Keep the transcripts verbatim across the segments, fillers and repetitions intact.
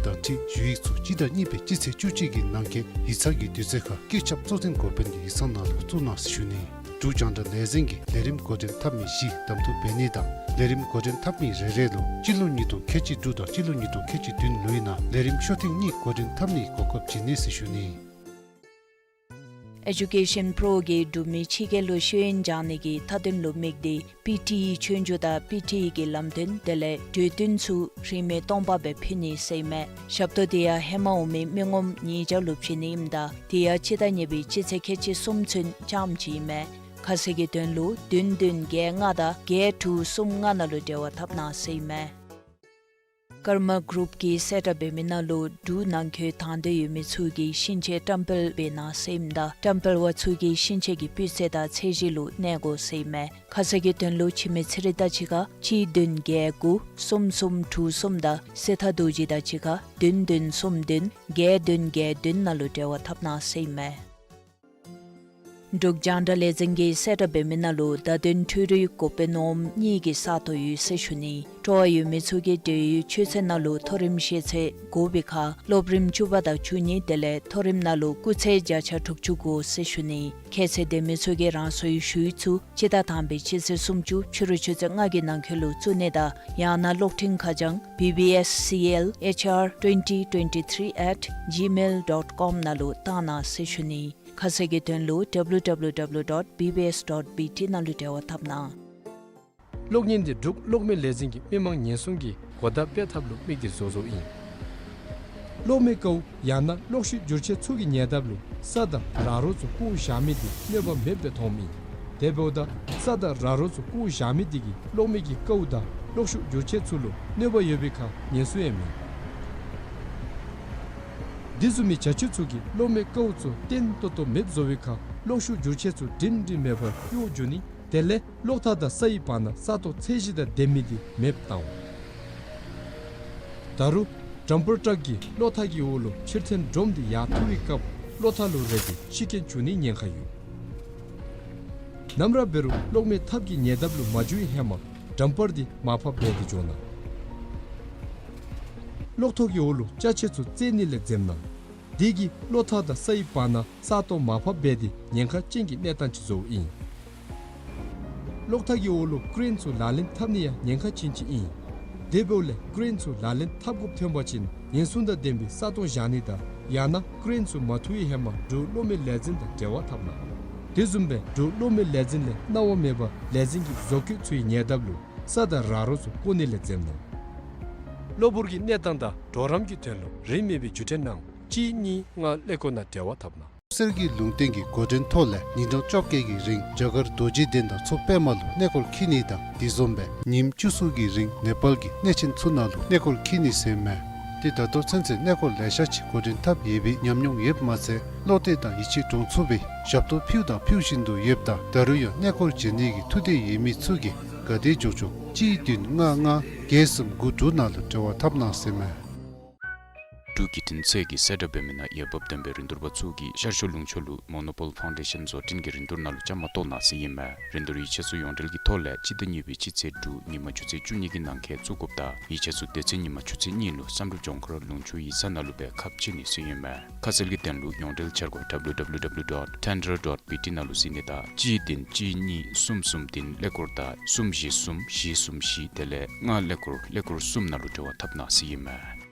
དང་འཁྲིལ་ཞུ་ཡིག་ཚུ་སྤྱི་ཟླ་གཉིས་པའི་སྤྱི་ཚེས་བཅུ་གཅིག་གི་ནང་འཁོད་ཡིག་ཚང་གི་དུས་ཚོད་ཁར་སྐད་ཁྱབ་གཙོ་འཛིན་འགོ་དཔོན་གྱི་ཡིག་ཚང་ནང་ལུ་བཙུགས་གནང་ཟེར་ཞུ་ནི། འབྲུག་རྒྱང་བསྒྲགས་ལས་འཛིན་གྱིས་ལས་རིམ་འགོ་འདྲེན་འཐབ་མི་བཞི་གདམ་འཐུ་འབད་ནི་དང་ལས་རིམ་འགོ་འདྲེན་འཐབ་མི་རེ་རེ་ལུ་སྤྱི་ལོ་ཉིས་སྟོང་ཁལ་གཅིག་དྲུག་དང་སྤྱི་ལོ་ཉིས་སྟོང་ཁལ་གཅིག་བདུན་ལོའི་ནང་ལས་རིམ་ཤོག་ཐེངས་གཉིས་འགོ་འདྲེན་འཐབ་ནིའི་གོ་སྐབས་བྱིན་ནི་ཟེར་ཞུ་ནི། ཨེ་ཌུ་ཀེ་ཤཱན་པྲོ་གིས་འབྲུག་མི་ཕྱི་རྒྱལ་ལུ་ཤེས་ཡོན་སྦྱང་ནི་གི་མཐའ་དོན་ལུ་དམིགས་ཏེ་པི་ཊི་ཨི་ཆོས་རྒྱུགས་དང་པི་ཊི་ཨི་གི་ལམ་སྟོན་དེ་ལས་གྲོས་བསྟུན་ཚུ་རིན་མེད་སྟོང་པ་སྦེ་ཕུལ་ནི་ཟེར་ཨིན་མས། ཞབས་ཏོག་དེ་ཡང་ཧེ་མ་འོང་མི་མི་ངོམ་ཉིས་བརྒྱ་ལུ་བྱིན་ནི་ཨིནམ་ད་དེ་ཡང་སྤྱི་ཟླ་གཉིས་པའི་སྤྱི་ཚེས་ཁལ་གཅིག་གསུམ་ཚུན་རྐྱངམ་ཅིག་ཨིན་མས། ཁ་གསལ་གྱི་དོན་ལུ་བདུན་བདུན་བརྒྱད་ལྔ་དང་བརྒྱད་དྲུག་གསུམ་ལྔ་ནང་ལུ་འབྲེལ་བ་འཐབ་གནང་ཟེར་ཨིན་མས། ཀརྨ་གུ་རུབ་ཀྱིས་གསལ་བསྒྲགས་འབད་མི་ནང་ལུ་འབྲུག་ནང་འཁོད་དང་འདོད་ཡོད་མི་ཚུ་གིས་ཤིང་ཆས་བཀྲམ་སྤེལ་འབད་གནང་ཟེར་ཨིནམ་ད་བཀྲམ་སྤེལ་བ་ཚུ་གིས་ཤིང་ཆས་ཀྱི་སྤུས་ཚད་དང་ཚད་གཞི་ལུ་གནས་དགོ་ཟེར་ཨིན་མས། ཁ་གསལ་གྱི་དོན་ལུ་འཆི་མེད་ཚེ་རིང་དང་གཅིག་ཁར་གཅིག་བདུན་བརྒྱད་དགུ་གསུམ་གསུམ་དྲུག་གསུམ་དང་གསེར་ཐང་རྡོ་རྗེ་དང་གཅིག་ཁར་བདུན་བདུན་གསུམ་བདུན་བརྒྱད་བདུན་བརྒྱད་བདུན་ནང་ལུ་འབྲེལ་བ་འཐབ་གནང་ཟེར་ཨིན་མས། འབྲུག་རྒྱང་བསྒྲགས་ལས་འཛིན་གྱིས་གསལ་བསྒྲགས་འབད་མི་ནང་ལུ་བརྡ་དོན་འཕྲུལ་རིག་འགོ་དཔོན་འོགམ་གཉིས་ཀྱི་ས་སྟོང་ཡོད་ཟེར་ཞུ་ནི། སྤྲོ་བ་ཡོད་མི་ཚུ་གིས་འབྲེལ་ཡོད་ཆོས་ཚན་ནང་ལུ་མཐོ་རིམ་ཤེས་ཚད་དགོ་པའི་ཁར་སློབ་རིམ་བཅུ་པ་དང་བཅུ་གཉིས་དེ་ལས་མཐོ་རིམ་ནང་ལུ་སྐུགས་ཚད་བརྒྱ་ཆ་དྲུག་ཅུ་དགོ་ཟེར་ཞུ་ནི། ཁྱད་ཚད་ལྡན་མི་ཚུ་གིས་རང་སོའི་ཞུ་ཡིག་ཚུ་སྤྱི་ཟླ་དང་པའི་སྤྱི་ཚེས་སུམ་ཅུ་ཕྱི་རུ་ཆུ་ཚོད་ལྔ་གི་ནང་འཁོད་ལུ་བཙུགས་ནི་དང་ཡང་ན་གློག་འཕྲིན་ཁ་བྱང་B B S C L H R twenty twenty-three at gmail dot com ནང་ལུ་བཏང་གནང་ཟེར་ཞུ་ནི། ཁ་གསལ་གྱི་དོན་ལུ་W W W dot B B S dot B T ནང་ལུ་འབྲེལ་བ་འཐབ་གནང་། གློག་བརྙན་འདི་འབྲུག་གློག་མེ་ལས་འཛིན་གྱིས་མི་མང་ཉེན་སྲུང་གི་གོ་བརྡ་སྤེལ་ཐབས་ལུ་དམིགས་ཏེ་བཟོ་བཟོཝ་ཨིན། གློག་མེ་ཀཝ་ཡང་ན་གློག་ཤུགས་འགྱུར་ཆས་ཚུ་གི་ཉེ་འདབས་ལུ་ས་དང་ར་རོ་ཚུ་བཀོ་བཞག་མི་འདི་གནོད་པ་མེདཔ་སྦེ་མཐོངམ་ཨིན། དེ་འབདཝ་ད་ས་དང་ར་རོ་ཚུ་བཀོ་བཞག་མི་འདི་གིས་གློག་མེ་གི་ཀཝ་དང་གློག་ཤུགས་འགྱུར་ཆས་ཚུ་ལུ་གནོད་པ་ཡོད་པའི་ཁར་ཉེན་སྲུང་ཡང་མེད། འདི་བཟུམ་མའི་བྱ་སྤྱོད་ཚུ་གིས་གློག་མེ་ཀཝ་ཚུ་བརྟན་ཏོག་ཏོ་མེདཔ་བཟོ་བའི་ཁར་གློག་ཤུགས་འགྱུར་ཆས་ཚུ་སྒྲིང་སྒྲིང་མེད་པར་གཡོ་འགྱོ་ནི། དེ་ལས་གློག་ཐག་དང་སའི་བར་ན་ས་སྟོང་ཚད་གཞི་དང་ལྡན་མི་འདི་མེདཔ་བཏང་འོང་། ད་རུང་ཌམ་པར་ཊག་གིས་གློག་ཐག་གི་འོག་ལུ་ཕྱིར་འཐེན་སྒྲོམ་འདི་ཡར་འཐུ་བའི་སྐབས་གློག་ཐག་ལུ་རེག་སྟེ་ཤི་རྐྱེན་འབྱུང་ནིའི་ཉེན་ཁ་ཡོད། ནམ་ར་འབད་རུང་གློག་མེ་ཐབ་ཀྱི་ཉེ་འདབས་ལུ་མ་འགྱོ་བའི་ཧེ་མ་ཌམ་པར་འདི་མར་ཕབ་འབད་དེ་འགྱོ་གནང་། གློག་ཐོག་གི་འོག་ལུ་ཅ་ཆས་ཚུ་བཙལ་ནི་ལས་འཛེམ་གནང་། དེ་གིས་གློག་ཐག་དང་སའི་བར་ན་ས་སྟོང་མར་ཕབ་འབད་དེ་ཉེན་ཁ་ཅན་གྱི་གནས་སྟངས་ཅིག་བཟོཝ་ཨིན། གློག་ཐག་གི་འོག་ལུ་ཀེ་རེན་ཚུ་ལག་ལེན་འཐབ་ནི་ཡང་ཉེན་ཁ་ཅན་ཅིག་ཨིན། དེ་འབདཝ་ལས་ཀེ་རེན་ཚུ་ལག་ལེན་འཐབ་དགོཔ་ཐོན་པ་ཅིན་ཉེན་སྲུང་དང་ལྡན་པའི་ས་སྟོང་བཞག་ནི་དང་ཡང་ན་ཀེ་རེན་ཚུ་མ་འཐུ་བའི་ཧེ་མ་འབྲུག་གློག་མེ་ལས་འཛིན་དང་འབྲེལ་བ་འཐབ་གནང་། དེ་བཟུམ་སྦེ་འབྲུག་གློག་མེ་ལས་འཛིན་ལས་གནང་བ་མེད་པར་ལས་འཛིན་གྱི་བཟོ་བཀོད་ཚུའི་ཉེ་འདབས་ལུ་ས་དང་ར་རོ་ཚུ་བཀོ་ནི་ལས་འཛེམ་གནང་། གློ་བུར་གྱི་གནས་སྟངས་དང་གྲོགས་རམ་གྱི་དོན་ལུ་རིན་མེད་པའི་བརྒྱུད་འཕྲིན་ནང་གཅིག་གཉིས་ལྔ་ཀླད་ཀོར་ནང་འབྲེལ་བ་འཐབ་གནང་། སེར་གྱི་ལུང་བསྟན་གྱི་འགོ་འདྲེན་ཐོག་ལས་ཉིན་གྲངས་བཅོ་བརྒྱད་ཀྱི་རིང་རྒྱ་གར་རྡོ་རྗེ་གདན་དང་མཚོ་པདྨ་ལུ་གནས་སྐོར་འཁྱིད་ནི་དང་དེ་བཟུམ་སྦེ་ཉིནམ་བཅུ་གསུམ་གྱི་རིང་ནེ་པཱལ་གྱི་གནས་ཆེན་ཚུ་ནང་ལུ་གནས་སྐོར་འཁྱིད་ནི་ཟེར་ཨིན་མས། ཏེ་ད་ལྟོ་ཚུན་ཚོད་གནས་སྐོར་ལེ་ཤ་ཅིག་འགོ་འདྲེན་འཐབ་ཡོད་པའི་ཉམས་མྱོང་ཡོདཔ་མ་ཚད་བློ་གཏད་དང་ཡིད་ཆེས་འདྲོངས་ཚུགས་པའི་ཞབས་ཏོག་ཕུལཝ་དང་ཕུལ་བཞིན་དུ་ཡོདཔ་ད་ད་རུང་ཡང་གནས་སྐོར་མཇལ་ནི་གི་ཐུགས་འདོད་ཡོད་མི་ཚུ་གིས་ག་དེ་མགྱོགས་མགྱོགས་གཅིག་བདུན་ལྔ་ལྔ་བརྒྱད་གསུམ་དགུ་དྲུག་ནང་ལུ་འབྲེལ་བ་འཐབ་གནང་ཟེར་ཨིན་མས། འབྲུག་བརྒྱུད་འཕྲིན་ཚད་ཀྱིས་གསལ་བསྒྲགས་འབད་མི་ནང་འོས་འབབ་ལྡན་པའི་རིན་བསྡུར་པ་ཚུ་གིས་ཤར་ཕྱོགས་ལུང་ཕྱོགས་ལུ་མོ་ནོ་པོལ་ཕའུན་ཌེ་ཤཱན་བཟོ་སྐྲུན་གྱི་རིན་བསྡུར་ནང་ལུ་བཅའ་མར་གཏོགས་གནང་ཟེར་ཨིན་མས། རིན་བསྡུར་ཡིག་ཆ་ཚུ་ཡོངས་འབྲེལ་གྱི་ཐོག་ལས་སྤྱི་ཟླ་གཉིས་པའི་སྤྱི་ཚེས་དྲུག་ཉིན་མ་ཆུ་ཚོད་བཅུ་གཉིས་ཀྱི་ནང་འཁོད་བཙུགས་དགོཔ་དང་ཡིག་ཆ་ཚུ་དེ་ཚེ་ཉིན་མ་ཆུ་ཚོད་གཉིས་ལུ་བསམ་གྲུབ་ལྗོངས་མཁར་ལུང་ཕྱོགས་ཡིག་ཚང་ནང་ལུ་སྦེ་ཁ་ཕྱེ་ནི་ཟེར་ཨིན་མས། ཁ་གསལ་གྱི་དོན་ལུ་ཡོངས་འབྲེལ་འཆར་སྒོ་W W W dot tender dot B T ནང་ལུ་གཟིགས་ནི་དང་གཅིག་བདུན་གཅིག་གཉིས་གསུམ་གསུམ་བདུན་ཀླད་ཀོར་དང་གསུམ་བཞི་གསུམ་བཞི་གསུམ་བཞི་དེ་ལས་ལྔ་ཀླད་ཀོར་ཀླད་ཀོར་གསུམ་ནང་ལུ་འབྲེལ་བ་འཐབ་གནང་ཟེར་ཨིན་མས།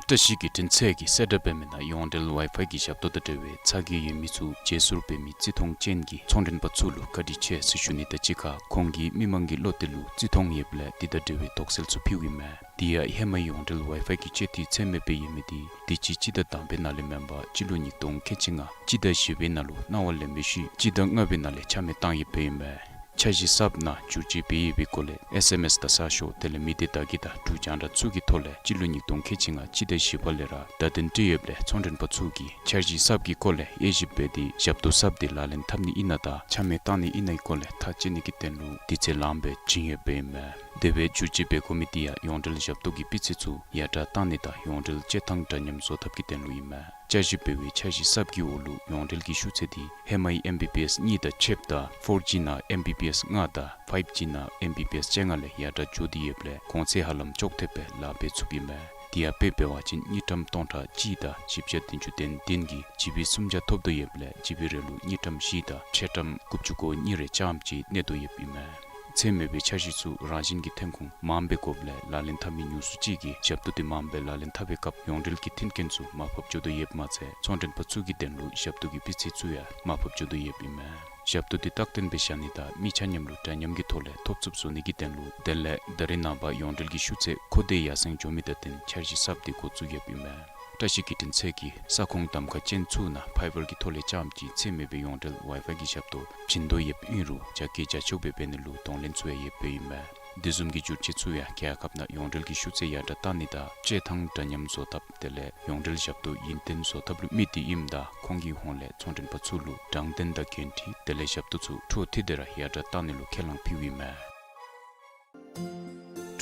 བཀྲ་ཤིས་བརྒྱུད་འཕྲིན་ཚད་ཀྱིས་གསལ་བསྒྲགས་འབད་མི་ནང་ཡོངས་འབྲེལ་ཝའི་ཕའི་གི་ཞབས་ཏོག་དང་འབྲེལ་བའི་ཚ་གྱང་ཡོད་མི་ཚུ་བརྗེ་སོར་འབད་མི་རྩིས་མཐོང་ཅན་གྱི་ཚོང་མགྲོན་པ་ཚུ་ལུ་བཀའ་དྲིན་ཆེ་ཟེར་ཞུ་ནི་དང་གཅིག་ཁར་ཁོང་གིས་མི་མང་གི་བློ་གཏད་ལུ་རྩིས་མཐོང་ཡོདཔ་ལས་དེ་དང་འབྲེལ་བའི་དོགས་སེལ་ཚུ་ཕུལཝ་ཨིན་མས། དེ་ཡང་ཧེ་མའི་ཡོངས་འབྲེལ་ཝའི་ཕའི་གི་སྤྱོད་འཐུས་ཚད་མེད་སྦེ་ཡོད་མི་དེ་དུས་ཅི་སྤྱི་ཟླ་དང་པའི་ནང་ལས་མེན་པར་སྤྱི་ལོ་ཉིས་སྟོང་ཁལ་གཅིག་ལྔ་སྤྱི་ཟླ་བཞི་པའི་ནང་ལུ་གནང་བ་ལེན་པའི་ཤུལ་སྤྱི་ཟླ་ལྔ་པའི་ནང་ལས་ཆ་མེད་བཏང་ཡོདཔ་ཨིན་མས། འཆར་གཞི་གསརཔ་ནང་བསྒྱུར་བཅོས་འབད་ཡོད་པའི་སྐོར་ལས་ཨེསི་ཨེམ་ཨེསི་དང་གསར་ཤོག་དེ་ལས་མི་སྡེ་བརྡ་བརྒྱུད་དང་འབྲུག་རྒྱང་བསྒྲགས་ཚུ་གི་ཐོག་ལས་སྤྱི་ལོ་ཉིས་སྟོང་ཁལ་གཅིག་ལྔ་སྤྱི་ཟླ་བཞི་པ་ལས་ར་བརྡ་དོན་སྤྲོད་ཡོདཔ་ལས་ཚོང་མགྲོན་པ་ཚུ་གིས་འཆར་གཞི་གསརཔ་གི་སྐོར་ལས་དབྱེ་ཞིབ་འབད་དེ་ཞབས་ཏོག་གསརཔ་དེ་ལག་ལེན་འཐབ་ནི་ཨིན་ན་དང་ཆ་མེད་བཏང་ནི་ཨིན་ནའི་སྐོར་ལས་ཐག་བཅད་ནི་གི་དོན་ལུ་དུས་ཚོད་ལངམ་སྦེ་བྱིན་ཡོདཔ་ཨིན་མས། དེ་སྦེ་བསྒྱུར་བཅོས་འབད་དགོ་མི་དེ་ཡང་ཡོངས་འབྲེལ་ཞབས་ཏོག་གི་སྤུས་ཚད་ཚུ་ཡར་དྲག་བཏང་ནི་དང་ཡོངས་འབྲེལ་སྤྱོད་ཐངས་འདྲ་མཉམ་བཟོ་ཐབས་ཀྱི་དོན་ལུ་ཨིན་མས། བསྐྱར་ཞིབ་འབད་བའི་འཆར་གཞི་གསརཔ་གི་འོག་ལུ་ཡོངས་འབྲེལ་གྱི་ཤུགས་ཚད་དེ་ཧེ་མའི་ཨེམ་བི་བི་ཨེསི་གཉིས་དང་ཕྱདཔ་ད་ཕོར་ཇི་ནང་ཨེམ་བི་བི་ཨེསི་ལྔ་དང་ཕའིབ་ཇི་ནང་ཨེམ་བི་བི་ཨེསི་བཅོ་ལྔ་ལས་ཡར་དྲག་འགྱོ་སྟེ་ཡོདཔ་ལས་གོང་ཚད་ཧ་ལམ་ཅོག་འཐདཔ་སྦེ་ལཱ་འབད་ཚུགསཔ་ཨིན་མས། དེ་ཡང་དཔེ་འབད་བ་ཅིན་དངུལ་ཀྲམ་སྟོང་ཕྲག་གཅིག་དང་བཞི་བརྒྱ་བདུན་ཅུ་དོན་བདུན་གྱིས་ཇི་བི་སུམ་བརྒྱ་ཐོབ་དོ་ཡོདཔ་ལས་ཇི་བི་རེ་ལུ་དངུལ་ཀྲམ་བཞི་དང་ཕྱེད་ཀྲམ་དགུ་བཅུ་གོ་གཉིས་རེ་ཙམ་ཅིག་གནས་དོ་ཡོདཔ་ཨིན་མས། ཚད་མེད་པའི་འཆར་གཞི་ཚུ་རང་བཞིན་གྱི་ཐོན་ཁུངས་མངམ་སྦེ་དགོཔ་ལས་ལག་ལེན་འཐབ་མི་ཉུང་སུ་ཅིག་གིས་ཞབས་ཏོག་དེ་མངམ་སྦེ་ལག་ལེན་འཐབ་པའི་སྐབས་ཡོངས་འབྲེལ་གྱི་མཐུན་རྐྱེན་ཚུ་མར་ཕབ་འགྱོ་དོ་ཡོདཔ་མ་ཚད་ཚོང་མགྲོན་པ་ཚུ་གི་དོན་ལུ་ཞབས་ཏོག་གི་སྤུས་ཚད་ཚུ་ཡང་མར་ཕབ་འགྱོ་དོ་ཡོདཔ་ཨིན་མས། ཞབས་ཏོག་དེ་རྟག་བརྟན་སྦེ་བཞག་ནི་དང་མི་ཆ་མཉམ་ལུ་འདྲ་མཉམ་གྱི་ཐོག་ལས་ཐོབ་ཚུགསཔ་བཟོ་ནི་གི་དོན་ལུ་དེ་ལས་ད་རེས་ནངས་པ་ཡོངས་འབྲེལ་གྱི་ཤུགས་ཚད་ཁོ་དེ་ཡར་སེང་འགྱོ་མི་དང་བསྟུན་འཆར་གཞི་གསརཔ་དེ་འགོ་བཙུགས་ཡོདཔ་ཨིན་མས། བཀྲ་ཤིས་བརྒྱུད་འཕྲིན་ཚད་ཀྱིས་ས་ཁོངས་གདམ་ཁ་ཅན་ཚུ་ནང་ཕའི་བར་གྱི་ཐོག་ལས་རྐྱངམ་གཅིག་ཚད་མེད་པའི་ཡོངས་འབྲེལ་ཝའི་ཕའི་གི་ཞབས་ཏོག་བྱིན་དོ་ཡོདཔ་ཨིན་རུང་རྒྱ་སྐྱེད་རྒྱ་ཆོག་སྦེ་འབད་ནི་ལུ་གདོང་ལེན་ཚུ་ཡང་ཡོདཔ་ཨིན་མས། དེ་བཟུམ་གྱི་བསྒྱུར་བཅོས་ཚུ་ཡང་རྒྱལ་ཁབ་ནང་ཡོངས་འབྲེལ་གྱི་ཤུགས་ཚད་ཡར་དྲག་བཏང་ནི་དང་སྤྱོད་ཐངས་འདྲ་མཉམ་བཟོ་ཐབས་དེ་ལས་ཡོངས་འབྲེལ་ཞབས་ཏོག་ཡུན་བརྟན་བཟོ་ཐབས་ལུ་དམིགས་ཏེ་ཨིནམ་ད་ཁོང་གི་ཧོངས་ལས་ཚོང་མགྲོན་པ་ཚུ་ལུ་དྲང་བདེན་དང་འགན་འཁྲི་དེ་ལས་ཞབས་ཏོག་ཚུ་འཕྲོ་མཐུད་དེ་ར་ཡར་དྲག་བཏང་ནི་ལུ་ཁས་བླངས་ཕུལཝ་ཨིན་མས།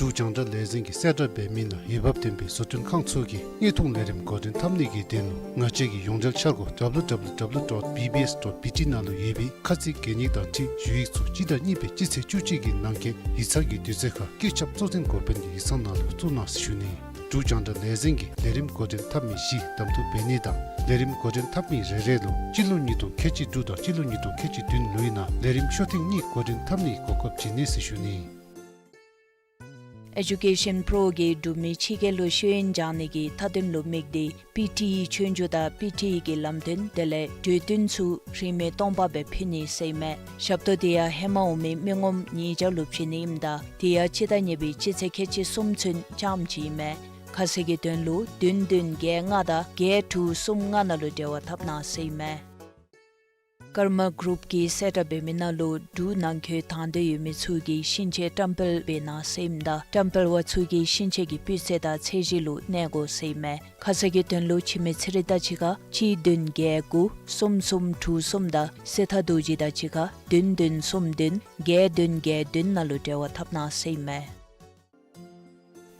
འབྲུག་རྒྱང་བསྒྲགས་ལས་འཛིན་གྱིས་གསལ་བསྒྲགས་འབད་མི་ནང་འོས་འབབ་ལྡན་པའི་བཟོ་སྐྲུན་ཁང་ཚུ་གིས་དངོས་མཐོང་ལས་རིམ་འགོ་འདྲེན་འཐབ་ནི་གི་དོན་ལུ་ང་བཅས་ཀྱི་ཡོངས་འབྲེལ་འཆར་སྒོ་W W W dot B B S dot B T ནང་ལུ་ཡོད་པའི་ཁ་ཚིག་གན་ཡིག་དང་འཁྲིལ་ཞུ་ཡིག་ཚུ་སྤྱི་ཟླ་གཉིས་པའི་སྤྱི་ཚེས་བཅུ་གཅིག་གི་ནང་འཁོད་ཡིག་ཚང་གི་དུས་ཚོད་ཁར་བཀོད་ཁྱབ་གཙོ་འཛིན་འགོ་དཔོན་གྱི་ཡིག་ཚང་ནང་ལུ་བཙུགས་གནང་ཟེར་ཞུ་ནི། འབྲུག་རྒྱང་བསྒྲགས་ལས་འཛིན་གྱིས་ལས་རིམ་འགོ་འདྲེན་འཐབ་མི་བཞི་གདམ་འཐུ་འབད་ནི་དང་ལས་རིམ་འགོ་འདྲེན་འཐབ་མི་རེ་རེ་ལུ་སྤྱི་ལོ་ཉིས་སྟོང་ཁལ་གཅིག་དྲུག་དང་སྤྱི་ལོ་ཉིས་སྟོང་ཁལ་གཅིག་བདུན་ལོའི་ནང་ལས་རིམ་ཤོག་ཐེངས་གཉིས་འགོ་འདྲེན་འཐབ་ནིའི་གོ་སྐབས་བྱིན་ནི་ཟེར་ཞུ་ནི། Education Pro གིས་འབྲུག་མི་ཕྱི་རྒྱལ་ལུ་ཤེས་ཡོན་སྦྱང་ནི་གི་མཐའ་དོན་ལུ་དམིགས་ཏེ་པི་ཊི་ཨི་ཆོས་རྒྱུགས་དང་པི་ཊི་ཨི་གི་ལམ་སྟོན་དེ་ལས་གྲོས་བསྟུན་ཚུ་རིན་མེད་སྟོང་པ་སྦེ་ཕུལ་ནི་ཟེར་ཨིན་མས། ཞབས་ཏོག་དེ་ཡང་ཧེ་མ་འོང་མི་མི་ངོམ་ཉིས་བརྒྱ་ལུ་བྱིན་ནི་ཨིནམ་ད་དེ་ཡང་སྤྱི་ཟླ་གཉིས་པའི་སྤྱི་ཚེས་ཁལ་གཅིག་གསུམ་ཚུན་རྐྱངམ་གཅིག་ཨིན་མས། ཁ་གསལ་གྱི་དོན་ལུ་བདུན་བདུན་བརྒྱད་ལྔ་དང་བརྒྱད་དྲུག་གསུམ་ལྔ་ནང་ལུ་འབྲེལ་བ་འཐབ་གནང་ཟེར་ཨིན་མས། ཀརྨ་གུ་རུབ་ཀྱིས་གསལ་བསྒྲགས་འབད་མི་ནང་ལུ་འབྲུག་ནང་འཁོད་དང་འདོད་ཡོད་མི་ཚུ་གིས་ཤིང་ཆས་བཀྲམ་སྤེལ་འབད་གནང་ཟེར་ཨིནམ་ད་བཀྲམ་སྤེལ་བ་ཚུ་གིས་ཤིང་ཆས་ཀྱི་སྤུས་ཚད་དང་ཚད་གཞི་ལུ་གནས་དགོ་ཟེར་ཨིན་མས། ཁ་གསལ་གྱི་དོན་ལུ་འཆི་མེད་ཚེ་རིང་དང་གཅིག་ཁར་གཅིག་བདུན་བརྒྱད་དགུ་གསུམ་གསུམ་དྲུག་གསུམ་དང་སྲས་ཐར་རྡོ་རྗེ་དང་གཅིག་ཁར་བདུན་བདུན་གསུམ་བདུན་བརྒྱད་བདུན་བརྒྱད་བདུན་ནང་ལུ་འབྲེལ་བ་འཐབ་གནང་ཟེར་ཨིན་མས།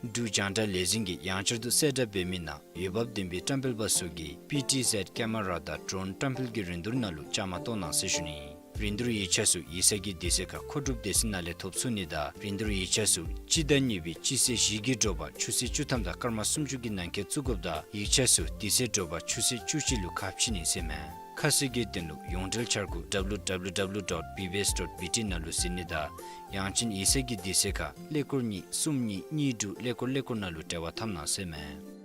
འབྲུག་རྒྱང་བསྒྲགས་ལས་འཛིན་གྱིས་ཡང་བསྐྱར་དུ་གསལ་བསྒྲགས་འབད་མི་ནང་འོས་འབབ་ལྡན་པའི་བཀྲམ་སྤེལ་པ་ཚུ་གིས་པི་ཊི་ཟེཌ་ཀེ་མ་ར་དང་ཌོན་བཀྲམ་སྤེལ་གྱི་རིན་བསྡུར་ནང་ལུ་བཅའ་མར་གཏོགས་གནང་ཟེར་ཞུ་ནི། རིན་བསྡུར་ཡིག་ཆ་ཚུ་ཡིག་ཚང་གི་དུས་ཚོད་ཁར་མཁོ་སྒྲུབ་སྡེ་ཚན་ནང་ལས་ཐོབ་ཚུགས་ནི་དང་རིན་བསྡུར་ཡིག་ཆ་ཚུ་སྤྱི་ཟླ་གཉིས་པའི་སྤྱི་ཚེས་བཞི་གི་དྲོ་པ་ཆུ་ཚོད་བཅུ་ཐམ་དང་སྐར་མ་སུམ་ཅུ་གི་ནང་འཁོད་བཙུགས་དགོཔ་དང་ཡིག་ཆ་ཚུ་དུས་ཚོད་དྲོ་པ་ཆུ་ཚོད་བཅུ་གཅིག་ལུ་ཁ་ཕྱེ་ནི་ཟེར་ཨིན་མས། ཁ་གསལ་གྱི་དོན་ལུ་ཡོངས་འབྲེལ་འཆར་སྒོ་W W W dot B B S dot B T ནང་ལུ་གཟིགས་ནི་དང་ཡང་ཅིན་ཡིག་ཚང་གི་དུས་ཚོད་ཁར་ཀླད་ཀོར་གཉིས་གསུམ་གཉིས་གཉིས་དྲུག་ཀླད་ཀོར་ཀླད་ཀོར་ནང་ལུ་འབྲེལ་བ་འཐབ་གནང་ཟེར་ཨིན་མས།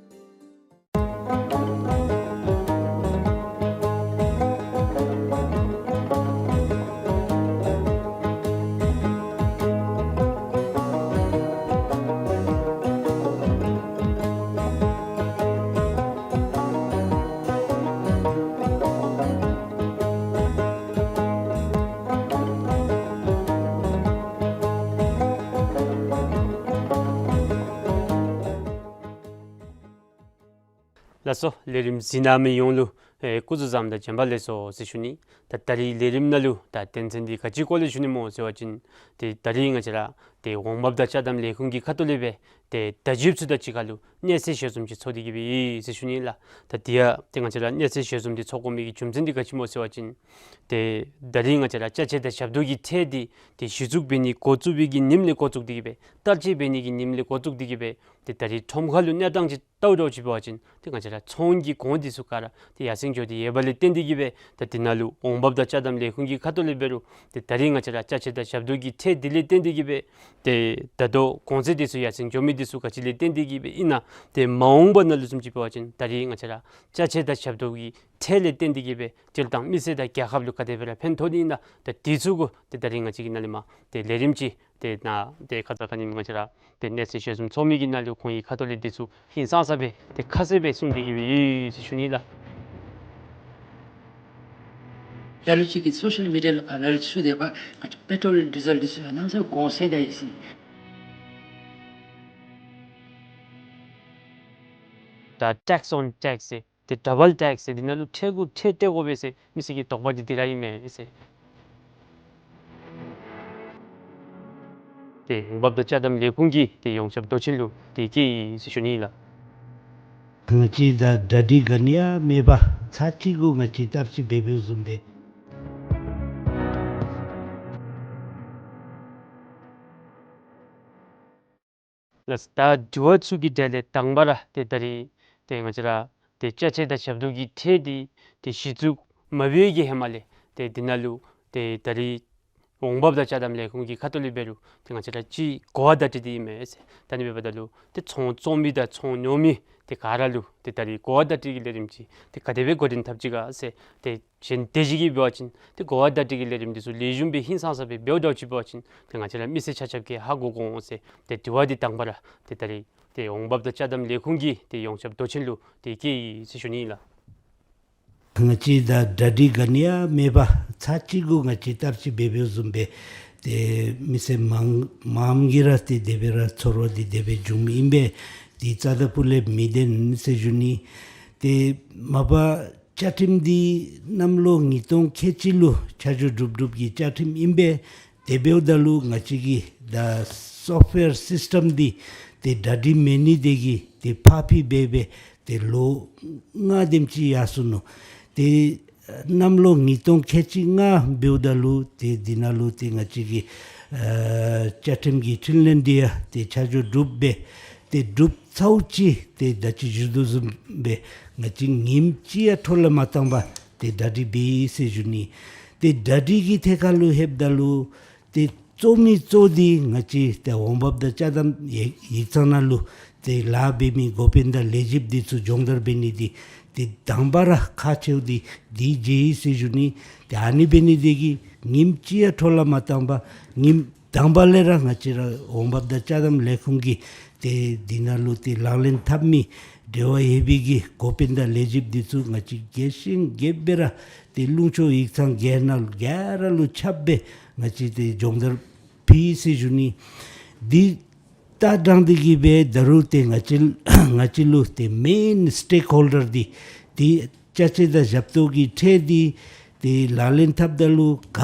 ལགས་སོ། ལས་རིམ་གཟིགས་གནང་མི་ཡོངས་ལུ་ཨེ་སྐུ་གཟུགས་བཟང་དང་བྱོན་པ་ལེགས་སོ་ཟེར་ཞུ་ནི། ད་ད་རིས་ལས་རིམ་ནང་ལུ་ད་དོན་ཚན་འདི་ག་ཅི་སྐོར་ལས་ཞུ་ནི་སྨོ་ཟེར་བ་ཅིན་ཏེ་ད་རིས་ང་བཅས་ར་ཏེ་འོང་འབབ་དང་ཅ་དམ་ལས་ཁུངས་ཀྱི་ཁ་ཐུག་ལས་སྦེ་ཏེ་བརྡ་བརྒྱུདཔ་ཚུ་དང་གཅིག་ཁར་ལུ་གནས་ཚུལ་ཞལ་འཛོམས་ཅིག་ཚོགས་ཏེ་གི་སྦེ་ཡོད་ཟེར་ཞུ་ནི་ལགས། ད་དེ་ཡང་ཏེ་ང་བཅས་ར་གནས་ཚུལ་ཞལ་འཛོམས་འདི་ཚོགས་དགོ་མི་གི་རྒྱུ་མཚན་འདི་ག་ཅི་སྨོ་ཟེར་བ་ཅིན་ཏེ་ད་རིས་ང་བཅས་ར་ཅ་ཆས་དང་ཞབས་ཏོག་གི་ཁྲལ་འདི་ཏེ་གཞི་བཙུགས་འབད་ནི་འགོ་བཙུགས་པའི་གི་ཉིནམ་ལས་འགོ་བཙུགས་ཏེ་གི་སྦེ་བསྟར་སྤྱོད་འབད་ནི་གི་ཉིནམ་ལས་འགོ་བཙུགས་ཏེ་གི་སྦེ་ཏེ་ད་རིས་ཁྲོམ་ཁ་ལུ་གནས་སྟངས་ཅིག་བལྟཝ་ཅིག་འབད་བ་ཅིན་ཏེ་ང་བཅས་ར་ཚོང་གི་གོང་འདི་ཚུ་ག་ར་ཏེ་ཡར་སེང་འགྱོ་སྟེ་ཡོདཔ་ལས་བརྟེན་ཏེ་གི་སྦེ་ཏེ་དེ་ནང་ལུ་འོང་འབབ་དང་ཅ་དམ་ལས་ཁུངས་ཀྱི་ཁ་ཐུག་ལས་འབད་རུང་ཏེ་ད་རིས་ང་བཅས་ར་ཅ་ཆས་དང་ཞབས་ཏོག་གི་ཁྲལ་འདི་ལས་བརྟེན་ཏེ་གི་སྦེ་ཏེ་ད་ལྟོ་གོང་ཚད་འདི་ཚུ་ཡར་སེང་འགྱོ་མི་འདི་ཚུ་ག་ཅི་ལས་བརྟེན་ཏེ་གི་སྦེ་ཨིན་ན། ཏེ་མ་འོངས་པ་ནང་ལུ་བཟུམ་ཅིག་འབད་བ་ཅིན་ད་རིས་ང་བཅས་ར་ཅ་ཆས་དང་ཞབས་ཏོག་གི་ཁྲལ་ལས་བརྟེན་ཏེ་གི་སྦེ་སྤྱིར་བཏང་མི་སེར་དང་རྒྱལ་ཁབ་ལུ་ག་དེ་སྦེ་ར་ཕན་ཐོགས་ནི་ཨིན་ན། ད་འདི་ཚུ་གུ་ཏེ་ད་རིས་ང་བཅས་ཀྱིས་ནཱ་ལས་མར་ཏེ་ལས་རིམ་ཅིག་ཏེ་ནཱ་ཏེ་ཁ་ཙ་ཁ་ཉིནམ་ང་བཅས་ར་ཏེ་གནས་ཚུལ་ཞལ་འཛོམས་ཚོགས་མི་གི་ནང་ལུ་ཁོང་གི་ཁ་ཐུག་ལས་འདི་ཚུ་ཧིང་སངས་ས་སྦེ་ཏེ་ཁ་གསལ་སྦེ་གསུངས་ཏེ་གི་སྦེ་ཡོད་ཟེར་ཞུ་ནི་ལགས། ལ་ལུ་ཅིག་གིས་སོ་ཤལ་མི་ཌི་ཡ་ལུ་ཕར་ལ་ལུ་ཚུད་དེ་འབདཝ་ད་པེ་ཊོལ་ཌི་ཟེལ་འདི་ཚུ་ཡང་གནམ་མེད་ས་མེད་གོང་ཚད་ད་ཡི་ཟེར། ད་ཊེགསི་ཨོན་ཊེགསི་ཟེར་ཏེ་ཌ་བཱལ་ཊེགསི་ཟེར་འདི་ནང་ལུ་ཁྲལ་གུ་ཁྲལ་སྤྲོད་དགོ་པས་ཟེར་མི་སེར་གྱི་དོགས་པ་འདི་འདི་ར་ཨིན་མས་ཟེར། ཏེ་འོང་འབབ་དང་ཅ་དམ་ལས་ཁུངས་ཀྱི་ཏེ་ཡོངས་ཁྱབ་མདོ་ཆེན་ལུ་ཏེ་བཀོད་ཡི་ཟེར་ཞུ་ནི་ལགས། ང་བཅས་ད་གྲ་སྒྲིག་ག་ནི་ཡང་མེད་པར་ཚར་གཅིག་གུ་ང་བཅས་བསྟར་སྤྱོད་འབད་འབདཝ་བཟུམ་སྦེ། ལགས། ད་དྲི་བ་ཚུ་གི་གྲས་ལས་དང་པ་ར་ཏེ་ད་རིས་ཏེ་ང་བཅས་ར་ཏེ་ཅ་ཆས་དང་ཞབས་ཏོག་གི་ཁྲལ་འདི་ཏེ་གཞི་བཙུགས་མ་འབད་བའི་གི་ཧེ་མ་ལས་ཏེ་འདི་ནང་ལུ་ཏེ་ད་རིས་འོང་འབབ་དང་ཅ་དམ་ལས་ཁུངས་ཀྱི་ཁ་ཐུག་ལས་འབད་རུང་ཏེ་ང་བཅས་ར་ཅིག་གོ་བ་བརྡ་སྤྲོད་འདི་ཨིན་མས་ཟེར། ད་ཨ་ནི་འབདཝ་ད་ལུ་ཏེ་ཚོང་བཙོང་མི་དང་ཚོང་ཉོ་མི་ཏེ་ག་ར་ལུ་ཏེ་ད་རིས་གོ་བ་བརྡ་སྤྲོད་ཀྱི་ལས་རིམ་ཅིག་ཏེ་ག་དེ་སྦེ་འགོ་འདྲེན་འཐབ་ཅི་ག་ཟེར། ཏེ་གཞན་དེ་ཅིག་གིས་འབད་བ་ཅིན་ཏེ་གོ་བ་བརྡ་སྤྲོད་ཀྱི་ལས་རིམ་འདི་ཚུ་ལེགས་ཤོམ་སྦེ་ཧིང་སངས་ས་སྦེ་འབདཝ་འདྲཝ་ཅིག་འབད་བ་ཅིན་ཏེ་ང་བཅས་ར་མི་སེར་ཆ་ཁྱབ་ཀྱིས་ཧ་གོ་དགོ་འོང་ཟེར། ཏེ་དྲི་བ་འདི་དང་པ་ར་ཏེ་ད་རིས་ཏེ་འོང་འབབ་དང་ཅ་དམ་ལས་ཁུངས་ཀྱི་ཏེ་ཡོངས་ཁྱབ་མདོ་ཆེན་ལུ་ཏེ་བསྐྱལ་ཡི་ཟེར་ཞུ་ནི་ཨིན་ལགས། ང་བཅས་ད་གྲ་སྒྲིག་ག་ནི་ཡང་མེད་པར་ཚར་གཅིག་གུ་ང་བཅས་བསྟར་སྤྱོད་འབད་འབདཝ་བཟུམ་སྦེ་ཏེ་མི་སེར་མང་མང་གིས་ར་ཏེ་དེ་སྦེ་ར་ཚོར་བ་འདི་དེ་སྦེ་བྱུངམ་ཨིན་པས། ཏེ་རྩ་དང་ཕུ་ལས་མི་བདེན་ཟེར་ཞུ་ནི། ཏེ་མ་པ་བཅའ་ཁྲིམས་འདི་གནམ་ལོ་ཉིས་སྟོང་ཁལ་གཅིག་ལུ་ཆ་འཇོག་གྲུབ་གྲུབ་ཀྱི་བཅའ་ཁྲིམས་ཨིན་པས། དེ་འབདཝ་ད་ལུ་ང་བཅས་ཀྱི་ད་སོཕཊ་ཝེར་སིསི་ཊེམ་འདི་ཏེ་གྲ་སྒྲིག་མེད་ནི་དེ་གིས་ཏེ་ཕར་འཕུལ་འབད་འབད་ཏེ་ལོ་ལྔ་དེམ་ཅིག་ཡར་སོ་ནུག། ཏེ་གནམ་ལོ་ཉིས་སྟོང་ཁལ་གཅིག་ལྔ་འབདཝ་ད་ལུ་ཏེ་འདི་ནང་ལུ་ཏེ་ང་བཅས་ཀྱི་ཨ་བཅའ་ཁྲིམས་ཀྱི་འཕྲིན་ལས་འདི་ཡང་ཏེ་ཆ་འཇོག་གྲུབ་སྦེ་ཏེ་གྲུབ་ཚརཝ་ཅིག་ཏེ་ད་ཅི་ཞུ་དོ་བཟུམ་སྦེ་ང་བཅས་ཉིནམ་གཅིག་ཡང་འཕྲོ་བརླག་མ་བཏང་པར་ཏེ་གྲ་སྒྲིག་འབད་ཡི་ཟེར་ཞུ་ནི། ཏེ་གྲ་སྒྲིག་གི་ཐད་ཁར་ལུ་ལྷོདཔ་ད་ལུ་ཏེ་གཙོ་མི་གཙོ་འདི་ང་བཅས་ཏེ་འོང་འབབ་དང་ཅ་དམ་ཡིག་ཡིག་ཚང་ནང་ལུ་ཏེ་ལཱ་འབད་མི་འགོ་དཔོན་དང་ལས་བྱེདཔ་འདི་ཚུ་སྦྱོང་བརྡར་འབད་ནི་འདི་ཏེ་དང་པ་ར་ཁག་ཆེཝ་འདི་འདི་མཇལ་ཡི་ཟེར་ཞུ་ནི། ཏེ་ཨ་ནི་འབད་ནི་དེ་གིས་ཉིནམ་གཅིག་ཡང་འཕྲོ་བརླག་མ་བཏང་པར་ཉིནམ་དང་པ་ལས་ར་ང་བཅས་ར་འོང་འབབ་དང་ཅ་དམ་ལས་ཁུངས་ཀྱི་ཏེ་འདི་ནང་ལུ་ཏེ་ལག་ལེན་འཐབ་མི་འབྲེལ་བ་ཡོད་པའི་གི་འགོ་དཔོན་དང་ལས་བྱེདཔ་འདི་ཚུ་ང་བཅས་རྒྱས་ཤིང་རྒྱསཔ་སྦེ་ར་ཏེ་ལུང་ཕྱོགས་ཡིག་ཚང་ག་ནང་ག་ར་ལུ་ཁྱབ་སྦེ་ང་བཅས་ཏེ་སྦྱོང་བརྡར་ཕུལ་ཡི་ཟེར་ཞུ་ནི། འདི་ད་དྲང་སྟེ་གི་སྦེ་ད་རུང་ཏེ་ང་བཅས་ང་བཅས་ལུ་ཏེ་མེན་སི་ཊེཀ་ཧོལ་ཌར་འདི་ཏེ་ཅ་ཆས་དང་ཞབས་ཏོག་གི་ཁྲལ་འདི་ཏེ་ལག་ལེན་འཐབ་ད་ལུ་ག་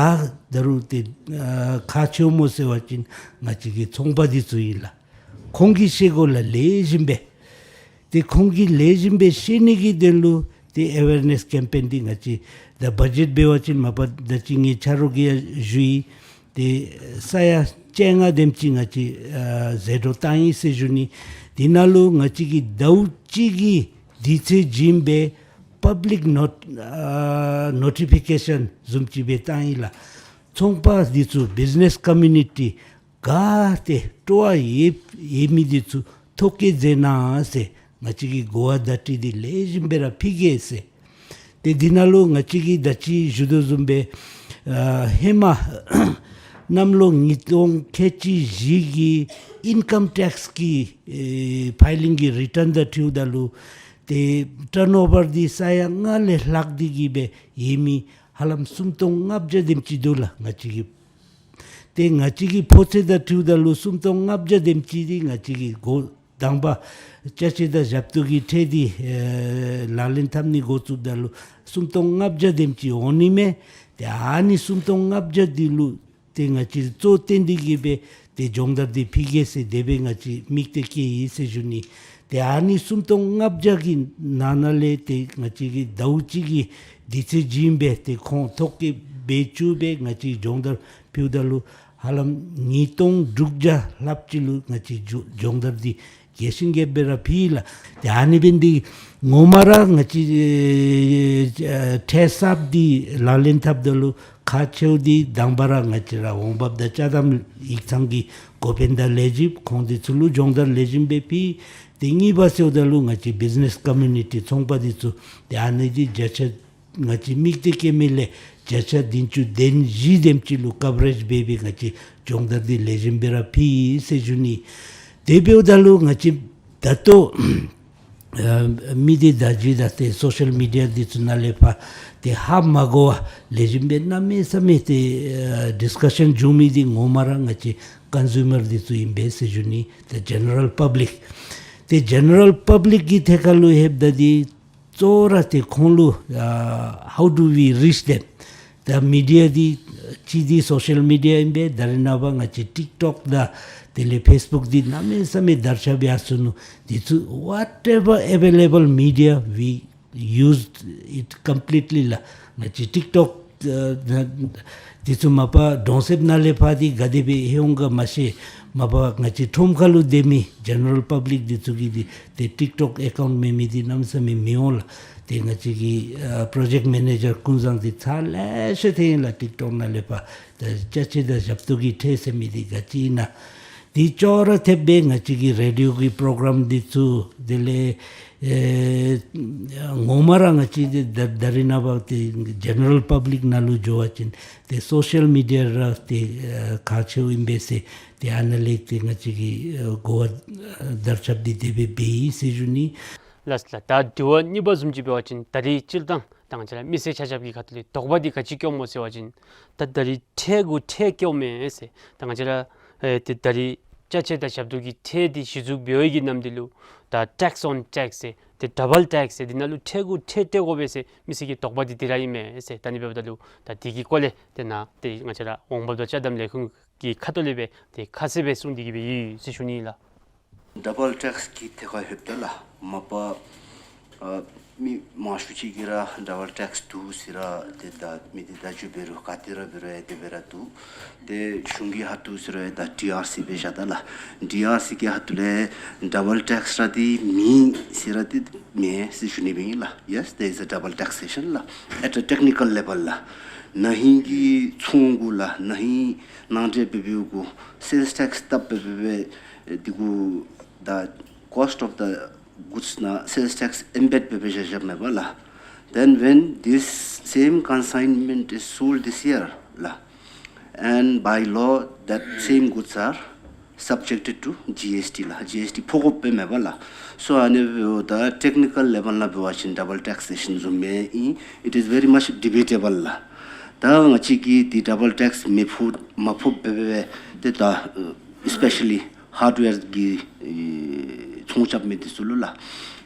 ད་རུང་ཏེ་ཨ་ཁག་ཆེཝ་སྨོ་ཟེར་བ་ཅིན་ང་བཅས་ཀྱི་ཚོང་པ་འདི་ཚུ་ཨིན་ལགས། ཁོང་གིས་ཤེས་དགོ་ལགས་ལེགས་ཤོམ་སྦེ། ཏེ་ཁོང་གིས་ལེགས་ཤོམ་སྦེ་ཤེས་ནི་གི་དོན་ལུ་ཏེ་ཨེ་ཝེར་ནེསི་ཀེམ་པེན་འདི་ང་བཅས་ད་བ་ཇེཊ་འབད་བ་ཅིན་མ་པ་ད་ཅི་ངེའི་ཆ་རོགས་ཀྱིས་ཡང་ཞུ་ཡི། ཏེ་ས་ཡ་བཅོ་ལྔ་དེམ་ཅིག་ང་བཅས་ཨ་ཟད་འགྲོ་བཏང་ཡི་ཟེར་ཞུ་ནི། འདི་ནང་ལུ་ང་བཅས་ཀྱིས་ཟླཝ་གཅིག་གི་དུས་ཚོད་བྱིན་སྦེ་པབ་ལིཀ་ནོཊ་ཨ་ནོ་ཊི་ཕི་ཀེ་ཤཱན་བཟུམ་ཅིག་སྦེ་བཏང་ཡི་ལགས། ཚོང་པ་འདི་ཚུ་བིཛི་ནེསི་ཀོ་མིའུ་ནི་ཊི་ག་ཏེ་སྤྲོ་བ་ཡོད་ཡོད་མི་འདི་ཚུ་ཐོ་བཀོད་མཛད་གནང་ཟེར་ང་བཅས་ཀྱིས་གོ་བ་བརྡ་སྤྲོད་འདི་ལེགས་ཤོམ་སྦེ་ར་ཕུལ་གེ་ཟེར། ཏེ་འདི་ནང་ལུ་ང་བཅས་ཀྱིས་ད་ཅི་ཞུ་དོ་བཟུམ་སྦེ་ཨ་ཧེ་མ་གནམ་ལོ་ཉིས་སྟོང་ཁལ་གཅིག་བཞི་གི་ཨིན་ཀམ་ཊེགསི་གི་ཨེ་ཕའི་ལིང་གི་རི་ཊརན་དང་འཁྲིལཝ་ད་ལུ་ཏེ་ཊརན་ཨོ་བར་འདི་ས་ཡ་ལྔ་ལས་ལྷག་སྟེ་གི་སྦེ་ཡོད་མི་ཧ་ལམ་སུམ་སྟོང་ལྔ་བརྒྱ་དེམ་ཅིག་འདུག་ལགས་ང་བཅས་ཀྱི། ཏེ་ང་བཅས་ཀྱི་ཕོ་ཚོད་དང་འཁྲིལཝ་ད་ལུ་སུམ་སྟོང་ལྔ་བརྒྱ་དེམ་ཅིག་འདི་ང་བཅས་ཀྱིས་འགོ་དང་པ་ཅ་ཆས་དང་ཞབས་ཏོག་གི་ཁྲལ་འདི་ཨེ་ལག་ལེན་འཐབ་ནི་འགོ་བཙུགསཔ་ད་ལུ་སུམ་སྟོང་ལྔ་བརྒྱ་དེམ་ཅིག་འོང་ནི་མས། ཏེ་ཨ་ནི་སུམ་སྟོང་ལྔ་བརྒྱ་འདི་ལུ་ཏེ་ང་བཅས་གཙོ་བོ་བཏོན་ཏེ་གི་སྦེ་ཏེ་སྦྱོང་བརྡར་འདི་ཕུལ་གེ་ཟེར་དེ་སྦེ་ང་བཅས་དམིགས་གཏད་བསྐྱེད་ཡི་ཟེར་ཞུ་ནི། ཏེ་ཨ་ནི་སུམ་སྟོང་ལྔ་བརྒྱ་གི་ནང་ན་ལས་ཏེ་ང་བཅས་ཀྱིས་ཟླཝ་གཅིག་གི་དུས་ཚོད་བྱིན་སྦེ་ཏེ་ཁོང་ཐོ་བཀོད་འབད་བཅུག་སྦེ་ང་བཅས་སྦྱོང་བརྡར་ཕུལཝ་ད་ལུ་ཧ་ལམ་ཉིས་སྟོང་དྲུག་བརྒྱ་ལྷགཔ་ཅིག་ལུ་ང་བཅས་སྦྱོ་སྦྱོང་བརྡར་འདི་རྒྱས་ཤིང་རྒྱསཔ་སྦེ་ར་ཕུལ་ཡི་ལགས། ཏེ་ཨ་ནི་འབད་ནི་འདི་ངོ་མ་ར་ང་བཅས་ཨེ་ཨེ་ཁྲལ་གསརཔ་འདི་ལག་ལེན་འཐབ་ད་ལུ་ཁག་ཆེཝ་འདི་དང་པ་ར་ང་བཅས་ར་འོང་འབབ་དང་ཅ་དམ་ཡིག་ཚང་གི་འགོ་དཔོན་དང་ལས་བྱེདཔ་ཁོང་འདི་ཚུ་ལུ་སྦྱོང་བརྡར་ལེགས་ཤོམ་སྦེ་ཕུལ། ཏེ་གཉིས་པ་ཟེརཝ་ད་ལུ་ང་བཅས་བིཛི་ནེསི་ཀོ་མིའུ་ནི་ཊི་ཚོང་པ་འདི་ཚུ་ཏེ་ཨ་ནི་འདི་བརྒྱ་ཆ་ང་བཅས་དམིགས་གཏད་བསྐྱེད་མི་ལས་བརྒྱ་ཆ་བདུན་ཅུ་དོན་བཞི་དེམ་ཅིག་ལུ་ཀབ་རེཇ་འབད་འབད་ང་བཅས་སྦྱོང་བརྡར་འདི་ལེགས་ཤོམ་སྦེ་ར་ཕུལ་ཡི་ཟེར་ཞུ་ནི། དེ་འབདཝ་ད་ལུ་ང་བཅས་ད་ལྟོ་ཨ་མི་སྡེ་བརྡ་བརྒྱུད་དང་ཏེ་སོ་ཤལ་མི་ཌི་ཡ་འདི་ཚུ་ནང་ལས་ཕར་ཏེ་ཧ་མ་གོ་བར་ལེགས་ཤོམ་སྦེ་གནམ་མེད་ས་མེད་ཏེ་ཨ་ཌིསི་ཀ་ཤཱན་འབྱུང་མི་འདི་ངོ་མ་ར་ང་བཅས་ཀོན་སིའུ་མར་འདི་ཚུ་ཨིན་པས་ཟེར་ཞུ་ནི། ཏེ་ཇེ་ནེ་རལ་པབ་ལིཀ། ཏེ་ཇེ་ནེ་རལ་པབ་ལིཀ་གི་ཐད་ཁར་ལུ་ལྷོདཔ་ད་འདི་གཙོ་བོ་ར་ཏེ་ཁོང་ལུ་ཨ་how do we reach them? ད་མི་ཌི་ཡ་འདི་གཅིག་འདི་སོ་ཤལ་མི་ཌི་ཡ་ཨིན་པས། ད་རེས་ནངས་པ་ང་བཅས་ཊིཀ་ཊོཀ་དང་དེ་ལས་ཕེསི་བུཀ་འདི་གནམ་མེད་ས་མེད་དར་ཁྱབ་ཡར་སོ་ནུག། འདི་ཚུ་whatever available media we used it completely ལགས། ང་བཅས་ཊིཀ་ཊོཀ་ཨ་འདི་ཚུ་མ་པ་གྲོང་གསེབ་ནང་ལས་ཕར་འདི་ག་དེ་སྦེ་ལྷོད་འོང་ག་མ་ཤེས། མ་པ་ང་བཅས་ཁྲོམ་ཁ་ལུ་སྡོད་མི་ཇེ་ནེ་རལ་པབ་ལིཀ་འདི་ཚུ་གིས་འདི་ཏེ་ཊིཀ་ཊོཀ་ཨེ་ཀའུནཊ་མེད་མི་འདི་གནམ་མེད་ས་མེད་མི་འོང་ལགས། ཏེ་ང་བཅས་ཀྱི་ཨ་པྲོ་ཇེཀཊ་མེ་ནེ་ཇར་ཀུན་བཟང་འདི་ཚར་ལེ་ཤ་ཐོན་ཡི་ལགས། ཊིཀ་ཊོཀ་ནང་ལས་ཕར་ད་ཅ་ཆས་དང་ཞབས་ཏོག་གི་ཁྲལ་ཟེར་མི་འདི་ག་ཅི་ཨིན་ན། འདི་ཅོག་ར་འཐདཔ་སྦེ་ང་བཅས་ཀྱི་རེ་ཌི་ཡོ་གི་པྲོ་གྲམ་འདི་ཚུ་དེ་ལས་ཨེ་ངོ་མ་ར་ང་བཅས་འདི་ད་ད་རིས་ནངས་པ་ཏེ་ཇེ་ནེ་རལ་པབ་ལིཀ་ནང་ལུ་འགྱོ་བ་ཅིན་ཏེ་སོ་ཤལ་མི་ཌི་ཡ་ར་ཏེ་ཨེ་ཁག་ཆེཝ་ཨིན་པས་ཟེར། ཏེ་ཨ་ནཱ་ལས་ཏེ་ང་བཅས་ཀྱིས་ཨེ་གོ་བ་ཨེ་དར་ཁྱབ་འདི་དེ་སྦེ་འབད་ཡི་ཟེར་ཞུ་ནི། ལགས་ལགས། ད་དྲི་བ་གཉིས་པ་བཟུམ་ཅིག་འབད་བ་ཅིན་ད་རིས་སྤྱིར་བཏང་ད་ང་བཅས་ར་མི་སེར་ཆ་ཁྱབ་ཀྱི་ཁ་ཐུག་ལས་དོགས་པ་འདི་ག་ཅི་སྐྱེཝ་སྨོ་ཟེར་བ་ཅིན་ད་ད་རིས་ཁྲལ་གུ་ཁྲལ་བཀལཝ་མས་ཟེར། ད་ང་བཅས་ར་ཨེ་ཏེ་ད་རིས་ཅ་ཆས་དང་ཞབས་ཏོག་གི་ཁྲལ་འདི་གཞི་བཙུགས་འབད་བའི་གི་ནམ་དུས་ལུ་ད་ཊེགསི་ཨོན་ཊེགསི་ཟེར་ཏེ་ཌབ་བཱལ་ཊེགསི་ཟེར་འདི་ནང་ལུ་ཁྲལ་གུ་ཁྲལ་སྤྲོད་དགོ་པས་ཟེར་མི་སེར་གྱི་དོགས་པ་འདི་དེ་ར་ཨིན་མས་ཟེར། ད་ཨ་ནི་འབདཝ་ད་ལུ་ད་འདི་གི་སྐོར་ལས་ཏེ་ནཱ་ཏེ་ང་བཅས་ར་འོང་འབབ་དང་ཅ་དམ་ལས་ཁུངས་ཀྱི་ཁ་ཐུག་ལས་སྦེ་ཏེ་ཁ་གསལ་སྦེ་གསུང་འདི་གི་སྦེ་ཡོད་ཟེར་ཞུ་ནི་ལགས། ཌབ་བཱལ་ཊེགསི་གི་ཐད་ཁར་ལྷོདཔ་ད་ལགས་མ་པ་ཨ་མི་མང་ཤོས་ཅིག་གིས་ར་ཌབ་བཱལ་ཊེགསི་འདུག་ཟེར་ར་ཏེ་ད་མི་འདི་བརྡ་བརྒྱུད་འབད་རུང་ག་ཏེ་ར་འབད་རུང་ཨེ་དེ་སྦེ་ར་འདུག། ཏེ་གཞུང་གི་ཁ་ཐུག་ཟེར་རུང་ཨེ་ད་ཌི་ཨར་སི་སྦེ་བཞག་ད་ལགས། ཌི་ཨར་སི་གི་ཁ་ཐུག་ལས་ཌབ་བཱལ་ཊེགསི་ར་འདི་མེད་ཟེར་ར་འདི་མེད་ཟེར་ཞུ་ནི་སྦེ་ཨིན་ལགས། Yes, there is a double taxation ལགས། At a technical level ལགས། ན་ཧིང་གི་ཚོང་གུ་ལགས་ན་ཧིང་ནང་འདྲེན་འབད་བའི་གུ་སེལསི་ཊེགསི་བཏབ་འབད་འབད་འབད་འདི་གུ་the cost of the goods ནང་སེལསི་ཊེགསི་ཨེམ་བེཌ་འབད་འབད་བཞག་བཞགཔ་མས་པ་ལགས། Then when this same consignment is sold this year ལགས། And by law, that same goods are subjected to ཇི་ཨེསི་ཊི་ལགས། ཇི་ཨེསི་ཊི་ཕོག་དགོཔ་མས་པ་ལགས། So ཨ་ནི་འབདཝ་ད་ཊེག་ནི་ཀལ་ལེ་བཱལ་ནང་འབད་བ་ཅིན་ཌབ་བཱལ་ཊེག་སེ་ཤཱན་བཟུམ་མས་ཨིན། It is very much debatable ལགས། ད་ང་བཅས་ཀྱིས་འདི་ཌབ་བཱལ་ཊེགསི་མི་ཕོག་མ་ཕོགཔ་འབད་འབད་འབད་ཏེ་ད་ཨེ་སི་པེ་ཤ་ལི་ཧརཌ་ཝེར་གྱི་ཨེ་ཚོང་རྐྱབ་མི་འདི་ཚུ་ལུ་ལགས་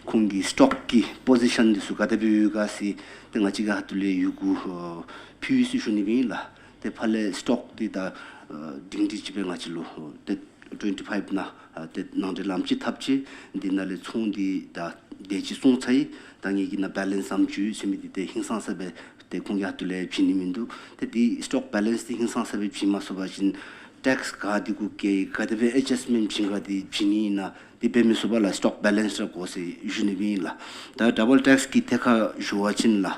ཁོང་གི་སི་ཊོག་གི་པོ་ཟི་ཤཱན་འདི་ཚུ་ག་དེ་སྦེ་ཡོད་ག་ཟེར་ཏེ་ང་བཅས་ཀྱི་ཁ་ཐུག་ལས་ཡི་གུ་ཨེ་ཕུལ་ཡི་ཟེར་ཞུ་ནི་སྦེ་ཨིན་ལགས། ཏེ་ཕར་ལས་སི་ཊོག་འདི་ད་ཨེ་སྒྲིང་སྒྲི་ཅིག་སྦེ་ང་བཅས་ལུ་ཏེ་ཊུ་ཝེན་ཊི་ཕའིབ་ནང་ཨེ་ཏེ་ནང་འདྲེན་ལམ་ཅིག་འཐབ་ཅི། འདི་ནང་ལས་ཚོང་འདི་ད་དེ་ཅིག་བཙོང་ཚར་ཡི། ད་ངེ་གི་ནང་བེ་ལེནསི་ཙམ་ཅིག་ཡོད་ཟེར་མི་འདི་ཏེ་ཧིང་སངས་ས་སྦེ་ཏེ་ཁོང་གི་ཁ་ཐུག་ལས་བྱིན་ནི་མིན་འདུག། ཏེ་འདི་སི་ཊོག་བེ་ལེནསི་འདི་ཧིང་སངས་ས་སྦེ་བྱིན་མ་ཚུགས་པ་ཅིན་ཊེགསི་ག་འདི་གུ་བཀལ་ཡི་ག་དེ་སྦེ་ཨེ་ཇསཊ་མེནཊ་བྱིན་ག་འདི་བྱིན་ནི་ཨིན་ན་འདི་འབད་མི་ཚུགས་པས་ལགས། སི་ཊོག་བེ་ལེནསི་ར་དགོ་ཟེར་ཞུ་ནི་སྦེ་ཨིན་ལགས། ད་ཌབ་བཱལ་ཊེགསི་གི་ཐད་ཁར་ཞུ་བ་ཅིན་ལགས།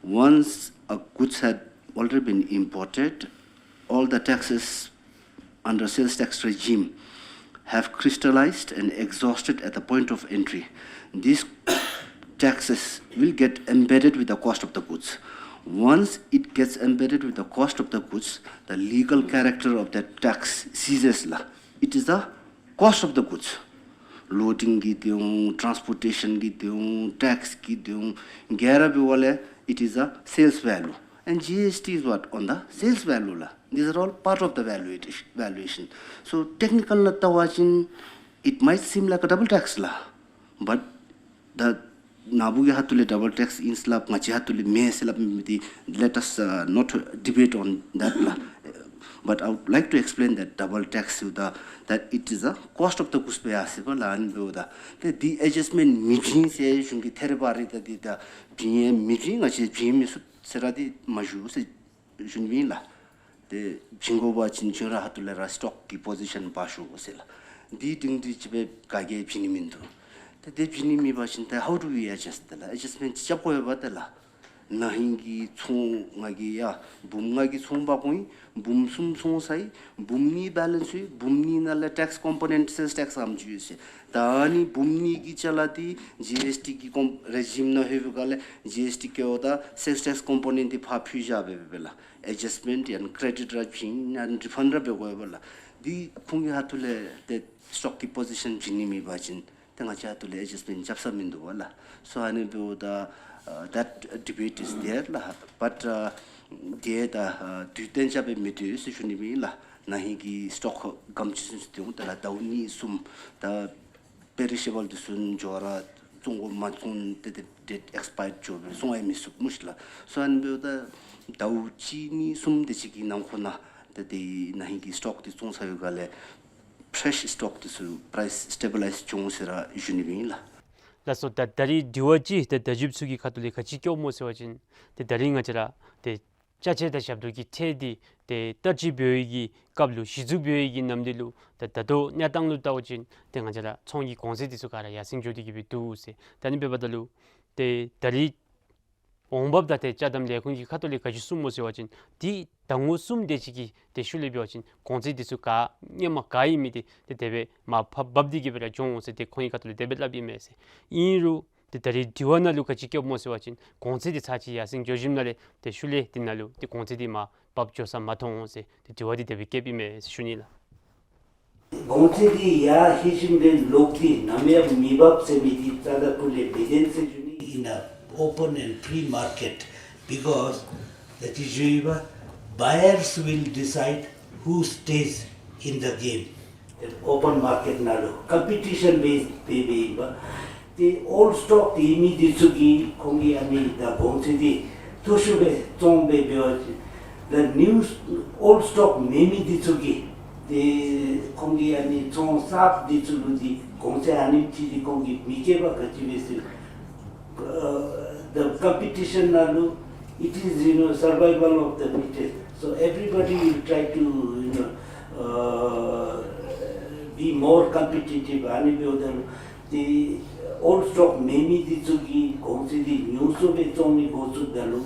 Once a goods had already been imported, all the taxes under sales tax regime have crystallized and exhausted at the point of entry. These taxes will get embedded with the cost of the goods. Once it gets embedded with the cost of the goods, the legal character of that tax ceases ལགས། It is the cost of the goods. ལོ་ཌིང་གི་འདི་འོང་ཊཱནསི་པོར་ཊེ་ཤཱན་གི་འདི་འོང་ཊེགསི་གི་འདི་འོང་ག་ར་འབདཝ་ལས་it is a sales value. And G S T is what? On the sales value ལགས། These are all part of the valuation, valuation. So technical ནང་བལྟ་བ་ཅིན་it might seem like a double tax ལགས། But the ནཱ་བུ་གི་ཁ་ཐུག་ལས་ཌབ་བཱལ་ཊེགསི་ཨིན་ཟེར་སླབ་ང་བཅས་ཁ་ཐུག་ལས་མེན་ཟེར་སླབ་མི་འདི་let us uh, not debate on that ལགས། But I would like to explain that double tax ཟེརཝ་ད་that it is a cost of the goods སྦེ་ཡར་སོ་ཡི་པ་ལགས། ཨ་ནི་འབདཝ་ད་ཏེ་འདི་ཨེ་ཇསཊ་མེནཊ་མི་བྱིན་ཟེར་གཞུང་གི་ཐད་རི་བ་རི་ད་འདི་ད་བྱིན་ཡང་མི་བྱིན་ང་བཅས་བྱིན་མི་ཚུགས་ཟེར་ར་འདི་མ་ཞུ་ཟེར་ཞུ་ནི་སྦེ་ཨིན་ལགས། ཏེ་བྱིན་དགོ་པ་ཅིན་ཁྱོད་ར་ཁ་ཐུག་ལས་ར་སི་ཊོག་གི་པོ་ཟི་ཤཱན་འབག་ཤོག་ཟེར་ལགས། འདི་སྒྲིང་སྒྲི་ཅིག་སྦེ་ག་གིས་བྱིན་ནི་མིན་འདུག། ཏེ་དེ་བྱིན་ནི་མེད་པ་ཅིན་ཏེ་how do we adjust ཏེ་ལགས། ཨེ་ཇསཊ་མེནཊ་ཅིག་རྐྱབ་དགོ་པས་ཏེ་ལགས། ན་ཧིང་གི་ཚོང་ང་གིས་ཡ་འབུམ་ལྔ་གི་ཚོང་འབག་འོང་ཡི། འབུམ་གསུམ་བཙོང་ཚར་ཡི། འབུམ་གཉིས་བེ་ལེནསི་ཡོད། འབུམ་གཉིས་ནང་ལས་ཊེགསི་ཀོམ་པོ་ནེནཊ་སེལསི་ཊེགསི་ཙམ་ཅིག་ཡོད་ཟེར། ད་ཨ་ནི་འབུམ་གཉིས་ཀྱི་ཅ་ལ་འདི་ཇི་ཨེསི་ཊི་གི་ཀོམ་རེ་ཇིམ་ནང་ལྷོད་པའི་སྒང་ལས་ཇི་ཨེསི་ཊི་བཀལཝ་ད་སེལསི་ཊེགསི་ཀོམ་པོ་ནེནཊ་འདི་ཕར་ཕུད་བཞག་སྦེ་སྦེ་ལགས། ཨེ་ཇསཊ་མེནཊ་ཡང་ཀེ་རེ་ཌིཊ་ར་བྱིན་ཡང་རི་ཕཱནཌ་ར་འབད་དགོ་པས་ལགས། འདི་ཁོང་གི་ཁ་ཐུག་ལས་ཏེ་སི་ཊོག་གི་པོ་ཟི་ཤཱན་བྱིན་ནི་མེད་པ་ཅིན་ཏེ་ང་བཅས་ཁ་ཐུག་ལས་ཨེ་ཇསཊ་མེནཊ་རྐྱབ་ས་མིན་འདུག་པ་ལགས། So ཨ་ནི་འབདཝ་ད་uh, that debate is there ལགས། But uh, དེ་ད་uh, དུས་གཏན་འཇགས་སྦེ་མི་སྡོད་ཟེར་ཞུ་ནི་སྦེ་ཨིན་ལགས། ན་ཧིང་གི་སི་ཊོག་ག་དེམ་ཅིག་ཚུན་ཚོད་སྡོད་འོང་ད་ལགས། ཟླཝ་གཉིས་གསུམ་ད་པེ་རི་ཤེ་བཱལ་འདི་ཚུ་འགྱོ་ར་བཙོང་དགོ་མ་བཙོང་ཏེ་ཏེ་ཌེཊ་ཨེགསི་པ་ཡརཌ་འགྱོ་སྦེ་བཙོང་ཡང་མི་ཚུགས་སྨོ་ཤིག་ལགས། སོ་ཨ་ནི་འབདཝ་ད་ཟླཝ་གཅིག་གཉིས་གསུམ་དེ་ཅིག་གི་ནང་འཁོད་ནང་ཏེ་དེ་ན་ཧིང་གི་སི་ཊོག་འདི་བཙོང་ཚར་བའི་སྒང་ལས་ཕེ་རེཤ་སི་ཊོག་འདི་ཚུ་པ་རའིསི་སི་ཊེ་བི་ལའིཛ་འགྱོ་འོང་ཟེར་ར་ཞུ་ནི་སྦེ་ཨིན་ལགས། ལགས་སོ། ད་ད་རིས་དྲི་བ་ཅིག་ཏེ་བརྡ་བརྒྱུདཔ་ཚུ་གི་ཁ་ཐུག་ལས་ག་ཅི་བཀོདཔ་སྨོ་ཟེར་བ་ཅིན་ཏེ་ད་རིས་ང་བཅས་ར་ཏེ་ ཅ་ཆས་དང་ཞབས་ཏོག་གི་ཁྲལ་འདི་ཏེ་བསྟར་སྤྱོད་འབད་བའི་གི་སྐབས་ལུ་གཞི་བཙུགས་འབད་བའི་གི་ནམ་དུས་ལུ་ཏེ་ད་ལྟོ་གནས་སྟངས་ལུ་བལྟ་བ་ཅིན་ཏེ་ང་བཅས་ར་ཚོང་གི་གོང་ཚད་འདི་ཚུ་ག་ར་ཡར་སེང་འགྱོ་སྟེ་གི་སྦེ་འདུག་ཟེར། ད་ཨ་ནི་འབདཝ་ད་ལུ་ཏེ་ད་རིས་འོང་འབབ་དང་ཏེ་ཅ་དམ་ལས་ཁུངས་ཀྱི་ཁ་ཐུག་ལས་ག་ཅི་གསུངམ་སྨོ་ཟེར་བ་ཅིན་ཏེ་ཟླ་ངོ་གསུམ་དེ་ཅིག་གི་ཏེ་ཤུལ་ལས་འབད་བ་ཅིན་གོང་ཚད་འདི་ཚུ་ག་སྔོན་མ་ག་ཨིན་མི་འདི་ཏེ་དེ་སྦེ་མར་ཕབ་ཕབ་སྟེ་གི་སྦེ་ར་འགྱོ་འོང་ཟེར་ཏེ་ཁོང་གི་ཁ་ཐུག་ལས་དེ་སྦེ་སླབ་ཨིན་མས་ཟེར། ཨིན་རུང་ཏེ་ད་རིས་དྲི་བ་ནང་ལུ་ག་ཅི་བཀོདཔ་སྨོ་ཟེར་བ་ཅིན་གོང་ཚད་འདི་ཚར་ཅིག་ཡར་སེང་འགྱོ་ཞིནམ་ལས་ཏེ་ཤུལ་ལས་འདི་ནང་ལུ་ཏེ་གོང་ཚད་འདི་མར་ཕབ་འགྱོ་ས་མ་མཐོང་ཟེར་ཏེ་དྲི་བ་འདི་དེ་སྦེ་བཀོདཔ་ཨིན་མས་ཟེར་ཞུ་ནི་ལགས། གོང་ཚད་འདི་ཡར་ལྷོད་ཞིནམ་ལས་ལོག་སྟེ་ནམ་ཡང་མི་འབབ་ཟེར་མི་འདི་རྩ་དང་སྤུ་ལས་མི་བདེན་ཟེར་ཞུ་ནི། In the open and free market, because that is, buyers will decide who stays in the game. Open market ནང་ལུ་ཀམ་པི་ཊི་ཤཱན་བེསཌ་སྦེ་སྦེ་ཨིན་པས། ཏེ་ཨོལཌ་སི་ཊོག་ཏེ་ཨིན་མི་འདི་ཚུ་གིས་ཁོང་གིས་ཨ་ནི་ད་གོང་ཚད་འདི་མཐོ་ཤོས་སྦེ་བཙོང་སྦེ་འབད་བ་ཅིན་ད་ནིའུ་ཨོལཌ་སི་ཊོག་མེད་མི་འདི་ཚུ་གིས་ཏེ་ཁོང་གིས་ཨ་ནི་ཚོང་གསརཔ་འདི་ཚུ་ལུ་འདི་གོང་ཚད་ཨ་ནེམ་ཅིག་འདི་ཁོང་གིས་མི་བཀལ་བར་ག་ཅི་འབད་ཟེར། Uh, the competition ནང་ལུ, it is, you know, survival of the fittest. So everybody will try to, you know, uh, be more competitive. ཨ་ནི་འབདཝ་ད་ལུ་ཏེ་ཨོལཌ་སི་ཊོག་མེད་མི་འདི་ཚུ་གིས་གོང་ཚད་འདི་ཉུང་སུ་སྦེ་བཙོང་ནི་འགོ་བཙུགསཔ་ད་ལུ་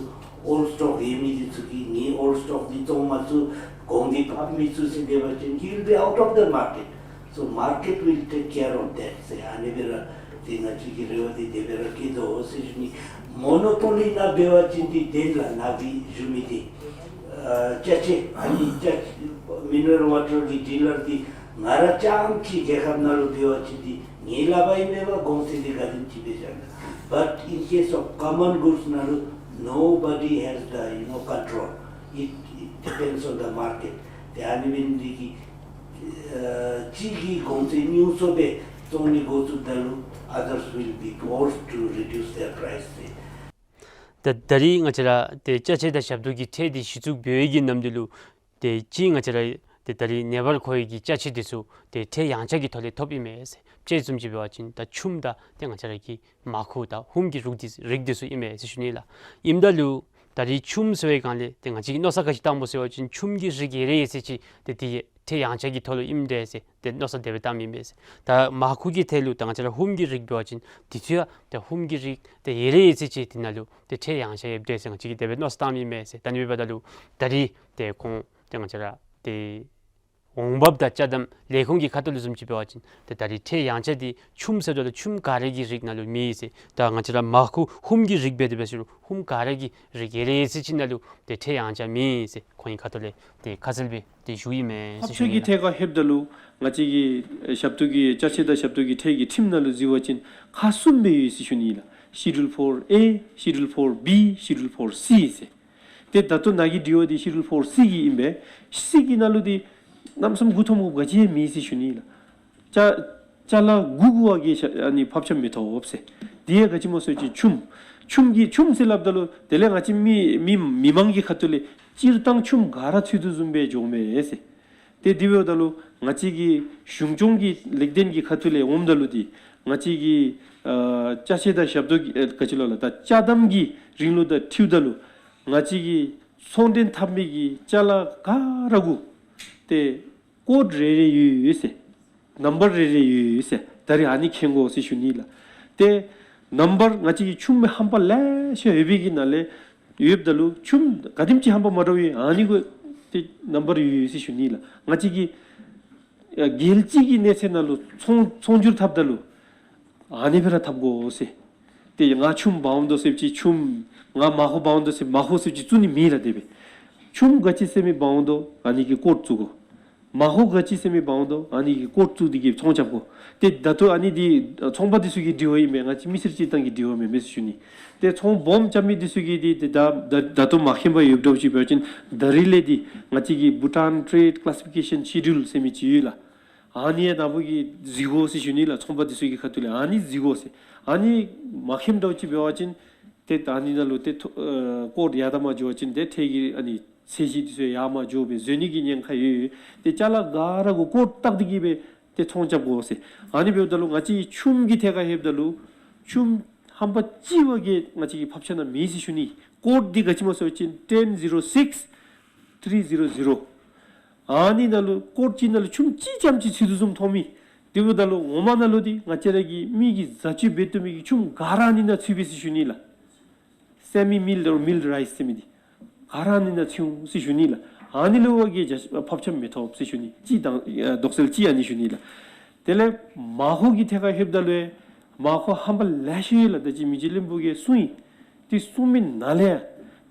ཨོལཌ་སི་ཊོག་ཡོད་མི་འདི་ཚུ་གིས་ངེའི་ཨོལཌ་སི་ཊོག་འདི་བཙོང་མ་ཚུགས། གོང་འདི་ཕབ་མི་ཚུགས་ཟེར་སྡོད་པ་ཅིན་you will be out of the market. So market will take care of that. ཟེར་ཨ་ནི་སྦེ་ར་ཏེ་ང་བཅས་ཀྱི་རེ་བ་འདི་དེ་སྦེ་ར་བསྐྱེད་དོ་ཟེར་ཞུ་ནི། མོ་ནོ་པོ་ལི་ནང་འབད་བ་ཅིན་འདི་བདེན་ལགས། ནཱ་གིས་ཞུ་མི་འདི་ཨ་ཅ་ཆས་ཨ་ནི་ཅ་མི་ནི་རལ་ཝ་ཊར་གྱི་ཌི་ལར་འདི་ང་ར་རྐྱངམ་གཅིག་རྒྱལ་ཁབ་ནང་ལུ་འབད་བ་ཅིན་འདི་ངེའི་ལག་པར་ཨིན་མས་པ། གོང་ཚད་འདི་ག་དེམ་ཅིག་སྦེ་བཞག་ན། But in case of common goods ནང་ལུ་nobody has the, you know, control. It, it depends on the market. ཏེ་ཨ་ནི་འབད་ནི་འདི་གིས་ཨ་གཅིག་གིས་གོང་ཚད་ཉུང་སུ་སྦེ་བཙོང་ནི་འགོ་བཙུགསཔ་ད་ལུ་others will be forced to reduce their price. ད་ད་རིས་ང་བཅས་ར་ཏེ་ཅ་ཆས་དང་ཞབས་ཏོག་གི་ཁྲལ་འདི་གཞི་བཙུགས་འབད་བའི་གི་ནམ་དུས་ལུ་ཏེ་གཅིག་ང་བཅས་ར་ཏེ་ད་རིས་ནངས་པར་མཁོ་བའི་གི་ཅ་ཆས་འདི་ཚུ་ཏེ་ཁྲལ་ཡང་ཆག་གི་ཐོག་ལས་ཐོབ་ཨིན་མས་ཟེར། དཔྱེ་བཟུམ་ཅིག་འབད་བ་ཅིན་ད་ཆུམ་དང་ཏེ་ང་བཅས་ར་གི་མར་ཁུ་དང་ཧུམ་གྱི་རིགས་འདི་རིགས་འདི་ཚུ་ཨིན་མས་ཟེར་ཞུ་ནི་ལགས། ཨིནམ་ད་ལུ་ད་རིས་ཆུམ་ཟེར་བའི་སྒང་ལས་ཏེ་ང་བཅས་ཀྱིས་མནོ་བསམ་ག་ཅི་བཏངམ་སྨོ་ཟེར་བ་ཅིན་ཆུམ་གྱི་རིགས་ཡོད་རེ་ཡོད་ཚད་ཅིག་ཏེ་དེ་ཁྲལ་ཡང་ཆག་གི་ཐོག་ལུ་ཨིནམ་འདྲས་ཟེར་ཏེ་མནོ་བསམ་དེ་སྦེ་བཏངམ་ཨིན་པས་ཟེར། ད་མར་ཁུ་གི་ཐད་ལུ་ད་ང་བཅས་ར་ཧུམ་གྱི་རིགས་འབད་བ་ཅིན་དེ་ཚུ་ཡང་ཏེ་ཧུམ་གྱི་རིགས་ཏེ་ཡོད་རེ་ཡོད་ཚད་ཅིག་དེ་ནང་ལུ་ཏེ་ཁྲལ་ཡང་ཆག་ཡོདཔ་འདྲས་ཟེར་ང་བཅས་ཀྱིས་དེ་སྦེ་མནོ་བསམ་བཏངམ་ཨིན་པས་ཟེར། ད་ཨ་ནི་འབདཝ་ད་ལུ་ད་རིས་ཏེ་ཁོང་ཏེ་ང་བཅས་ར་ཏེ་འོང་འབབ་དང་ཅ་དམ་ལས་ཁུངས་ཀྱི་ཁ་ཐུག་ལས་བཟུམ་ཅིག་འབད་བ་ཅིན་ཏེ་ད་རིས་ཁྲལ་ཡང་ཆག་འདི་ཆུམ་ཟེརཝ་ད་ལུ་ཆུམ་ག་ར་གི་རིགས་ནང་ལུ་མེད་ཟེར། ད་ང་བཅས་ར་མར་ཁུ་ཧུམ་གྱི་རིགས་འབད་དེ་འབད་ཟེར་རུང་ཧུམ་ག་ར་གི་རིགས་ཡོད་རེ་ཡོད་ཚད་ཅིག་ནང་ལུ་ཏེ་ཁྲལ་ཡང་ཆག་མེད་ཟེར་ཁོང་གི་ཁ་ཐུག་ལས་ཏེ་ཁ་གསལ་སྦེ་ཏེ་ཞུ་ཡི་མས་ཟེར་ཞུ་ནི་ལགས། ཕབ་ཆག་གི་ཐད་ཁར་ལྷོདཔ་ད་ལུ་ང་བཅས་ཀྱི་ཞབས་ཏོག་གི་ཅ་ཆས་དང་ཞབས་ཏོག་གི་ཁྲལ་གྱི་ཁྲིམས་ནང་ལུ་གཟིགས་པ་ཅིན་ཁག་གསུམ་སྦེ་ཡོད་ཟེར་ཞུ་ནི་ལགས། Schedule four A, Schedule four B, Schedule four C ཟེར། ཏེ་ད་ལྟོ་ནཱ་གི་དྲི་བ་འདི་Schedule four C གི་ཨིན་པས། C གི་ནང་ལུ་འདི་གནམ་མེད་ས་མེད་མགུ་འཐོམ་དགོཔ་ག་ཅི་ཡང་མེད་ཟེར་ཞུ་ནི་ལགས། ཅ་ཅ་ལ་དགུ་དགུ་བ་གིས་ཨ་ནི་ཕབ་ཆག་མི་ཐོབ་ཟེར། འདི་ཡང་ག་ཅི་སྨོ་ཟེར་བ་ཅིན་ཆུམ་ཆུམ་གྱི་ཆུམ་ཟེར་སླབ་ད་ལུ་དེ་ལས་ང་བཅས་མི་མི་མི་མང་གི་ཁ་ཐུག་ལས་སྤྱིར་བཏང་ཆུམ་ག་ར་ཚུད་དོ་བཟུམ་སྦེ་འགྱོཝ་མས་ཟེར། ཏེ་དེ་འབདཝ་ད་ལུ་ང་བཅས་ཀྱི་གཞུང་སྐྱོང་གི་ལེགས་ལྡན་གྱི་ཁ་ཐུག་ལས་འོངམ་ད་ལུ་འདི་ང་བཅས་ཀྱི་ཨ་ཅ་ཆས་དང་ཞབས་ཏོག་གི་ཨ་ག་ཅི་ལོ་ལགས། ད་ཅ་དམ་གྱི་རིང་ལུགས་དང་འཁྲིལཝ་ད་ལུ་ང་བཅས་ཀྱི་ཚོང་འདྲེན་འཐབ་མི་གི་ཅ་ལ་ག་ར་གུ་ཏེ་ཀོཌ་རེ་རེ་ཡོད་ཡོད་ཟེར། ནམ་བར་རེ་རེ་ཡོད་ཡོད་ཟེར། ད་རིས་ཨ་ནི་མཁྱེན་དགོ་ཟེར་ཞུ་ནི་ལགས། ཏེ་ནམ་བར་ང་བཅས་ཀྱི་ཆུམ་ཧམ་པ་ལེ་ཤ་ཡོད་པའི་གི་ནང་ལས་ཡོདཔ་ད་ལུ་ཆུམ་ག་དེམ་ཅིག་ཧམ་པ་མ་འདྲཝ་ཨ་ནི་གུ་ཏེ་ནམ་བར་ཡོད་ཡོད་ཟེར་ཞུ་ནི་ལགས། ང་བཅས་ཀྱིས་ཨ་རྒྱལ་སྤྱི་གི་གནས་ཚད་ནང་ལུ་ཚོང་ཚོང་སྒྱུར་འཐབ་ད་ལུ་ཨ་ནི་སྦེ་ར་འཐབ་དགོ་ཟེར། ཏེ་ང་ཆུམ་འབག་འོང་དོ་ཟེར་བ་ཅིན་ཆུམ། ང་མར་ཁུ་འབག་འོང་དོ་ཟེར་མར་ཁུ་ཟེར་བ་ཅིན་བཙུགས་ནི་མེད་ལགས། དེ་སྦེ་ཆུམ་ག་ཅི་ཟེར་མི་འབག་འོང་དོ་ཨ་ནི་གི་ཀོཌ་བཙུགས་དགོ། མར་ཁུ་ག་ཅི་ཟེར་མི་འབག་འོང་དོ་ཨ་ནི་གི་ཀོཌ་བཙུགས་ཏེ་གི་ཚོང་རྐྱབ་དགོ། ཏེ་ད་ལྟོ་ཨ་ནི་འདི་ཚོང་པ་འདི་ཚུ་གི་དྲི་བ་ཨིན་མས། ང་བཅས་མི་སེར་སྤྱིར་བཏང་གི་དྲི་བ་མེན་མས་ཟེར་ཞུ་ནི། ཏེ་ཚོང་སྦོམ་རྐྱབ་མི་འདི་ཚུ་གིས་འདི་ཏེ་ད་ད་ད་ལྟོ་མ་མཁྱེན་པར་ཡོདཔ་འདྲཝ་ཅིག་འབད་བ་ཅིན་ད་རིས་ལས་འདི་ང་བཅས་ཀྱི་Bhutan Trade Classification Schedule ཟེར་མི་ཅིག་ཡོད་ལགས། ཨ་ནི་ཡང་ནཱ་བུ་གིས་གཟིགས་དགོ་ཟེར་ཞུ་ནི་ལགས། ཚོང་པ་འདི་ཚུ་གི་ཁ་ཐུག་ལས་ཨ་ནི་གཟིགས་དགོ་ཟེར། ཨ་ནི་མ་མཁྱེནམ་འདྲཝ་ཅིག་འབད་བ་ཅིན་ཏེ་ད་ཨ་ནི་ནང་ལུ་ཏེ་ཐོ་ཨ་ཀོཌ་ཡར་དང་མར་འགྱོ་བ་ཅིན་ཏེ་ཁྲལ་གྱི་ཨ་ནི་ཚད་གཞི་འདི་ཚུ་ཡར་མར་འགྱོ་སྦེ་འཛོལ་ནི་གི་ཉེན་ཁ་ཡོད། ཏེ་ཅ་ལ་ག་ར་གུ་ཀོཌ་བཏགས་ཏེ་གི་སྦེ་ཏེ་ཚོང་རྐྱབ་དགོ་ཟེར། ཨ་ནི་འབདཝ་ད་ལུ་ང་བཅས་ཆུམ་གྱི་ཐད་ཁར་ལྷོདཔ་ད་ལུ་ཆུམ་ཧམ་པ་གཅིག་བ་གིས་ང་བཅས་ཀྱི་ཕབ་ཆག་ནང་མེད་ཟེར་ཞུ་ནི། ཀོཌ་འདི་ག་ཅི་སྨོ་ཟེར་བ་ཅིན་ཊེན་ཟི་རོ་སིགསི་ཐི་རི་ཟི་རོ་ཟི་རོ། ཨ་ནི་ནང་ལུ་ཀོཌ་ཅིག་ནང་ལུ་ཆུམ་ཅིག་རྐྱངམ་ཅིག་ཚུད་དོ་བཟུམ་མཐོང་མི། དེ་འབདཝ་ད་ལུ་ངོ་མ་ནང་ལུ་འདི་ང་བཅས་ར་གི་མི་གིས་བཟའ་སྤྱོད་འབད་བཏུབ་མི་གི་ཆུམ་ག་ར་ཨ་ནི་ནང་ཚུད་པས་ཟེར་ཞུ་ནི་ལགས། སེ་མི་མིལཌ་འོར་མིལཌ་རའིསི་ཟེར་མི་འདི་ག་ར་ཨ་ནི་ནང་ཚུད་འོང་ཟེར་ཞུ་ནི་ལགས། ཨ་ནི་ལུ་བ་གིས་ཕབ་ཆམ་མི་ཐོབ་ཟེར་ཞུ་ནི། གཅིག་དང་ཨ་དོགས་སེལ་གཅིག་ཨ་ནི་ཞུ་ནི་ལགས། དེ་ལས་མར་ཁུ་གི་ཐད་ཁར་ལྷོདཔ་ད་ལུ་མར་ཁུ་རྣམ་པ་ལེ་ཤ་ཡོད་ལགས། ད་ཅི་མི་རྗེ་བློན་པོ་གིས་གསུངས་ཡི། དེ་གསུངས་མི་ནང་ལས་ཡང་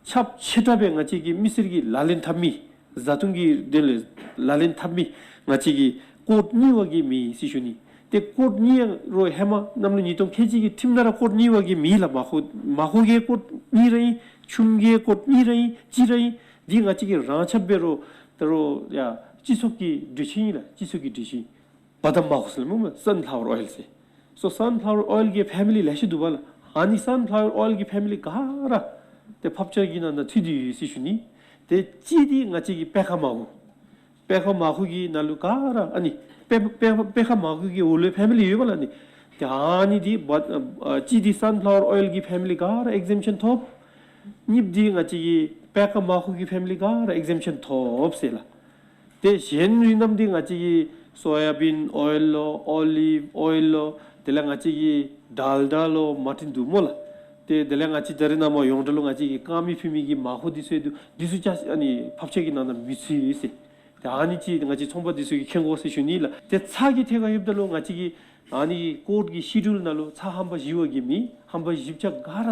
ཁྱབ་ཆེ་དྲགས་སྦེ་ང་བཅས་ཀྱི་མི་སེར་གྱིས་ལག་ལེན་འཐབ་མི་བཟའ་འཐུང་གི་དོན་ལས་ལག་ལེན་འཐབ་མི་ང་བཅས་ཀྱི་ཀོཌ་གཉིས་བ་གིས་མེད་ཟེར་ཞུ་ནི། ཏེ་ཀོཌ་གཉིས་ར་ཧེ་མ་གནམ་ལོ་ཉིས་སྟོང་ཁལ་གཅིག་གི་ཁྲིམས་ནང་ར་ཀོཌ་གཉིས་བ་གིས་མེད་ལགས། མར་ཁུ་མར་ཁུ་གི་ཀོཌ་གཉིས་ར་ཨིན། ཆུམ་གྱི་ཀོཌ་གཉིས་ར་ཨིན། གཅིག་ར་ཨིན། འདི་ང་བཅས་ཀྱིས་རང་ཁྱབ་འབད་རུང་ད་རུང་ཡ་སྤྱི་ཚོགས་ཀྱི་གྲོས་ཆོད་ཨིན་ལགས། སྤྱི་ཚོགས་ཀྱི་གྲོས་ཆོད་ཨིན། བ་དམ་མར་ཁུ་ཟེར་སླབ་མས་སྨོ། སཱན་ཕ་ལ་ཝར་ཨོའིལ་ཟེར། སོ་སཱན་ཕ་ལ་ཝར་ཨོའིལ་གྱི་ཕེ་མི་ལི་ལེ་ཤ་འདུག་པ་ལགས། ཨ་ནི་སཱན་ཕ་ལ་ཝར་ཨོའིལ་གྱི་ཕེ་མི་ལི་ག་ར་ཏེ་ཕབ་ཆམ་གྱི་ནང་ན་ཚུད་དེ་ཡོད་ཟེར་ཞུ་ནི། ཏེ་གཅིག་འདི་ང་བཅས་ཀྱི་པད་ཁ་མར་ཁུ། པད་ཁ་མར་ཁུ་གི་ནང་ལུ་ག་ར་ཨ་ནི་པད་པད་པད་ཁ་མར་ཁུ་གི་འོག་ལུ་ཕེ་མི་ལི་ཡོད་པ་ལགས་ཨ་ནི། ཏེ་ཨ་ནི་འདི་བ་ཨ་གཅིག་འདི་སཱན་ཕ་ལ་ཝར་ཨོའིལ་གྱི་ཕེ་མི་ལི་ག་ར་ཨེག་ཛེམ་ཤཱན་ཐོབ། གཉིས་པ་འདི་ང་བཅས་ཀྱི་པད་ཁ་མར་ཁུ་གི་ཕེ་མི་ལི་ག་ར་ཨེག་ཛེམ་ཤཱན་ཐོབ་ཟེར་ལགས། ཏེ་གཞན་རིགས་རྣམས་འདི་ང་བཅས་ཀྱི་སོ་ཡ་བིན་ཨོའིལ་ལོ་ཨོ་ལིབ་ཨོའིལ་ལོ་དེ་ལས་ང་བཅས་ཀྱི་ཌལ་ཌ་ལོ་མར་ཊིན་འདུག་སྨོ་ལགས། ཏེ་དེ་ལས་ང་བཅས་ད་རེས་ནངས་པ་ཡོངས་གྲགས་ལུ་ང་བཅས་ཀྱིས་དཀར་མེ་ཕུལ་མི་གི་མར་ཁུ་འདི་ཚུ་ཡང་འདུག། འདི་ཚུ་ཡང་ཨ་ནི་ཕབ་ཆམ་གྱི་ནང་ན་མི་ཚུད་ཟེར། ཏེ་ཨ་ནི་ཅིག་ང་བཅས་ཚོང་པ་འདི་ཚུ་གིས་མཁྱེན་དགོ་ཟེར་ཞུ་ནི་ལགས། ཏེ་ཚྭ་གི་ཐད་ཁར་ལྷོདཔ་ད་ལུ་ང་བཅས་ཀྱི་ཨ་ནི་ཀོཌ་གི་ཤེ་ཌུལ་ནང་ལུ་ཚྭ་ཧམ་པ་བཞི་བ་གིས་མེད། ཧམ་པ་བཞི་ཆ་ག་ར་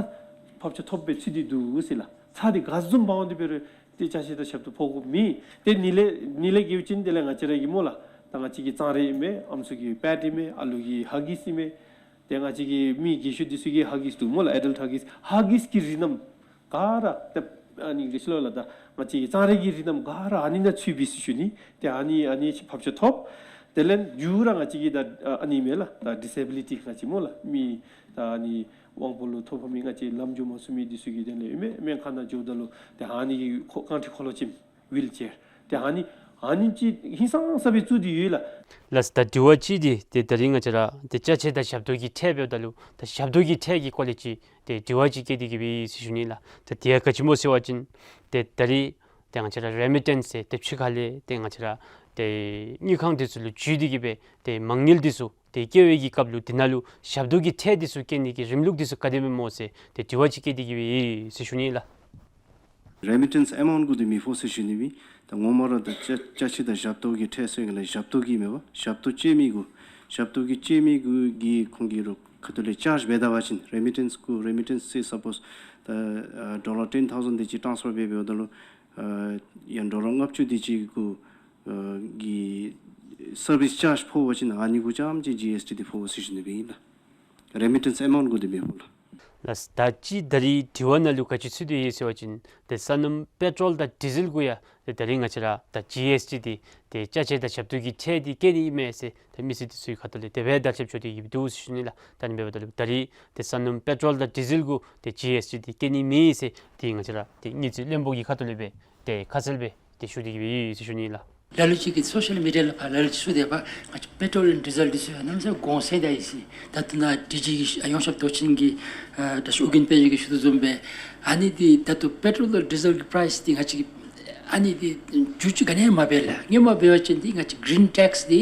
ཕབ་ཆམ་ཐོབ་སྦེ་ཚུད་དེ་འདུག་ཟེར་ལགས། ཚྭ་འདི་ག་བཟུམ་འབག་འོང་སྟེ་འབད་རུང་ཏེ་ཅ་ཆས་དང་ཞབས་ཏོག་ཕོག་དགོཔ་མེད། ཏེ་ནི་ལས་ནི་ལས་གི་ཡོད་པ་ཅིན་དེ་ལས་ང་བཅས་ར་གི་སྨོ་ལགས། ད་ང་བཅས་ཀྱི་གཙང་རས་ཨིན་མས། ཨམ་སྲུ་གི་པེཌ་ཨིན་མས། ཨ་ལུ་གི་ཧ་གིསི་ཨིན་མས། ཏེ་ང་བཅས་ཀྱི་མི་རྒས་ཤོས་འདི་ཚུ་གི་ཧ་གིསི་འདུག་སྨོ་ལགས། ཨེ་ཌལཊ་ཧ་གིསི། ཧ་གིསི་གི་རིགས་རྣམས་ག་ར་ཏེ་ཨ་ནི་ག་ཅི་ལོ་ལགས། ད་ང་བཅས་ཀྱི་གཙང་རས་ཀྱི་རིགས་རྣམས་ག་ར་ཨ་ནི་ནང་ཚུད་པས་ཟེར་ཞུ་ནི། ཏེ་ཨ་ནི་ཨ་ནི་ཕབ་ཆམ་ཐོབ། དེ་ལས་མཇུག་ར་ང་བཅས་ཀྱི་ད་ཨ་ནི་ཨིན་མས་ལགས། ད་ཌི་སེ་བི་ལི་ཊི་ང་བཅས་སྨོ་ལགས། མི་ད་ཨ་ནི་དབང་པོ་ལུ་ཐོ་ཕོག་མི་ང་བཅས་ལམ་འགྱོ་མ་ཚུགས་མི་འདི་ཚུ་གི་དོན་ལས་ཨིན་མས། སྨན་ཁང་ནང་འགྱོཝ་ད་ལུ་ཏེ་ཨ་ནི་གི་ཁོ་རྐང་ཁྲི་འཁོར་ལོ་ཅན་ཝིལ་ཅེར། ཏེ་ཨ་ནི་ཨ་ནི་ཅིག་ཧིང་སངས་ས་སྦེ་བཙུགས་ཏེ་ཡོད་ལགས། ལགས། ད་དྲི་བ་གཅིག་འདི་ཏེ་ད་རིས་ང་བཅས་ར་ཏེ་ཅ་ཆས་དང་ཞབས་ཏོག་གི་ཁྲལ་འབདཝ་ད་ལུ་ད་ཞབས་ཏོག་གི་ཁྲལ་གྱི་སྐོར་ལས་ཅིག་ཏེ་དྲི་བ་ཅིག་བཀོད་དེ་གི་སྦེ་ཡོད་ཟེར་ཞུ་ནི་ལགས། ད་དེ་ཡང་ག་ཅི་སྨོ་ཟེར་བ་ཅིན་ཏེ་ད་རིས་ཏེ་ང་བཅས་ར་རེ་མི་ཊེནསི་ཟེར་ཏེ་ཕྱི་ཁ་ལས་ཏེ་ང་བཅས་ར་ཏེ་དངུལ་ཁང་འདི་ཚུ་ལུ་འཇུས་ཏེ་གི་སྦེ་ཏེ་མ་དངུལ་འདི་ཚུ་ཏེ་བསྐྱལ་བའི་གི་སྐབས་ལུ་དེ་ནང་ལུ་ཞབས་ཏོག་གི་ཁྲལ་འདི་ཚུ་བཀལ་ནི་གི་རིམ་ལུགས་འདི་ཚུ་ག་དེ་སྦེ་སྨོ་ཟེར་ཏེ་དྲི་བ་ཅིག་བཀོད་དེ་གི་སྦེ་ཡོད་ཟེར་ཞུ་ནི་ལགས། རེ་མི་ཊེནསི་ཨེ་མའུནཊ་གུ་འདི་མི་ཕོག་ཟེར་ཞུ་ནི་སྦེ། ད་ངོ་མ་ར་ད་ཅ་ཅ་ཆས་དང་ཞབས་ཏོག་གི་ཁྲལ་ཟེར་གི་ལས་ཞབས་ཏོག་གི་མེན་པ། ཞབས་ཏོག་སྤྱོད་མི་གུ་ཞབས་ཏོག་གི་སྤྱོད་མི་གུ་གི་ཁོང་གིས་རོགས་ཁ་ཐུག་ལས་ཅཱརཇ་འབད་ད་པ་ཅིན་རེ་མི་ཊེནསི་གུ་རེ་མི་ཊེནསི་སེ་སཔོསི་ད་ཨ་ཌོ་ལར་ཊེན་ཐའུ་ཟེནཌ་དེ་ཅིག་ཊ་རཱནསི་ཕར་འབད་འབདཝ་ད་ལུ་ཨ་ཡང་ཌོ་ལར་ལྔ་བཅུ་དེ་ཅིག་གུ་ཨ་གི་སར་བིསི་ཅཱརཇ་ཕོག་པ་ཅིན་ཨ་ནི་གུ་རྐྱངམ་ཅིག་ཇི་ཨེསི་ཊི་འདི་ཕོག་ཟེར་ཞུ་ནི་སྦེ་ཨིན་ལགས། རེ་མི་ཊེནསི་ཨེ་མའུནཊ་གུ་འདི་མི་ཕོག་ལགས། ལགས། ད་ཅི་ད་རིས་དྲི་བ་ནང་ལུ་ག་ཅི་ཚུད་དེ་ཡོད་ཟེར་བ་ཅིན་ཏེ་སོ་ནམ་པེ་ཊོལ་དང་ཌི་ཟེལ་གུ་ཡང་ཏེ་ད་རིས་ང་བཅས་ར་ད་ཇི་ཨེསི་ཊི་འདི་ཏེ་ཅ་ཆས་དང་ཞབས་ཏོག་གི་ཁྲལ་འདི་བཀལ་ནི་ཨིན་མས་ཟེར་ཏེ་མི་སེར་འདི་ཚུ་གི་ཁ་ཐུག་ལས་དེ་སྦེ་དར་ཁྱབ་འགྱོ་སྟེ་གི་འདུག་ཟེར་ཞུ་ནི་ལགས། ད་ཨ་ནི་འབདཝ་ད་ལུ་ད་རིས་ཏེ་སོ་ནམ་པེ་ཊོལ་དང་ཌི་ཟེལ་གུ་ཏེ་ཇི་ཨེསི་ཊི་འདི་བཀལ་ནི་མེད་ཟེར་ཏེ་ང་བཅས་ར་ཏེ་དངུལ་རྩིས་བློན་པོ་གི་ཁ་ཐུག་ལས་སྦེ་ཏེ་ཁ་གསལ་སྦེ་ཏེ་ཞུ་སྟེ་གི་སྦེ་ཡོད་ཟེར་ཞུ་ནི་ལགས། ལ་ལུ་ཅིག་གིས་སོ་ཤལ་མི་ཌི་ཡ་ལས་ཕར་ལ་ལུ་ཅིག་ཚུད་དེ་ཕར་ང་བཅས་པེ་ཊོལ་ཌི་ཟེལ་འདི་ཚུ་ཡང་གནམ་མེད་ས་མེད་གོང་ཟད་ད་ཡི་ཟེར། ད་ལྟོ་ནཱ་ཌི་ཇི་གི་ཨ་ཡོངས་ཁྱབ་དོན་ཚན་གྱི་ཨ་ད་ཤུ་ཨོ་རྒྱན་དཔལ་འབྱོར་གྱིས་ཞུ་དོ་བཟུམ་སྦེ་ཨ་ནི་འདི་ད་ལྟོ་པེ་ཊོལ་དང་ཌི་ཟེལ་གྱི་པ་རའིསི་འདི་ང་བཅས་ཀྱིས་ཨ་ནི་འདི་འགྱུར་བཅོས་ག་ནི་ཡང་མ་འབད་ལགས། སྔོན་མ་འབད་བ་ཅིན་འདི་ང་བཅས་གི་རིན་ཊེགསི་འདི་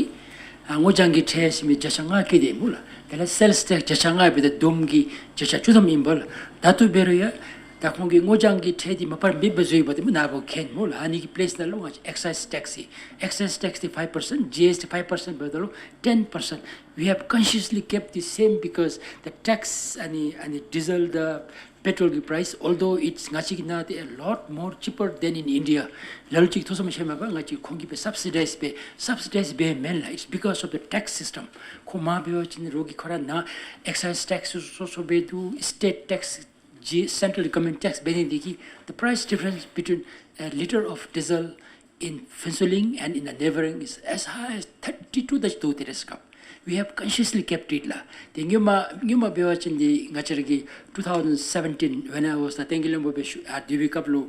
ཨ་སྔོ་ལྗང་གི་ཁྲལ་ཟེར་མི་བརྒྱ་ཆ་ལྔ་བཀལ་ཏེ་སྨོ་ལགས། དེ་ལས་སེལསི་ཊེགསི་བརྒྱ་ཆ་ལྔ་འབདཝ་ད་བསྡོམས་ཀྱིས་བརྒྱ་ཆ་བཅུ་ཐམ་ཨིན་པས་ལགས། ད་ལྟོ་འབད་རུང་ཡང་ད་ཁོང་གིས་སྔོ་ལྗང་གི་ཁྲལ་འདི་མ་པ་ར་མེདཔ་བཟོ་ཡི་པ་ཏེ་སྨོ་ནཱ་བུ་མཁྱེན་སྨོ་ལགས། ཨ་ནི་གི་པི་ལེསི་ནང་ལུ་ང་བཅས་ཨེག་སའིསི་ཊེགསི་ཨེག་སའིསི་ཊེགསི་འདི་ཕའིབ་པར་སེནཊ། ཇི་ཨེསི་ཊི་ཕའིབ་པར་སེནཊ་འབདཝ་ད་ལུ་ཊེན་པར་སེནཊ། We have consciously kept the same because the tax ཨ་ནི་ཨ་ནི་ཌི་ཟེལ་དང་པེ་ཊོལ་གྱི་པ་རའིསི་although it's ང་བཅས་ཀྱི་ནང་ཏེ་a lot more cheaper than in India. ལ་ལུ་ཅིག་ཐོས་སོ་མ་ཤེས་མས་པ། ང་བཅས་ཁོང་གིས་སྦེ་སབ་སི་ཌའིཛ་འབད་སབ་སི་ཌའིཛ་འབད་མེན་ལགས། It's because of the tax system. ཁོ་མ་འབད་བ་ཅིན་རོགས་ཀྱིས་ཁོ་ར་ནཱ་ཨེག་སའིསི་ཊེགསི་སོ་སོ་འབད་དོ། སི་ཊེཊ་ཊེགསི་ཇི་སེན་ཊྲལ་གོ་ཝར་མེནཊ་ཊེགསི་འབད་ནི་འདི་གིས་the price difference between a litre of diesel in Phuentsholing and in the neighboring is as high as thirty to the two དེ་རེས་སྐབས། We have consciously kept it ལགས། ཏེ་སྔོན་མ་སྔོན་མ་འབད་བ་ཅིན་འདི་ང་བཅས་ར་གི་two thousand seventeen when I was the བསྟན་རྒྱས་བློན་པོ་སྦེ་ཞུ་ཨ་དེ་བའི་སྐབས་ལུ་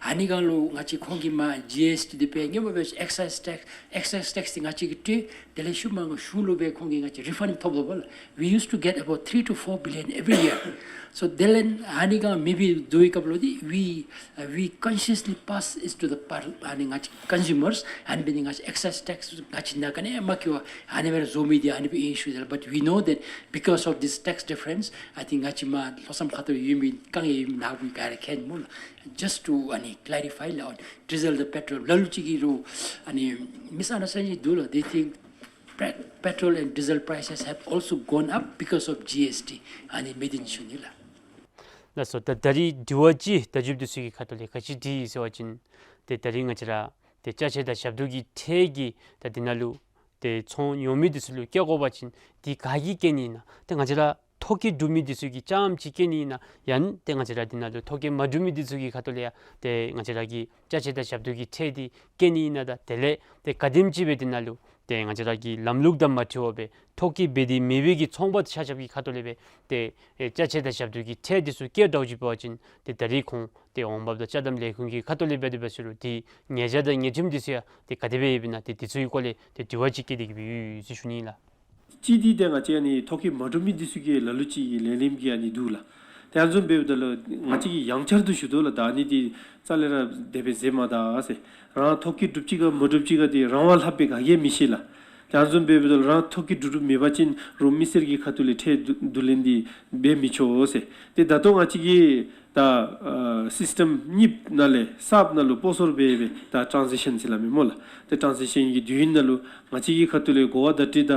ཨ་ནི་སྒང་ལུ་ང་བཅས་ཁོང་གིས་མར་ཇི་ཨེསི་ཊི་འདི་འབད་སྔོན་མ་འབད་ཨེག་སའིསི་ཊེགསི་ཨེག་སའིསི་ཊེགསི་འདི་ང་བཅས་ཀྱིས་སྤྲོད། དེ་ལས་ཤུལ་མ་གཞུང་ལུ་སྦེ་ཁོང་གིས་ང་བཅས་རི་ཕཱནཌ་ཐོབ་དོ་བ་ལགས། We used to get about three to four billion every year. So So དེ་ལས་ཨ་ནི་ག་མེ་བི་བསྡུ་བའི་སྐབས་ལུ་འདི་we, uh, we consciously pass it to the par- ཨ་ནི་ང་བཅས་consumer ཨ་ནི་འབད་ནི་ང་བཅས་excise tax ང་བཅས་ནང་ག་ནི་མ་བཀལ་བར་ཨ་ནི་སྦེ་ར་བཟོ་མི་འདི་ཨ་ནི་སྦེ་ཨིན་ཞུ་དེ་ལགས། But we know that because of this tax difference, I think ང་བཅས་མ་ལྷོ་སམ་ཁ་ཐུག་ཡོད་མི་ག་ཡང་ཡོད་མི་ནཱ་བུ་ག་ར་མཁྱེན་སྨོ་ལགས། Just to ཨ་ནི་clarify ལགས། Diesel དང་petrol ལ་ལུ་ཅིག་གིས་ར་ཨ་ནི་misunderstanding འདུག་ལགས། They think pe- petrol and diesel prices have also gone up because of G S T ཨ་ནི་མེད་དེ་ཨིན་ཞུ་ནི་ལགས། ལགས་སོ། ད་ད་རིས་དྲི་བ་ཅིག་བརྡ་བརྒྱུདཔ་འདི་ཚུ་གི་ཁ་ཐུག་ལས་ག་ཅི་དྲིས་ཡི་ཟེར་བ་ཅིན་ཏེ་ད་རིས་ང་བཅས་ར་ཏེ་ཅ་ཆས་དང་ཞབས་ཏོག་གི་ཁྲལ་གྱི་ད་འདི་ནང་ལུ་ཏེ་ཚོང་ཉོ་མི་འདི་ཚུ་ལུ་བཀལ་དགོ་པ་ཅིན་འདི་ག་གིས་བཀལ་ནི་ཨིན་ན། ཏེ་ང་བཅས་ར་ཐོ་བཀོད་གྲུབ་མི་འདི་ཚུ་གིས་རྐྱངམ་ཅིག་བཀལ་ནི་ཨིན་ན། ཡང་ཏེ་ང་བཅས་ར་འདི་ནང་ལུ་ཐོ་བཀོད་མ་གྲུབ་མི་འདི་ཚུ་གི་ཁ་ཐུག་ལས་ཡང་ཏེ་ང་བཅས་ར་གི་ཅ་ཆས་དང་ཞབས་ཏོག་གི་ཁྲལ་འདི་བཀལ་ནི་ཨིན་ན། ད་དེ་ལས་ཏེ་ག་དེམ་ཅིག་སྦེ་འདི་ནང་ལུ་ཏེ་ང་བཅས་ར་གི་ལམ་ལུགས་དང་མ་འཁྲིལ་བར་སྦེ་ཐོ་བཀོད་འབད་དེ་མེད་པའི་གི་ཚོང་པ་ཆ་ཁྱབ་ཀྱི་ཁ་ཐུག་ལས་སྦེ་ཏེ་ཨེ་ཅ་ཆས་དང་ཞབས་ཏོག་གི་ཁྲལ་འདི་ཚུ་བཀལ་དོ་ཅིག་འབད་བ་ཅིན་ཏེ་ད་རིས་ཁོང་ཏེ་འོང་འབབ་དང་ཅ་དམ་ལས་ཁུངས་ཀྱི་ཁ་ཐུག་ལས་འབད་དེ་འབད་ཟེར་རུང་ཏེ་ཉེས་བྱ་དང་ཉེས་ཁྲིམས་འདི་ཚུ་ཡང་ཏེ་ག་དེ་སྦེ་ཡོདཔ་ཨིན་ན། ཏེ་འདི་ཚུ་གི་སྐོར་ལས་ཏེ་དྲི་བ་ཅིག་བཀོད་དེ་གི་སྦེ་ཡོད་ཟེར་ཞུ་ནི་ལགས། གཅིག་འདི་ཏེ་ང་བཅས་ཨ་ནི་ཐོ་བཀོད་མ་གྲུབ་མི་འདི་ཚུ་གི་ལ་ལུ་ཅིག་གི་ལས་རིམ་གྱི་ཨ་ནི་འདུག་ལགས། ཏེ་ཨ་ནི་བཟུམ་འབདཝ་ད་ལུ་ང་བཅས་ཀྱིས་ཡང་བསྐྱར་དུ་ཞུ་དོ་ལགས། ད་ཨ་ནི་འདི་རྩ་ལས་ར་དེ་སྦེ་མཛད་མ་ད་ཟེར། རང་ཐོ་བཀོད་གྲུབ་ཅི་ག་མ་གྲུབ་ཅི་ག་འདི་རང་བ་ལྷགཔ་སྦེ་ག་གིས་མི་ཤེས་ལགས། ཏེ་ཨ་ནི་བཟུམ་འབདཝ་ད་ལུ་རང་ཐོ་བཀོད་གྲུབ་གྲུབ་མེད་པ་ཅིན་རོགས་མི་སེར་གྱི་ཁ་ཐུག་ལས་ཁྲལ་བསྡུ་བསྡུ་ལེན་འདི་འབད་མི་ཆོག་ཟེར། ཏེ་ད་ལྟོ་ང་བཅས་ཀྱིས་ད་ཨ་སིསི་ཊེམ་གཉིསཔ་ནང་ལས་གསརཔ་ནང་ལུ་སྤོ་སོར་འབད་སྦེ་ད་ཊཱན་ཟི་ཤཱན་ཟེར་སླབ་མས་སྨོ་ལགས། ཏེ་ཊཱན་ཟི་ཤཱན་གྱི་དུས་ཡུན་ནང་ལུ་ང་བཅས་ཀྱི་ཁ་ཐུག་ལས་གོ་བ་བརྡ་སྤྲོད་ད་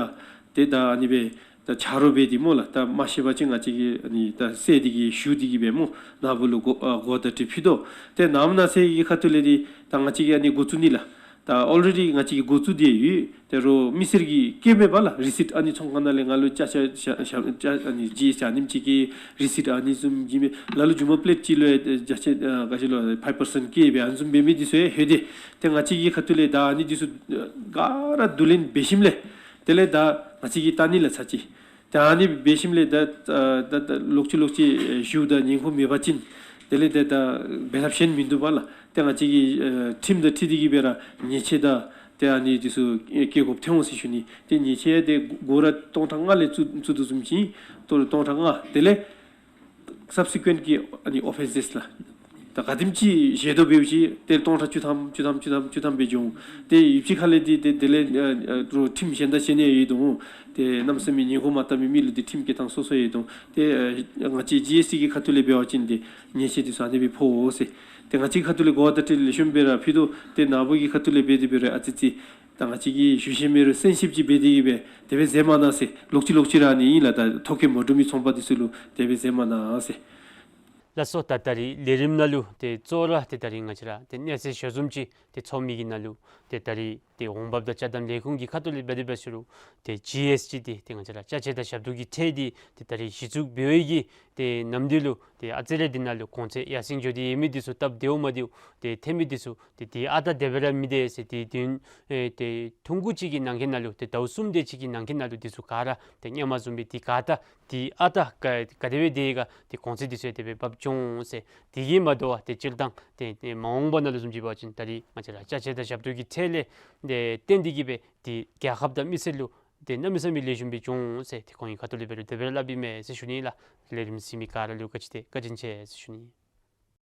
ཏེ་ད་ཨ་ནི་སྦེ་ད་ཆ་རོགས་འབད་དེ་སྨོ་ལགས། ད་མ་ཤེས་པ་ཅིན་ང་བཅས་ཀྱིས་ཨ་ནི་ད་གསལ་ཏེ་གི་ཞུ་སྟེ་གི་སྦེ་སྨོ་ནཱ་བུ་ལུ་གོ་ཨ་གོ་བ་བརྡ་སྤྲོད་ཕུལ་དོ། ཏེ་ནམ་ནཱ་ཚེ་གི་ཁ་ཐུག་ལས་འདི་ད་ང་བཅས་ཀྱིས་ཨ་ནི་འགོ་བཙུགས་ནི་ལགས། ད་ཨོལ་རེ་ཌི་ང་བཅས་ཀྱིས་འགོ་བཙུགས་ཏེ་ཡོད། ཏེ་རོགས་མི་སེར་གྱིས་བཀལ་མེད་པ་ལགས། རི་སིཊ་ཨ་ནི་ཚོང་ཁང་ནང་ལས་ང་ལུ་ཅ་ཆས་ཞབས་ཞབས་ཅ་ཨ་ནི་ཇི་ཨེསི་ཊི་ཨ་ནེམ་ཅིག་གི་རི་སིཊ་ཨ་ནི་བཟུམ་གྱི་མི་ལ་ལུ་རྒྱུ་མ་པེ་ལེཊ་གཅིག་ལུ་ཡང་ཅ་ཆས་ཨ་ག་ཅི་ལོ་ཕའིབ་པར་སེནཊ་བཀལ་སྦེ་ཨ་ནི་བཟུམ་འབད་མི་འདི་ཚུ་ཡང་ལྷོད་དེ། ཏེ་ང་བཅས་ཀྱི་ཁ་ཐུག་ལས་ད་ཨ་ནི་འདི་ཚུ་ག་ར་བསྡུ་ལེན་འབད་ཞིནམ་ལས་དེ་ལས་ད་ང་བཅས་ཀྱིས་བལྟ་ནི་ལགས་ཚར་ཅིག། ཏེ་ཨ་ནི་འབད་ཞིནམ་ལས་ད་ཨ་ད་ད་ལོག་ཅི་ལོག་ཅི་ཨེ་ཞུ་དང་ཉེན་ཁ་མེད་པ་ཅིན་དེ་ལས་ད་ད་འབད་ཐབས་གཞན་མིན་འདུག་པ་ལགས། ཏེ་ང་བཅས་ཀྱིས་ཨེ་ཁྲིམས་དང་འཁྲིལ་ཏེ་གི་སྦེ་ར་ཉེས་ཆད་དང་ཏེ་ཨ་ནི་འདི་ཚུ་བཀལ་དགོཔ་ཐོན་འོང་ཟེར་ཞུ་ནི། ཏེ་ཉེས་ཆད་ཏེ་སྒོར་ར་སྟོང་ཕྲག་ལྔ་ལས་བཙུགས་བཙུགས་དོ་བཟུམ་ཅིག་ཏེ་སྟོང་ཕྲག་ལྔ་དེ་ལས་སབ་སི་ཀུ་ཨེནཊ་གི་ཨ་ནི་ཨོ་ཕེན་སེསི་ལགས། ད་ག་དེམ་ཅིག་བཞེས་དོ་འབདཝ་ཅིག་ཏེ་སྟོང་ཕྲག་བཅུ་ཐམ་བཅུ་ཐམ་བཅུ་ཐམ་བཅུ་ཐམ་སྦེ་འགྱོ་འོང་། ཏེ་ཡུདཔ་ཅིག་ཁ་ལས་འདི་ཏེ་དེ་ལས་ཨ་ཨ་རོགས་ཁྲིམས་གཞན་དང་གཞན་ཡང་ཡོད་དོ་འོང་། ཏེ་གནམ་མེད་ས་མེད་ཉེན་ཁ་མ་བཏང་མི་མི་ལུ་འདི་ཁྲིམས་བཀལ་ཐངས་སོ་སོ་ཡོད་དོ་འོང་། ཏེ་ཨ་ང་བཅས་ཇི་ཨེསི་ཊི་གི་ཁ་ཐུག་ལས་འབད་བ་ཅིན་འདི་ཉེས་ཆད་འདི་ཚུ་ཨ་ནི་སྦེ་ཕོག་འོང་ཟེར། ཏེ་ང་བཅས་ཁ་ཐུག་ལས་གོ་བ་བརྡ་སྤྲོད་ལེགས་ཤོམ་སྦེ་ར་ཕུལ་དོ། ཏེ་ནཱ་བུ་གི་ཁ་ཐུག་ལས་འབད་དེ་འབད་རུང་ཨ་ཙི་ཙི་ད་ང་བཅས་ཀྱིས་ཞུ་ཤེས་མེད་རུང་གསན་ཤེསཔ་ཅིག་འབད་དེ་གི་སྦེ་དེ་སྦེ་མཛད་མ་གནང་ཟེར། ལོག་ཅི་ལོག་ཅི་ར་ཨ་ནི་ཨིན་ལགས། ད་ཐོ་བཀོད་མ་གྲུབ་མི་ཚོང་པ་འདི་ཚུ་ལུ་དེ་སྦེ་མཛད་མ་གནང་ཟེར། ལགས་སོ། ད་ད་རིས་ལས་རིམ་ནང་ལུ་ཏེ་གཙོ་བོ་ར་ཏེ་ད་རིས་ང་བཅས་ར་ཏེ་གནས་ཚུལ་ཞལ་འཛོམས་ཅིག་ཏེ་ཚོགས་མི་གི་ནང་ལུ་ཏེ་ད་རིས་ཏེ་འོང་འབབ་དང་ཅ་དམ་ལས་ཁུངས་ཀྱི་ཁ་ཐུག་ལས་འབད་དེ་འབད་ཟེར་རུང་ཏེ་ཇི་ཨེསི་ཊི་འདི་ཏེ་ང་བཅས་ར་ཅ་ཆས་དང་ཞབས་ཏོག་གི་ཁྲལ་འདི་ཏེ་ད་རིས་གཞི་བཙུགས་འབད་བའི་གི་ཏེ་ནམ་དུས་ལུ་ཏེ་ཨ་ཙི་རེ་འདི་ནང་ལུ་གོང་ཚད་ཡར་སེང་འགྱོ་སྟེ་ཡོད་མི་འདི་ཚུ་སྟབས་བདེཝ་མ་བདེཝ་ཏེ་ཐོན་མི་འདི་ཚུ་ཏེ་འདི་ཨ་རྟག་དེ་སྦེ་ར་མི་སྡོད་ཟེར། ཏེ་དུས་ཡུན་ཨེ་ཏེ་ཐུང་ཀུ་ཅིག་གི་ནང་འཁོད་ནང་ལུ་ཏེ་ཟླཝ་གསུམ་དེ་ཅིག་གི་ནང་འཁོད་ནང་ལུ་འདི་ཚུ་ག་ར་ཏེ་སྔོན་མ་བཟུམ་སྦེ་ཏེ་ག་ར་ཏེ་ཨ་རྟག་ག་ག་དེ་སྦེ་སྡོད་ག་ཏེ་གོང་ཚད་འདི་ཚུ་ཡང་དེ་སྦེ་འབབ་འགྱོ་འོང་ཟེར། དེ་གིས་མ་དོ་བར་ཏེ་སྤྱིར་བཏང་ཏེ་ཏེ་མ་འོངས་པ་ནང་ལུ་བཟུམ་ཅིག་འབད་བ་ཅིན་ད་རིས་ང་བཅས་ར་ཅ་ཆས་དང་ཞབས་ཏོག་གི་ཁྲལ་ལས་ཏེ་བརྟེན་ཏེ་གི་སྦེ་ཏེ་རྒྱལ་ཁབ་དང་མི་སེར་ལུ་ཏེ་གནམ་མེད་ས་མེད་ལེགས་ཤོམ་སྦེ་འགྱོ་འོང་ཟེར་ཏེ་ཁོང་གི་ཁ་ཐུག་ལས་འབད་རུང་དེ་སྦེ་ར་སླབ་ཨིན་མས་ཟེར་ཞུ་ནི་ལགས། ལས་རིམ་གཟིགས་མི་ག་ར་ལུ་བཀའ་དྲིན་ཆེ་བཀའ་དྲིན་ཆེ་ཟེར་ཞུ་ནི།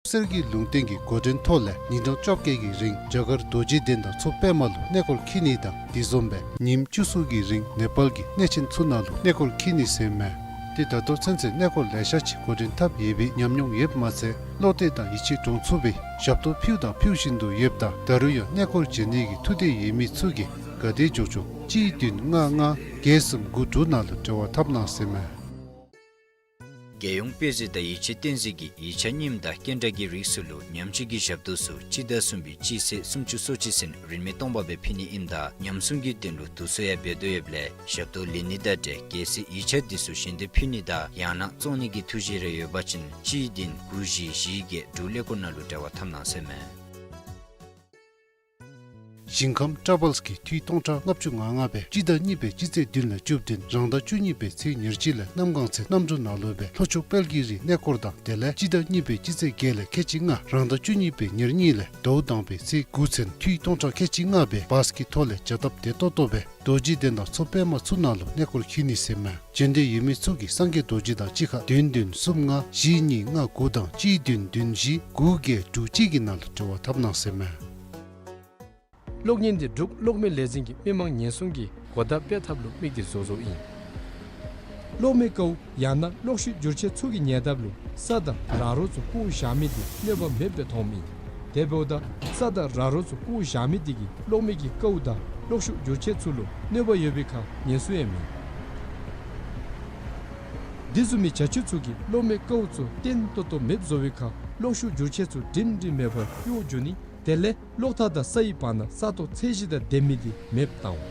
གསེར་གྱི་ལུང་བསྟན་གྱི་འགོ་འདྲེན་ཐོག་ལས་ཉིན་གྲངས་བཅོ་བརྒྱད་ཀྱི་རིང་རྒྱ་གར་རྡོ་རྗེ་གདན་དང་མཚོ་པདྨ་ལུ་གནས་སྐོར་འཁྱིད་ནི་དང་དེ་བཟུམ་སྦེ་ཉིནམ་བཅུ་གསུམ་གྱི་རིང་ནེ་པཱལ་གྱི་གནས་ཆེན་ཚུ་ནང་ལུ་གནས་སྐོར་འཁྱིད་ནི་ཟེར་མས། ཏེ་ད་ལྟོ་ཚུན་ཚོད་གནས་སྐོར་ལེ་ཤ་ཅིག་འགོ་འདྲེན་འཐབ་ཡོད་པའི་ཉམས་མྱོང་ཡོདཔ་མ་ཚད་བློ་གཏད་དང་ཡིད་ཆེས་འདྲོངས་ཚུགས་པའི་ཞབས་ཏོག་ཕུལ་དང་ཕུལ་བཞིན་དུ་ཡོདཔ་ད་ད་རུང་ཡང་གནས་སྐོར་བྱོན་ནི་གི་ཐུགས་འདོད་ཡོད་མི་ཚུ་གིས་ག་དེ་མགྱོགས་མགྱོགས་གཅིག་བདུན་ལྔ་ལྔ་བརྒྱད་གསུམ་དགུ་དྲུག་ནང་ལུ་འབྲེལ་བ་འཐབ་གནང་ཟེར་མས། རྒྱལ་ཡོངས་དཔེ་མཛོད་དང་ཡིད་ཆེས་བསྟན་འཛིན་གྱིས་ཡིག་ཆ་རྙིངམ་དང་སྐད་འདྲ་གི་རིགས་ཚུ་ལུ་ཉམས་བཅོས་ཀྱི་ཞབས་ཏོག་ཚུ་སྤྱི་ཟླ་གསུམ་པའི་སྤྱི་ཚེས་སུམ་ཅུ་སོ་གཅིག་ཚུན་རིན་མེད་སྟོང་པ་སྦེ་ཕུལ་ནི་ཨིནམ་ད་ཉམས་སྲུང་གི་དོན་ལུ་དུས་ཚོད་ཡང་འབད་དོ་ཡོདཔ་ལས་ཞབས་ཏོག་ལེན་ནི་དང་འབྲེལ་གལ་སྲིད་ཡིག་ཆ་འདི་ཚུ་གཞན་དུ་ཕུལ་ནི་དང་ཡང་ན་བཙོང་ནི་གི་ཐུགས་བཞེད་རེ་ཡོད་པ་ཅིན་གཅིག་བདུན་དགུ་བཞི་བཞི་བརྒྱད་དྲུག་ཀླད་ཀོར་ནང་ལུ་འབྲེལ་བ་འཐབ་གནང་ཟེར་མས། ཞིང་ཁམས་ཊ་ར་བཱལསི་གིས་འཐུས་སྟོང་ཕྲག་ལྔ་བཅུ་ང་ལྔ་སྦེ་སྤྱི་ཟླ་གཉིས་པའི་སྤྱི་ཚེས་བདུན་ལས་བཅུ་བདུན་རང་ཟླ་བཅུ་གཉིས་པའི་ཚེས་ཉེར་གཅིག་ལས་གནམ་གང་ཚེ་གནམ་གྲུ་ནང་ལུ་སྦེ་ལྷོ་ཕྱོགས་དཔལ་གྱི་རི་གནས་སྐོར་དང་དེ་ལས་སྤྱི་ཟླ་གཉིས་པའི་སྤྱི་ཚེས་བརྒྱད་ལས་ཁལ་གཅིག་ལྔ་རང་ཟླ་བཅུ་གཉིས་པའི་ཉེར་གཉིས་ལས་ཟླཝ་དང་པའི་ཚེས་དགུ་ཚུན་འཐུས་སྟོང་ཕྲག་ཁལ་གཅིག་ལྔ་སྦེ་བཱསི་གི་ཐོག་ལས་བྱ་སྟབས་བདེ་ཏོག་ཏོ་སྦེ་རྡོ་རྗེ་གདན་དང་མཚོ་པདྨ་ཚུ་ནང་ལུ་གནས་སྐོར་འཁྱིད་ནི་ཟེར་མས། འབྱོན་འདོད་ཡོད་མི་ཚུ་གིས་སངས་རྒྱས་རྡོ་རྗེ་གདན་གཅིག་ཁར་བདུན་བདུན་གསུམ་ལྔ་བཞི་གཉིས་ལྔ་དགུ་དང་གཅིག་བདུན་བདུན་བཞི་དགུ་བརྒྱད་དྲུག་གཅིག་གི་ནང་ལུ་འབྲེལ་བ་འཐབ་གནང་ཟེར་མས། གློག་བརྙན་འདི་འབྲུག་གློག་མེ་ལས་འཛིན་གྱིས་མི་མང་ཉེན་སྲུང་གི་གོ་བརྡ་སྤེལ་ཐབས་ལུ་དམིགས་ཏེ་བཟོ་བཟོཝ་ཨིན། གློག་མེ་ཀཝ་ཡང་ན་གློག་ཤུགས་འགྱུར་ཆས་ཚུ་གི་ཉེ་འདབས་ལུ་ས་དང་ར་རོ་ཚུ་བཀོ་བཞག་མི་འདི་གནོད་པ་མེདཔ་སྦེ་མཐོངམ་ཨིན། དེ་འབདཝ་ད་ས་དང་ར་རོ་ཚུ་བཀོ་བཞག་མི་འདི་གིས་གློག་མེ་གི་ཀཝ་དང་གློག་ཤུགས་འགྱུར་ཆས་ཚུ་ལུ་གནོད་པ་ཡོད་པའི་ཁར་ཉེན་སྲུང་ཡང་མེད། འདི་བཟུམ་མའི་བྱ་སྤྱོད་ཚུ་གིས་གློག་མེ་ཀཝ་ཚུ་བརྟན་ཏོག་ཏོ་མེདཔ་བཟོ་བའི་ཁར་གློག་ཤུགས་འགྱུར་ཆས་ཚུ་སྒྲིང་སྒྲིང་མེད་པར་གཡོ་འགྱོ་ནི། དེ་ལས་གློག་ཐག་དང་ས་ཡི་བར་ན་ས་སྟོང་ཚད་གཞི་དང་ལྡན་མི་འདི་མེདཔ་བཏང་འོང་།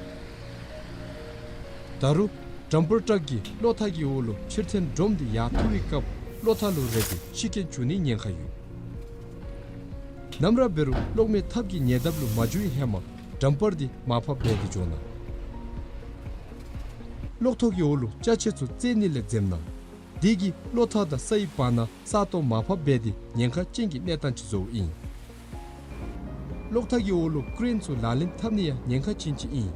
ད་རུང་ཌམ་པར་ཊག་གིས་གློག་ཐག་གི་འོག་ལུ་ཕྱིར་འཐེན་སྒྲོམ་འདི་ཡར་འཐུ་བའི་སྐབས་གློག་ཐག་ལུ་རེག་སྟེ་ཤི་རྐྱེན་འབྱུང་ནིའི་ཉེན་ཁ་ཡོད། ནམ་ར་འབད་རུང་གློག་མེ་ཐབ་ཀྱི་ཉེ་འདབས་ལུ་མ་འགྱོ་བའི་ཧེ་མ་ཌམ་པར་འདི་མར་ཕབ་འབད་དེ་འགྱོ་གནང་། གློག་ཐོག་གི་འོག་ལུ་ཅ་ཆས་ཚུ་བཙལ་ནི་ལས་འཛེམ་གནང་། དེ་གིས་གློག་ཐག་དང་ས་ཡི་བར་ན་ས་སྟོང་མར་ཕབ་འབད་དེ་ཉེན་ཁ་ཅན་གྱི་གནས་སྟངས་ཅིག་བཟོཝ་ཨིན། གློག་ཐག་གི་འོག་ལུ་ཀེ་རེན་ཚུ་ལག་ལེན་འཐབ་ནི་ཡང་ཉེན་ཁ་ཅན་ཅིག་ཨིན།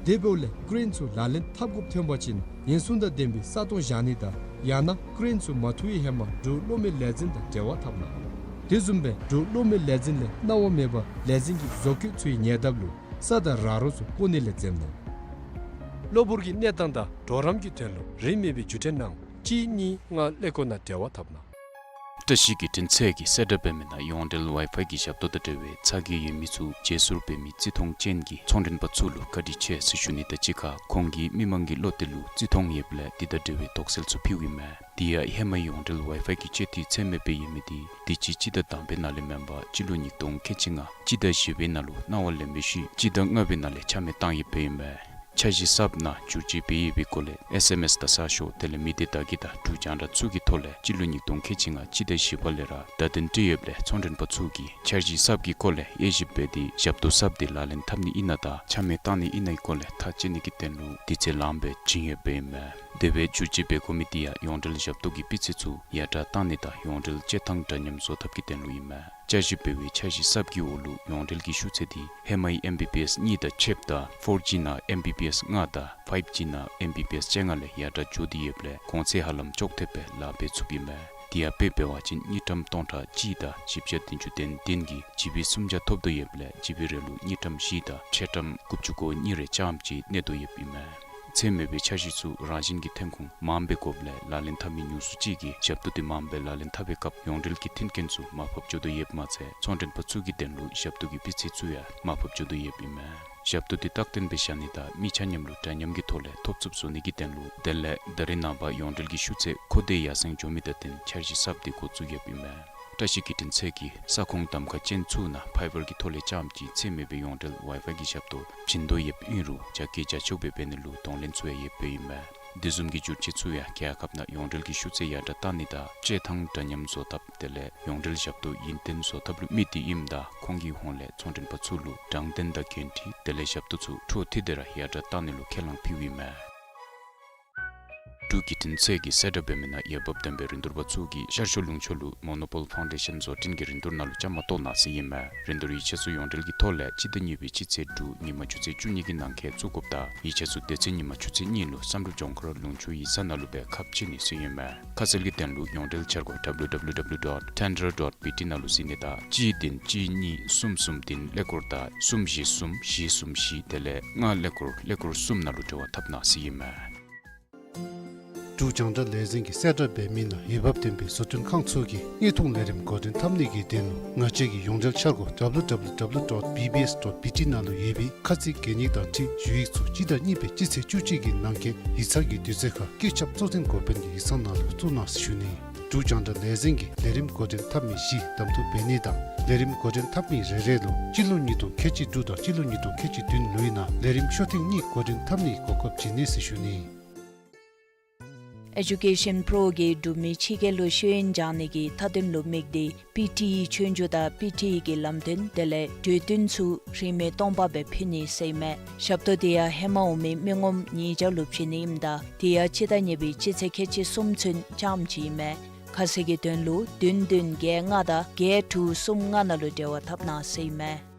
དེ་འབདཝ་ལས་ཀེ་རེན་ཚུ་ལག་ལེན་འཐབ་དགོཔ་ཐོན་པ་ཅིན་ཉེན་སྲུང་དང་ལྡན་པའི་ས་སྟོང་བཞག་ནི་དང་ཡང་ན་ཀེ་རེན་ཚུ་མ་འཐུ་བའི་ཧེ་མ་འབྲུག་གློག་མེ་ལས་འཛིན་དང་འབྲེལ་བ་འཐབ་གནང་། དེ་བཟུམ་སྦེ་འབྲུག་གློག་མེ་ལས་འཛིན་ལས་གནང་བ་མེད་པར་ལས་འཛིན་གྱི་བཟོ་བཀོད་ཚུའི་ཉེ་འདབས་ལུ་ས་དང་ར་རོ་ཚུ་བཀོ་ནི་ལས་འཛེམ་གནང་། གློ་བུར་གྱི་གནས་སྟངས་དང་གྲོགས་རམ་གྱི་དོན་ལུ་རིན་མེད་པའི་བརྒྱུད་འཕྲིན་ནང་གཅིག་གཉིས་ལྔ་ཀླད་ཀོར་ནང་འབྲེལ་བ་འཐབ་གནང་། བཀྲ་ཤིས་བརྒྱུད་འཕྲིན་ཚད་ཀྱིས་གསལ་བསྒྲགས་འབད་མི་ནང་ཡོངས་འབྲེལ་ཝའི་ཕའི་གི་ཞབས་ཏོག་དང་འབྲེལ་བའི་ཚ་གྱང་ཡོད་མི་ཚུ་བརྗེ་སོར་འབད་མི་བརྩི་མཐོང་ཅན་གྱི་ཚོང་མགྲོན་པ་ཚུ་ལུ་བཀའ་དྲིན་ཆེ་ཟེར་ཞུ་ནི་དང་གཅིག་ཁར་ཁོང་གིས་མི་མང་གི་བློ་གཏད་ལུ་བརྩི་མཐོང་ཡོདཔ་ལས་དེ་དང་འབྲེལ་བའི་དོགས་སེལ་ཚུ་ཕུལཝ་ཨིན་མས། དེ་ཡང་ཧེ་མའི་ཡོངས་འབྲེལ་ཝའི་ཕའི་གི་སྤྱོད་འཐུས་ཚད་མེདཔ་སྦེ་ཡོད་མི་དེ་དུས་ཅི་སྤྱི་ཟླ་དང་པའི་ནང་ལས་མེན་པར་སྤྱི་ལོ་ཉིས་སྟོང་ཁལ་གཅིག་ལྔ་སྤྱི་ཟླ་བཞི་པའི་ནང་ལུ་གནང་བ་ལེན་པའི་ཤུལ་སྤྱི་ཟླ་ལྔ་པའི་ནང་ལས་ཆ་མེད་བཏང་ཡོདཔ་ཨིན་མས། འཆར་གཞི་གསརཔ་ནང་བསྒྱུར་བཅོས་འབད་ཡོད་པའི་སྐོར་ལས་ཨེསི་ཨེམ་ཨེསི་དང་གསར་ཤོག་དེ་ལས་མི་སྡེ་བརྡ་བརྒྱུད་དང་འབྲུག་རྒྱང་བསྒྲགས་ཚུ་གི་ཐོག་ལས་སྤྱི་ལོ་ཉིས་སྟོང་ཁལ་གཅིག་ལྔ་སྤྱི་ཟླ་བཞི་པ་ལས་ར་བརྡ་དོན་སྤྲོད་ཡོདཔ་ལས་ཚོང་མགྲོན་པ་ཚུ་གིས་འཆར་གཞི་གསརཔ་གི་སྐོར་ལས་དབྱེ་ཞིབ་འབད་དེ་ཞབས་ཏོག་གསརཔ་དེ་ལག་ལེན་འཐབ་ནི་ཨིན་ན་དང་ཆ་མེད་བཏང་ནི་ཨིན་ནའི་སྐོར་ལས་ཐག་བཅད་ནི་གི་དོན་ལུ་དུས་ཚོད་ལངམ་སྦེ་བྱིན་ཡོདཔ་ཨིན་མས། དེ་སྦེ་བསྒྱུར་བཅོས་འབད་དགོ་མི་དེ་ཡང་ཡོངས་འབྲེལ་ཞབས་ཏོག་གི་སྤུས་ཚད་ཚུ་ཡར་དྲག་བཏང་ནི་དང་ཡོངས་འབྲེལ་སྤྱོད་ཐངས་འདྲ་མཉམ་བཟོ་ཐབས་ཀྱི་དོན་ལུ་ཨིན་མས། བསྐྱར་ཞིབ་འབད་བའི་འཆར་གཞི་གསརཔ་གི་འོག་ལུ་ཡོངས་འབྲེལ་གྱི་ཤུགས་ཚད་དེ་ཧེ་མའི་ཨེམ་བི་བི་ཨེསི་གཉིས་དང་ཕྱདཔ་ད་ཕོར་ཇི་ནང་ཨེམ་བི་བི་ཨེསི་ལྔ་དང་ཕའིབ་ཇི་ནང་ཨེམ་བི་བི་ཨེསི་བཅོ་ལྔ་ལས་ཡར་དྲག་འགྱོ་སྟེ་ཡོདཔ་ལས་གོང་ཚད་ཧ་ལམ་ཅོག་འཐདཔ་སྦེ་ལཱ་འབད་ཚུགསཔ་ཨིན་མས། དེ་ཡང་དཔེ་འབད་བ་ཅིན་དངུལ་ཀྲམ་སྟོང་ཕྲག་གཅིག་དང་བཞི་བརྒྱ་བདུན་ཅུ་དོན་བདུན་གྱིས་ཇི་བི་སུམ་བརྒྱ་ཐོབ་དོ་ཡོདཔ་ལས་ཇི་བི་རེ་ལུ་དངུལ་ཀྲམ་བཞི་དང་ཕྱེད་ཀྲམ་དགུ་བཅུ་གོ་གཉིས་རེ་ཆགཔ་ཅིག་གནས་དོ་ཡོདཔ་ཨིན་མས། ཚད་མེད་པའི་འཆར་གཞི་ཚུ་རང་བཞིན་གྱི་ཐོན་ཁུངས་མངམ་སྦེ་དགོཔ་ལས་ལག་ལེན་འཐབ་མི་ཉུང་སུ་ཅིག་གིས་ཞབས་ཏོག་དེ་མངམ་སྦེ་ལག་ལེན་འཐབ་པའི་སྐབས་ཡོངས་འབྲེལ་གྱི་མཐུན་རྐྱེན་ཚུ་མར་ཕབ་འགྱོ་དོ་ཡོདཔ་མ་ཚད་ཚོང་མགྲོན་པ་ཚུ་གི་དོན་ལུ་ཞབས་ཏོག་གི་སྤུས་ཚད་ཚུ་ཡང་མར་ཕབ་འགྱོ་དོ་ཡོདཔ་ཨིན་མས། ཞབས་ཏོག་དེ་རྟག་བརྟན་སྦེ་བཞག་ནི་དང་མི་ཆ་མཉམ་ལུ་འདྲ་མཉམ་གྱི་ཐོག་ལས་ཐོབ་ཚུགསཔ་བཟོ་ནི་གི་དོན་ལུ་དེ་ལས་ད་རེས་ནངས་པ་ཡོངས་འབྲེལ་གྱི་ཤུགས་ཚད་ཁོ་དེ་ཡར་སེང་འགྱོ་མི་དང་བསྟུན་འཆར་གཞི་གསརཔ་དེ་འགོ་བཙུགས་ཡོདཔ་ཨིན་མས། བཀྲ་ཤིས་བརྒྱུད་འཕྲིན་ཚད་ཀྱིས་ས་ཁོངས་གདམ་ཁ་ཅན་ཚུ་ནང་ཕའི་བར་གྱི་ཐོག་ལས་རྐྱངམ་གཅིག་ཚད་མེད་པའི་ཡོངས་འབྲེལ་ཝའི་ཕའི་གི་ཞབས་ཏོག་བྱིན་དོ་ཡོདཔ་ཨིན་རུང་རྒྱ་སྐྱེད་རྒྱ་ཆོག་སྦེ་འབད་ནི་ལུ་གདོང་ལེན་ཚུ་ཡང་ཡོདཔ་ཨིན་མས། དེ་བཟུམ་གྱི་བསྒྱུར་བཅོས་ཚུ་ཡང་རྒྱལ་ཁབ་ནང་ཡོངས་འབྲེལ་གྱི་ཤུགས་ཚད་ཡར་དྲག་བཏང་ནི་དང་སྤྱོད་ཐངས་འདྲ་མཉམ་བཟོ་ཐབས་དེ་ལས་ཡོངས་འབྲེལ་ཞབས་ཏོག་ཡུན་བརྟན་བཟོ་ཐབས་ལུ་དམིགས་ཏེ་ཨིནམ་ད་ཁོང་གི་ཧོངས་ལས་ཚོང་མགྲོན་པ་ཚུ་ལུ་དྲང་བདེན་དང་འགན་འཁྲི་དེ་ལས་ཞབས་ཏོག་ཚུ་འཕྲོ་མཐུད་དེ་ར་ཡར་དྲག་བཏང་ནི་ལུ་ཁས་བླངས་ཕུལཝ་ཨིན་མས། འབྲུག་བརྒྱུད་འཕྲིན་ཚད་ཀྱིས་གསལ་བསྒྲགས་འབད་མི་ནང་འོས་འབབ་ལྡན་པའི་རིན་བསྡུར་པ་ཚུ་གིས་ཤར་ཕྱོགས་ལུང་ཕྱོགས་ལུ་མོ་ནོ་པོལ་ཕའུན་ཌེ་ཤཱན་བཟོ་སྐྲུན་གྱི་རིན་བསྡུར་ནང་ལུ་བཅའ་མར་གཏོགས་གནང་ཟེར་ཨིན་མས། རིན་བསྡུར་ཡིག་ཆ་ཚུ་ཡོངས་འབྲེལ་གྱི་ཐོག་ལས་སྤྱི་ཟླ་གཉིས་པའི་སྤྱི་ཚེས་དྲུག་ཉིན་མ་ཆུ་ཚོད་བཅུ་གཉིས་ཀྱི་ནང་འཁོད་བཙུགས་དགོཔ་དང་ཡིག་ཆ་ཚུ་དེ་ཚེ་ཉིན་མ་ཆུ་ཚོད་གཉིས་ལུ་བསམ་གྲུབ་ལྗོངས་མཁར་ལུང་ཕྱོགས་ཡིག་ཚང་ནང་ལུ་སྦེ་ཁ་ཕྱེ་ནི་ཟེར་ཨིན་མས། ཁ་གསལ་གྱི་དོན་ལུ་ཡོངས་འབྲེལ་འཆར་སྒོ་ཌབ་ལུ་ཌབ་ལུ་ཌབ་ལུ་ཌོཊ་ཊེན་ཌར་ཌོཊ་བི་ཊི་ནང་ལུ་གཟིགས་ནི་དང་གཅིག་བདུན་གཅིག་གཉིས་གསུམ་གསུམ་བདུན་ཀླད་ཀོར་དང་གསུམ་བཞི་གསུམ་བཞི་གསུམ་བཞི་དེ་ལས་ལྔ་ཀླད་ཀོར་ཀླད་ཀོར་གསུམ་ནང་ལུ་འབྲེལ་བ་འཐབ་གནང་ཟེར་ཨིན་མས། འབྲུག་རྒྱང་བསྒྲགས་ལས་འཛིན་གྱིས་གསལ་བསྒྲགས་འབད་མི་ནང་འོས་འབབ་ལྡན་པའི་བཟོ་སྐྲུན་ཁང་ཚུ་གིས་དངོས་མཐོང་ལས་རིམ་འགོ་འདྲེན་འཐབ་ནི་གི་དོན་ལུ་ང་བཅས་ཀྱི་ཡོངས་འབྲེལ་འཆར་སྒོ་ཌབ་ལུ་ཌབ་ལུ་ཌབ་ལུ་ཌོཊ་བི་བི་ཨེསི་ཌོཊ་བི་ཊི་ནང་ལུ་ཡོད་པའི་ཁ་ཚིག་གན་ཡིག་དང་འཁྲིལ་ཞུ་ཡིག་ཚུ་སྤྱི་ཟླ་གཉིས་པའི་སྤྱི་ཚེས་བཅུ་གཅིག་གི་ནང་འཁོད་ཡིག་ཚང་གི་དུས་ཚོད་ཁར་བཀོད་ཁྱབ་གཙོ་འཛིན་འགོ་དཔོན་གྱི་ཡིག་ཚང་ནང་ལུ་བཙུགས་གནང་ཟེར་ཞུ་ནི། འབྲུག་རྒྱང་བསྒྲགས་ལས་འཛིན་གྱིས་ལས་རིམ་འགོ་འདྲེན་འཐབ་མི་བཞི་གདམ་འཐུ་འབད་ནི་དང་ལས་རིམ་འགོ་འདྲེན་འཐབ་མི་རེ་རེ་ལུ་སྤྱི་ལོ་ཉིས་སྟོང་ཁལ་གཅིག་དྲུག་དང་སྤྱི་ལོ་ཉིས་སྟོང་ཁལ་གཅིག་བདུན་ལོའི་ནང་ལས་རིམ་ཤོག་ཐེངས་གཉིས་འགོ་འདྲེན་འཐབ་ནིའི་གོ་སྐབས་བྱིན་ནི་ཟེར་ཞུ་ནི། ཨེ་ཌུ་ཀེ་ཤཱན་པྲོ་གིས་འབྲུག་མི་ཕྱི་རྒྱལ་ལུ་ཤེས་ཡོན་སྦྱང་ནི་གི་མཐའ་དོན་ལུ་དམིགས་ཏེ་པི་ཊི་ཨི་ཆོས་རྒྱུགས་དང་པི་ཊི་ཨི་གི་ལམ་སྟོན་དེ་ལས་གྲོས་བསྟུན་ཚུ་རིན་མེད་སྟོང་པ་སྦེ་ཕུལ་ནི་ཟེར་ཨིན་མས། ཞབས་ཏོག་དེ་ཡང་ཧེ་མ་འོང་མི་མི་ངོམ་ཉིས་བརྒྱ་ལུ་བྱིན་ནི་ཨིནམ་ད་དེ་ཡང་སྤྱི་ཟླ་གཉིས་པའི་སྤྱི་ཚེས་ཁལ་གཅིག་གསུམ་ཚུན་རྐྱངམ་ཅིག་ཨིན་མས། ཁ་གསལ་གྱི་དོན་ལུ་བདུན་བདུན་བརྒྱད་ལྔ་དང་བརྒྱད་དྲུག་གསུམ་ལྔ་ནང་ལུ་འབྲེལ་བ་འཐབ་གནང་ཟེར་ཨིན་མས།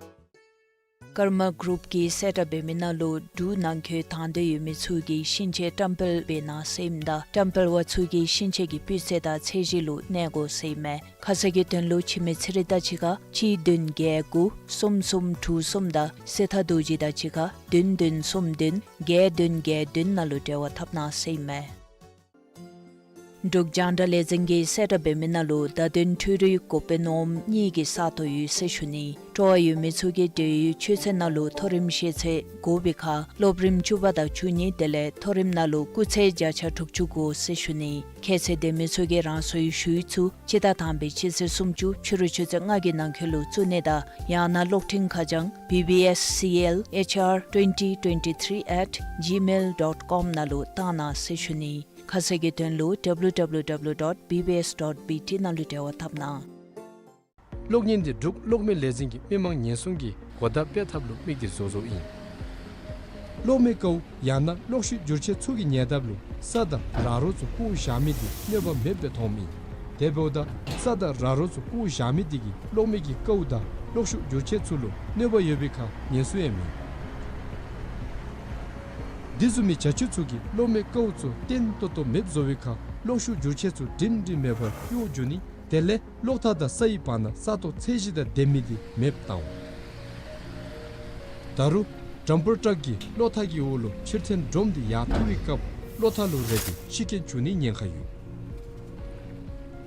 ཀརྨ་གུ་རུབ་ཀྱིས་གསལ་བསྒྲགས་འབད་མི་ནང་ལུ་འབྲུག་ནང་འཁོད་དང་འདོད་ཡོད་མི་ཚུ་གིས་ཤིང་ཆས་བཀྲམ་སྤེལ་འབད་གནང་ཟེར་ཨིནམ་ད་བཀྲམ་སྤེལ་པ་ཚུ་གིས་ཤིང་ཆས་ཀྱི་སྤུས་ཚད་དང་ཚད་གཞི་ལུ་གནས་དགོ་ཟེར་ཨིན་མས། ཁ་གསལ་གྱི་དོན་ལུ་འཆི་མེད་ཚེ་རིང་དང་གཅིག་ཁར་གཅིག་བདུན་བརྒྱད་དགུ་གསུམ་གསུམ་དྲུག་གསུམ་དང་སྲས་ཐར་རྡོ་རྗེ་དང་གཅིག་ཁར་བདུན་བདུན་གསུམ་བདུན་བརྒྱད་བདུན་བརྒྱད་བདུན་ནང་ལུ་འབྲེལ་བ་འཐབ་གནང་ཟེར་ཨིན་མས། འབྲུག་རྒྱང་བསྒྲགས་ལས་འཛིན་གྱིས་གསལ་བསྒྲགས་འབད་མི་ནང་ལུ་བརྡ་དོན་འཕྲུལ་རིག་འགོ་དཔོན་འོགམ་གཉིས་ཀྱི་ས་སྟོང་ཡོད་ཟེར་ཞུ་ནི། སྤྲོ་བ་ཡོད་མི་ཚུ་གིས་འབྲེལ་ཡོད་ཆོས་ཚན་ནང་ལུ་མཐོ་རིམ་ཤེས་ཚད་དགོ་པའི་ཁར་སློབ་རིམ་བཅུ་པ་དང་བཅུ་གཉིས་དེ་ལས་མཐོ་རིམ་ནང་ལུ་སྐུགས་ཚད་བརྒྱ་ཆ་དྲུག་ཅུ་དགོ་ཟེར་ཞུ་ནི། ཁྱད་ཚད་ལྡན་མི་ཚུ་གིས་རང་སོའི་ཞུ་ཡིག་ཚུ་སྤྱི་ཟླ་དང་པའི་སྤྱི་ཚེས་སུམ་ཅུ་ཕྱི་རུ་ཆུ་ཚོད་ལྔ་གི་ནང་འཁོད་ལུ་བཙུགས་ནི་དང་ཡང་ན་གློག་འཕྲིན་ཁ་བྱང་B B S C L H R twenty twenty-three at gmail dot com ནང་ལུ་བཏང་གནང་ཟེར་ཞུ་ནི། ཁ་གསལ་གྱི་དོན་ལུ W W W dot B B S dot B T ནང་ལུ་འབྲེལ་བ་འཐབ་གནང་། གློག་བརྙན་འདི་འབྲུག་གློག་མེ་ལས་འཛིན་གྱིས་མི་མང་ཉེན་སྲུང་གི་གོ་བརྡ་སྤེལ་ཐབས་ལུ་དམིགས་ཏེ་བཟོ་བཟོཝ་ཨིན། གློག་མེ་ཀཝ་ཡང་ན་གློག་ཤུགས་བསྒྱུར་ཆས་ཚུ་གི་ཉེ་འདབས་ལུ་ས་དང་ར་རོ་ཚུ་བཀོ་བཞག་མི་འདི་གནོད་པ་མེདཔ་སྦེ་མཐོངམ་ཨིན། དེ་འབདཝ་ད་ས་དང་ར་རོ་ཚུ་བཀོ་བཞག་མི་འདི་གིས་གློག་མེ་གི་ཀཝ་དང་གློག་ཤུགས་བསྒྱུར་ཆས་ཚུ་ལུ་གནོད་པ་ཡོད་པའི་ཁར་ཉེན་སྲུང་ཡང་མེད། འདི་བཟུམ་མའི་བྱ་སྤྱོད་ཚུ་གིས་གློག་མེ་ཀཝ་ཚུ་བརྟན་ཏོག་ཏོ་མེདཔ་བཟོ་བའི་ཁར་གློག་ཤུགས་བསྒྱུར་ཆས་ཚུ་སྒྲིང་སྒྲིང་མེད་པར་གཡོ་འགྱོ་ནི། དེ་ལས་གློག་ཐག་དང་སའི་བར་ན་ས་སྟོང་ཚད་གཞི་དང་ལྡན་མི་འདི་མེདཔ་བཏང་། ད་རུང་ཌམ་པར་ཊག་གིས་གློག་ཐག་གི་འོག་ལུ་ཕྱིར་འཐེན་སྒྲོམ་འདི་ཡར་འཐུ་བའི་སྐབས་གློག་ཐག་ལུ་རེག་སྟེ་ཤི་རྐྱེན་འབྱུང་ནིའི་ཉེན་ཁ་ཡོད།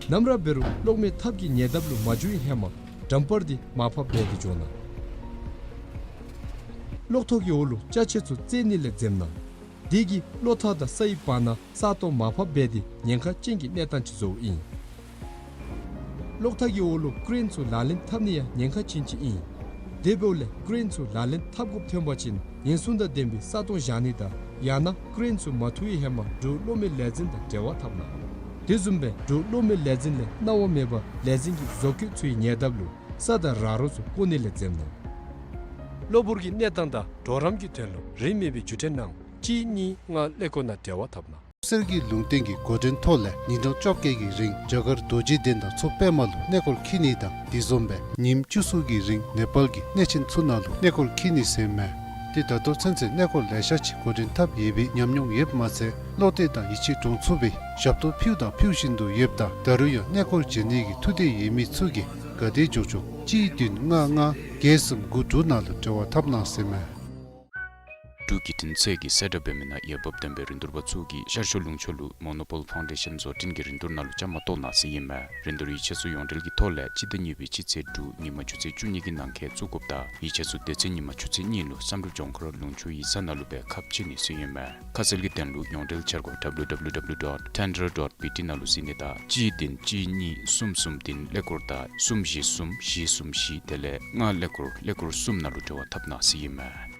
ནམ་ར་འབད་རུང་གློག་མེ་ཐབ་ཀྱི་ཉེ་འདབས་ལུ་མ་འགྱོ་བའི་ཧེ་མ་ཌམ་པར་འདི་མར་ཕབ་འབད་དེ་འགྱོ་གནང་། གློག་ཐོག་གི་འོག་ལུ་ཅ་ཆས་ཚུ་བཙལ་ནི་ལས་འཛེམ་གནང་། དེ་གིས་གློག་ཐག་དང་སའི་བར་ན་ས་སྟོང་མར་ཕབ་འབད་དེ་ཉེན་ཁ་ཅན་གྱི་གནས་སྟངས་ཅིག་བཟོཝ་ཨིན། གློག་ཐག་གི་འོག་ལུ་ཀེ་རེན་ཚུ་ལག་ལེན་འཐབ་ནི་ཡང་ཉེན་ཁ་ཅན་ཅིག་ཨིན། དེ་འབདཝ་ལས་ཀེ་རེན་ཚུ་ལག་ལེན་འཐབ་དགོཔ་ཐོན་པ་ཅིན་ཉེན་སྲུང་དང་ལྡན་པའི་ས་སྟོང་བཞག་ནི་དང་ཡང་ན་ཀེ་རེན་ཚུ་མ་འཐུ་བའི་ཧེ་མ་འབྲུག་གློག་མེ་ལས་འཛིན་དང་འབྲེལ་བ་འཐབ་གནང་། དེ་བཟུམ་སྦེ་འབྲུག་གློག་མེ་ལས་འཛིན་ལས་གནང་བ་མེད་པར་ལས་འཛིན་གྱི་བཟོ་བཀོད་ཚུའི་ཉེ་འདབས་ལུ་ས་དང་ར་རོ་ཚུ་བཀོ་ནི་ལས་འཛེམ་གནང་། གློ་བུར་གྱི་གནས་སྟངས་དང་གྲོགས་རམ་གྱི་དོན་ལུ་རིན་མེད་པའི་བརྒྱུད་འཕྲིན་ནང་གཅིག་གཉིས་ལྔ་ཀླད་ཀོར་ནང་འབྲེལ་བ་འཐབ་གནང་། སེར་གྱི་ལུང་བསྟན་གྱི་འགོ་འདྲེན་ཐོག་ལས་ཉིན་གྲངས་བཅོ་བརྒྱད་ཀྱི་རིང་རྒྱ་གར་རྡོ་རྗེ་གདན་དང་མཚོ་པདྨ་ལུ་གནས་སྐོར་འཁྱིད་ནི་དང་དེ་བཟུམ་སྦེ་ཉིནམ་བཅུ་གསུམ་གྱི་རིང་ནེ་པཱལ་གྱི་གནས་ཆེན་ཚུ་ནང་ལུ་གནས་སྐོར་འཁྱིད་ནི་ཟེར་ཨིན་མས། ཏེ་ད་ལྟོ་ཚུན་ཚོད་གནས་སྐོར་ལེ་ཤ་ཅིག་འགོ་འདྲེན་འཐབ་ཡོད་པའི་ཉམས་མྱོང་ཡོདཔ་མ་ཚད་བློ་གཏད་དང་ཡིད་ཆེས་འདྲོངས་ཚུགས་པའི་ཞབས་ཏོག་ཕུལཝ་དང་ཕུལ་བཞིན་དུ་ཡོདཔ་ད་ད་རུང་ཡང་གནས་སྐོར་མཇལ་ནི་གི་ཐུགས་འདོད་ཡོད་མི་ཚུ་གིས་ག་དེ་མགྱོགས་མགྱོགས་གཅིག་བདུན་ལྔ་ལྔ་བརྒྱད་གསུམ་དགུ་དྲུག་ནང་ལུ་འབྲེལ་བ་འཐབ་གནང་ཟེར་ཨིན་མས། འབྲུག་བརྒྱུད་འཕྲིན་ཚད་ཀྱིས་གསལ་བསྒྲགས་འབད་མི་ནང་འོས་འབབ་ལྡན་པའི་རིན་བསྡུར་པ་ཚུ་གིས་ཤར་ཕྱོགས་ལུང་ཕྱོགས་ལུ་མོ་ནོ་པོལ་ཕའུན་ཌེ་ཤཱན་བཟོ་སྐྲུན་གྱི་རིན་བསྡུར་ནང་ལུ་བཅའ་མར་གཏོགས་གནང་ཟེར་ཨིན་མས། རིན་བསྡུར་ཡིག་ཆ་ཚུ་ཡོངས་འབྲེལ་གྱི་ཐོག་ལས་སྤྱི་ཟླ་གཉིས་པའི་སྤྱི་ཚེས་དྲུག་ཉིན་མ་ཆུ་ཚོད་བཅུ་གཉིས་ཀྱི་ནང་འཁོད་བཙུགས་དགོཔ་དང་ཡིག་ཆ་ཚུ་དེ་ཚེ་ཉིན་མ་ཆུ་ཚོད་གཉིས་ལུ་བསམ་གྲུབ་ལྗོངས་མཁར་ལུང་ཕྱོགས་ཡིག་ཚང་ནང་ལུ་སྦེ་ཁ་ཕྱེ་ནི་ཟེར་ཨིན་མས། ཁ་གསལ་གྱི་དོན་ལུ་ཡོངས་འབྲེལ་འཆར་སྒོ་W W W dot tender dot B T ནང་ལུ་གཟིགས་ནི་དང་གཅིག་བདུན་གཅིག་གཉིས་གསུམ་གསུམ་བདུན་ཀླད་ཀོར་དང་གསུམ་བཞི་གསུམ་བཞི་གསུམ་བཞི་དེ་ལས་ལྔ་ཀླད་ཀོར་ཀླད་ཀོར་གསུམ་ནང་ལུ་འབྲེལ་བ་འཐབ་གནང་ཟེར་ཨིན་མས།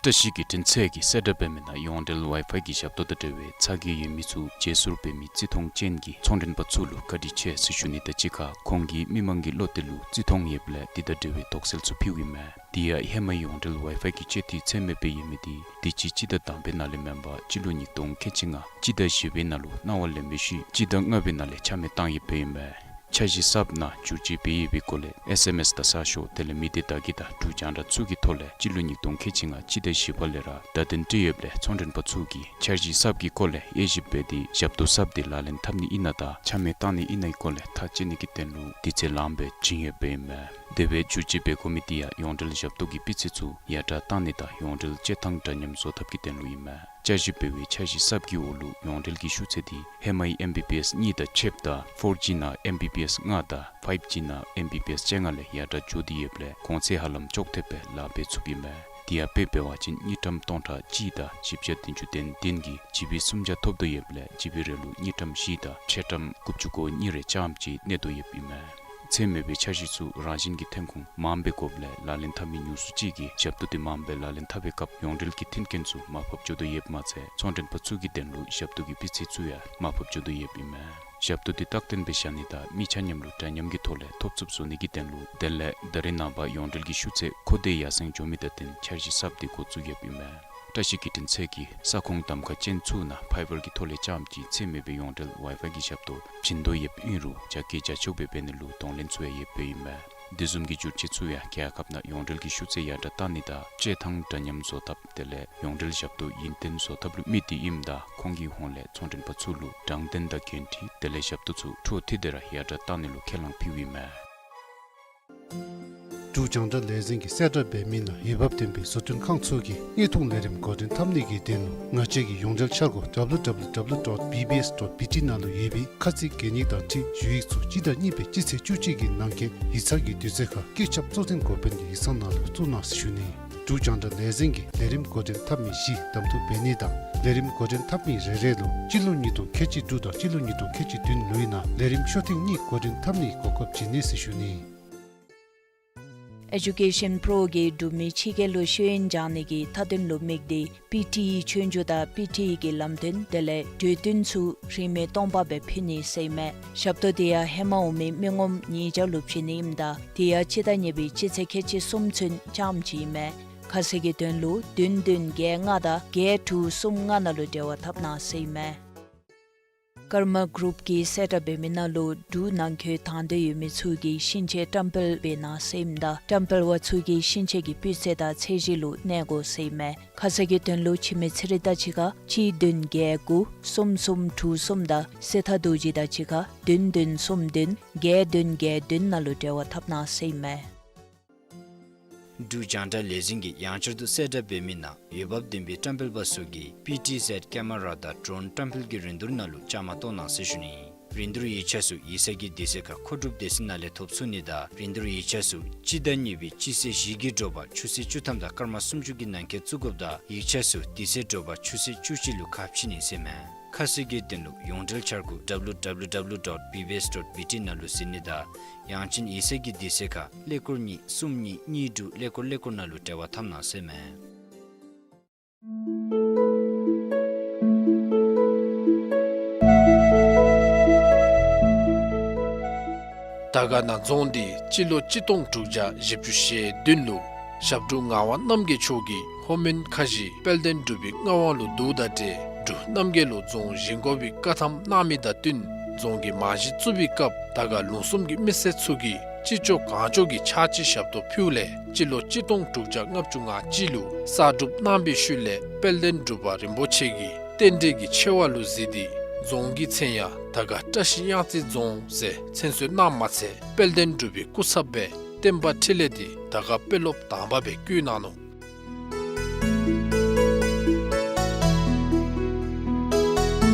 བཀྲ་ཤིས་བརྒྱུད་འཕྲིན་ཚད་ཀྱིས་གསལ་བསྒྲགས་འབད་མི་ནང་ཡོངས་འབྲེལ་ཝའི་ཕའི་གི་ཞབས་ཏོག་དང་འབྲེལ་བའི་ཚ་གྱང་ཡོད་མི་ཚུ་བརྗེ་སོར་འབད་མི་བརྩི་མཐོང་ཅན་གྱི་ཚོང་མགྲོན་པ་ཚུ་ལུ་བཀའ་དྲིན་ཆེ་ཟེར་ཞུ་ནི་དང་གཅིག་ཁར་ཁོང་གིས་མི་མང་གི་བློ་གཏད་ལུ་བརྩི་མཐོང་ཡོདཔ་ལས་དེ་དང་འབྲེལ་བའི་དོགས་སེལ་ཚུ་ཕུལཝ་ཨིན་མས། དེ་ཡང་ཧེ་མ་ཡོངས་འབྲེལ་ཝའི་ཕའི་གི་སྤྱོད་འཐུས་ཚད་མེདཔ་སྦེ་ཡོད་མི་དེ་དུས་ཅི་སྤྱི་ཟླ་དང་པའི་ནང་ལས་མེན་པར་སྤྱི་ལོ་ཉིས་སྟོང་ཁལ་གཅིག་ལྔ་སྤྱི་ཟླ་བཞི་པའི་ནང་ལུ་གནང་བ་ལེན་མི་ཅིག་སྤྱི་ཟླ་ལྔ་པའི་ནང་ལས་ཆ་མེད་བཏང་ཡོདཔ་ཨིན་མས། འཆར་གཞི་གསརཔ་ནང་བསྒྱུར་བཅོས་འབད་ཡོད་པའི་སྐོར་ལས་ཨེསི་ཨེམ་ཨེསི་དང་གསར་ཤོག་དེ་ལས་མི་སྡེ་བརྡ་བརྒྱུད་དང་འབྲུག་རྒྱང་བསྒྲགས་ཚུ་གི་ཐོག་ལས་སྤྱི་ལོ་ཉིས་སྟོང་ཁལ་གཅིག་ལྔ་སྤྱི་ཟླ་བཞི་པ་ལས་ར་བརྡ་དོན་སྤྲོད་ཡོདཔ་ལས་ཚོང་མགྲོན་པ་ཚུ་གིས་འཆར་གཞི་གསརཔ་གི་སྐོར་ལས་དབྱེ་ཞིབ་འབད་དེ་ཞབས་ཏོག་གསརཔ་དེ་ལག་ལེན་འཐབ་ནི་ཨིན་ན་དང་ཆ་མེད་བཏང་ནི་ཨིན་ན་གི་སྐོར་ལས་ཐག་བཅད་ནི་གི་དོན་ལུ་དུས་ཚོད་ལངམ་སྦེ་བྱིན་ཡོདཔ་ཨིན་མས། དེ་སྦེ་བསྒྱུར་བཅོས་འབད་དགོ་མི་དེ་ཡང་ཡོངས་འབྲེལ་ཞབས་ཏོག་གི་སྤུས་ཚད་ཚུ་ཡར་དྲག་བཏང་ནི་དང་ཡོངས་འབྲེལ་སྤྱོད་ཐངས་འདྲ་མཉམ་བཟོ་ཐབས་ཀྱི་དོན་ལུ་ཨིན་མས། འཆར་གཞི་འབད་བའི་འཆར་གཞི་གསརཔ་གི་འོག་ལུ་ཡོངས་འབྲེལ་གྱི་ཤུགས་ཚད་དེ་ཧེ་མའི་ཨེམ་བི་བི་ཨེསི་གཉིས་དང་ཕྱདཔ་ད་ཕོར་ཇི་ནང་ཨེམ་བི་བི་ཨེསི་ལྔ་དང་ཕའིབ་ཇི་ནང་ཨེམ་བི་བི་ཨེསི་བཅོ་ལྔ་ལས་ཡར་དྲག་འགྱོ་སྟེ་ཡོདཔ་ལས་གོང་ཚད་ཧ་ལམ་ཅོག་འཐདཔ་སྦེ་ལཱ་འབད་ཚུགསཔ་ཨིན་མས། དེ་ཡང་དཔེ་འབད་བ་ཅིན་དངུལ་ཀྲམ་སྟོང་ཕྲག་གཅིག་དང་བཞི་བརྒྱ་བདུན་ཅུ་དོན་བདུན་གྱིས་ཇི་བི་སུམ་བརྒྱ་ཐོབ་དོ་ཡོདཔ་ལས་ཇི་བི་རེ་ལུ་དངུལ་ཀྲམ་བཞི་དང་ཕྱེད་ཀྲམ་དགུ་བཅུ་གོ་གཉིས་རེ་ཆགསཔ་ཅིག་གནས་དོ་ཡོདཔ་ཨིན་མས། ཚད་མེད་པའི་འཆར་གཞི་ཚུ་རང་བཞིན་གྱི་ཐོན་ཁུངས་མངམ་སྦེ་དགོཔ་ལས་ལག་ལེན་འཐབ་མི་ཉུང་སུ་ཅིག་གིས་ཞབས་ཏོག་དེ་མངམ་སྦེ་ལག་ལེན་འཐབ་པའི་སྐབས་ཡོངས་འབྲེལ་གྱི་མཐུན་རྐྱེན་ཚུ་མར་ཕབ་འགྱོ་དོ་ཡོདཔ་མ་ཚད་ཚོང་མགྲོན་པ་ཚུ་གི་དོན་ལུ་ཞབས་ཏོག་གི་སྤུས་ཚད་ཚུ་ཡང་མར་ཕབ་འགྱོ་དོ་ཡོདཔ་ཨིན་མས། ཞབས་ཏོག་དེ་རྟག་བརྟན་སྦེ་བཞག་ནི་དང་མི་ཆ་མཉམ་ལུ་འདྲ་མཉམ་གྱི་ཐོག་ལས་ཐོབ་ཚུགསཔ་བཟོ་ནི་གི་དོན་ལུ་དེ་ལས་ད་རེས་ནངས་པ་ཡོངས་འབྲེལ་གྱི་ཤུགས་ཚད་ཁོ་དེ་ཡར་སེང་འགྱོ་མི་དང་བསྟུན་འཆར་གཞི་གསརཔ་དེ་འགོ་བཙུགས་ཡོདཔ་ཨིན་མས། བཀྲ་ཤིས་བརྒྱུད་འཕྲིན་ཚད་ཀྱིས་ས་ཁོངས་གདམ་ཁ་ཅན་ཚུ་ནང་ཕའི་བར་གྱི་ཐོག་ལས་རྐྱངམ་གཅིག་ཚད་མེད་པའི་ཡོངས་འབྲེལ་ཝའི་ཕའི་གི་ཞབས་ཏོག་བྱིན་དོ་ཡོདཔ་ཨིན་རུང་རྒྱ་སྐྱེད་རྒྱ་ཆོག་སྦེ་འབད་ནི་ལུ་གདོང་ལེན་ཚུ་ཡང་ཡོདཔ་ཨིན་མས། དེ་བཟུམ་གྱི་བསྒྱུར་བཅོས་ཚུ་ཡང་རྒྱལ་ཁབ་ནང་ཡོངས་འབྲེལ་གྱི་ཤུགས་ཚད་ཡར་དྲག་བཏང་ནི་དང་སྤྱོད་ཐངས་འདྲ་མཉམ་བཟོ་ཐབས་དེ་ལས་ཡོངས་འབྲེལ་ཞབས་ཏོག་ཡུན་བརྟན་བཟོ་ཐབས་ལུ་དམིགས་ཏེ་ཨིནམ་ད་ཁོང་གི་ཧོངས་ལས་ཚོང་མགྲོན་པ་ཚུ་ལུ་དྲང་བདེན་དང་འགན་འཁྲི་དེ་ལས་ཞབས་ཏོག་ཚུ་འཕྲོ་མཐུད་དེ་ར་ཡར་དྲག་བཏང་ནི་ལུ་ཁས་བླངས་ཕུལཝ་ཨིན་མས། འབྲུག་རྒྱང་བསྒྲགས་ལས་འཛིན་གྱིས་གསལ་བསྒྲགས་འབད་མི་ནང་འོས་འབབ་ལྡན་པའི་བཟོ་སྐྲུན་ཁང་ཚུ་གིས་དངོས་བྱུང་ལས་རིམ་འགོ་འདྲེན་འཐབ་ནི་གི་དོན་ལུ་ང་བཅས་ཀྱི་ཡོངས་འབྲེལ་འཆར་སྒོ་W W W dot B B S dot B T ནང་ལུ་ཡོད་པའི་ཁ་ཚིག་གན་ཡིག་དང་འཁྲིལ་ཞུ་ཡིག་ཚུ་སྤྱི་ཟླ་གཉིས་པའི་སྤྱི་ཚེས་བཅུ་གཅིག་གི་ནང་འཁོད་ཡིག་ཚང་གི་དུས་ཚོད་ཁར་སྐུ་ཚབ་གཙོ་འཛིན་འགོ་དཔོན་གྱི་ཡིག་ཚང་ནང་ལུ་བཙུགས་གནང་ཟེར་ཞུ་ནི། འབྲུག་རྒྱང་བསྒྲགས་ལས་འཛིན་གྱིས་ལས་རིམ་འགོ་འདྲེན་འཐབ་མི་བཞི་གདམ་འཐུ་འབད་ནི་དང་ལས་རིམ་འགོ་འདྲེན་འཐབ་མི་རེ་རེ་ལུ་སྤྱི་ལོ་ཉིས་སྟོང་ཁལ་གཅིག་དྲུག་དང་སྤྱི་ལོ་ཉིས་སྟོང་ཁལ་གཅིག་བདུན་ལོའི་ནང་ལས་རིམ་ཤོག་ཐེངས་གཉིས་འགོ་འདྲེན་འཐབ་ནིའི་གོ་སྐབས་བྱིན་ནི་ཟེར་ཞུ་ནི། Education Pro གིས་འབྲུག་མི་ཕྱི་རྒྱལ་ལུ་ཤེས་ཡོན་སྦྱང་ནི་གི་མཐའ་དོན་ལུ་དམིགས་ཏེ་པི་ཊི་ཨི་ཆོས་རྒྱུགས་དང་པི་ཊི་ཨི་གི་ལམ་སྟོན་དེ་ལས་གྲོས་བསྟུན་ཚུ་རིན་མེད་སྟོང་པ་སྦེ་ཕུལ་ནི་ཟེར་ཨིན་མས། ཞབས་ཏོག་དེ་ཡང་ཧེ་མ་འོང་མི་མི་ངོམ་ཉིས་བརྒྱ་ལུ་བྱིན་ནི་ཨིནམ་ད་དེ་ཡང་སྤྱི་ཟླ་གཉིས་པའི་སྤྱི་ཚེས་ཁལ་གཅིག་གསུམ་ཚུན་རྐྱངམ་གཅིག་ཨིན་མས། ཁ་གསལ་གྱི་དོན་ལུ་བདུན་བདུན་བརྒྱད་ལྔ་དང་བརྒྱད་དྲུག་གསུམ་ལྔ་ནང་ལུ་འབྲེལ་བ་འཐབ་གནང་ཟེར་ཨིན་མས། ཀརྨ་གུ་རུབ་ཀྱིས་གསལ་བསྒྲགས་འབད་མི་ནང་ལུ་འབྲུག་ནང་འཁོད་དང་འདོད་ཡོད་མི་ཚུ་གིས་ཤིང་ཆས་བཀྲམ་སྤེལ་འབད་གནང་ཟེར་ཨིནམ་ད་བཀྲམ་སྤེལ་པ་ཚུ་གིས་ཤིང་ཆས་ཀྱི་སྤུས་ཚད་དང་ཚད་གཞི་ལུ་གནས་དགོ་ཟེར་ཨིན་མས། ཁ་གསལ་གྱི་དོན་ལུ་འཆི་མེད་ཚེ་རིང་དང་གཅིག་ཁར་གཅིག་བདུན་བརྒྱད་དགུ་གསུམ་གསུམ་དྲུག་གསུམ་དང་སྲས་ཐར་རྡོ་རྗེ་དང་གཅིག་ཁར་བདུན་བདུན་གསུམ་བདུན་བརྒྱད་བདུན་བརྒྱད་བདུན་ནང་ལུ་འབྲེལ་བ་འཐབ་གནང་ཟེར་ཨིན་མས། འབྲུག་རྒྱང་བསྒྲགས་ལས་འཛིན་གྱིས་ཡང་བསྐྱར་དུ་གསལ་བསྒྲགས་འབད་མི་ནང་འོས་འབབ་ལྡན་པའི་བཀྲམ་སྤེལ་པ་ཚུ་གིས་པི་ཊི་ཟེཌ་ཀེ་མ་ར་དང་ཌོན་བཀྲམ་སྤེལ་གྱི་རིན་བསྡུར་ནང་ལུ་བཅའ་མར་གཏོགས་གནང་ཟེར་ཞུ་ནི། རིན་བསྡུར་ཡིག་ཆ་ཚུ་ཡིག་ཚང་གི་དུས་ཚོད་ཁར་མཁོ་སྒྲུབ་སྡེ་ཚན་ནང་ལས་ཐོབ་ཚུགས་ནི་དང་རིན་བསྡུར་ཡིག་ཆ་ཚུ་སྤྱི་ཟླ་གཉིས་པའི་སྤྱི་ཚེས་བཞི་གི་དྲོ་པ་ཆུ་ཚོད་བཅུ་ཐམ་དང་སྐར་མ་སུམ་ཅུ་གི་ནང་འཁོད་བཙུགས་དགོཔ་དང་ཡིག་ཆ་ཚུ་དུས་ཚོད་དྲོ་པ་ཆུ་ཚོད་བཅུ་གཅིག་ལུ་ཁ་ཕྱེ་ནི་ཟེར་ཨིན་མས། ཁ་གསལ་གྱི་དོན་ལུ་ཡོངས་འབྲེལ་འཆར་སྒོ་W W W dot B B S dot B T ནང་ལུ་གཟིགས་ནི་དང་ཡང་ཅིན་ཡིག་ཚང་གི་དུས་ཚོད་ཁར་ཀླད་ཀོར་གཉིས་གསུམ་གཉིས་གཉིས་དྲུག་ཀླད་ཀོར་ཀླད་ཀོར་ནང་ལུ་འབྲེལ་བ་འཐབ་གནང་ཟེར་ཨིན་མས། དར་དཀར་ན་རྫོང་འདི་སྤྱི་ལོ་གཅིག་སྟོང་དྲུག་བརྒྱ་བཞི་བཅུ་ཞེ་བདུན་ལུ་ཞབས་དྲུང་ངག་དབང་རྣམ་རྒྱལ་མཆོག་གིས་ལྷོ་མོན་ཁ་བཞི་དཔལ་ལྡན་འབྲུག་པའི་མངའ་དབང་ལུ་བསྡུཝ་དང་འབྲེལ་འབྲུག་རྣམ་རྒྱལ་ལུ་རྫོང་བཞེངས་དགོ་པའི་བཀའ་ཐམ་གནང་མི་དང་བསྟུན་རྫོང་གི་རྨང་གཞི་བཙུགས་པའི་སྐབས་དར་དཀར་ལུང་གསུམ་གྱི་མི་སེར་ཚུ་གིས་ཅི་ལྕོགས་གང་ལྕོགས་ཀྱིས་ཕྱག་ཕྱི་ཞབས་ཏོག་ཕུལཝ་ལས་སྤྱི་ལོ་གཅིག་སྟོང་དྲུག་བརྒྱ་ལྔ་བཅུ་ང་གཅིག་ལུ་གསར་སྒྲུབ་གནང་བའི་ཤུལ་ལས་དཔལ་ལྡན་འབྲུག་པ་རིན་པོ་ཆེ་གིས་རྟེན་འབྲེལ་གྱི་ཆེ་བ་ལུ་གཟིགས་ཏེ་རྫོང་གི་མཚན་ཡང་དར་དཀར་བཀྲ་ཤིས་གཡང་རྩེ་རྫོང་ཟེར་མཚན་གསོལ་གནངམ་མ་ཚད་དཔལ་ལྡན་འབྲུག་པའི་སྐུ་ཚབ་སྦེ་བསྟན་པ་འཕྲིན་ལས་འདི་དར་དཀར་དཔོན་སློབ་དང་པ་སྦེ་བསྐོ་གནང་ནུག།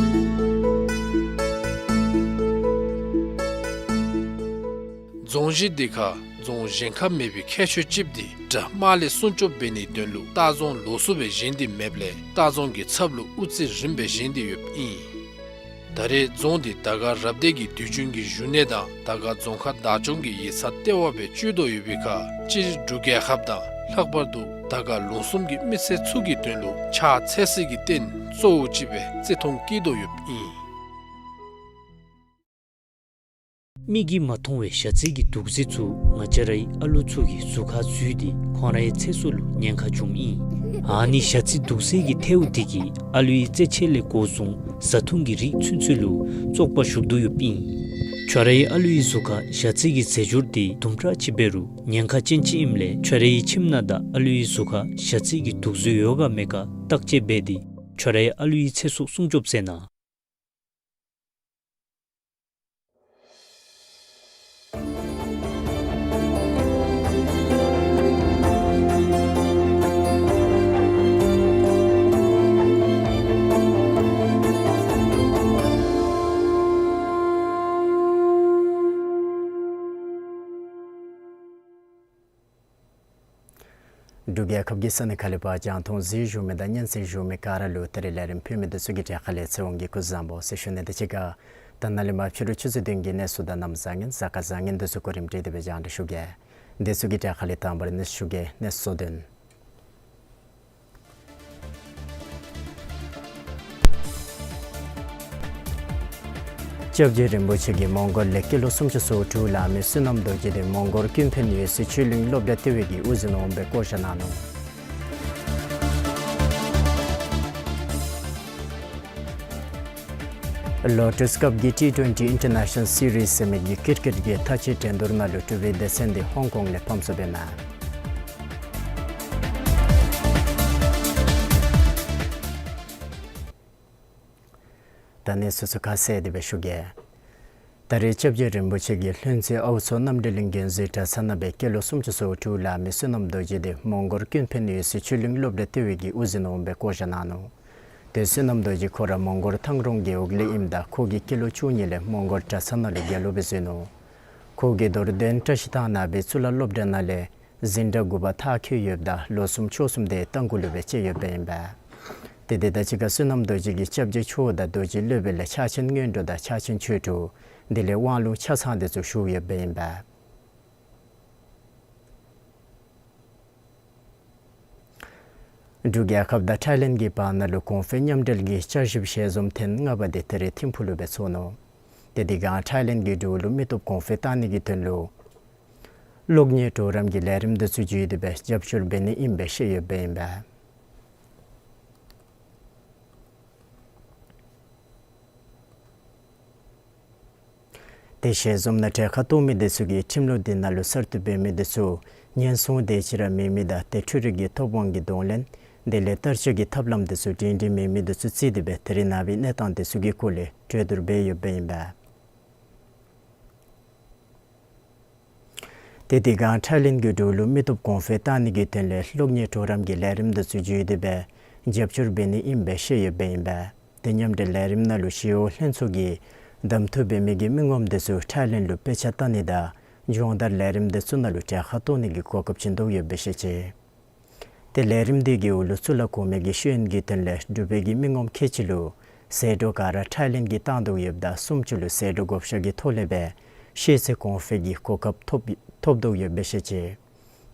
རྫོང་གཞི་འདི་ཁར་རྫོང་གཞན་ཁར་མེད་པའི་ཁྱད་ཆོས་ཅིག་འདི་དགྲ་དམག་ལས་སྲུང་སྐྱོབ་འབད་ནིའི་དོན་ལུ་ལྟ་རྫོང་ལོགས་སུ་སྦེ་བཞེངས་ཏེ་མེདཔ་ལས་ལྟ་རྫོང་གི་ཚབ་ལུ་དབུ་རྩེ་རིངམ་སྦེ་བཞེངས་ཏེ་ཡོདཔ་ཨིན། ད་རེས་རྫོང་འདི་དར་དཀར་རབ་སྡེ་གི་དུས་རྒྱུན་གྱི་བཞུགས་གནས་དང་དར་དཀར་རྫོང་ཁག་བདག་སྐྱོང་གི་ཡིག་ཚང་ལྟེ་བ་སྦེ་སྤྱོད་དོ་ཡོད་པའི་ཁར་སྤྱིར་འབྲུག་རྒྱལ་ཁབ་དང་ལྷག་པར་དུ་དར་དཀར་ལུང་གསུམ་གྱི་མི་སེར་ཚུ་གི་དོན་ལུ་ཕྱག་འཚལ་སའི་རྟེན་གཙོ་བོ་ཅིག་སྦེ་བརྩི་མཐོང་བསྐྱེད་དོ་ཡོདཔ་ཨིན། མིག་གིས་མ་མཐོང་བའི་ཞ་རྩི་གི་དུག་རྫས་ཚུ་ང་བཅས་རའི་ཨ་ལུ་ཚུ་གི་གཟུགས་ཁར་འཛུལ་ཏེ་ཁོང་རའི་ཚེ་སྲོག་ལུ་ཉེན་ཁ་འབྱུངམ་ཨིན། ཨ་ནི་ཞ་རྩི་དུག་རྫས་ཀྱི་ཐལཝ་འདི་གིས་ཨ་ལུའི་རྩེད་ཆས་ལས་འགོ་བཟུང་བཟའ་འཐུང་གི་རིགས་ཚུན་ཚོད་ལུ་བཙོག་པ་ཞུགས་དོ་ཡོདཔ་ཨིན། ཁྱོད་རའི་ཨ་ལུའི་གཟུགས་ཁར་ཞ་རྩི་གི་རྫས་སྦྱོར་འདི་དུམ་གྲ་ཅིག་འབད་རུང་ཉེན་ཁ་ཅན་ཅིག་ཨིནམ་ལས་ཁྱོད་རའི་ཁྱིམ་ནང་དང་ཨ་ལུའི་གཟུགས་ཁར་ཞ་རྩི་གི་དུག་རྫས་ཡོད་ག་མེད་ག་བརྟག་དཔྱད་འབད་དེ་ཁྱོད་རའི་ཨ་ལུའི་ཚེ་སྲོག་སྲུང་སྐྱོབ་མཛད་གནང་། འབྲུག་རྒྱལ་ཁབ་ཀྱི་ས་གནས་ཁག་ལས་ཕར་རྒྱང་མཐོང་གཟིགས་བཞུགས་མི་དང་སྙན་གསན་བཞུགས་མི་ག་ར་ལུ་ད་རིས་ལས་རིམ་ཕུལ་མི་འདི་ཚུ་གི་གྲས་ཁ་ལས་ཚེ་དབང་གིས་སྐུ་གཟུགས་བཟང་པོ་ཟེར་ཞུ་ནི། དེ་ཅིག་ཁར་ ད་ནཱ་ལས་མར་ཕྱི་རུ་ཆུ་ཚོད་བདུན་གྱི་གནས་ཚུལ་དང་གནམ་བཟང་ངན་གཟའ་སྐར་བཟང་ངན་དེ་ཚུ་གོ་རིམ་སྒྲིག་སྟེ་སྦེ་སྙན་ཞུ་གེ། དེ་ཚུ་གི་གྲས་ཁ་ལས་དང་པ་ར་གནས་ཚུལ་ཞུ་གེ། གནས་ཚུལ་དོན། སྐྱབས་རྗེ་རིན་པོ་ཆེ་གིས་མོང་གོལ་ལས་སྐྱེས་ལོ་སུམ་ཅུ་སོ་དྲུག་ལང་མི་བསོད་ནམས་རྡོ་རྗེ་དེ་མོང་གོལ་ཀུན་ཕན་ཡོད་སའི་ཆོས་གླིང་སློབ་གྲྭ་ལྟེ་བའི་གི་དབུ་འཛིན་འོགམ་སྦེ་བསྐོ་བཞག་གནང་ནུག། ལོ་ཊསི་ཀབ་ཀྱི་ཊི་ཊུ་ཝེན་ཊི་ཨིན་ཊར་ནེ་ཤ་ནཱལ་སི་རིསི་ཟེར་མི་གི་ཀིར་ཀིཊ་གི་མཐའ་དཔྱད་འགྲན་བསྡུར་ནང་ལུ་འབྲུག་པའི་སྡེ་ཚན་དེ་ཧོང་ཀོང་ལས་ཕམ་སོཔ་ཨིན་མས། ད་གནས་ཚུལ་ཚུ་ཁ་གསལ་ཏེ་སྦེ་ཞུ་གེ། ད་རེས་སྐྱབས་རྗེ་རིན་པོ་ཆེ་གིས་ལྷུན་རྩེ་ཨའུ་མཚོ་རྣམ་གྲོལ་གླིང་དགོན་གཟིགས་གྲྭ་ཚང་ནང་སྦེ་སྐྱེས་ལོ་སུམ་ཅུ་སོ་དྲུག་ལང་མི་བསོད་ནམས་རྡོ་རྗེ་དེ་མོང་གོལ་ཀུན་ཕན་ཡོད་སའི་ཆོས་གླིང་སློབ་གྲྭ་ལྟེ་བའི་གི་དབུ་འཛིན་འོགམ་སྦེ་བསྐོ་བཞག་གནང་ནུག། དེ་བསོད་ནམས་རྡོ་རྗེ་ཁོ་ར་མོང་གོལ་ཐང་རོང་རྒེད་འོག་ལས་ཨིནམ་ད་ཁོ་གི་སྐྱེས་ལོ་བཅུ་གཉིས་ལས་མོང་གོལ་གྲྭ་ཚང་ནང་ལུ་དགེ་སློང་སྦེ་འཛུལ་ནུག། ཁོ་གིས་རྡོར་གདན་བཀྲ་ཤིས་ཐང་ནང་སྦེ་གཙུག་ལག་སློབ་གྲྭ་ནང་ལས་འཛིན་གྲྭ་དགུ་པ་མཐར་འཁྱོལ་ཡོདཔ་ད་ལོ་གསུམ་ཕྱོགས་གསུམ་དེ་རྟ་མགོ་ལུ་སྦེ་བཅད་ཡོདཔ་ཨིན་པས། ཏེ་དེ་དང་གཅིག་ཁར་བསོད་ནམས་རྡོ་རྗེ་གིས་སྐྱབས་རྗེ་མཆོག་དང་རྡོ་རྗེ་སློབ་དཔོན་ལས་ཕྱག་ཆེན་སྔོན་འགྲོ་དང་ཕྱག་ཆེན་ཆོས་དྲུག་དེ་ལས་དབང་ལུང་ཆ་ཚང་དེ་ཚུ་ཞུ་ཡོདཔ་ཨིན་པས། འབྲུག་རྒྱལ་ཁབ་དང་ཐའི་ལེནཌ་གྱི་བར་ན་ལུ་གོང་འཕེལ་མཉམ་འབྲེལ་གྱི་བསྐྱར་ཞིབ་ཞལ་འཛོམས་ཐེངས་ལྔ་པ་དེ་ད་རེས་ཐིམ་ཕུག་ལུ་སྦེ་ཚོགས་ནུག། ཏེ་དེ་སྒང་ཐའི་ལེནཌ་གྱི་འབྲུག་ལུ་མི་སྟོབས་གོང་འཕེལ་བཏང་ནི་གི་དོན་ལུ་གློག་བརྙན་གྲོགས་རམ་གྱི་ལས་རིམ་དེ་ཚུ་བརྒྱུད་དེ་སྦེ་རྒྱབ་སྐྱོར་འབད་ནི་ཨིནམ་སྦེ་བཤད་ཡོདཔ་ཨིན་པས། ཏེ་ཞལ་འཛོམས་ནང་གྲལ་ཁར་གཏོགས་མི་དེ་ཚུ་གིས་ཁྲིམས་ལུགས་འདི་ནང་ལུ་གསར་གཏོད་འབད་མི་དེ་ཚུ་ཉེན་སྲུང་དེ་ཅིག་ར་མེད་མི་དང་ཏེ་འཕྲུལ་རིག་གི་ཐོབ་དབང་གི་གདོང་ལེན་དེ་ལས་བསྟར་སྤྱོད་ཀྱི་ཐབས་ལམ་དེ་ཚུ་སྒྲིང་སྒྲིང་མེད་མི་དེ་ཚུ་བརྩིས་ཏེ་སྦེ་ད་རེས་ནངས་པའི་གནས་སྟངས་དེ་ཚུ་གི་སྐོར་ལས་གྲོས་བསྡུར་འབད་ཡོདཔ་ཨིན་པས། ཏེ་དེ་སྒང་ཐའི་ལེནཌ་གྱི་འབྲུག་ལུ་མི་སྟོབས་གོང་འཕེལ་བཏང་ནི་གི་དོན་ལས་གློག་བརྙན་གྲོགས་རམ་གྱི་ལས་རིམ་དེ་ཚུ་བརྒྱུད་དེ་སྦེ་རྒྱབ་སྐྱོར་འབད་ནི་ཨིནམ་སྦེ་བཤད་ཡོདཔ་ཨིན་པས། ཏེ་མཉམ་འབྲེལ་ལས་རིམ་ནང་ལུ་ཞི་གཡོག་ལྷན་ཚོགས་ཀྱིས་གདམ་འཐུ་འབད་མི་གི་མི་ངོམ་དེ་ཚུ་ཐའི་ལེནཌ་ལུ་དཔེ་ཆ་ལྟ་ནི་དང་སྦྱོང་བརྡར་ལས་རིམ་དེ་ཚུ་ནང་ལུ་གྲལ་ཁར་གཏོགས་ནི་གི་གོ་སྐབས་བྱིན་དོ་ཡོདཔ་སྦེ་བཤད་ཅི། ཏེ་ལས་རིམ་དེ་གི་འོག་ལུ་གཙུག་ལག་གོང་མའི་གི་ཤེས་ཡོན་གྱི་དོན་ལས་འབྲུག་པའི་གི་མི་ངོམ་ཁལ་གཅིག་ལུ་ཟད་འགྲོ་ག་ར་ཐའི་ལེནཌ་གིས་བཏང་དོ་ཡོདཔ་ད་སུམ་ཅུ་ལུ་ཟད་འགྲོ་བགོ་བཤའ་གི་ཐོག་ལས་སྦེ་ཤེས་ཚད་གོང་འཕེལ་གྱི་གོ་སྐབས་ཐོབ་ཐོབ་དོ་ཡོདཔ་སྦེ་བཤད་ཅི།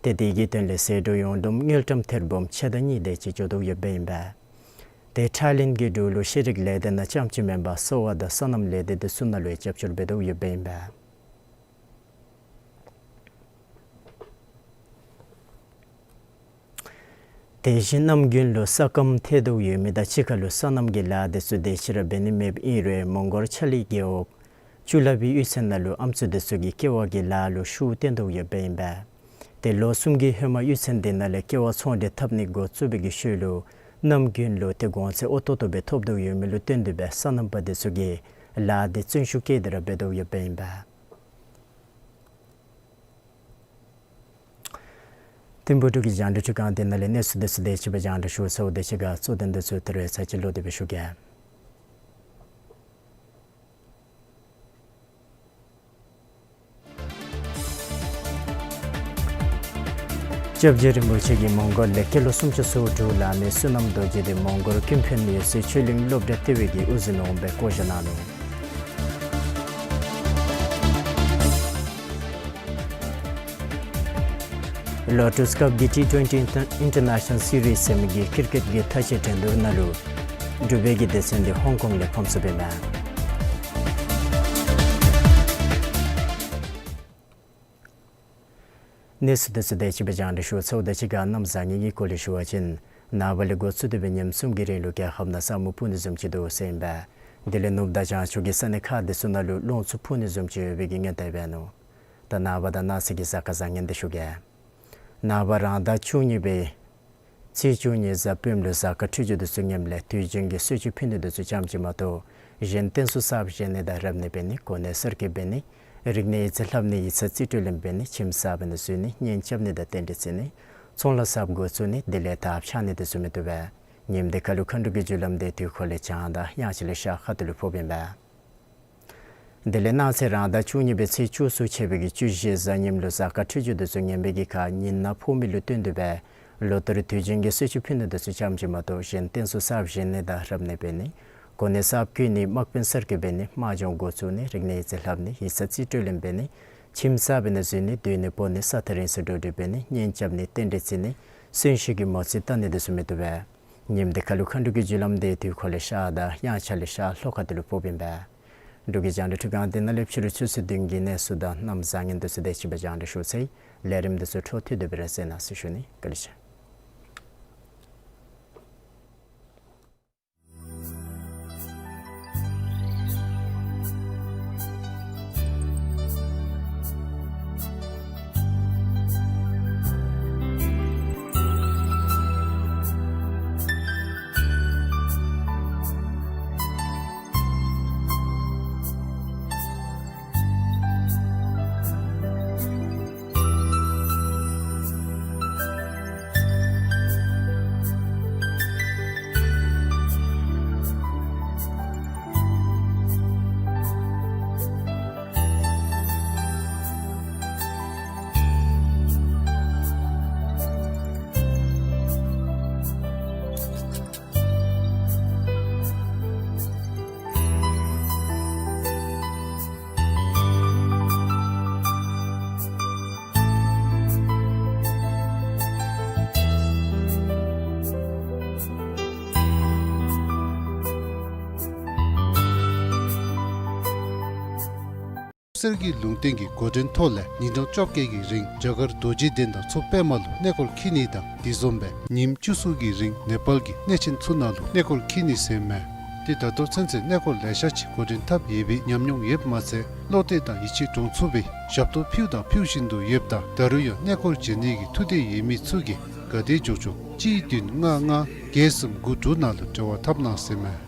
ཏེ་དེ་གི་དོན་ལས་ཟད་འགྲོ་ཡོངས་བསྡོམས་དངུལ་ཀྲམ་ཐེར་འབུམ་ཕྱེད་དང་གཉིས་དེ་ཅིག་འགྱོ་དོ་ཡོདཔ་ཨིན་པས། ཏེ་ཐའི་ལེནཌ་གི་འབྲུག་ལུ་ཤེས་རིག་ལས་སྡེ་ནང་རྐྱངམ་ཅིག་མེན་པར་གསོ་བ་དང་སོ་ནམ་ལས་སྡེ་དེ་ཚུ་ནང་ལུ་ཡང་རྒྱབ་སྐྱོར་འབད་དོ་ཡོདཔ་ཨིན་པས། དེ་བཞིན་གནམ་དགུན་ལུ་ས་སྐམ་ཐལ་དོ་ཡོད་མི་དང་གཅིག་ཁར་ལུ་སོ་ནམ་གྱི་ལཱ་དེ་ཚུ་དེ་ཅིག་ར་འབད་ནི་མེདཔ་ཨིན་རུང་མོང་གོལ་ཆ་ལི་རྒེད་འོག་ཅུ་ལ་བི་གཡུས་ཚན་ནང་ལུ་ཨམ་སྲུ་དེ་ཚུ་གིས་ཀེ་བ་གི་ལཱ་ལུ་ཤུགས་བཏོན་དོ་ཡོདཔ་ཨིན་པས། ཏེ་ལོ་གསུམ་གྱི་ཧེ་མ་གཡུས་ཚན་དེ་ནང་ལས་ཀེ་བ་ཚོང་འབྲེལ་འཐབ་ནི་འགོ་བཙུགས་པའི་གི་ཤུལ་ལུ་གནམ་དགུན་ལུ་ཏེ་གོང་ཚད་ཨོ་ཏོག་ཏོ་སྦེ་ཐོབ་དོ་ཡོད་མི་ལུ་བརྟེན་ཏེ་སྦེ་སོ་ནམ་པ་དེ་ཚུ་གིས་ལཱ་དེ་བརྩོན་ཤུགས་བསྐྱེད་དེ་ར་འབད་དོ་ཡོདཔ་ཨིན་པས། ཐིམ་ཕུག་འབྲུག་གི་རྒྱང་བསྒྲགས་ཁྲི་ཁང་དེ་ནང་ལས་གནས་ཚུལ་དེ་ཚུ་དེ་ཅིག་སྦེ་རྒྱང་བསྒྲགས་ཞུ་ཚརཝ་དེ་ཅིག་ཁར་གཙོ་དོན་དེ་ཚུ་ད་རེས་ཚར་གཅིག་ལོག་སྟེ་སྦེ་ཞུ་གེ། སྐྱབས་རྗེ་རིན་པོ་ཆེ་གིས་མོང་གོལ་ལས་སྐྱེས་ལོ་སུམ་ཅུ་སོ་དྲུག་ལང་མི་བསོད་ནམས་རྡོ་རྗེ་དེ་མོང་གོལ་ཀུན་ཕན་ཡོད་སའི་ཆོས་གླིང་སློབ་གྲྭ་ལྟེ་བའི་གི་དབུ་འཛིན་འོགམ་སྦེ་བསྐོ་བཞག་གནང་ནུག། ལོ་ཊསི་ཀབ་ཀྱི་ཊི་ཊུ་ཝེན་ཊི་ཨིན་ཊར་ཨིན་ཊར་ནེ་ཤ་ནཱལ་སི་རིསི་ཟེར་མི་གི་ཀིར་ཀིཊ་གི་མཐའ་དཔྱད་འགྲན་བསྡུར་ནང་ལུ་འབྲུག་པའི་གི་སྡེ་ཚན་དེ་ཧོང་ཀོང་ལས་ཕམ་སོཔ་ཨིན་མས། གནས་ཚུལ་དེ་ཚུ་དེ་ཅིག་སྦེ་རྒྱང་བསྒྲགས་ཞུ་ཚརཝ་དེ་ཅིག་ཁར་གནམ་བཟང་ངན་གྱི་སྐོར་ལས་ཞུ་བ་ཅིན་ནངས་པ་ལས་འགོ་བཙུགས་ཏེ་སྦེ་ཉིནམ་གསུམ་གྱི་རིང་ལུ་རྒྱལ་ཁབ་ནང་ས་སྨུག་སྤུབས་ནི་བཟུམ་ཅིག་འདུག་ཟེར་ཨིན་པས། དེ་ལས་ནུབ་དང་བྱང་ཕྱོགས་ཀྱི་ས་གནས་ཁག་དེ་ཚུ་ནང་ལུ་རླུང་འཚུབ་འཕུ་ནི་བཟུམ་ཅིག་ཡོད་པའི་གི་སྔོན་བརྡ་འབད་ནུག། ད་ནངས་པ་དང་གནངས་ཚེ་གི་གཟའ་སྐར་བཟང་ངན་དེ་ཞུ་གེ། ནངས་པ་རང་ཟླ་བཅུ་གཉིས་པའི་ཚེས་བཅུ་གཉིས་གཟའ་སྤེནམ་ལུ་གཟའ་སྐར་འཕྲོད་སྦྱོར་དེ་ཚུ་ངནམ་ལས་དུས་རྒྱུན་གྱི་གསོལ་མཆོད་ཕུལ་ནི་དེ་ཚུ་ཙམ་ཅིག་མ་གཏོགས་གཞན་རྟེན་གསོལ་གསརཔ་བཞེངས་ནི་དང་རབ་གནས་འབད་ནི་གོ་གནས་གསར་བསྐོ་འབད་ནི་རིག་གནས་ཡིག་ཚང་ལྷབ་ནི་ཡིག་ཚང་རྩིས་སྤྲོད་ལེན་འབད་ནི་ཁྱིམ་གསརཔ་ནང་འཛུལ་ནི་གཉེན་རྐྱབ་ནི་དང་རྟེན་འབྲེལ་བརྩི་ནི་ཚོང་ལཱ་གསརཔ་འགོ་བཙུགས་ནི་དེ་ལས་དར་འཕྱར་ནི་དེ་ཚུ་མི་བཏུབ་པས། ཉིནམ་དེ་ཁར་ལུ་མཁའ་འགྲོ་གི་རྒྱུ་ལམ་དེ་དུས་འཁོར་ལས་བྱང་དང་དབྱངས་ཅན་ལས་ཤར་ཁ་ཐུག་ལུ་ཕོགཔ་ཨིན་པས། དེ་ལས་གནངས་ཚེ་རང་ཟླ་བཅུ་གཉིས་པའི་ཚེས་བཅུ་གསུམ་ཚེས་པའི་གི་བཅུ་བཞི་གཟའ་ཉིམ་ལུ་གཟའ་སྐར་འཕྲོད་སྦྱོར་དེ་ཚུ་ངན་པའི་གི་ཁར་ཉིན་ནག་ཕོག་མི་ལུ་བརྟེན་ཏེ་སྦེ་ལོ་ལྟར་དུས་རྒྱུན་གྱི་གསོལ་མཆོད་ཕུལ་ནི་དེ་ཚུ་ཙམ་ཅིག་མ་གཏོགས་གཞན་རྟེན་གསོལ་གསརཔ་བཞེངས་ནི་དང་རབ་གནས་འབད་ནི་ གོ་གནས་གསརཔ་བསྐོ་ནི་དམག་དཔོན་གསར་བསྐོ་འབད་ནི་དམག་སྦྱོང་འགོ་བཙུགས་ནི་རིག་གནས་ཡིག་རྩིས་ལྷབ་ནི་ཡིག་ཚང་རྩིས་སྤྲོད་ལེན་འབད་ནི་ཁྱིམ་གསརཔ་ནང་འཛུལ་ནི་སྡོད་གནས་སྤོ་ནི་ས་ཐག་རིང་སུ་འགྲོ་སྒྲིག་འབད་ནི་གཉེན་རྐྱབ་ནི་རྟེན་འབྲེལ་བརྩི་ནི་གསོན་གཤིན་གྱི་མོ་རྩིས་བལྟ་ནི་དེ་ཚུ་མི་བཏུབ་པས། ཉིནམ་དེ་ཁ་ལུ་མཁའ་འགྲོ་གི་རྒྱུ་ལམ་དེ་དུས་འཁོར་ལས་ཤར་དང་དབྱངས་འཆར་ལས་ཤར་ལྷོ་ཁ་ཐུག་ལུ་ཕོགཔ་ཨིན་པས། འབྲུག་གི་རྒྱང་བསྒྲགས་ཁྲི་སྒང་འདི་ནང་ལས་ཕྱི་རུ་ཆུ་ཚོད་བདུན་གྱི་གནས་ཚུལ་དང་གནམ་བཟང་ངན་དེ་ཚུ་དེ་ཅིག་སྦེ་རྒྱང་བསྒྲགས་ཞུ་ཚར་ཡི། ལས་རིམ་དེ་ཚུ་འཕྲོ་མཐུད་དེ་སྦེ་ར་གསན་གནང་ཟེར་ཞུ་ནི། བཀའ་དྲིན་ཆེ། གསེར་གྱི་ལུང་བསྟན་གྱི་འགོ་འདྲེན་ཐོག་ལས་ཉིན་གྲངས་བཅོ་བརྒྱད་ཀྱི་རིང་རྒྱ་གར་རྡོ་རྗེ་གདན་དང་མཚོ་པདྨ་ལུ་གནས་སྐོར་འཁྱིད་ནི་དང་དེ་བཟུམ་སྦེ་ཉིནམ་བཅུ་གསུམ་གྱི་རིང་ནེ་པཱལ་གྱི་གནས་ཆེན་ཚུ་ནང་ལུ་གནས་སྐོར་འཁྱིད་ནི་ཟེར་མས། ཏེ་ད་ལྟོ་ཚུན་ཚོད་གནས་སྐོར་ལེ་ཤ་ཅིག་འགོ་འདྲེན་འཐབ་ཡོད་པའི་ཉམས་མྱོང་ཡོདཔ་མ་ཚད་བློ་གཏད་དང་ཡིད་ཆེས་འདྲོངས་ཚུགས་པའི་ཞབས་ཏོག་ཕུལཝ་དང་ཕུལ་བཞིན་དུ་ཡོདཔ་ད་ད་རུང་ཡང་གནས་སྐོར་མཇལ་ནི་གི་ཐུགས་འདོད་ཡོད་མི་ཚུ་གིས་ག་དེ་མགྱོགས་མགྱོགས་གཅིག་བདུན་ལྔ་ལྔ་བརྒྱད་གསུམ་དགུ་དྲུག་ནང་ལུ་འབྲེལ་བ་འཐབ་གནང་ཟེར་མས།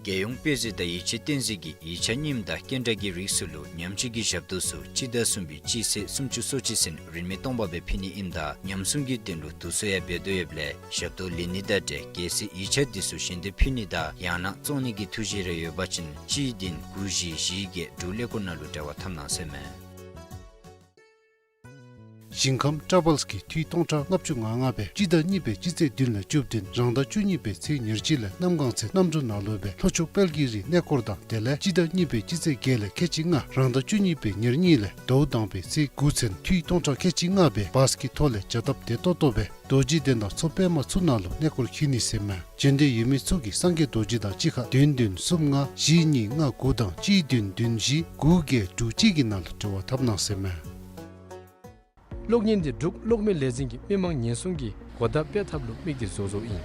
རྒྱལ་ཡོངས་དཔེ་མཛོད་དང་ཡིག་ཆ་རྟེན་མཛོད་ཀྱིས་ཡིག་ཆ་རྙིངམ་དང་སྐད་འདྲ་གི་རིགས་ཚུ་ལུ་ཉམས་བཅོས་ཀྱི་ཞབས་ཏོག་ཚུ་སྤྱི་ཟླ་གསུམ་པའི་སྤྱི་ཚེས་སུམ་ཅུ་སོ་གཅིག་ཚུན་རིན་མེད་སྟོང་པ་སྦེ་ཕུལ་ནི་ཨིནམ་ད་ཉམས་སྲུང་གི་དོན་ལུ་དུས་ཚོད་ཡང་འབད་དོ་ཡོདཔ་ལས་ཞབས་ཏོག་ལེན་ནི་དང་འབྲེལ་གལ་སྲིད་ཡིག་ཆ་དེ་ཚུ་ཞལ་འདེབས་ཕུལ་ནི་དང་ཡང་ན་བཙོང་ནི་གི་ཐུགས་བཞེད་རེ་ཡོད་པ་ཅིན་གཅིག་བདུན་དགུ་བཞི་བཞི་བརྒྱད་དྲུག་ཀླད་ཀོར་ནང་ལུ་འབྲེལ་བ་འཐབ་གནང་ཟེར་མས། ཞིང་ཁམས་ཊ་བཱལསི་གིས་འཐུས་སྟོང་ཕྲག་ལྔ་བཅུ་ང་ལྔ་སྦེ་སྤྱི་ཟླ་གཉིས་པའི་སྤྱི་ཚེས་བདུན་ལས་བཅུ་བདུན་རང་ཟླ་བཅུ་གཉིས་པའི་ཚེས་ཉེར་གཅིག་ལས་གནམ་གང་ཚེ་གནམ་གྲུ་ནང་ལུ་སྦེ་ལྷོ་ཕྱོགས་དཔལ་གྱི་རི་གནས་སྐོར་དང་དེ་ལས་སྤྱི་ཟླ་གཉིས་པའི་སྤྱི་ཚེས་བརྒྱད་ལས་ཁལ་གཅིག་ལྔ་རང་ཟླ་བཅུ་གཉིས་པའི་ཉེར་གཉིས་ལས་ཟླཝ་དང་པའི་ཚེས་དགུ་ཚུན་འཐུས་སྟོང་ཕྲག་ཁལ་གཅིག་ལྔ་སྦེ་བཱསི་གི་ཐོག་ལས་བྱ་སྟབས་བདེ་ཏོག་ཏོ་སྦེ་རྡོ་རྗེ་གདན་དང་མཚོ་པདྨ་ཚུ་ནང་ལུ་གནས་སྐོར་འཁྱིད་ནི་ཟེར་མས། མཇལ་འདོད་ཡོད་མི་ཚུ་གིས་སངས་རྒྱས་རྡོ་རྗེ་དང་གཅིག་ཁར་བདུན་བདུན་གསུམ་ལྔ་བཞི་གཉིས་ལྔ་དགུ་དང་གཅིག་བདུན་བདུན་བཞི་དགུ་བརྒྱད་དྲུག་གཅིག་གི་ནང་ལུ་འབྲེལ་བ་འཐབ་གནང་ཟེར་མས། གློག་བརྙན་འདི་འབྲུག་གློག་མེ་ལས་འཛིན་གྱིས་མི་མང་ཉེན་སྲུང་གི་གོ་བརྡ་སྤེལ་ཐབས་ལུ་དམིགས་ཏེ་བཟོ་བཟོཝ་ཨིན།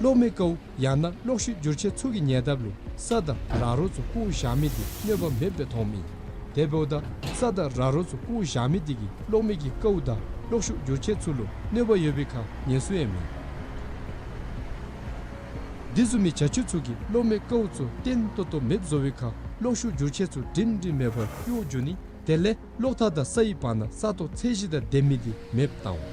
གློག་མེ་ཀཝ་ཡང་ན་གློག་ཤུགས་བསྒྱུར་ཆས་ཚུ་གི་ཉེ་འདབས་ལུ་ས་དང་ར་རོ་ཚུ་བཀོ་བཞག་མི་འདི་གནོད་པ་མེདཔ་སྦེ་མཐོངམ་ཨིན། དེ་འབདཝ་ད་ས་དང་ར་རོ་ཚུ་བཀོ་བཞག་མི་འདི་གིས་གློག་མེ་གི་ཀཝ་དང་གློག་ཤུགས་བསྒྱུར་ཆས་ཚུ་ལུ་གནོད་པ་ཡོད་པའི་ཁར་ཉེན་སྲུང་ཡང་མེད། འདི་བཟུམ་མའི་བྱ་སྤྱོད་ཚུ་གིས་གློག་མེ་ཀཝ་ཚུ་བརྟན་ཏོག་ཏོ་མེདཔ་བཟོ་བའི་ཁར་གློག་ཤུགས་བསྒྱུར་ཆས་ཚུ་སྒྲིང་སྒྲིང་མེད་པར་གཡོ་འགྱོ་ནི་དེ་ལས་གློག་ཐག་དང་ས་ཡི་བར་ན་ས་སྟོང་ཚད་གཞི་དང་ལྡན་མི་འདི་མེདཔ་བཏང་འོང་།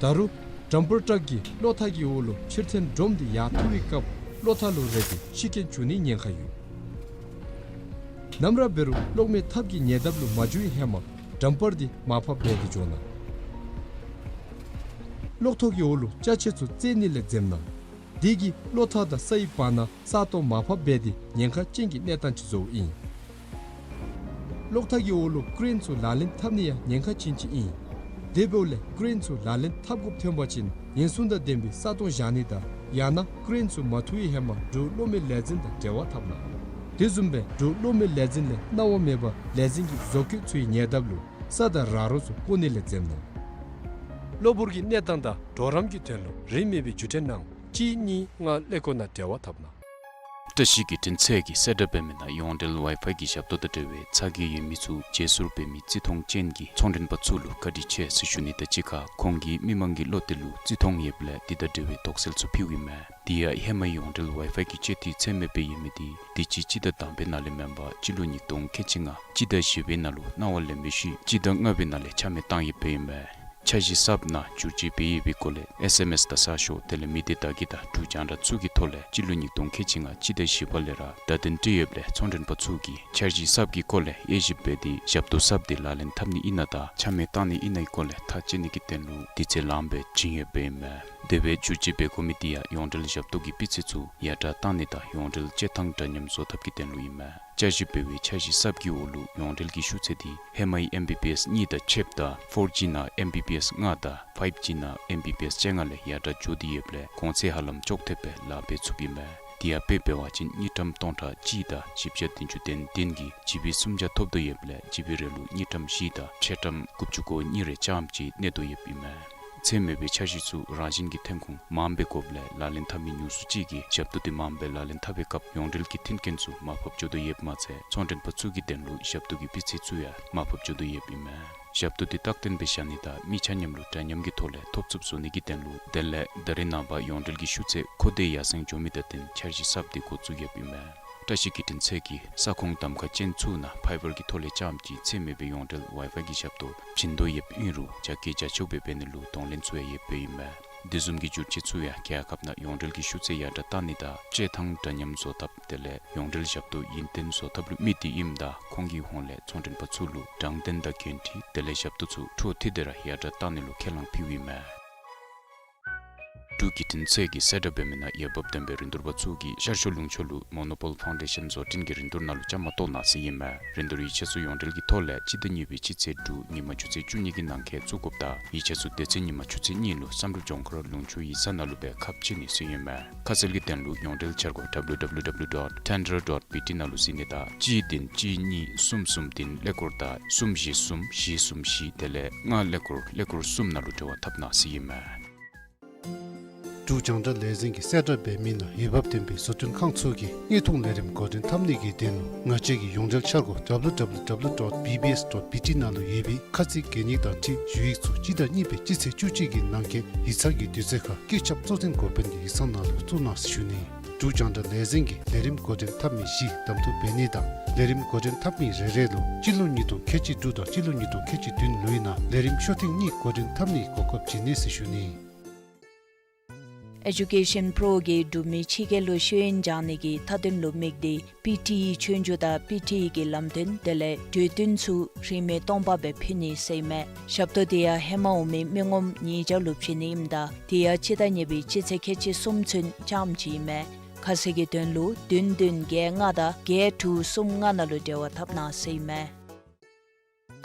ད་རུང་ཌམ་པར་ཊག་གིས་གློག་ཐག་གི་འོག་ལུ་ཕྱིར་འཐེན་སྒྲོམ་འདི་ཡར་འཐུ་བའི་སྐབས་གློག་ཐག་ལུ་རེག་སྟེ་ཤི་རྐྱེན་བྱུང་ནིའི་ཉེན་ཁ་ཡོད། ནམ་ར་འབད་རུང་གློག་མེ་ཐབ་ཀྱི་ཉེ་འདབས་ལུ་མ་འགྱོ་བའི་ཧེ་མ་ཌམ་པར་འདི་མར་ཕབ་འབད་དེ་འགྱོ་གནང་། གློག་ཐོག་གི་འོག་ལུ་ཅ་ཆས་ཚུ་བཙལ་ནི་ལས་འཛེམ་གནང་། དེ་གིས་གློག་ཐག་དང་ས་ཡི་བར་ན་ས་སྟོང་མར་ཕབ་འབད་དེ་ཉེན་ཁ་ཅན་གྱི་གནས་སྟངས་ཅིག་བཟོཝ་ཨིན། གློག་ཐག་གི་འོག་ལུ་ཀེ་རེན་ཚུ་ལག་ལེན་འཐབ་ནི་ཡང་ཉེན་ཁ་ཅན་ཅིག་ཨིན། དེ་འབདཝ་ལས་ཀེ་རེན་ཚུ་ལག་ལེན་འཐབ་དགོཔ་ཐོན་པ་ཅིན་ཉེན་སྲུང་དང་ལྡན་པའི་ས་སྟོང་བཞག་ནི་དང་ཡང་ན་ཀེ་རེན་ཚུ་མ་འཐུ་བའི་ཧེ་མ་འབྲུག་གློག་མེ་ལས་འཛིན་དང་འབྲེལ་བ་འཐབ་གནང་། དེ་བཟུམ་སྦེ་འབྲུག་གློག་མེ་ལས་འཛིན་ལས་གནང་བ་མེད་པར་ལས་འཛིན་གྱི་བཟོ་བཀོད་ཚུ་གི་ཉེ་འདབས་ལུ་ས་དང་ར་རོ་ཚུ་བཀོ་ནི་ལས་འཛེམ་གནང་། གློ་བུར་གྱི་གནས་སྟངས་དང་གྲོགས་རམ་གྱི་དོན་ལུ་རིན་མེད་པའི་བརྒྱུད་འཕྲིན་ནང་གཅིག་གཉིས་ལྔ་ཀླད་ཀོར་ནང་འབྲེལ་བ་འཐབ་གནང་། བཀྲ་ཤིས་བརྒྱུད་འཕྲིན་ཚད་ཀྱིས་གསལ་བསྒྲགས་འབད་མི་ནང་ཡོངས་འབྲེལ་ཝའི་ཕའི་གི་ཞབས་ཏོག་དང་འབྲེལ་བའི་ཚ་གྱང་ཡོད་མི་ཚུ་བརྗེ་སོར་འབད་མི་བརྩི་མཐོང་ཅན་གྱི་ཚོང་མགྲོན་པ་ཚུ་ལུ་བཀའ་དྲིན་ཆེ་ཟེར་ཞུ་ནི་དང་གཅིག་ཁར་ཁོང་གིས་མི་མང་གི་བློ་གཏད་ལུ་བརྩི་མཐོང་ཡོདཔ་ལས་དེ་དང་འབྲེལ་བའི་དོགས་སེལ་ཚུ་ཕུལཝ་ཨིན་མས། དེ་ཡང་ཧེ་མ་ཡོངས་འབྲེལ་ཝའི་ཕའི་གི་སྤྱོད་འཐུས་ཚད་མེདཔ་སྦེ་ཡོད་མི་དེ་དུས་ཅི་སྤྱི་ཟླ་དང་པའི་ནང་ལས་མེན་པར་སྤྱི་ལོ་ཉིས་སྟོང་ཁལ་གཅིག་ལྔ་སྤྱི་ཟླ་བཞི་པའི་ནང་ལུ་གནང་བ་ལེན་པའི་ཤུལ་སྤྱི་ཟླ་ལྔ་པའི་ནང་ལས་ཆ་མེད་བཏང་ཡོདཔ་ཨིན་མས། འཆར་གཞི་གསརཔ་ནང་བསྒྱུར་བཅོས་འབད་ཡོད་པའི་སྐོར་ལས་ཨེསི་ཨེམ་ཨེསི་དང་གསར་ཤོག་དེ་ལས་མི་སྡེ་བརྡ་བརྒྱུད་དང་འབྲུག་རྒྱང་བསྒྲགས་ཚུ་གི་ཐོག་ལས་སྤྱི་ལོ་ཉིས་སྟོང་ཁལ་གཅིག་ལྔ་སྤྱི་ཟླ་བཞི་པ་ལས་ར་བརྡ་དོན་སྤྲོད་ཡོདཔ་ལས་ཚོང་མགྲོན་པ་ཚུ་གིས་འཆར་གཞི་གསརཔ་གི་སྐོར་ལས་དབྱེ་ཞིབ་འབད་དེ་ཞབས་ཏོག་གསརཔ་དེ་ལག་ལེན་འཐབ་ནི་ཨིན་ན་དང་ཆ་མེད་བཏང་ནི་ཨིན་ནའི་སྐོར་ལས་ཐག་བཅད་ནི་གི་དོན་ལུ་དུས་ཚོད་ལངམ་སྦེ་བྱིན་ཡོདཔ་ཨིན་མས། དེ་སྦེ་བསྒྱུར་བཅོས་འབད་དགོ་མི་དེ་ཡང་ཡོངས་འབྲེལ་ཞབས་ཏོག་གི་སྤུས་ཚད་ཚུ་ཡར་དྲག་བཏང་ནི་དང་ཡོངས་འབྲེལ་སྤྱོད་ཐངས་འདྲ་མཉམ་བཟོ་ཐབས་ཀྱི་དོན་ལུ་ཨིན་མས། བསྐྱར་ཞིབ་འབད་བའི་འཆར་གཞི་གསརཔ་གི་འོག་ལུ་ཡོངས་འབྲེལ་གྱི་ཤུགས་ཚད་དེ་ཧེ་མའི་ཨེམ་བི་བི་ཨེསི་གཉིས་དང་ཕྱདཔ་ད་ཕོར་ཇི་ནང་ཨེམ་བི་བི་ཨེསི་ལྔ་དང་ཕའིབ་ཇི་ནང་ཨེམ་བི་བི་ཨེསི་བཅོ་ལྔ་ལས་ཡར་དྲག་འགྱོ་སྟེ་ཡོདཔ་ལས་གོང་ཚད་ཧ་ལམ་ཅོག་འཐདཔ་སྦེ་ལཱ་འབད་ཚུགསཔ་ཨིན་མས། དེ་ཡང་དཔེ་འབད་བ་ཅིན་དངུལ་ཀྲམ་སྟོང་ཕྲག་གཅིག་དང་བཞི་བརྒྱ་བདུན་ཅུ་དོན་བདུན་གྱིས་ཇི་བི་སུམ་བརྒྱ་ཐོབ་དོ་ཡོདཔ་ལས་ཇི་བི་རེ་ལུ་དངུལ་ཀྲམ་བཞི་དང་ཕྱེད་ཀྲམ་དགུ་བཅུ་གོ་གཉིས་རེ་རྐྱངམ་ཅིག་གནས་དོ་ཡོདཔ་ཨིན་མས། ཚད་མེད་པའི་འཆར་གཞི་ཚུ་རང་བཞིན་གྱིས་ཐོན་ཁུངས་མངམ་སྦེ་དགོཔ་ལས་ལག་ལེན་འཐབ་མི་ཉུང་སུ་ཅིག་གིས་ཞབས་ཏོག་དེ་མངམ་སྦེ་ལག་ལེན་འཐབ་པའི་སྐབས་ཡོངས་འབྲེལ་གྱི་མཐུན་རྐྱེན་ཚུ་མར་ཕབ་འགྱོ་དོ་ཡོདཔ་མ་ཚད་ཚོང་མགྲོན་པ་ཚུ་གི་དོན་ལུ་ཞབས་ཏོག་གི་སྤུས་ཚད་ཚུ་ཡང་མར་ཕབ་འགྱོ་དོ་ཡོདཔ་ཨིན་མས། ཞབས་ཏོག་དེ་རྟག་བརྟན་སྦེ་བཞག་ནི་དང་མི་ཆ་མཉམ་ལུ་འདྲ་མཉམ་གྱི་ཐོག་ལས་ཐོབ་ཚུགསཔ་བཟོ་ནི་གི་དོན་ལུ་དེ་ལས་ད་རེས་ནངས་པ་ཡོངས་འབྲེལ་གྱི་ཤུགས་ཚད་མཁོ་འདོད་ཡར་སེང་འགྱོ་མི་དང་བསྟུན་འཆར་གཞི་གསརཔ་དེ་འགོ་བཙུགས་ཡོདཔ་ཨིན་མས། བཀྲ་ཤིས་བརྒྱུད་འཕྲིན་ཚད་ཀྱིས་ས་ཁོངས་གདམ་ཁ་ཅན་ཚུ་ནང་ཕའི་བར་གྱི་ཐོག་ལས་རྐྱངམ་ཅིག་ཚད་མེད་པའི་ཡོངས་འབྲེལ་ཝའི་ཕའི་གི་ཞབས་ཏོག་བྱིན་དོ་ཡོདཔ་ཨིན་རུང་རྒྱ་སྐྱེད་རྒྱ་ཆོག་སྦེ་འབད་ནི་ལུ་གདོང་ལེན་ཚུ་ཡང་ཡོདཔ་ཨིན་མས། དེ་བཟུམ་གྱི་བསྒྱུར་བཅོས་ཚུ་ཡང་རྒྱལ་ཁབ་ནང་ཡོངས་འབྲེལ་གྱི་ཤུགས་ཚད་ཡར་དྲག་བཏང་ནི་དང་སྤྱོད་ཐངས་འདྲ་མཉམ་བཟོ་ཐབས་དེ་ལས་ཡོངས་འབྲེལ་ཞབས་ཏོག་ཡུན་བརྟན་བཟོ་ཐབས་ལུ་དམིགས་ཏེ་ཨིནམ་ད་ཁོང་གི་ཧོངས་ལས་ཚོང་མགྲོན་པ་ཚུ་ལུ་དྲང་བདེན་དང་འགན་འཁྲི་དེ་ལས་ཞབས་ཏོག་ཚུ་འཕྲོ་མཐུད་དེ་ར་ཡར་དྲག་བཏང་ནི་ལུ་ཁས་བླངས་ཕུལཝ་ཨིན་མས། འབྲུག་བརྒྱུད་འཕྲིན་ཚད་ཀྱིས་གསལ་བསྒྲགས་འབད་མི་ནང་འོས་འབབ་ལྡན་པའི་རིན་བསྡུར་པ་ཚུ་གིས་ཤར་ཕྱོགས་ལུང་ཕྱོགས་ལུ་མོ་ནོ་པོལ་ཕའུན་ཌེ་ཤཱན་བཟོ་སྐྲུན་གྱི་རིན་བསྡུར་ནང་ལུ་བཅའ་མར་གཏོགས་གནང་ཟེར་ཨིན་མས། རིན་བསྡུར་ཡིག་ཆ་ཚུ་ཡོངས་འབྲེལ་གྱི་ཐོག་ལས་སྤྱི་ཟླ་གཉིས་པའི་སྤྱི་ཚེས་དྲུག་ཉིན་མ་ཆུ་ཚོད་བཅུ་གཉིས་ཀྱི་ནང་འཁོད་བཙུགས་དགོཔ་དང་ཡིག་ཆ་ཚུ་དེ་ཚེ་ཉིན་མ་ཆུ་ཚོད་གཉིས་ལུ་བསམ་གྲུབ་ལྗོངས་མཁར་ལུང་ཕྱོགས་ཡིག་ཚང་ནང་ལུ་སྦེ་ཁ་ཕྱེ་ནི་ཟེར་ཨིན་མས། ཁ་གསལ་གྱི་དོན་ལུ་ཡོངས་འབྲེལ་འཆར་སྒོ་W W W dot tender dot B T ནང་ལུ་གཟིགས་ནི་དང་གཅིག་བདུན་གཅིག་གཉིས་གསུམ་གསུམ་བདུན་ཀླད་ཀོར་དང་གསུམ་བཞི་གསུམ་བཞི་གསུམ་བཞི་དེ་ལས་ལྔ་ཀླད་ཀོར་ཀླད་ཀོར་གསུམ་ནང་ལུ་འབྲེལ་བ་འཐབ་གནང་ཟེར་ཨིན་མས། འབྲུག་རྒྱང་བསྒྲགས་ལས་འཛིན་གྱིས་གསལ་བསྒྲགས་འབད་མི་ནང་འོས་འབབ་ལྡན་པའི་བཟོ་སྐྲུན་ཁང་ཚུ་གིས་དངོས་མཐོང་ལས་རིམ་འགོ་འདྲེན་འཐབ་ནི་གི་དོན་ལུ་ང་བཅས་ཀྱི་ཡོངས་འབྲེལ་འཆར་སྒོ་W W W dot B B S dot B T ནང་ལུ་ཡོད་པའི་ཁ་ཚིག་གད་སྙིགས་དང་འཁྲིལ་ཞུ་ཡིག་ཚུ་སྤྱི་ཟླ་གཉིས་པའི་སྤྱི་ཚེས་བཅུ་གཅིག་གི་ནང་འཁོད་ཡིག་ཚང་གི་དུས་ཚོད་ཁར་བཀོད་ཁྱབ་གཙོ་འཛིན་འགོ་དཔོན་གྱི་ཡིག་ཚང་ནང་ལུ་བཙུགས་གནང་ཟེར་ཞུ་ནི། འབྲུག་རྒྱང་བསྒྲགས་ལས་འཛིན་གྱིས་ལས་རིམ་འགོ་འདྲེན་འཐབ་མི་བཞི་གདམ་འཐུ་འབད་ནི་དང་ལས་རིམ་འགོ་འདྲེན་འཐབ་མི་རེ་རེ་ལུ་སྤྱི་ལོ་ཉིས་སྟོང་ཁལ་གཅིག་དྲུག་དང་སྤྱི་ལོ་ཉིས་སྟོང་ཁལ་གཅིག་བདུན་ལོའི་ནང་ལས་རིམ་ཤོག་ཐེངས་གཉིས་འགོ་འདྲེན་འཐབ་ནིའི་གོ་སྐབས་བྱིན་ནི་ཟེར་ཞུ་ནི། ཨེ་ཌུ་ཀེ་ཤཱན་པྲོ་གིས་འབྲུག་མི་ཕྱི་རྒྱལ་ལུ་ཤེས་ཡོན་སྦྱང་ནི་གི་མཐའ་དོན་ལུ་དམིགས་ཏེ་པི་ཊི་ཨི་ཆོས་རྒྱུགས་དང་པི་ཊི་ཨི་གི་ལམ་སྟོན་དེ་ལས་གྲོས་བསྟུན་ཚུ་རིན་མེད་སྟོང་པ་སྦེ་ཕུལ་ནི་ཟེར་ཨིན་མས། ཞབས་ཏོག་དེ་ཡང་ཧེ་མ་འོང་མི་མི་ངོམ་ཉིས་བརྒྱ་ལུ་བྱིན་ནི་ཨིནམ་ད་དེ་ཡང་སྤྱི་ཟླ་གཉིས་པའི་སྤྱི་ཚེས་ཁལ་གཅིག་གསུམ་ཚུན་རྐྱངམ་ཅིག་ཨིན་མས། ཁ་གསལ་གྱི་དོན་ལུ་བདུན་བདུན་བརྒྱད་ལྔ་དང་བརྒྱད་དྲུག་གསུམ་ལྔ་ནང་ལུ་འབྲེལ་བ་འཐབ་གནང་ཟེར་ཨིན་མས།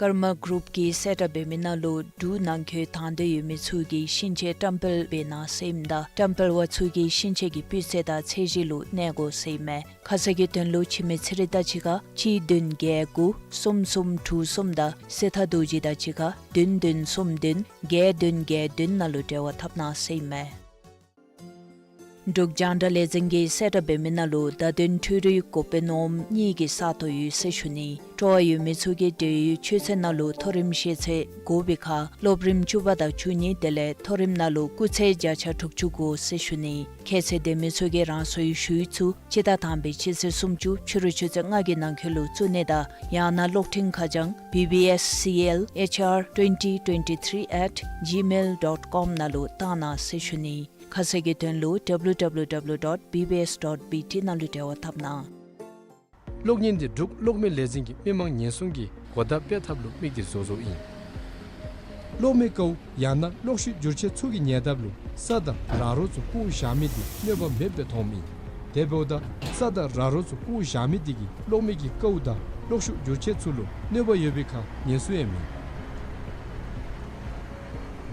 ཀརྨ་གུ་རུབ་ཀྱིས་གསལ་བསྒྲགས་འབད་མི་ནང་ལུ་འབྲུག་ནང་འཁོད་དང་འདོད་ཡོད་མི་ཚུ་གིས་ཤིང་ཆས་བཀྲམ་སྤེལ་འབད་གནང་ཟེར་ཨིནམ་ད་བཀྲམ་སྤེལ་པ་ཚུ་གིས་ཤིང་ཆས་ཀྱི་སྤུས་ཚད་དང་ཚད་གཞི་ལུ་གནས་དགོ་ཟེར་ཨིན་མས། ཁ་གསལ་གྱི་དོན་ལུ་ཁྱི་མེད་ཚེ་རིང་དང་གཅིག་ཁར་གཅིག་བདུན་བརྒྱད་དགུ་གསུམ་གསུམ་དྲུག་གསུམ་དང་སྲས་ཐར་རྡོ་རྗེ་དང་གཅིག་ཁར་བདུན་བདུན་གསུམ་བདུན་བརྒྱད་བདུན་བརྒྱད་བདུན་ནང་ལུ་འབྲེལ་བ་འཐབ་གནང་ཟེར་ཨིན་མས། འབྲུག་རྒྱང་བསྒྲགས་ལས་འཛིན་གྱིས་གསལ་བསྒྲགས་འབད་མི་ནང་ལུ་བརྡ་དོན་འཕྲུལ་རིག་འགོ་དཔོན་འོགམ་གཉིས་ཀྱི་ས་སྟོང་ཡོད་ཟེར་ཞུ་ནི། སྤྲོ་བ་ཡོད་མི་ཚུ་གིས་འབྲེལ་ཡོད་ཆོས་ཚན་ནང་ལུ་མཐོ་རིམ་ཤེས་ཚད་དགོ་པའི་ཁར་སློབ་རིམ་བཅུ་པ་དང་བཅུ་གཉིས་དེ་ལས་མཐོ་རིམ་ནང་ལུ་སྐུགས་ཚད་བརྒྱ་ཆ་དྲུག་ཅུ་དགོ་ཟེར་ཞུ་ནི། ཁྱད་ཚད་ལྡན་མི་ཚུ་གིས་རང་སོའི་ཞུ་ཡིག་ཚུ་སྤྱི་ཟླ་དང་པའི་སྤྱི་ཚེས་སུམ་ཅུ་ཕྱི་རུ་ཆུ་ཚོད་ལྔ་གི་ནང་འཁོད་ལུ་བཙུགས་ནི་དང་ཡང་ན་གློག་འཕྲིན་ཁ་བྱང་B B S C L H R twenty twenty-three at gmail dot com ནང་ལུ་བཏང་གནང་ཟེར་ཞུ་ནི། ཁ་གསལ་གྱི་དོན་ལུ W W W dot B B S dot B T ནང་ལུ་འབྲེལ་བ་འཐབ་གནང་། གློག་བརྙན་འདི་འབྲུག་གློག་མེ་ལས་འཛིན་གྱིས་མི་མང་ཉེན་སྲུང་གི་གོ་བརྡ་སྤེལ་ཐབས་ལུ་དམིགས་ཏེ་བཟོ་བཟོཝ་ཨིན། གློག་མེ་ཀཝ་ཡང་ན་གློག་ཤུགས་བསྒྱུར་ཆས་ཚུ་གི་ཉེ་འདབས་ལུ་ས་དང་ར་རོ་ཚུ་བཀོ་བཞག་མི་འདི་གནོད་པ་མེདཔ་སྦེ་མཐོངམ་ཨིན། དེ་འབདཝ་ད་ས་དང་ར་རོ་ཚུ་བཀོ་བཞག་མི་འདི་གིས་གློག་མེ་གི་ཀཝ་དང་གློག་ཤུགས་བསྒྱུར་ཆས་ཚུ་ལུ་གནོད་པ་ཡོད་པའི་ཁར་ཉེན་སྲུང་ཡང་མེད།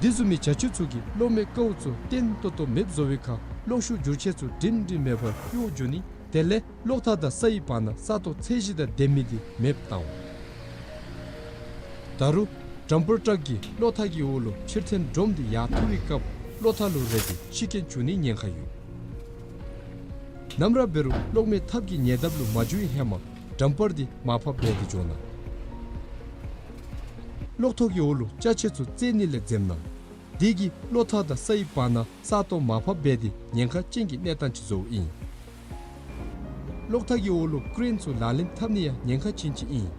འདི་བཟུམ་མའི་བྱ་སྤྱོད་ཚུ་གིས་གློག་མེ་ཀཝ་ཚུ་བརྟན་ཏོག་ཏོ་མེདཔ་བཟོ་བའི་ཁར་གློག་ཤུགས་བསྒྱུར་ཆས་ཚུ་སྒྲིང་སྒྲིང་མེད་པར་གཡོ་འགྱོ་ནི། དེ་ལས་གློག་ཐག་དང་སའི་བར་ན་ས་སྟོང་ཚད་གཞི་དང་ལྡན་མི་འདི་མེདཔ་བཏང་འོང་། ད་རུང་ཌམ་པར་ཊག་གིས་གློག་ཐག་གི་འོག་ལུ་ཕྱིར་འཐེན་སྒྲོམ་འདི་ཡར་འཐུ་བའི་སྐབས་གློག་ཐག་ལུ་རེག་སྟེ་ཤི་རྐྱེན་བྱུང་ནིའི་ཉེན་ཁ་ཡོད། ནམ་ར་འབད་རུང་གློག་མེ་ཐབ་ཀྱི་ཉེ་འདབས་ལུ་མ་འགྱོ་བའི་ཧེ་མ་ཌམ་པར་འདི་མར་ཕབ་འབད་དེ་འགྱོ་གནང་། གློག་ཐོག་གི་འོག་ལུ་ཅ་ཆས་ཚུ་བཙལ་ནི་ལས་འཛེམ་གནང་། དེ་གིས་གློག་ཐག་དང་སའི་བར་ན་ས་སྟོང་མར་ཕབ་འབད་དེ་ཉེན་ཁ་ཅན་གྱི་གནས་སྟངས་ཅིག་བཟོཝ་ཨིན། གློག་ཐག་གི་འོག་ལུ་ཀེ་རེན་ཚུ་ལག་ལེན་འཐབ་ནི་ཡང་ཉེན་ཁ་ཅན་ཅིག་ཨིན།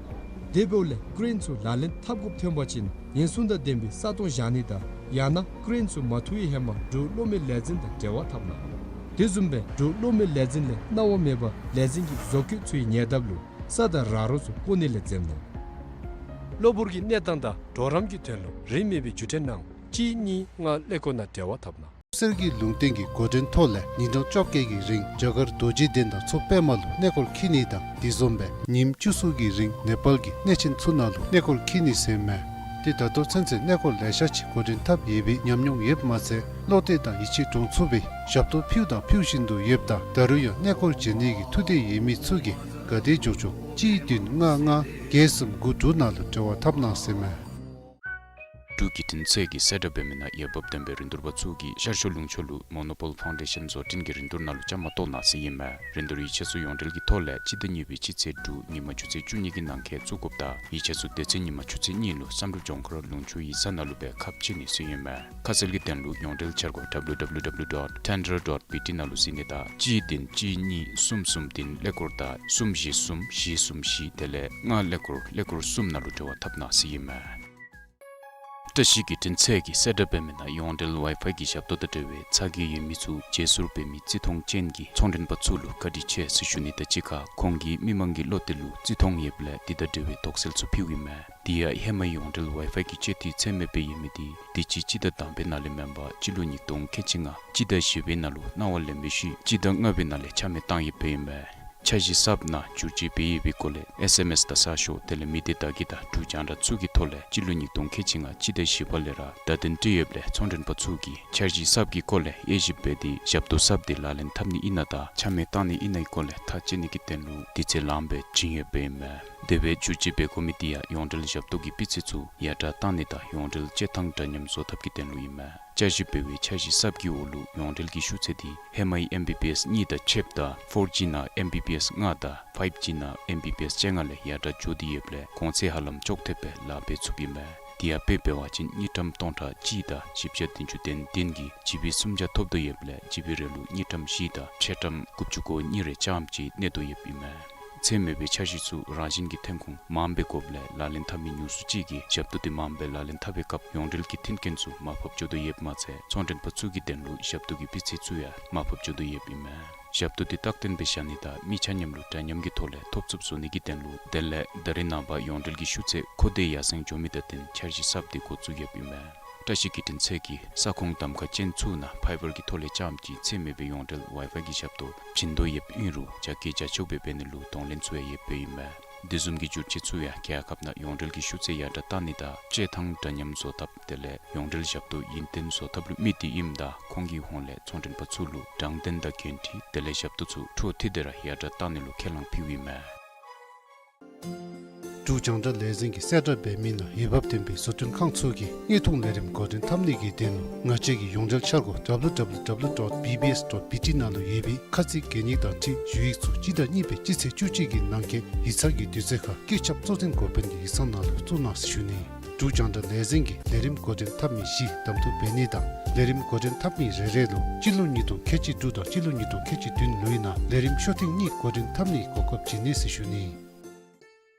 དེ་འབདཝ་ལས་ཀེ་རེན་ཚུ་ལག་ལེན་འཐབ་དགོཔ་ཐོན་པ་ཅིན་ཉེན་སྲུང་དང་ལྡན་པའི་ས་སྟོང་བཞག་ནི་དང་ཡང་ན་ཀེ་རེན་ཚུ་མ་འཐུ་བའི་ཧེ་མ་འབྲུག་གློག་མེ་ལས་འཛིན་དང་འབྲེལ་བ་འཐབ་གནང་། དེ་བཟུམ་སྦེ་འབྲུག་གློག་མེ་ལས་འཛིན་ལས་གནང་བ་མེད་པར་ལས་འཛིན་གྱི་བཟོ་བཀོད་ཚུ་གི་ཉེ་འདབས་ལུ་ས་དང་ར་རོ་ཚུ་བརྐོ་ནི་ལས་འཛེམ་གནང་། གློ་བུར་གྱི་གནས་སྟངས་དང་གྲོགས་རམ་གྱི་དོན་ལུ་རིན་མེད་པའི་བརྒྱུད་འཕྲིན་ནང་གཅིག་གཉིས་ལྔ་ཀླད་ཀོར་ནང་འབྲེལ་བ་འཐབ་གནང་། གསེར་གྱི་ལུང་བསྟན་གྱི་འགོ་འདྲེན་ཐོག་ལས་ཉིན་གྲངས་བཅོ་བརྒྱད་ཀྱི་རིང་རྒྱ་གར་རྡོ་རྗེ་གདན་དང་མཚོ་པདྨ་ལུ་གནས་སྐོར་འཁྱིད་ནི་དང་དེ་བཟུམ་སྦེ་ཉིནམ་བཅུ་གསུམ་གྱི་རིང་ནེ་པཱལ་གྱི་གནས་ཆེན་ཚུ་ནང་ལུ་གནས་སྐོར་འཁྱིད་ནི་ཟེར་མས། ཏེ་ད་ལྟོ་ཚུན་ཚོད་གནས་སྐོར་ལེ་ཤ་ཅིག་འགོ་འདྲེན་འཐབ་ཡོད་པའི་ཉམས་མྱོང་ཡོདཔ་མ་ཚད་བློ་གཏད་དང་ཡིད་ཆེས་འདྲོངས་ཚུགས་པའི་ཞབས་ཏོག་ཕུལཝ་དང་ཕུལ་བཞིན་དུ་ཡོདཔ་ད་ད་རུང་ཡང་གནས་སྐོར་བྱོན་ནི་གི་ཐུགས་འདོད་ཡོད་མི་ཚུ་གིས་ག་དེ་མགྱོགས་མགྱོགས་གཅིག་བདུན་ལྔ་ལྔ་བརྒྱད་གསུམ་དགུ་དྲུག་ནང་ལུ་འབྲེལ་བ་འཐབ་གནང་ཟེར་མས། འབྲུག་བརྒྱུད་འཕྲིན་ཚད་ཀྱིས་གསལ་བསྒྲགས་འབད་མི་ནང་འོས་འབབ་ལྡན་པའི་རིན་བསྡུར་པ་ཚུ་གིས་ཤར་ཕྱོགས་ལུང་ཕྱོགས་ལུ་མོ་ནོ་པོལ་ཕའུན་ཌེ་ཤན་བཟོ་སྐྲུན་གྱི་རིན་བསྡུར་ནང་ལུ་བཅའ་མར་གཏོགས་གནང་ཟེར་ཨིན་མས། རིན་བསྡུར་ཡིག་ཆ་ཚུ་ཡོངས་འབྲེལ་གྱི་ཐོག་ལས་སྤྱི་ཟླ་གཉིས་པའི་སྤྱི་ཚེས་དྲུག་ཉིན་མ་ཆུ་ཚོད་བཅུ་གཉིས་ཀྱི་ནང་འཁོད་བཙུགས་དགོཔ་དང་ཡིག་ཆ་ཚུ་སྡེ་ཚན་ཉིན་མ་ཆུ་ཚོད་གཉིས་ལུ་བསམ་གྲུབ་ལྗོངས་མཁར་ལུང་ཕྱོགས་ཡིག་ཚང་ནང་ལུ་སྦེ་ཁ་ཕྱེ་ནི་ཟེར་ཨིན་མས། ཁ་གསལ་གྱི་དོན་ལུ་ཡོངས་འབྲེལ་འཆར་སྒོ་www dot tender dot bt ནང་ལུ་གཟིགས་ནི་དང་གཅིག་བདུན་གཅིག་གཉིས་གསུམ་གསུམ་བདུན་ཀླད་ཀོར་དང་གསུམ་བཞི་གསུམ་བཞི་གསུམ་བཞི་དེ་ལས་ལྔ་ཀླད་ཀོར་ཀླད་ཀོར་གསུམ་ནང་ལུ་འབྲེལ་བ་འཐབ་གནང་ཟེར་ཨིན་མས། བཀྲ་ཤིས་བརྒྱུད་འཕྲིན་ཚད་ཀྱིས་གསལ་བསྒྲགས་འབད་མི་ནང་ཡོངས་འབྲེལ་ཝའི་ཕའི་གི་ཞབས་ཏོག་དང་འབྲེལ་བའི་ཚ་གྱང་ཡོད་མི་ཚུ་བརྗེ་སོར་འབད་མི་བརྩི་མཐོང་ཅན་གྱི་ཚོང་མགྲོན་པ་ཚུ་ལུ་བཀའ་དྲིན་ཆེ་ཟེར་ཞུ་ནི་དང་གཅིག་ཁར་ཁོང་གིས་མི་མང་གི་བློ་གཏད་ལུ་བརྩི་མཐོང་ཡོདཔ་ལས་དེ་དང་འབྲེལ་བའི་དོགས་སེལ་ཚུ་ཕུལཝ་ཨིན་མས། དེ་ཡང་ཧེ་མའི་ཡོངས་འབྲེལ་ཝའི་ཕའི་གི་སྤྱོད་འཐུས་ཚད་མེད་སྦེ་ཡོད་མི་དེ་དུས་ཅི་སྤྱི་ཟླ་དང་པའི་ནང་ལས་མེན་པར་སྤྱི་ལོ་ཉིས་སྟོང་ཁལ་གཅིག་ལྔ་སྤྱི་ཟླ་བཞི་པའི་ནང་ལུ་གནང་བ་ལེན་པའི་ཤུལ་སྤྱི་ཟླ་ལྔ་པའི་ནང་ལས་ཆ་མེད་བཏང་ཡོདཔ་ཨིན་མས། འཆར་གཞི་གསརཔ་ནང་བསྒྱུར་བཅོས་འབད་ཡོད་པའི་སྐོར་ལས་ཨེསི་ཨེམ་ཨེསི་དང་གསར་ཤོག་དེ་ལས་མི་སྡེ་བརྡ་བརྒྱུད་དང་འབྲུག་རྒྱང་བསྒྲགས་ཚུ་གི་ཐོག་ལས་སྤྱི་ལོ་ཉིས་སྟོང་ཁལ་གཅིག་ལྔ་སྤྱི་ཟླ་བཞི་པ་ལས་ར་བརྡ་དོན་བཀྲལ་ཡོདཔ་ལས་ཚོང་མགྲོན་པ་ཚུ་གིས་འཆར་གཞི་གསརཔ་གི་སྐོར་ལས་དབྱེ་ཞིབ་འབད་དེ་ཞབས་ཏོག་གསརཔ་དེ་ལག་ལེན་འཐབ་ནི་ཨིན་ན་དང་ཆ་མེད་བཏང་ནི་ཨིན་ན་གི་སྐོར་ལས་ཐག་བཅད་ནི་གི་དོན་ལུ་དུས་ཚོད་ལངམ་སྦེ་བྱིན་ཡོདཔ་ཨིན་མས། དེ་སྦེ་བསྒྱུར་བཅོས་འབད་དགོ་མི་དེ་ཡང་ཡོངས་འབྲེལ་ཞབས་ཏོག་གི་སྤུས་ཚད་ཚུ་ཡར་དྲག་བཏང་ནི་དང་ཡོངས་འབྲེལ་སྤྱོད་ཐངས་འདྲ་མཉམ་བཟོ་ཐབས་ཀྱི་དོན་ལུ་ཨིན་མས། བསྐྱར་ཞིབ་འབད་བའི་འཆར་གཞི་གསརཔ་གི་འོག་ལུ་ཡོངས་འབྲེལ་གྱི་ཤུགས་ཚད་དེ་ཧེ་མའི་ཨེམ་བི་བི་ཨེསི་གཉིས་དང་ཕྱེདཔ་ད་ཕོར་ཇི་ནང་ཨེམ་བི་བི་ཨེསི་ལྔ་དང་ཕའིབ་ཇི་ནང་ཨེམ་བི་བི་ཨེསི་བཅོ་ལྔ་ལས་ཡར་དྲག་འགྱོ་སྟེ་ཡོདཔ་ལས་གོང་ཚད་ཧ་ལམ་ཅོག་འཐདཔ་སྦེ་ལཱ་འབད་ཚུགསཔ་ཨིན་མས། དེ་ཡང་དཔེ་འབད་བ་ཅིན་དངུལ་ཀྲམ་སྟོང་ཕྲག་གཅིག་དང་བཞི་བརྒྱ་བདུན་ཅུ་དོན་བདུན་གྱིས་ཇི་བི་སུམ་བརྒྱ་ཐོབ་དོ་ཡོདཔ་ལས་ཇི་བི་རེ་ལུ་དངུལ་ཀྲམ་བཞི་དང་ཕྱེད་ཀྲམ་དགུ་བཅུ་གོ་གཉིས་རེ་རྐྱངམ་ཅིག་གནས་དོ་ཡོདཔ་ཨིན་མས། ཚད་མེད་པའི་འཆར་གཞི་ཚུ་རང་བཞིན་གྱིས་ཐོན་ཁུངས་མངམ་སྦེ་དགོཔ་ལས་ལག་ལེན་འཐབ་མི་ཉུང་སུ་ཅིག་གིས་ཞབས་ཏོག་དེ་མངམ་སྦེ་ལག་ལེན་འཐབ་པའི་སྐབས་ཡོངས་འབྲེལ་གྱི་མཐུན་རྐྱེན་ཚུ་མར་ཕབ་འགྱོ་དོ་ཡོདཔ་མ་ཚད་ཚོང་མགྲོན་པ་ཚུ་གི་དོན་ལུ་ཞབས་ཏོག་གི་སྤུས་ཚད་ཚུ་ཡང་མར་ཕབ་འགྱོ་དོ་ཡོདཔ་ཨིན་མས། ཞབས་ཏོག་དེ་རྟག་བརྟན་སྦེ་བཞག་ནི་དང་མི་ཆ་མཉམ་ལུ་འདྲ་མཉམ་གྱི་ཐོག་ལས་ཐོབ་ཚུགསཔ་བཟོ་ནི་གི་དོན་ལུ་དེ་ལས་ད་རེས་ནངས་པ་ཡོངས་འབྲེལ་གྱི་ཤུགས་ཚད་མཁོ་འདོད་ཡར་སེང་འགྱོ་མི་དང་བསྟུན་འཆར་གཞི་གསརཔ་དེ་འགོ་བཙུགས་ཡོདཔ་ཨིན་མས། བཀྲ་ཤིས་བརྒྱུད་འཕྲིན་ཚད་ཀྱིས་ས་ཁོངས་གདམ་ཁ་ཅན་ཚུ་ནང་ཕའི་བར་གྱི་ཐོག་ལས་རྐྱངམ་ཅིག་ཚད་མེད་པའི་ཡོངས་འབྲེལ་ཝའི་ཕའི་གི་ཞབས་ཏོག་བྱིན་དོ་ཡོདཔ་ཨིན་རུང་རྒྱ་སྐྱེད་རྒྱ་མཆོང་སྦེ་འབད་ནི་ལུ་གདོང་ལེན་ཚུ་ཡང་ཡོདཔ་ཨིན་མས། དེ་བཟུམ་གྱི་བསྒྱུར་བཅོས་ཚུ་ཡང་རྒྱལ་ཁབ་ནང་ཡོངས་འབྲེལ་གྱི་ཤུགས་ཚད་ཡར་དྲག་བཏང་ནི་དང་སྤྱོད་ཐངས་འདྲ་མཉམ་བཟོ་ཐབས་དེ་ལས་ཡོངས་འབྲེལ་ཞབས་ཏོག་ཡུན་བརྟན་བཟོ་ཐབས་ལུ་དམིགས་ཏེ་ཨིནམ་ད་ཁོང་གི་ཧོངས་ལས་ཚོང་མགྲོན་པ་ཚུ་ལུ་དྲང་བདེན་དང་འགན་འཁྲི་དེ་ལས་ཞབས་ཏོག་ཚུ་འཕྲོ་མཐུད་དེ་ར་ཡར་དྲག་བཏང་ནི་ལུ་ཁས་བླངས་ཕུལཝ་ཨིན་མས། འབྲུག་རྒྱང་བསྒྲགས་ལས་འཛིན་གྱིས་གསལ་བསྒྲགས་འབད་མི་ནང་འོས་འབབ་ལྡན་པའི་བཟོ་སྐྲུན་ཁང་ཚུ་གིས་དངོས་མཐོང་ལས་རིམ་འགོ་འདྲེན་འཐབ་ནི་གི་དོན་ལུ་ང་བཅས་ཀྱི་ཡོངས་འབྲེལ་འཆར་སྒོ་www dot bbs dot bt ནང་ལུ་ཡོད་པའི་ཁ་ཚིག་གན་ཡིག་དང་འཁྲིལ་ཞུ་ཡིག་ཚུ་སྤྱི་ཟླ་གཉིས་པའི་སྤྱི་ཚེས་བཅུ་གཅིག་གི་ནང་འཁོད་ཡིག་ཚང་གི་དུས་ཚོད་ཁར་བཀོད་ཁྱབ་གཙོ་འཛིན་འགོ་དཔོན་གྱི་ཡིག་ཚང་ནང་ལུ་བཙུགས་གནང་ཟེར་ཞུ་ནི། འབྲུག་རྒྱང་བསྒྲགས་ལས་འཛིན་གྱིས་ལས་རིམ་འགོ་འདྲེན་འཐབ་མི་བཞི་གདམ་འཐུ་འབད་ནི་དང་ལས་རིམ་འགོ་འདྲེན་འཐབ་མི་རེ་རེ་ལུ་སྤྱི་ལོ་ཉིས་སྟོང་ཁལ་གཅིག་དྲུག་དང་སྤྱི་ལོ་ཉིས་སྟོང་ཁལ་གཅིག་བདུན་ལོའི་ནང་ལས་རིམ་ཤོག་ཐེངས་གཉིས་འགོ་འདྲེན་འཐབ་ནིའི་གོ་སྐབས་བྱིན་ནི་ཟེར་ཞུ་ནི།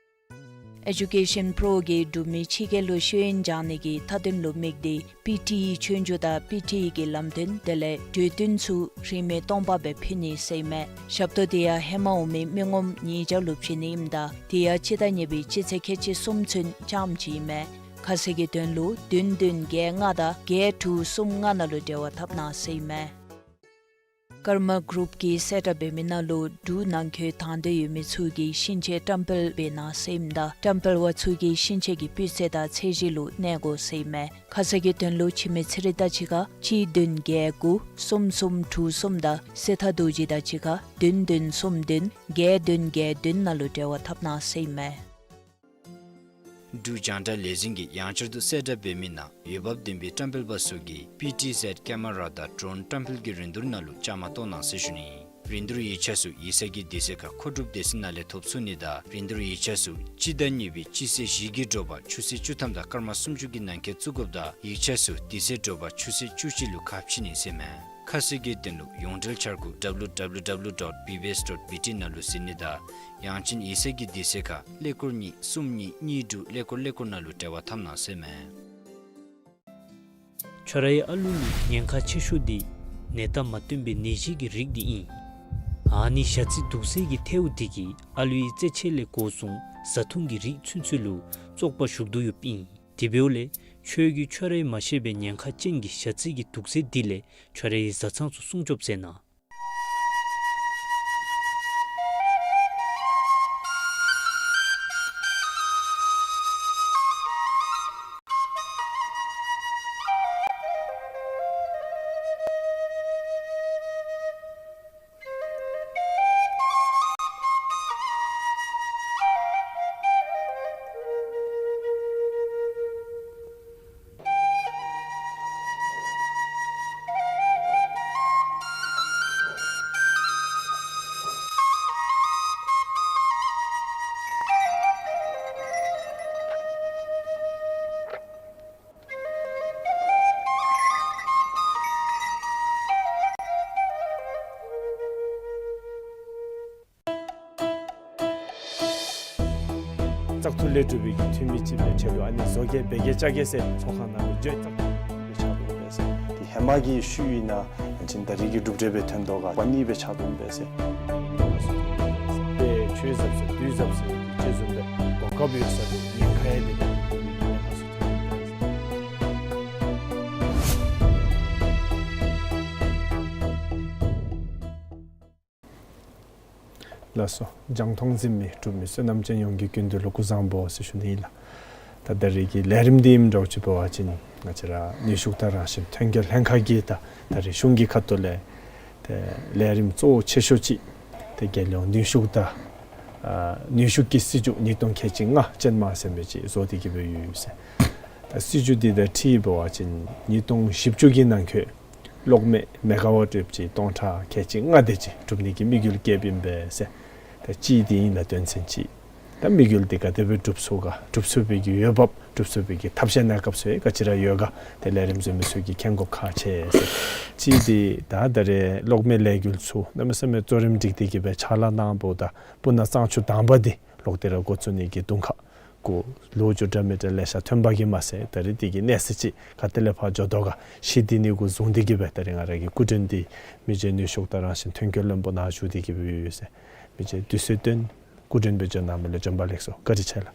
ཨེ་ཌུ་ཀེ་ཤན་པྲོ་གིས་འབྲུག་མི་ཕྱི་རྒྱལ་ལུ་ཤེས་ཡོན་སྦྱང་ནི་གི་མཐའ་དོན་ལུ་དམིགས་ཏེ་པི་ཊི་ཨི་ཆོས་རྒྱུགས་དང་པི་ཊི་ཨི་གི་ལམ་སྟོན་དེ་ལས་གྲོས་བསྟུན་ཚུ་རིན་མེད་སྟོང་པ་སྦེ་ཕུལ་ནི་ཟེར་ཨིན་མས། ཞབས་ཏོག་དེ་ཡང་ཧེ་མ་འོང་མི་མི་ངོམ་ཉིས་བརྒྱ་ལུ་བྱིན་ནི་ཨིནམ་ད་དེ་ཡང་སྤྱི་ཟླ་གཉིས་པའི་སྤྱི་ཚེས་ཁལ་གཅིག་གསུམ་ཚུན་རྐྱངམ་ཅིག་ཨིན་མས། ཁ་གསལ་གྱི་དོན་ལུ་བདུན་བདུན་བརྒྱད་ལྔ་དང་བརྒྱད་དྲུག་གསུམ་ལྔ་ནང་ལུ་འབྲེལ་བ་འཐབ་གནང་ཟེར་ཨིན་མས། ཀརྨ་གུ་རུབ་ཀྱིས་གསལ་བསྒྲགས་འབད་མི་ནང་ལུ་འབྲུག་ནང་འཁོད་དང་འདོད་ཡོད་མི་ཚུ་གིས་ཤིང་ཆས་བཀྲམ་སྤེལ་འབད་གནང་ཟེར་ཨིནམ་ད་བཀྲམ་སྤེལ་བ་ཚུ་གིས་ཤིང་ཆས་ཀྱི་སྤུས་ཚད་དང་ཚད་གཞི་ལུ་གནས་དགོ་ཟེར་ཨིན་མས། ཁ་གསལ་གྱི་དོན་ལུ་འཆི་མེད་ཚེ་རིང་དང་གཅིག་ཁར་གཅིག་བདུན་བརྒྱད་དགུ་གསུམ་གསུམ་དྲུག་གསུམ་དང་སྲས་ཐར་རྡོ་རྗེ་དང་གཅིག་ཁར་བདུན་བདུན་གསུམ་བདུན་བརྒྱད་བདུན་བརྒྱད་བདུན་ནང་ལུ་འབྲེལ་བ་འཐབ་གནང་ཟེར་ཨིན་མས། འབྲུག་རྒྱང་བསྒྲགས་ལས་འཛིན་གྱིས་ཡང་བསྐྱར་དུ་གསལ་བསྒྲགས་འབད་མི་ནང་འོས་འབབ་ལྡན་པའི་བཀྲམ་སྤེལ་པ་ཚུ་གིས་པི་ཊི་ཟེཌ་ཀེ་མ་ར་དང་ཌྲོན་བཀྲམ་སྤེལ་གྱི་རིན་བསྡུར་ནང་ལུ་བཅའ་མར་གཏོགས་གནང་ཟེར་ཞུ་ནི། རིན་བསྡུར་ཡིག་ཆ་ཚུ་ཡིག་ཚང་གི་དུས་ཚོད་ཁར་མཁོ་སྒྲུབ་སྡེ་ཚན་ནང་ལས་ཐོབ་ཚུགས་ནི་དང་རིན་བསྡུར་ཡིག་ཆ་ཚུ་སྤྱི་ཟླ་གཉིས་པའི་སྤྱི་ཚེས་བཞི་གི་དྲོ་པ་ཆུ་ཚོད་བཅུ་ཐམ་དང་སྐར་མ་སུམ་ཅུ་གི་ནང་འཁོད་བཙུགས་དགོཔ་དང་ཡིག་ཆ་ཚུ་དུས་ཚོད་དྲོ་པ་ཆུ་ཚོད་བཅུ་གཅིག་ལུ་ཁ་ཕྱེ་ནི་ཟེར་ཨིན་མས། ཁ་གསལ་གྱི་དོན་ལུ་ཡོངས་འབྲེལ་འཆར་སྒོ་W W W dot B B S dot B T ནང་ལུ་གཟིགས་ནི་དང་ཡང་ཅིན་ཡིག་ཚང་གི་དུས་ཚོད་ཁར་ཀླད་ཀོར་གཉིས་གསུམ་གཉིས་གཉིས་དྲུག་ཀླད་ཀོར་ཀླད་ཀོར་ནང་ལུ་འབྲེལ་བ་འཐབ་གནང་ཟེར་མས། ཁྱོད་རའི་ཨ་ལུ་ནི་ཉེན་ཁ་ཆེ་ཤོས་འདི་ནད་རྟགས་མ་སྟོན་པའི་ནད་གཞི་གི་རིགས་འདི་ཨིན། ཨ་ནི་ཞ་རྩི་དུག་སེལ་གྱི་ཐལཝ་འདི་གིས་ཨ་ལུའི་རྩེད་ཆས་ལས་འགོ་བཟུང་བཟའ་འཐུང་གི་རིགས་ཚུན་ཚོད་ལུ་བཙོག་པ་ཞུགས་དོ་ཡོདཔ་ཨིན། དེ་འབདཝ་ལས་ཁྱོད་ཀྱིས་ཁྱོད་རའི་མ་ཤེས་པའི་ཉེན་ཁ་ཅན་གྱི་ཞ་རྩི་གི་དུག་སེལ་འདི་ལས་ཁྱོད་རའི་བཟའ་ཚང་ཚུ་སྲུང་སྐྱོབ་མཛད་གནང་། བཙག་འཐུ་ལས་གྲུབ་པའི་གི་འཐུས་མི་ཅིག་སྦེ་ཆེད་དུ་ཨ་ནི་བཟོ་གེ་འབད་གེ་བཅའ་གེ་ཟེར་ཚོགས་ཁང་ནང་ལུ་བརྗོད་བཙག་འཐུ་ལས་ཆགས་འདུག་པས་ཟེར། དེ་ཧེ་མ་གི་ཤུལ་ཨིན་ན་ཅིན་ད་རིས་ཀྱི་གྲུབ་འབྲས་སྦེ་ཐོན་དོ་ག་པ་ནི་སྦེ་ཆགས་འདུག་པས་ཟེར། དཔེ་ཆོས་ཟབ་ཟེར་བདུད་ཟབ་ཟེར་ཅིག་བཟུམ་སྦེ་གོ་སྐབས་ཡོད་ས་དེ་ཉེན་ཁ་ཡང་དེ་ལགས་སོ། རྒྱང་མཐོང་གཟིགས་མི་འབྲུག་མི་བསོད་ནམས་ཅན་ཡོངས་ཀྱི་ཀུན་འདུས་ལུ་སྐུ་གཟུགས་བཟང་པོ་ཟེར་ཞུ་ནི་ཨིན་ལགས། ད་ད་རིས་ཀྱི་ལས་རིམ་འདི་ཨིནམ་འདྲཝ་ཅིག་འབད་བ་ཅིན་ང་བཅས་ར་ནུས་ཤུགས་དང་རང་བཞིན་ཐོན་སྐྱེད་ལྷན་ཁག་གིས་ད་ད་རིས་གཞུང་གི་ཁ་ཐུག་ལས་ཏེ་ལས་རིམ་གཙོ་བོ་ཆེ་ཤོས་ཅིག་ཏེ་རྒྱལ་ཡོངས་ནུས་ཤུགས་དང་ཨ་ནུས་ཤུགས་ཀྱི་སྲིད་བྱུས་ཉིས་སྟོང་ཁལ་གཅིག་ལྔ་ཅན་མ་ཟེར་མི་ཅིག་བཟོ་སྟེ་གི་སྦེ་ཡོད་ཟེར། ད་སྲིད་བྱུས་འདི་དང་འཁྲིལ་འབད་བ་ཅིན་ཉིས་སྟོང་བཞི་བཅུ་གི་ནང་འཁོད་གློག་མེ་མེ་ག་ཝཊ་ཡོདཔ་ཅིག་སྟོང་ཕྲག་ཁལ་གཅིག་ལྔ་དེ་ཅིག་སྒྲུབ་ནི་གི་དམིགས་ཡུལ་བསྐྱེདཔ་ཨིན་པས་ཟེར། ད་གཅིག་འདི་ཨིན་ལགས་དོན་ཚན་གཅིག། ད་དམིགས་ཡུལ་འདི་ག་དེ་སྦེ་འགྲུབ་ཚུགས་ག་འགྲུབ་ཚུགས་པའི་གི་འོས་འབབ་འགྲུབ་ཚུགས་པའི་གི་ཐབས་ཤེས་གནས་སྐབས་ཚུ་ག་ཅི་ར་ཡོད་ག་ཏེ་ལས་རིམ་བཟོ་མི་ཚུ་གིས་མཁྱེན་དགོཔ་ཁག་ཆེ་ཟེར། གཅིག་འདི་ད་ད་རེས་གློག་མེ་ལས་འགུལ་ཚུ་གནམ་མེད་ས་མེད་གཙོ་རིམ་སྒྲིག་སྟེ་གི་སྦེ་ཕྱག་ལཱ་གནངམ་ད་སྤུ་ན་གཙང་ཆུ་དང་པ་འདི་ལོག་སྟེ་ར་འགོ་བཙུགས་ནི་གི་དུང་ཁ་གུ་ལོ་རྒྱུས་འདྲ་མི་འདྲ་ལེ་ཤ་ཐོན་པ་གིས་མ་ཚད་ད་རིས་འདི་གི་གནས་ཚུལ་ཅིག་ག་ཏེ་ལས་ཕར་འགྱོ་དོ་ག་ཤེས་ཏེ་ནི་གུ་བཟུང་སྟེ་གི་སྦེ་ད་རིས་ང་ར་གི་སྐུ་མགྲོན་འདི་མི་རྗེ་ནུས་ཤུགས་དང་རང་བཞིན་ཐོན་སྐྱེད་བློན་པོ་ནཱ་བཞུགས་ཏེ་གི་སྦེ་ཡོད་ཟེར། མི་རྗེ་དུས་ཚོད་བཏོན་སྐུ་མགྲོན་སྦེ་འབྱོན་གནང་མི་ལུ་བྱོན་པ་ལེགས་སོ། བཀའ་དྲིན་ཆེ་ལགས།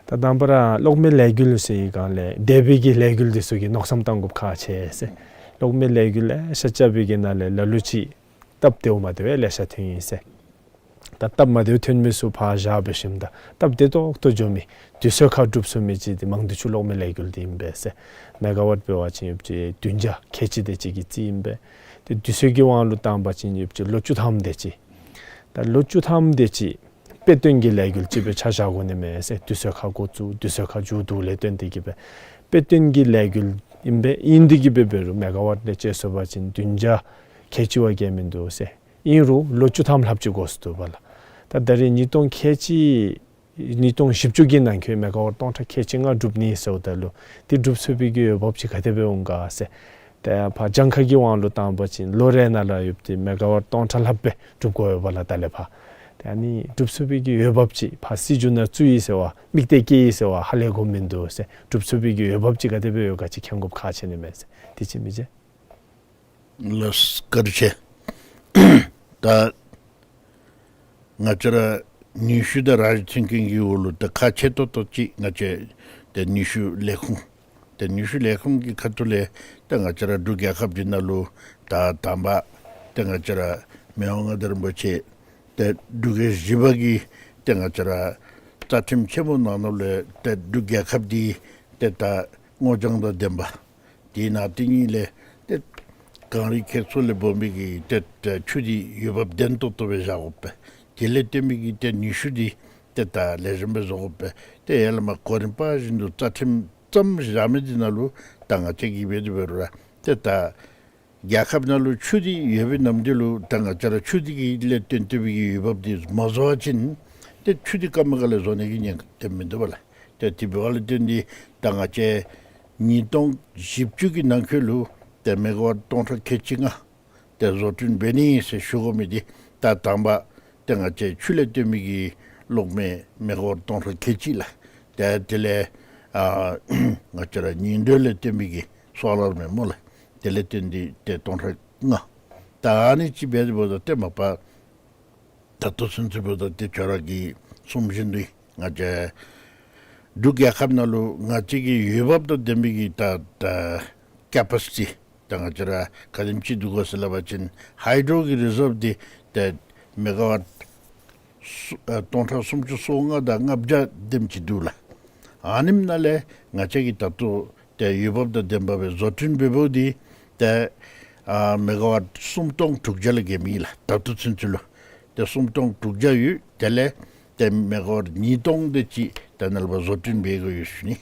ད་དང་པ་ར་གློག་མེ་ལས་འགུལ་ཟེར་བའི་སྒང་ལས་འདས་པའི་གི་ལས་འགུལ་འདི་ཚུ་གི་མནོ་བསམ་བཏང་དགོཔ་ཁག་ཆེ་ཟེར། གློག་མེ་ལས་འགུལ་ལེ་ཤ་རྐྱབ་པའི་གི་ནང་ལས་ལ་ལུ་ཅིག་སྟབས་བདེཝ་མ་བདེཝ་ལེ་ཤ་ཐོན་ཡི་ཟེར། ད་སྟབས་མ་བདེཝ་ཐོན་མི་ཚུ་ཕར་བཞག་འབད་ཞིནམ་ད་སྟབས་བདེ་ཏོག་ཏོ་འགྱོ་མི་དུས་ཚོད་ཁར་འགྲུབ་ཚུགས་མི་ཅིག་འདི་མང་ཐོས་ཆུ་གློག་མེ་ལས་འགུལ་འདི་ཨིན་པས་ཟེར། མེ་ག་ཝཊ་འབད་བ་ཅིན་ཡོདཔ་ཅིག་བདུན་བརྒྱ་ཁལ་གཅིག་དེ་ཅིག་གི་རྩིས་ཨིན་པས། ཏེ་དུས་ཚོད་ཀྱི་དབང་ལུ་བཏང་པ་ཅིན་ཡོདཔ་ཅིག་ལོ་བཅུ་ཐམ་དེ་ཅིག། ད་ལོ་བཅུ་ཐམ་དེ་ཅིག་དཔེ་སྟོན་གྱི་ལས་འགུལ་ཅིག་སྦེ་ཆ་བཞག་དགོ་ནི་མས་ཟེར། དུས་ཚོད་ཁར་འགོ་བཙུགས་དུས་ཚོད་ཁར་མཇུག་བསྡུ་ལས་བརྟེན་ཏེ་གི་སྦེ་དཔེ་སྟོན་གྱི་ལས་འགུལ་ཨིན་པས། ཨིན་ཏེ་གི་སྦེ་འབད་རུང་མེ་ག་ཝཊ་ལས་དཔྱད་སོང་པ་ཅིན་བདུན་བརྒྱ་ཁལ་གཅིག་བ་བརྒལ་མིན་འདུག་ཟེར། ཨིན་རུང་ལོ་བཅུ་ཐམ་ལྷགཔ་ཅིག་འགོར་སོ་འདུག་པ་ལགས། ད་ད་རིས་ཉིས་སྟོང་ཁལ་གཅིག་ཉིས་སྟོང་བཞི་བཅུ་གི་ནང་འཁོད་མེ་ག་ཝཊ་སྟོང་ཕྲག་ཁལ་གཅིག་ལྔ་སྒྲུབ་ནི་ཟེརཝ་ད་ལུ་འདི་སྒྲུབ་ཚུགས་པའི་གི་འོས་འབབ་ཅིག་ག་དེ་སྦེ་འོང་ག་ཟེར། ཏེ་ཕར་གྱངས་ཁ་གི་དབང་ལུ་བཏང་པ་ཅིན་ལོ་རེ་ནང་ལུ་ཡོདཔ་འདི་མེ་ག་ཝཊ་སྟོང་ཕྲག་ལྷགཔ་སྦེ་སྒྲུབ་དགོ་པས་ལགས་ད་ལས་ཕར། ཏེ་ཨ་ནི་སྒྲུབ་ཚུགས་པའི་གི་འོས་འབབ་ཅིག་ཕར་སྲིད་བྱུས་ནང་བཙུགས་ཡི་ཟེར་བ་དམིགས་གཏད་བསྐྱེད་ཡི་ཟེར་བ་ཧ་ལས་དགོཔ་མིན་འདུག་ཟེར། སྒྲུབ་ཚུགས་པའི་གི་འོས་འབབ་ཅིག་ག་དེ་སྦེ་ཡོད་ག་ཅིག་མཁྱེན་དགོཔ་ཁག་ཆེ་ནི་མས་ཟེར། དེ་ཅིག་མི་རྗེ། ལགས་བཀའ་དྲིན་ཆེ། ད་ང་བཅས་ར་ནུས་ཤུགས་དང་རང་བཞིན་ཐོན་སྐྱེད་ཀྱི་འོག་ལུ་ད་ཁག་ཆེ་ཏོག་ཏོ་ཅིག་ང་བཅས་ཏེ་ནུས་ཤུགས་ལས་ཁུངས་ཏེ་ནུས་ཤུགས་ལས་ཁུངས་ཀྱི་ཁ་ཐུག་ལས་ཏེ་ང་བཅས་ར་འབྲུག་རྒྱལ་ཁབ་འདི་ནང་ལུ་ད་དང་པ་ཏེ་ང་བཅས་ར་མི་དབང་མངའ་བདག་རིན་པོ་ཆེ་ཏེ་འབྲུག་རྒྱལ་བཞི་པ་གིས་ཏེ་ང་བཅས་ར་རྩ་ཁྲིམས་ཆེན་མོ་ནང་ན་ལས་ཏེ་འབྲུག་རྒྱལ་ཁབ་འདི་ཏེ་ད་སྔོ་ལྗང་དང་ལྡན་པ། དེ་ནང་དེ་ཉིད་ལས་ཏེ་གངས་རི་ཁྱེགས་སོགས་ལས་སྦོམ་པའི་གི་ཏེ་ཏེ་ཆུ་འདི་འོས་འབབ་ལྡན་ཏོག་ཏོ་སྦེ་བཞག་དགོ་པས། དེ་ལས་བརྟེན་པའི་གི་ཏེ་ནུས་ཤུགས་འདི་ཏེ་ད་ལེགས་ཤོམ་སྦེ་བཟོ་དགོ་པས། ཏེ་ཡར་ལས་མར་གོ་རིམ་པ་བཞིན་དུ་རྩ་ཁྲིམས་བརྩམས་བཞག་མི་འདི་ནང་ལུ་ད་ང་བཅས་ཀྱིས་འབད་དེ་འབད་རུང་ར་ཏེ་ད་རྒྱལ་ཁབ་ནང་ལུ་ཆུ་འདི་ཡོད་པའི་ནམ་དུས་ལུ་ད་ང་བཅས་ར་ཆུ་འདི་གི་ལས་བརྟེན་ཏེ་སྦེ་གི་འོས་འབབ་འདི་མ་བཟོ་བ་ཅིན་ཏེ་ཆུ་འདི་སྐབས་མེད་ཁ་ལས་བཟོ་ནི་གི་ཉེན་ཁ་ཏེ་མིན་འདུག་པ་ལགས། ཏེ་དེ་འབདཝ་ལས་བརྟེན་ཏེ་ད་ང་བཅས་ཉིས་སྟོང་བཞི་བཅུ་གི་ནང་འཁོད་ལུ་ ཏེ་མེ་ག་ཝཊ་སྟོང་ཕྲག་ཁལ་གཅིག་ལྔ་ཏེ་བཟོ་སྐྲུན་འབད་ནི་ཟེར་ཞུ་དགོ་མི་འདི་ད་དང་པ་ཏེ་ང་བཅས་ཆུ་ལས་བཏོན་མི་གི་གློག་མེ་མེ་ག་ཝཊ་སྟོང་ཕྲག་ཁལ་གཅིག་ལགས། ཏེ་དེ་ལས་ཨ་ང་བཅས་ར་ཉིང་ཁྲི་ལས་བཏོན་མི་གི་སོ་ལར་མེ་སྨོ་ལགས། དེ་ལས་བཏོན་ཏེ་ཏེ་སྟོང་ཕྲག་ལྔ། ད་ཨ་ནི་ཅིག་འབད་དེ་འབདཝ་ད་ཏེ་མ་པ་ད་ལྟོ་ཚུན་ཚོད་འབདཝ་ད་ཏེ་ཁྱོད་ར་གིས་གསུངམ་བཞིན་དུ་ང་བཅས་འབྲུག་རྒྱལ་ཁབ་ནང་ལུ་ང་བཅས་ཀྱི་འོས་འབབ་དང་ལྡན་པའི་གི་ད་ད་ཀེ་པ་སི་ཊི་ད་ང་བཅས་ར་ག་དེམ་ཅིག་འདུག་གོ་ཟེར་སླབ་པ་ཅིན་ཧའི་ཌྲོ་གི་རི་ཟརབ་འདི་ཏེ་མེ་ག་ཝཊ་སུ་ཨ་སྟོང་ཕྲག་སུམ་ཅུ་སོ་ལྔ་དང་ལྔ་བརྒྱ་དེམ་ཅིག་འདུག་ལགས། ཨ་ནེམ་ནང་ལས་ང་བཅས་ཀྱིས་ད་ལྟོ་ཏེ་འོས་འབབ་དང་ལྡནམ་སྦེ་བཟོ་སྐྲུན་འབད་འབདཝ་འདི་ཏེ་ཨ་མེ་ག་ཝཊ་སུམ་སྟོང་དྲུག་བརྒྱ་ལས་བརྒལ་མེད་ལགས། ད་ལྟོ་ཚུན་ཚོད་ལུ་ཏེ་སུམ་སྟོང་དྲུག་བརྒྱ་ཡོད། དེ་ལས་ཏེ་མེ་ག་ཝཊ་ཉིས་སྟོང་དེ་ཅིག་ད་ནཱ་ལས་ཕར་བཟོ་སྐྲུན་འབད་དགོ་ཡོད་ཟེར་ཞུ་ནི།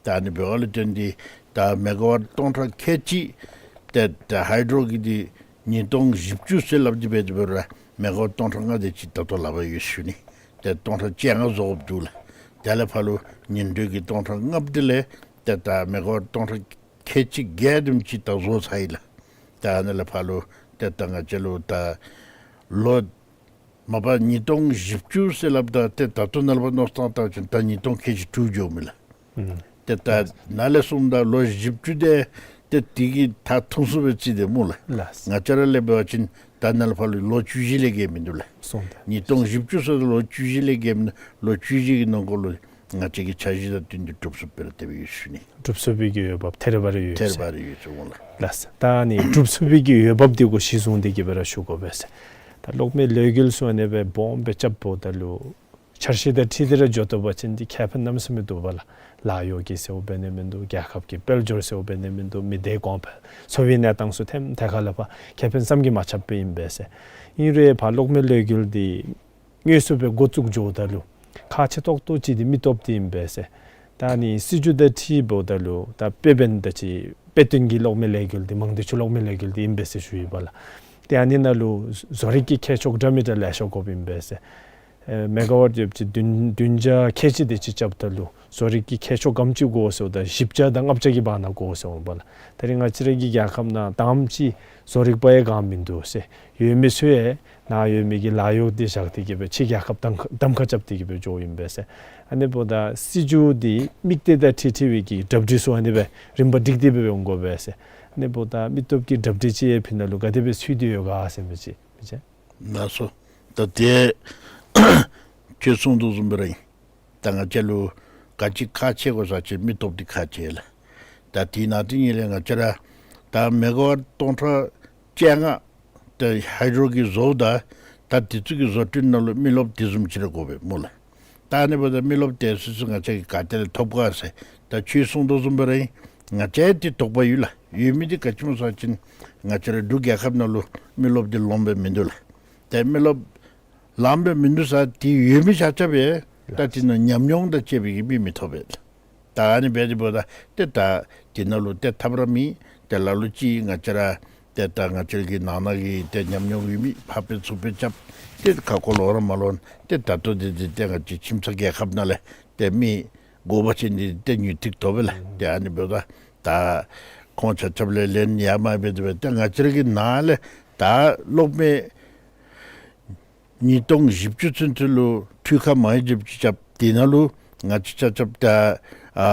ད་ཨ་ནི་འབདཝ་ལས་བརྟེན་ཏེ་ད་མེ་ག་ཝཊ་སྟོང་ཕྲག་ཁལ་གཅིག་ཏེ་ད་ཧའི་ཌྲོ་གི་འདི་ཉིས་སྟོང་བཞི་བཅུ་ཟེར་སླབ་སྟེ་འབད་དེ་འབད་རུང་མེ་ག་ཝཊ་སྟོང་ཕྲག་ལྔ་དེ་ཅིག་ད་ལྟོ་ལག་པར་ཡོད་ཟེར་ཞུ་ནི། ཏེ་སྟོང་ཕྲག་བཅོ་ལྔ་བཟོ་དགོཔ་འདུག་ལགས། དེ་ལས་ཕར་ལུ་ཉིང་ཁྲི་གི་སྟོང་ཕྲག་ལྔ་པོ་དེ་ལས་ཏེ་ད་མེ་ག་ཝཊ་སྟོང་ཕྲག་ཁལ་གཅིག་བརྒྱད་དེམ་ཅིག་ད་བཟོ་ཚར་ཡི་ལགས། ད་ཨ་ནི་ལས་ཕར་ལུ་ཏེ་ད་ང་བཅས་ལུ་ད་ལོ་མ་པ་ཉིས་སྟོང་བཞི་བཅུ་ཟེར་སླབ་ད་ཏེ་ད་ལྟོ་ནཱ་ལས་ཕར་མནོ་བསམ་བཏང་བ་ཅིན་ད་ཉིས་སྟོང་ཁལ་གཅིག་དྲུག་འགྱོཝ་མས་ལགས། ཨུམ། ཏེ་ད་ནཱ་ལས་གསུངམ་ད་ལོ་བཞི་བཅུ་དེ་ཏེ་དེ་གིས་ད་ཐུང་སུ་སྦེ་རྩིས་དེས་སྨོ་ལགས། ལགས། ང་བཅས་ར་ལས་འབད་བ་ཅིན་ད་ནཱ་ལས་ཕར་ལུ་ལོ་བཅུ་བཞི་ལས་བརྒལ་མིན་འདུག་ལགས། སོང་ད། ཉིས་སྟོང་བཞི་བཅུ་ཟེར་ད་ལོ་བཅུ་བཞི་ལས་བརྒལ་མིན་འདུག། ལོ་བཅུ་བཞི་གི་ནང་འཁོད་ལུ་ང་བཅས་ཀྱིས་འཆར་གཞི་དང་བསྟུན་ཏེ་གྲུབ་ཚུགསཔ་སྦེ་ར་དེ་སྦེ་ཡོད་ཟེར་ཞུ་ནི། གྲུབ་ཚུགས་པའི་གི་འོས་འབབ་ཐེ་རེ་བ་རེ་ཡོད་ཟེར། ཐེ་རེ་བ་རེ་ཡོད་ཟེར་འོང་ལགས། ལགས། ད་ཨ་ནི་གྲུབ་ཚུགས་པའི་གི་འོས་འབབ་འདི་གུ་གཞི་བཟུང་སྟེ་གི་སྦེ་ར་ཞུ་དགོ་པས་ཟེར། ད་གློག་མེ་ལས་འགུལ་ཚུ་ཨ་ནི་སྦེ་སྦོམ་སྦེ་རྐྱབ་འབདཝ་ད་ལུ་འཆར་གཞི་དང་འཁྲིལ་ཏེ་ར་འགྱོ་དོ་བ་ཅིན་འདི་ཁེ་ཕན་གནམ་མེད་ས་མེད་འདུག་པ་ལགས། ལཱ་གཡོག་གི་ཟེརཝ་འབད་ནི་མིན་འདུག། རྒྱལ་ཁབ་ཀྱི་དཔལ་འབྱོར་ཟེརཝ་འབད་ནི་མིན་འདུག། མི་སྡེ་གོང་འཕེལ་འཚོ་བའི་གནས་སྟངས་ཚུ་ཐམས་ཐད་ཁར་ལས་ཕར་ཁེ་ཕན་བསམ་གྱིས་མ་ཁྱབ་སྦེ་ཨིན་པས་ཟེར། ཨིན་རུང་ཕར་གློག་མེ་ལས་འགུལ་འདི་དངོས་སུ་སྦེ་འགོ་བཙུགས་འགྱོཝ་ད་ལུ་ཁག་ཆེ་ཏོག་ཏོ་ཅིག་འདི་མི་སྟོབས་འདི་ཨིན་པས་ཟེར། ད་ཨ་ནི་སྲིད་བྱུས་དང་འཁྲིལཝ་ད་ལུ་ད་དཔེ་འབདན་ད་ཅི་དཔེ་སྟོན་གྱི་གློག་མེ་ལས་འགུལ་འདི་མང་སྡེ་ཆུ་གློག་མེ་ལས་འགུལ་འདི་ཨིན་པས་ཟེར་ཞུ་ཡི་པ་ལགས། ཏེ་ཨ་ནི་ནང་ལུ་བཟོ་རིག་གི་ཁྱད་ཆོས་འདྲ་མི་འདྲ་ལེ་ཤ་དགོཔ་ཨིན་པས་ཟེར། ཨེ་མེ་ག་ཝཊ་ཡོདཔ་ཅིག་བདུན་བདུན་བརྒྱ་ཁལ་གཅིག་དེ་ཅིག་རྐྱབ་ད་ལུ་བཟོ་རིག་གི་ཁྱད་ཆོས་ག་དེམ་ཅིག་དགོ་ཟེརཝ་ད་བཞི་བརྒྱ་དང་ལྔ་བརྒྱ་གི་བར་ན་དགོ་ཟེར་འོང་པ་ལགས། ད་རིས་ང་བཅས་ར་གི་རྒྱལ་ཁབ་ནང་དེམ་ཅིག་བཟོ་རིག་པ་ཡང་ག་ཡང་མིན་འདུག་ཟེར། ཡོད་མི་ཚུ་ཡང་ནཱ་ཡོད་མི་གི་ལཱ་གཡོག་འདི་བཞག་སྟེ་གི་སྦེ་ཕྱི་རྒྱལ་ཁབ་གདམ་གདམ་ཁ་རྐྱབ་སྟེ་གི་སྦེ་འགྱོཝ་ཨིན་པས་ཟེར། ཨ་ནི་འབདཝ་ད་སྲིད་བྱུས་འདི་དམིགས་གཏད་དང་འཁྲིལ་འཁྲིལ་བའི་གི་གྲ་སྒྲིག་ཚུ་ཨ་ནི་སྦེ་རིམ་པ་སྒྲིག་སྟེ་སྦེ་འོང་དགོ་པས་ཟེར། ཨ་ནི་འབདཝ་ད་མི་སྟོབས་ཀྱི་གྲ་སྒྲིག་ཅིག་ཡང་ཕི་ནང་ལུ་ག་དེ་སྦེ་ཚུད་དེ་ཡོད་ག་ཟེར་མི་ཅིག་མི་ཅིག། ལགས་སོ། ད་དེ་ཁྱོད་གསུངས་དོ་བཟུམ་སྦེ་ར་ཨིན། ད་ང་བཅས་ལུ་ག་ཅི་ཁག་ཆེ་དགོ་ཟེར་བ་ཅིན་མི་སྟོབས་འདི་ཁག་ཆེ་ལགས། ད་དེ་ནང་དེ་ཉིད་ལས་ང་བཅས་ར་ད་མེ་ག་ཝཊ་སྟོང་ཕྲག་བཅོ་ལྔ་ད་ཧའི་ཌྲོ་གིས་བཟོཝ་ད་ད་དེ་ཚུ་གི་བཟོ་སྐྲུན་ནང་ལུ་མི་རློབས་དེ་བཟུམ་ཅིག་ར་དགོ་པས་སྨོ་ལགས། ད་ཨ་ནི་འབདཝ་ད་མི་རློབས་དེ་སོ་སོ་ང་བཅས་ཀྱིས་ག་ཏེ་ལས་ཐོབ་ག་ཟེར། ད་ཁྱོད་གསུངས་དོ་བཟུམ་སྦེ་ར་ཨིན། ང་བཅས་ཡང་དེ་དོགས་པ་ཡོད་ལགས། ཡོད་མི་འདི་ག་ཅི་སྨོ་ཟེར་བ་ཅིན་ང་བཅས་ར་འབྲུག་རྒྱལ་ཁབ་ནང་ལུ་མི་རློབས་འདི་ལོངམ་སྦེ་མིན་འདུག་ལགས། ཏེ་མི་རློབས་ལངམ་སྦེ་མིན་འདུག་ཟེར་དེ་ཡོད་མི་ཆ་ཁྱབ་སྦེ་ད་དེ་ནང་ཉམས་མྱོང་དང་བཅས་པའི་གི་མི་མི་ཐོབ་པས། ད་ཨ་ནི་འབད་དེ་འབདཝ་ད་ཏེ་ད་དེ་ནང་ལུ་ཏེ་ཐབས་ར་མེད། ཏེ་ལ་ལུ་ཅིག་ང་བཅས་ར་ཏེ་ད་ང་བཅས་ཀྱི་ནང་ན་གི་ཏེ་ཉམས་མྱོང་ཡོད་མི་ཕར་སྤེལ་ཚུར་སྤེལ་རྐྱབ་སྟེ་ཁ་སྐོར་ལོག་ར་མ་ལོག་ཏེ་ད་ལྟོ་འདི་འདི་ཏེ་ང་བཅས་ཁྱིམ་ཚང་རྒྱལ་ཁབ་ནང་ལས་ཏེ་མི་དགོ་པ་ཅིན་འདི་ཏེ་ཉུང་ཐིག་ཐོབ་པས་ལགས། ཏེ་ཨ་ནི་འབདཝ་ད་ད་ཁོང་ཆ་ཁྱབ་ལས་ལེན་ཡང་མ་འབད་དེ་འབད་ཏེ་ང་བཅས་ཀྱི་ནང་ལས་ད་གློག་མེ་ཉིས་སྟོང་བཞི་བཅུ་ཚུན་ཚོད་ལུ་འཕྲུལ་ཁ་མང་ཇི་ཅིག་རྐྱབ། དེ་ནང་ལུ་ང་བཅས་ཆ་ཁྱབ་ད་ཨ་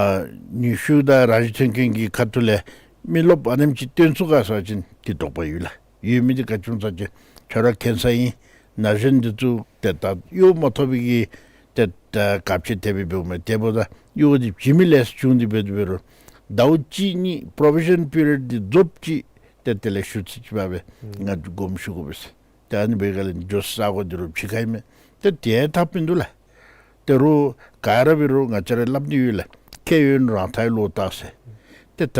ནུས་ཤུགས་དང་རང་བཞིན་ཐོན་ཁུངས་ཀྱི་ཁ་ཐུག་ལས་མི་རློབས་ཨ་ནེམ་ཅིག་བཏོན་ཚུགས་ག་ཟེར་བ་ཅིན་དེ་དོགས་པ་ཡོད་ལགས། ཡོད་མི་འདི་ག་ཅི་སྨོ་ཟེར་བ་ཅིན་ཁྱོད་ར་མཁྱེན་གསལ་ཨིན། ན་གཞོན་འདི་ཚུ་ཏེ་ད་གཡོག་མ་ཐོབ་པའི་གི་ཏེ་ད་དཀའ་སྤྱད་དེ་སྦེ་འབདཝ་མས། དེ་འབདཝ་ད་གཡོག་འདི་བྱིན་མི་ལས་བྱུང་སྟེ་འབད་དེ་འབད་རུང་ཟླཝ་གཅིག་གཉིས་པོརོ་བི་ཤཱན་པི་རི་ཡོཌ་འདི་རྫོགསཔ་ཅིག་ཏེ་དེ་ལས་ཞུ་ཚིག་ཅིག་འབད་སྦེ་ང་དགོངསམ་ཞུ་དགོ་པས་ཟེར། ཏེ་ཨ་ནི་འབད་ག་ལས་འགྱོ་ས་གོ་འདི་རུ་ཕྱི་ཁར་ཨིན་མས། ཏེ་དེ་ཐབས་མིན་འདུག་ལགས། ཏེ་རུང་ག་ར་འབད་རུང་ང་བཅས་ར་སླབ་ནི་ཡོད་ལགས། ཁེ་ཡོད་ན་རང་ཐག་ལུ་བལྟ་ཟེར། ཏེ་ད་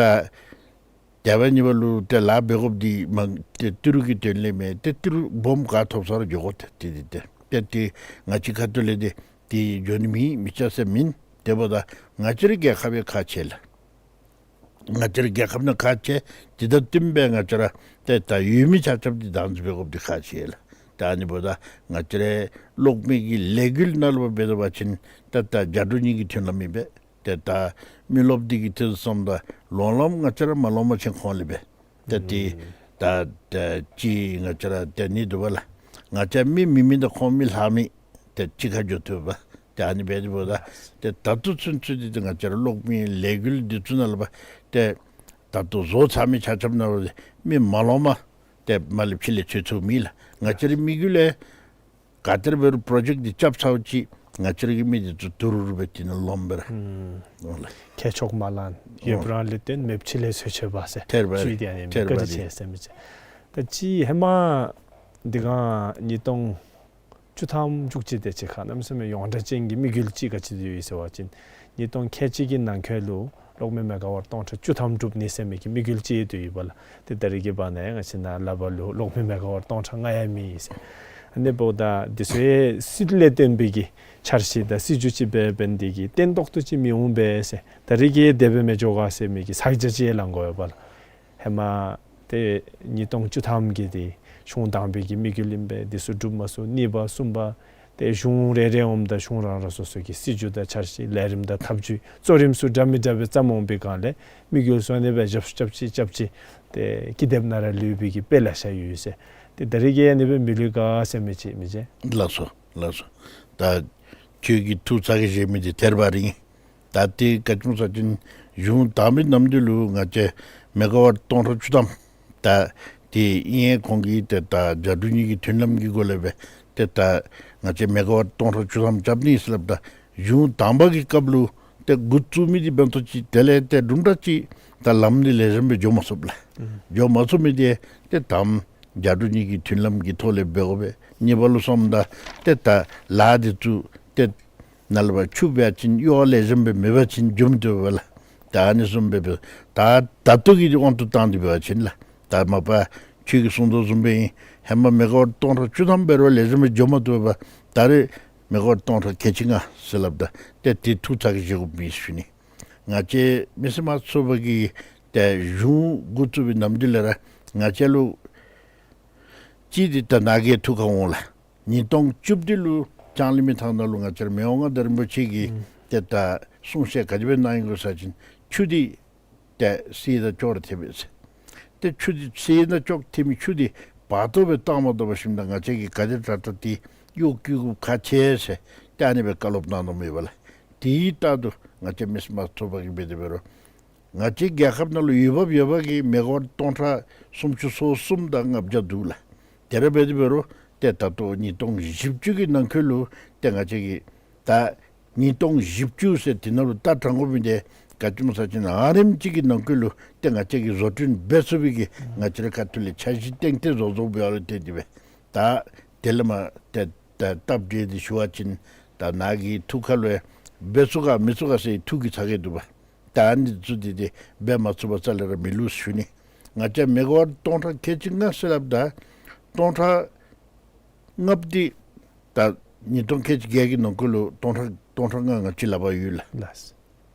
དེ་བ་ཉི་བ་ལུ་ཏེ་ལཱ་འབད་དགོཔ་འདི་མ་ཏེ་ཏི་རུ་གི་དོན་ལས་མེན། ཏེ་ཏི་རུ་སྦོམ་ག་ཐོབ་ས་ར་འགྱོ་དགོ། ཏེ་ཏེ་ཏེ་ཏེ་ཏེ་ང་བཅས་ཁ་ཐུག་ལས་ཏེ་ཏེ་འགྱོ་ནི་མེད་མི་ཆ་ཟེར་མེན། དེ་འབདཝ་ད་ང་བཅས་རའི་རྒྱལ་ཁབ་ཡང་ཁག་ཆེ་ལགས། ང་བཅས་རའི་རྒྱལ་ཁབ་ནང་ཁག་ཆེ། དེ་དང་བསྟུན་སྦེ་ང་བཅས་ར་ཏེ་ད་ཡོད་མི་ཆ་ཁྱབ་འདི་བདག་འཛིན་འབད་དགོཔ་འདི་ཁག་ཆེ་ལགས། ད་ཨ་ནི་འབདཝ་ད་ང་བཅས་རའི་གློག་མེ་གི་ལས་འགུལ་ནང་ལུ་འབད་དེ་འབད་བ་ཅིན་ཏེ་ད་རྒྱ་འབྲུག་གཉིས་ཀྱི་མཐུན་ལམ་ཨིན་པས། ཏེ་ད་མི་རློབས་འདི་གི་དུས་སུ་བསམ་ད་ལོང་ལོངམ་ང་བཅས་ར་མ་ལོངམ་ཅིན་ཁོང་ལས་འབད། ཏེ་ཏེ་ད་ད་ཅི་ང་བཅས་ར་ཏེ་ནི་འདུག་པ་ལགས། ང་བཅས་མི་མི་མི་དང་ཁོང་མི་ལྷག་མི་ཏེ་གཅིག་ཁར་འགྱོ་བཏུབ་པ། ཏེ་ཨ་ནི་འབད་དེ་འབདཝ་ད་ཏེ་ད་ལྟོ་ཚུན་ཚོད་འདི་ཏེ་ང་བཅས་ར་གློག་མེའི་ལས་འགུལ་འདི་ཚུ་ནང་ལུ་འབད་ཏེ་ད་ལྟོ་བཟོ་ཚར་མི་ཆ་ཁྱབ་ནང་ལུ་མི་མ་ལོངམ་ཏེ་མ་ལེབ་ཕྱི་ལས་ཚུད་ཚུགས་མི་ལགས། ང་བཅས་རའི་དམིགས་ཡུལ་ལས་ག་དེ་ར་འབད་རུང་པྲོ་ཇེཀཊ་འདི་རྐྱབ་ཚརཝ་ཅིག་ང་བཅས་ར་གི་མི་འདི་ཚུ་ཐུ་རུ་རུ་སྦེ་ཏེ་ནཱ་ལོངམ་སྦེ་ར། ཨུམ། འོང་ལགས། ཁྱད་ཆོས་མ་ལང་། ཡོདཔ་རང་ལས་བརྟེན་མེདཔ་ཕྱི་ལས་ཚུད་ཆི་བ་ཟེར། ཐེར་བ་རེ་ཚུད་དེ་ཨ་ནི་ཐེར་བ་བཀའ་དྲིན་རེ་ཆེ་ཟེར་མི་ཅིག། ད་ཅི་ཧེ་མ་འདི་ག་ཉིས་སྟོང་བཅུ་ཐམ་བཅུ་གཅིག་དེ་ཅིག་ཁར་གནམ་མེད་ས་མེད་ཡོངས་གྲགས་ཅན་གྱི་དམིགས་ཡུལ་ཅིག་ག་ཅི་ཡོད་ཟེར་བ་ཅིན་ཉིས་སྟོང་ཁལ་གཅིག་གི་ནང་འཁོད་ལུ་གློག་མེ་མེ་ག་ཝཊ་སྟོང་ཕྲག་བཅུ་ཐམ་སྒྲུབ་ནི་ཟེར་མི་གི་དམིགས་ཡུལ་ཅིག་ཡོད་དོ་ཡོདཔ་ལགས། ཏེ་ད་རེས་ཀྱི་བར་ན་ཡང་ང་བཅས་ནཱ་ལས་ཕར་ལུ་གློག་མེ་མེ་ག་ཝཊ་སྟོང་ཕྲག་ལྔ་ཡང་མེད་ཟེར། ཨ་ནི་འབདཝ་ད་འདི་ཚུ་ཡང་སྲིད་ལས་བརྟེན་པའི་གི་འཆར་གཞི་དང་སྲིད་བྱུས་ཅིག་འབད་འབད་ནི་དེ་གིས་བརྟན་ཏོག་ཏོ་ཅིག་མི་འོང་པས་ཟེར། ད་རེས་ཀྱི་དེ་སྦེ་མི་འགྱོ་ག་ཟེར་མི་གི་ཚ་གྱང་ཅིག་ཡང་ལང་དགོ་ཡོདཔ་ལགས། ཧེ་མ་ཏེ་ཉིས་སྟོང་བཅུ་ཐམ་གྱི་ཏེ་གཞུང་དང་པའི་གི་དམིགས་ཡུལ་ཨིན་པས། འདི་ཚུ་སྒྲུབ་མ་ཚུགས། གཉིས་པ་གསུམ་པ་ཏེ་གཞུང་རེ་རེ་འོངམ་ད་གཞུང་རང་རང་སོ་སོ་གི་སྲིད་བྱུས་དང་འཆར་གཞི་ལས་རིམ་དང་ཐབས་བྱུས་གཙོ་རིམ་ཚུ་འདྲ་མི་འདྲ་སྦེ་བརྩམས་འོང་པའི་སྒང་ལས་དམིགས་ཡུལ་ཚུ་ཨ་ནི་སྦེ་རྐྱབ་རྐྱབ་ཅིག་རྐྱབ་ཅིག་ཏེ་ཀི་དེབ་ནང་ར་ལུས་པའི་གི་དཔེ་ལེ་ཤ་ཡོད་ཟེར། ཏེ་ད་རེས་ཀྱི་ཨ་ནི་སྦེ་མི་ལུས་ག་ཟེར་མི་ཅིག་མི་ཅིག། ལགས་སོ་ལགས་སོ། ད་ཁྱོད་ཀྱིས་ཐུགས་ཚ་གྱང་བཞེས་མི་འདི་ཐེར་བ་རེ་ཨིན། ད་ཏེ་ག་ཅི་སྨོ་ཟེར་བ་ཅིན་གཞུང་དང་པའི་ནམ་དུས་ལུ་ང་བཅས་མེ་ག་ཝཊ་སྟོང་ཕྲག་བཅུ་ཐམ་ད་ཏེ་ཨིན་ཡང་ཁོང་གིས་ཏེ་ད་རྒྱ་འབྲུག་གཉིས་ཀྱི་མཐུན་ལམ་གྱི་སྒོ་ལས་སྦེ་ཏེ་ད་ང་བཅས་མེ་ག་ཝཊ་སྟོང་ཕྲག་བཅུ་ཐམ་རྐྱབ་ནི་ཟེར་སླབ་ད་གཞུང་དང་པ་གི་སྐབས་ལུ་ཏེ་འགོ་བཙུགས་མི་འདི་འབདན་ཏོག་ཅིག་དེ་ལས་ཏེ་དུམ་གྲ་ཅིག་ད་ལམ་འདི་ལེགས་ཤོམ་སྦེ་འགྱོ་མ་ཚུགསཔ་ལགས། འགྱོ་མ་ཚུགས་མི་འདི་ཏེ་དང་པ་རྒྱ་འབྲུག་གཉིས་ཀྱི་མཐུན་ལམ་གྱི་ཐོག་ལས་འབད་དགོ་པས། གཉིས་པ་ལུ་སོངམ་ད་ཏེ་ད་ལཱ་འདི་ཚུ་ཏེ་ནཱ་ལས་ཕར་ཆུ་འབད་བ་ཅིན་གཡོག་ལེགས་ཤོམ་སྦེ་མེད་པ་ཅིན་འགྱོ་མི་བཏུབ་པས་ལགས། ད་ཨ་ནི་བཟུམ་སྦེ་འབད་ད་ད་ལྟོ་གི་དབང་དུ་བཏང་སྟེ་འབད་བ་ཅིན་ལགས། ད་མ་པ་ཁྱོད་ཀྱིས་གསུངས་དོ་བཟུམ་སྦེ་ཨིན། ཧེ་མ་མེ་ག་ཝཊ་སྟོང་ཕྲག་བཅུ་ཐམ་འབད་རུང་ལེགས་ཤོམ་སྦེ་འགྱོ་མ་བཏུབ་པས། ད་རེས་མེ་ག་ཝཊ་སྟོང་ཕྲག་ཁལ་གཅིག་ལྔ་ཟེར་སླབ་ད་ཏེ་དེ་ཐུགས་ཚ་གྱང་བཞེས་དགོཔ་མེད་ཟེར་ཞུ་ནི། ང་བཅས་མི་སེར་དམངས་གཙོའི་ཚོགས་པ་གིས་ཏེ་གཞུང་འགོ་བཙུགས་པའི་ནམ་དུས་ལས་ར་ང་བཅས་ལུ་གཅིག་འདི་ད་ནཱ་གིས་ཐུགས་ཁར་འོང་ལགས། ཉིས་སྟོང་བཅུ་བདུན་ལུ་ལྕང་གླིང་མི་ཐང་ནང་ལུ་ང་བཅས་ར་མི་དབང་མངའ་བདག་རིན་པོ་ཆེ་གིས་ཨུམ་ཏེ་ད་གསུང་བཤད་ག་དེ་སྦེ་གནང་ཡི་གོ་ཟེར་བ་ཅིན་ཆུ་འདི་ཏེ་བསིལ་དང་སྐྱོ་རུ་ཐེབས་པས་ཟེར། ཏེ་ཆུ་འདི་བསིལ་དང་སྐྱོ་ཐེབས་མི་ཆུ་འདི་བར་དོ་སྦེ་བཏང་མ་བཏུབ་པར་ཞིནམ་ད་ང་བཅས་ཀྱིས་ག་དེ་དྲག་དྲག་ཏེ་གཡོག་བཀོལ་དགོཔ་ཁག་ཆེ་ཟེར་ཏེ་ཨ་ནི་སྦེ་བཀའ་སློབ་གནང་དོ་མས་པ་ལགས། དེ་ལྟར་དུ་ང་བཅས་མི་སེར་དམངས་གཙོའི་ཚོགས་པ་གིས་འབད་དེ་འབད་རུང་ང་བཅས་རྒྱལ་ཁབ་ནང་ལུ་ཡོདཔ་ཡོདཔ་གི་མེ་ག་ཝཊ་སྟོང་ཕྲག་སུམ་ཅུ་སོ་གསུམ་དང་ལྔ་བརྒྱ་འདུག་ལགས། དེ་ར་འབད་དེ་འབད་རུང་ཏེ་ད་ལྟོ་ཉིས་སྟོང་བཞི་བཅུ་གི་ནང་འཁོད་ལུ་ཏེ་ང་བཅས་ཀྱིས་ད་ཉིས་སྟོང་བཞི་བཅུ་ཟེར་དེ་ནང་ལུ་ད་དྲང་དགོཔ་ཨིན་ཏེ་ག་ཅི་སྨོ་ཟེར་བ་ཅིན་ཨ་རིམ་ཅིག་གི་ནང་འཁོད་ལུ་ཏེ་ང་བཅས་ཀྱིས་བཟོ་སྐྲུན་འབད་ཚུགས་པའི་གི་ང་བཅས་རའི་ཁ་ཐུག་ལས་འཆར་གཞི་བཏིང་སྟེ་བཟོ་བཟོཝ་འབདཝ་ལས་བརྟེན་ཏེ་སྦེ་ད་དེ་ལས་མར་ཏེ་ད་སྟབས་བདེ་སྟེ་ཞུ་བ་ཅིན་ད་ནཱ་གི་ཐུགས་ཁ་ལུ་འབད་ཚུགས་ག་མི་ཚུགས་ག་ཟེར་ཐུགས་ཀྱི་ཚ་གྱང་འདུག་པ། ད་ཨ་ནི་ཚུ་འདི་ཏེ་འབད་མ་ཚུགས་པ་རྩ་ལས་ར་མི་ལུས་ཞུ་ནི། ང་བཅས་མེ་ག་ཝཊ་སྟོང་ཕྲག་ཁལ་གཅིག་ལྔ་ཟེར་སླབ་ད་སྟོང་ཕྲག་ལྔ་པོ་འདི་ད་ཉིས་སྟོང་ཁལ་གཅིག་བརྒྱད་ཀྱི་ནང་འཁོད་ལུ་སྟོང་ཕྲག་སྟོང་ཕྲག་ལྔ་ང་བཅས་ལག་པར་ཡོད་ལགས། ལགས།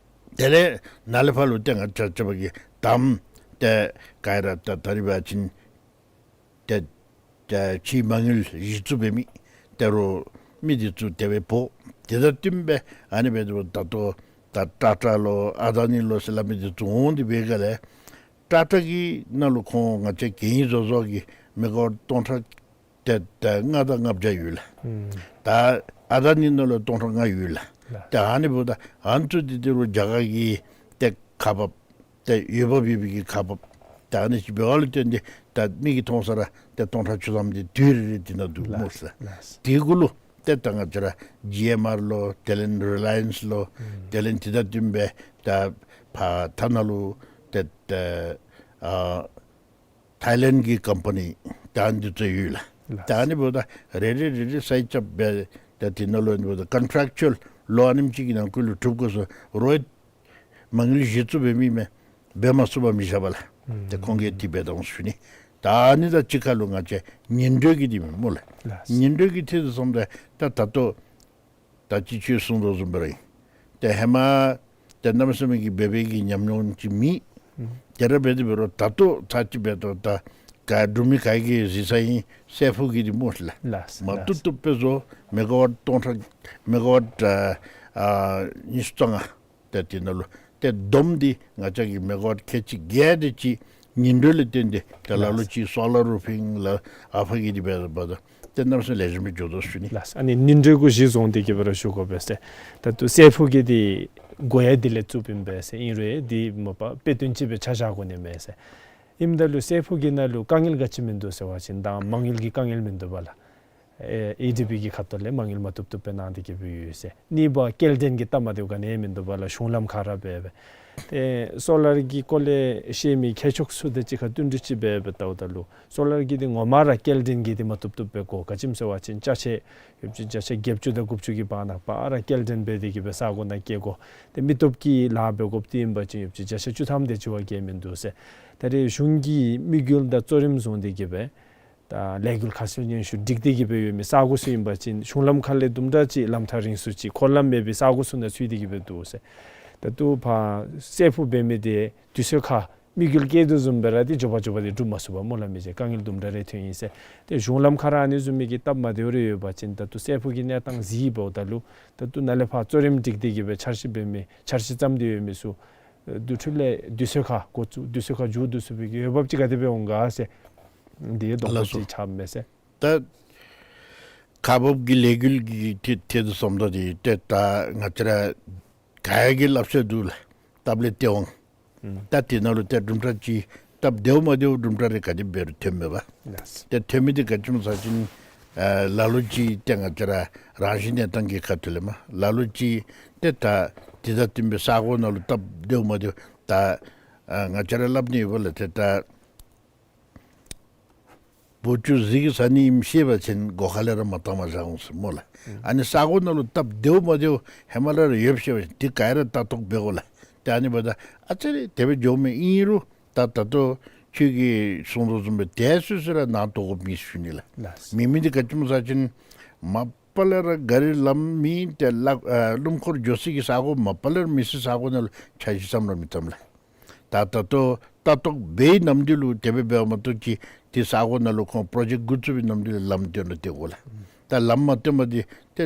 དེ་ལས་ནཱ་ལས་ཕར་ལུ་ཏེ་ང་བཅས་ར་ཅོག་པ་གིས་དང་པ་ཏེ་ག་ར་ད་ད་རིས་འབད་བ་ཅིན་ཏེ་ཏེ་ཕྱིའི་མ་དངུལ་གཞི་བཙུགས་འབད་མི་ཏེ་རོགས་མི་འདི་ཚུ་དེ་སྦེ་འབོ། དེ་དང་བསྟུན་སྦེ་ཨ་ནི་འབད་དེ་འབདཝ་ད་ད་ལྟོ་ད་ཊ་ཊ་ལོ་ཨ་དཱ་ནི་ལོ་ཟེར་སླབ་མི་འདི་ཚུ་འོང་སྟེ་འབད་སྒང་ལས་ཊ་ཊ་གི་ནང་ལུ་ཁོང་ང་བཅས་གན་ཡིག་བཟོ་བཟོཝ་གིས་མེ་ག་ཝཊ་སྟོང་ཕྲག་ཏེ་ཏེ་ལྔ་དང་ལྔ་བརྒྱ་ཡོད་ལགས། ཨུམ། ད་ཨ་དཱ་ནི་ནང་ལུ་སྟོང་ཕྲག་ལྔ་ཡོད་ལགས། ལགས། ཏེ་ཨ་ནི་འབདཝ་ད་ཨ་ནི་ཚུ་འདི་ཏེ་རོགས་རྒྱ་གར་གྱི་ཏེ་ཁག་འབག་ཏེ་ཡོདཔ་ཡོད་པའི་གི་ཁག་འབག་ད་ཨ་ནི་ཅིག་འབདཝ་ལས་བརྟེན་ཏེ་ད་མིག་གིས་མཐོང་ས་ར་ཏེ་སྟོང་ཕྲག་བཅུ་ཐམ་འདི་དུས་རེ་རེ་འདི་ནང་འདུག་སྨོ་ལགས། ལགས། དེ་གུ་ལུ་ཏེ་ད་ང་བཅས་ར་ཇི་ཨེམ་ཨར་ལོ་དེ་ལས་རི་ལ་ཡེནསི་ལོ་ཨུམ་དེ་ལས་དེ་དང་བསྟུན་སྦེ་ད་ཕར་ཐ་ན་ལུ་ཏེ་ཏེ་ཨ་ཐའི་ལེནཌ་གི་ཀམ་པ་ནི་ད་ཨ་ནི་ཚུ་ཡོད་ལགས། ལགས། ད་ཨ་ནི་འབདཝ་ད་རེ་རེ་རེ་རེ་སའིནཌ་རྐྱབ་སྦེ་ད་དེ་ནང་ལུ་ཨ་ནི་འབདཝ་ད་ཀོན་ཊེཀ་ཅུ་ཨལ་ལོ་ཨ་ནེམ་ཅིག་གི་ནང་འཁོད་ལུ་གྲུབ་དགོ་ཟེར་རོགས་མ་དངུལ་གཞི་བཙུགས་འབད་མི་མས། འབད་མ་ཚུགས་པར་མི་བཞག་པ་ལགས། ཨུམ། ཏེ་ཁོང་གིས་དེ་འབད་དོ་ཞུ་ནི། ད་ཨ་ནི་དང་གཅིག་ཁར་ལུ་ང་བཅས་ཉིན་དྲོད་ཀྱི་འདི་མས་སྨོ་ལགས། ལགས། ཉིན་དྲོད་ཀྱི་ཐད་དུ་སོངམ་ད་ད་ད་ལྟོ་ད་ཅི་ཁྱོད་གསུངས་དོ་བཟུམ་སྦེ་ར་ཨིན། ཏེ་ཧེ་མ་ཏེ་གནམ་མེད་ས་མེད་ཀྱི་འབད་བའི་གི་ཉམས་མྱོང་ཅིག་མེད། ཨུམ། དེ་ར་འབད་དེ་འབད་རུང་ད་ལྟོ་ཚར་གཅིག་འབད་དོ་ད་ག་འབྲུག་མི་ག་གིས་གཟིགས་ས་ཨིན་སེར་ཕུ་གི་འདི་སྨོ་ལགས། ལགས། མ་ཏོག་ཏོ་སྦེ་བཟོ་མེ་ག་ཝཊ་སྟོང་ཕྲག་མེ་ག་ཝཊ་ཨ་ཨ་ཉི་ཤུ་རྩ་ལྔ། ཏེ་དེ་ནང་ལུ་ཏེ་བསྡོམས་འདི་ང་བཅས་ཀྱིས་མེ་ག་ཝཊ་ཁལ་གཅིག་བརྒྱད་དེ་ཅིག་ ཉིང་འགྲོས་ལས་བརྟེན་ཏེ་ད་ལ་ལོ་ཅིག་སོ་ལར་རུ་ཕིང་ལགས་ཨ་ཕ་གིས་འདི་འབད་འབདཝ་ད་ཏེ་གནམ་མེད་ས་མེད་ལེགས་ཤོམ་སྦེ་འགྱོ་དོ་ཟེར་ཞུ་ནི། ལགས། ཨ་ནི་ཉིང་འགྲོས་གུ་གཞི་བཟུང་སྟེ་གི་སྦེ་ར་ཞུ་དགོ་པས་ཟེར། ད་ལྟོ་སྲས་ཕུག་གི་འདི་སྒོ་ཡང་དེ་ལས་བཙུགསཔ་ཨིན་པས་ཟེར། ཨིན་རུང་འདི་མ་པ་དཔེ་སྟོན་ཅིག་སྦེ་ཆ་བཞག་དགོ་ནི་མས་ཟེར། ཨིནམ་ད་ལུ་སྲས་ཕུག་གི་ནང་ལུ་དཀའ་ངལ་ག་ཅི་མིན་འདུག་ཟེར་བ་ཅིན་ད་མ་དངུལ་གྱི་དཀའ་ངལ་མིན་འདུག་པ་ལགས། ཨེ་ཨེ་ཌི་བི་གི་ཁ་ཐུག་ལས་མ་དངུལ་མ་བཏུབ་བཏུབ་སྦེ་གནང་སྟེ་གི་སྦེ་ཡོད་ཟེར། གཉིས་པ་སྐྱེལ་འདྲེན་གྱི་སྟབས་མ་བདེཝ་ག་ནི་ཡང་མིན་འདུག་པ་ལགས། གཞུང་ལམ་ཁར་ར་འབད་འབད། ཏེ་སོ་ལར་གྱི་སྐོར་ལས་ཤེས་མི་མཁས་མཆོག་ཚུ་དང་གཅིག་ཁར་བསྟུན་གྲོས་ཅིག་འབད་འབད་བལྟཝ་ད་ལུ་སོ་ལར་གྱི་འདི་ངོ་མ་ར་སྐྱེལ་འདྲེན་གྱི་འདི་མ་བཏུབ་བཏུབ་སྦེ་དགོ། ག་ཅི་སྨོ་ཟེར་བ་ཅིན་ཅ་ཆས་ཡོདཔ་ཅིག་ཅ་ཆས་བརྒྱད་ཅུ་དང་དགུ་བཅུ་གི་བར་ན་པ་ར་སྐྱེལ་འདྲེན་འབད་དེ་གི་སྦེ་ས་གོ་ནང་སྐྱེལ་དགོ། ཏེ་མི་སྟོབས་ཀྱི་ལཱ་འབད་དགོཔ་འདི་ཨིན་པ་ཅིན་ཡོདཔ་ཅིག་ཅ་ཆས་བཅུ་ཐམ་དེ་ཅིག་བ་གིས་མིན་འདུག་ཟེར། ད་རེས་གཞུང་གིས་དམིགས་ཡུལ་དང་གཙོ་རིམ་བཟུང་སྟེ་གི་སྦེ་ད་ལས་འགུལ་ཁ་གསལ་སྙན་ཞུ་སྒྲིག་སྟེ་གི་སྦེ་ཡོད་མི་ས་གོ་ཚུ་ཨིན་པ་ཅིན་གཞུང་ལམ་ཁ་ལས་དུམ་གྲ་ཅིག་ལམ་ཐག་རིང་སུ་ཅིག་འཁོར་ལམ་མེད་པའི་ས་གོ་ཚུ་ནང་ཚུད་དེ་གི་སྦེ་འདུག་ཟེར། ད་ལྟོ་ཕར་སྲས་ཕུག་འབད་མི་འདི་དུས་ཚོད་ཁར་དམིགས་ཡུལ་བསྐྱེད་དོ་བཟུམ་སྦེ་ར་འདི་མགྱོགས་པ་མགྱོགས་པ་འདི་འགྲུབ་མ་ཚུགས་པས་སྨོ་ལགས། མི་ཅིག་དཀའ་ངལ་དུམ་གྲ་རེ་ཐོན་ཡི་ཟེར། ཏེ་གཞུང་ལམ་ཁར་ར་ཨ་ནི་བཟུམ་མའི་གི་སྟབས་མ་བདེཝ་རེ་ཡོད་པ་ཅིན་ད་ལྟོ་སྲས་ཕུག་གི་གནས་སྟངས་གཟིགས་འབདཝ་ད་ལུ་ད་ལྟོ་ནཱ་ལས་ཕར་གཙོ་རིམ་སྒྲིག་སྟེ་གི་སྦེ་འཆར་གཞི་འབད་མི་འཆར་གཞི་བརྩམས་ཏེ་ཡོད་མི་ཚུ་དུས་ཚོད་ལས་དུས་ཚོད་ཁར་འགོ་བཙུགས་དུས་ཚོད་ཁར་མཇུག་བསྡུ་ཚུགས་པའི་གི་འོས་འབབ་ཅིག་ག་དེ་སྦེ་འོང་ག་ཟེར། འདི་གདོང་ལགས་པ་སོ། ཅིག་ཆགསཔ་མས་ཟེར། ད་ཁག་འབག་གི་ལས་འགུལ་གྱི་ཐད་ཐད་དུ་སོངམ་ད་འདི་ཏེ་ད་ང་བཅས་ར་ག་ཡ་གི་སླབ་ས་འདུག་ལགས། སྟབས་ལེགས་སྟེས་དབང་། ཨུམ། ད་དེ་ནང་ལུ་ཏེ་གྲུབ་འབྲས་ཅིག་སྟབས་བདེཝ་མ་བདེཝ་གྲུབ་འབྲས་རེ་ག་དེ་འབད་རུང་ཐོན་མས་པ། ལགས། ཏེ་ཐོན་མི་འདི་ག་ཅི་སྨོ་ཟེར་བ་ཅིན་ཨ་ལ་ལུ་ཅིག་ཏེ་ང་བཅས་ར་རང་བཞིན་གནས་སྟངས་ཀྱི་ཁ་ཐུག་ལས་མར་ལ་ལུ་ཅིག་ཏེ་ད་དེ་དང་བསྟུན་པའི་ས་གོ་ནང་ལུ་སྟབས་བདེཝ་མ་བདེཝ་ད་ཨ་ང་བཅས་ར་སླབ་ནི་ཡོད་པ་ལགས། ཏེ་ད་བུ་ཆུ་ཟིལ་གྱིས་ཟ་ནི་ཨིནམ་ཤེས་པ་ཅིན་སྒོ་ཁ་ལས་ར་མ་བཏང་པར་བཞག་འོང་ཟེར་སྨོ་ལགས། ཨུམ། ཨ་ནི་ས་གོ་ནང་ལུ་སྟབས་བདེཝ་མ་བདེཝ་ཧེ་མ་ལས་ར་ཡོདཔ་ཤེས་པ་ཅིན་དེ་ག་ར་ལྟ་རྟོག་འབད་དགོ་ལགས། ཏེ་ཨ་ནི་འབདཝ་ད་ཨ་ཙི་རེ་དེ་སྦེ་འགྱོཝ་མས། ཨིན་རུང་ད་ད་ལྟོ་ཁྱོད་ཀྱིས་གསུང་དོ་བཟུམ་སྦེ་དེ་སོ་སོ་ར་ནང་དོག་དགོཔ་མེད་ཟེར་ཞུ་ནི་ལགས། ལགས། མེད་མི་འདི་ག་ཅི་སྨོ་ཟེར་བ་ཅིན་མ་པ་ལས་ར་ག་རི་ལམ་མེད་ཏེ་ལ་ཨ་ཀླུང་འཁོར་འགྱོ་སའི་གི་ས་གོ་མ་པ་ལས་ར་མེད་སའི་ས་གོ་ནང་ལུ་འཆར་གཞི་བརྩམ་ར་མི་བརྩམ་ལགས། ད་ད་ལྟོ་ལྟ་རྟོག་འབད་བའི་ནམ་དུས་ལུ་དེ་སྦེ་འབདཝ་མ་གཏོགས་ཅིག་དེ་ས་གོ་ནང་ལུ་ཁོང་པྲོ་ཇེཀཊ་འགོ་བཙུགས་པའི་ནམ་དུས་ལུ་ལམ་སྟོན་ར་སྟོན་དགོ་ལགས། ད་ལམ་མ་སྟོན་པ་འདི་ཏེ་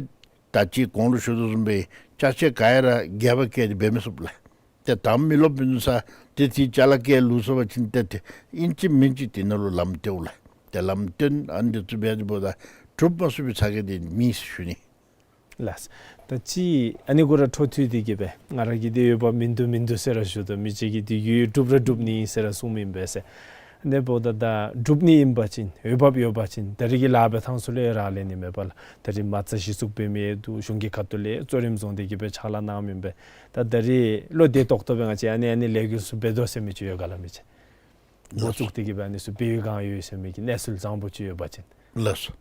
ད་ཅི་གོང་ལུ་ཞུ་དོ་བཟུམ་སྦེ་ཅ་ཆས་ག་ཡ་ར་རྒྱབ་ཁར་བཀལ་ཏེ་འབད་མི་ཚུགས་ལགས། ཏེ་དང་མི་རློབས་མི་ནུས་ས་ཏེ་དེ་ཅ་ལ་བཀལ་ལུས་སོང་པ་ཅིན་ཏེ་ཏེ་ཨིན་ཅི་མིན་ཅི་དེ་ནང་ལུ་ལམ་སྟོན་དགོ་ལགས། ཏེ་ལམ་སྟོན་ཨ་ནི་འདི་ཚུ་འབད་དེ་འབདཝ་ད་གྲུབ་མ་ཚུགས་པའི་ཚ་གྱང་འདི་མེད་ཟེར་ཞུ་ནི། ལགས། ད་ཅི་ཨ་ནི་གུ་ར་འཕྲོ་མཐུད་དེ་གི་སྦེ་ང་ར་གིས་འདི་འོས་འབབ་མིན་འདུག་མིན་འདུག་ཟེར་ར་ཞུ་དོ། མི་ཅིག་གིས་འདི་ཡོད་གྲུབ་ར་གྲུབ་ནི་ཨིན་ཟེར་ར་གསུངམ་ཨིན་པས་ཟེར། ཨ་ནི་འབདཝ་ད་ད་གྲུབ་ནི་ཨིན་པ་ཅིན་འོས་འབབ་ཡོད་པ་ཅིན་ད་རེས་ཀྱི་ལཱ་འབད་ཐངས་ཚུ་ལུ་རག་ལས་ནི་མས་པ་ལགས། ད་རེས་མ་རྩ་གཞི་བཙུགས་འབད་མི་འདུག། གཞུང་གི་ཁ་ཐུག་ལས་གཙོ་རིམ་བཟུང་སྟེ་གི་སྦེ་ཕྱག་ལཱ་གནངམ་ཨིན་པས། ད་ད་རེས་བློ་བདེ་ཏོག་ཏོ་སྦེ་ང་བཅས་ཨ་ནི་ཨ་ནི་ལས་འགུལ་ཚུ་འབད་དོ་ཟེར་མི་ཅིག་ཡོད་ག་ལགས། མི་ཅིག་འགོ་བཙུགས་ཏེ་གི་སྦེ་ཨ་ནི་ཚུ་འབད་བའི་སྒང་ཡོད་ཟེར་མི་གི་གནས་ཚུལ་བཟང་པོ་ཅིག་ཡོད་པ་ཅིན། ལགས་སོ།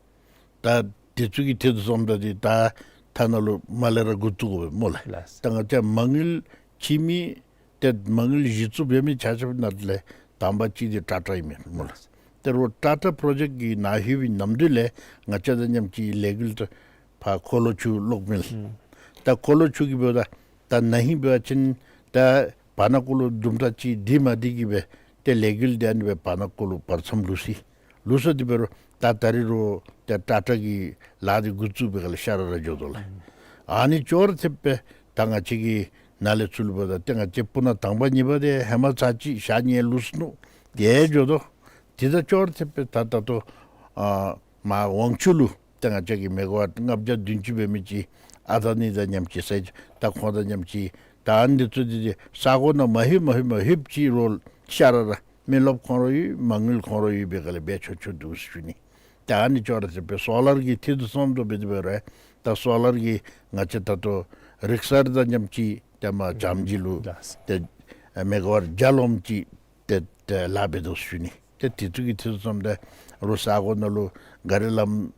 ད་དེ་ཚུ་གི་ཐད་དུ་སོངམ་ད་འདི་ད་ཐ་ན་ལུ་མར་ལས་ར་འགོ་བཙུགས་དགོ་པས་སྨོ་ལགས། ལགས། ད་ང་བཅས་མ་དངུལ་ཁྱིམ་མི་ཏེ་མ་དངུལ་གཞི་བཙུགས་འབད་མི་ཆ་ཁྱབ་ནང་ལས་དང་པ་ཅིག་འདི་ཊ་ཊ་ཨིན་མས་སྨོ་ལགས། ཏེ་རོགས་ཊ་ཊ་པྲོ་ཇེཀཊ་ཀྱི་ནང་ལྷོད་པའི་ནམ་དུས་ལས་ང་བཅས་དང་མཉམ་གཅིག་ལས་འགུལ་ཏེ་ཕར་འཁོར་ལོ་ཆུ་གློག་མེ་ལགས། ཨུམ། ད་འཁོར་ལོ་ཆུ་གི་འབདཝ་ད་ད་ན་ཧིང་འབད་བ་ཅིན་ད་བར་ན་ཀོ་ལུ་དུམ་གྲ་ཅིག་འདི་མ་འདི་གི་སྦེ་ཏེ་ལས་འགུལ་འདི་ཨ་ནི་སྦེ་བར་ན་ཀོ་ལུ་བར་མཚམས་ལུས་སོ་ཡི། ལུས་སོ་འདི་འབད་རུང་ད་ད་རེས་རོགས་ཏེ་ཊ་ཊ་གི་ལཱ་འདི་འགོ་བཙུགས་པའི་སྒང་ལས་ཤར་ར་ར་འགྱོ་དོ་ལགས། ཨ་ནི་ཅོག་ར་འཐདཔ་སྦེ་ད་ང་བཅས་ཀྱི་ནཱ་ལས་ཚུར་ལུ་འབདཝ་ད་ཏེ་ང་བཅས་སྤུ་ན་དང་པ་གཉིས་པ་འདི་ཧེ་མ་ཚར་ཅིག་ཞག་གཉིས་ལུས་སོ་ནུག། དེ་འགྱོ་དོ། དེ་དང་ཅོག་ར་འཐདཔ་སྦེ་ད་ད་ལྟོ་ཨ་མར་ཝང་ཆུ་ལུ་ཏེ་ང་བཅས་ཀྱི་མེ་ག་ཝཊ་ལྔ་བརྒྱ་བདུན་ཅུ་འབད་མི་ཅིག་ཨ་ད་ནི་དང་མཉམ་གཅིག་ཟེར་ད་ཁོང་དང་མཉམ་གཅིག་ད་ཨ་ནི་འདི་ཚུ་འདི་འདི་ས་གོ་ནང་མ་ལྷོད་མ་ལྷོད་མ་ལྷོདཔ་ཅིག་རོགས་ཤར་ར་ར་མི་རློབས་ཁོང་ར་ཡོད། མ་དངུལ་ཁོང་ར་ཡོད་པའི་སྒང་ལས་འབད་ཆོག་ཆོག་འདུག་ཟེར་ཞུ་ནི། ད་ཨ་ནི་ཅོག་ར་འཐདཔ་སྦེ་སོ་ལར་གྱི་ཐད་དུ་སོངམ་ད་འབད་དེ་འབད་རུང་ད་སོ་ལར་གྱི་ང་བཅས་ད་ལྟོ་རིག་གསར་དང་མཉམ་གཅིག་ཏེ་མར་ལྕམ་ཇི་ལུ་ལགས། ཏེ་མེ་ག་ཝཊ་བརྒྱ་ལོངམ་ཅིག་ཏེ་ཏེ་ལཱ་འབད་དོ་ཟེར་ཞུ་ནི། ཏེ་དེ་ཚུ་གི་ཐད་དུ་སོངམ་ད་རོགས་ས་གོ་ནང་ལུ་ག་རི་ལམ་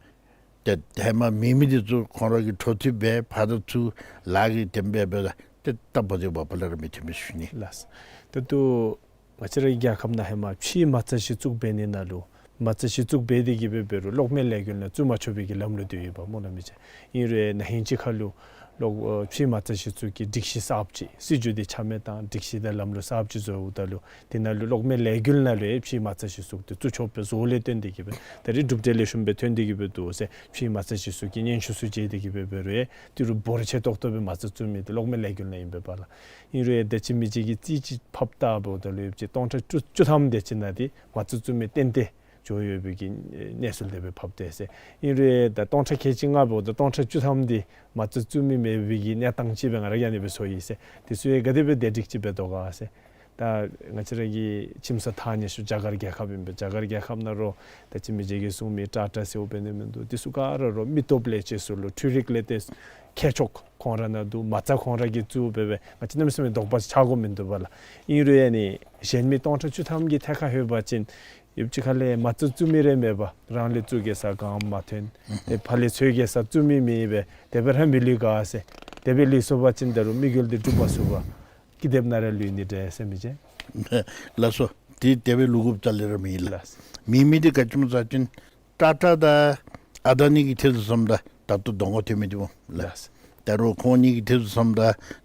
ཏེ་ཧེ་མ་མེད་མི་འདི་ཚུ་ཁོང་ར་གིས་འཕྲོ་མཐུད་འབད་ཕར་དང་ཚུར་ལཱ་གི་དེམ་འབད་འབདཝ་ད་ཏེ་སྟབས་མ་བདེཝ་མ་པ་ལས་ར་མི་ཐོན་མས་ཟེར་ཞུ་ནི། ལགས། ད་ལྟོ་ང་བཅས་རའི་རྒྱལ་ཁབ་ནང་ཧེ་མ་ཕྱིའི་མ་རྩ་གཞི་བཙུགས་འབད་ནི་ནང་ལུ་མ་རྩ་གཞི་བཙུགས་འབད་དེ་གི་སྦེ་འབད་རུང་གློག་མེ་ལས་འགུལ་ནང་བཙུགས་མ་ཆོག་པའི་གི་ལམ་ལུགས་འདི་ཡོདཔ་སྨོ་ལགས། མི་ཅིག་ཨིན་རུང་ན་ཧིང་ཅིག་ཁར་ལུ་ གློག་ཨ་ཕྱི་མ་རྩ་གཞི་བཙུགས་ཀྱི་སྒྲིག་གཞི་གསརཔ་ཅིག་སྲིད་བྱུས་འདི་ཆ་མེད་བཏང་སྒྲིག་གཞི་དང་ལམ་ལུགས་གསརཔ་ཅིག་བཟོཝ་ད་ལུ་དེ་ནང་ལུ་གློག་མེ་ལས་འགུལ་ནང་ལུ་ཡང་ཕྱི་མ་རྩ་གཞི་བཙུགས་ཏེ་བཙུགས་ཆོགཔ་སྦེ་བཟོ་ལས་བརྟེན་ཏེ་གིས་སྦེ་ད་རིས་གྲུབ་འབྲས་ལེགས་ཤོམ་སྦེ་ཐོན་ཏེ་གིས་སྦེ་འདུག་ཟེར། ཕྱི་མ་རྩ་གཞི་བཙུགས་ཀྱི་སྙན་ཞུ་ཚུ་མཇལ་ཏེ་གིས་སྦེ་འབད་རུང་ཡང་ཏི་རུ་འབོར་ཆེ་ཏོག་ཏོ་སྦེ་མ་རྩ་བཙུགས་མི་འདི་གློག་མེ་ལས་འགུལ་ནང་ཨིན་པས་པ་ལགས། ཨིན་རུང་ཡང་ད་ཅི་མི་ཅིག་གིས་རྩིས་ཅིག་ཕབ་བལྟཝ་ད་ལུ་ཡོདཔ་ཅིག་སྟོང་ཕྲག་བཅུ་བཅུ་ཐམ་དེ་ཅིག་ནང་འདི་མ་རྩ་བཙུགས་མི་ཏན་ཏན་འགྱོ་ཡོད་པའི་གི་གནས་ཚུལ་དེ་སྦེ་ཕབ་སྟེ་ཟེར། ཨིན་རུང་ཡང་ད་སྟོང་ཕྲག་ཁལ་གཅིག་ལྔ་འབདཝ་ད་སྟོང་ཕྲག་བཅུ་ཐམ་འདི་མ་རྩ་བཙུགས་མི་མེད་པའི་གི་གནས་སྟངས་ཅིག་སྦེ་ང་ར་གིས་ཨ་ནི་སྦེ་ཚོར་ཡི་ཟེར། དེ་ཚུ་ཡང་ག་དེ་སྦེ་བདེ་སྒྲིག་ཅིག་འབད་དོ་ག་ཟེར། ད་ང་བཅས་ར་གི་ཁྱིམ་ས་ཐག་ཉེ་ཤོས་རྒྱ་གར་རྒྱལ་ཁབ་ཨིན་པས། རྒྱ་གར་རྒྱལ་ཁབ་ནང་རོགས་ད་ཅི་མི་ཅིག་གིས་གསུངས་མི་ཊ་ཊ་ཟེརཝ་འབད་ནི་མིན་འདུག། དེ་ཚུ་ག་ར་རོགས་མི་སྟོབས་ལས་ཅན་ཚུ་ལུ་འཕྲུལ་རིག་ལས་ཏེ་མཁས་མཆོག་ཁོང་ར་ནང་འདུག། མ་རྩ་ཁོང་ར་གིས་བཙུགས་འབད་བས། ང་བཅས་གནམ་མེད་ས་མེད་དོགས་པ་ཆགས་དགོཔ་མིན་འདུག་པ་ལགས། ཨིན་རུང་ཡང་ནི་གཞན་མི་སྟོང་ཕྲག་བཅུ་ཐམ་གྱི་ཐད་ཁར་ལྷོད་པ་ཅིན་ཡོདཔ་ཅིག་ཁ་ལས་མ་རྩ་བཙུགས་མི་རེ་མེད་པར་རང་ལས་བཙུགས་གེ་ཟེར་ག་ཡང་མ་ཐོན། ཨེ་ཕར་ལས་འཚོལ་གེ་ཟེར་བཙུགས་མི་མེད་པས། དེ་སྦེ་ར་མི་ལུས་ག་ཟེར། དེ་སྦེ་ལུས་སོང་པ་ཅིན་ད་རུང་དམིགས་ཡུལ་འདི་འགྲུབ་མ་ཚུགས་པར་ཀི་དེབ་ནང་ར་ལུས་ནི་འདྲས་ཟེར་མི་ཅིག། ལགས་སོ། དེ་དེ་སྦེ་ལུས་དགོཔ་རྩ་ལས་ར་མེད་ལགས། ལགས། མེད་མི་འདི་ག་ཅི་སྨོ་ཟེར་བ་ཅིན་ཊ་ཊ་དང་ཨ་དཱ་ནི་གི་ཐད་དུ་སོངམ་ད་ད་ལྟོ་གདོང་ཁར་ཐོན་མི་འདི་སྨོ་ལགས། ལགས། ད་རུང་ཁོང་གཉིས་ཀྱི་ཐད་དུ་སོངམ་ད་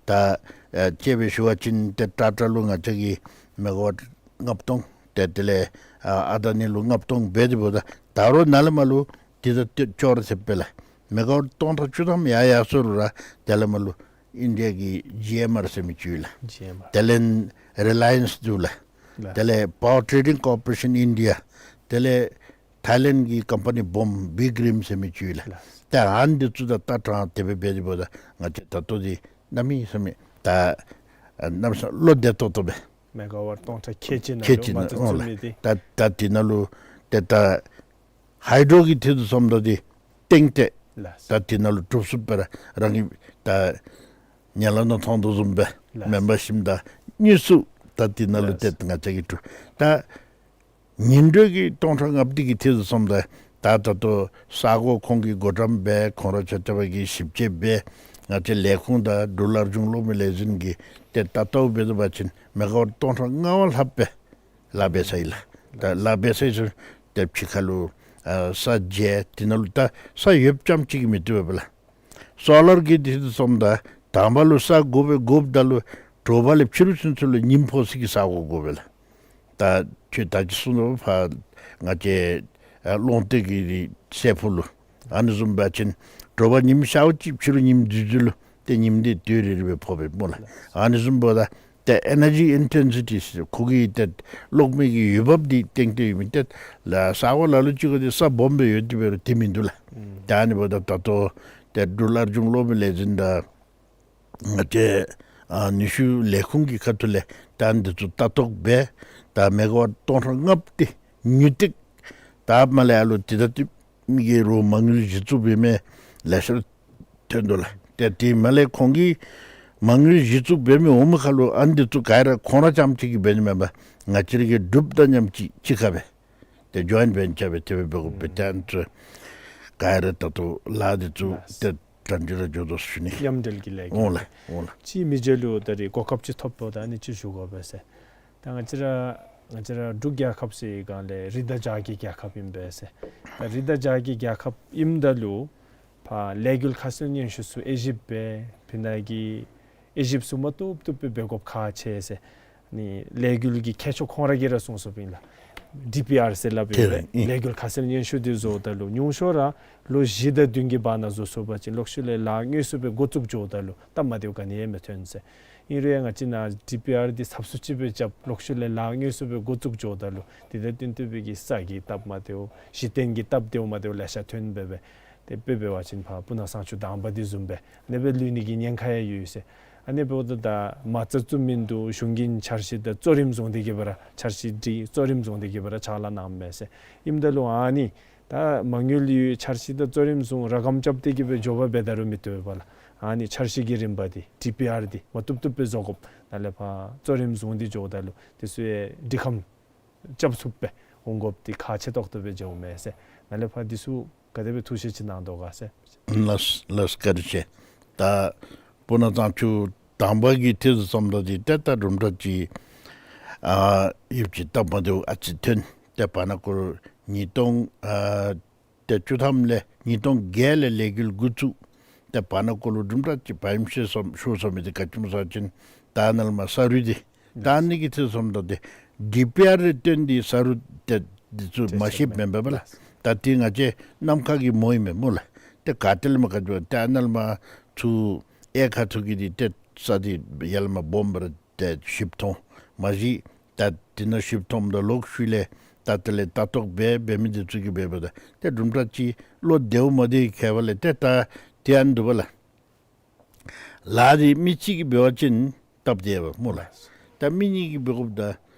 ད་ཨ་དཔྱེ་སྦེ་ཞུ་བ་ཅིན་ཏེ་ཊ་ཊ་ལུ་ང་བཅས་ཀྱིས་མེ་ག་ཝཊ་ལྔ་སྟོང་ཏེ་དེ་ལས་ཨ་ཨ་དཱ་ནི་ལུ་ལྔ་སྟོང་འབད་དེ་འབདཝ་ད་ད་རུང་ནཱ་ལས་མར་ལུ་དེ་དང་ཅོག་ར་འཐདཔ་སྦེ་ལགས། མེ་ག་ཝཊ་སྟོང་ཕྲག་བཅུ་ཐམ་ཡར་ཡར་སོང་རུང་ར་དེ་ལས་མར་ལུ་ཨིན་ཌི་ཡ་གི་ཇི་ཨེམ་ཨར་ཟེར་མི་ཅིག་ཡོད་ལགས། ཇི་ཨེམ་ཨར། དེ་ལས་རི་ལ་ཡེནསི་འདུག་ལགས། ལགས། དེ་ལས་Power Trading Corporation India། དེ་ལས་ཐའི་ལེནཌ་གི་ཀམ་པ་ནི་སྦོམ་བིག་རིམ་ཟེར་མི་ཅིག་ཡོད་ལགས། ལགས། ད་ཨ་ནི་འདི་ཚུ་དང་ལྟ་སྟངས་དེ་སྦེ་འབད་དེ་འབདཝ་ད་ང་བཅས་ད་ལྟོ་འདི་གནམ་མེད་ས་མེད་ད་ཨ་གནམ་ས་བློ་བདེ་ཏོག་ཏོ་སྦེ། མེ་ག་ཝཊ་སྟོང་ཕྲག་ཁལ་གཅིག་ནང་ཁལ་ལུ་གཅིག་མ་ནང་རྩ་ཨོ་བཙུགས་ལགས། མི་འདི། ད་ད་དེ་ནང་ལུ་ཏེ་ད་ཧའི་ཌྲོ་གི་ཐད་དུ་སོངམ་ད་འདི་ཏན་ཏན་ལགས། ད་དེ་ནང་ལུ་གྲུབ་ཚུགསཔ་སྦེ་ར་རང་གིས་ད་ཉ་ལ་ནང་མཐོང་དོ་བཟུམ་སྦེ་ལགས། མེམ་བར་ཤིབ་དང་དངུལ་ཚུ་ད་དེ་ནང་ལུ་ལགས། ཏེ་ང་བཅས་ཀྱིས་གྲུབ། ད་ཉིན་དྲོད་ཀྱི་སྟོང་ཕྲག་ལྔ་བརྒྱ་གི་ཐད་དུ་སོངམ་ད་ད་ད་ལྟོ་ས་གོ་ཁོང་གིས་བགོ་བཀྲམ་འབད་ཁོང་ར་ཆ་ཁྱབ་ཀྱིས་ཞིབ་དཔྱད་འབད་ང་བཅས་ལས་ཁུངས་དང་འབྲུག་སླར་འབྱུང་གློག་མེ་ལས་འཛིན་གྱིས་ཏེ་ལྟ་ལྟཝ་འབད་དོ་བ་ཅིན་མེ་ག་ཝཊ་སྟོང་ཕྲག་ལྔ་བ་ལྷགཔ་སྦེ་ལཱ་འབད་ས་ཡི་ལགས། ད་ལཱ་འབད་ས་ཡི་ཚུ་ཏེ་ཕྱི་ཁ་ལུ་ཨ་ས་འཇལ་དེ་ནང་ལུ་ད་ས་ཡོདཔ་ཙམ་ཅིག་གིས་མི་བཏུབ་པས་ལགས། སོ་ལར་གྱི་ཐད་དུ་སོངམ་ད་དང་པ་ལུ་ས་དགོ་པས། དགོཔ་ད་ལུ་དྲོ་པ་ལས་ཕྱི་རུ་ཚུན་ཚོད་ལུ་ཉིམ་ཕོག་སའི་གི་ས་གོ་དགོ་པས་ལགས། ད་ཁྱོད་ད་ཅི་གསུངས་དོ་བ་ཕར་ང་བཅས་ཨ་གློག་འདེད་ཀྱི་སའི་ཕུ་ལུ་ཨ་ནི་བཟུམ་འབད་བ་ཅིན་དྲོ་པ་ཉིམ་ཤརཝ་ཅིག་ཕྱི་རུ་ཉིམ་འཛུལ་འཛུལ་ལུ་ཏེ་ཉིམ་འདི་དུས་རེ་རེ་སྦེ་ཕོགཔ་སྦེ་སྨོ་ལགས། ཨ་ནི་བཟུམ་འབདཝ་ད་ཏེ་ཨེ་ནར་ཇི་ཨིན་ཊེན་སི་ཊི་ཟེར་ཁོ་གི་ཏེ་གློག་མེ་གི་འོས་འབབ་འདི་ཏན་ཏན་ཡོད་མི་ཏེ་ལགས་ས་གོ་ལ་ལུ་ཅིག་གུ་འདི་ས་སྦོམ་སྦེ་ཡོད་དེ་འབད་རུང་དེ་མིན་འདུག་ལགས། ཨུམ། ད་ཨ་ནི་འབདཝ་ད་ད་ལྟོ་ཏེ་འབྲུག་སླར་འབྱུང་གློག་མེ་ལས་འཛིན་དང་ང་བཅས་ཨ་ནུས་ཤུགས་ལས་ཁུངས་ཀྱི་ཁ་ཐུག་ལས་ད་ཨ་ནི་འདི་ཚུ་ལྟ་རྟོག་འབད་ད་མེ་ག་ཝཊ་སྟོང་ཕྲག་ལྔ་བརྒྱ་དེ་ཉུ་ཏིག་ད་མ་ལས་ཨ་ལུ་དེ་ད་དེ་མི་གིས་རོགས་མ་དངུལ་གཞི་བཙུགས་འབད་མི་ལེ་ཤ་ཐོན་དོ་ལགས། ཏེ་དེ་མ་ལས་ཁོང་གིས་མ་དངུལ་གཞི་བཙུགས་འབད་མི་འོང་མི་ཁར་ལུ་ཨ་ནི་འདི་ཚུ་ག་ར་ཁོང་ར་རྐྱངམ་གཅིག་གིས་འབད་ནི་མེན་པར་ང་བཅས་ར་གི་གྲུབ་དང་མཉམ་གཅིག་གཅིག་ཁར་སྦེ་ཏེ་ཇོའིནཊ་ཝེན་ཅར་སྦེ་དེ་སྦེ་འབད་དགོ་པས། ཏེ་ཨ་ནི་ཚུ་ག་ར་ད་ལྟོ་ལཱ་འདི་ཚུ་ལགས། ཏེ་གྲ་སྒྲིག་ར་འགྱོ་དོ་ཟེར་ཞུ་ནི། མཉམ་འབྲེལ་གྱི་ལས་འགུལ་འོང་ལགས། འོང་ལགས། ཅིག་མི་རྗེ་ལུ་ད་རིས་གོ་སྐབས་ཅིག་ཐོབ་དོ་ད་ཨ་ནི་ཅིག་ཞུ་དགོ་པས་ཟེར། ད་ང་བཅས་ར་ང་བཅས་ར་འབྲུག་རྒྱལ་ཁབ་ཟེར་སྒང་ལས་རི་དང་བྱག་གི་རྒྱལ་ཁབ་ཨིན་པས་ཟེར། ད་རི་དང་བྱག་གི་རྒྱལ་ཁབ་ཨིནམ་ད་ལུ་ཕར་ལས་འགུལ་ཁ་གསལ་སྙན་ཞུ་ཚུ་དབྱེ་ཞིབ་འབད་ཕི་ནང་གི་དབྱེ་ཞིབ་ཚུ་མ་བཏུབ་བཏུབ་སྦེ་འབད་དགོཔ་ཁག་ཆེ་ཟེར། ནི་ལས་འགུལ་གྱི་མཁས་མཆོག་ཁོང་ར་གིས་ར་གསུངས་སོཔ་ཨིན་ལགས། ཌི་པི་ཨར་ཟེར་སླབ་ཨིན་པས། ཨིན། ལས་འགུལ་ཁ་གསལ་སྙན་ཞུ་འདི་བཟོཝ་ད་ལུ་ཉུང་ཤོས་ར་ལོ་བཞི་དང་བདུན་གྱི་བར་ན་བཟོ་ཚུགས་པ་ཅིན་གློག་ཤུགས་ལས་ལཱ་དངོས་སུ་སྦེ་འགོ་བཙུགས་འགྱོཝ་ད་ལུ་སྟབས་མ་བདེཝ་ག་ནི་ཡང་མི་ཐོན་ཟེར། ཨིན་རུང་ཡང་ང་བཅས་ནཱ་ཌི་པི་ཨར་འདི་ཚབ་ཚུབ་ཅིག་སྦེ་རྐྱབ་གློག་ཤུགས་ལས་ལཱ་དངོས་སུ་སྦེ་འགོ་བཙུགས་འགྱོཝ་ད་ལུ་དེ་དང་བསྟུན་ཏེ་སྦེ་གི་ས་གི་སྟབས་མ་བདེཝ་གཞི་རྟེན་གྱི་སྟབས་བདེཝ་མ་བདེཝ་ལེ་ཤ་ཐོན་འབད་བས། ཏེ་དཔེ་འབད་བ་ཅིན་ཕར་སྤུ་ན་གཙང་ཆུ་དང་པ་འདི་བཟུམ་སྦེ་ཨ་ནི་སྦེ་ལུས་ནི་གི་ཉེན་ཁ་ཡང་ཡོད་ཟེར། ཨ་ནི་འབདཝ་ད་ད་མ་རྩ་བཙུགས་མི་འདི་གཞུང་གི་འཆར་གཞི་དང་གཙོ་རིམ་བཟུང་སྟེ་གི་སྦེ་ར་འཆར་གཞི་འདི་གཙོ་རིམ་བཟུང་སྟེ་གི་སྦེ་ར་ཕྱག་ལཱ་གནངམ་མས་ཟེར། ཨིནམ་ད་ལུ་ཨ་ནི་ད་མ་དངུལ་ཡོད་འཆར་གཞི་དང་གཙོ་རིམ་བཟུང་ར་སྒམ་རྐྱབ་སྟེ་གི་སྦེ་འགྱོ་བ་འབད་ད་རུང་མི་བཏུབ་པས་ལགས། ཨ་ནི་འཆར་གཞི་གི་རིམ་པ་འདི་ཌི་པི་ཨར་འདི་མ་བཏུབ་བཏུབ་སྦེ་བཟོ་དགོཔ་ནཱ་ལས་ཕར་གཙོ་རིམ་བཟུང་སྟེ་འགྱོཝ་ད་ལུ་དེ་ཚུ་ཡང་སྒྲིག་ཁམས་རྐྱབ་ཚུགསཔ་སྦེ་འོང་དགོཔ་འདི་ཁག་ཆེ་ཏོག་ཏོ་སྦེ་འགྱོཝ་མས་ཟེར། ནཱ་ལས་ཕར་འདི་ཚུ་ག་དེ་སྦེ་ཐུགས་བཞེད་ཅིག་གནང་དོ་ག་ཟེར། ལགས་ལགས་བཀའ་དྲིན་ཆེ། ད་སྤུ་ན་གཙང་ཆུ་དང་པ་གི་ཐད་དུ་སོངམ་ད་འདི་ཏེ་ད་གྲུབ་འབྲས་ཅིག་ཨ་ཡོདཔ་ཅིག་སྟབས་མ་བདེཝ་ཨ་ཙི་ཐོན། ཏེ་བར་ན་སྐོར་ཉིས་སྟོང་ཨ་ཏེ་བཅུ་ཐམ་ལས་ཉིས་སྟོང་བརྒྱད་ལས་ལས་འགུལ་འགོ་བཙུགས། ཏེ་བར་ན་ཀོ་ལུ་དུམ་གྲ་ཅིག་བ་ཡིམ་ཤེས་སོང་ཤོར་སོང་མི་འདི་ག་ཅི་སྨོ་ཟེར་བ་ཅིན་ད་ནཱ་ལས་མར་ས་རུད་འདི་ད་ཨ་ནི་གི་ཐད་སོངམ་ད་ཏེ་ཌི་པི་ཨར་རེ་བཏོན་ཏེ་ས་རུད་ཏེ་འདི་ཚུ་མ་ཤེསཔ་མེན་པས་པ་ལགས། ད་འདི་ང་བཅས་ནམ་མཁའ་གི་མོ་ཨིན་མས་སྨོ་ལགས། ཏེ་ག་ཏེ་ལས་མར་ག་ཅི་ད་ནཱ་ལས་མར་ཚུར་གཡས་ཁ་ཐུག་གི་འདི་ཏེ་ས་འདི་ཡར་ལས་མར་སྦོམ་སྦེ་ར་ཏེ་ཞིབ་མཐོང་མ་གཞི་ད་འདི་ནང་ཞིབ་མཐོངམ་ད་ལོག་ཤུལ་ལས་ད་དེ་ལས་ལྟ་རྟོག་འབད་འབད་མི་འདི་ཚུ་གིས་འབདཝ་ད་ཏེ་དུམ་གྲ་ཅིག་བློ་བདེཝ་མ་བདེ་ཁྱད་པར་ལས་ཏེ་ད་འདི་ཨ་ནི་འདུག་པ་ལགས། ལཱ་འདི་མི་གཅིག་གིས་འབད་བ་ཅིན་སྟབས་བདེ་བས་སྨོ་ལགས། ད་མི་གཉིས་ཀྱིས་འབད་དགོཔ་ད་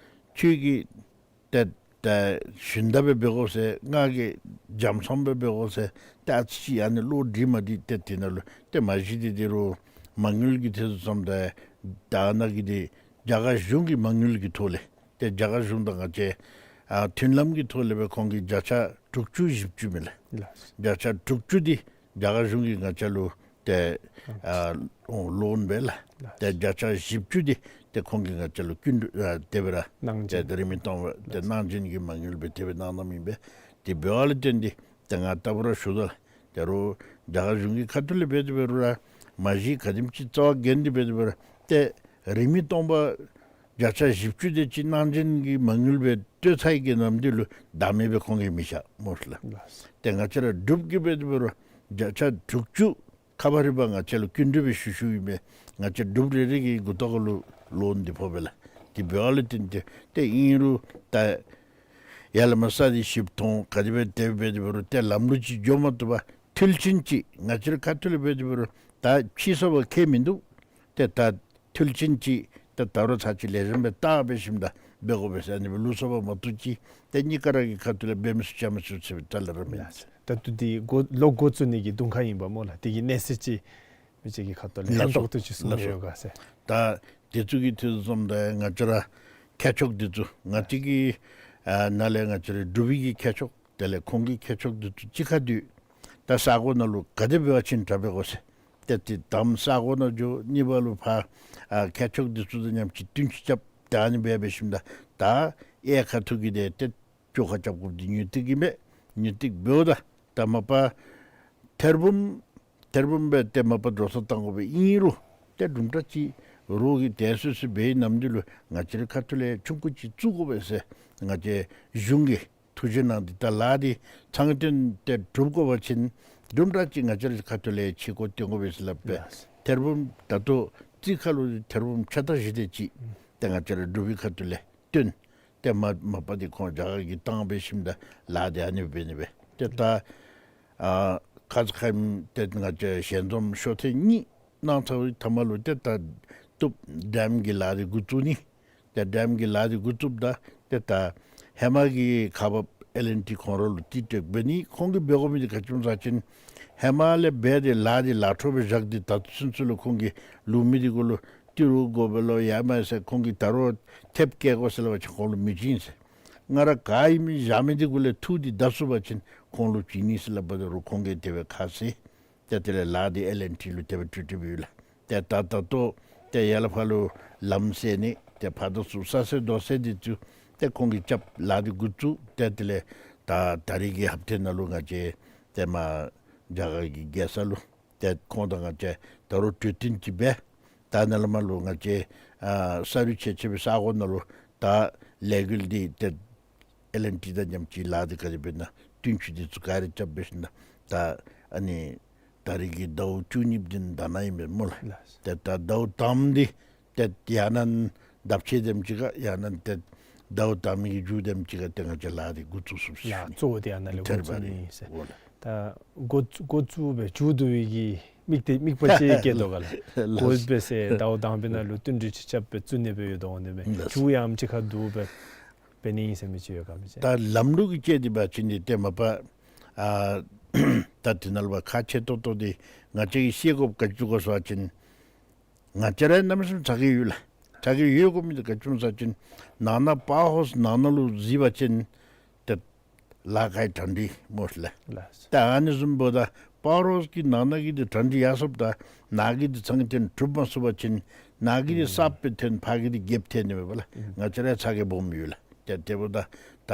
ཁྱོད་ཀྱིས་ཏེ་ད་ཞུན་དག་སྦེ་འབད་དགོ་ཟེར་ང་གིས་འཇམ་སོང་སྦེ་འབད་དགོ་ཟེར་ད་ཨ་ཙི་ཅིག་ཨ་ནི་བློ་འདྲིས་མ་འདི་ཏེ་འདི་ནང་ལུ་ཏེ་མ་གཞི་འདི་འདི་རུང་མ་དངུལ་གྱི་ཐད་སོངམ་ད་ད་ནཱ་གི་འདི་རྒྱ་གར་གཞུང་གི་མ་དངུལ་གྱི་ཐོག་ལས་ཏེ་རྒྱ་གར་གཞུང་དང་ང་བཅས་ཨ་མཐུན་ལམ་གྱི་ཐོག་ལས་སྦེ་ཁོང་གིས་བརྒྱ་ཆ་དྲུག་ཅུ་བཞི་བཅུ་མས་ལགས། ལགས། བརྒྱ་ཆ་དྲུག་ཅུ་འདི་རྒྱ་གར་གཞུང་གིས་ང་བཅས་ལུ་ཏེ་ཨ་ཨོ་ལོན་འབད་ལགས། ལགས། ཏེ་བརྒྱ་ཆ་བཞི་བཅུ་འདི་ཏེ་ཁོང་གིས་ང་བཅས་ལུ་སྐྱིན་འགྲུལ་ཨ་དེ་སྦེ་ར་གནང་སྦྱིན། ཏེ་རིན་མེད་སྟོང་པ་ཏེ་གནང་སྦྱིན་གྱི་མ་དངུལ་སྦེ་དེ་སྦེ་གནང་གནངམ་ཨིན་པས། དེ་འབདཝ་ལས་བརྟེན་ཏེ་ཏེ་ང་ལྟ་བུ་ར་ཞུ་དོ་ལགས། ད་རུང་རྒྱ་གར་གཞུང་གི་ཁ་ཐུག་ལས་འབད་དེ་འབད་རུང་ར་མ་གཞི་ག་དེམ་ཅིག་རྩ་བ་འགེངས་ཏེ་འབད་དེ་འབད་རུང་ཏེ་རིན་མེད་སྟོང་པ་བརྒྱ་ཆ་བཞི་བཅུ་དེ་ཅིག་གནང་སྦྱིན་གྱི་མ་དངུལ་སྦེ་སྤྲོད་ཚར་གི་ནམ་འདི་ལུ་བདག་མེད་སྦེ་ཁོང་གིས་མི་བཞག་སྨོ་ལགས། ལགས། ཏེ་ང་བཅས་ར་འབྲུགཔ་གིས་འབད་དེ་འབད་རུང་བརྒྱ་ཆ་དྲུག་ཅུ་ཁ་བ་རི་བ་ང་བཅས་ལུ་སྐྱིན་འགྲུལ་སྦེ་ཞུ་ཞུཝ་ཨིན་པས། ང་བཅས་འབྲུགཔ་རེ་རེ་གི་མགུ་ཏོ་ཁ་ལུ་ལོན་འདི་ཕོགཔ་ལགས། དེ་འབདཝ་ལས་བརྟེན་ཏེ་ཏེ་ཨིན་རུང་ད་ཡར་ལས་མར་ས་འདི་ཞིབ་མཐོང་ག་དེ་སྦེ་དེ་སྦེ་འབད་དེ་འབད་རུང་ཏེ་ལམ་ལུགས་ཅིག་འགྱོ་མ་བཏུབ་པར་མཐིལ་ཕྱིན་ཅིག་ང་བཅས་ར་ཁ་ཐུག་ལས་འབད་དེ་འབད་རུང་ད་ཕྱི་སོང་བ་ཁྱད་མིན་འདུག། ཏེ་ད་མཐིལ་ཕྱིན་ཅིག་ད་ད་རུང་ཚར་ཅིག་ལེགས་ཤོམ་སྦེ་བལྟ་འབད་ཞིནམ་ད་འབད་དགོ་པས་ཟེར་ཨ་ནི་སྦེ་ལུགས་སྲོལ་བ་མ་བཏུབ་ཅིག་ཏེ་གཉིས་ཀ་ར་གི་ཁ་ཐུག་ལས་འབད་མི་ཚུགས་བཅའ་མི་ཚུགས་ཟེར་བའི་ཏ་ལ་ར་མེན། ད་ལྟོ་འདི་འགོ་ལོག་འགོ་བཙུགས་ནི་གི་དུང་ཁ་ཨིན་པས་སྨོ་ལགས། དེ་གི་གནས་ཚུལ་ཅིག་མི་ཅིག་གི་ཁ་ཐུག་ལས་ལགས་སོ། ལགས་སོ། གསུང་ཡོད་ག་ཟེར། ད་དེ་ཚུ་གི་དུས་སུ་བཟུམ་ད་ང་བཅས་ར་མཁས་མཆོག་འདི་ཚུ་ང་བཅས་ཀྱི་ཨ་ནཱ་ལས་ང་བཅས་ར་འབྲུག་པའི་གི་མཁས་མཆོག་དེ་ལས་ཁོང་གི་མཁས་མཆོག་འདི་ཚུ་གཅིག་ཁར་འདུས། ད་ས་གོ་ནང་ལུ་ག་དེ་འབད་བ་ཅིན་དྲག་པས་གོ་ཟེར། ཏེ་དེ་དང་ས་གོ་ནང་འགྱོ། གཉིས་པ་ལུ་ཕར་ཨ་མཁས་མཆོག་འདི་ཚུ་དང་མཉམ་གཅིག་བསྟུན་ཅིག་རྐྱབ། ད་ཨ་ནི་འབད་འབད་ཞིནམ་ད་ད་གཡས་ཁ་ཐུག་གི་དེ་ཏེ་བཅོ་ཁ་རྐྱབ་དགོཔ་འདི་མྱུར་ཏིག་ཨིན་པས། མྱུར་ཏིག་འབདཝ་ད་ད་མ་པ་ཐེར་འབུམ་ཐེར་འབུམ་སྦེ་ཏེ་མ་པ་འགྲོ་སོང་བཏང་དགོ་པས། ཨིན་རུང་ཏེ་དུམ་གྲ་ཅིག་རོགས་ཀྱིས་དེ་སོ་སོ་འབད་ནམ་འདི་ལུ་ང་བཅས་རའི་ཁ་ཐུག་ལས་ཆུང་ཀུ་ཅིག་བཙུགས་དགོ་པས་ཟེར་ང་བཅས་གཞུང་གིས་ཐུགས་རྗེ་གནང་སྟེ་ད་ལཱ་འདི་ཚང་དོན་ཏེ་གྲུབ་དགོ་པ་ཅིན་དུམ་གྲ་ཅིག་ང་བཅས་རའི་ཁ་ཐུག་ལས་ཕྱི་སྒོ་སྟོན་དགོ་པས་ཟེར་སླབ་པས། ལགས། ཐེར་འབུམ་ད་ལྟོ་རྩིས་ཁ་ལུ་ཐེར་འབུམ་ཕྱེད་དང་བཞི་དེ་ཅིག་ཏེ་ང་བཅས་ར་འབྲུག་པའི་ཁ་ཐུག་ལས་བཏོན། ཏེ་མ་མ་པ་འདི་ཁོང་རྒྱ་གར་གྱིས་བཏང་འབད་ཞིནམ་ད་ལཱ་འདི་ཨ་ནི་འབད་ནི་སྦེ། ཏེ་ད་ཨ་ཁ་ཙ་ཁ་ཉིནམ་ཏེ་ང་བཅས་ཞལ་འཛོམས་ཤོག་ཐེངས་གཉིས་གནང་ཚར་བའི་མཐའ་མ་ལུ་ཏེ་ད་ཏུབ་ཌེམ་གྱི་ལཱ་འདི་འགོ་བཙུགས་ནི། ཏེ་ཌེམ་གྱི་ལཱ་འདི་འགོ་བཙུགསཔ་ད་ཏེ་ད་ཧེ་མ་གི་ཁག་འབགཔ་ཨེལ་ཨེན་ཊི་ཁོང་ར་ལུ་ཏེ་ཏེ་འབད་ནི། ཁོང་གིས་འབད་དགོ་མི་འདི་ག་ཅི་སྨོ་ཟེར་བ་ཅིན་ཧེ་མ་ལས་འབད་དེ་ལཱ་འདི་ལཱ་འཕྲོ་སྦེ་བཞག་སྟེ་ད་ལྟོ་ཚུན་ཚོད་ལུ་ཁོང་གིས་ལུ་མི་འདི་གུ་ལུ་ཏི་རུ་དགོ་པས་ལོ་ཡ་མ་ཟེར་ཁོང་གིས་ད་རུང་ཐེབས་བཀལ་དགོ་ཟེར་སླབ་པ་ཅིན་ཁོང་ལུ་མི་བྱིན་ཟེར། ང་ར་ག་ཨིན་མི་བཞག་མི་འདི་གུ་ལས་ཐུག་སྟེ་བརྡབ་ཚུགས་པ་ཅིན་ཁོང་ལུ་བྱིན་ནི་ཟེར་སླབ་པ་ད་རུང་ཁོང་གིས་དེ་སྦེ་ཁ་བཟེད། ཏེ་དེ་ལས་ལཱ་འདི་ཨེལ་ཨེན་ཊི་ལུ་དེ་སྦེ་སྤྲོད་སྤྲོདཔ་ཡོད་ལགས། ཏེ་ད་ད་ལྟོ་ཏེ་ཡར་ལས་ཕར་ལུ་ལམ་བསལ་ནི་ཏེ་ཕར་དང་ཚུར་ས་སེལ་རྡོ་སེལ་འདི་ཚུ་ཏེ་ཁོང་གིས་རྐྱབ་ལཱ་འདི་འགོ་བཙུགས། ཏེ་དེ་ལས་ད་ད་རིས་ཀྱི་ཧབ་ཏེ་ནང་ལུ་ང་བཅས་ཏེ་མར་རྒྱ་གར་གྱི་རྒྱལ་ས་ལུ་ཏེ་ཁོང་དང་ང་བཅས་ད་རུང་གྲོས་བསྟུན་ཅིག་འབད། ད་ནཱ་ལས་མར་ལུ་ང་བཅས་ཨ་ས་རུད་ཆེ་ཆེ་བའི་ས་གོ་ནང་ལུ་ད་ལས་འགུལ་འདི་ཏེ་ཨེལ་ཨེན་ཊི་དང་མཉམ་གཅིག་ལཱ་འདི་ག་དེ་འབད་ན་བསྟུན་ཚུགས་འདི་ཚུ་ག་ར་རྐྱབ་འབད་ཞིནམ་ད་ད་ཨ་ནི་ད་རིས་ཀྱི་ཟླཝ་བཅུ་གཉིས་པའི་ཟླ་ནང་ཨིན་པས་སྨོ་ལགས། ལགས། ཏེ་ད་ཟླཝ་དང་པ་འདི་ཏེ་ཡང་ན་ཟླཝ་ཕྱེད་དེམ་ཅིག་ཁར་ཡང་ན་ཏེ་ཟླཝ་དང་པའི་གི་མཇུག་དེམ་ཅིག་ཁར་ཏེ་ང་བཅས་ལཱ་འདི་འགོ་བཙུགས་ཚུགས་ཟེར་ལགས། ཞུ་ནི། གཙོ་བོ་འདི་ཨ་ནཱ་ལས་འགོ་ཐེར་བ་བཙུགས་རེ་ནི་ཟེར། འོ་ལགས། ད་འགོ་བཙུགས་འགོ་བཙུགས་སྦེ་མཇུག་བསྡུ་བའི་གི་དམིགས་གཏད་དམིགས་པ་ཅིག་བསྐྱེད་དོ་ག་ལགས། ལགས། འགོ་བཙུགས་སྦེ་ཟླཝ་དང་པའི་ནང་ལུ་བསྟུན་གྲོས་ཅིག་རྐྱབ་སྦེ་བཙུགས་ནི་སྦེ་ཡོད་དོ་འོང་ནི་མས། ལགས། མཇུག་ཡང་ཅིག་ཁར་བསྡུ་སྦེ་འབད་ནི་ཨིན་ཟེར་མི་ཅིག་ཡོད་ག་མི་ཅིག། ད་ལམ་ལུགས་ཀྱི་དཔྱད་འདི་འབད་བ་ཅིན་འདི་ཏེ་མ་པ་ཨ་ད་འདི་ནང་ལུ་ཁག་ཆེ་ཏོག་ཏོ་འདི་ང་བཅས་ཀྱིས་ཤེས་དགོཔ་ག་ཅི་གོ་ཟེར་བ་ཅིན་ང་བཅས་ར་གནམ་མེད་ས་མེད་ཚ་གྱང་ཡོད་ལགས། ཚ་གྱང་ཡོད་དགོ་མི་འདི་ག་ཅི་སྨོ་ཟེར་བ་ཅིན་ནང་ན་པ་ཝར་ཧའུསི་ནང་ན་ལུ་གཟིགས་པ་ཅིན་ཏེ་ལཱ་ཁག་གྲ་སྒྲིག་སྨོ་ལགས། ལགས། ད་ཨ་ནི་བཟུམ་འབདཝ་ད་པ་ཝར་ཧའུསི་གི་ནང་ན་གི་འདི་གྲ་སྒྲིག་ཡར་སོངམ་ད་ནཱ་གི་འདི་ཚང་གི་ཏེ་གྲུབ་མ་ཚུགས་པ་ཅིན་ནཱ་གི་འདི་ཨུམ་གསརཔ་སྦེ་ཐོན་ཕར་གི་འདི་རྒསཔ་ཐོན་ནི་མས་པ་ལགས། ཨུམ་ང་བཅས་ར་ཚ་གྱང་སྦོམ་ཡོད་ལགས། ཏེ་དེ་འབདཝ་ད་ད་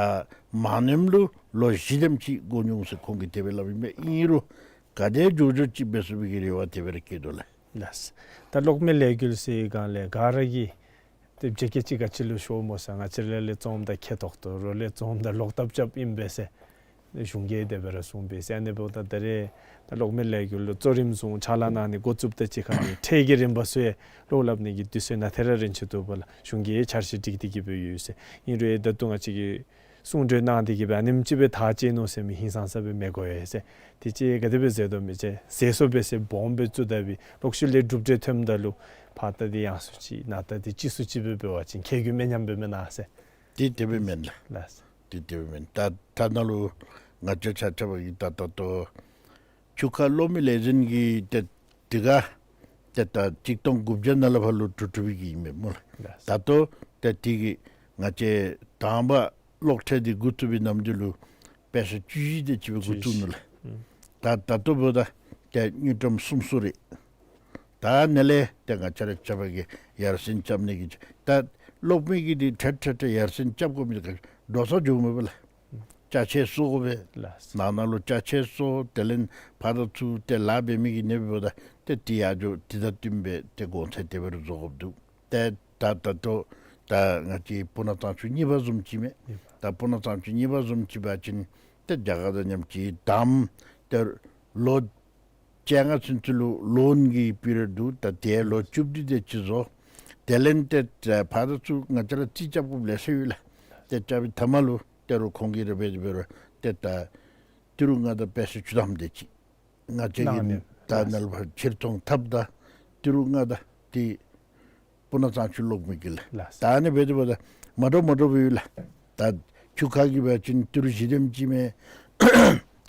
མ་ནེམ་ལུ་ལོ་བཞི་དེམ་ཅིག་འགོར་འོང་ཟེར་ཁོང་གིས་དེ་སྦེ་སླབ་ཨིན་པས། ཨིན་རུང་ ག་དེ་མགྱོགས་མགྱོགས་ཅིག་འབད་ཚུགས་པའི་གི་རེ་བ་དེ་སྦེ་ར་བསྐྱེད་དོ་ལགས། ལགས། ད་གློག་མེ་ལས་འགུལ་ཟེར་སྒང་ལས་ག་ར་གིས་ཏེ་ཇེ་སྐད་ཅིག་ག་ཅི་ལུ་ཤོར་སྨོ་ཟེར་ང་བཅས་ར་ལས་བརྩམ་ད་མཁས་ཏོག་ཏོ་རོགས་ལས་བརྩམ་ད་ལོག་བཏབ་རྐྱབ་ཨིན་པས་ཟེར་གཞུང་གིས་དེ་སྦེ་ར་གསུངས་པས་ཟེར། ཨ་ནི་འབདཝ་ད་ད་རེས་ད་གློག་མེ་ལས་འགུལ་ལུ་གཙོ་རིམ་བཟུང་ཕྱག་ལཱ་གནང་ནི་འགོ་བཙུགསཔ་དང་གཅིག་ཁར་ནི་ཁྲལ་གྱི་རིན་པ་ཚུ་ཡང་ལོག་སླབ་ནི་གི་དུས་ཚོད་ནང་ཏེ་ར་རན་ཅི་ཐུབ་པ་ལགས། གཞུང་གིས་འཆར་གཞི་སྒྲིག་སྟེ་གི་སྦེ་ཡོད་ཟེར། ཨིན་རུང་ད་ལྟོ་ང་བཅས་ཀྱིས་གསུང་གྲོས་གནང་སྟེ་གི་སྦེ་ཨ་ནེམ་ཅིག་སྦེ་ཐག་བཅད་ནུག་ཟེར་མི་ཧིང་སངས་ས་སྦེ་མི་དགོ་ཡ་ཟེར། དེ་ཅིག་ག་དེ་སྦེ་ཟེར་དོ་མི་ཅིག་ཟེར་སོ་སྦེ་ཟེར་སྦོམ་སྦེ་བཙུགས་ད་སྦེ་ལོག་ཤུལ་ལས་གྲུབ་འབྲས་ཐོནམ་ད་ལུ་ཕར་ད་འདི་ཡང་སུ་ཅིག་ནཱ་ད་འདི་ཅིག་སུ་ཅིག་སྦེ་འབད་བ་ཅིན་ཁྱེད་ཀྱིས་མེད་ཉམས་སྦེ་མེན་ན་ཟེར། དེ་དེ་སྦེ་མེན་ལགས། ལགས། དེ་དེ་སྦེ་མེན། ད་ད་ནཱ་ལུ་ང་བཅས་ཆ་ཁྱབ་ཀྱིས་ད་ད་ལྟོ་ཆུ་ཁ་གློག་མེ་ལས་འཛིན་གྱི་ཏེ་དེ་ག་ཏེ་ད་གཅིག་སྟོང་དགུ་བརྒྱ་ནང་ལས་ཕར་ལུ་གྲུབ་གྲུབ་པའི་གི་ཨིན་མས་སྨོ་ལགས། ལགས། ད་ལྟོ་ཏེ་དེ་གི་ང་བཅས་དང་པ་གློག་ཁྲལ་འདི་འགོ་བཙུགས་པའི་ནམ་དུས་ལུ་པེ་ཤ་བཅུ་བཞི་དེ་ཅིག་སྦེ་འགོ་བཙུགས་ནུག་ལགས། ཨུམ། ད་ད་ལྟོ་འབདཝ་ད་ཏེ་དངུལ་ཀྲམ་གསུམ་སུ་རེ། ད་ནཱ་ལས་ཏེ་ང་བཅས་ར་ཆ་ཁྱབ་ཀྱིས་ཡར་སེང་རྐྱབ་ནི་གི་ད་གློག་མེ་གི་འདི་ཁྲལ་ཁྲལ་ཁྲལ་ཡར་སེང་རྐྱབ་དགོ་མི་འདི་ག་འགྲོ་སོང་འགྱོཝ་མས་པ་ལགས། ལགས། ཅ་ཆས་བཟོ་དགོ་པས། ལགས། ནང་ན་ལུ་ཅ་ཆས་བཟོ། དེ་ལས་ཕར་དང་ཚུར་ཏེ་ལཱ་འབད་མི་གི་ནི་འབདཝ་ད་ཏེ་དེ་ཡར་འགྱོ། དེ་དང་བསྟུན་སྦེ་ཏེ་གོང་ཚད་དེ་སྦེ་ར་བཟོ་དགོཔ་འདུག། ཏེ་ད་ད་ལྟོ་ད་ང་བཅས་སྤུ་ན་གཙང་ཆུ་གཉིས་པ་བཟུམ་ཅིག་མས། གཉིས་པ། ད་སྤུ་ན་གཙང་ཆུ་གཉིས་པ་བཟུམ་ཅིག་འབད་བ་ཅིན་ཏེ་རྒྱ་གར་དང་མཉམ་གཅིག་དང་ཏེ་ལོ་བཅོ་ལྔ་ཚུན་ཚོད་ལུ་ལོན་གྱི་པི་རི་ཡོཌ་འདུག། ད་དེ་ལོ་བཅུ་བདུན་དེ་ཅིག་བཟོ། དེ་ལས་ཏེ་ཕར་དང་ཚུར་ང་བཅས་ར་རྩིས་རྐྱབ་དགོཔ་ལེ་ཤ་ཡོད་ལགས། ཏེ་རྐྱབ་པའི་ཐ་མ་ལུ་ཏེ་རུང་ཁོང་གིས་ར་འབད་དེ་འབད་རུང་ཏེ་ད་ཏི་རུ་ལྔ་དང་པེ་ཤ་བཅུ་ཐམ་དེ་ཅིག་ང་བཅས་ཀྱིས་གནང་ནི། ད་ནཱ་ལས་ཕར་ཕྱིར་ཚོང་འཐབ་ད་ཏི་རུ་ལྔ་དང་ཏེ་སྤུ་ན་གཙང་ཆུ་གློག་མེ་གི་ལགས། ལགས། ད་ཨ་ནི་འབད་དེ་འབདཝ་ད་མ་འདྲཝ་མ་འདྲཝ་སྦེ་ཡོད་ལགས། ད་ཆུ་ཁ་གི་འབད་བ་ཅིན་ཏི་རུ་བཞི་དེམ་ཅིག་མས།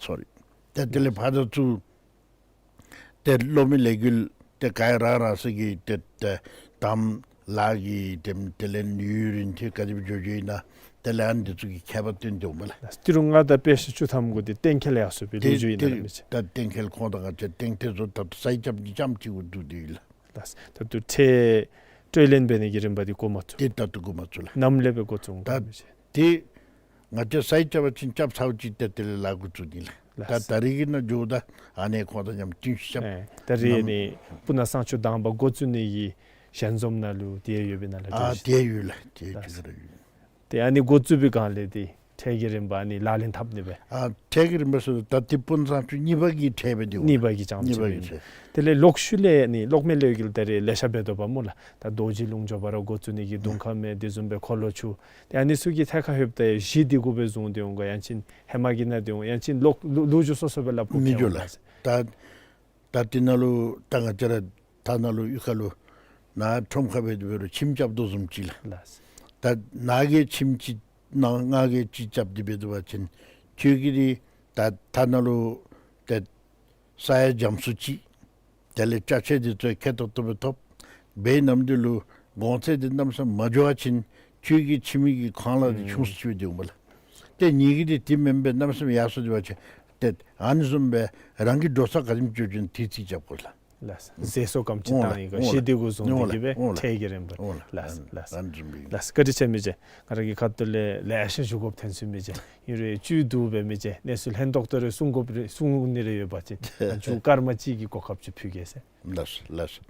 སོ་རི། ད་དེ་ལས་ཕར་དང་ཚུར་ཏེ་གློག་མེ་ལས་འགུལ་ཏེ་ག་ར་ར་ས་གི་ཏེ་ཏེ་དང་ལཱ་གི་ཏེ་དེ་ལས་ཡུན་རིང་ཏེ་ག་དེ་སྦེ་འགྱོ་འགྱོཝ་ཨིན་ན། དེ་ལས་ཨ་ནི་འདི་ཚུ་གི་ཁྱད་པར་སྟོན་དོ་མས་ལགས། ཏི་རུ་ལྔ་དང་པེ་ཤ་བཅུ་ཐམ་གུ་འདི་གཏན་འཁེལ་ཡར་སོང་པའི་ལོ་རྒྱུས་ཨིན་ན་ཏེ་མི་ཅིག། ད་གཏན་འཁེལ་ཁོང་དང་ང་བཅས་གཏན་འཁེལ་བཟོ་ད་ལྟོ་ས་ཡིག་རྐྱབ་ནི་རྐྱངམ་ཅིག་གུ་བསྡུ་སྟེ་ཡོད་ལགས། ལགས། ད་ལྟོ་ཁྲལ་སྤྲོད་ལེན་འབད་ནི་གི་རིམ་པ་འདི་འགོ་མ་བཙུགས། ཏེ་ད་ལྟོ་འགོ་མ་བཙུགས་ལགས། ནམ་ལས་སྦེ་འགོ་བཙུགས་འོང་ད་མི་ཅིག། ཏེ་ང་བཅས་ས་ཡིག་རྐྱབ་པ་ཅིན་རྐྱབ་ཚརཝ་ཅིག་ཏེ་དེ་ལས་ལཱ་འགོ་བཙུགས་ནི་ལགས། ལགས། ད་ད་རིས་ཀྱི་ནང་འགྱོཝ་ད་ཨ་ནི་ཁོང་དང་མཉམ་བསྟུན་ཞིབ་རྐྱབ། ཨེ་ད་རིས་ནམ་ནི་སྤུ་ན་གཙང་ཆུ་དང་པ་འགོ་བཙུགས་ནི་གི་ཞལ་འཛོམས་ནང་ལུ་དེ་ཡོདཔ་ཨིན་ན་ལགས། ཨ་དེ་ཡོད་ལགས། དེ་ལགས། ཅིག་ར་ཡོད། ཏེ་ཨ་ནི་འགོ་བཙུགས་པའི་སྒང་ལས་ཏེ་ཁྲལ་གྱི་རིམ་པ་ཨ་ནི་ལག་ལེན་འཐབ་ནི་སྦེ། ཨ་ཁྲལ་གྱི་རིམ་པ་ཟེར་ད་ཏེ་སྤུ་ན་གཙང་ཆུ་གཉིས་པ་གི་ཁྲལ་སྦེ་འདི་གཉིས་པ་གི་རྐྱངམ་གཉིས་པ་གི་ཅིག་ཁྲལ། དེ་ལས་ལོག་ཤུལ་ལས་ནི་གློག་མེ་ལས་འགུལ་ད་རིས་ལེ་ཤ་འབད་དོ་བ་སྨོ་ལགས། ད་རྡོ་རྗེ་ལུང་མགྱོགས་པ་ར་འགོ་བཙུགས་ནི་གི་དུང་ཁ་མེ་དེ་བཟུམ་སྦེ་འཁོར་ལོ་ཆུ། ཏེ་ཨ་ནི་ཚུ་གི་ཐད་ཁར་ལྷོདཔ་ད་གཞི་འདི་གུ་སྦེ་བཟུང་སྟེ་འོང་ག་ཡང་ཅིན་ཧེ་མ་གི་ནང་འདི་འོང་ཡང་ཅིན་ལོག་ལུ་ལུ་ཅིག་སོ་སོ་སྦེ་ལྷབ་དགོཔ་མི་འགྱོ་འོང་ལགས། ད་ད་དེ་ནང་ལུ་ད་ང་བཅས་ར་ད་ནཱ་ལུ་གཡུས་ཁ་ལུ་ནཱ་ཁྲོམ་ཁར་འབད་དེ་འབད་རུང་ཁྱིམ་རྐྱབ་དོ་བཟུམ་ཅིག་ལགས། ལགས། ད་ནཱ་གི་ཁྱིམ་ཅིག་ནཱ་ང་གིས་ཅིག་རྐྱབ་སྟེ་འབད་དེ་འབད་བ་ཅིན་ཁྱོད་ཀྱིས་འདི་ད་ད་ནཱ་ལུ་ཏེ་ས་ཡ་འཇམ་སུ་ཅིག་དེ་ལས་ཅ་ཆས་འདི་ཚུ་ཁེ་ཏོག་ཏོ་སྦེ་ཐོབ། འབད་ནམ་དུས་ལུ་གོང་ཚད་འདི་གནམ་མེད་ས་མེད་མ་འགྱོ་བ་ཅིན་ཁྱོད་ཀྱི་ཁྱིམ་གྱི་ཁང་གླ་འདི་ཆུང་སུ་ཅིག་སྦེ་འདི་འོང་པ་ལགས། ཏེ་ངེ་གི་འདི་དེ་མེན་པས། གནམ་མེད་ས་མེད་ཡར་སོ་འདི་འབད་བ་ཅིན་ཏེ་ཨ་ནི་བཟུམ་སྦེ་རང་གི་འགྲོ་ས་ག་དེམ་འགྱོ་འགྱོ་ནི་དེ་རྩིས་རྐྱབ་དགོ་ལགས། ལགས། ཟད་སོ་གམ་ཅིག་བཏང་ཡི་ག་གཞི་འདི་གུ་བཟུང་སྟེ་གི་སྦེ་ཁྲལ་གྱི་རིམ་པ། ལགས། ལགས། ལགས། བཀའ་དྲིན་ཆེ་མི་རྗེ། ང་ར་གི་ཁ་ཐུག་ལས་ལེ་ཤ་ཞུ་དགོཔ་ཐོན་སོང་མི་རྗེ། ཨིན་རུང་བཅུད་བསྡུ་སྦེ་མི་རྗེ་གནས་ཚུལ་ལྷན་ཏོག་ཏོ་རེ་གསུང་དགོཔ་རེ་གསུང་ནི་རེ་ཡོད་པ་ཅིན་མཇུག་སྐར་མ་གཅིག་གི་གོ་སྐབས་ཅིག་ཕུལ་གེ་ཟེར། ལགས་ལགས།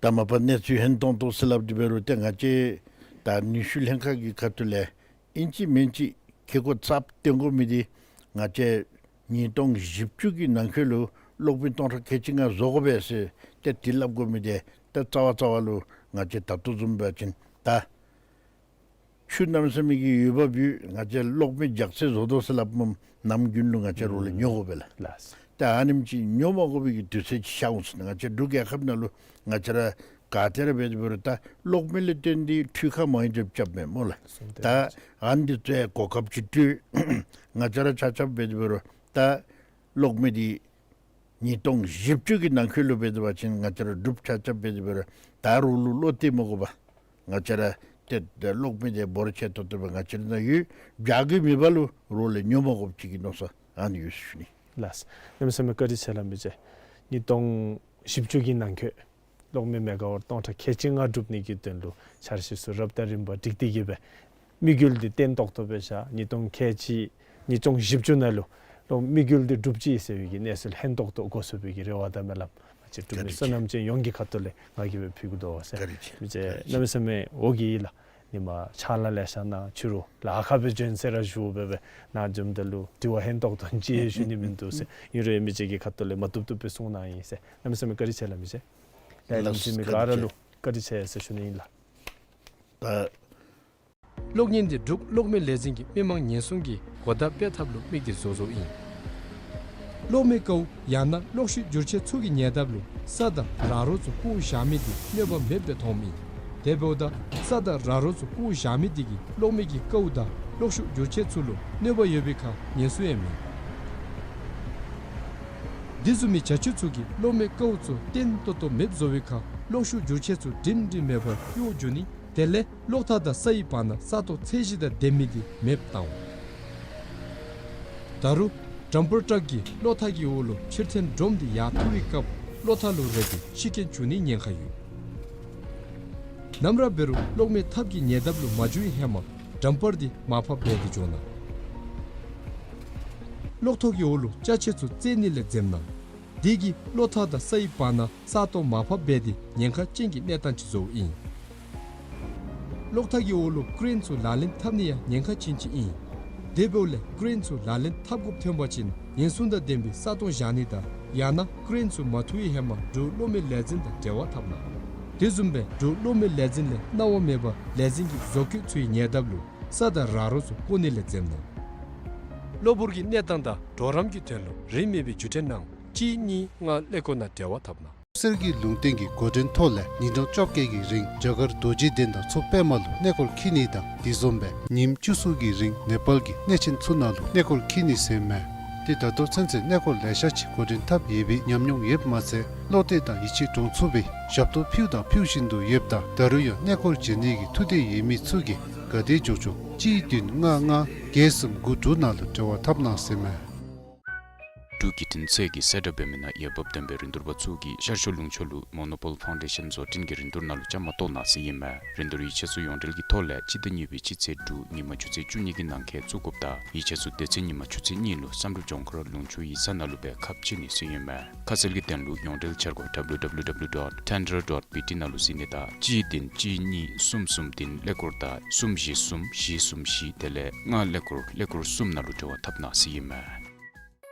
ད་མ་པ་གནས་ཚུལ་ཧན་ཏོང་ཏོ་ཟེར་སླབ་སྟེ་འབད་རུང་ཏེ་ང་བཅས་ད་ནུས་ཤུགས་ལྷན་ཁག་གི་ཁ་ཐུག་ལས་ཨིན་ཅི་མིན་ཅི་ཁེ་ཀོ་ཚབ་སྟོན་དགོ་མི་འདི་ང་བཅས་ཉིས་སྟོང་བཞི་བཅུ་གི་ནང་འཁོད་ལུ་གློག་མེ་སྟོང་ཕྲག་ཁལ་གཅིག་ལྔ་བཟོ་དགོ་པས་ཟེར་ཏེ་དེ་སླབ་དགོ་མི་འདི་ཏེ་རྩ་བ་རྩ་བ་ལུ་ང་བཅས་ད་ལྟོ་བཟུམ་འབད་བ་ཅིན་ད་ཆུ་གནམ་མེད་ས་མེད་ཀྱི་ཡོདཔ་ཡོད། ང་བཅས་གློག་མེ་རྒྱགས་ཚད་བཟོ་དོ་ཟེར་སླབ་མི་ནམ་རྒྱུན་ལུ་ང་བཅས་རོགས་ལས་ཉོ་དགོ་པས་ལགས། ལགས། ཏེ་ཨ་ནེམ་ཅིག་ཉོ་མ་དགོ་པའི་གི་དུས་ཚོད་ཅིག་ཤར་འོང་ཟེར་ན་ང་བཅས་འབྲུག་རྒྱལ་ཁབ་ནང་ལུ་ང་བཅས་ར་ག་ཏེ་ར་འབད་དེ་འབད་རུང་ད་གློག་མེ་ལས་བརྟེན་ཏེ་འཕྲུལ་ཁང་མང་རབས་རྐྱབ་མས་སྨོ་ལགས། ད་ཨ་ནི་ཚུ་གོ་སྐབས་ཅིག་སྤྲོད། ང་བཅས་ར་ཆ་ཁྱབ་འབད་དེ་འབད་རུང་ད་གློག་མེ་འདི་ཉིས་སྟོང་བཞི་བཅུ་གི་ནང་འཁོད་ལུ་འབད་དེ་འབད་བ་ཅིན་ང་བཅས་ར་འབྲུགཔ་ཆ་ཁྱབ་འབད་དེ་འབད་རུང་ད་རོགས་ལུ་བློ་གཏད་མ་དགོ་པར་ང་བཅས་ར་ཏེ་གློག་མེ་འདི་འབོར་ཆེ་ཏོག་ཏོ་སྦེ་ང་བཅས་ར་ནང་ཡོད། རྒྱ་གི་མེད་པ་ལུ་རོགས་ལས་ཉོ་མ་དགོཔ་ཅིག་གི་མནོ་བསམ་ཨ་ནི་ཡོད་ཟེར་ཞུ་ནི། ལགས། གནམ་མེད་ས་མེད་བཀའ་དྲིན་ཆེ་ལགས་མི་རྗེ། ཉིས་སྟོང་བཞི་བཅུ་གི་ནང་འཁོད་གློག་མེ་མེ་ག་ཝཊ་སྟོང་ཕྲག་ཁལ་གཅིག་ལྔ་སྒྲུབ་ནི་གི་དོན་ལུ་འཆར་གཞི་ཚུ་རབ་དང་རིམ་པ་སྒྲིག་སྟེ་གི་སྦེ་དམིགས་ཡུལ་འདི་བརྟན་ཏོག་ཏོ་སྦེ་བཞག། ཉིས་སྟོང་ཁལ་གཅིག་ཉིས་སྟོང་བཞི་བཅུ་ནང་ལུ་ དམིགས་ཡུལ་འདི་འགྲུབ་ཅི་ཟེར་བའི་གི་གནས་ཚུལ་ལྷན་ཏོག་ཏོ་གོ་ཚུགས་པའི་གི་རེ་བ་དང་སྨོན་ལམ་ང་བཅས་འབྲུག་མི་བསོད་ནམས་ཅན་ཡོངས་ཀྱི་ཁ་ཐུག་ལས་ང་གིས་སྦེ་ཕུལ་གེ་དོ་ཟེར། བཀའ་དྲིན་ཆེ། མི་རྗེ་གནམ་མེད་ས་མེད་འོ་བརྒྱལ་ཡི་ལགས། ཉིནམ་ཕྱག་ལཱ་ལེ་ཤ་གནང་ཕྱི་རུ་ལཱ་ཁག་སྦེ་འབྱོན་ཟེར་ར་ཞུ་སྦེ་སྦེ་ནཱ་འཛོམས་ད་ལུ་དྲི་བ་ལྷན་ཏོག་ཏོ་ཅིག་ཡང་ཞུ་ནི་མིན་འདུག་ཟེར། ཨིན་རུང་མི་རྗེ་གི་ཁ་ཐུག་ལས་མ་བཏུབ་བཏུབ་སྦེ་གསུང་གནང་ཡི་ཟེར། གནམ་མེད་ས་མེད་བཀའ་དྲིན་ཆེ་ལགས་མི་རྗེ། ལས་རིམ་གཟིགས་མི་ག་ར་ལུ་བཀའ་དྲིན་ཆེ་ཟེར་ཞུ་ནི་ཨིན་ལགས། ད་གློག་བརྙན་འདི་འབྲུག་གློག་མེ་ལས་འཛིན་གྱིས་མི་མང་ཉེན་སྲུང་གི་གོ་བརྡ་སྤེལ་ཐབས་ལུ་དམིགས་ཏེ་བཟོ་བཟོཝ་ཨིན། གློག་མེ་ཀཝ་ཡང་ན་གློག་ཤུགས་བསྒྱུར་ཆས་ཚུ་གི་ཉེ་འདབས་ལུ་ས་དང་ར་རོ་ཚུ་བཀོ་བཞག་མི་འདི་གནོད་པ་མེདཔ་སྦེ་མཐོངམ་ཨིན། དེ་འབདཝ་ད་ས་དང་ར་རོ་ཚུ་བཀོ་བཞག་མི་འདི་གིས་གློག་མེ་གི་ཀཝ་དང་གློག་ཤུགས་བསྒྱུར་ཆས་ཚུ་ལུ་གནོད་པ་ཡོད་པའི་ཁར་ཉེན་སྲུང་ཡང་མེད། འདི་བཟུམ་མའི་བྱ་སྤྱོད་ཚུ་གིས་གློག་མེ་ཀཝ་ཚུ་བརྟན་ཏོག་ཏོ་མེདཔ་བཟོ་བའི་ཁར་གློག་ཤུགས་བསྒྱུར་ཆས་ཚུ་སྒྲིང་སྒྲིང་མེད་པར་གཡོ་འགྱོ་ནི། དེ་ལས་གློག་ཐག་དང་སའི་བར་ན་ས་སྟོང་ཚད་གཞི་དང་ལྡན་མི་འདི་མེདཔ་བཏང་འོང་། ད་རུང་ཌམ་པར་ཊག་གིས་གློག་ཐག་གི་འོག་ལུ་ཕྱིར་འཐེན་སྒྲོམ་འདི་ཡར་འཐུ་བའི་སྐབས་གློག་ཐག་ལུ་རེག་སྟེ་ཤི་རྐྱེན་བྱུང་ནིའི་ཉེན་ཁ་ཡོད། ནམ་ར་འབད་རུང་གློག་མེ་ཐབ་ཀྱི་ཉེ་འདབས་ལུ་མ་འགྱོ་བའི་ཧེ་མ་ཌམ་པར་འདི་མར་ཕབ་འབད་དེ་འགྱོ་གནང་། གློག་ཐོག་གི་འོག་ལུ་ཅ་ཆས་ཚུ་བཙལ་ནི་ལས་འཛེམ་གནང་། དེ་གིས་གློག་ཐག་དང་སའི་བར་ན་ས་སྟོང་མར་ཕབ་འབད་དེ་ཉེན་ཁ་ཅན་གྱི་གནས་སྟངས་ཅིག་བཟོཝ་ཨིན། གློག་ཐག་གི་འོག་ལུ་ཀེ་རེན་ཚུ་ལག་ལེན་འཐབ་ནི་ཡང་ཉེན་ཁ་ཅན་ཅིག་ཨིན། དེ་འབདཝ་ལས་ཀེ་རེན་ཚུ་ལག་ལེན་འཐབ་དགོཔ་ཐོན་པ་ཅིན་ཉེན་སྲུང་དང་ལྡན་པའི་ས་སྟོང་བཞག་ནི་དང་ཡང་ན་ཀེ་རེན་ཚུ་མ་འཐུ་བའི་ཧེ་མ་འབྲུག་གློག་མེ་ལས་འཛིན་དང་འབྲེལ་བ་འཐབ་གནང་། དེ་བཟུམ་སྦེ་འབྲུག་གློག་མེ་ལས་འཛིན་ལས་གནང་བ་མེད་པར་ལས་འཛིན་གྱི་བཟོ་བཀོད་ཚུའི་ཉེ་འདབས་ལུ་ས་དང་ར་རོ་ཚུ་བཀོ་ནི་ལས་འཛེམ་གནང་། གློ་བུར་གྱི་གནས་སྟངས་དང་གྲོགས་རམ་གྱི་དོན་ལུ་རིན་མེད་པའི་བརྒྱུད་འཕྲིན་ནང་གཅིག་གཉིས་ལྔ་ཀླད་ཀོར་ནང་འབྲེལ་བ་འཐབ་གནང་། གསེར་གྱི་ལུང་བསྟན་གྱི་འགོ་འདྲེན་ཐོག་ལས་ཉིན་གྲངས་བཅོ་བརྒྱད་ཀྱི་རིང་རྒྱ་གར་རྡོ་རྗེ་གདན་དང་མཚོ་པདྨ་ལུ་གནས་སྐོར་འཁྱིད་ནི་དང་དེ་བཟུམ་སྦེ་ཉིནམ་བཅུ་གསུམ་གྱི་རིང་ནེ་པཱལ་གྱི་གནས་ཆེན་ཚུ་ནང་ལུ་གནས་སྐོར་འཁྱིད་ནི་ཟེར་མས། ཏེ་ད་ལྟོ་ཚུན་ཚོད་གནས་སྐོར་ལེ་ཤ་ཅིག་འགོ་འདྲེན་འཐབ་ཡོད་པའི་ཉམས་མྱོང་ཡོདཔ་མ་ཚད་བློ་གཏད་དང་ཡིད་ཆེས་འདྲོངས་ཚུགས་པའི་ཞབས་ཏོག་ཕུལ་དང་ཕུལ་བཞིན་དུ་ཡོདཔ་ད་ད་རུང་ཡང་གནས་སྐོར་བྱོན་ནི་གི་ཐུགས་འདོད་ཡོད་མི་ཚུ་གིས་ག་དེ་མགྱོགས་མགྱོགས་གཅིག་བདུན་ལྔ་ལྔ་བརྒྱད་གསུམ་དགུ་དྲུག་ནང་ལུ་འབྲེལ་བ་འཐབ་གནང་ཟེར་མས། འབྲུག་བརྒྱུད་འཕྲིན་ཚད་ཀྱིས་གསལ་བསྒྲགས་འབད་མི་ནང་འོས་འབབ་ལྡན་པའི་རིན་བསྡུར་པ་ཚུ་གིས་ཤར་ཕྱོགས་ལུང་ཕྱོགས་ལུ་མོ་ནོ་པོལ་ཕའུན་ཌེ་ཤཱན་བཟོ་སྐྲུན་གྱི་རིན་བསྡུར་ནང་ལུ་བཅའ་མར་གཏོགས་གནང་ཟེར་ཨིན་མས། རིན་བསྡུར་ཡིག་ཆ་ཚུ་ཡོངས་འབྲེལ་གྱི་ཐོག་ལས་སྤྱི་ཟླ་གཉིས་པའི་སྤྱི་ཚེས་དྲུག་ཉིན་མ་ཆུ་ཚོད་བཅུ་གཉིས་ཀྱི་ནང་འཁོད་བཙུགས་དགོཔ་དང་ཡིག་ཆ་ཚུ་དེ་ཚེ་ཉིན་མ་ཆུ་ཚོད་གཉིས་ལུ་བསམ་གྲུབ་ལྗོངས་མཁར་ལུང་ཕྱོགས་ཡིག་ཚང་ནང་ལུ་སྦེ་ཁ་ཕྱེ་ནི་ཟེར་ཨིན་མས། ཁ་གསལ་གྱི་དོན་ལུ་ཡོངས་འབྲེལ་འཆར་སྒོ་W W W dot tender dot B T ནང་ལུ་གཟིགས་ནི་དང་གཅིག་བདུན་གཅིག་གཉིས་གསུམ་གསུམ་བདུན་ཀླད་ཀོར་དང་གསུམ་བཞི་གསུམ་བཞི་གསུམ་བཞི་དེ་ལས་ལྔ་ཀླད་ཀོར་ཀླད་ཀོར་གསུམ་ནང་ལུ་འབྲེལ་བ་འཐབ་གནང་ཟེར་ཨིན་མས།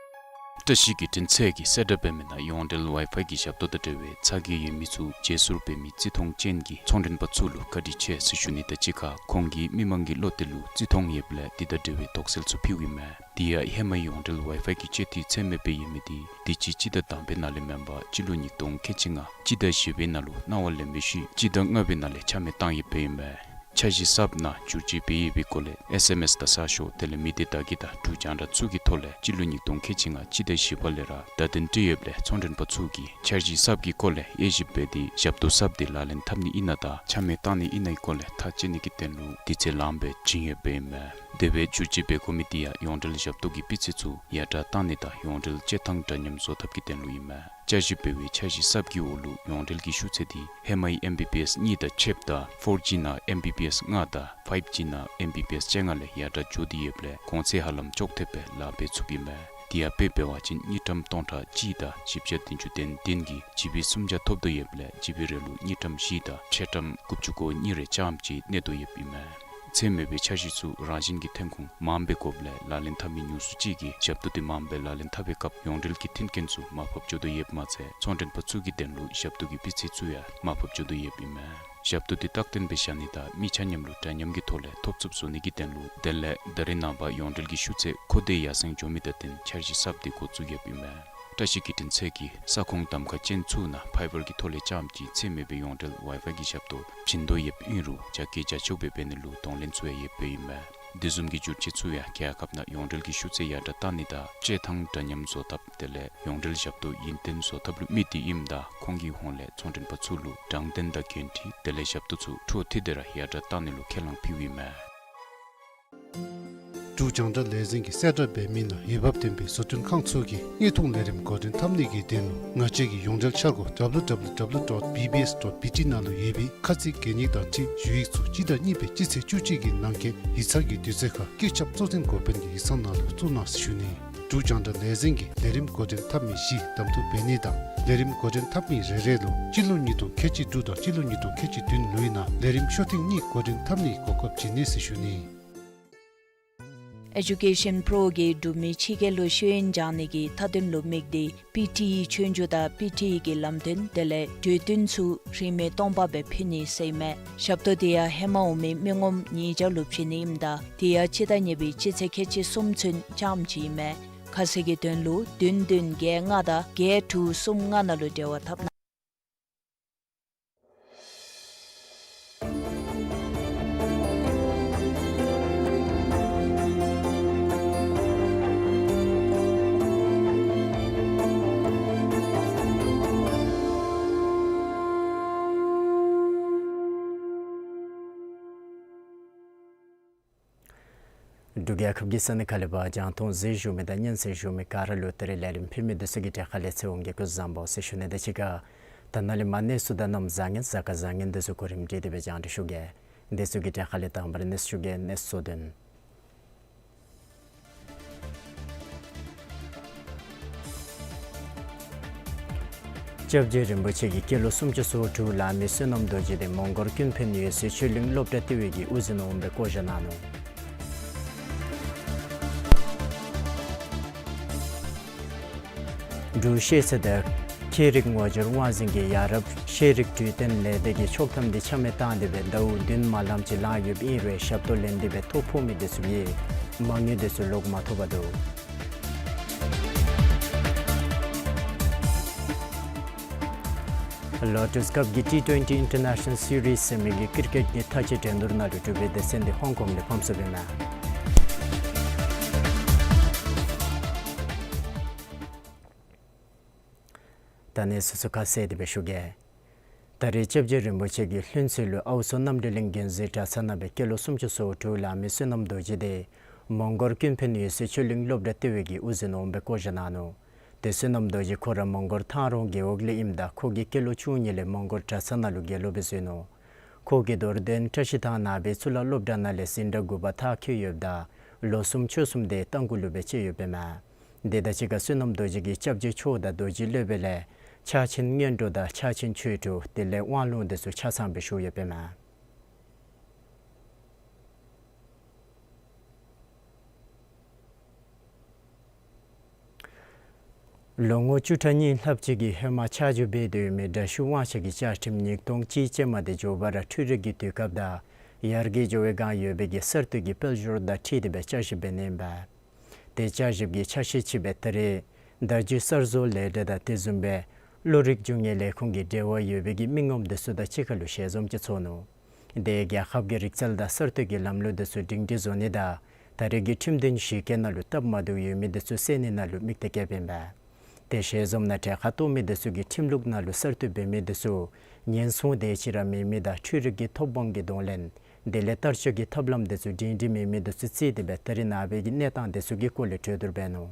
བཀྲ་ཤིས་བརྒྱུད་འཕྲིན་ཚད་ཀྱིས་གསལ་བསྒྲགས་འབད་མི་ནང་ཡོངས་འབྲེལ་ཝའི་ཕའི་གི་ཞབས་ཏོག་དང་འབྲེལ་བའི་ཚ་གྱང་ཡོད་མི་ཚུ་བརྗེ་སོར་འབད་མི་བརྩི་མཐོང་ཅན་གྱི་ཚོང་མགྲོན་པ་ཚུ་ལུ་བཀའ་དྲིན་ཆེ་ཟེར་ཞུ་ནི་དང་གཅིག་ཁར་ཁོང་གིས་མི་མང་གི་བློ་གཏད་ལུ་བརྩི་མཐོང་ཡོདཔ་ལས་དེ་དང་འབྲེལ་བའི་དོགས་སེལ་ཚུ་ཕུལཝ་ཨིན་མས། དེ་ཡང་ཧེ་མ་ཡོངས་འབྲེལ་ཝའི་ཕའི་གི་སྤྱོད་འཐུས་ཚད་མེད་སྦེ་ཡོད་མི་དེ་དུས་ཅི་སྤྱི་ཟླ་དང་པའི་ནང་ལས་མེན་པར་སྤྱི་ལོ་ཉིས་སྟོང་ཁལ་གཅིག་ལྔ་སྤྱི་ཟླ་བཞི་པའི་ནང་ལུ་གནང་བ་ལེན་པའི་ཤུལ་སྤྱི་ཟླ་ལྔ་པའི་ནང་ལས་ཆ་མེད་བཏང་ཡོདཔ་ཨིན་མས། འཆར་གཞི་གསརཔ་ནང་བསྒྱུར་བཅོས་འབད་ཡོད་པའི་སྐོར་ལས་ཨེསི་ཨེམ་ཨེསི་དང་གསར་ཤོག་དེ་ལས་མི་སྡེ་བརྡ་བརྒྱུད་དང་འབྲུག་རྒྱང་བསྒྲགས་ཚུ་གི་ཐོག་ལས་སྤྱི་ལོ་ཉིས་སྟོང་ཁལ་གཅིག་ལྔ་སྤྱི་ཟླ་བཞི་པ་ལས་ར་བརྡ་དོན་སྤྲོད་ཡོདཔ་ལས་ཚོང་མགྲོན་པ་ཚུ་གིས་འཆར་གཞི་གསརཔ་གི་སྐོར་ལས་དབྱེ་ཞིབ་འབད་དེ་ཞབས་ཏོག་གསརཔ་དེ་ལག་ལེན་འཐབ་ནི་ཨིན་ན་དང་ཆ་མེད་བཏང་ནི་ཨིན་ན་གི་སྐོར་ལས་ཐག་བཅད་ནི་གི་དོན་ལུ་དུས་ཚོད་ལངམ་སྦེ་བྱིན་ཡོདཔ་ཨིན་མས། དེ་སྦེ་བསྒྱུར་བཅོས་འབད་དགོ་མི་དེ་ཡང་ཡོངས་འབྲེལ་ཞབས་ཏོག་གི་སྤུས་ཚད་ཚུ་ཡར་དྲག་བཏང་ནི་དང་ཡོངས་འབྲེལ་སྤྱོད་ཐངས་འདྲ་མཉམ་བཟོ་ཐབས་ཀྱི་དོན་ལུ་ཨིན་མས། བསྐྱར་ཞིབ་འབད་བའི་འཆར་གཞི་གསརཔ་གི་འོག་ལུ་ཡོངས་འབྲེལ་གྱི་ཤུགས་ཚད་དེ་ཧེ་མའི་ཨེམ་བི་བི་ཨེསི་གཉིས་དང་ཕྱདཔ་ད་ཕོར་ཇི་ནང་ཨེམ་བི་བི་ཨེསི་ལྔ་དང་ཕའིབ་ཇི་ནང་ཨེམ་བི་བི་ཨེསི་བཅོ་ལྔ་ལས་ཡར་དྲག་འགྱོ་སྟེ་ཡོདཔ་ལས་གོང་ཚད་ཧ་ལམ་ཅོག་འཐདཔ་སྦེ་ལཱ་འབད་ཚུགསཔ་ཨིན་མས། དེ་ཡང་དཔེ་འབད་བ་ཅིན་དངུལ་ཀྲམ་སྟོང་ཕྲག་གཅིག་དང་བཞི་བརྒྱ་བདུན་ཅུ་དོན་བདུན་གྱིས་ཇི་བི་སུམ་བརྒྱ་ཐོབ་དོ་ཡོདཔ་ལས་ཇི་བི་རེ་ལུ་དངུལ་ཀྲམ་བཞི་དང་ཕྱེད་ཀྲམ་དགུ་བཅུ་གོ་གཉིས་རེ་རྐྱངམ་ཅིག་གནས་དོ་ཡོདཔ་ཨིན་མས། ཚད་མེད་པའི་འཆར་གཞི་ཚུ་རང་བཞིན་གྱི་ཐོན་ཁུངས་མངམ་སྦེ་དགོཔ་ལས་ལག་ལེན་འཐབ་མི་ཉུང་སུ་ཅིག་གིས་ཞབས་ཏོག་དེ་མངམ་སྦེ་ལག་ལེན་འཐབ་པའི་སྐབས་ཡོངས་འབྲེལ་གྱི་མཐུན་རྐྱེན་ཚུ་མར་ཕབ་འགྱོ་དོ་ཡོདཔ་མ་ཚད་ཚོང་མགྲོན་པ་ཚུ་གི་དོན་ལུ་ཞབས་ཏོག་གི་སྤུས་ཚད་ཚུ་ཡང་མར་ཕབ་འགྱོ་དོ་ཡོདཔ་ཨིན་མས། ཞབས་ཏོག་དེ་རྟག་བརྟན་སྦེ་བཞག་ནི་དང་མི་ཆ་མཉམ་ལུ་འདྲ་མཉམ་གྱི་ཐོག་ལས་ཐོབ་ཚུགསཔ་བཟོ་ནི་གི་དོན་ལུ་དེ་ལས་ད་རེས་ནངས་པ་ཡོངས་འབྲེལ་གྱི་ཤུགས་ཚད་མཁོ་འདོད་ཡར་སེང་འགྱོ་མི་དང་བསྟུན་འཆར་གཞི་གསརཔ་དེ་འགོ་བཙུགས་ཡོདཔ་ཨིན་མས། བཀྲ་ཤིས་བརྒྱུད་འཕྲིན་ཚད་ཀྱིས་ས་ཁོངས་གདམ་ཁ་ཅན་ཚུ་ནང་ཕའི་བར་གྱི་ཐོག་ལས་རྐྱངམ་ཅིག་ཚད་མེད་པའི་ཡོངས་འབྲེལ་ཝའི་ཕའི་གི་ཞབས་ཏོག་བྱིན་དོ་ཡོདཔ་ཨིན་རུང་རྒྱ་སྐྱེད་རྒྱ་མཆོག་སྦེ་འབད་ནི་ལུ་གདོང་ལེན་ཚུ་ཡང་ཡོདཔ་ཨིན་མས། དེ་བཟུམ་གྱི་བསྒྱུར་བཅོས་ཚུ་ཡང་རྒྱལ་ཁབ་ནང་ཡོངས་འབྲེལ་གྱི་ཤུགས་ཚད་ཡར་དྲག་བཏང་ནི་དང་སྤྱོད་ཐངས་འདྲ་མཉམ་བཟོ་ཐབས་དེ་ལས་ཡོངས་འབྲེལ་ཞབས་ཏོག་ཡུན་བརྟན་བཟོ་ཐབས་ལུ་དམིགས་ཏེ་ཨིནམ་ད་ཁོང་གི་ཧོངས་ལས་ཚོང་མགྲོན་པ་ཚུ་ལུ་དྲང་བདེན་དང་གུན་ཁྲི་དེ་ལས་ཞབས་ཏོག་ཚུ་འཕྲོ་མཐུད་དེ་ར་ཡར་དྲག་བཏང་ནི་ལུ་ཁས་བླངས་ཕུལཝ་ཨིན་མས། འབྲུག་རྒྱང་བསྒྲགས་ལས་འཛིན་གྱིས་གསལ་བསྒྲགས་འབད་མི་ནང་འོས་འབབ་ལྡན་པའི་བཟོ་སྐྲུན་ཁང་ཚུ་གིས་དངོས་མཐོང་ལས་རིམ་འགོ་འདྲེན་འཐབ་ནི་གི་དོན་ལུ་ང་བཅས་ཀྱི་ཡོངས་འབྲེལ་འཆར་སྒོ་W W W dot B B S dot B T ནང་ལུ་ཡོད་པའི་ཁ་ཚིག་གན་ཡིག་དང་འཁྲིལ་ཞུ་ཡིག་ཚུ་སྤྱི་ཟླ་གཉིས་པའི་སྤྱི་ཚེས་བཅུ་གཅིག་གི་ནང་འཁོད་ཡིག་ཚང་གི་དུས་ཚོད་ཁར་བཀོད་ཁྱབ་གཙོ་འཛིན་འགོ་དཔོན་གྱི་ཡིག་ཚང་ནང་ལུ་བཙུགས་གནང་ཟེར་ཞུ་ནི། འབྲུག་རྒྱང་བསྒྲགས་ལས་འཛིན་གྱིས་ལས་རིམ་འགོ་འདྲེན་འཐབ་མི་བཞི་གདམ་འཐུ་འབད་ནི་དང་ལས་རིམ་འགོ་འདྲེན་འཐབ་མི་རེ་རེ་ལུ་སྤྱི་ལོ་ཉིས་སྟོང་ཁལ་གཅིག་དྲུག་དང་སྤྱི་ལོ་ཉིས་སྟོང་ཁལ་གཅིག་བདུན་ལོའི་ནང་ལས་རིམ་ཤོག་ཐེངས་གཉིས་འགོ་འདྲེན་འཐབ་ནིའི་གོ་སྐབས་བྱིན་ནི་ཟེར་ཞུ་ནི། ཨེ་ཌུ་ཀེ་ཤཱན་པྲོ་གིས་འབྲུག་མི་ཕྱི་རྒྱལ་ལུ་ཤེས་ཡོན་སྦྱང་ནི་གི་མཐའ་དོན་ལུ་དམིགས་ཏེ་པི་ཊི་ཨི་ཆོས་རྒྱུགས་དང་པི་ཊི་ཨི་གི་ལམ་སྟོན་དེ་ལས་གྲོས་བསྟུན་ཚུ་རིན་མེད་སྟོང་པ་སྦེ་ཕུལ་ནི་ཟེར་ཨིན་མས། ཞབས་ཏོག་དེ་ཡང་ཧེ་མ་འོང་མི་མི་ངོམ་ཉིས་བརྒྱ་ལུ་བྱིན་ནི་ཨིནམ་ད་དེ་ཡང་སྤྱི་ཟླ་གཉིས་པའི་སྤྱི་ཚེས་ཁལ་གཅིག་གསུམ་ཚུན་རྐྱངམ་ཅིག་ཨིན་མས། ཁ་གསལ་གྱི་དོན་ལུ་བདུན་བདུན་བརྒྱད་ལྔ་དང་བརྒྱད་དྲུག་གསུམ་ལྔ་ནང་ལུ་འབྲེལ་བ་འཐབ་གནང་། འབྲུག་རྒྱལ་ཁབ་ཀྱི་ས་གནས་ཁག་ལས་ཕར་རྒྱང་མཐོང་གཟིགས་བཞུགས་མི་དང་སྙན་གསན་བཞུགས་མི་ག་ར་ལུ་ད་རིས་ལས་རིམ་ཕུལ་མི་འདི་ཚུ་གི་གྲས་ཁ་ལས་ཚེ་དབང་གིས་སྐུ་གཟུགས་བཟང་པོ་ཟེར་ཞུ་ནི་དང་གཅིག་ཁར་ད་ནཱ་ལས་མར་གནས་ཚུལ་དང་གནམ་བཟང་ངན་གཟའ་སྐར་བཟང་ངན་འདི་ཚུ་གོ་རིམ་སྒྲིག་སྟེ་སྦེ་རྒྱང་བསྒྲགས་ཞུ་གེ། འདི་ཚུ་གི་གྲས་ཁ་ལས་དང་པ་ར་གནས་ཚུལ་ཞུ་གེ། གནས་ཚུལ་དོན། སྐྱབས་རྗེ་རིན་པོ་ཆེ་གིས་སྐྱེས་ལོ་སུམ་ཅུ་སོ་དྲུག་ལང་མི་བསོད་ནམས་རྡོ་རྗེ་དེ་མོང་སྒར་ཀུན་ཕན་ཡོད་སའི་ཆོས་གླིང་སློབ་གྲྭ་ལྟེ་བའི་གི་དབུ་འཛིན་འོགམ་སྦེ་བསྐོ་བཞག་གནང་ནུག། འབྲུག་ཤེས་ཚད་དང་ཤེས་རིག་ངོ་སྦྱོར་དབང་འཛིན་གྱིས་ཡ་རབས་ཤེས་རིག་འཕྲོད་བསྟེན་ལས་སྡེ་གི་ཆོག་ཐམ་དེ་ཆ་མེད་བཏང་སྟེ་སྦེ་ཟླཝ་བདུན་མ་ལངམ་ཅིག་ལང་ཡོདཔ་ཨིན་རུང་ཞབས་ཏོག་ལེན་ཏེ་སྦེ་ཐོ་ཕོག་མི་འདི་ཚུ་གིས་མ་དངུལ་འདི་ཚུ་ལོག་མ་ཐོབ་པར་འདུག། ལོ་ཊཱས་ཀབ་ཀྱི་ཊི་ཊུ་ཝེན་ཊི་ཨིན་ཊར་ནེ་ཤ་ནཱལ་སི་རིསི་ཟེར་མི་གི་ཀིར་ཀེཊ་གི་མཐའ་དཔྱད་འགྲན་བསྡུར་ནང་ལུ་གྲུབ་པའི་སྡེ་ཚན་འདི་ཧོང་ཀོང་ལས་ཕམ་སོངམ་ཨིན་མས། ད་གནས་ཚུལ་ཚུ་ཁ་གསལ་ཏེ་སྦེ་ཞུ་གེ། ད་རིས་སྐྱབས་རྗེ་རིན་པོ་ཆེ་གིས་ལྷུན་རྩེ་ལུ་ཨའུ་མཚོ་རྣམ་གྲོལ་གླིང་དགོན་གཟིགས་གྲྭ་ཚང་ནང་སྦེ་སྐྱེས་ལོ་སུམ་ཅུ་སོ་དྲུག་ལང་མི་བསོད་ནམས་རྡོ་རྗེ་དེ་མོང་སྒར་ཀུན་ཕན་ཡོད་སའི་ཆོས་གླིང་སློབ་གྲྭ་ལྟེ་བའི་གི་དབུ་འཛིན་འོགམ་སྦེ་བསྐོ་བཞག་གནང་ནུག། དེ་བསོད་ནམས་རྡོ་རྗེ་ཁོ་ར་མོང་སྒར་ཐང་རོང་རྒེད་འོག་ལས་ཨིནམ་ད་ཁོ་གིས་སྐྱེས་ལོ་བཅུ་གཉིས་ལས་མོང་སྒར་གྲྭ་ཚང་ནང་ལུ་དགེ་སློང་སྦེ་བཙུགས་ནུག། ཁོ་གིས་རྡོར་གདན་བཀྲ་ཤིས་ཐང་ནང་པའི་གཙུག་ལག་སློབ་གྲྭ་ནང་ལས་འཛིན་གྲྭ་དགུ་པ་མཐར་འཁྱོལ་ཡོདཔ་ད་ལོ་གསུམ་ཕྱོགས་གསུམ་དེ་རྟ་མགོ་ལུ་སྦེ་བཅད་ཡོདཔ་ཨིན་མས། དེ་དང་གཅིག་ཁར་བསོད་ནམས་རྡོ་རྗེ་གིས་སྐྱབས་རྗེ་མཆོག་དང་རྡོ་རྗེ་སློབ་དཔོན་ལས་ཕྱག་ཆེན་སྔོན་འགྲོ་དང་ཕྱག་ཆེན་ཆོས་དྲུག་དེ་ལས་དབང་ལུང་འདི་ཚུ་ཆ་ཚང་སྦེ་ཞུ་ཡོདཔ་ཨིན་མས། ལོ་ངོ་བཅུ་ཕྲག་གཉིས་ལྷགཔ་ཅིག་གི་ཧེ་མ་ཆ་འཇོག་འབད་དེ་ཡོད་མི་དྲག་ཤོས་དབང་ཆ་གི་བཅའ་ཁྲིམས་ཉིས་སྟོང་གཅིག་ཅན་མ་དེ་མགྱོགས་པ་ར་འཕྲུལ་རིག་གི་དུས་སྐབས་དང་ཡར་རྒྱས་འགྱོ་བའི་བསྒང་ཡོད་པའི་གི་གསར་གཏོད་ཀྱི་དཔལ་འབྱོར་དང་འཁྲིལ་ཏེ་སྦེ་བསྐྱར་ཞིབ་འབད་ནི་ཨིན་པས། དེ་བསྐྱར་ཞིབ་ཀྱི་ཆ་ཤས་ཅིག་སྦེ་ད་རིས་བརྡ་བརྒྱུད་གསར་བཟོ་ལས་གྲྭ་དང་དེ་བཟུམ་སྦེ་བློ་རིག་རྒྱུ་དངོས་ལས་ཁུངས་ཀྱི་འབྲེལ་བ་ཡོད་པའི་གི་མི་ངོམ་དེ་ཚུ་དང་གཅིག་ཁར་ལུ་ཞལ་འཛོམས་ཅིག་ཚོགས་ནུག། དེ་རྒྱལ་ཁབ་ཀྱི་རིག་རྩལ་དང་གསར་གཏོད་ཀྱི་ལམ་ལུགས་དེ་ཚུ་སྒྲིང་སྒྲི་བཟོ་ནི་དང་ད་རེས་ཀྱི་ཁྲིམས་དོན་གཞི་བཀོད་ནང་ལུ་སྟབས་མ་བདེཝ་ཡོད་མི་དེ་ཚུ་སེལ་ནི་ནང་ལུ་དམིགས་གཏད་བསྐྱེདཔ་ཨིན་པས། དེ་ཞལ་འཛོམས་ནང་གྲལ་ཁར་གཏོགས་མི་དེ་ཚུ་གིས་ཁྲིམས་ལུགས་ནང་ལུ་གསར་གཏོད་འབད་མི་དེ་ཚུ་ཉེན་སྲུང་དེ་ཅིག་ར་མེད་མི་དང་འཕྲུལ་རིག་གི་ཐོབ་དབང་གི་གདོང་ལེན་དེ་ལས་བསྟར་སྤྱོད་ཀྱི་ཐབས་ལམ་དེ་ཚུ་སྒྲིང་སྒྲི་མེད་མི་དེ་ཚུ་བརྩིས་ཏེ་སྦེ་ད་རེས་ནངས་པའི་གི་གནས་སྟངས་དེ་ཚུ་གི་སྐོར་ལས་གྲོས་བསྡུར་འབད་ནུག།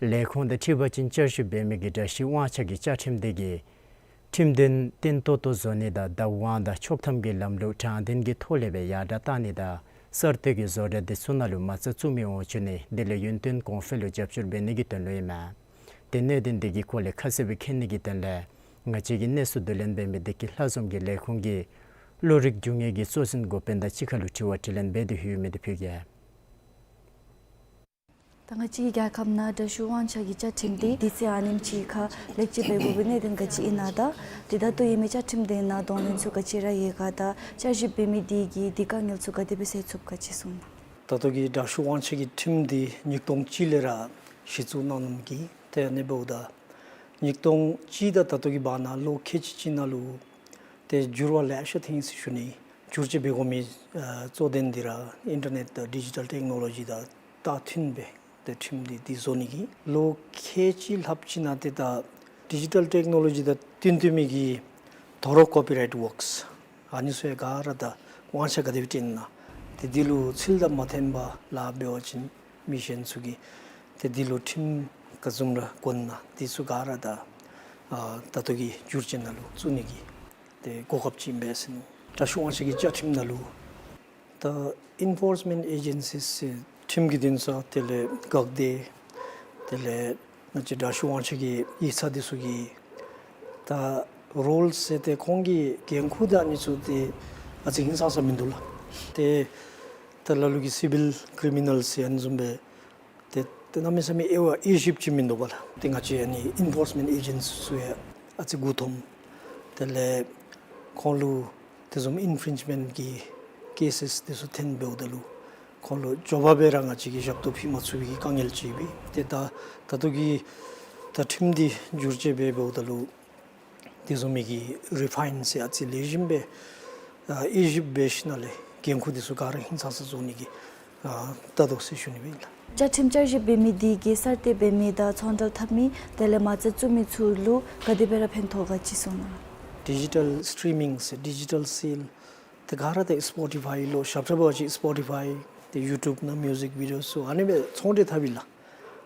ལས་ཁུངས་དང་འཁྲིལ་བ་ཅིན་བསྐྱར་ཞིབ་འབད་མི་གི་དྲག་ཤོས་དབང་ཆ་གི་བཅའ་ཁྲིམས་དེ་གིས་ཁྲིམས་དོན་བརྟན་ཏོག་ཏོ་བཟོ་ནི་དང་བདག་དབང་དང་ཆོག་ཐམ་གྱི་ལམ་ལུགས་དྲང་བདེན་གྱི་ཐོག་ལས་སྦེ་ཡར་དྲག་བཏང་ནི་དང་གསར་གཏོད་ཀྱི་བཟོ་གྲྭ་དེ་ཚུ་ནང་ལུ་མ་རྩ་བཙུགས་མི་འོང་བཅུག་ནི་དེ་ལས་ཡུན་བརྟན་གོང་འཕེལ་ལུ་རྒྱབ་སྐྱོར་འབད་ནི་གི་དོན་ལུ་ཨིན་མས། དེ་གནད་དོན་དེ་གི་སྐོར་ལས་ཁ་གསལ་སྦེ་མཁྱེན་ནི་གི་དོན་ལས་ང་བཅས་ཀྱི་གནས་ཚུལ་བསྡུ་ལེན་འབད་མི་བདེ་སྐྱིད་ལྷ་འཛོམས་ཀྱིས་ལས་ཁུངས་ཀྱི་བློ་རིག་རྒྱུ་དངོས་ཀྱི་གཙོ་འཛིན་འགོ་དཔོན་དང་གཅིག་ཁར་ལུ་དྲི་བ་དྲིས་ལན་འབད་དེ་ལྷོད་མི་དེ་ཕུལ་གེ། ད་ང་བཅས་ཀྱི་རྒྱལ་ཁབ་ནང་དྲག་ཤོས་དབང་ཆ་གི་བཅའ་ཁྲིམས་དེ་དུས་ཚོད་ཨ་ནེམ་ཅིག་ཁར་ལེགས་བཅོས་འབད་དགོ་པའི་གནད་དོན་ག་ཅི་ཨིན་ན་དང་དེ་ད་ལྟོ་ཡོད་མི་བཅའ་ཁྲིམས་དེ་ནང་གདོང་ལེན་ཚུ་ག་ཅི་ར་ཡོད་ག་དང་བསྐྱར་ཞིབ་འབད་མི་དེ་གིས་དེ་དཀའ་ངལ་ཚུ་ག་དེ་སྦེ་སེལ་ཚུགས་ག་ཅི་གསུང་གནང་། ད་ལྟོ་གི་དྲག་ཤོས་དབང་ཆ་གི་ཁྲིམས་དེ་ཉིས་སྟོང་གཅིག་ལས་ར་གཞི་བཙུགས་གནང་གནངམ་གི་ཏེ་ཨ་ནི་འབདཝ་ད་ཉིས་སྟོང་གཅིག་དང་ད་ལྟོ་གི་བར་ན་ལོ་ཁལ་གཅིག་གཅིག་ནང་ལུ་ཏེ་འགྱུར་བ་ལེ་ཤ་ཐོན་ཡི་ཟེར་ཞུ་ནི། འགྱུར་བཅོས་འབད་དགོ་མི་ཨ་གཙོ་དོན་འདི་ར་ཨིན་ཊར་ནེཊ་དང་ཌི་ཇི་ཊལ་ཊེཀ་ནོ་ལོ་ཇི་དང་ད་མཐུནམ་སྦེ་ཏེ་ཁྲིམས་འདི་འདི་བཟོ་ནི་གི་ལོ་ཁལ་གཅིག་ལྷགཔ་ཅིག་ནང་ཏེ་ད་ཌི་ཇི་ཊལ་ཊེཀ་ནོ་ལོ་ཇི་དང་བསྟུན་བསྟུན་མི་གི་དོ་རུང་ཀོ་པི་རའིཊ་ཝརཀསི་ཨ་ནི་ཚུ་ཡང་ག་ར་ད་དབང་ཆ་ག་དེ་སྦེ་སྤྲོད་ན་ཏེ་འདི་ལུ་ཚུལ་དང་མ་མཐུནམ་ལཱ་འབད་བ་ཅིན་མི་གཞན་ཚུ་གིས་ཏེ་འདི་ལུ་ཁྲིམས་ག་བཟུམ་ར་བཀོད་ན་འདི་ཚུ་ག་ར་ད་ཨ་ད་ལྟོ་གི་འགྱུར་བཅོས་ནང་ལུ་བཙུགས་ནི་གི་ཏེ་གོ་སྐབས་ཅིག་ཨིན་པས་ཟེར་ནུག། དྲག་ཤོས་དབང་ཆ་གི་བཅའ་ཁྲིམས་ནང་ལུ་ད་ཨིན་ཕོརསི་མེནཊ་ཨེ་ཇེན་སིསི་ཟེར་ཁྲིམས་ཀྱི་འདུན་ས་དེ་ལས་འགག་སྡེ་ དེ་ལས་ང་བཅས་དྲག་ཤོས་དབང་ཆ་གི་ཡིག་ཚང་འདི་ཚུ་གི་ད་རོལ་ཟེར་ཏེ་ཁོང་གི་འགན་ཁུར་དང་ཨ་ནི་ཚུ་ཏེ་ཨ་ཙི་ཧིང་སང་ས་མིན་འདུག་ལགས། ཏེ་ད་ལ་ལུ་གིས་སི་བིལ་ཀི་རི་མི་ནཱལ་ཟེར་ཨ་ནི་བཟུམ་སྦེ་ཏེ་ཏེ་གནམ་མེད་ས་མེད་དབྱེ་བ་དབྱེ་ཞིབ་ཅིག་མིན་འདུག་པ་ལགས། ཏེ་ང་བཅས་ཨ་ནི་ཨིན་ཕོརསི་མེནཊ་ཨེ་ཇེནཊསི་ཚུ་ཡང་ཨ་ཙི་མགུ་འཐོམ། དེ་ལས་ཁོང་ལུ་དེ་བཟུམ་ཨིན་ཕི་རིཇ་མེནཊ་གི་ཀེ་སེསི་དེ་ཚུ་འཐོན་འབདཝ་ད་ལུ་ཁོང་ལུ་མགྱོགས་པ་སྦེ་ར་ང་བཅས་ཀྱིས་ཞབས་ཏོག་ཕུལ་མ་ཚུགས་པའི་དཀའ་ངལ་ཅིག་ཡོད་པས། ཏེ་ད་ད་ལྟོ་གི་ད་ཁྲིམས་འདི་བསྒྱུར་བཅོས་འབད་འབདཝ་ད་ལུ་དེ་བཟུམ་མའི་གི་རི་ཕ་ཡིན་ཟེར་ཨ་ཙི་ལེགས་ཤོམ་སྦེ་ཨ་དབྱེ་ཞིབ་འབད་ཞིནམ་ལས་འགན་ཁུར་དེ་ཚུ་ག་ར་ཧིང་སང་ས་བཟོ་ནི་གི་ཨ་ལྟ་དོ་ཟེར་ཞུ་ནི་སྦེ་ཨིན་ལགས། བཅའ་ཁྲིམས་བསྐྱར་ཞིབ་འབད་མི་འདི་གིས་གསར་གཏོད་འབད་མི་དང་ཚོང་འབྲེལ་འཐབ་མི་དེ་ལས་མ་རྩ་བཙུགས་མི་ཚུ་ལུ་ག་དེ་སྦེ་ར་ཕན་ཐོགས་ག་ཅིག་གསུང་གནང་། ཌི་ཇི་ཊལ་སི་ཊི་རི་མིང་ཟེར་ཌི་ཇི་ཊལ་སེལ་དེ་ག་ར་ཏེ་སི་པོ་ཊི་ཕའི་ལུ་ཞབས་ཁྲ་འབད་བ་ཅིན་སི་པོ་ཊི་ཕའི་ཏེ་ཡུ་ཊུབ་ནང་མིའུ་ཟིག་བི་ཌིའོ་ཚུ་ཨ་ནི་སྦེ་ཚོང་འབྲེལ་འཐབ་ཨིན་ལགས།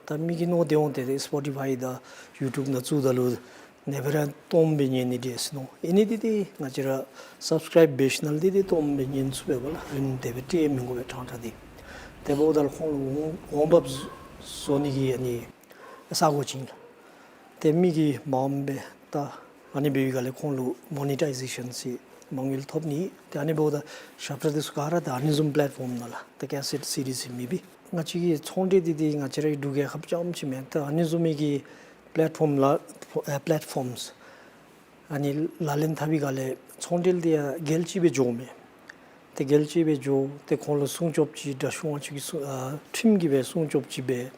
ད་མི་གིས་མནོ་སྟེ་འོང་ཏེ་ཏེ་སི་པོ་ཊི་ཕའི་དང་ཡུ་ཊུབ་ནང་བཙུགས་ད་ལུ་ཨ་ནི་སྦེ་ར་སྟོངམ་སྦེ་ཉན་ནི་འདྲས་ཟེར་མནོ། ཨིན་ནི་འདི་ཏེ་ང་བཅས་ར་སབ་སི་ཀརའིབ་འབད་ཞིནམ་ལས་འདི་ཏེ་སྟོངམ་སྦེ་ཉན་ཚུགས་པས་པ་ལགས། རིན་དེ་སྦེ་སྤྲོད་མི་དགོ་པས་ཕྲང་ཕྲང་འདི། དེ་འབདཝ་ད་ལུ་ཁོང་ལུ་འོང་འོང་འབབ་བཟོ་ནི་གི་ཨ་ནི་ས་གོ་ཅིག་ཨིན་ལགས། ཏེ་མི་གིས་མངམ་སྦེ་ད་ཨ་ནི་འབད་བའི་སྒང་ལས་ཁོང་ལུ་མོ་ནི་ཊའི་ཟེ་ཤཱན་ཟེར་མ་དངུལ་ཐོབ་ནི། ཏེ་ཨ་ནི་འབདཝ་ད་ཞབས་ཁྲ་དེ་ཚུ་ག་ར་ད་ཨ་ནི་བཟུམ་པེ་ལེཊ་ཕོརམ་ནང་ལགས། ཏེ་ཀེ་སེཊ་སི་ཌི་ཟེར་མི་སྦེ་ང་བཅས་ཀྱི་ཚོང་འབྲེལ་འདི་འདི་ང་བཅས་རའི་འབྲུག་རྒྱལ་ཁབ་རྐྱངམ་ཅིག་མེན། ད་ཨ་ནི་བཟུམ་མའི་གི་པེ་ལེཊ་ཕོརམ་ལགས། ཨ་པེ་ལེཊ་ཕོརམས་ཨ་ནི་ལག་ལེན་འཐབ་པའི་སྒང་ལས་ཚོང་འབྲེལ་འདི་ཡང་རྒྱལ་སྤྱི་སྦེ་འགྱོཝ་མས། ཏེ་རྒྱལ་སྤྱི་སྦེ་འགྱོ་སྟེ་ཁོང་ལུ་སྲུང་སྐྱོབ་ཅིག་དྲག་ཤོས་དབང་ཆ་གི་སྲུང་ཨ་ཁྲིམས་ཀྱི་སྦེ་སྲུང་སྐྱོབ་ཅིག་འབད་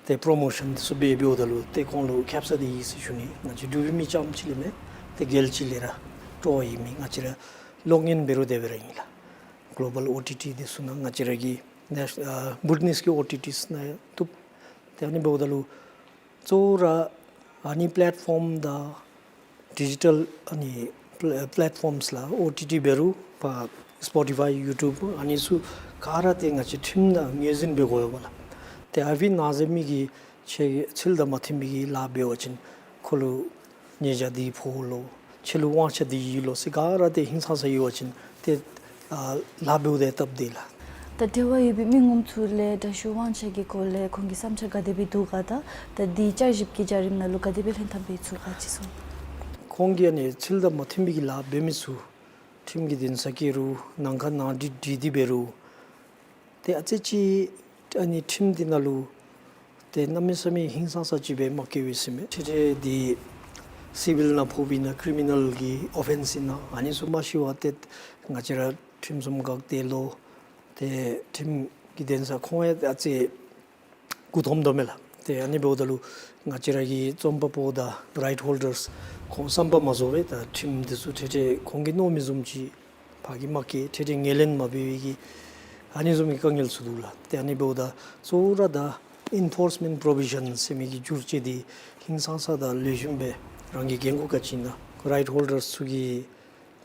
དེ་པྲོ་མོ་ཤཱན་དེ་ཚུ་འབད་འབདཝ་ད་ལུ་ཏེ་ཁོང་ལུ་ཁེབ་ས་འདི་ཡོད་ཟེར་ཞུ་ནི། ང་བཅས་འབྲུག་པའི་མི་རྐྱངམ་ཅིག་ལས་མེན། ཏེ་རྒྱལ་སྤྱི་ལས་ར་སྤྲོ་བ་ཡོད་མི་ང་བཅས་ར་གློག་བརྙན་འབད་རུང་དེ་སྦེ་ར་ཨིན་ལགས། གི་ལོ་བཱལ་ཨོ་ཊི་ཊི་དེ་ཚུ་ནང་ང་བཅས་ར་གི་ནེཤ་ཨ་བྷུ་ཊ་ནིས་ཀྱི་ཨོ་ཊི་ཊིས་ནང་ཡང་བཏུབ། ཏེ་ཨ་ནི་འབདཝ་ད་ལུ་གཙོ་བོ་ར་ཨ་ནི་པེ་ལེཊ་ཕོརམ་དང་ཌི་ཇི་ཊལ་ཨ་ནི་པེ་ལེཊ་ཕོརམས་ལགས། ཨོ་ཊི་ཊི་འབད་རུང་པ་སི་པོ་ཊི་ཕའི་ཡུ་ཊུབ་ཨ་ནི་ཚུ་ག་ར་ཏེ་ང་བཅས་ཁྲིམས་དང་ངོས་འཛིན་འབད་དགོ་པས་པ་ལགས། ཏེ་ཨ་ཕི་ན་ཟེར་མི་གིས་ཁྱོད་ཚུལ་དང་མ་མཐུན་པའི་གི་ལཱ་འབད་བ་ཅིན་ཁོ་ལུ་ཉེས་བྱ་འདི་ཕོག་ལོ། ཁྱོད་ལུ་དབང་ཆ་འདི་ཡོད་ལོ་ཟེར་ག་ར་ཏེ་ཧིང་སང་ས་ཡོད་པ་ཅིན་ཏེ་ཨ་ལཱ་འབདཝ་ད་སྟབས་བདེ་ལགས། ད་འབྲེལ་བ་ཡོད་པའི་མི་ངོམ་ཚུ་ལས་དྲག་ཤོས་དབང་ཆ་གི་སྐོར་ལས་ཁོང་གི་བསམ་འཆར་ག་དེ་སྦེ་འདུག་ག། ད་ད་འདི་བསྐྱར་ཞིབ་ཀྱི་བྱ་རིམ་ནང་ལུ་ག་དེ་སྦེ་ལྷན་ཐབས་འབད་ཚུགས་ག་ཅིག་གསུང་། ཁོང་གིས་ཨ་ནི་ཚུལ་དང་མ་མཐུན་པའི་གི་ལཱ་འབད་མི་ཚུ་ཁྲིམས་ཀྱི་འདུན་ས་བཀལ་རུང་ནང་ཁ་ནང་འགྲིག་འགྲིག་སྟེ་འབད་རུང་ཏེ་ཨ་ཙི་ཅིག་ཨ་ནི་ཁྲིམས་འདི་ནང་ལུ་ཏེ་གནམ་མེད་ས་མེད་ཧིང་སང་ས་ཅིག་སྦེ་མ་བཀལ་བས་ཟེར་མས། ཁྲིམས་འདི་སི་བིལ་ནང་ཕོགཔ་ཨིན་ན་ཀི་རི་མི་ནཱལ་གྱི་ཨོ་ཕེནསི་ཨིན་ན་ཨ་ནི་ཚུ་མ་ཤེས་པར་ཏེ་ང་བཅས་ར་ཁྲིམས་སྲུང་འགག་སྡེ་ལུ་ཏེ་ཁྲིམས་ཀྱི་འདུན་ས་ཁོང་ཡང་ཨ་ཙི་མགུ་འཐོམ་དོ་མས་ལགས། ཏེ་ཨ་ནི་འབདཝ་ད་ལུ་ང་བཅས་ར་གི་རྩོམ་པ་པོ་དང་རའིཊ་ཧོལ་ཌརསི་ཁོང་བསམ་པ་མ་རྫོགས་པས། ད་ཁྲིམས་འདི་ཚུ་ཏེ་ཏེ་ཁོང་གིས་མནོ་མི་བཟུམ་ཅིག་ཕར་གྱི་མ་བཀལ། ཏེ་ཏེ་ངོས་ལེན་མ་འབད་བའི་གི་ཨ་ནི་བཟུམ་གྱི་དཀའ་ངལ་ཚུ་འདུག་ལགས། ཏེ་ཨ་ནི་འབདཝ་ད་གཙོ་བོ་ར་ད་ཨིན་ཕོརསི་མེནཊ་པོ་རོ་བི་ཤཱན་ཟེར་མི་གི་བསྒྱུར་བཅོས་འདི་ཧིང་སང་ས་དང་ལེགས་ཤོམ་སྦེ་རང་གི་འགན་ཁུར་ག་ཅི་ཨིན་ན་རའིཊ་ཧོལ་ཌརསི་ཚུ་གིས་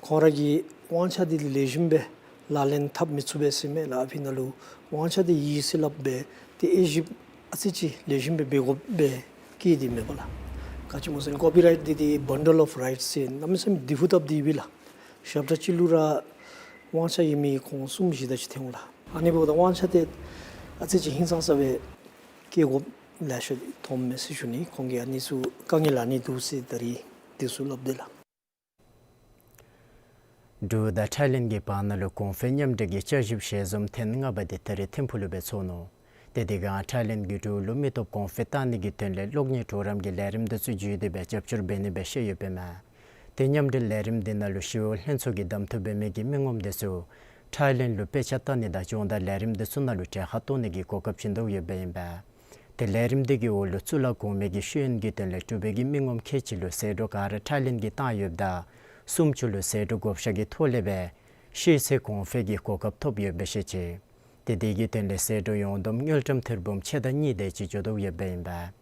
ཁོང་ར་གི་དབང་ཆ་འདི་ལེགས་ཤོམ་སྦེ་ལག་ལེན་འཐབ་མི་ཚུགས་པས་ཟེར་མས་ལགས། ཨ་ཕི་ནང་ལུ་དབང་ཆ་འདི་ཡོད་ཟེར་སླབ་སྦེ་ཏེ་དབྱེ་ཞིབ་ཨ་ཙི་ཅིག་ལེགས་ཤོམ་སྦེ་འབད་དགོཔ་སྦེ་བཀལ་ཏེ་མེད་པ་ལགས། ག་ཅི་སྨོ་ཟེར་ན་ཀོ་པི་རའིཊ་འདི་འདི་བཱན་ཌལ་ཨོཕ་རའིཊསི་ཟེར་གནམ་མེད་ས་མེད་འདི་ཧུ་སྟབས་བདེ་བས་ལགས། ཞབས་ཁྲ་གཅིག་ལུ་ར་དབང་ཆ་ཡོད་མི་ཁོང་གསུམ་བཞི་དེ་ཅིག་འཐོན་འོང་ལགས། ཨ་ནི་འབདཝ་ད་དབང་ཆ་འདི་ཨ་ཙི་ཅིག་ཧིང་སང་ས་སྦེ་བཀལ་དགོཔ་ལེ་ཤ་མཐོངམ་མས་ཟེར་ཞུ་ནི། ཁོང་གིས་ཨ་ནི་ཚུ་དཀའ་ངལ་ཨ་ནི་འདུག་ཟེར་ད་རིས་འདི་ཚུ་སླབ་དེས་ལགས། འབྲུག་དང་ཐའི་ལེནཌ་གྱི་བར་ན་ལུ་གོང་འཕེལ་མཉམ་འབྲེལ་གྱི་བསྐྱར་ཞིབ་ཞལ་འཛོམས་ཐེངས་ལྔ་པ་དེ་ད་རིས་ཐིམ་ཕུག་ལུ་སྦེ་ཚོགས་ནུག། ཏེ་དེ་སྒང་ཐའི་ལེནཌ་གིས་འབྲུག་ལུ་མི་སྟོབས་གོང་འཕེལ་བཏང་ནི་གི་དོན་ལས་གློག་བརྙན་གྲོགས་རམ་གྱི་ལས་རིམ་འདི་ཚུ་བརྒྱུད་དེ་སྦེ་རྒྱབ་སྐྱོར་འབད་ནི་སྦེ་བཤད་ཡོདཔ་ཨིན་མས། ཏེ་མཉམ་འབྲེལ་ལས་རིམ་འདི་ནང་ལུ་ཞི་གཡོག་ལྷན་ཚོགས་ཀྱི་གདམ་འཐུ་འབད་མི་གི་མི་ངོམ་འདི་ཚུ་ཐའི་ལེནཌ་ལུ་དཔེ་ཆ་ལྟ་ནི་དང་སྦྱོང་བརྡར་ལས་རིམ་འདི་ཚུ་ནང་ལུ་གྲལ་ཁར་གཏོགས་ནི་གི་གོ་སྐབས་བྱིན་དོ་ཡོདཔ་ཨིན་པས། ཏེ་ལས་རིམ་འདི་གི་འོག་ལུ་གཙུག་ལག་གོང་མའི་གི་ཤེས་ཡོན་གྱི་དོན་ལས་འབྲུག་པའི་གི་མི་ངོམ་ཁལ་གཅིག་ལུ་ཟད་འགྲོ་ག་ར་ཐའི་ལེནཌ་གིས་བཏང་ཡོདཔ་ད་སུམ་ཅུ་ལུ་ཟད་འགྲོ་བགོ་བཤའ་གི་ཐོག་ལས་སྦེ་ཤེས་ཚད་གོང་འཕེལ་གྱི་གོ་སྐབས་ཐོབ་ཡོདཔ་སྦེ་བཤད་ཅི། ཏེ་དེ་གི་དོན་ལས་ཟད་འགྲོ་ཡོངས་བསྡོམས་དངུལ་ཀྲམ་ཐེར་འབུམ་ཕྱེད་དང་གཉིས་དེ་ཅིག་འགྱོ་དོ་ཡོདཔ་ཨིན་པས།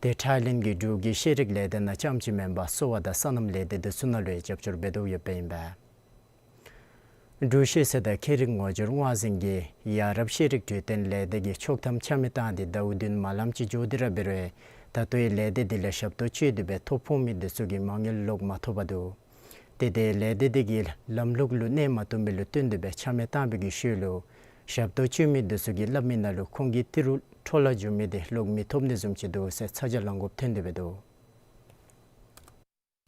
ཏེ་ཐའི་ལེནཌ་གིས་འབྲུག་གི་ཤེས་རིག་ལས་སྡེ་ནང་རྐྱངམ་ཅིག་མེན་པར་གསོ་བ་དང་སོ་ནམ་ལས་སྡེ་འདི་ཚུ་ནང་ལུ་ཡང་རྒྱབ་སྐྱོར་འབད་དོ་ཡོདཔ་ཨིན་པས། འབྲུག་ཤེས་ཚད་དང་ཁྱད་རིག་ངོ་སྦྱོར་དབང་འཛིན་གྱིས་ཡ་རབས་ཤེས་རིག་གྲོས་སྟོན་ལས་སྡེ་གི་ཆོག་ཐམ་ཆ་མེད་བཏང་སྟེ་ཟླཝ་བདུན་མ་ལངམ་ཅིག་འགྱོ་སྟེ་ར་འབད་རུང་ད་ལྟོའི་ལས་སྡེ་འདི་ལས་ཞབས་ཏོག་སྤྱོད་དེ་སྦེ་ཐོ་ཕོག་མི་འདི་ཚུ་གི་མ་དངུལ་ལོག་མ་ཐོབ་པར་འདུག། ཏེ་དེ་ལས་སྡེ་འདི་གིས་ལམ་ལུགས་ལུ་གནས་མ་བཏུབ་མི་ལུ་བསྟུན་ཏེ་སྦེ་ཆ་མེད་བཏང་བའི་གི་ཤུལ་ལུ་ ཞབས་ཏོག་སྤྱོད་མི་འདི་ཚུ་གིས་སླབ་མི་ནང་ལུ་ཁོང་གི་ཏི་རུ་འཕྲོ་བརླག་འགྱོ་མི་འདི་ལོག་མི་ཐོབ་ནི་བཟུམ་ཅིག་འདུག་ཟེར་ཚ་གྱང་ལང་དགོཔ་ཐོན་ཏེ་འབད་དོ།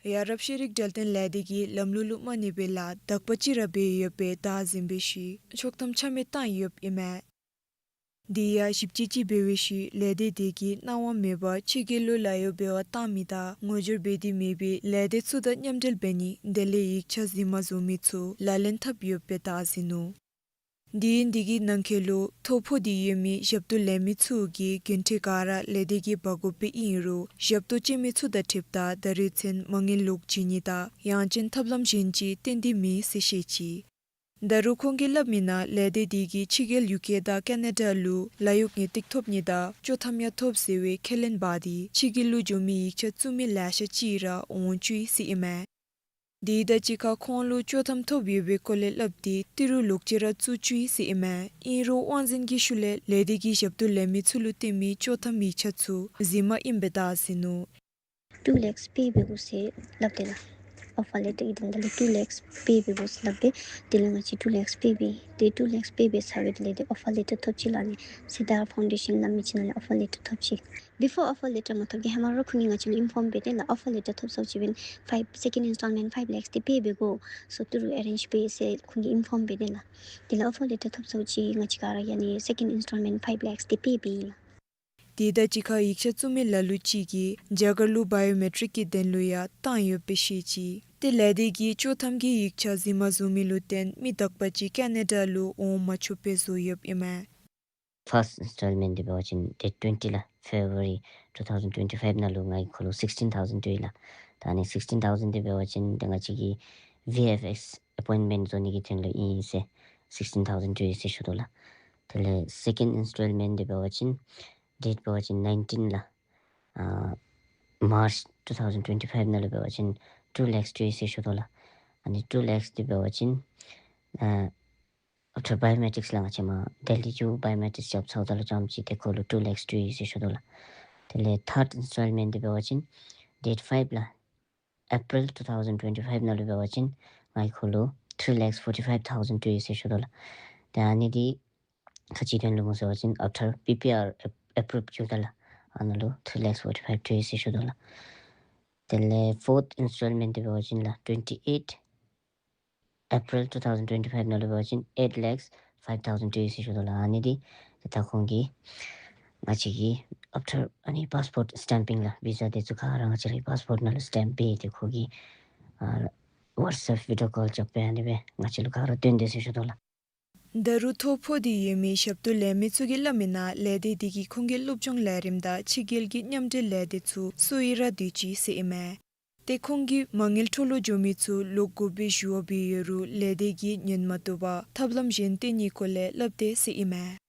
ཡ་རབས་ཤེས་རིག་གྲོས་སྟོན་ལས་སྡེ་གིས་ལམ་ལུགས་ལུ་མ་གནས་པའི་ལཱ་དག་པ་ཅིག་ར་འབད་ཡོདཔ་སྦེ་བདའ་ཟིན་པའི་ཤུལ་ཆོག་ཐམ་ཆ་མེད་བཏང་ཡོདཔ་ཨིན་མས། དེ་ཡང་ཞིབ་དཔྱད་ཅིག་འབད་བའི་ཤུལ་ལས་སྡེ་དེ་གིས་གནང་བ་མེད་པར་ཕྱི་རྒྱལ་ལུ་ལཱ་གཡོག་འབད་བར་བཏང་མི་དང་ངོ་སྦྱོར་འབད་དེ་མེད་པའི་ལས་སྡེ་ཚུ་དང་མཉམ་འབྲེལ་འབད་ནི་དེ་ལས་ཡིག་ཆ་རྫུན་མ་བཟོ་མི་ཚུ་ལག་ལེན་འཐབ་ཡོདཔ་སྦེ་བདའ་ཟིན་ནུག། དུས་ཡུན་དེ་གི་ནང་འཁོད་ལུ་ཐོ་ཕོག་སྟེ་ཡོད་མི་ཞབས་ཏོག་ལེན་མི་ཚུ་གིས་གྱོན་ཁྲལ་ག་ར་ལས་སྡེ་གིས་འབག་དགོཔ་སྦེ་ཨིན་རུང་ཞབས་ཏོག་སྤྱོད་མི་ཚུ་དང་འཁྲིལཝ་ད་ད་རེས་ཚུན་མ་དངུལ་ལོག་བྱིན་ནི་དང་ཡང་ཅིན་ཐབས་ལམ་གཞན་ཅིག་བཏོན་ཏེ་མེད་ཟེར་བཤད་ཅི། ད་རུང་ཁོང་གིས་སླབ་མི་ནང་ལས་སྡེ་དེ་གིས་ཕྱི་རྒྱལ་ཡུ་ཀེ་དང་ཀ་ན་ཌ་ལུ་ལཱ་གཡོག་ངེས་ཏིག་ཐོབ་ནི་དང་ཅོག་ཐམ་ཡང་ཐོབ་ཟེར་བའི་ཁས་ལེན་འབག་སྟེ་ཕྱི་རྒྱལ་ལུ་འགྱོ་མི་ཡིག་ཆ་བཙུགས་མི་ལེ་ཤ་ཅིག་ར་འོང་བཅུག་ཡི་ཟེར་ཨིན་མས། དེ་དང་གཅིག་ཁར་ཁོང་ལུ་ཅོག་ཐམ་ཐོབ་ཡོད་པའི་སྐོར་ལས་སླབ་སྟེ་ཏི་རུ་ལོག་ཅི་ར་བཙུགས་བཅུག་ཡི་ཟེར་ཨིན་མས། ཨིན་རུང་དབང་འཛིན་གྱི་ཤུལ་ལས་ལས་སྡེ་གིས་ཞབས་ཏོག་ལེན་མི་ཚུ་ལུ་སྟོན་མི་ཅོག་ཐམ་ཡིག་ཆ་ཚུ་རྫུན་མ་ཨིནམ་སྦེ་བདའ་ཟིན་ནུག། two lakhs pay འབད་དགོ་ཟེར་སླབ་སྟེ་ལགས། offer letter གི་དོན་དག་ལས་two lakhs pay འབད་དགོ་ཟེར་སླབ་སྦེ་དེ་ལས་ང་བཅས་two lakhs pay འབད་དེ་two lakhs pay འབད་ཚར་བའི་དེ་ལས་དེ་offer letter ཐོབ་ཅི་ལགས། ཨ་ནི་སི་དཱར་ཕའུན་ཌེ་ཤཱན་སླབ་མི་ཅིག་ནང་ལས་offer letter ཐོབ་ཅི། before offer letter མ་ཐོབ་ཀྱི་ཧེ་མ་ར་ཁོང་གིས་ང་བཅས་ལུ་ཨིན་ཕོརམ་འབད་དེ་ལགས། offer letter ཐོབ་ཚརཝ་ཅིག་འབདན་five second installment five lakhs འདི་པེ་འབད་དགོ། སོ་ཏི་རུ་ཨེ་རེནཇ་འབད་ཟེར་ཁོང་གིས་ཨིན་ཕོརམ་འབད་དེ་ལགས། དེ་ལས་offer letter ཐོབ་ཚརཝ་ཅིག་ང་བཅས་ག་ར་ཡ་ནི་second installment five lakhs འདི་པེ་འབད་ཡི་ལགས། དེ་དང་གཅིག་ཁར་ཡིག་ཆ་བཙུགས་མི་ལ་ལུ་ཅིག་གིས་རྒྱ་གར་ལུ་བའི་ཡོ་མེ་ཊིཀ་གི་དོན་ལུ་ཡང་བཏང་ཡོདཔ་སྦེ་བཤད་ཅི། ཏེ་ལས་སྡེ་གིས་ཅོག་ཐམ་གྱི་ཡིག་ཆ་རྫུན་མ་བཟོ་མི་ལུ་བརྟེན་མི་དག་པ་ཅིག་ཀ་ན་ཌ་ལུ་འོང་མ་ཆོགཔ་སྦེ་བཟོ་ཡོདཔ་ཨིན་མས། first installment འདི་འབད་བ་ཅིན་date twenty ལགས། February two thousand twenty five ནང་ལུ་ང་གིས་ཁོ་ལུ་sixteen thousand སྤྲོད་ཡི་ལགས། ད་ཨ་ནི་sixteen thousand འདི་འབད་བ་ཅིན་ད་ང་བཅས་ཀྱི་V F X appointment བཟོ་ནི་གི་དོན་ལུ་ཨིན་ཟེར་sixteen thousand སྤྲོད་ཡི་ཟེར་ཞུ་དོ་ལགས། དེ་ལས་second installment འདི་འབད་བ་ཅིན་date འབད་བ་ཅིན nineteen ལགས། ཨ་March two thousand twenty five ནང་ལུ་འབད་བ་ཅིན་two lakhs སྤྲོད་ཡི་ཟེར་ཞུ་དོ་ལགས། ཨ་ནི་two lakhs འདི་འབད་བ་ཅིན་ཨ་after biometrics ལགས། ང་བཅས་མར་ལྡི་ལི་ལུ་biometrics རྐྱབ་ཚརཝ་ད་ལུ་རྐྱངམ་ཅིག་ཏེ་ཁོ་ལུ་two lakhs སྤྲོད་ཡི་ཟེར་ཞུ་དོ་ལགས། དེ་ལས་third installment འདི་འབད་བ་ཅིན་date five ལགས། April two thousand twenty five ནང་ལུ་འབད་བ་ཅིན་ང་གིས་ཁོ་ལུ་three lakhs forty five thousand སྤྲོད་ཡི་ཟེར་ཞུ་དོ་ལགས། ཏེ་ཨ་ནི་འདི་ག་ཅིའི་དོན་ལུ་སྨོ་ཟེར་བ་ཅིན་after P P R approve འགྱོཝ་ད་ལགས། ཨ་ནཱ་ལུ་three lakhs forty five སྤྲོད་ཡི་ཟེར་ཞུ་དོ་ལགས། དེ་ལས་fourth installment འདི་འབད་བ་ཅིན་ལགས་twenty eight April two thousand twenty five ནང་ལུ་འབད་བ་ཅིན་eight lakhs five thousand སྤྲོད་ཡི་ཟེར་ཞུ་དོ་ལགས། ཨ་ནི་འདི་ད་ཁོང་གིས་ང་བཅས་ཀྱི་after ཨ་ནི་passport stamping ལགས། བི་ཟ་འདི་ཚུ་ག་ར་ང་བཅས་རའི་passport ནང་ལུ་stamp འབད་དེ་ཁོ་གིས་ཨ་WhatsApp video call རྐྱབ་སྦེ་ཨ་ནི་སྦེ་ང་བཅས་ལུ་ག་ར་སྟོན་དེས་ཟེར་ཞུ་དོ་ལགས། ད་རུང་ཐོ་ཕོག་སྟེ་ཡོད་མི་ཞབས་ཏོག་ལེན་མི་ཚུ་གིས་སླབ་མི་ནང་ལས་སྡེ་དེ་གིས་ཁོང་གི་སློབ་སྦྱོང་ལས་རིམ་དང་ཕྱི་རྒྱལ་གྱི་མཉམ་འབྲེལ་ལས་སྡེ་ཚུ་སུ་ཡི་ར་སྡོད་ཅི་ཟེར་ཨིན་མས། ཏེ་ཁོང་གིས་མ་དངུལ་འཕྲོ་བརླག་འགྱོ་མི་ཚུ་ལོག་དགོ་པའི་ཞུ་བ་འབད་ཡོད་རུང་ལས་སྡེ་གིས་ཉན་མ་བཏུབ་པར་ཐབས་ལམ་གཞན་བཏོན་ནིའི་སྐོར་ལས་སླབ་དེས་ཟེར་ཨིན་མས།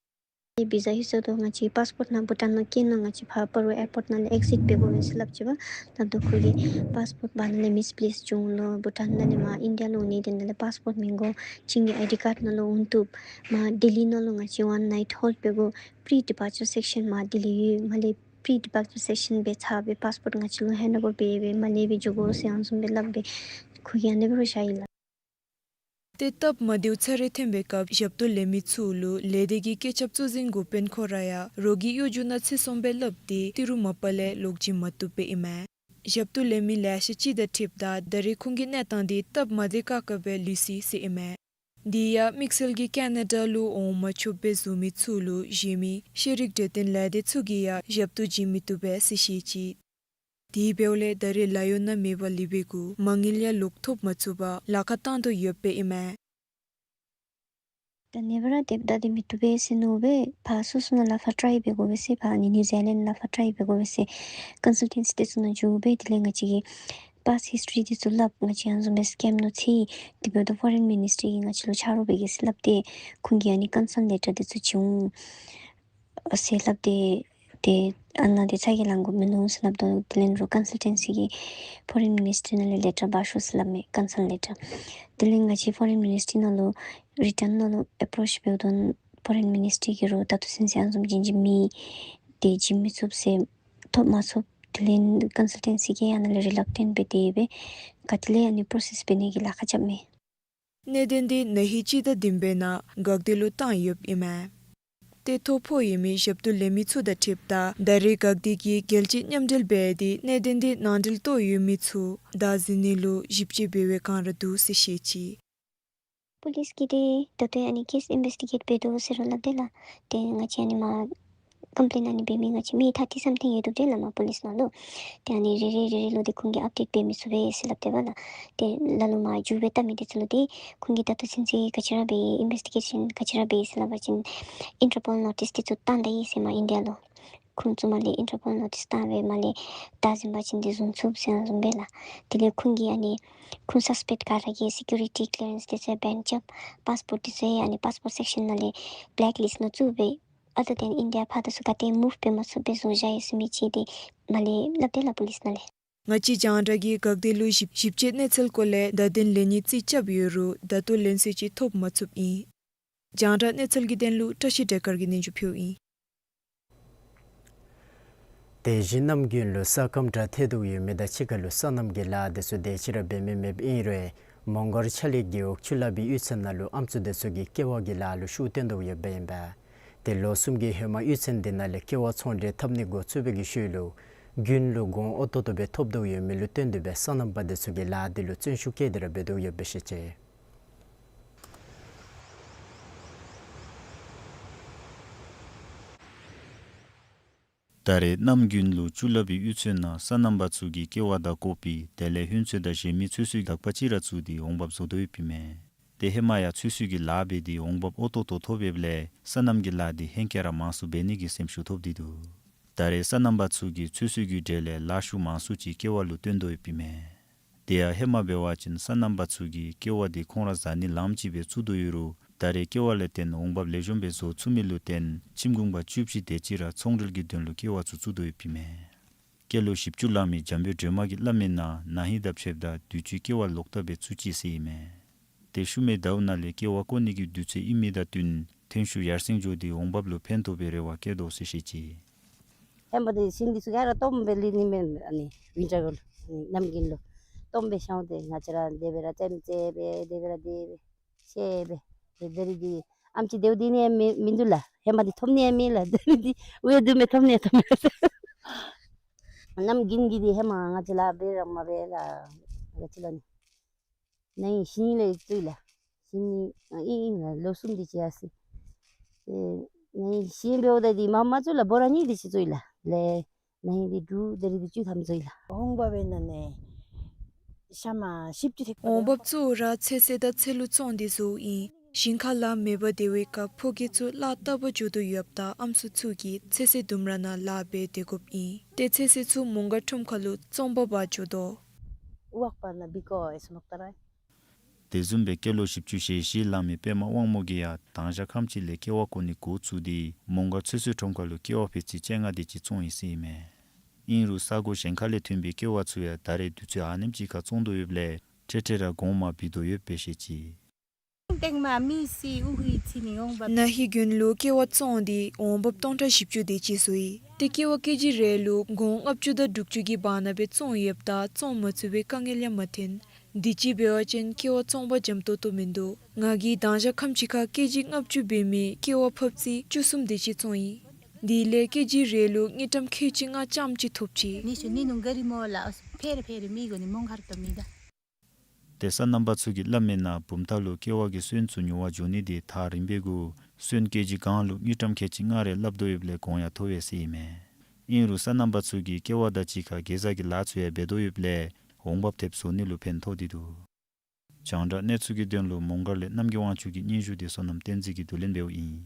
ཏེ་བི་ཟ་ཧེ་སོང་དོ་ང་བཅས་པཱསི་པོརཊ་ནང་བྷུ་ཊཱན་ནང་བཀལ་ནུག། ང་བཅས་ཕར་སྤ་རོ་ཨེར་པོརཊ་ནང་ལས་ཨེག་ཛིཊ་འབད་དགོ་པས་ཟེར་སླབ་ཅི་པ། ད་ལྟོ་ཁོ་གིས་པཱསི་པོརཊ་བར་ན་ལས་མིསི་པི་ལེསི་བྱུང་ལོ། བྷུ་ཊཱན་ནང་ལས་མར་ཨིན་ཌི་ཡ་ལུ་འོང་ནི་དེ་ནང་ལས་པཱསི་པོརཊ་མི་དགོ། ཁྱེད་ཀྱི་ཨའི་ཌི་ཀཱཌ་ནང་ལུ་འོང་བཏུབ། མར་ལྡི་ལི་ནང་ལུ་ང་བཅས་ཝཱན་ནའིཊ་ཧོལཌ་འབད་དགོ། པི་རི་ཌི་པར་ཅར་སེག་ཤཱན་མར་ལྡི་ལི་ཡོད། མར་ལས་པི་རི་ཌི་པར་ཅར་སེག་ཤཱན་འབད་ཚར་སྦེ་པཱསི་པོརཊ་ང་བཅས་ལུ་ཧེནཌ་ཨོ་བར་འབད་སྦེ་མར་ལས་སྦེ་འགྱོ་དགོ་ཟེར་ཨ་ནི་བཟུམ་སྦེ་སླབ་སྦེ་ཁོ་གིས་ཨ་ནི་སྦེ་ར་བཞག་ཡི་ལགས། ཏེ་སྟབས་མ་བདེཝ་ཚར་རེ་ཐོན་པའི་སྐབས་ཞབས་ཏོག་ལེན་མི་ཚུ་ལུ་ལས་སྡེ་གི་བཀོད་ཁྱབ་གཙོ་འཛིན་འགོ་དཔོན་ཁོ་ར་ཡང་རོགས་ཀྱི་གཡོ་སྒྱུ་ནང་ཚུད་སོངམ་སྦེ་སླབ་སྟེ་ཏི་རུ་མ་པ་ལས་ལོག་བྱིན་མ་བཏུབ་པས་ཨིན་མས། ཞབས་ཏོག་ལེན་མི་ལེ་ཤ་ཅིག་དང་འཁྲིལཝ་ད་ད་རེས་ཁོང་གི་གནས་སྟངས་འདི་སྟབས་མ་བདེ་ཁག་ཁ་སྦེ་ལུས་ཅི་ཟེར་ཨིན་མས། དེ་ཡང་དམིགས་བསལ་གྱིས་ཀ་ན་ཌ་ལུ་འོང་མ་ཆོགཔ་སྦེ་བཟོ་མི་ཚུ་ལུ་གཞན་མི་ཤེས་རིག་གྲོས་སྟོན་ལས་སྡེ་ཚུ་གིས་ཡང་ཞབས་ཏོག་བྱིན་མི་བཏུབ་པས་ཟེར་བཤད་ཅི། དེ་འབདཝ་ལས་ད་རེས་ལཱ་གཡོག་ནང་མེད་པར་ལུས་པའི་གུ་མ་དངུལ་ཡང་ལོག་ཐོབ་མ་ཚུགས་པར་ལཱ་ཁག་བཏང་དོ་ཡོདཔ་ཨིན་མས། ད་ནེ་བར་ཌེབ་ད་འདི་མི་བཏུབ་པས་ཟེར་མནོ་སྦེ་ཕར་སོ་སོ་ནང་ལཱ་ཁག་ཊའི་འབད་དགོ་པས་ཟེར། ཕར་ཨ་ནི་ནིའུ་ཛི་ལེནཌ་ལཱ་ཁག་ཊའི་འབད་དགོ་པས་ཟེར་ཀོན་སཱལ་ཊེན་སི་འདི་ཚུ་ནང་འགྱོ་སྦེ་དེ་ལས་ང་བཅས་ཀྱི་པཱསཊ་ཧིསི་ཊོ་རི་འདི་ཚུ་སླབ། ང་བཅས་ཨ་ནི་བཟུམ་སྦེ་སི་ཀེམ་ནང་ཚུད། དེ་འབདཝ་ད་ཕོ་རིན་མི་ནིསི་ཊི་རི་གིས་ང་བཅས་ལུ་ཆ་རོགས་འབད་གེ་ཟེར་སླབ་སྟེ་ཁོང་གིས་ཨ་ནི་ཀོན་སཱལ་ལེ་ཊར་འདི་ཚུ་བྱིན་འོང་ཟེར་སླབ་སྟེ། ཏེ་ཨ་ནཱ་འདི་ཚ་གྱང་ལང་དགོཔ་མིན་ནུག་ཟེར་སླབ་དོ། དེ་ལས་རོགས་ཀོན་སཱལ་ཊེན་སི་གིས་ཕོ་རིན་མི་ནིསི་ཊི་རི་ནང་ལས་ལེ་ཊར་འབག་ཤོག་ཟེར་སླབ་མས། ཀོན་སཱལ་ལེ་ཊར། དེ་ལས་ང་བཅས་ཕོ་རིན་མི་ནིསི་ཊི་རི་ནང་ལུ་རི་ཊཱན་ནང་ལུ་ཨེ་པྲོཆ་འབདཝ་ད་ཕོ་རིན་མི་ནིསི་ཊི་རི་གིས་རོགས་ད་ལྟོ་ཚུན་ཚོད་ཨ་ནི་བཟུམ་བྱིན་བྱིནམ་མེད། ཏེ་བྱིན་མི་ཚུགས་ཟེར་ཐོབ་མ་ཚུགས། དེ་ལས་ཀོན་སཱལ་ཊེན་སི་གིས་ཨ་ནཱ་ལས་རི་ལག་ཊེནཊ་འབད་དེ་སྦེ་ག་ཏེ་ལས་ཨ་ནི་པྲོ་སེསི་འབད་ནི་གི་ལཱ་ཁག་རྐྱབ་མས། གནད་དོན་འདི་ན་ཧིང་སྤྱི་ཟླ་བདུན་པའི་ནང་འགག་སྡེ་ལུ་བཏང་ཡོདཔ་ཨིན་མས། ཏེ་ཐོ་ཕོག་ཡོད་མི་ཞབས་ཏོག་ལེན་མི་ཚུ་དང་འཁྲིལཝ་ད་ད་རེས་འགག་སྡེ་གིས་རྒྱལ་སྤྱི་མཉམ་འབྲེལ་འབད་དེ་གནད་དོན་འདི་ནང་འབྲེལ་གཏོགས་ཡོད་མི་ཚུ་བདའ་འཛིན་ནི་ལུ་ཞིབ་དཔྱད་འབད་བའི་བསྒང་ར་འདུག་ཟེར་བཤད་ཅི། པོ་ལིསི་གིས་ཏེ་ད་ལྟོ་ཨ་ནི་ཀེསི་ཨིན་བེསི་ཊི་གེཊ་འབད་དོ་ཟེར་ར་སླབ་དེས་ལགས། ཏེ་ང་བཅས་ཨ་ནི་མར་ཀམ་པི་ལེནཊ་ཨ་ནི་འབད་མི་ང་བཅས་མི་ཐར་ཊི་སམ་ཐིང་ཡོད་དོ་དེས་ལགས་མར་པོ་ལིསི་ནང་ལུ། ཏེ་ཨ་ནི་རེ་རེ་རེ་རེ་ལུ་ཏེ་ཁོང་གིས་ཨཔ་ཌེཊ་འབད་མི་ཚུགས་པས་ཟེར་སླབ་དེས་པ་ལགས། ཏེ་ལ་ལུ་མར་འགྱོ་སྦེ་བལྟ་མི་དེ་ཚུ་ལུ་ཏེ་ཁོང་གིས་ད་ལྟོ་ཚུན་ཚོད་ག་ཅི་ར་འབད་ཨིན་བེསི་ཊི་གེ་ཤཱན་ག་ཅི་ར་འབད་ཟེར་སླབ་པ་ཅིན་ཨིན་ཊར་པོལ་ནོ་ཊིསི་དེ་ཚུ་བཏང་ད་ཡི་ཟེར་མར་ཨིན་ཌི་ཡ་ལུ། ཁོང་ཚུ་མར་ལས་ཨིན་ཊར་པོལ་ནོ་ཊིསི་བཏང་སྦེ་མར་ལས་བདའ་འཛིན་པ་ཅིན་ཏེ་བཟུང་ཚུགས་ཟེར་བཟུམ་སྦེ་ལགས། དེ་ལས་ཁོང་གིས་ཨ་ནི་ཁོང་སཱས་པེཀཊ་ག་ར་གི་སི་ཀུ་རི་ཊི་ཀི་ལི་ཡ་རེནསི་དེ་ཚུ་བེན་རྐྱབ། པཱསི་པོརཊ་དེ་ཚུ་ཡང་ཨ་ནི་པཱསི་པོརཊ་སེཀ་ཤཱན་ནང་ལས་བེ་ལེཀ་ལིསཊ་ནང་བཙུགས་སྦེ་ཨ་དོ་དེ་ཨིན་ཌི་ཡ་ཕར་དང་ཚུར་ག་ཏེ་མུབ་འབད་མ་ཚུགསཔ་སྦེ་བཟོ་བཞག་ཡི་ཟེར་མི་ཅིག་ཏེ་མར་ལས་སླབ་དེས་ལགས་པོ་ལིསི་ནང་ལས། ང་བཅས་རྒྱང་བསྒྲགས་ཀྱིས་འགག་སྡེ་ལུ་ཞིབ་ཞིབ་དཔྱད་གནས་ཚུལ་སྐོར་ལས་བརྡ་དོན་ལེན་ནི་རྩིས་རྐྱབ་ཡོད་རུང་བརྡ་ལན་ལེན་སྲོལ་ཅིག་ཐོབ་མ་ཚུགསཔ་ཨིན། རྒྱང་བསྒྲགས་གནས་ཚུལ་གྱི་དོན་ལུ་བཀྲ་ཤིས་སྒྲོལ་དཀར་གྱིས་སྙན་ཞུ་ཕུལཝ་ཨིན། དེ་བཞིན་གནམ་དགུན་ལུ་ས་སྐམ་དྲགས་ཐལ་དོ་ཡོད་མི་དང་གཅིག་ཁར་ལུ་སོ་ནམ་གྱི་ལཱ་དེ་ཚུ་དེ་ཅིག་ར་འབད་མི་མེདཔ་ཨིན་རུང་མོང་སྒར་ཕྱག་ལེན་རྒེད་འོག་ཅུ་ལ་པའི་གཡུས་ཚན་ནང་ལུ་ཨམ་སྲུ་དེ་ཚུ་གིས་ཀེ་བ་གི་ལཱ་ལུ་ཤུགས་བཏོན་དོ་ཡོདཔ་ཨིན་པས། དེ་ལོ་གསུམ་གྱི་ཧེ་མ་གཡུས་ཚན་དེ་ནང་ལས་ཀེ་བ་ཚོང་འབྲེལ་འཐབ་ནི་འགོ་བཙུགས་པའི་གི་ཤུལ་ལུ་དགུན་ལུ་གོང་ཨོ་ཏོ་ཏོ་སྦེ་ཐོབ་དོ་ཡོད་མི་ལུ་བརྟེན་ཏེ་སྦེ་སོ་ནམ་པ་དེ་ཚུ་གིས་ལཱ་དེ་ལུ་བརྩོན་ཤུགས་བསྐྱེད་དེ་ར་འབད་དོ་ཡོདཔ་སྦེ་བཤད་ཅི། ད་རེས་གནམ་དགུན་ལུ་ཅུ་ལ་པའི་གཡུས་ཚན་ནང་སོ་ནམ་པ་ཚུ་གིས་ཀེ་བ་དང་ཀོ་པི་དེ་ལས་ཧུན་ཚོད་དང་གཞན་མི་ཚོད་བསྲེ་དག་པ་ཅིག་ར་བཙུགས་ཏེ་འོང་འབབ་བཟོ་དོ་ཡོདཔ་ཨིན་མས། ཏེ་ཧེ་མ་ཡང་ཚོད་བསྲེ་གི་ལཱ་འབད་དེ་འོང་འབབ་ཨོ་ཏོ་ཏོ་ཐོབ་ཡོདཔ་ལས་སོ་ནམ་གྱི་ལཱ་དེ་ཧེང་སྐལ་ར་མང་སུ་འབད་ནི་གི་སེམས་ཤུགས་ཐོབ་སྟེ་འདུག། ད་རེས་སོ་ནམ་པ་ཚུ་གིས་ཚོད་བསྲེ་གི་གྲས་ལས་ལཱ་ཤུགས་མང་སུ་ཅིག་ཀེ་བ་ལུ་བཏོན་དོ་ཡོདཔ་ཨིན་མས། དེ་ཡང་ཧེ་མ་འབད་བ་ཅིན་སོ་ནམ་པ་ཚུ་གིས་ཀེ་བ་དེ་ཁོང་ར་བཟའ་ནི་ལམ་ཅིག་སྦེ་བཙུགས་དོ་ཡོད་རུང་ད་རེས་ཀེ་བ་ལས་བརྟེན་འོང་འབབ་ལེགས་ཤོམ་སྦེ་བཟོ་ཚུགས་མི་ལུ་བརྟེན་ཁྱིམ་གུང་པ་བཅུ་བཞི་དེ་ཅིག་ར་ཚོང་འབྲེལ་གྱི་དོན་ལུ་ཀེ་བ་ཚུ་བཙུགས་དོ་ཡོདཔ་ཨིན་མས། སྐྱེས་ལོ་བཞི་བཅུ་ལང་མི་འཇམ་དཔལ་སྒྲོལ་མ་གིས་སླབ་མིའི་ནང་ན་ཧིང་དང་ཕྱདཔ་ད་དུས་ཅི་ཀེ་བ་ལོག་ལྟབ་སྦེ་བཙུགས་ཅི་ཟེར་ཨིན་མས། ཏེ་ཤུལ་མའི་ཟླཝ་ནང་ལས་ཀེ་བ་བརྐོ་ནི་གི་དུས་ཚོད་ཨིན་མི་དང་བསྟུན་ཐོན་ཤུགས་ཡར་སེང་འགྱོ་སྟེ་འོང་འབབ་ལུ་ཕན་ཐོགས་པའི་རེ་བ་བསྐྱེད་དོ་ཟེར་བཤད་ཅི། ཧེ་མ་དེ་ཤིང་འདི་ཚུ་ག་ར་སྟོངམ་སྦེ་ལུས་ནི་མས། ཨ་ནི་ཝིན་ཊར་གུ་ལུ་གནམ་དགུན་ལུ་སྟོངམ་སྦེ་ཤོང་སྟེ་ང་བཅས་ར་དེ་སྦེ་ར་རྩེདམོ་རྩེ་སྦེ་དེ་སྦེ་ར་དེ་སྦེ་ཤེས་སྦེ་དེ་རེ་འདི་ཨམ་ཅིག་དེ་བ་དེ་ནི་མི་མིན་འདུག་ལགས། ཧེ་མ་དེ་ཐོབ་ནི་ཡང་མེད་ལགས། དེ་རེ་འདི་ཝེ་དུ་མེ་ཐོབ་ནི་ཡང་ཐོབ་མེད་ལགས། གནམ་དགུན་གྱི་དེ་ཧེ་མ་ང་བཅས་ལཱ་འབད་ར་མ་འབད་ལགས། ང་བཅས་ལཱ་ནི་ནཱ་ཧིང་ཤིང་ལས་བཙུགས་ལགས། ཤིང་ནི་ཨ་ཨིན་ཨིན་ལགས། ལོ་གསུམ་དེ་ཅིག་ཡར་སོ་ཡི། ཨེ་ནཱ་ཧིང་ཤིང་འབདཝ་ད་དེ་མ་མ་བཙུགས་ལགས། བོ་ར་གཉིས་དེ་ཅིག་བཙུགས་ཡི་ལགས། ལས་ནཱ་ཧིང་དེ་དྲུག་དེ་རེ་དེ་བཅུ་ཐམ་བཙུགས་ཡི་ལགས། འོང་འབབ་འབད་ནི་ནི་ཤ་མ་ཤིབ་ཅིག་ཐེག་པ་འོང་འབབ་བཙུགས་ར་ཚོད་བསྲེ་དང་ཚོད་ལུ་བཙོང་སྟེ་བཟོཝ་ཨིན། ཞིང་ཁ་ལཱ་མེད་པར་སྡོད་པའི་སྐབས་ཕོ་སྐྱེས་ཚུ་གླ་བཏབ་པར་འགྱོ་དོ་ཡོདཔ་ད་ཨམ་སྲུ་ཚུ་གིས་ཚོད་བསྲེ་ལྡུམ་ར་ནང་ལཱ་འབད་སྡོད་དགོཔ་ཨིན། ཏེ་ཚོད་བསྲེ་ཚུ་མོང་སྒར་ཁྲོམ་ཁ་ལུ་བཙོང་པར་འབག་འགྱོ་དོ། དེ་བཟུམ་སྦེ་སྐྱེས་ལོ་བཞི་བཅུ་ཞེ་བཞི་ལང་མི་པདྨ་དབང་མོ་གིས་ཡང་དང་ཞག་ཁམས་ཅིག་ལས་ཀེ་བ་བརྐོ་ནི་འགོ་བཙུགས་ཏེ་མོང་སྒར་ཚོད་བསྲེ་ཁྲོམ་ཁ་ལུ་ཀེ་བ་ཕད་ཅིག་བཅོ་ལྔ་དེ་ཅིག་བཙོང་ཡི་ཟེར་ཨིན་མས། ཨིན་རུང་ས་གོ་གཞན་ཁ་ལས་ཐོན་པའི་ཀེ་བ་ཚུ་ཡང་ད་རེས་དུས་ཚོད་ཨ་ནེམ་ཅིག་ཁར་བཙོང་དོ་ཡོདཔ་ལས་འཕྲལ་འཕྲལ་ར་གོང་མར་བུད་དོ་ཡོདཔ་སྦེ་བཤད་ཅི། ནཱ་ཧིང་དགུན་ལུ་ཀེ་བ་བཙོང་སྟེ་འོང་འབབ་སྟོང་ཕྲག་བཞི་བཅུ་དེ་ཅིག་བཟོ་ཡི། ཏེ་ཀེ་བ་ཀེ་ཇི་རེ་ལུ་སྒོར་ལྔ་བཅུ་དང་དྲུག་ཅུ་གི་བར་ན་སྦེ་བཙོང་ཡོདཔ་ད་བཙོང་མ་ཚུགས་པའི་དཀའ་ངལ་ཡང་མ་ཐོན། དུས་ཅི་འབད་བ་ཅིན་ཀེ་བ་བཙོང་པ་འཇམ་ཏོག་ཏོ་མིན་འདུག། ང་གིས་དང་ཞག་ཁམས་ཅིག་ཁར་ཀེ་ཇི་ལྔ་བཅུ་འབད་མི་ཀེ་བ་ཕད་ཅིག་བཅུ་གསུམ་དེ་ཅིག་བཙོང་ཡི། དེ་ལས་ཀེ་ཇི་རེ་ལུ་དངུལ་ཀྲམ་ཁལ་གཅིག་ལྔ་ཙམ་ཅིག་ཐོབ་ཅི། ཏེ་སོ་ནམ་པ་ཚུ་གིས་སླབ་མིའི་ནང་བུམ་ཐང་ལུ་ཀེ་བ་གི་སོན་ཚུ་ཉོ་བར་འགྱོ་ནི་དེ་ཐག་རིང་པའི་གུ་སོན་ཀེ་ཇི་གང་ལུ་དངུལ་ཀྲམ་ཁལ་གཅིག་ལྔ་རེ་སླབ་དོ་ཡོདཔ་ལས་གོང་ཡང་མཐོ་བས་ཟེར་ཨིན་མས། ཨིན་རུང་སོ་ནམ་པ་ཚུ་གིས་ཀེ་བ་དང་གཅིག་ཁར་གེ་ཛ་གི་ལཱ་ཚུ་ཡང་འབད་དོ་ཡོདཔ་ལས་འོང་འབབ་ཐེབས་བཟོ་ནི་ལུ་ཕན་ཐོགས་ཏེ་འདུག། རྒྱང་བསྒྲགས་གནས་ཚུལ་གྱི་དོན་ལུ་མོང་སྒར་ལས་རྣམ་རྒྱལ་དབང་ཕྱུག་གི་སྙན་ཞུ་དེ་བསོད་ནམས་བསྟན་འཛིན་གྱིས་བསྡུ་ལེན་འབདཝ་ཨིན།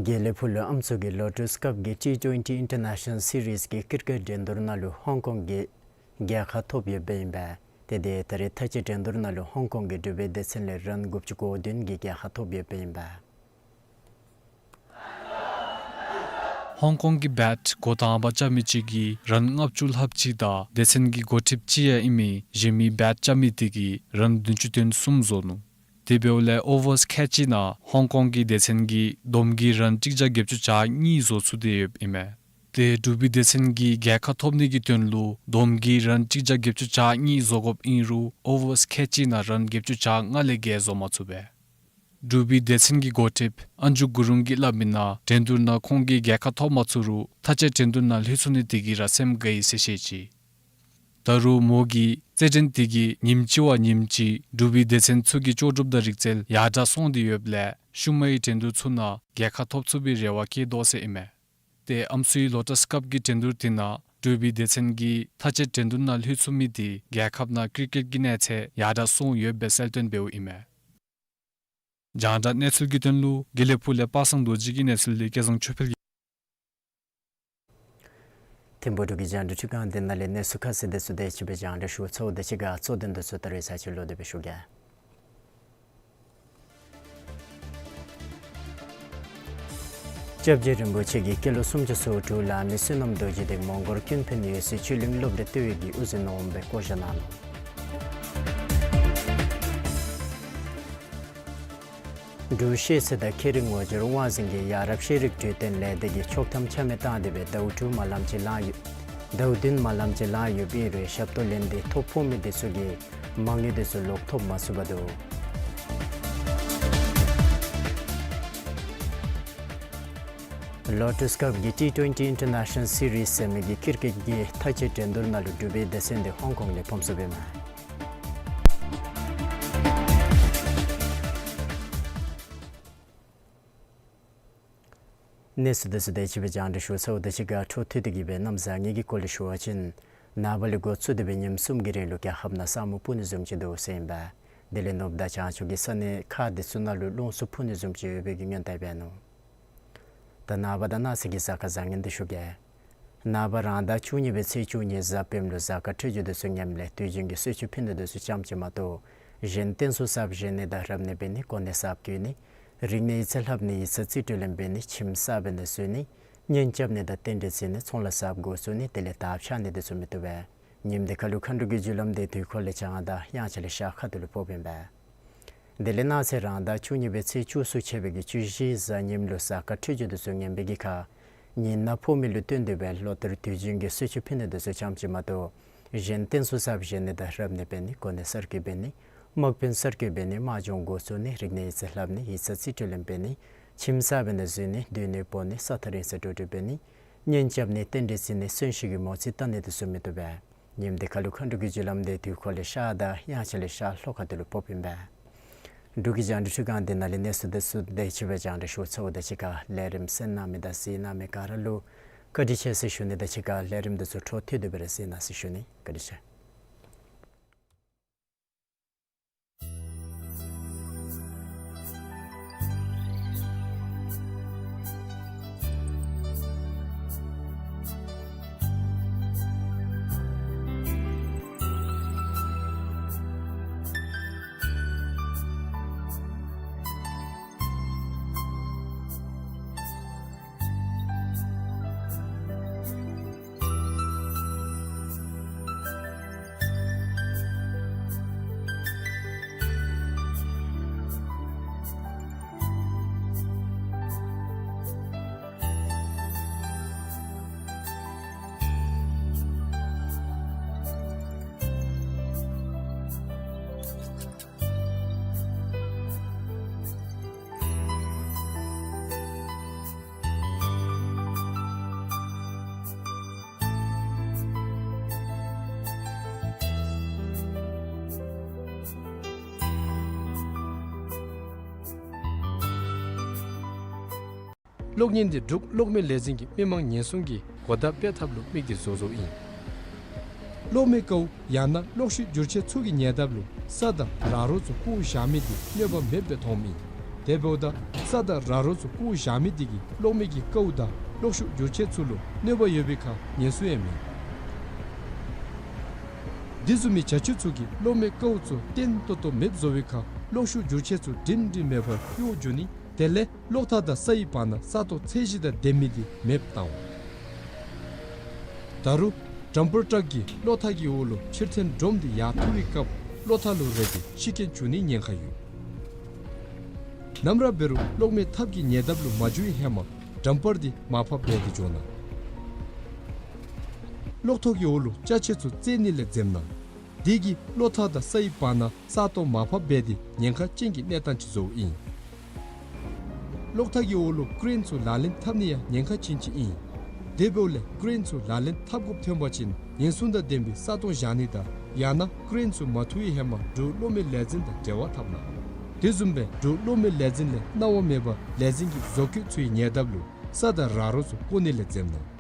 དགེ་ལེགས་ཕུག་ལུ་ཨམ་སྲུ་གི་ལོ་དྲུག་སྐབས་ཀྱི་ཊི་ཊྭེན་ཊི་ཨིན་ཊར་ནེ་ཤ་ནཱལ་སི་རིསི་གི་ཀིར་ཀེཊ་འགྲན་བསྡུར་ནང་ལུ་ཧོང་ཀོང་གིས་རྒྱལ་ཁ་ཐོབ་ཡོདཔ་ཨིན་པས། ཏེ་དེ་ད་རེས་མཐའ་དཔྱད་འགྲན་བསྡུར་ནང་ལུ་ཧོང་ཀོང་གི་འབྲུག་པའི་སྡེ་ཚན་ལས་རན་དགུ་བཅུ་གོ་བདུན་གྱིས་རྒྱལ་ཁ་ཐོབ་ཡོདཔ་ཨིན་པས། ཧོང་ཀོང་གི་བེཊ་འགོ་དང་པ་རྐྱབ་མི་ཅིག་གིས་རན་ལྔ་བཅུ་ལྷགཔ་ཅིག་དང་སྡེ་ཚན་གྱི་འགོ་ཁྲིདཔ་ཅིག་ཡང་ཨིན་མི་གཞན་མི་བེཊ་རྐྱབ་མི་དེ་གིས་རན་བདུན་ཅུ་དོན་གསུམ་བཟོ་ནུག། དེ་འབདཝ་ལས་ཨོ་ཝརསི་ཁལ་གཅིག་ནང་ཧོང་ཀོང་གི་སྡེ་ཚན་གྱིས་བསྡོམས་ཀྱིས་རན་གཅིག་བརྒྱ་བརྒྱད་ཅུ་གྱ་གཉིས་བཟོ་ཚུགས་ཏེ་ཡོདཔ་ཨིན་མས། ཏེ་འབྲུག་པའི་སྡེ་ཚན་གྱིས་རྒྱལ་ཁ་ཐོབ་ནི་གི་དོན་ལུ་བསྡོམས་ཀྱིས་རན་གཅིག་བརྒྱ་བརྒྱད་ཅུ་གྱ་གཉིས་བཟོ་དགོཔ་ཨིན་རུང་ཨོ་ཝརསི་ཁལ་གཅིག་ནང་རན་བརྒྱད་ཅུ་གྱ་ལྔ་ལས་བརྒལ་བཟོ་མ་ཚུགས་པས། འབྲུག་པའི་སྡེ་ཚན་གྱི་འགོ་ཁྲིདཔ་ཨན་ཇུ་གུ་རུང་གིས་སླབ་མི་ནང་འགྲན་བསྡུར་ནང་ཁོང་གིས་རྒྱལ་ཁ་ཐོབ་མ་ཚུགས་རུང་མཐའ་དཔྱད་འགྲན་བསྡུར་ནང་ལྷོད་ཚུགས་ནི་དེ་གིས་ར་སེམས་དགའ་ཡི་ཟེར་བཤད་ཅི། ད་རུང་མོ་གིས་རྩེད་འགྲན་དེ་གིས་ཉིནམ་གཅིག་བ་ཉིནམ་གཅིག་འབྲུག་པའི་སྡེ་ཚན་ཚུ་གི་ལྕོགས་གྲུབ་དང་རིག་རྩལ་ཡར་དྲག་སོང་སྟེ་ཡོདཔ་ལས་ཤུལ་མའི་འགྲན་བསྡུར་ཚུ་ནང་རྒྱལ་ཁ་ཐོབ་ཚུགས་པའི་རེ་བ་བསྐྱེད་དོ་ཟེར་ཨིན་མས། ཏེ་ཨམ་སྲུའི་ལོ་ཊས་ཀབ་ཀྱི་འགྲན་བསྡུར་དེ་ནང་འབྲུག་པའི་སྡེ་ཚན་གྱིས་མཐའ་དཔྱད་འགྲན་བསྡུར་ནང་ལྷོད་ཚུགས་མི་དེ་རྒྱལ་ཁབ་ནང་ཀྲི་ཀེཊ་ཀྱི་གནས་ཚད་ཡར་དྲག་སོང་ཡོདཔ་སྦེ་གསལ་སྟོན་འབདཝ་ཨིན་མས། རྒྱང་བསྒྲགས་གནས་ཚུལ་གྱི་དོན་ལུ་དགེ་ལེགས་ཕུག་ལས་པ་སངས་རྡོ་རྗེ་གི་གནས་ཚུལ་འདི་སྐལ་བཟང་ཆོས་འཕེལ་གྱིས། ཐིམ་ཕུག་འབྲུག་གི་རྒྱང་བསྒྲགས་ཁྲི་ཁང་འདི་ནང་ལས་གནས་ཚུལ་ཁ་གསལ་དེ་ཚུ་དེ་ཅིག་སྦེ་རྒྱང་བསྒྲགས་ཞུ་ཚརཝ་དང་གཅིག་ཁར་གཙོ་དོན་དེ་ཚུ་ད་རེས་ཚར་གཅིག་ལོག་སྟེ་སྦེ་ཞུ་གེ། སྐྱབས་རྗེ་རིན་པོ་ཆེ་གིས་སྐྱེས་ལོ་སུམ་ཅུ་སོ་དྲུག་ལུ་མི་བསོད་ནམས་རྡོ་རྗེ་དེ་མོང་སྒར་ཀུན་ཕན་ཡོད་སའི་ཆོས་གླིང་སློབ་གྲྭ་ལྟེ་བའི་གི་དབུ་འཛིན་འོགམ་སྦེ་བསྐོ་བཞག་གནང་ནུག། འབྲུག་ཤེས་ཚད་དང་ཁྱད་རིག་ངོ་སྦྱོར་དབང་འཛིན་གྱིས་ཡ་རབས་ཤེས་རིག་གྲོས་སྟོན་ལས་སྡེ་གིས་ཆོག་ཐམ་ཆ་མེད་བཏང་སྟེ་སྦེ་ཟླཝ་དྲུག་མ་ལམ་ཅིག་ལང་ཡོད། ཟླཝ་བདུན་མ་ལམ་ཅིག་ལང་ཡོདཔ་ཨིན་རུང་ཞབས་ཏོག་ལེན་འདི་ཐོ་ཕོག་མི་དེ་ཚུ་གིས་མ་དངུལ་དེ་ཚུ་ལོག་ཐོབ་མ་ཚུགས་པར་འདུག། ལོ་ཊས་ཀབ་ཀྱི་ཊི་ཊུ་ཨེན་ཊི་ཨིན་ཊར་ནེ་ཤ་ནལ་སི་རིས་ཟེར་མི་གི་ཀིར་ཀེཊ་ཀྱི་མཐའ་དཔྱད་འགྲན་བསྡུར་ནང་ལུ་འབྲུག་པའི་སྡེ་ཚན་དེ་ཧོང་ཀོང་ལས་ཕམ་སོཔ་ཨིན་མས། གནས་ཚུལ་དེ་ཚུ་དེ་ཅིག་སྦེ་རྒྱང་བསྒྲགས་ཞུ་ཚརཝ་དང་གཅིག་ཁར་འཕྲོ་མཐུད་དེ་གི་སྦེ་གནམ་བཟང་ངན་གྱི་སྐོར་ལས་ཞུ་བ་ཅིན་ནངས་པ་ལས་འགོ་བཙུགས་ཏེ་སྦེ་ཉིནམ་གསུམ་གྱི་རིང་ལུ་རྒྱལ་ཁབ་ནང་ས་སྨུག་སྤུབ་ནི་བཟུམ་ཅིག་འདུག་ཟེར་ཨིན་པས། དེ་ལས་ནུབ་དང་བྱང་ཕྱོགས་ཀྱི་ས་གནས་ཁག་དེ་ཚུ་ནང་ལུ་རླུང་འཚུབ་འཕུ་ནི་བཟུམ་ཅིག་ཡོད་པའི་གི་སྔོན་བརྡ་འབད་ནུག། ད་ནངས་པ་དང་གནངས་ཚེ་གི་གཟའ་སྐར་བཟང་ངན་འདི་ཞུ་གེ། ནངས་པ་རང་ཟླ་བཅུ་གཉིས་པའི་ཚེས་བཅུ་གཉིས་གཟའ་སྤེནམ་ལུ་གཟའ་སྐར་འཕྲོད་སྦྱོར་དེ་ཚུ་ངནམ་ལས་དུས་རྒྱུན་གྱི་གསོལ་མཆོད་ཕུལ་ནི་དེ་ཚུ་ཙམ་ཅིག་མ་གཏོགས་གཞན་རྟེན་གསུམ་གསརཔ་བཞེངས་ནི་དང་རབ་གནས་འབད་ནི་གོ་གནས་གསརཔ་བསྐོ་ནི་རིག་གནས་ཡིག་ཚང་ལྷབ་ནི་ཡིག་ཚང་རྩིས་སྤྲོད་ལེན་འབད་ནི་ཁྱིམ་གསརཔ་འབད་ནི་བཟོ་ནི་གཉེན་རྐྱབ་ནི་དང་རྟེན་འབྲེལ་བརྩི་ནི་ཚོང་ལཱ་གསརཔ་འགོ་བཙུགས་ནི་དེ་ལས་དར་འཕྱར་ནི་དེ་ཚུ་མི་བཏུབ་པས། ཉིནམ་དེ་ཁར་ལུ་མཁའ་འགྲོ་གི་རྒྱུ་ལམ་དེ་དུས་འཁོར་ལས་བྱང་དང་དབྱངས་འཆར་ལས་ཤར་ཁ་ཐུག་ལུ་ཕོགཔ་ཨིན་པས། དེ་ལས་གནངས་ཚེ་རང་ཟླ་བཅུ་གཉིས་པའི་ཚེས་བཅུ་གསུམ་ཆད་པའི་གི་བཅུ་བཞི་གཟའ་ཉིམ་ལུ་གཟའ་སྐར་འཕྲོད་སྦྱོར་དེ་ཚུ་ངན་པའི་གི་ཁར་ཉིན་ནག་ཕོག་མི་ལུ་བསྟུན་ཏེ་སྦེ་ལོ་ལྟར་དུས་རྒྱུན་གྱི་གསོལ་མཆོད་ཕུལ་ནི་དེ་ཚུ་ཙམ་ཅིག་མ་གཏོགས་གཞན་རྟེན་གསུམ་གསརཔ་བཞེངས་ནི་དང་རབ་གནས་འབད་ནི་གོ་གནས་གསར་བསྐོ་འབད་ནི་དམག་དཔོན་གསར་བསྐོ་འབད་ནི་དམག་སྦྱོང་འགོ་བཙུགས་ནི་རིག་གནས་ཡིག་ཚང་ལྷབ་ནི་ཡིག་ཚང་རྩིས་སྤྲོད་ལེན་འབད་ནི་ཁྱིམ་གསརཔ་འབད་ནི་བཟོ་ནི་སྡོད་གནས་སྤོ་ནི་ས་ཐག་རིང་སར་འགྲོ་འགྲུལ་འབད་ནི་གཉེན་རྐྱབ་ནི་རྟེན་འབྲེལ་བརྩི་ནི་གསོན་གཤིན་གྱི་མོ་རྩིས་བལྟ་ནི་དེ་ཚུ་མི་བཏུབ་པས། ཉིནམ་དེ་ཁར་ལུ་མཁའ་འགྲོ་གི་རྒྱུ་ལམ་དེ་དུས་འཁོར་ལས་ཤར་དང་དབྱངས་འཆར་ལས་ཤར་ལྷོ་ཁ་ཐུག་ལུ་ཕོགཔ་ཨིན་པས། འབྲུག་གི་རྒྱང་བསྒྲགས་ཁྲི་ཁང་འདི་ནང་ལས་གནས་ཚུལ་དེ་ཚུ་དེ་ཅིག་སྦེ་རྒྱང་བསྒྲགས་ཞུ་ཚརཝ་དང་གཅིག་ཁར་ལས་རིམ་གསན་གནང་མི་དང་གཟིགས་གནང་མི་ག་ར་ལུ་བཀའ་དྲིན་ཆེ་ཟེར་ཞུ་ནི་དང་གཅིག་ཁར་ལས་རིམ་དེ་ཚུ་འཕྲོ་མཐུད་དེ་སྦེ་ར་གཟིགས་གནང་ཟེར་ཞུ་ནི། བཀའ་དྲིན་ཆེ། གློག་བརྙན་འདི་འབྲུག་གློག་མེ་ལས་འཛིན་གྱིས་མི་དམངས་ཉེན་སྲུང་གི་གོ་བརྡ་སྤེལ་ཐབས་ལུ་དམིགས་ཏེ་བཟོ་བཟོཝ་ཨིན། གློག་མེ་ཀཝ་ཡང་ན་གློག་ཤུགས་འགྱུར་ཆས་ཚུ་གི་ཉེ་འདབས་ལུ་ས་དང་ར་རོ་ཚུ་བཀོ་བཞག་མི་འདི་གནོད་པ་མེདཔ་སྦེ་མཐོངམ་ཨིན། དེ་འབདཝ་ད་ས་དང་ར་རོ་ཚུ་བཀོ་བཞག་མི་འདི་གིས་གློག་མེ་གི་ཀཝ་དང་གློག་ཤུགས་འགྱུར་ཆས་ཚུ་ལུ་གནོད་པ་ཡོད་པའི་ཁར་ཉེན་སྲུང་ཡང་མེད། འདི་བཟུམ་མའི་བྱ་སྤྱོད་ཚུ་གིས་གློག་མེ་ཀཝ་ཚུ་བརྟན་ཏོག་ཏོ་མེདཔ་བཟོ་བའི་ཁར་གློག་ཤུགས་འགྱུར་ཆས་ཚུ་སྒྲིང་སྒྲིང་མེད་པར་གཡོ་འགྱོ་ནི། དེ་ལས་གློག་ཐག་དང་སའི་བར་ན་ས་སྟོང་ཚད་གཞི་དང་ལྡན་མི་འདི་མེདཔ་བཏང་འོང་། ད་རུང་ཌམ་པར་ཊག་གིས་གློག་ཐག་གི་འོག་ལུ་ཕྱིར་འཐེན་སྒྲོམ་འདི་ཡར་འཐུ་བའི་སྐབས་གློག་ཐག་ལུ་རེག་སྟེ་ཤི་རྐྱེན་འབྱུང་ནིའི་ཉེན་ཁ་ཡོད། ནམ་ར་འབད་རུང་གློག་མེ་ཐགཔ་གི་ཉེ་འདབས་ལུ་མ་འགྱོ་བའི་ཧེ་མ་ཌམ་པར་འདི་མར་ཕབ་འབད་དེ་འགྱོ་གནང་། གློག་ཐག་གི་འོག་ལུ་ཅ་ཆས་ཚུ་བཙལ་ནི་ལས་འཛེམ་གནང་། དེ་གིས་གློག་ཐག་དང་ས་ཡི་བར་ན་ས་སྟོང་མར་ཕབ་འབད་དེ་ཉེན་ཁ་ཅན་གྱི་གནས་སྟངས་ཅིག་བཟོཝ་ཨིན། གློག་ཐག་གི་འོག་ལུ་ཀེ་རེན་ཚུ་ལག་ལེན་འཐབ་ནི་ཡང་ཉེན་ཁ་ཅན་ཅིག་ཨིན། དེ་འབདཝ་ལས་ཀེ་རེན་ཚུ་ལག་ལེན་འཐབ་དགོཔ་ཐོན་པ་ཅིན་ཉེན་སྲུང་དང་ལྡན་པའི་ས་སྟོང་བཞག་ནི་དང་ཡང་ན་ཀེ་རེན་ཚུ་མ་འཐུ་བའི་ཧེ་མ་འབྲུག་གློག་མེ་ལས་འཛིན་དང་འབྲེལ་བ་འཐབ་གནང་། དེ་བཟུམ་སྦེ་འབྲུག་གློག་མེ་ལས་འཛིན་ལས་གནང་བ་མེད་པར་ལས་འཛིན་གྱི་བཟོ་བཀོད་ཚུ་ཡི་ཉེ་འདབས་ལུ་ས་དང་ར་རོ་ཚུ་བརྐོ་ནི་ལས་འཛེམ་གནང་།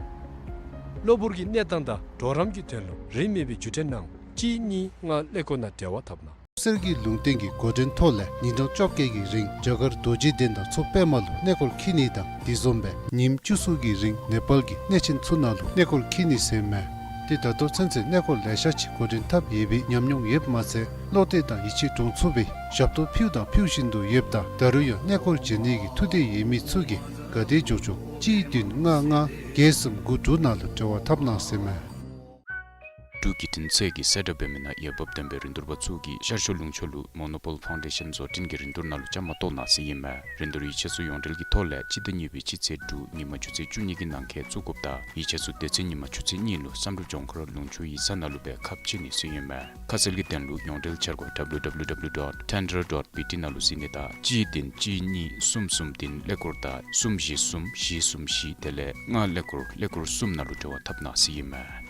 གློ་བུར་གྱི་གནས་སྟངས་དང་གྲོགས་རམ་གྱི་དོན་ལུ་རིན་མེད་པའི་བརྒྱུད་འཕྲིན་ནང་གཅིག་གཉིས་ལྔ་ཀླད་ཀོར་ནང་འབྲེལ་བ་འཐབ་གནང་། གསེར་གྱི་ལུང་བསྟན་གྱི་འགོ་འདྲེན་ཐོག་ལས་ཉིན་གྲངས་བཅོ་བརྒྱད་ཀྱི་རིང་རྒྱ་གར་རྡོ་རྗེ་གདན་དང་མཚོ་པདྨ་ལུ་གནས་སྐོར་འཁྱིད་ནི་དང་དེ་བཟུམ་སྦེ་ཉིནམ་བཅུ་གསུམ་གྱི་རིང་ནེ་པཱལ་གྱི་གནས་ཆེན་ཚུ་ནང་ལུ་གནས་སྐོར་འཁྱིད་ནི་ཟེར་མས། ཏེ་ད་ལྟོ་ཚུན་ཚོད་གནས་སྐོར་ལེ་ཤ་ཅིག་འགོ་འདྲེན་འཐབ་ཡོད་པའི་ཉམས་མྱོང་ཡོདཔ་མ་ཚད་བློ་གཏད་དང་ཡིད་ཆེས་འདྲོངས་ཚུགས་པའི་ཞབས་ཏོག་ཕུལཝ་དང་ཕུལ་བཞིན་དུ་ཡོདཔ་ད་ད་རུང་ཡང་གནས་སྐོར་བྱོན་ནི་གི་ཐུགས་འདོད་ཡོད་མི་ཚུ་གིས་ག་དེ་མགྱོགས་མགྱོགས་གཅིག་བདུན་ལྔ་ལྔ་བརྒྱད་གསུམ་དགུ་དྲུག་ནང་ལུ་འབྲེལ་བ་འཐབ་གནང་ཟེར་མས། འབྲུག་བརྒྱུད་འཕྲིན་ཚད་ཀྱིས་གསལ་བསྒྲགས་འབད་མི་ནང་འོས་འབབ་ལྡན་པའི་རིན་བསྡུར་པ་ཚུ་གིས་ཤར་ཕྱོགས་ལུང་ཕྱོགས་ལུ་མོ་ནོ་པོལ་ཕའུན་ཌེ་ཤཱན་བཟོ་སྐྲུན་གྱི་རིན་བསྡུར་ནང་ལུ་བཅའ་མར་གཏོགས་གནང་ཟེར་ཨིན་མས། རིན་བསྡུར་ཡིག་ཆ་ཚུ་ཡོངས་འབྲེལ་གྱི་ཐོག་ལས་སྤྱི་ཟླ་གཉིས་པའི་སྤྱི་ཚེས་དྲུག་ཉིན་མ་ཆུ་ཚོད་བཅུ་གཉིས་ཀྱི་ནང་འཁོད་བཙུགས་དགོཔ་དང་ཡིག་ཆ་ཚུ་དེ་ཚེ་ཉིན་མ་ཆུ་ཚོད་གཉིས་ལུ་བསམ་གྲུབ་ལྗོངས་མཁར་ལུང་ཕྱོགས་ཡིག་ཚང་ནང་ལུ་སྦེ་ཁ་ཕྱེ་ནི་ཟེར་ཨིན་མས། ཁ་གསལ་གྱི་དོན་ལུ་ཡོངས་འབྲེལ་འཆར་སྒོ་W W W dot tender dot B T ནང་ལུ་གཟིགས་ནི་དང་གཅིག་བདུན་གཅིག་གཉིས་གསུམ་གསུམ་བདུན་ཀླད་ཀོར་དང་གསུམ་བཞི་གསུམ་བཞི་གསུམ་བཞི་དེ་ལས་ལྔ་ཀླད་ཀོར་ཀླད་ཀོར་གསུམ་ནང་ལུ་འབྲེལ་བ་འཐབ་གནང་ཟེར་ཨིན་མས།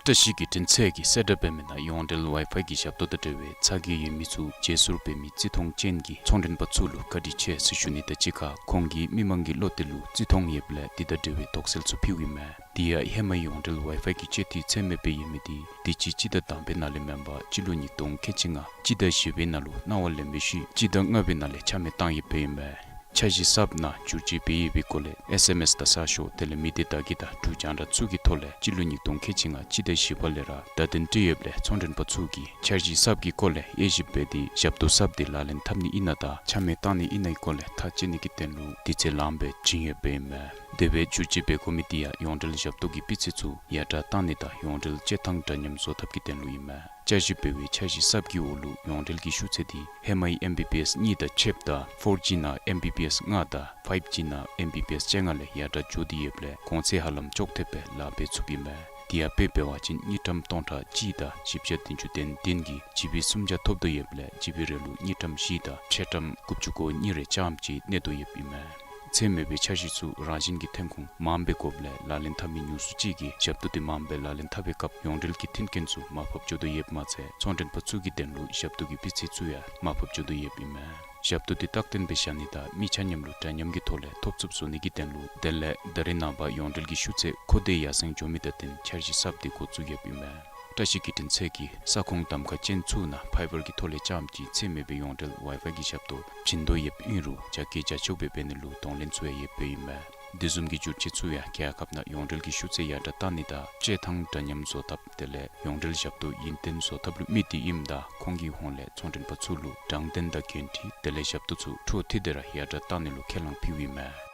བཀྲ་ཤིས་བརྒྱུད་འཕྲིན་ཚད་ཀྱིས་གསལ་བསྒྲགས་འབད་མི་ནང་ཡོངས་འབྲེལ་ཝའི་ཕའི་གི་ཞབས་ཏོག་དང་འབྲེལ་བའི་ཚ་གྱང་ཡོད་མི་ཚུ་བརྗེ་སོར་འབད་མི་བརྩི་མཐོང་ཅན་གྱི་ཚོང་མགྲོན་པ་ཚུ་ལུ་བཀའ་དྲིན་ཆེ་ཟེར་ཞུ་ནི་དང་གཅིག་ཁར་ཁོང་གིས་མི་མང་གི་བློ་གཏད་ལུ་བརྩི་མཐོང་ཡོདཔ་ལས་དེ་དང་འབྲེལ་བའི་དོགས་སེལ་ཚུ་ཕུལཝ་ཨིན་མས། དེ་ཡང་ཧེ་མའི་ཡོངས་འབྲེལ་ཝའི་ཕའི་གི་སྤྱོད་འཐུས་ཚད་མེད་སྦེ་ཡོད་མི་དེ་དུས་ཅི་སྤྱི་ཟླ་དང་པའི་ནང་ལས་མེན་པར་སྤྱི་ལོ་ཉིས་སྟོང་ཁལ་གཅིག་ལྔ་སྤྱི་ཟླ་བཞི་པའི་ནང་ལུ་གནང་བ་ལེན་པའི་ཤུལ་སྤྱི་ཟླ་ལྔ་པའི་ནང་ལས་ཆ་མེད་བཏང་ཡོདཔ་ཨིན་མས། འཆར་གཞི་གསརཔ་ནང་བསྒྱུར་བཅོས་འབད་ཡོད་པའི་སྐོར་ལས་ཨེསི་ཨེམ་ཨེསི་དང་གསར་ཤོག་དེ་ལས་མི་སྡེ་བརྡ་བརྒྱུད་དང་འབྲུག་རྒྱང་བསྒྲགས་ཚུ་གི་ཐོག་ལས་སྤྱི་ལོ་ཉིས་སྟོང་ཁལ་གཅིག་ལྔ་སྤྱི་ཟླ་བཞི་པ་ལས་ར་བརྡ་དོན་སྤྲོད་ཡོདཔ་ལས་ཚོང་མགྲོན་པ་ཚུ་གིས་འཆར་གཞི་གསརཔ་གི་སྐོར་ལས་དབྱེ་ཞིབ་འབད་དེ་ཞབས་ཏོག་གསརཔ་དེ་ལག་ལེན་འཐབ་ནི་ཨིན་ན་དང་ཆ་མེད་བཏང་ནི་ཨིན་ནའི་སྐོར་ལས་ཐག་བཅད་ནི་གི་དོན་ལུ་དུས་ཚོད་ལངམ་སྦེ་བྱིན་ཡོདཔ་ཨིན་མས། དེ་སྦེ་བསྒྱུར་བཅོས་འབད་དགོ་མི་དེ་ཡང་ཡོངས་འབྲེལ་ཞབས་ཏོག་གི་སྤུས་ཚད་ཚུ་ཡར་དྲག་བཏང་ནི་དང་ཡོངས་འབྲེལ་སྤྱོད་ཐངས་འདྲ་མཉམ་བཟོ་ཐབས་ཀྱི་དོན་ལུ་ཨིན་མས། བསྐྱར་ཞིབ་འབད་བའི་འཆར་གཞི་གསརཔ་གི་འོག་ལུ་ཡོངས་འབྲེལ་གྱི་ཤུགས་ཚད་དེ་ཧེ་མའི་ཨེམ་བི་བི་ཨེསི་གཉིས་དང་ཕྱདཔ་ད་ཕོར་ཇི་ནང་ཨེམ་བི་བི་ཨེསི་ལྔ་དང་ཕའིབ་ཇི་ནང་ཨེམ་བི་བི་ཨེསི་བཅོ་ལྔ་ལས་ཡར་དྲག་འགྱོ་སྟེ་ཡོདཔ་ལས་གོང་ཚད་ཧ་ལམ་ཅོག་འཐདཔ་སྦེ་ལཱ་འབད་ཚུགསཔ་ཨིན་མས། དེ་ཡང་དཔེ་འབད་བ་ཅིན་དངུལ་ཀྲམ་སྟོང་ཕྲག་གཅིག་དང་བཞི་བརྒྱ་བདུན་ཅུ་དོན་བདུན་གྱིས་ཇི་བི་སུམ་བརྒྱ་ཐོབ་དོ་ཡོདཔ་ལས་ཇི་བི་རེ་ལུ་དངུལ་ཀྲམ་བཞི་དང་ཕྱེད་ཀྲམ་དགུ་བཅུ་གོ་གཉིས་རེ་རྐྱངམ་ཅིག་གནས་དོ་ཡོདཔ་ཨིན་མས། ཚད་མེད་པའི་འཆར་གཞི་ཚུ་རང་བཞིན་གྱི་ཐོན་ཁུངས་མངམ་སྦེ་དགོཔ་ལས་ལག་ལེན་འཐབ་མི་ཉུང་སུ་ཅིག་གིས་ཞབས་ཏོག་དེ་མངམ་སྦེ་ལག་ལེན་འཐབ་པའི་སྐབས་ཡོངས་འབྲེལ་གྱི་མཐུན་རྐྱེན་ཚུ་མར་ཕབ་འགྱོ་དོ་ཡོདཔ་མ་ཚད་ཚོང་མགྲོན་པ་ཚུ་གི་དོན་ལུ་ཞབས་ཏོག་གི་སྤུས་ཚད་ཚུ་ཡང་མར་ཕབ་འགྱོ་དོ་ཡོདཔ་ཨིན་མས། ཞབས་ཏོག་དེ་རྟག་བརྟན་སྦེ་བཞག་ནི་དང་མི་ཆ་མཉམ་ལུ་འདྲ་མཉམ་གྱི་ཐོག་ལས་ཐོབ་ཚུགསཔ་བཟོ་ནི་གི་དོན་ལུ་དེ་ལས་ད་རེས་ནངས་པ་ཡོངས་འབྲེལ་གྱི་ཤུགས་ཚད་མཁོ་འདོད་ཡར་སེང་འགྱོ་མི་དང་བསྟུན་འཆར་གཞི་གསརཔ་དེ་འགོ་བཙུགས་ཡོདཔ་ཨིན་མས། བཀྲ་ཤིས་བརྒྱུད་འཕྲིན་ཚད་ཀྱིས་ས་ཁོངས་གདམ་ཁ་ཅན་ཚུ་ནང་ཕའི་བར་གྱི་ཐོག་ལས་རྐྱངམ་ཅིག་ཚད་མེད་པའི་ཡོངས་འབྲེལ་ཝའི་ཕའི་གི་ཞབས་ཏོག་བྱིན་དོ་ཡོདཔ་ཨིན་རུང་རྒྱ་སྐྱེད་རྒྱ་ཆེཝ་སྦེ་འབད་ནི་ལུ་གདོང་ལེན་ཚུ་ཡང་ཡོདཔ་ཨིན་མས། དེ་བཟུམ་གྱི་བསྒྱུར་བཅོས་ཚུ་ཡང་རྒྱལ་ཁབ་ནང་ཡོངས་འབྲེལ་གྱི་ཤུགས་ཚད་ཡར་དྲག་བཏང་ནི་དང་སྤྱོད་ཐངས་འདྲ་མཉམ་བཟོ་ཐབས་དེ་ལས་ཡོངས་འབྲེལ་ཞབས་ཏོག་ཡུན་བརྟན་བཟོ་ཐབས་ལུ་དམིགས་ཏེ་ཨིནམ་ད་ཁོང་གི་ཧོངས་ལས་ཚོང་མགྲོན་པ་ཚུ་ལུ་དྲང་བདེན་དང་འགན་འཁྲི་དེ་ལས་ཞབས་ཏོག་ཚུ་འཕྲོ་མཐུད་དེ་ར་ཡར་དྲག་བཏང་ནི་ལུ་ཁས་བླངས་ཕུལཝ་ཨིན་མས།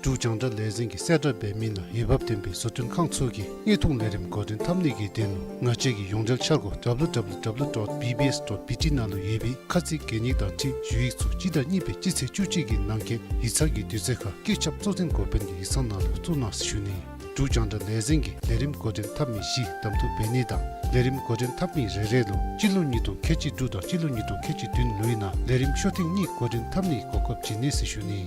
འབྲུག་རྒྱང་བསྒྲགས་ལས་འཛིན་གྱིས་གསལ་བསྒྲགས་འབད་མི་ནང་འོས་འབབ་ལྡན་པའི་བཟོ་སྐྲུན་ཁང་ཚུ་གིས་དངོས་བྱུང་ལས་རིམ་འགོ་འདྲེན་འཐབ་ནི་གི་དོན་ལུ་ང་བཅས་ཀྱི་ཡོངས་འབྲེལ་འཆར་སྒོ་W W W dot B B S dot B T ནང་ལུ་ཡོད་པའི་ཁ་ཚིག་གན་ཡིག་དང་འཁྲིལ་ཞུ་ཡིག་ཚུ་སྤྱི་ཟླ་གཉིས་པའི་སྤྱི་ཚེས་བཅུ་གཅིག་གི་ནང་འཁོད་ཡིག་ཚང་གི་དུས་ཚོད་ཁར་སྐུ་ཚབ་གཙོ་འཛིན་འགོ་དཔོན་གྱི་ཡིག་ཚང་ནང་ལུ་བཙུགས་གནང་ཟེར་ཞུ་ནི། འབྲུག་རྒྱང་བསྒྲགས་ལས་འཛིན་གྱིས་ལས་རིམ་འགོ་འདྲེན་འཐབ་མི་བཞི་གདམ་འཐུ་འབད་ནི་དང་ལས་རིམ་འགོ་འདྲེན་འཐབ་མི་རེ་རེ་ལུ་སྤྱི་ལོ་ཉིས་སྟོང་ཁལ་གཅིག་དྲུག་དང་སྤྱི་ལོ་ཉིས་སྟོང་ཁལ་གཅིག་བདུན་ལོའི་ནང་ལས་རིམ་ཤོག་ཐེངས་གཉིས་འགོ་འདྲེན་འཐབ་ནིའི་གོ་སྐབས་བྱིན་ནི་ཟེར་ཞུ་ནི།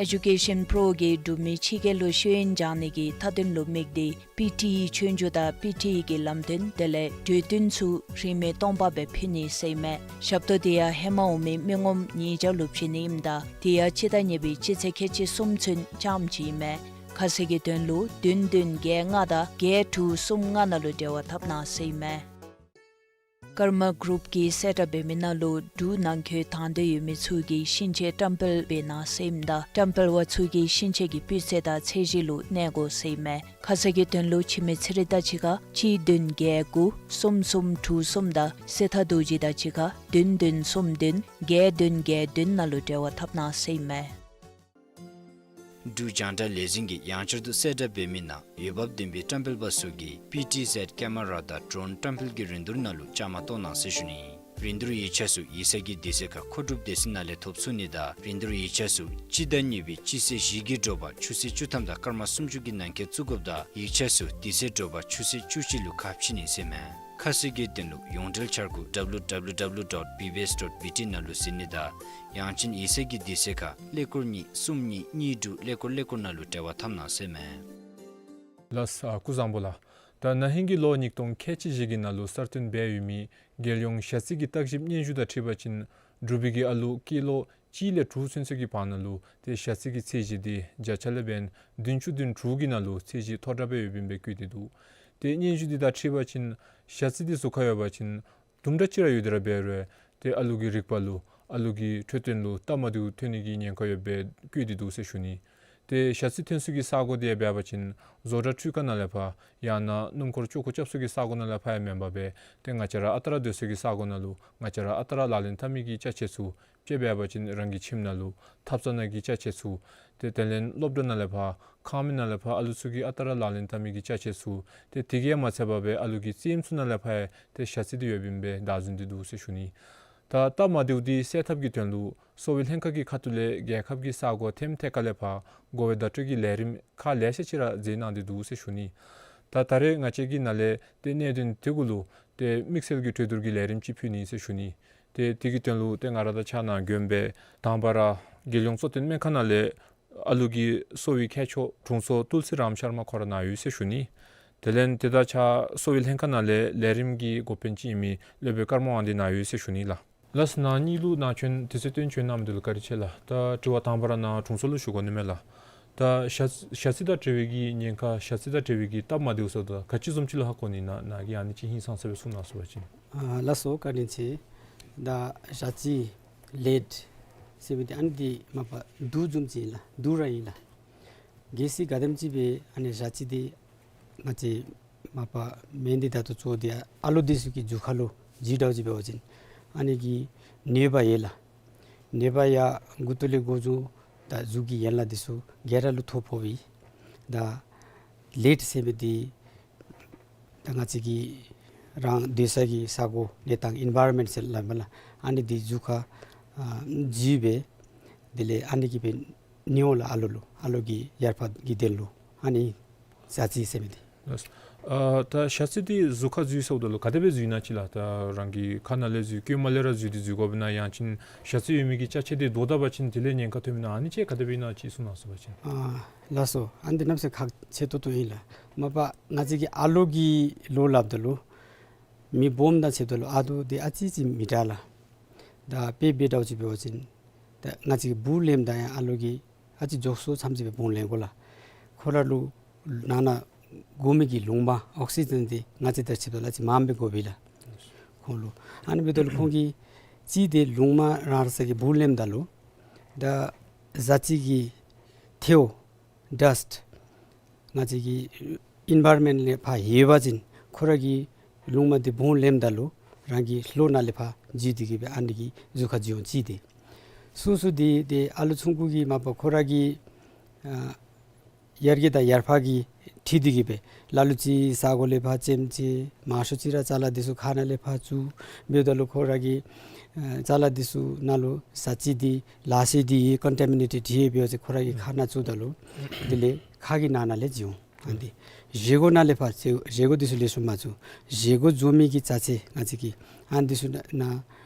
ཨེ་ཌུ་ཀེ་ཤཱན་པྲོ་གིས་འབྲུག་མི་ཕྱི་རྒྱལ་ལུ་ཤེས་ཡོན་སྦྱང་ནི་གི་མཐའ་དོན་ལུ་དམིགས་ཏེ་པི་ཊི་ཨི་ཆོས་རྒྱུགས་དང་པི་ཊི་ཨི་གི་ལམ་སྟོན་དེ་ལས་གྲོས་བསྟུན་ཚུ་རིན་མེད་སྟོང་པ་སྦེ་ཕུལ་ནི་ཟེར་ཨིན་མས། ཞབས་ཏོག་དེ་ཡང་ཧེ་མ་འོང་མི་མི་ངོམ་ཉིས་བརྒྱ་ལུ་བྱིན་ནི་ཨིནམ་ད་དེ་ཡང་སྤྱི་ཟླ་གཉིས་པའི་སྤྱི་ཚེས་ཁལ་གཅིག་གསུམ་ཚུན་རྐྱངམ་ཅིག་ཨིན་མས། ཁ་གསལ་གྱི་དོན་ལུ་བདུན་བདུན་བརྒྱད་ལྔ་དང་བརྒྱད་དྲུག་གསུམ་ལྔ་ནང་ལུ་འབྲེལ་བ་འཐབ་གནང་ཟེར་ཨིན་མས། ཀརྨ་གུ་རུབ་ཀྱིས་གསལ་བསྒྲགས་འབད་མི་ནང་ལུ་འབྲུག་ནང་འཁོད་དང་འདོད་ཡོད་མི་ཚུ་གིས་ཤིང་ཆས་བཀྲམ་སྤེལ་འབད་གནང་ཟེར་ཨིནམ་ད་བཀྲམ་སྤེལ་པ་ཚུ་གིས་ཤིང་ཆས་ཀྱི་སྤུས་ཚད་དང་ཚད་གཞི་ལུ་གནས་དགོ་ཟེར་ཨིན་མས། ཁ་གསལ་གྱི་དོན་ལུ་འཆི་མེད་ཚེ་རིང་དང་གཅིག་ཁར་གཅིག་བདུན་བརྒྱད་དགུ་གསུམ་གསུམ་དྲུག་གསུམ་དང་སྲས་ཐར་རྡོ་རྗེ་དང་གཅིག་ཁར་བདུན་བདུན་གསུམ་བདུན་བརྒྱད་བདུན་བརྒྱད་བདུན་ནང་ལུ་འབྲེལ་བ་འཐབ་གནང་ཟེར་ཨིན་མས། འབྲུག་རྒྱང་བསྒྲགས་ལས་འཛིན་གྱིས་ཡང་བསྐྱར་དུ་གསལ་བསྒྲགས་འབད་མི་ནང་འོས་འབབ་ལྡན་པའི་བཀྲམ་སྤེལ་པ་ཚུ་གིས་པི་ཊི་ཟེཌ་ཀེ་མ་ར་དང་ཌྲོན་བཀྲམ་སྤེལ་གྱི་རིན་བསྡུར་ནང་ལུ་བཅའ་མར་གཏོགས་གནང་ཟེར་ཞུ་ནི། རིན་བསྡུར་ཡིག་ཆ་ཚུ་ཡིག་ཚང་གི་དུས་ཚོད་ཁར་མཁོ་སྒྲུབ་སྡེ་ཚན་ནང་ལས་ཐོབ་ཚུགས་ནི་དང་རིན་བསྡུར་ཡིག་ཆ་ཚུ་སྤྱི་ཟླ་གཉིས་པའི་སྤྱི་ཚེས་བཞི་གི་དྲོ་པ་ཆུ་ཚོད་བཅུ་ཐམ་དང་སྐར་མ་སུམ་ཅུ་གི་ནང་འཁོད་བཙུགས་དགོཔ་དང་ཡིག་ཆ་ཚུ་དུས་ཚོད་དྲོ་པ་ཆུ་ཚོད་བཅུ་གཅིག་ལུ་ཁ་ཕྱེ་ནི་ཟེར་མས། ཁ་གསལ་གྱི་དོན་ལུ་ཡོངས་འབྲེལ་འཆར་སྒོ་W W W dot B B S dot B T ནང་ལུ་གཟིགས་ནི་དང་ཡང་ཅིན་ཡིག་ཚང་གི་དུས་ཚོད་ཁར་ཀླད་ཀོར་གཉིས་གསུམ་གཉིས་གཉིས་དྲུག་ཀླད་ཀོར་ཀླད་ཀོར་ནང་ལུ་འབྲེལ་བ་འཐབ་གནང་ཟེར་མས། ལགས་སོ། ཨ་སྐུ་གཟུགས་བཟང་པོ་ལགས། ད་ན་ཧིང་གི་ལོ་ཉིས་སྟོང་ཁལ་གཅིག་བཞི་གི་ནང་ལུ་གསར་བཏོན་འབད་ཡོད་མི་རྒྱལ་ཡོངས་ཞ་རྩི་གི་བརྟག་ཞིབ་སྙན་ཞུ་དང་འཁྲིལ་བ་ཅིན་འབྲུག་པའི་གི་ཨ་ལུ་སྐྱེས་ལོ་གཅིག་ལས་དྲུག་ཚུན་ཚོད་ཀྱི་བར་ན་ལུ་ཏེ་ཞ་རྩི་གི་ཚད་གཞི་འདི་བརྒྱ་ཆ་ལས་འབདན་བདུན་ཅུ་དོན་དྲུག་གི་ནང་ལུ་ཚད་གཞི་མཐོ་དྲགས་སྦེ་ཡོདཔ་ཨིན་པའི་བཀོད་དེ་འདུག། ཏེ་སྙན་ཞུ་འདི་དང་འཁྲིལ་བ་ཅིན་ཞ་རྩི་འདི་ཟུག་ཁར་ཡོད་པ་ཅིན་དུམ་གྲ་ཅིག་ར་ཡོད་དེ་ར་འབད་རུང་ཏེ་ཨ་ལུ་གི་རིག་པ་ལུ་ཨ་ལུ་གི་འཕྲོད་བསྟེན་ལུ་སྟབས་མ་བདེཝ་ཐོན་ནི་གི་ཉེན་ཁ་ཡོདཔ་སྦེ་བཀོད་དེ་འདུག་ཟེར་ཞུ་ནི། ཏེ་ཞ་རྩི་ཐོན་ས་གི་ས་གོ་འདི་ཡང་འབད་བ་ཅིན་བཟོ་གྲྭ་འཕྲུལ་ཁང་ནང་ལས་ཕར་ཡང་ན་སྣུམ་འཁོར་ཅོག་ཀོ་རྐྱབ་ས་གི་ས་གོ་ནང་ལས་ཕར་ཡང་མེན་པར་སྦེ་ཏེ་ང་བཅས་ར་ཨ་རྟག་ར་སྡོད་ས་གི་ས་གོ་ནང་ལུ་ང་བཅས་ར་ཨ་རྟག་ར་ལག་ལེན་འཐབ་མི་གི་ཅ་ཆས་ཚུ་དཔྱེ་འབད་བ་ཅིན་རང་གི་ཁྱིམ་ནང་ལུ་ཐབ་ཚང་ནང་གི་ཅ་ཆས་ཚུ་ཏེ་དེ་ལས་སློབ་གྲྭ་ནང་ལས་ཕར་ཁང་མིག་ནང་ལས་ཕར་ཨ་ལུ་ཚུ་གིས་ཨ་རྟག་ར་ལག་ལེན་འཐབ་མི་གི་ཅ་ཆས་ཚུ་ཏེ་དེ་གིས་ཡང་མ་ཚད་པར་སྦེ་ཨ་ལུ་གི་རྩེདམོ་ཚུ་ནང་ལས་ཕར་ཡང་ཏེ་ཞ་རྩི་འདི་ཡོདཔ་ཨིན་པས་བདའ་ཟུན་ཏེ་འདུག་ཟེར་ཞུ་ནི། ད་སྟབས་མ་བདེཝ་འདི་སེལ་ཐབས་ཀྱི་དོན་ལུ་གསོ་བའི་ལྷན་ཁག་གི་ཁ་ཐུག་ལས་རྒྱལ་ཁབ་ཀྱི་ས་གོ་ཐེམ་ཐད་ཁ་ལས་ཕར་བགོ་བའི་བརྡ་སྤྲོད་ཀྱི་ལས་རིམ་ཁག་ལེ་ཤ་ཅིག་ར་མཛད་གནང་སྟེ་འདུག་ཟེར་ཞུ་ནི། ད་ད་རེས་ང་བཅས་ཀྱི་ནང་ལས་ཏེ་གནད་དོན་དེ་གུ་ལུ་ཏེ་དམིགས་བསལ་གྱི་གྲོས་བསྡུར་གྱི་ལས་རིམ་ཅིག་ཕུལ་ནི་ཟེར་ཞུ་ནི། ཏེ་དེ་གི་དོན་ལུ་ཏེ་ང་ར་དང་ཕྱག་ནང་འགྱོ་མི་སྦེ་དང་པ་ར་རྒྱལ་ཡོངས་གཙོ་བསྟེན་སྨན་ཁང་ནང་ལས་ཨ་ལུ་གི་གསོ་བའི་མཁས་མཆོག་དྲུང་འཚོ་ཏུལ་སི་རམ་ཤར་མ་ཁོ་ར་ནཱ་ཡོད་ཟེར་ཞུ་ནི། དེ་ལས་ཏེ་ད་ཕྱག་གསོ་བའི་ལྷན་ཁག་ནང་ལས་ལས་རིམ་གྱི་འགོ་དཔོན་ཅིག་ཨིན་མི་སློབ་དཔོན་ཀརྨ་དབང་འདུས་ནཱ་ཡོད་ཟེར་ཞུ་ནི་ལགས། ལགས་སོ། ནཱ་གཉིས་ལུ་ནཱ་བྱོན་དུས་ཚོད་བཏོན་བྱོན་གནང་མི་འདི་ལུ་བཀའ་དྲིན་ཆེ་ལགས། ད་དྲི་བ་དང་པ་ར་ནཱ་དྲུང་འཚོ་ལུ་ཞུ་དགོ་ནི་མས་ལགས། ད་ཞ་ཞ་རྩི་དང་འབྲེལ་བའི་གི་ཉེན་ཁ་ཞ་རྩི་དང་འབྲེལ་བའི་གི་སྟབས་མ་བདེཝ་ཟེརཝ་ད་ག་ཅི་བཟུམ་ཅིག་ལུ་ཧ་གོ་ནི་ནཱ་ནཱ་གིས་ཨ་ནི་ཅིག་ཧིང་སངས་ས་སྦེ་གསུང་གནང་ཟེར་བ་ཅིན། ཨ་ལགས་སོ། བཀའ་དྲིན་ཆེ། ད་ཞ་རྩི་ལེཌ་ཟེར་མི་འདི་ཨ་ནི་འདི་མ་པ་དུག་བཟུམ་ཅིག་ཨིན་ལགས། དུག་ར་ཨིན་ལགས། གལ་སྲིད་ག་དེམ་ཅིག་སྦེ་ཨ་ནི་ཞ་རྩི་འདི་ང་བཅས་མ་པ་མེན་འདི་ད་ལྟོ་གཙོ་བོ་འདི་ཨ་ལོ་འདི་ཚུ་གི་རྒྱུ་ཁ་ལུ་འཇུ་འདྲཝ་ཅིག་འབད་བ་ཅིན་ཨ་ནི་གིས་ནད་པ་ཡོད་ལགས། ནད་པ་ཡང་མགུ་ཏོ་ལས་འགོ་བཙུགས་ད་གཟུགས་ཀྱི་ཡན་ལག་འདི་ཚུ་ག་ར་ལུ་ཐོ་ཕོགཔ་ཨིན། ད་ལེཌ་ཟེར་མི་འདི་ད་ང་བཅས་ཀྱི་རང་སྡོད་ས་གི་ས་གོ་གནས་སྟངས་ཨིན་ཝཱ་རོན་མེནཊ་ཟེར་སླབ་མས་ལགས། ཨ་ནི་འདི་གཟུགས་ཁར་ཨ་འཇུ་སྦེ་དེ་ལས་ཨ་ནི་གིས་སྦེ་ནི་འོང་ལགས། ཨ་ལོ་ལུ་ཨ་ལོ་གི་ཡར་ཕར་གི་དོན་ལུ་ཨ་ནི་ཞ་རྩི་ཟེར་མི་འདི། ལགས་སོ། ཨ་ད་ཞ་རྩི་འདི་གཟུགས་ཁར་འཇུ་ཟེརཝ་ད་ལུ་ག་དེ་སྦེ་འཇུ་ནི་ཅིག་ལགས། ད་རང་གི་ཁ་ནང་ལས་འཇུ་ཀྱི་མ་ལས་ར་འཇུ་སྟེ་འཇུ་དགོཔ་ཨིན་ན་ཡང་ཅིན་ཞ་རྩི་ཡོད་མི་གི་ཅ་ཆས་འདི་བདོ་ད་པ་ཅིན་དེ་ལས་ཉེན་ཁ་ཐོནམ་ཨིན་ན་ཨ་ནི་ཅིག་ག་དེ་སྦེ་ཨིན་ན་ཅིག་གསུང་གནང་ཟེར་བ་ཅིན། ཨ་ལགས་སོ། ཨ་ནི་འདི་གནམ་མེད་ས་མེད་ཁག་ཆེ་ཏོག་ཏོ་ཨིན་ལགས། མ་པ་ང་བཅས་ཀྱི་ཨ་ལོ་གི་ལོ་སླབ་ད་ལུ་མི་སྦོམ་དང་ཕྱདཔ་ད་ལུ་ཨ་དོ་འདི་ཨ་ཙི་ཅིག་མི་དྲག་ལགས། ད་དཔེ་འབད་འདྲཝ་ཅིག་འབད་བ་ཅིན་ད་ང་བཅས་ཀྱིས་འབུཔ་ལེནམ་ད་ཡང་ཨ་ལོ་གིས་ཨ་ཙི་མགྱོགས་སུ་ཙམ་ཅིག་སྦེ་བོང་ལེན་དགོ་ལགས། ཁོ་ར་ལུ་ནང་ན་དགོ་མི་གི་རླུང་མ་ཨོག་སི་ཇེན་འདི་ང་བཅས་དང་ཕྱདཔ་ད་ལུ་ཨ་ཙི་མངམ་སྦེ་དགོ་པས་ལགས་ཁོང་ལུ། ཨ་ནི་འབདཝ་ད་ལུ་ཁོང་གིས་གཅིག་འདི་རླུང་མ་རང་རང་སོ་སོ་གིས་འབུཔ་ལེནམ་ད་ལུ་ད་ཞ་རྩི་གི་ཐལཝ་ཌསཊ་ང་བཅས་ཀྱི་ཨིན་ཝཱ་རོན་མེནཊ་ལས་ཕར་ཡོད་པ་ཅིན་ཁོ་ར་གིས་རླུང་མ་འདི་བོང་ལེནམ་ད་ལུ་རང་གི་ལོགས་ནང་ལས་ཕར་འཇུ་སྟེ་གི་སྦེ་ཨ་ནི་གིས་གཟུགས་ཁར་འཇུ་འོང་། གཅིག་འདི། སོ་སོ་འདི་ཏེ་ཨ་ལོ་ཆུང་ཀུ་གིས་མ་པ་ཁོ་ར་གི་ཨ་ཡར་རྒྱས་དང་ཡར་འཕར་གྱིས་འཁྲིལ་ཏེ་གི་སྦེ་ལ་ལུ་ཅིག་ས་གོ་ལས་ཕར་ཙེམ་ཅིག་མང་ཤོས་ཅིག་ར་ཅ་ལ་འདི་ཚུ་ཁ་ནང་ལས་ཕར་བཙུགས། འབདཝ་ད་ལུ་ཁོ་ར་གི་ཨ་ཅ་ལ་འདི་ཚུ་ནང་ལུ་ཞ་རྩི་འདི་ལག་ཤེས་འདི་ཀོན་ཊ་མི་ནེ་ཊེཌ་ཡོད་པའི་ཚེ་ཁོ་ར་གི་ཁ་ནང་བཙུགས་ད་ལུ་དེ་ལས་ཁ་གི་ནང་ན་ལས་འཇུ་འོང་། ཨ་ནི་འདི་བཞེས་སྒོ་ནང་ལས་ཕར་བཞེས་སྒོ་འདི་ཚུ་ལེགས་ཤོམ་མ་བཙུགས། བཞེས་སྒོ་བཙུགས་མི་གི་ཅ་ཆས་ང་བཅས་ཀྱི་ཨ་ནི་འདི་ཚུ་ནང་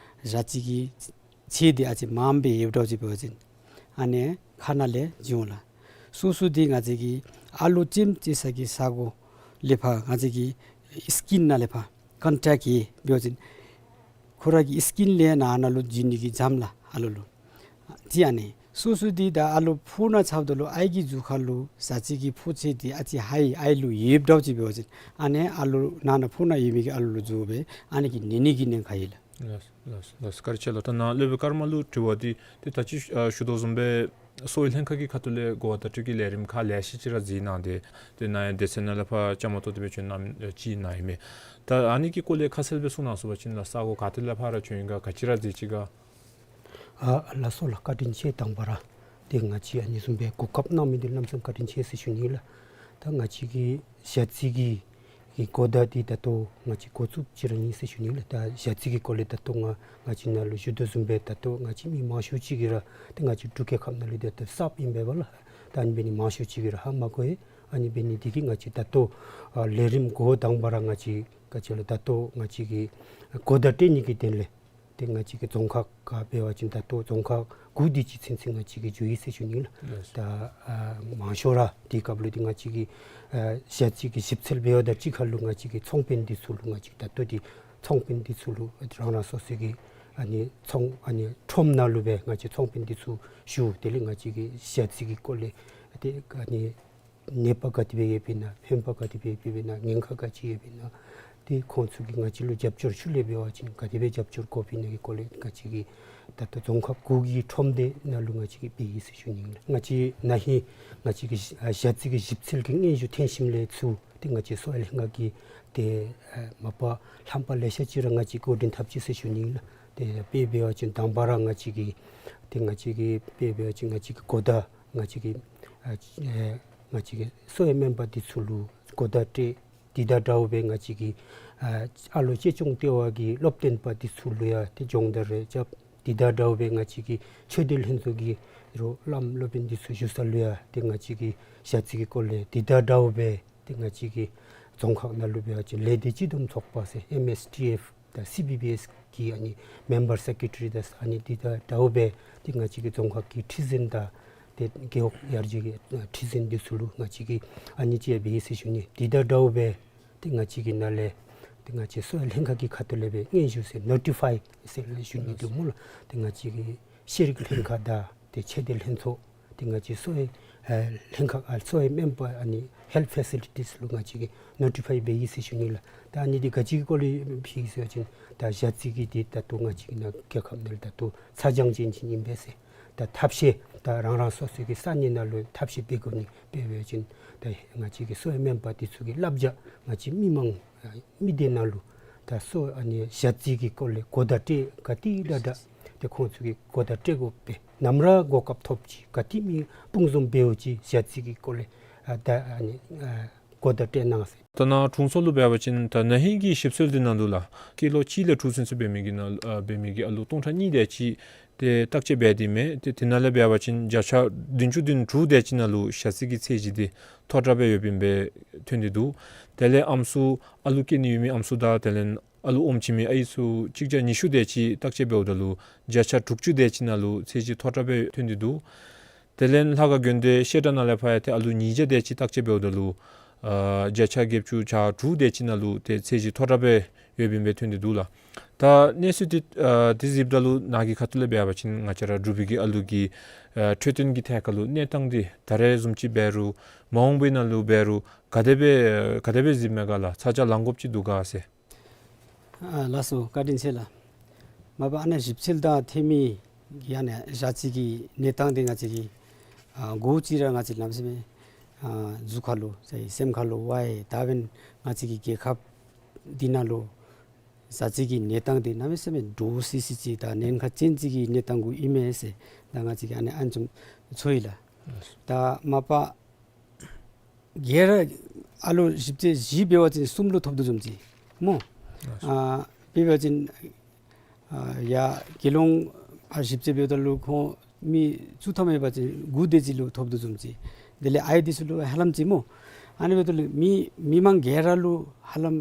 ཞ་རྩི་གི་ཚད་འདི་ཨ་ཙི་མངམ་སྦེ་ཡོདཔ་འདྲཝ་ཅིག་འབད་བ་ཅིན་ཨ་ནི་ཁ་ནང་ལས་འཇུ་འོང་ལགས། སོ་སོ་འདི་ང་བཅས་ཀྱི་ཨ་ལོ་ལྕེམ་ལྕེ་ས་གི་ས་གོ་ལས་ཕར་ང་བཅས་ཀྱི་སི་ཀིན་ནང་ལས་ཕར་ཀོན་ཊེཀཊ་ཡོད་འབད་བ་ཅིན་ཁོ་ར་གི་སི་ཀིན་ལས་ནང་ན་ལུ་འཇུ་ནི་གི་འཇམ་ལགས་ཨ་ལོ་ལུ། ཅིག་ཨ་ནི་སོ་སོ་འདི་ད་ཨ་ལོ་ཕོཝ་ནང་ཆགསཔ་ད་ལུ་ཨའི་གི་གཟུགས་ཁར་ལུ་ཞ་རྩི་གི་ཕོཝ་ཚད་འདི་ཨ་ཙི་ཧའི་ཨའི་ལུ་ཡོདཔ་འདྲཝ་ཅིག་འབད་བ་ཅིན་ཨ་ནི་ཨ་ལོ་ནང་ན་ཕོཝ་ནང་ཡོད་མི་གི་ཨ་ལོ་ལུ་འཇུ་སྦེ་ཨ་ནི་གིས་ནད་ནི་གི་ཉེན་ཁ་ཡོད་ལགས། ལགས་ལགས་ལགས། བཀའ་དྲིན་ཆེ་ལགས། ད་ནཱ་སློབ་དཔོན་ཀརྨ་ལུ་དྲི་བ་འདི་ཏེ་ད་ཅི་ཨ་ཞུ་དོ་བཟུམ་སྦེ་གསོ་བའི་ལྷན་ཁག་གི་ཁ་ཐུག་ལས་གོ་བ་བརྡ་སྤྲོད་ཀྱི་ལས་རིམ་ཁག་ལེ་ཤ་ཅིག་ར་མཛད་གནང་སྟེ་ཏེ་ནཱ་ཡང་སྡེ་ཚན་ནང་ལས་ཕར་བཅའ་མར་གཏོགས་ཏེ་སྦེ་བྱོན་གནང་མི་ཅིག་ཨིན་མས། ད་ཨ་ནི་གི་སྐོར་ལས་ཁ་གསལ་སྦེ་གསུང་གནང་ཟེར་བ་ཅིན་ལགས་ས་གོ་ག་ཏེ་ལས་ཕར་ར་བྱོན་ཡི་ག་ག་ཅི་ར་མཛད་ཅི་ག། ཨ་ལགས་སོ་ལགས། བཀའ་དྲིན་ཆེ། དང་པ་ར་ཏེ་ང་བཅས་ཨ་ནི་བཟུམ་སྦེ་གོ་སྐབས་གནང་མི་འདི་གནམ་མེད་ས་མེད་བཀའ་དྲིན་ཆེ་ཟེར་ཞུ་ནི་ལགས། ད་ང་བཅས་ཀྱི་ཞ་རྩི་གི་ གི་གོ་བརྡ་འདི་ད་ལྟོ་ང་བཅས་འགོ་བཙུགསཔ་ཅིག་ར་ཨིན་ཟེར་ཞུ་ནི་ལགས། ད་ཞ་རྩི་གི་སྐོར་ལས་ད་ལྟོ་ང་ང་བཅས་ནཱ་ལུ་ཞུ་དོ་བཟུམ་སྦེ་ད་ལྟོ་ང་བཅས་མི་མང་ཤོས་ཅིག་གིས་ར་ཏེ་ང་བཅས་འབྲུག་རྒྱལ་ཁབ་ནང་ལུ་ཏེ་ད་གསརཔ་ཨིན་པས་ལགས། ད་ཨ་ནི་འབད་ནི་མང་ཤོས་ཅིག་གིས་ར་ཧ་མ་གོ་ཡི། ཨ་ནི་འབད་ནི་འདི་གིས་ང་བཅས་ད་ལྟོ་ཨ་ལས་རིམ་འགོ་དང་པ་ར་ང་བཅས་ག་ཅི་ལོ་ད་ལྟོ་ང་བཅས་ཀྱིས་གོ་བརྡ་སྤྲོད་ནི་གི་དོན་ལས་ཏེ་ང་བཅས་ཀྱི་རྫོང་ཁག་ཁར་འབད་བ་ཅིན་ད་ལྟོ་རྫོང་ཁག་དགུ་དེ་ཅིག་ཚུན་ཚོད་ང་བཅས་ཀྱིས་འགྱོ་ཡི་ཟེར་ཞུ་ནི་ལགས། ལགས་སོ། ད་ཨ་མང་ཤོས་ར་དེའི་སྐབས་ལུ་ཏེ་ང་བཅས་ཀྱི་ཨ་ཞ་རྩི་གི་ཞིབ་འཚོལ་འབད་བ་དང་གཅིག་ཁར་ལུ་ང་བཅས་ཀྱི་ཚོང་དཔོན་འདི་ཚུ་ལུ་ང་བཅས་ད་ལྟོ་འདི་ཚོང་དཔོན་འདི་ཚུ་ལུ་རང་རང་སོ་སོ་གི་ཨ་ནི་ཚོང་ཨ་ནི་ཁྲོམ་ནང་ལུ་སྦེ་ང་བཅས་ཚོང་དཔོན་འདི་ཚུ་ཞུ། དེ་ལས་ང་བཅས་ཀྱི་ཞ་རྩི་གི་སྐོར་ལས་ཏེ་ཨ་ནི་ནད་པ་ག་དེ་སྦེ་ཡོདཔ་ཨིན་ན་ཕན་པ་ག་དེ་སྦེ་ཡོདཔ་ཨིན་ན་ཉེན་ཁ་ག་ཅི་ཡོདཔ་ཨིན་ན་ཏེ་ཁོང་ཚུ་གིས་ང་བཅས་ལུ་རྒྱབ་སྐྱོར་ཤུལ་ལས་འབད་བ་ཅིན་ག་དེ་སྦེ་རྒྱབ་སྐྱོར་དགོཔ་ཨིན་ན་གི་སྐོར་ལས་ང་བཅས་ཀྱིས་ད་ལྟོ་རྫོང་ཁག་དགུ་གི་ཁྲོམ་སྡེ་ནང་ལུ་ང་བཅས་ཀྱིས་འབད་ཡི་ཟེར་ཞུ་ནི་ཨིན་ལགས། ང་བཅས་ན་ཧིང་ང་བཅས་ཀྱི་ཞ་རྩི་གི་ཞིབ་འཚོལ་གྱི་སྙན་ཞུ་ཐོན་ཞིནམ་ལས་ཚུར་ཏེ་ང་བཅས་གསོ་བའི་ལྷན་ཁག་གི་ཏེ་ཨ་མ་པ་ལྷམ་པ་ལེ་ཤ་ཅིག་ར་ང་བཅས་འགོ་འདྲེན་འཐབ་ཅི་ཟེར་ཞུ་ནི་ཨིན་ལགས། ཏེ་དཔེ་འབད་བ་ཅིན་དང་པ་ར་ང་བཅས་ཀྱིས་ཏེ་ང་བཅས་ཀྱིས་དཔེ་འབད་བ་ཅིན་ང་བཅས་ཀྱི་གོ་བརྡ་ང་བཅས་ཀྱི་ཨ་ཨེ་ང་བཅས་ཀྱི་གསོ་བའི་སྨན་པ་འདི་ཚུ་ལུ་གོ་བརྡ་སྤྲོད། དེ་དང་འདྲཝ་སྦེ་ང་བཅས་ཀྱི་ཨ་ཨ་ལོ་གཅེས་སྐྱོང་ལྟེ་བ་གི་སློབ་སྟོན་པ་འདི་ཚུ་ལུ་ཡང་ཏེ་སྦྱོང་བརྡར་རེ་རྐྱབ། དེ་དང་འདྲཝ་སྦེ་ང་བཅས་ཀྱི་ཆོས་སྡེ་ལྷན་ཚོགས་ཀྱི་རོགས་བླམ་སློབ་དཔོན་འདི་ཚུ་བཞུགས་ས་ལུ་ཡང་ཏེ་ང་བཅས་ཀྱི་ཞ་རྩི་གི་སྐོར་ལས་དེ་དང་འདྲཝ་སྦེ་ཏེ་ང་བཅས་ཀྱི་རྫོང་ཁག་ནང་ལུ་འབད་བ་ཅིན་ལས་སྡེ་སྤྱི་བསྡོམས་ཚོགས་པ་ཟེར་ཨེམ་ཨེས་ཊི་ཨེཕ་དང་སི་བི་བི་ཨེས་ཀྱི་ཨ་ནི་མེམ་བར་སེཀ་རེ་ཊ་རི་དང་ཨ་ནི་དེ་དང་འདྲཝ་སྦེ་ཏེ་ང་བཅས་ཀྱི་རྫོང་ཁག་གི་ཁྲི་འཛིན་དང་ཏེ་རྒེད་འོག་ཡར་རྒྱས་ཀྱི་ཨ་ཁྲི་འཛིན་འདི་ཚུ་ལུ་ང་བཅས་ཀྱིས་ཨ་ནི་ཅིག་འབད་ཡི་ཟེར་ཞུ་ནི། དེ་དང་འདྲཝ་སྦེ་ཏེ་ང་བཅས་ཀྱི་ནང་ལས་ཏེ་ང་བཅས་གསོ་བའི་ལྷན་ཁག་གི་ཁ་ཐུག་ལས་སྦེ་སྙན་ཞུ་ཟེར་ནོ་ཊི་ཕའི་ཟེར་ཞུ་ནི་འདུག་སྨོ་ལགས། ཏེ་ང་བཅས་ཀྱི་ཤེས་རིག་ལྷན་ཁག་དང་ཏེ་ཆོས་སྡེ་ལྷན་ཚོགས་ཏེ་ང་བཅས་གསོ་བའི་ཨེ་ལྷན་ཁག་ཨ་གསོ་བའི་སྨན་པ་ཨ་ནི་ཧེལཐ་ཕེ་སི་ལི་ཊིས་ལུ་ང་བཅས་ཀྱིས་ནོ་ཊི་ཕའི་འབད་ཡི་ཟེར་ཞུ་ནི་ལགས། ད་ཨ་ནི་འདི་ག་ཅི་གི་སྐོར་ལས་ཕུལ་ཡི་ཟེར་བ་ཅིན་ད་ཞ་རྩི་གི་འདི་ད་ལྟོ་ང་བཅས་ཀྱི་ནཱ་རྒྱལ་ཁབ་ནང་ལུ་ད་ལྟོ་ཚ་གྱང་ཅན་ཅིག་ཨིན་པས་ཟེར། ད་ཐབས་ཤེས་ད་རང་རང་སོ་སོ་གི་ས་གནས་ནང་ལུ་ཐབས་ཤེས་འབད་དགོ་ནི་འབད་བ་ཅིན་ད་ང་བཅས་ཀྱི་གསོ་བའི་སྨན་པ་འདི་ཚུ་གིས་བསླབ་བྱ་ང་བཅས་མི་མང་མི་སྡེ་ནང་ལུ་ད་གསོ་ཨ་ནི་ཞ་རྩི་གི་སྐོར་ལས་གོ་བརྡ་སྤྲོད་ག་ཏེ་དྲག་དྲག་ཏེ་ཁོང་ཚུ་གིས་གོ་བརྡ་སྤྲོད་དགོ་པས། ནམ་ར་གོ་སྐབས་ཐོབ་ཅི་ག་ཏེ་མི་དཔུང་འཛོམས་འབདཝ་ཅིག་ཞ་རྩི་གི་སྐོར་ལས་ཨ་ད་ཨ་ནི་ཨ་གོ་བརྡ་སྤྲོད་གནང་ཟེར། ད་ནཱ་དྲུང་འཚོ་ལུ་འབད་བ་ཅིན་ད་ན་ཧིང་གི་ཞིབ་འཚོལ་འདི་ནང་ལུ་ལགས་སྐྱེས་ལོ་གཅིག་ལས་དྲུག་ཚུན་ཚོད་འབད་མི་གི་ནང་ཨ་འབད་མི་གི་ཨ་ལོ་སྟོང་ཕྲག་གཉིས་དེ་ཅིག་ཏེ་བརྟག་དཔྱད་འབད་དེ་མས། ཏེ་དེ་ནང་ལས་འབད་བ་ཅིན་བརྒྱ་ཆ་བདུན་ཅུ་དོན་དྲུག་དེ་ཅིག་ནང་ལུ་ཞ་རྩི་གི་ཚད་གཞི་འདི་མཐོ་དྲགས་སྦེ་ཡོདཔ་ཨིན་པས་ཐོན་ཏེ་འདུག། དེ་ལས་ཨམ་སྲུ་ཨ་ལུ་སྐྱེ་ནི་ཡོད་མི་ཨམ་སྲུ་དང་དེ་ལས་ཨ་ལུ་ཨོམ་བྱིན་མི་ཨའི་ཚུ་གཅིག་བརྒྱ་ཉི་ཤུ་དེ་ཅིག་བརྟག་དཔྱད་འབདཝ་ད་ལུ་བརྒྱ་ཆ་དྲུག་ཅུ་དེ་ཅིག་ནང་ལུ་ཚད་གཞི་མཐོ་དྲགས་སྦེ་ཐོན་ཏེ་འདུག། དེ་ལས་ལྷ་ཁང་དགོན་སྡེ་བཤད་གྲྭ་ནང་ལས་ཕར་ཡང་ཏེ་ཨ་ལུ་ཉིས་བརྒྱ་དེ་ཅིག་བརྟག་དཔྱད་འབདཝ་ད་ལུ་ཨ་བརྒྱ་ཆ་བརྒྱད་ཅུ་གྱ་དྲུག་དེ་ཅིག་ནང་ལུ་ཏེ་ཚད་གཞི་མཐོ་དྲགས་སྦེ་ཡོདཔ་ཨིན་པས་ཐོན་ཏེ་འདུག་ལགས། ད་གནས་ཚུལ་འདི་ཨ་འདི་གཟིགསཔ་ད་ལུ་ནཱ་གི་ཁ་ཐུག་ལས་འབད་བ་ཅིན་ང་བཅས་ར་འབྲུག་པའི་གི་ཨ་ལུ་གི་ཨ་འཕྲོད་བསྟེན་གྱི་ཐད་ཁར་ལུ་གནས་སྟངས་འདི་ད་རེས་བཟུམ་ཅིག་འབད་རུང་མ་འོངས་པའི་ནང་ལུ་འབད་རུང་ག་དེ་སྦེ་ག་དེ་སྦེ་གཟིགསཔ་མས་ག་ལགས། ཚ་གྱང་ལང་དགོཔ་ཅིག་འདུག་ག་ཟེར། ཨ་ལགས་སོ། བཀའ་དྲིན་ཆེ་ལགས། མ་པ་ཨ་ནི་ཞིབ་འཚོལ་དང་འཐེན་མི་གི་ཨ་ནི་ཞ་རྩི་གི་གནས་སྟངས་འདི་ང་བཅས་ཀྱིས་ཨ་གོ་ཅི་ར་ང་བཅས་གནམ་མེད་ས་མེད་ཨ་གཟུགས་ཁར་ལུ་ཟེར་སེམས་ཁར་ལུ་ཝའེ་ད་འབདན་ང་བཅས་ཀྱི་རྒྱལ་ཁབ་འདི་ནང་ལུ་ཞ་རྩི་གི་གནས་སྟངས་འདི་གནམ་མེད་ས་མེད་འདྲོག་སི་སི་ཅིག་དང་ཉེན་ཁ་ཅན་ཅིག་གི་གནས་སྟངས་གུ་ཨིན་མས་ཟེར་ད་ང་བཅས་ཀྱིས་ཨ་ནི་ཨ་ནི་བཟུམ་ཚོར་ཡི་ལགས། ད་མ་པ་ག་ར་ཨ་ལོ་ཞིབ་དཔྱད་བཞི་འབད་བ་ཅིན་གསུམ་ལུ་ཐོབ་དོ་བཟུམ་ཅིག་སྨོ། ཨ་འབད་བ་ཅིན་ཨ་ཡར་དགེ་སློང་ཨ་ཞིབ་དཔྱད་འབདཝ་ད་ལུ་ཁོང་མི་བཅུ་ཐམ་ཡོད་པ་ཅིན་དགུ་དེ་ཅིག་ལུ་ཐོབ་དོ་བཟུམ་ཅིག། དེ་ལས་ཨའི་འདི་ཚུ་ལུ་ཧ་ལམ་ཅིག་སྨོ། ཨ་ནི་འབདཝ་ད་ལུ་མི་མི་མང་ག་ར་ལུ་ཧ་ལམ་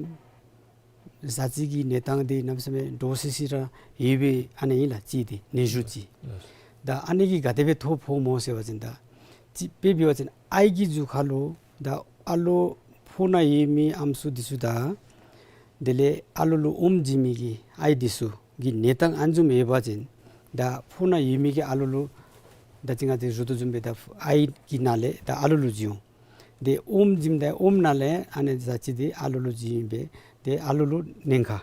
ཞ་རྩི་གི་གནས་སྟངས་འདི་གནམ་མེད་ས་མེད་འདྲོག་སི་སི་ར་ཡོད་པའི་ཨ་ནི་ཨིན་ལགས་ཅིག་འདི་ནད་གཞི་ཅིག། ད་ཨ་ནི་གིས་ག་དེ་སྦེ་ཐོ་ཕོགཔ་སྨོ་ཟེར་བ་ཅིན་ད་ཅིག་དཔེ་འབད་བ་ཅིན་ཨའི་གི་གཟུགས་ཁར་ལུ་ད་ཨ་ལོ་ཕོཝ་ནང་ཡོད་མི་ཨམ་སྲུ་འདི་ཚུ་དང་དེ་ལས་ཨ་ལོ་ལུ་ཨོམ་བྱིན་མི་གི་ཨའི་འདི་ཚུ་གི་གནས་སྟངས་ཨ་ནི་བཟུམ་ཡོད་པ་ཅིན་ད་ཕོཝ་ནང་ཡོད་མི་གི་ཨ་ལོ་ལུ་ད་ཅི་ང་བཅས་ཞུ་དོ་བཟུམ་སྦེ་ད་ཨའི་གི་ནང་ལས་ད་ཨ་ལོ་ལུ་བྱིན་འོང་། དེ་ཨོམ་བྱིནམ་ད་ཨོམ་ནང་ལས་ཨ་ནི་ཞ་རྩི་འདི་ཨ་ལོ་ལུ་བྱིན་སྦེ་དེ་ཨ་ལོ་ལུ་ཉེན་ཁ་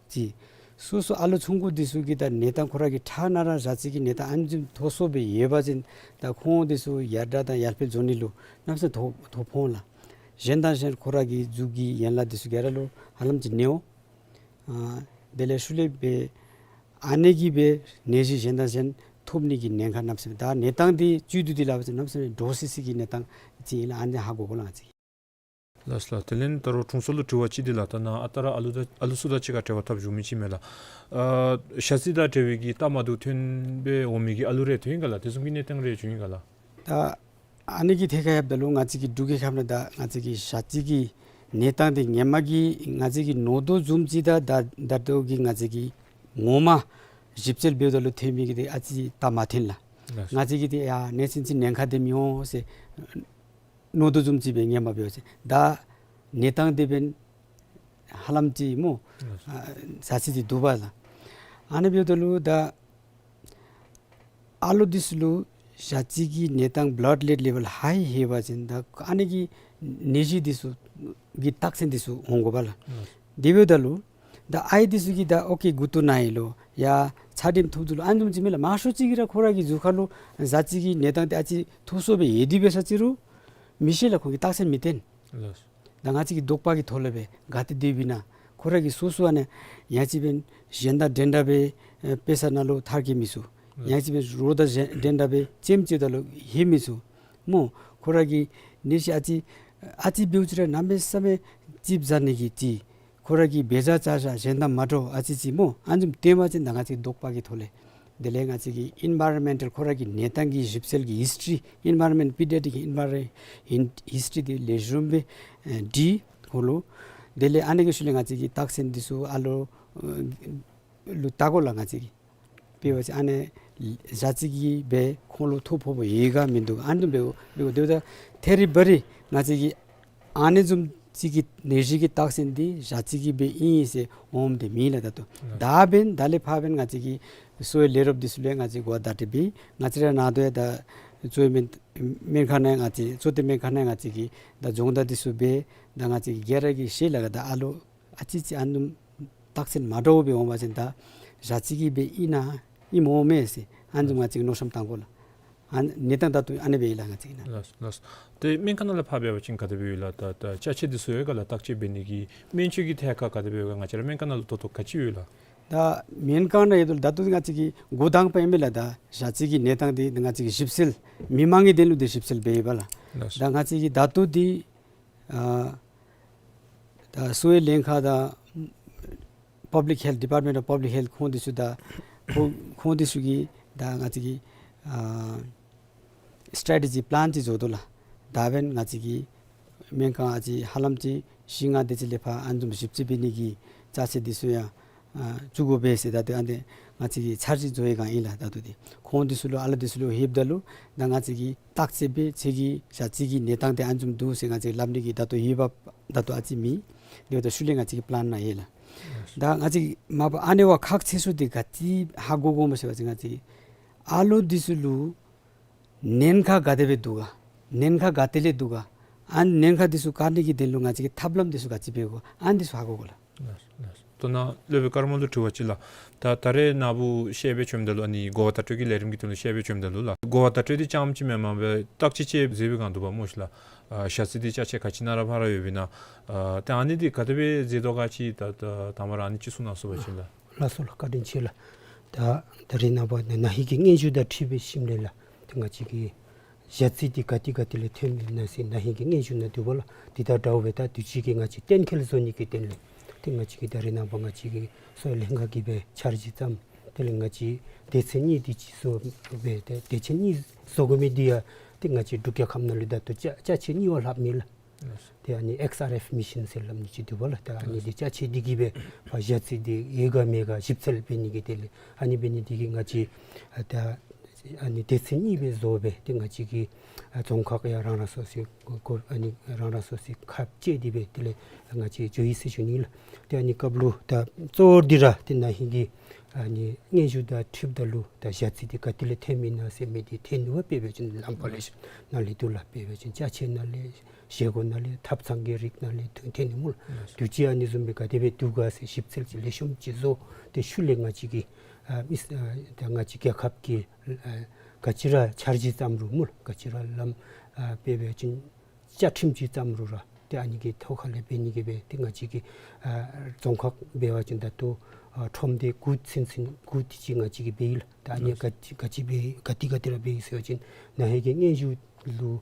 ཅིག། སོ་སོ་ཨ་ལོ་ཆུང་ཀུ་འདི་ཚུ་གི་ད་གནས་སྟངས་ཁོ་ར་གི་ཕྲང་ནང་ར་ཞ་རྩི་གི་གནས་སྟངས་ཨ་ནི་བཟུམ་ཐོབ་སོང་སྦེ་ཡོད་པ་ཅིན་ད་ཁོང་འདི་ཚུ་ཡར་དྲག་དང་ཡར་འཕེལ་འགྱོ་ནི་ལུ་གནམ་མེད་ས་མེད་ཐོ་ཐོ་ཕོག་འོང་ལགས། གཞན་དང་གཞན་ཁོ་ར་གི་གཟུགས་ཀྱི་ཡན་ལག་འདི་ཚུ་ག་ར་ལུ་ཧ་ལམ་ཅིག་ནད་འོང་། ཨ་དེ་ལས་ཤུལ་ལས་སྦེ་ཨ་ནི་གིས་སྦེ་ནད་གཞི་གཞན་དང་གཞན་ཐོབ་ནི་གི་ཉེན་ཁ་གནམ་མེད་ས་མེད། ད་གནས་སྟངས་འདི་བཅུད་བསྡུ་སྟེ་སླབ་པ་ཅིན་གནམ་མེད་ས་མེད་འདྲོག་སི་སི་གི་གནས་སྟངས་ཅིག་ཨིན་ལགས། ཨ་ནི་ཧ་གོ་དགོ་ལགས་ང་བཅས། ལགས་ལགས། དེ་ལས་ད་རུང་དྲུང་འཚོ་ལུ་དྲི་བ་ཅིག་འདི་ལགས། ད་ནཱ་ཨ་རྟག་ར་ཨ་ལུ་དང་ཨ་ལུ་ཚུ་དང་གཅིག་ཁར་འབྲེལ་བ་འཐབ་བཞུགས་མི་ཅིག་མས་ལགས། ཨ་ཞ་རྩི་དང་འབྲེལ་བའི་གི་རྟགས་མ་བདེཝ་ཐོན་སྦེ་འོང་མི་གི་ཨ་ལུ་རེ་ཐོན་ཡི་ག་ལགས། དེ་བཟུམ་གྱི་གནས་སྟངས་རེ་བྱུང་ཡི་ག་ལགས། ད་ཨ་ནི་གི་ཐད་ཁར་ཡང་འབད་རུང་ང་བཅས་ཀྱི་འབྲུག་རྒྱལ་ཁབ་ནང་ད་ང་བཅས་ཀྱི་ཞ་རྩི་གི་གནས་སྟངས་འདི་ཧེ་མ་གི་ང་བཅས་ཀྱི་ནོར་དོ་བཟུམ་ཅིག་དང་ད་ད་ལྟོ་གི་ང་བཅས་ཀྱི་ངོ་མ་ཞིབ་འཚོལ་འབདཝ་ད་ལུ་ཐོན་མི་གི་འདི་ཨ་ཙི་རྟགས་མ་ཐོན་ལགས། ལགས། ང་བཅས་ཀྱིས་འདི་ཡ་གནས་ཚུལ་ཅིག་ཉེན་ཁ་འདི་མི་འོང་ཟེར་ནོར་དོ་བཟུམ་ཅིག་སྦེ་ཧེ་མ་འབདཝ་ཅིག་ད་གནས་སྟངས་འདི་འབདན་ཧ་ལམ་ཅིག་སྨོ། ལགས། ཨ་ཞ་རྩི་འདི་འདུག་པ་ལགས། ཨ་ནི་འབདཝ་ད་ལུ་ད་ཨ་ལོ་འདི་ཚུ་ལུ་ཞ་རྩི་གི་གནས་སྟངས་blood lead level high ཡོད་པ་ཅིན་ད་ཨ་ནི་གི་ནད་གཞི་འདི་ཚུ་གི་རྟགས་མཚན་འདི་ཚུ་འོང་དགོ་པ་ལགས། ལགས། དེ་འབདཝ་ད་ལུ་ད་ཨའི་འདི་ཚུ་གིས་ད་ཨོ་ཀེ་མགུ་ཏོ་ན་ཡི་ལོ་ཡ་ཚད་རིམས་ཐུབ་དོ་ལོ་ཨ་ནི་བཟུམ་ཅིག་མས་ལགས། མང་ཤོས་ཅིག་གིས་ར་ཁོ་ར་གི་གཟུགས་ཁར་ལུ་ཞ་རྩི་གི་གནས་སྟངས་འདི་ཨ་ཙི་ཐུགས་སོ་སྦེ་ཡོད་དེ་འབད་ས་ཅིག་རུང་མི་ཤེས་ལགས། ཁོང་གིས་རྟགས་མཚན་མི་སྟོན། ལགས། ད་ང་བཅས་ཀྱིས་དོགས་པ་གི་ཐོག་ལས་སྦེ་ག་ཏེ་སྡོདཔ་ཨིན་ན། ཁོ་ར་གིས་སོ་སོ་ཨ་ནི་ཡང་ཅིན་འབདན་གཞན་དང་འདྲན་འདྲ་སྦེ་ཨེ་དཔེ་ཆ་ནང་ལུ་མཐར་འཁྱོལ་མི་ཚུགས། ཡང་ཅིན་འབདན་རོགས་དང་གཞན་འདྲན་འདྲ་སྦེ་ཅེམ་ཅིག་ད་ལུ་ལྷོད་མི་ཚུགས། སྨོ། ཁོ་ར་གི་ནད་གཞི་ཨ་ཙི་ཨ་ཙི་འབདཝ་ཅིག་ར་གནམ་མེད་ས་མེད་ལྕིབ་ཟ་ནི་གི་ཅིག། ཁོ་ར་གི་འབད་བཞག་བཅའ་བཞག་གཞན་དང་མ་འདྲཝ་ཨ་ཙི་ཅིག་སྨོ། ཨ་ནི་བཟུམ་སྟོན་པ་ཅིན་ད་ང་བཅས་དོགས་པ་གི་ཐོག་ལས། དེ་ལས་ང་བཅས་ཀྱི་environmental ཁོ་ར་གི་གནས་སྟངས་ཀྱི་ཞིབ་འཚོལ་གྱི་ཧིསི་ཊི་རི་environment pediatric environment ཧིསི་ཊི་རི་འདི་ལེགས་ཤོམ་སྦེ་ཨེ་འབྲི་དགོ་ལོ། དེ་ལས་ཨ་ནི་གི་ཤུལ་ལས་ང་བཅས་ཀྱིས་རྟགས་མཚན་འདི་ཚུ་ཨ་ལོ་ཨེ་ལུ་བལྟ་དགོ་ལགས། ང་བཅས་ཀྱིས་དཔེ་འབད་བ་ཅིན་ཨ་ནི་ཞ་རྩི་གིས་སྦེ་ཁོང་ལུ་ཐོ་ཕོག་པ་ཡོད་ག་མིན་འདུག་ག། ཨ་ནི་བཟུམ་སྦེ་འབདཝ་ད་ཐད་རི་བ་རི་ང་བཅས་ཀྱིས་ཨ་ནི་བཟུམ་ཅིག་གི་ནད་གཞི་གི་རྟགས་མཚན་འདི་ཞ་རྩི་གི་སྦེ་ཨིན་ཟེར་འོངམ་འདི་མེད་ལགས་ད་ལྟོ། ད་འབདན་ད་ལས་ཕར་འབདན་ང་བཅས་ཀྱིས་གསོ་བའི་ལས་རོགསཔ་འདི་ཚུ་ལུ་ཡང་ང་བཅས་གོ་བརྡ་སྤྲོད་འབད། ང་བཅས་ར་ནཱ་ལུ་ཡང་ད་གཙོ་བོའི་སྨན་སྨན་ཁང་ནང་ང་བཅས་གཙོ་བསྟེན་སྨན་ཁང་ནང་ང་བཅས་ཀྱིས་ད་སྦྱོང་བརྡར་འདི་ཚུ་འབད། ད་ང་བཅས་ཀྱིས་ག་ར་གིས་ཤེས་ལགས། ད་ཨ་ལོ་ཨ་ཙི་ཅིག་ཨ་ནི་བཟུམ་རྟགས་མཚན་མ་འདྲཝ་སྦེ་འོང་བ་ཅིན་ད་ཞ་རྩི་གི་སྦེ་ཨིན་ན་ཨིནམ་འོང་མས་ཟེར་ཨ་ནི་བཟུམ་ང་བཅས་ཀྱིས་མནོ་བསམ་བཏང་དགོ་ལགས། ཨ་ནི་གནས་སྟངས་ད་ལྟོ་ཨ་ནི་སྦེ་ཨིན་ལགས་ང་བཅས་ཀྱི་ནང་། ལགས་ལགས། ཏེ་སྨན་ཁང་ནང་ལས་ཕར་འབད་བ་ཅིན་ག་དེ་སྦེ་ཡོད་ལགས། ད་ད་ཅ་ཆས་འདི་ཚུ་ཡོད་ག་ལགས། བརྟག་དཔྱད་འབད་ནི་གི་སྨན་བཅོས་ཀྱི་ཐད་ཁར་ག་དེ་སྦེ་ཡོད་ག། ང་བཅས་ར་སྨན་ཁང་ནང་ལུ་ད་ལྟོ་ག་ཅི་ཡོད་ལགས། ད་སྨན་ཁང་ནང་ཡོད་དོ་ལགས། ད་ལྟོ་ང་བཅས་ཀྱིས་འགོ་དང་པ་ཨིན་མས་ལགས། ད་ཞ་རྩི་གི་གནས་སྟངས་འདི་ང་བཅས་ཀྱིས་ཞིབ་འཚོལ་མི་མང་གི་དོན་ལུ་འདི་ཞིབ་འཚོལ་འབད་ཡི་པ་ལགས། ལགས། ད་ང་བཅས་ཀྱིས་ད་ལྟོ་འདི་ཨ་ད་གསོ་བའི་ལྷན་ཁག་དང་Public Health, Department of Public Health ཁོང་འདི་ཚུ་དང་ཁོང་ཁོང་འདི་ཚུ་གིས་ད་ང་བཅས་ཀྱི་ཨ་strategy plan ཅིག་བཟོ་དོ་ལགས། ད་འབདན་ང་བཅས་ཀྱི་སྨན་ཁང་ཨ་ཙི་ཧ་ལམ་ཅིག་བཞི་ལྔ་དེ་ཅིག་ལས་ཕར་ཨ་ནི་བཟུམ་ཞིབ་འཚོལ་འབད་ནི་གི་ཅ་ཆས་འདི་ཚུ་ཡང་ཨ་བཙུགས་དགོ་པས་ཟེར་ད་ལྟོ་ཨ་ནི་ང་བཅས་ཀྱིས་འཆར་གཞི་བཟོ་བའི་སྒང་ཨིན་ལགས། ད་ལྟོ་འདི་ཁོང་འདི་ཚུ་ལུ་ཨ་ལོ་འདི་ཚུ་ལུ་ལྷོདཔ་ད་ལུ་ད་ང་བཅས་ཀྱིས་བརྟག་དཔྱད་འབད་ཁྱོད་ཀྱི་ཞ་རྩི་གི་གནས་སྟངས་འདི་ཨ་ནི་བཟུམ་འདུག་ཟེར་ང་བཅས་སླབ་ནི་གི་ད་ལྟོ་ཡོདཔ་ད་ལྟོ་ཨ་ཙི་མེད། དེ་འབདཝ་ད་ཤུལ་ལས་ང་བཅས་ཀྱི་པི་ལཱན་ནང་ཡོད་ལགས། ད་ང་བཅས་མ་པ་ཨ་ནི་བ་ཁག་ཆེ་ཤོས་འདི་ག་ཅི་ཧ་གོ་དགོཔ་སྨོ་ཟེར་བ་ཅིན་ང་བཅས་ཨ་ལོ་འདི་ཚུ་ལུ་ཉེན་ཁ་ག་དེ་སྦེ་འདུག་ག། ཉེན་ཁ་ག་ཏེ་ལས་འདུག་ག། ཨ་ཉེན་ཁ་འདི་ཚུ་བཀག་ནི་གི་དོན་ལུ་ང་བཅས་ཀྱིས་ཐབས་ལམ་འདི་ཚུ་ག་ཅི་འབད་དགོ། ཨ་འདི་ཚུ་ཧ་གོ་དགོ་ལགས། ལགས་ལགས། ད་ནཱ་སློབ་དཔོན་ཀརྨ་ལུ་དྲི་བ་ཅིག་ལགས། ད་ད་རེས་ནཱ་བུ་བཤད་སྦེ་བྱོནམ་ད་ལུ་ཨ་ནི་གོ་བ་བརྡ་སྤྲོད་ཀྱི་ལས་རིམ་གྱི་དོན་ལུ་བཤད་སྦེ་བྱོནམ་ད་ལུ་ལགས། གོ་བ་བརྡ་སྤྲོད་འདི་རྐྱངམ་ཅིག་མེན་པར་སྦེ་བརྟག་དཔྱད་ཅིག་མཛད་པའི་སྒང་འདུག་པ་སྨོ་ཤིག་ལགས། ཨ་ཞ་རྩི་འདི་ཅ་ཆས་ག་ཅི་ནང་ར་ཕར་ར་ཡོདཔ་ཨིན་ན། ཨ་ཏེ་ཨ་ནི་འདི་ག་དེ་སྦེ་མཛད་དོ་ག་ཅིག་ད་ད་དང་པ་ར་ཨ་ནི་ཅིག་གསུང་གནང་ཟེར་བ་ཅིན་ལགས། ལགས་སོ་ལགས། བཀའ་དྲིན་ཆེ་ལགས། ད་ད་རེས་ནངས་པ་ན་ཧིང་གི་སྙན་ཞུ་དང་འཁྲིལ་བའི་ཞིནམ་ལས་ལགས། ཏེ་ང་བཅས་ཀྱི་ཞ་རྩི་འདི་ག་ཏེ་ག་ཏེ་ལས་ཐོནམ་ཨིན་ན་ཟེར་ན་ཧིང་གི་སྙན་ཞུ་ནང་འདུག་པ་ལགས། འདི་དང་འདྲཝ་སྦེ་ད་དུས་ཅི་གི་ང་བཅས་གཏན་འཁེལ་བཟོ་ནི་གི་དོན་ལས་ཏེ་ང་བཅས་ཀྱིས་ད་རེས་ནངས་པ་ང་བཅས་ཀྱི་གསོ་བའི་ལྷན་ཁག་གིས་སྦེ་འཆར་གཞི་བརྩམས། དེ་ལས་ང་བཅས་སྡེ་ཚན་གཉིས་འདི་ཅིག་བཟོ་སྦེ་ཏེ་སྡེ་ཚན་གཉིས་བཟོ་དགོ་མི་འདི་ཡང་ཏེ་ང་བཅས་འབྲུག་རྒྱལ་ཁབ་ནང་ལུ་ད་ལྟོ་ཅ་ཅ་ཆས་གཉིས་པ་ལྷགཔ་ཨིན་ལགས། ལགས་སོ། ཏེ་ཨ་ནི་ཨེགསི་ཨར་ཨེཕ་མི་ཤིན་ཟེར་སླབ་ནི་ཅིག་འདུག་པ་ལགས། ད་ཨ་ནི་འདི་ཅ་ཆས་འདི་གིས་སྦེ་ཕར་ཞ་རྩི་འདི་ཡོད་ག་མེད་ག་ཞིབ་འཚོལ་འབད་ནི་གི་དོན་ལས་ཨ་ནི་འབད་ནི་འདི་གིས་ང་བཅས་ཨ་ད་ཨ་ནི་སྡེ་ཚན་གཉིས་སྦེ་བཟོ་སྦེ་ཏེ་ང་བཅས་ཀྱི་ཨ་རྫོང་ཁག་ཡང་རང་རང་སོ་སོའི་གོ་ཨ་ནི་རང་རང་སོ་སོའི་ཁ་བཅད་དེ་སྦེ་དེ་ལས་ང་བཅས་འགྱོ་ཡི་ཟེར་ཞུ་ནི་ལགས། ཏེ་ཨ་ནི་སྐབས་ལུ་ད་གཙོ་བོ་འདི་ར་ཏེ་ན་ཧིང་གི་ཨ་ནི་སྙན་ཞུ་དང་འཁྲིལཝ་ད་ལུ་ད་ཞ་རྩི་འདི་ག་ཏེ་ལས་ཐོནམ་ཨིན་ན་ཟེར་མི་འདི་ཐོན་ནུག་པ། དཔེ་འབད་བ་ཅིན་ལམ་པ་ལས་ནཱ་ལས་འདུག་ལགས། དཔེ་འབད་བ་ཅིན་ཅ་ཆས་ནང་ལས་བཞེས་སྒོ་ནང་ལས་ཐབ་ཚང་གི་རིགས་ནང་ལས་ཐོན་ཐོན་ནི་སྨོ་ལགས། དུས་ཅི་ཨ་ནི་བཟུམ་སྦེ་ག་དེ་སྦེ་འདུག་ག་ཟེར་ཞིབ་འཚོལ་ཅིག་ལེགས་ཤོམ་ཅིག་བཟོ་སྟེ་ཤུལ་ལས་ང་བཅས་ཀྱི་ཨ་མི་ཨ་ད་ང་བཅས་རྒྱལ་ཁབ་ཀྱི་ཨ་ག་ཅི་ར་འཆར་གཞི་བརྩམ་རུང་སྨོ་ལགས། ག་ཅི་ར་ལམ་ཨ་དཔེ་འབད་བ་ཅིན་བཅའ་ཁྲིམས་ཅིག་བརྩམ་རུང་ར་ཏེ་ཨ་ནི་གི་ཐོག་ཁ་ལས་འབད་ནི་གི་སྦེ་ཏེ་ང་བཅས་ཀྱི་ཨ་རྫོང་ཁག་འབད་བ་ཅིན་ད་ལྟོ་ཨ་ཁྲོམ་སྡེ་དགུ་ཚུན་ཚོད་དགུ་དེ་ཅིག་ང་བཅས་ཀྱིས་འབད་ཡི་ལགས། ད་ཨ་ནི་ག་ཅི་ག་ཅི་འབད་ག་ཏེ་ག་ཏེ་ར་འབད་ཡི་ཟེར་བ་ཅིན་ན་ཧིང་གི་སྙན་ཞུ་ལུ་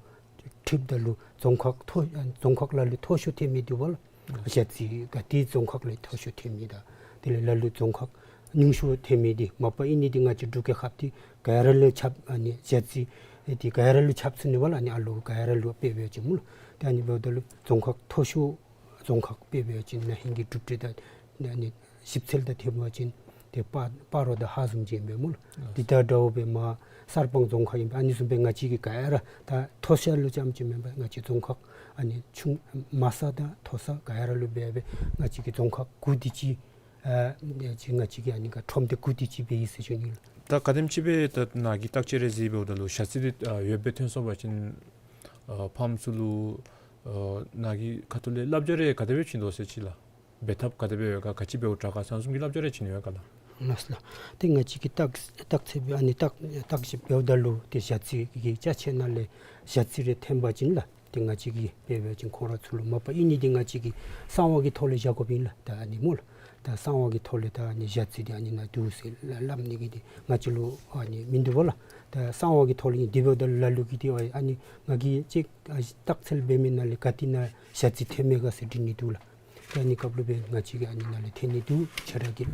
འཁྲིལཝ་ད་ལུ་རྫོང་ཁག་མཐོ་རྫོང་ཁག་ལ་ལུ་མཐོ་ཤོས་ཐོན་མི་འདུག་པ་ལགས། ཨ་ཞ་རྩི་ག་ཏེ་རྫོང་ཁག་ལས་མཐོ་ཤོས་ཐོན་མི་དང་དེ་ལས་ལ་ལུ་རྫོང་ཁག་ཉུང་ཤོས་ཐོན་མི་འདི་མ་པ་ཨིན་ནི་འདི་ང་བཅས་འབྲུག་རྒྱལ་ཁབ་འདི་ག་ར་ལུ་ཁྱབ་ཨ་ནི་ཞ་རྩི་འདི་ག་ར་ལུ་ཁྱབ་ཚུགས་ནི་པ་ལགས། ཨ་ནི་ཨ་ལོ་ག་ར་ལུ་དཔེ་འབད་བ་ཅིན་སྨོ་ལགས། ཏེ་ཨ་ནི་འབདཝ་ད་ལུ་རྫོང་ཁག་མཐོ་ཤོས་རྫོང་ཁག་དཔེ་འབད་བ་ཅིན་ན་ཧིང་གི་གྲུབ་འབྲས་དང་ཨ་ནི་ཞིབ་འཚོལ་དང་འཐེན་པ་ཅིན་ཏེ་སྤ་སྤ་རོ་དང་ཧཱ་ཟོམ་ཅིག་ཨིན་པས་སྨོ་ལགས། འདི་དང་འདྲཝ་སྦེ་མར་གསར་སྤང་རྫོང་ཁག་ཨིན་པས། ཨ་ནི་བཟུམ་སྦེ་ང་བཅས་ཀྱི་ག་ར་ད་མཐོ་ས་ལུ་རྐྱངམ་ཅིག་མེན་པར་ང་བཅས་རྫོང་ཁག་ཨ་ནི་ཆུང་དམའ་ས་དང་མཐོ་ས་ག་ར་ལུ་འབད་སྦེ་ང་བཅས་ཀྱི་རྫོང་ཁག་དགུ་དེ་ཅིག་ཨ་ཅིག་ང་བཅས་ཀྱིས་ཨ་ནི་ག་ཁྲོམ་སྡེ་དགུ་དེ་ཅིག་འབད་ཡི་ཟེར་ཞུ་ནི་ལགས། ད་ག་དེམ་ཅིག་སྦེ་ད་ནཱ་གིས་བརྟག་དཔྱད་རེ་གཟིགས་འབདཝ་ད་ལུ་ཞ་རྩི་འདི་ཨ་ཡོདཔ་སྦེ་ཐོན་སོང་པ་ཅིན་ཨ་ཕམ་ཚུ་ལུ་ཨ་ནཱ་གི་ཁ་ཐུག་ལས་བསླབ་བྱ་རེ་ག་དེ་སྦེ་བྱིན་དོ་ཟེར་ཅིག་ལགས། འབད་ཐབས་ག་དེ་སྦེ་ཡོད་ག་ག་ཅི་འབདཝ་དྲག་ག་ཟེར་བཟུམ་གྱི་བསླབ་བྱ་རེ་བྱིན་ཡོད་ག་ལགས། ལགས་ལགས། ཏེ་ང་བཅས་ཀྱིས་བརྟག་བརྟག་དཔྱད་འབད་ཨ་ནི་བརྟག་བརྟག་དཔྱད་འབདཝ་ད་ལུ་ཏེ་ཞ་རྩི་གི་ཅ་ཆས་ནང་ལས་ཞ་རྩི་རེ་ཐོན་པ་ཅིན་ལགས། ཏེ་ང་བཅས་ཀྱིས་དཔེ་འབད་བ་ཅིན་ཁོང་ར་ཚུ་ལུ་མ་པ་ཨིན་ནི་འདི་ང་བཅས་ཀྱིས་གསང་བ་གི་ཐོག་ལས་བཞག་དགོཔ་ཨིན་ལགས། ད་ཨ་ནི་སྨོ་ལགས། ད་གསང་བ་གི་ཐོག་ལས་ད་ཨ་ནི་ཞ་རྩི་འདི་ཨ་ནི་ནང་འདུག་ཟེར་སླབ་ནི་གི་འདི་ང་བཅས་ལུ་ཨ་ནི་མིན་འདུག་པ་ལགས། ད་གསང་བ་གི་ཐོག་ལས་ཨིན། དེ་འབདཝ་ད་ལ་ལུ་གིས་འདི་ཨ་ནི་ང་གིས་ཅིག་ཨ་བརྟག་དཔྱད་འབད་མི་ནང་ལས་ག་ཏེ་ནང་ཞ་རྩི་ཐོན་མས་ག་ཟེར་དྲི་ནི་འདུག་ལགས། ད་ཨ་ནི་སྐབས་ལུ་སྦེ་ང་བཅས་ཀྱིས་ཨ་ནི་ནང་ལས་ཐོན་ནི་འདུག་ཁྱེད་ར་གིས་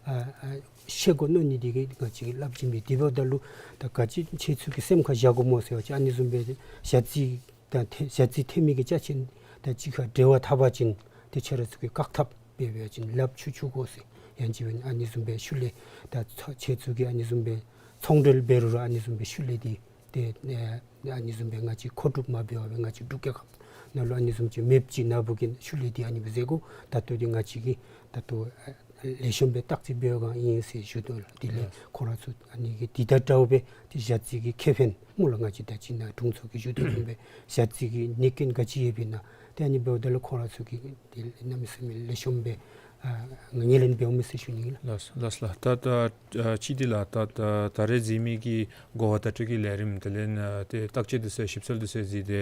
ཨ་ཨ་ཤེས་དགོ་མནོ་ནི་འདི་གིས་ང་བཅས་ཀྱིས་སླབ་བྱིན་པས། དེ་འབདཝ་ད་ལུ་ད་ག་ཅི་ཁྱེད་ཚུ་གིས་སེམས་ཁར་བཞག་དགོ་སྨོ་ཟེར་བ་ཅིན་ཨ་ནི་བཟུམ་སྦེ་ཞ་རྩི་དང་ཐོན་ཞ་རྩི་ཐོན་མི་གི་ཅ་ཆས་དང་གཅིག་ཁར་འབྲེལ་བ་འཐབ་པ་ཅིན་ཏེ་ཁྱེད་ར་ཚུ་གིས་བཀག་ཐབས་འབད་བ་ཅིན་ལགཔ་འཁྱུ་འཁྱུ་དགོ་ཟེར། ཡང་ཅིན་ཨ་ནི་བཟུམ་སྦེ་ཤུལ་ལས་ད་ཚ་ཁྱེད་ཚུ་གིས་ཨ་ནི་བཟུམ་སྦེ་ཚོང་འབྲེལ་འབད་རུང་ར་ཨ་ནི་བཟུམ་སྦེ་ཤུལ་ལས་འདི་ཏེ་ཨ་ཨ་ནི་བཟུམ་སྦེ་ང་བཅས་མཁོ་སྒྲུབ་མ་འབད་བར་སྦེ་ང་བཅས་འབྲུག་རྒྱལ་ཁབ་ནང་ལུ་ཨ་ནི་བཟུམ་ཅིག་མེདཔ་ཅིག་ནང་འབད་བ་ཅིན་ཤུལ་ལས་འདི་ཨ་ནི་སྦེ་ཟེར་དགོ། ད་ལྟོ་འདི་ང་བཅས་ཀྱིས་ད་ལྟོ་ཨ་ལེགས་ཤོམ་སྦེ་བརྟག་དཔྱད་འབད་བའི་སྒང་ཨིན་ཟེར་ཞུ་དོ་ལགས། དེ་ལས་ཁོང་ར་ཚུ་ཨ་ནི་གི་འདི་དང་འདྲཝ་སྦེ་ཏེ་ཞ་རྩི་གི་ཁེ་ཕན་སྨོ་ལགས། ང་བཅས་ད་ཅི་ནཱ་དྲུང་འཚོ་གིས་ཞུ་དོ་བཟུམ་སྦེ་ཞ་རྩི་གི་ནད་རྐྱེན་ག་ཅི་ཡོདཔ་ཨིན་ན་ཏེ་ཨ་ནི་འབདཝ་ད་ལུ་ཁོང་ར་ཚུ་གིས་ཏེ་གནམ་མེད་ས་མེད་ལེགས་ཤོམ་སྦེ་ཨ་ངོས་ལེན་འབདཝ་མས་ཟེར་ཞུ་ནི་ལགས། ལགས་ལགས་ལགས། ད་ད་ཨ་ཅི་འདི་ལགས། ད་ད་ད་རེས་གཟིགས་མི་གི་གོ་བ་བརྡ་སྤྲོད་ཀྱི་ལས་རིམ་དེ་ལས་ཨ་ཏེ་བརྟག་དཔྱད་འདི་ཚུ་ཞིབ་འཚོལ་འདི་ཚུ་གཟིགས་ཏེ་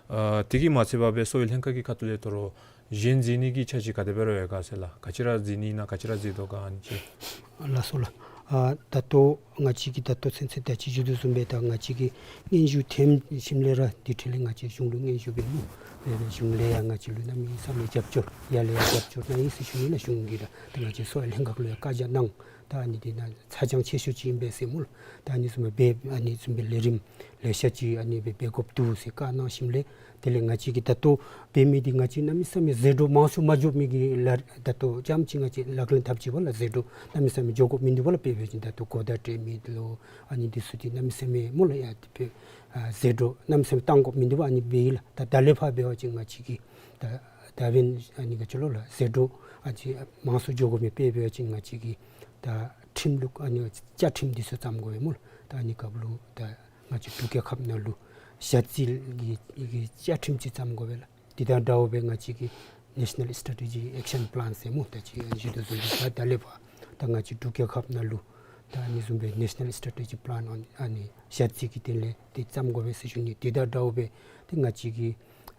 ཨ་དེ་གིས་མ་ཚད་པར་སྦེ་གསོ་བའི་ལྷན་ཁག་གི་ཁ་ཐུག་ལས་དོ་རུང་གཞན་གཟིགས་ནི་གི་འཆར་གཞི་ག་དེ་སྦེ་ར་ཡོད་ག་ཟེར་ལགས། ག་ཅི་ར་གཟིགས་ནི་ཨིན་ན་ག་ཅི་ར་གཟིགས་དོ་ག་ཨ་ནི་ཅིག། ལགས་སོ་ལགས། ཨ་ད་ལྟོ་ང་བཅས་ཀྱིས་ད་ལྟོ་ཚུན་ཚོད་ད་ཅི་ཞུ་དོ་བཟུམ་སྦེ་ད་ང་བཅས་ཀྱིས་སྙན་ཞུ་ཐོན་ཞིནམ་ལས་ར་དེ་འཕྲོ་ལས་ང་བཅས་གཞུང་ལུ་སྙན་ཞུ་འབད་ནུག། འབད་འབད་གཞུང་ལས་ཡང་ང་བཅས་ལུ་གནམ་མེད་ས་མེད་རྒྱབ་སྐྱོར་ཡར་ལས་ཡར་རྒྱབ་སྐྱོར་གནང་ཡི་ཟེར་ཞུ་ནི་ལགས། གཞུང་གིས་ར་ད་ང་བཅས་གསོ་བའི་ལྷན་ཁག་ལུ་ཡང་བཀའ་རྒྱ་གནང་། ད་ཨ་ནི་འདི་ནང་ཚ་གྱང་ཆེ་ཤོས་ཅིག་ཨིན་པས་ཟེར་སྨོ་ལགས། ད་ཨ་ནི་བཟུམ་སྦེ་ཨ་ནི་བཟུམ་སྦེ་ལས་རིམ་ལེ་ཤ་ཅིག་ཨ་ནི་སྦེ་འབད་དགོཔ་འདུག་ཟེར་བཀའ་གནང་ཞིནམ་ལས་དེ་ལས་ང་བཅས་ཀྱིས་ད་ལྟོ་འབད་མི་འདི་ང་བཅས་གནམ་མེད་ས་མེད་ཟད་འགྲོ་མང་སུ་མ་འགྱོ་མི་གི་ལཱ་ད་ལྟོ་རྐྱངམ་ཅིག་ང་བཅས་ལག་ལེན་འཐབ་ཅི་པ་ལགས། ཟད་འགྲོ་གནམ་མེད་ས་མེད་འགྱོ་དགོཔ་མིན་འདུག་པ་ལགས། དཔེ་འབད་བ་ཅིན་ད་ལྟོ་གོ་བརྡ་སྤྲོད་མི་ལུ་ཨ་ནི་འདི་ཚུ་འདི་གནམ་མེད་ས་མེད་སྨོ་ལགས། ཡ་དེ་སྦེ་ཨ་ཟད་འགྲོ་གནམ་མེད་ས་མེད་བཏང་དགོཔ་མིན་འདུག་པ་ཨ་ནི་འབད་ཡི་ལགས། ད་ད་ལས་ཕར་འབད་བ་ཅིན་ང་བཅས་ཀྱིས་ད་ད་འབདན་ཨ་ནི་ག་ཅི་ལོ་ལགས། ཟད་འགྲོ་ཨ་ཙི་མང་སུ་འགྱོ་དགོ་མི་དཔེ་འབད་བ་ཅིན་ང་བཅས་ཀྱིས་ད་ཁྲིམས་ལུགས་ཨ་ནི་བཅའ་ཁྲིམས་འདི་ཚུ་བརྩམ་དགོ་པས་སྨོ་ལགས། ད་ཨ་ནི་སྐབས་ལུ་ད་ང་བཅས་འབྲུག་རྒྱལ་ཁབ་ནང་ལུ་ཞ་རྩི་གི་གི་བཅའ་ཁྲིམས་ཅིག་བརྩམ་དགོ་པས་ལགས། འདི་དང་འདྲཝ་སྦེ་ང་བཅས་ཀྱིས་National Strategy Action Plan ཟེར་སྨོ། ད་ཅི་ཨ་ནི་ཞུ་དོ་བཟུམ་སྦེ་ད་ད་ལས་ཕར་ད་ང་བཅས་འབྲུག་རྒྱལ་ཁབ་ནང་ལུ་ད་ཨ་ནི་བཟུམ་སྦེ་National Strategy Plan on ཨ་ནི་ཞ་རྩི་གི་དོན་ལས་འདི་བརྩམ་དགོ་པས་ཟེར་ཞུ་ནི། འདི་དང་འདྲཝ་སྦེ་ཏེ་ང་བཅས་ཀྱི་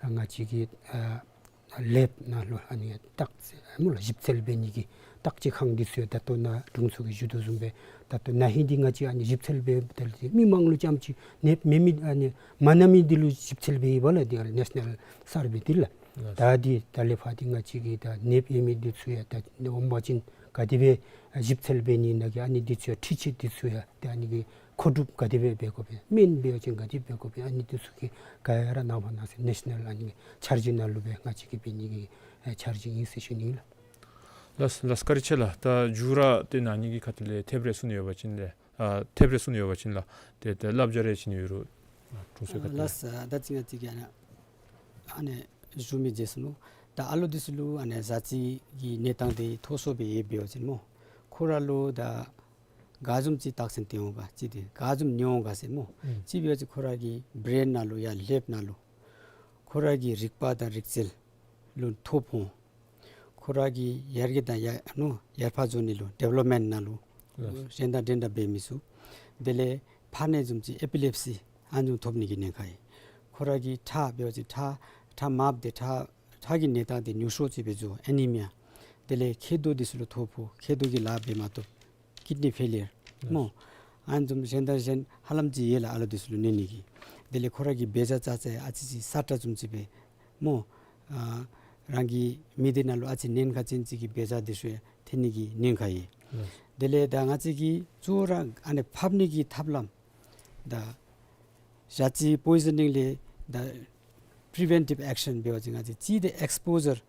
ང་བཅས་ཀྱི་ཨ་ལེབ་ནང་ལུ་ཨ་ནི་བརྟག་དཔྱད་སྨོ་ལགས། ཞིབ་འཚོལ་འབད་ནི་གི་བརྟག་དཔྱད་ཁང་འདི་ཚུ་ཡང་ད་ལྟོ་ནཱ་དྲུང་འཚོ་གིས་ཞུ་དོ་བཟུམ་སྦེ་ད་ལྟོ་ན་ཧིང་འདི་ང་བཅས་ཨ་ནི་ཞིབ་འཚོལ་འབད་ད་ལུ་མི་མང་ལུ་རྐྱངམ་ཅིག་ནདཔ་མེད་མི་ཨ་ནི་མ་ན་མི་འདི་ལུ་ཞིབ་འཚོལ་འབད་ཡི་པ་ལགས། འདི་National Survey འདི་ལགས། ད་འདི་ད་ལས་ཕར་འདི་ང་བཅས་ཀྱིས་ད་ནདཔ་ཡོད་མི་འདི་ཚུ་ཡང་ད་འོང་པ་ཅིན་ག་དེ་སྦེ་ཞིབ་འཚོལ་འབད་ནི་ནང་གི་ཨ་ནི་འདི་ཚུ་ཡང་འཕྲུལ་ཆས་འདི་ཚུ་ཡང་ད་ཨ་ནི་གི་མཁོ་སྒྲུབ་ག་དེ་སྦེ་འབད་དགོ་པས། སྨན་འབད་བ་ཅིན་ག་དེ་འབད་དགོ་པས། ཨ་ནི་འདི་ཚུ་གི་ག་ར་ནང་ཕར་ནང་ཟེར་National ཨ་ནི་འཆར་གཞི་ནང་ལུ་སྦེ་ང་བཅས་ཀྱིས་འབད་ནི་གི་འཆར་གཞི་ཨིན་ཟེར་ཞུ་ནི་ལགས། ལགས་ལགས་བཀའ་དྲིན་ཆེ་ལགས། ད་མཇུག་ར་ཏེ་ན་ཧིང་གི་ཁ་ཐུག་ལས་ཐེབས་རེ་གསུང་ནི་ཡོད་པ་ཅིན་ལགས། ཨ་ཐེབས་རེ་གསུང་ནི་ཡོད་པ་ཅིན་ལགས། ཏེ་ཏེ་བསླབ་བྱ་རེ་བྱིན་ནི་ཡོད་རུང་དྲུང་འཚོའི་ཁ་ཐུག་ལས། ལགས་ད་ཅི་ང་བཅས་ཀྱིས་ཨ་ནི་ཨ་ནི་ཞུ་མི་བརྗེད་སོ་ནུག། ད་ཨ་ལོ་འདི་ཚུ་ལུ་ཨ་ནི་ཞ་རྩི་གི་གནས་སྟངས་འདི་མཐོ་སུ་སྦེ་ཡོདཔ་འབད་བ་ཅིན་སྨོ། ཁོ་ར་ལུ་ད་ག་བཟུམ་ཅིག་རྟགས་མཚན་ཐོན་འོང་ག་ཅིག་འདི་ག་བཟུམ་ནད་འོང་ག་ཟེར་སྨོ། ཨུམ་ཅིག་འབད་བ་ཅིན་ཁོ་ར་གི་བྲེན་ནང་ལུ་ཡང་ལེབ་ནང་ལུ་ཁོ་ར་གི་རིག་པ་དང་རིག་རྩལ་ལུ་ཐོ་ཕོག། ཁོ་ར་གི་ཡར་རྒྱས་དང་ཡར་ཨ་ནུ་ཡར་ཕར་འགྱོ་ནི་ལུ་ཌི་ཝེ་ལོབ་མེནཊ་ནང་ལུ་ལགས། གཞན་དང་འདྲན་འདྲ་འབད་མི་ཚུགས། དེ་ལས་ཕར་ནི་བཟུམ་ཅིག་ཨེ་པི་ལེབ་སི་ཨ་ནི་བཟུམ་ཐོབ་ནི་གི་ཉེན་ཁ་ཡོད། ཁོ་ར་གི་ཁྲག་འབད་བ་ཅིན་ཁྲག་ཁྲག་མངམ་འདི་ཁྲག་ཁྲག་གི་གནས་སྟངས་འདི་ཉུང་སུ་ཅིག་སྦེ་འགྱོ་ཨེ་ནི་མི་ཡ། དེ་ལས་མཁལ་རྡོག་འདི་ཚུ་ལུ་ཐོ་ཕོག། མཁལ་རྡོག་གིས་ལཱ་འབད་མ་བཏུབ། ཀིཌ་ནི་ཕེ་ལི་ཡར་སྨོ། ཨ་ནི་བཟུམ་གཞན་དང་གཞན་ཧ་ལམ་ཅིག་ཡོད་ལགས། ཨ་ལོ་འདི་ཚུ་ལུ་ནད་ནི་གི་ དེ་ལས་ཁོ་ར་གི་འབད་བྱ་ཙ་ཙ་ཨ་ཙི་ཅིག་ས་ཏྲ་བཟུམ་ཅིག་སྦེ་སྨོ། ཨ་རང་གི་མི་སྡེ་ནང་ལུ་ཨ་ཙི་ཉེན་ཁ་ཅན་ཅིག་གི་འབད་བྱ་འདི་ཚུ་ཡང་ཐོན་ནི་གི་ཉེན་ཁ་ཡོད། ལགས། དེ་ལས་ད་ང་བཅས་ཀྱིས་གཙོ་བོ་ར་ཨ་ནི་ཕབ་ནི་གི་ཐབས་ལམ་ད་ཞ་རྩི་པོའི་ཟ་ནིང་ལས་ད་པི་རི་ཝེན་ཊིབ་ཨེག་ཤཱན་འབད་བ་ཅིན་ང་བཅས་གཅིག་དེ་ཨེགསི་པོ་ཟར།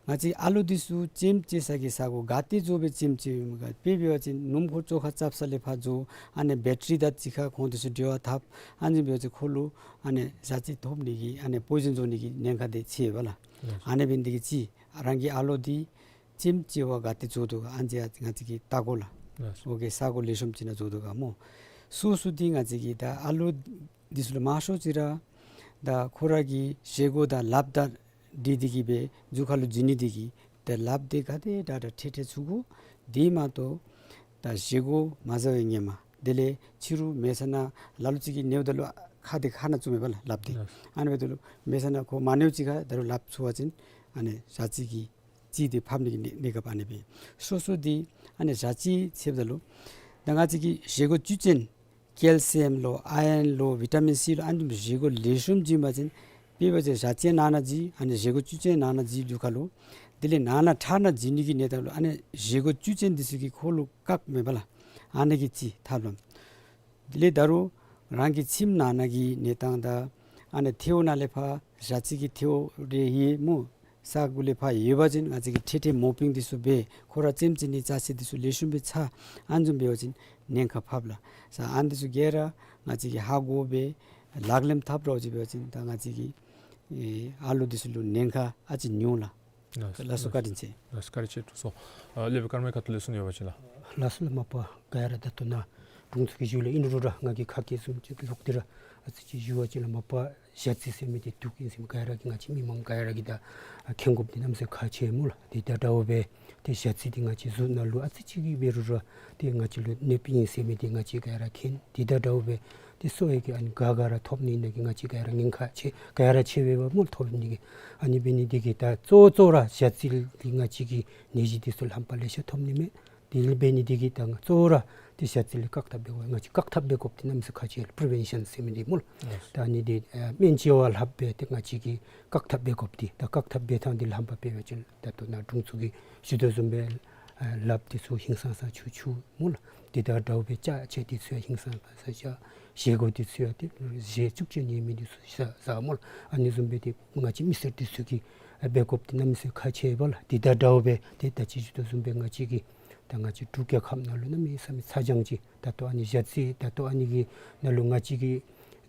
ང་བཅས་ཨ་ལོ་འདི་ཚུ་ལྕེམ་ཅིག་ས་གི་ས་གོ་ག་ཏེ་འཛོལ་སྦེ་ལྕེམ་ཅིག་ཡོད་མི་ག་དཔེ་འབད་བ་ཅིན་སྣུམ་འཁོར་བཅོ་ཁ་རྐྱབ་ས་ལས་ཕར་འཛོལ། ཨ་ནི་བེ་ཊ་རི་དང་གཅིག་ཁར་ཁོང་འདི་ཚུ་འབྲེལ་བ་འཐབ། ཨ་ནི་འབད་བ་ཅིན་ཁོ་ལུ་ཨ་ནི་ཞ་རྩི་ཐོབ་ནི་གི་ཨ་ནི་པོའི་ཟན་འཛོལ་ནི་གི་ཉེན་ཁ་དེ་ཆེ་བས་ལགས། ལགས། ཨ་ནི་འབད་ནི་དེ་གིས་གཅིག་རང་གི་ཨ་ལོ་འདི་ལྕེམ་ཅིག་བ་ག་ཏེ་འཛོལ་དོ་ག་ཨ་ནི་ང་བཅས་ཀྱིས་བལྟ་དགོ་ལགས། ལགས། ཨོ་ཀེ་ས་གོ་ལེགས་ཤོམ་ཅིག་ནང་འཛོལ་དོ་ག་སྨོ། སོ་སོ་འདི་ང་བཅས་ཀྱིས་ད་ཨ་ལོ་འདི་ཚུ་ལུ་མང་ཤོས་ཅིག་ར་ད་ཁོ་ར་གི་བཞེས་སྒོ་དང་ལགཔ་དང་འདི་འདི་གིས་སྦེ་རྒྱུ་ཁ་ལུ་འཛུལ་ནི་འདི་གིས་ད་ལགཔ་འདི་ག་དེ་དྲག་དྲག་ཁྲེག་ཁྲེག་ཚུ་དགོ། དེ་མ་གཏོགས་ད་བཞེས་སྒོ་མ་ཟ་བའི་ངེ་མ་དེ་ལས་ཕྱི་རུ་མེད་ས་ནང་ལ་ལུ་ཅིག་གིས་ཉལཝ་ད་ལུ་ཁ་འདི་ཁ་ནང་བཙུགས་མས་པ་ལགས་ལགཔ་འདི། ལགས། ཨ་ནི་འབདཝ་ད་ལུ་མེད་ས་ནང་ཁོ་མ་ཉལཝ་ཅིག་ཁར་ད་རུང་ལགཔ་ཚུད་པ་ཅིན་ཨ་ནི་ཞ་རྩི་གི་རྩི་འདི་ཕབ་ནི་གི་གནས་གནས་སྐབས་ཨ་ནི་སྦེ། སོ་སོ་འདི་ཨ་ནི་ཞ་རྩི་ཟེརཝ་ད་ལུ་ད་ང་བཅས་ཀྱི་བཞེས་སྒོ་བཅུད་ཅན་ཀེལ་སི་ཡམ་ལོ་ཨའི་རན་ལོ་བི་ཊ་མིན་སི་ལོ་ཨ་ནི་བཟུམ་བཞེས་སྒོ་ལེགས་ཤོམ་བྱིན་པ་ཅིན་དཔེ་འབད་བ་ཅིན་ཞ་རྩི་ནང་ན་འཛུལ། ཨ་ནི་བཞེས་སྒོ་བཅུད་ཅན་ནང་ན་འཛུལ་རྒྱུ་ཁ་ལུ། དེ་ལས་ནང་ན་ཁྲག་ནང་འཛུལ་ནི་གི་གནས་སྟངས་ལུ་ཨ་ནི་བཞེས་སྒོ་བཅུད་ཅན་འདི་ཚུ་གིས་ཁོ་ལུ་བཀག་མས་པ་ལགས། ཨ་ནི་གི་གཅིག་ཐབས་ལམ། དེ་ལས་ད་རུང་རང་གི་ཁྱིམ་ནང་ན་གི་གནས་སྟངས་དང་ཨ་ནི་ཐལཝ་ནང་ལས་ཕར་ཞ་རྩི་གི་ཐལཝ་རེ་ཡོད་སྨོ། ས་གོ་ལས་ཕར་ཡོད་པ་ཅིན་ང་བཅས་ཀྱིས་ཁྲེག་ཁྲེག་མོ་པིང་འདི་ཚུ་འབད་ཁོ་ར་ཙེམ་ཅིག་ནི་ཅ་ཆས་འདི་ཚུ་ལེགས་ཤོམ་སྦེ་ཚ། ཨ་ནི་བཟུམ་འབད་བ་ཅིན་ཉེན་ཁ་ཕབ་ལགས། ས་ཨ་ནི་འདི་ཚུ་ག་ར་ང་བཅས་ཀྱིས་ཧ་གོ་སྦེ་ལག་ལེན་འཐབ་རོགས་ཅིག་འབད་བ་ཅིན་ད་ང་བཅས་ཀྱི་ཨེ་ཨ་ལོ་འདི་ཚུ་ལུ་ཉེན་ཁ་ཨ་ཙི་ཉུང་ལགས། ལགས་སོ། ལགས་སོ། བཀའ་དྲིན་ཆེ། ལགས་སོ། བཀའ་དྲིན་ཆེ། ཐུགས་སོ། ཨ་ལས་སྦེ་ཀརྨའི་ཁ་ཐུག་ལས་གསུང་ཡོད་པ་ཅིན་ལགས། ལགས་སོ་ལགས། མ་པ་ག་ར་ད་ལྟོ་ནཱ་དྲུང་འཚོ་གིས་ཞུཝ་ལས་ཨིན་རུང་ར་ང་གིས་ཁ་སྐད་བཟུམ་ཅིག་ལོག་སྟེ་ར་ཨ་ཙི་ཅིག་ཞུ་བ་ཅིན་ལགས། མ་པ་ཞ་རྩི་ཟེར་མི་འདི་དུག་ཨིན་ཟེར་མི་ག་ར་གིས་ང་བཅས་མི་མང་ག་ར་གིས་ད་མཁྱེན་དགོཔ་འདི་གནམ་མེད་ས་མེད་ཁག་ཆེ་སྨོ་ལགས། དེ་དང་འདྲཝ་སྦེ་ཏེ་ཞ་རྩི་འདི་ང་བཅས་གཟུགས་ནང་ལུ་ཨ་ཙི་ཅིག་གིས་འབད་རུང་ར་ཏེ་ང་བཅས་ལུ་གནོདཔ་ཨིན་ཟེར་མི་འདི་ང་བཅས་ག་ར་མཁྱེན། དེ་དང་འདྲཝ་སྦེ་ཏེ་གསོ་བའི་གི་ཨ་ནི་ག་ག་ར་ཐོབ་ནི་ནང་གི་ང་བཅས་ག་ར་ཉེན་ཁ་ཆེ་ག་ར་ཆེ་བས་པ་སྨོ་ཐོབ་ནི་གི། ཨ་ནི་འབད་ནི་འདི་གིས་ད་གཙོ་གཙོ་ར་ཞ་རྩི་འདི་ང་བཅས་ཀྱིས་ནད་གཞི་འདི་ཚུ་རྣམ་པ་ལེ་ཤ་ཐོབ་ནི་མས། དེ་ལས་འབད་ནི་འདི་གིས་ད་ང་གཙོ་བོ་ར་ཏེ་ཞ་རྩི་ལས་བཀག་ཐབས་འབད་དགོ། ང་བཅས་བཀག་ཐབས་འབད་དགོཔ་འདི་གནམ་མེད་ས་མེད་ཁག་ཆེ་ལགས། པི་རི་ཝེན་ཤཱན་ཟེར་མི་འདི་སྨོ་ལགས། ལགས། ད་ཨ་ནི་འདི་ཨ་སྨན་བཅོས་པ་ལྷགཔ་སྦེ་ཏེ་ང་བཅས་ཀྱིས་བཀག་ཐབས་འབད་དགོཔ་འདི་ད་བཀག་ཐབས་འབད་ཐངས་འདི་རྣམ་པ་འབད་བ་ཅིན་ད་ལྟོ་ནཱ་དྲུང་འཚོ་གིས་ཞུ་དོ་བཟུམ་སྦེ་ཨ་ལགཔ་འདི་ཚུ་ཧིང་སངས་ས་ཆུ་ཆུ་སྨོ་ལགས། དེ་དང་འདྲཝ་སྦེ་ཅ་ཆས་འདི་ཚུ་ཡང་ཧིང་སངས་ས་ཆ་བཞེས་སྒོ་འདི་ཚུ་ཡང་ཏེ་བཞེས་བཅུག་ཅིག་ཉེས་མི་འདི་ཚུ་ཟ་ཟ་སྨོ་ལགས། ཨ་ནི་བཟུམ་སྦེ་ཏེ་ང་བཅས་མི་སེར་འདི་ཚུ་གིས་ཨ་འབད་དགོཔ་འདི་གནམ་མེད་ས་མེད་ཁག་ཆེ་བས་ལགས། དེ་དང་འདྲཝ་སྦེ་ཏེ་ད་ཅི་ཞུ་དོ་བཟུམ་སྦེ་ང་བཅས་ཀྱི་ད་ང་བཅས་འབྲུག་རྒྱལ་ཁབ་ནང་ལུ་གནམ་མེད་ས་མེད་ཚ་གྱང་ཅིག་ད་ལྟོ་ཨ་ནི་ཞ་རྩི་ད་ལྟོ་ཨ་ནི་གི་ནང་ལུ་ང་བཅས་ཀྱི་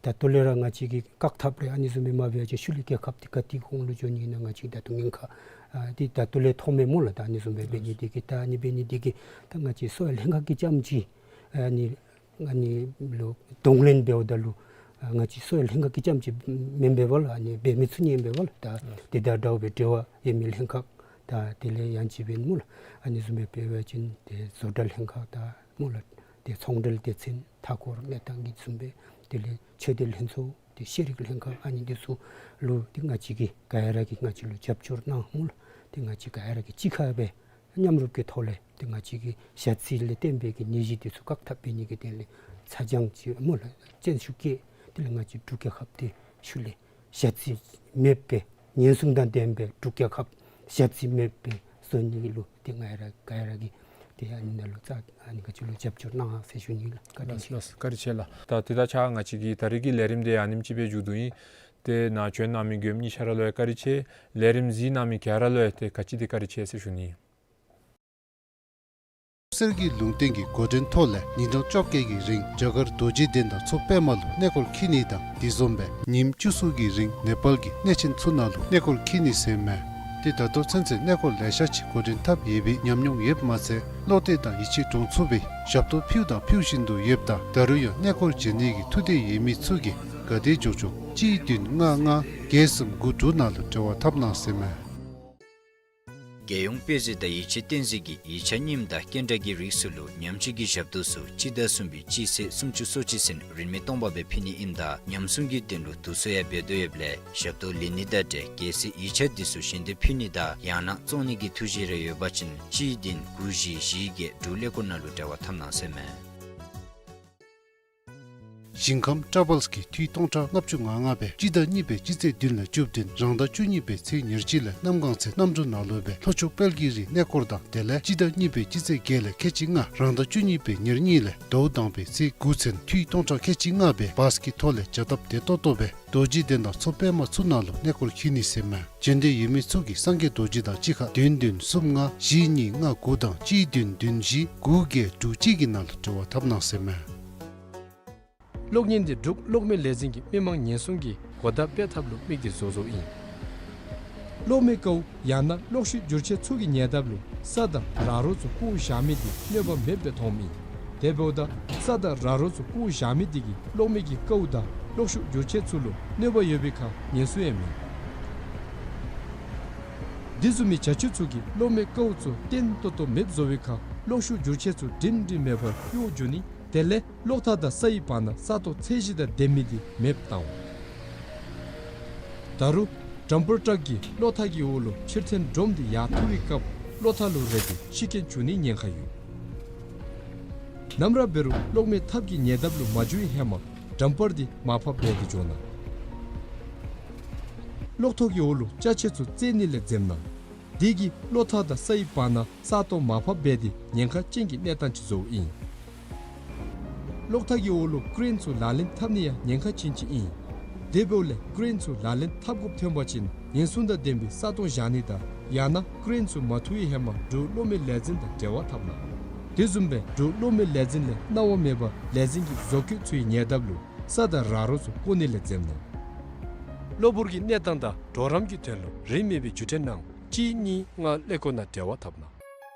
ད་ལྟོ་ལས་ར་ང་བཅས་ཀྱིས་བཀག་ཐབས་རེ་ཨ་ནི་བཟུམ་སྦེ་མ་འབད་བ་ཅིན་ཤུལ་ལས་རྒྱལ་ཁབ་འདི་ག་ཏེ་གོང་ལུ་འགྱོ་ནི་ཨིན་ན་ང་བཅས་ད་ལྟོ་ཉེན་ཁ་ཨ་འདི་ད་ལྟོ་ལས་མཐོངམ་མས་སྨོ་ལགས། ད་ཨ་ནི་བཟུམ་སྦེ་འབད་ནི་འདི་གིས་ད་ཨ་ནི་འབད་ནི་འདི་གིས་ད་ང་བཅས་གསོ་བའི་ལྷན་ཁག་གིས་རྐྱངམ་ཅིག་ཨ་ནི་ཨ་ནི་ལུ་གདོང་ལེན་འབདཝ་ད་ལུ་ཨ་ང་བཅས་གསོ་བའི་ལྷན་ཁག་གིས་རྐྱངམ་ཅིག་མེན་པས་པ་ལགས། ཨ་ནི་འབད་མི་ཚུགས་ནི་ཨིན་པས་པ་ལགས། ད་དེ་དང་འདྲཝ་སྦེ་འབྲེལ་བ་ཡོད་མི་ལྷན་ཁག་ད་དེ་ལས་ཡང་ཅིན་འབདན་སྨོ་ལགས། ཨ་ནི་བཟུམ་སྦེ་འབད་བ་ཅིན་ཏེ་བཟོ་གྲྭ་ལྷན་ཁག་ད་སྨོ་ལགས། ཏེ་ཚོང་འབྲེལ་སྡེ་ཚན་མཐའ་འཁོར་གནས་སྟངས་ཀྱི་བཟུམ་སྦེ་དེ་ལས་ཆོས་སྡེ་ལྷན་ཚོགས་ཏེ་ཤེས་རིག་ལྷན་ཁག་ཨ་ནི་འདི་ཚུ་ལུ་ཏེ་ང་བཅས་ཀྱིས་ག་ར་གིས་ང་བཅས་ལུ་རྒྱབ་སྐྱོར་གནང་སྨོ་ལགས། ཏེ་ང་བཅས་ག་ར་གིས་གཅིག་ཁར་སྦེ་མཉམ་རུབ་ཀྱི་ཐོག་ལས་ཏེ་ང་བཅས་ཀྱི་ཞ་རྩི་ལས་བརྟེན་པའི་གི་ནད་གཞི་འདི་ཚུ་བཀག་ཐབས་འབད་ནི་གི་དོན་ལས་ཚ་གྱང་ཅིག་སྨོ་ལགས་སྤྱན་ཤུགས་བསྐྱེད་དེ་ལས་ང་བཅས་འབྲུག་རྒྱལ་ཁབ་འདི་ཤུལ་ལས་ཞ་རྩི་མེདཔ་སྦེ་ཉེན་སྲུང་དང་ལྡན་པའི་འབྲུག་རྒྱལ་ཁབ་ཞ་རྩི་མེདཔ་སྦེ་བཟོ་ནི་ལུ་ཏེ་ང་ར་ག་ར་གིས་ཏེ་ཨ་ནི་ནང་ལུ་ཙ་ཨ་ནི་ང་བཅས་ལུ་རྒྱབ་སྐྱོར་གནང་ཟེར་ཞུ་ནི་ལགས། བཀའ་དྲིན་ཆེ། ལགས་སོ། བཀའ་དྲིན་ཆེ་ལགས། ད་དེ་དང་ཆ་ང་བཅས་ཀྱི་ད་རིས་ཀྱི་ལས་རིམ་འདི་ཨ་ནེམ་ཅིག་སྦེ་མཇུག་བསྡུ་ཡི། ཏེ་ནཱ་བྱོན་གནང་མི་མགྱོནམ་གཉིས་ཆ་ར་ལུ་ཡང་བཀའ་དྲིན་ཆེ། ལས་རིམ་གཟིགས་གནང་མི་ག་ར་ལུ་ཡང་ཏེ་ག་ཅི་དེ་བཀའ་དྲིན་ཆེ་ཟེར་ཞུ་ནི། གསེར་གྱི་ལུང་བསྟན་གྱི་འགོ་འདྲེན་ཐོག་ལས་ཉིན་གྲངས་བཅོ་བརྒྱད་ཀྱི་རིང་རྒྱ་གར་རྡོ་རྗེ་གདན་དང་མཚོ་པདྨ་ལུ་གནས་སྐོར་འཁྱིད་ནི་དང་དེ་བཟུམ་སྦེ་ཉིནམ་བཅུ་གསུམ་གྱི་རིང་ནེ་པཱལ་གྱི་གནས་ཆེན་ཚུ་ནང་ལུ་གནས་སྐོར་འཁྱིད་ནི་ཟེར་མས། ཏེ་ད་ལྟོ་ཚུན་ཚོད་གནས་སྐོར་ལེ་ཤ་ཅིག་འགོ་འདྲེན་འཐབ་ཡོད་པའི་ཉམས་མྱོང་ཡོདཔ་མ་ཚད་བློ་གཏད་དང་ཡིད་ཆེས་འདྲོངས་ཚུགས་པའི་ཞབས་ཏོག་ཕུལཝ་དང་ཕུལ་བཞིན་དུ་ཡོདཔ་ད་ད་རུང་ཡང་གནས་སྐོར་མཇལ་ནི་གི་ཐུགས་འདོད་ཡོད་མི་ཚུ་གིས་ག་དེ་མགྱོགས་མགྱོགས་གཅིག་བདུན་ལྔ་ལྔ་བརྒྱད་གསུམ་དགུ་དྲུག་ནང་ལུ་འབྲེལ་བ་འཐབ་གནང་ཟེར་མས། རྒྱལ་ཡོངས་དཔེ་མཛོད་དང་ཡིད་ཆེས་བསྟན་འཛིན་གྱིས་ཡིག་ཆ་རྙིངམ་དང་སྐད་འདྲ་གི་རིགས་ཚུ་ལུ་ཉམས་ཞིབ་ཀྱི་ཞབས་ཏོག་ཚུ་སྤྱི་ཟླ་གསུམ་པའི་སྤྱི་ཚེས་སུམ་ཅུ་སོ་གཅིག་ཚུན་རིན་མེད་སྟོང་པ་སྦེ་ཕུལ་ནི་ཨིནམ་ད་ཉམས་སྲུང་གི་དོན་ལུ་དུས་ཚོད་ཡང་འབད་དོ་ཡོདཔ་ལས་ཞབས་ཏོག་ལེན་ནི་དང་འབྲེལ་གལ་སྲིད་ཡིག་ཆ་འདི་ཚུ་གཞན་དོན་ཕུལ་ནི་དང་ཡང་ན་བཙོང་ནི་གི་ཐུགས་བཞེད་རེ་ཡོད་པ་ཅིན་གཅིག་བདུན་དགུ་བཞི་བཞི་བརྒྱད་དྲུག་ཀླད་ཀོར་ནང་ལུ་འབྲེལ་བ་འཐབ་གནང་ཟེར་མས། ཞིང་ཁམས་ཊ་ར་བཱལསི་གིས་འཐུས་སྟོང་ཕྲག་ལྔ་བཅུ་ང་ལྔ་སྦེ་སྤྱི་ཟླ་གཉིས་པའི་སྤྱི་ཚེས་བདུན་ལས་བཅུ་བདུན་རང་ཟླ་བཅུ་གཉིས་པའི་ཚེས་ཉེར་གཅིག་ལས་གནམ་གང་ཚེ་གནམ་གྲུ་ནང་ལུ་སྦེ་ལྷོ་ཕྱོགས་དཔལ་གྱི་རི་གནས་སྐོར་དང་དེ་ལས་སྤྱི་ཟླ་གཉིས་པའི་སྤྱི་ཚེས་བརྒྱད་ལས་ཁལ་གཅིག་ལྔ་རང་ཟླ་བཅུ་གཉིས་པའི་ཉེར་གཉིས་ལས་ཟླཝ་དང་པའི་ཚེས་དགུ་ཚུན་འཐུས་སྟོང་ཕྲག་ཁལ་གཅིག་ལྔ་སྦེ་བཱསི་གི་ཐོག་ལས་བྱ་སྟབས་བདེ་ཏོག་ཏོ་སྦེ་རྡོ་རྗེ་གདན་དང་མཚོ་པདྨ་ཚུ་ནང་ལུ་གནས་སྐོར་འཁྱིད་ནི་ཟེར་མས། འབྱོན་འདོད་ཡོད་མི་ཚུ་གིས་སངས་རྒྱས་རྡོ་རྗེ་གདན་གཅིག་ཁར་བདུན་བདུན་གསུམ་ལྔ་བཞི་གཉིས་ལྔ་དགུ་དང་གཅིག་བདུན་བདུན་བཞི་དགུ་བརྒྱད་དྲུག་གཅིག་གི་ནང་ལུ་འབྲེལ་བ་འཐབ་གནང་ཟེར་མས། གློག་བརྙན་འདི་འབྲུག་གློག་མེ་ལས་འཛིན་གྱིས་མི་མང་ཉེན་སྲུང་གི་གོ་བརྡ་སྤེལ་ཐབས་ལུ་དམིགས་ཏེ་བཟོ་བཟོཝ་ཨིན། གློག་མེ་ཀཝ་ཡང་ན་གློག་ཤུགས་བསྒྱུར་ཆས་ཚུ་གི་ཉེ་འདབས་ལུ་ས་དང་ར་རོ་ཚུ་བཀོ་བཞག་མི་འདི་གནོད་པ་མེདཔ་སྦེ་མཐོངམ་ཨིན། དེ་འབདཝ་ད་ས་དང་ར་རོ་ཚུ་བཀོ་བཞག་མི་འདི་གིས་གློག་མེ་གི་ཀཝ་དང་གློག་ཤུགས་བསྒྱུར་ཆས་ཚུ་ལུ་གནོད་པ་ཡོད་པའི་ཁར་ཉེན་སྲུང་ཡང་མེད། འདི་བཟུམ་མའི་བྱ་སྤྱོད་ཚུ་གིས་གློག་མེ་ཀཝ་ཚུ་བརྟན་ཏོག་ཏོ་མེདཔ་བཟོ་བའི་ཁར་གློག་ཤུགས་བསྒྱུར་ཆས་ཚུ་སྒྲིང་སྒྲིང་མེད་པར་གཡོ་འགྱོ་ནི་དེ་ལས་གློག་ཐག་དང་སའི་བར་ན་ས་སྟོང་ཚད་གཞི་དང་ལྡན་མི་འདི་མེདཔ་བཏང་འོང་། ད་རུང་ཌམ་པར་ཊག་གིས་གློག་ཐག་གི་འོག་ལུ་ཕྱིར་འཐེན་སྒྲོམ་འདི་ཡར་འཐུ་བའི་སྐབས་གློག་ཐག་ལུ་རེག་སྟེ་ཤི་རྐྱེན་འབྱུང་ནིའི་ཉེན་ཁ་ཡོད། ནམ་ར་འབད་རུང་གློག་མེ་ཐབ་ཀྱི་ཉེ་འདབས་ལུ་མ་འགྱོ་བའི་ཧེ་མ་ཌམ་པར་འདི་མར་ཕབ་འབད་དེ་འགྱོ་གནང་། གློག་ཐོག་གི་འོག་ལུ་ཅ་ཆས་ཚུ་བཙལ་ནི་ལས་འཛེམ་གནང་། འདི་གིས་གློག་ཐག་དང་སའི་བར་ན་ས་སྟོང་མར་ཕབ་འབད་དེ་ཉེན་ཁ་ཅན་གྱི་གནས་སྟངས་ཅིག་བཟོཝ་ཨིན། གློག་ཐག་གི་འོག་ལུ་ཀེ་རེན་ཚུ་ལག་ལེན་འཐབ་ནི་ཡང་ཉེན་ཁ་ཅན་ཅིག་ཨིན། དེ་འབདཝ་ལས་ཀེ་རེན་ཚུ་ལག་ལེན་འཐབ་དགོཔ་ཐོན་པ་ཅིན་ཉེན་སྲུང་དང་ལྡན་པའི་ས་སྟོང་བཞག་ནི་དང་ཡང་ན་ཀེ་རེན་ཚུ་མ་འཐུ་བའི་ཧེ་མ་འབྲུག་གློག་མེ་ལས་འཛིན་དང་འབྲེལ་བ་འཐབ་གནང་། དེ་བཟུམ་སྦེ་འབྲུག་གློག་མེ་ལས་འཛིན་ལས་གནང་བ་མེད་པར་ལས་འཛིན་གྱི་བཟོ་བཀོད་ཚུའི་ཉེ་འདབས་ལུ་ས་དང་ར་རོ་ཚུ་བཀོ་ནི་ལས་འཛེམ་གནང་། གློ་བུར་གྱི་གནས་སྟངས་དང་གྲོགས་རམ་གྱི་དོན་ལུ་རིན་མེད་པའི་བརྒྱུད་འཕྲིན་ནང་གཅིག་གཉིས་ལྔ་ཀླད་ཀོར་ནང་འབྲེལ་བ་འཐབ་གནང་།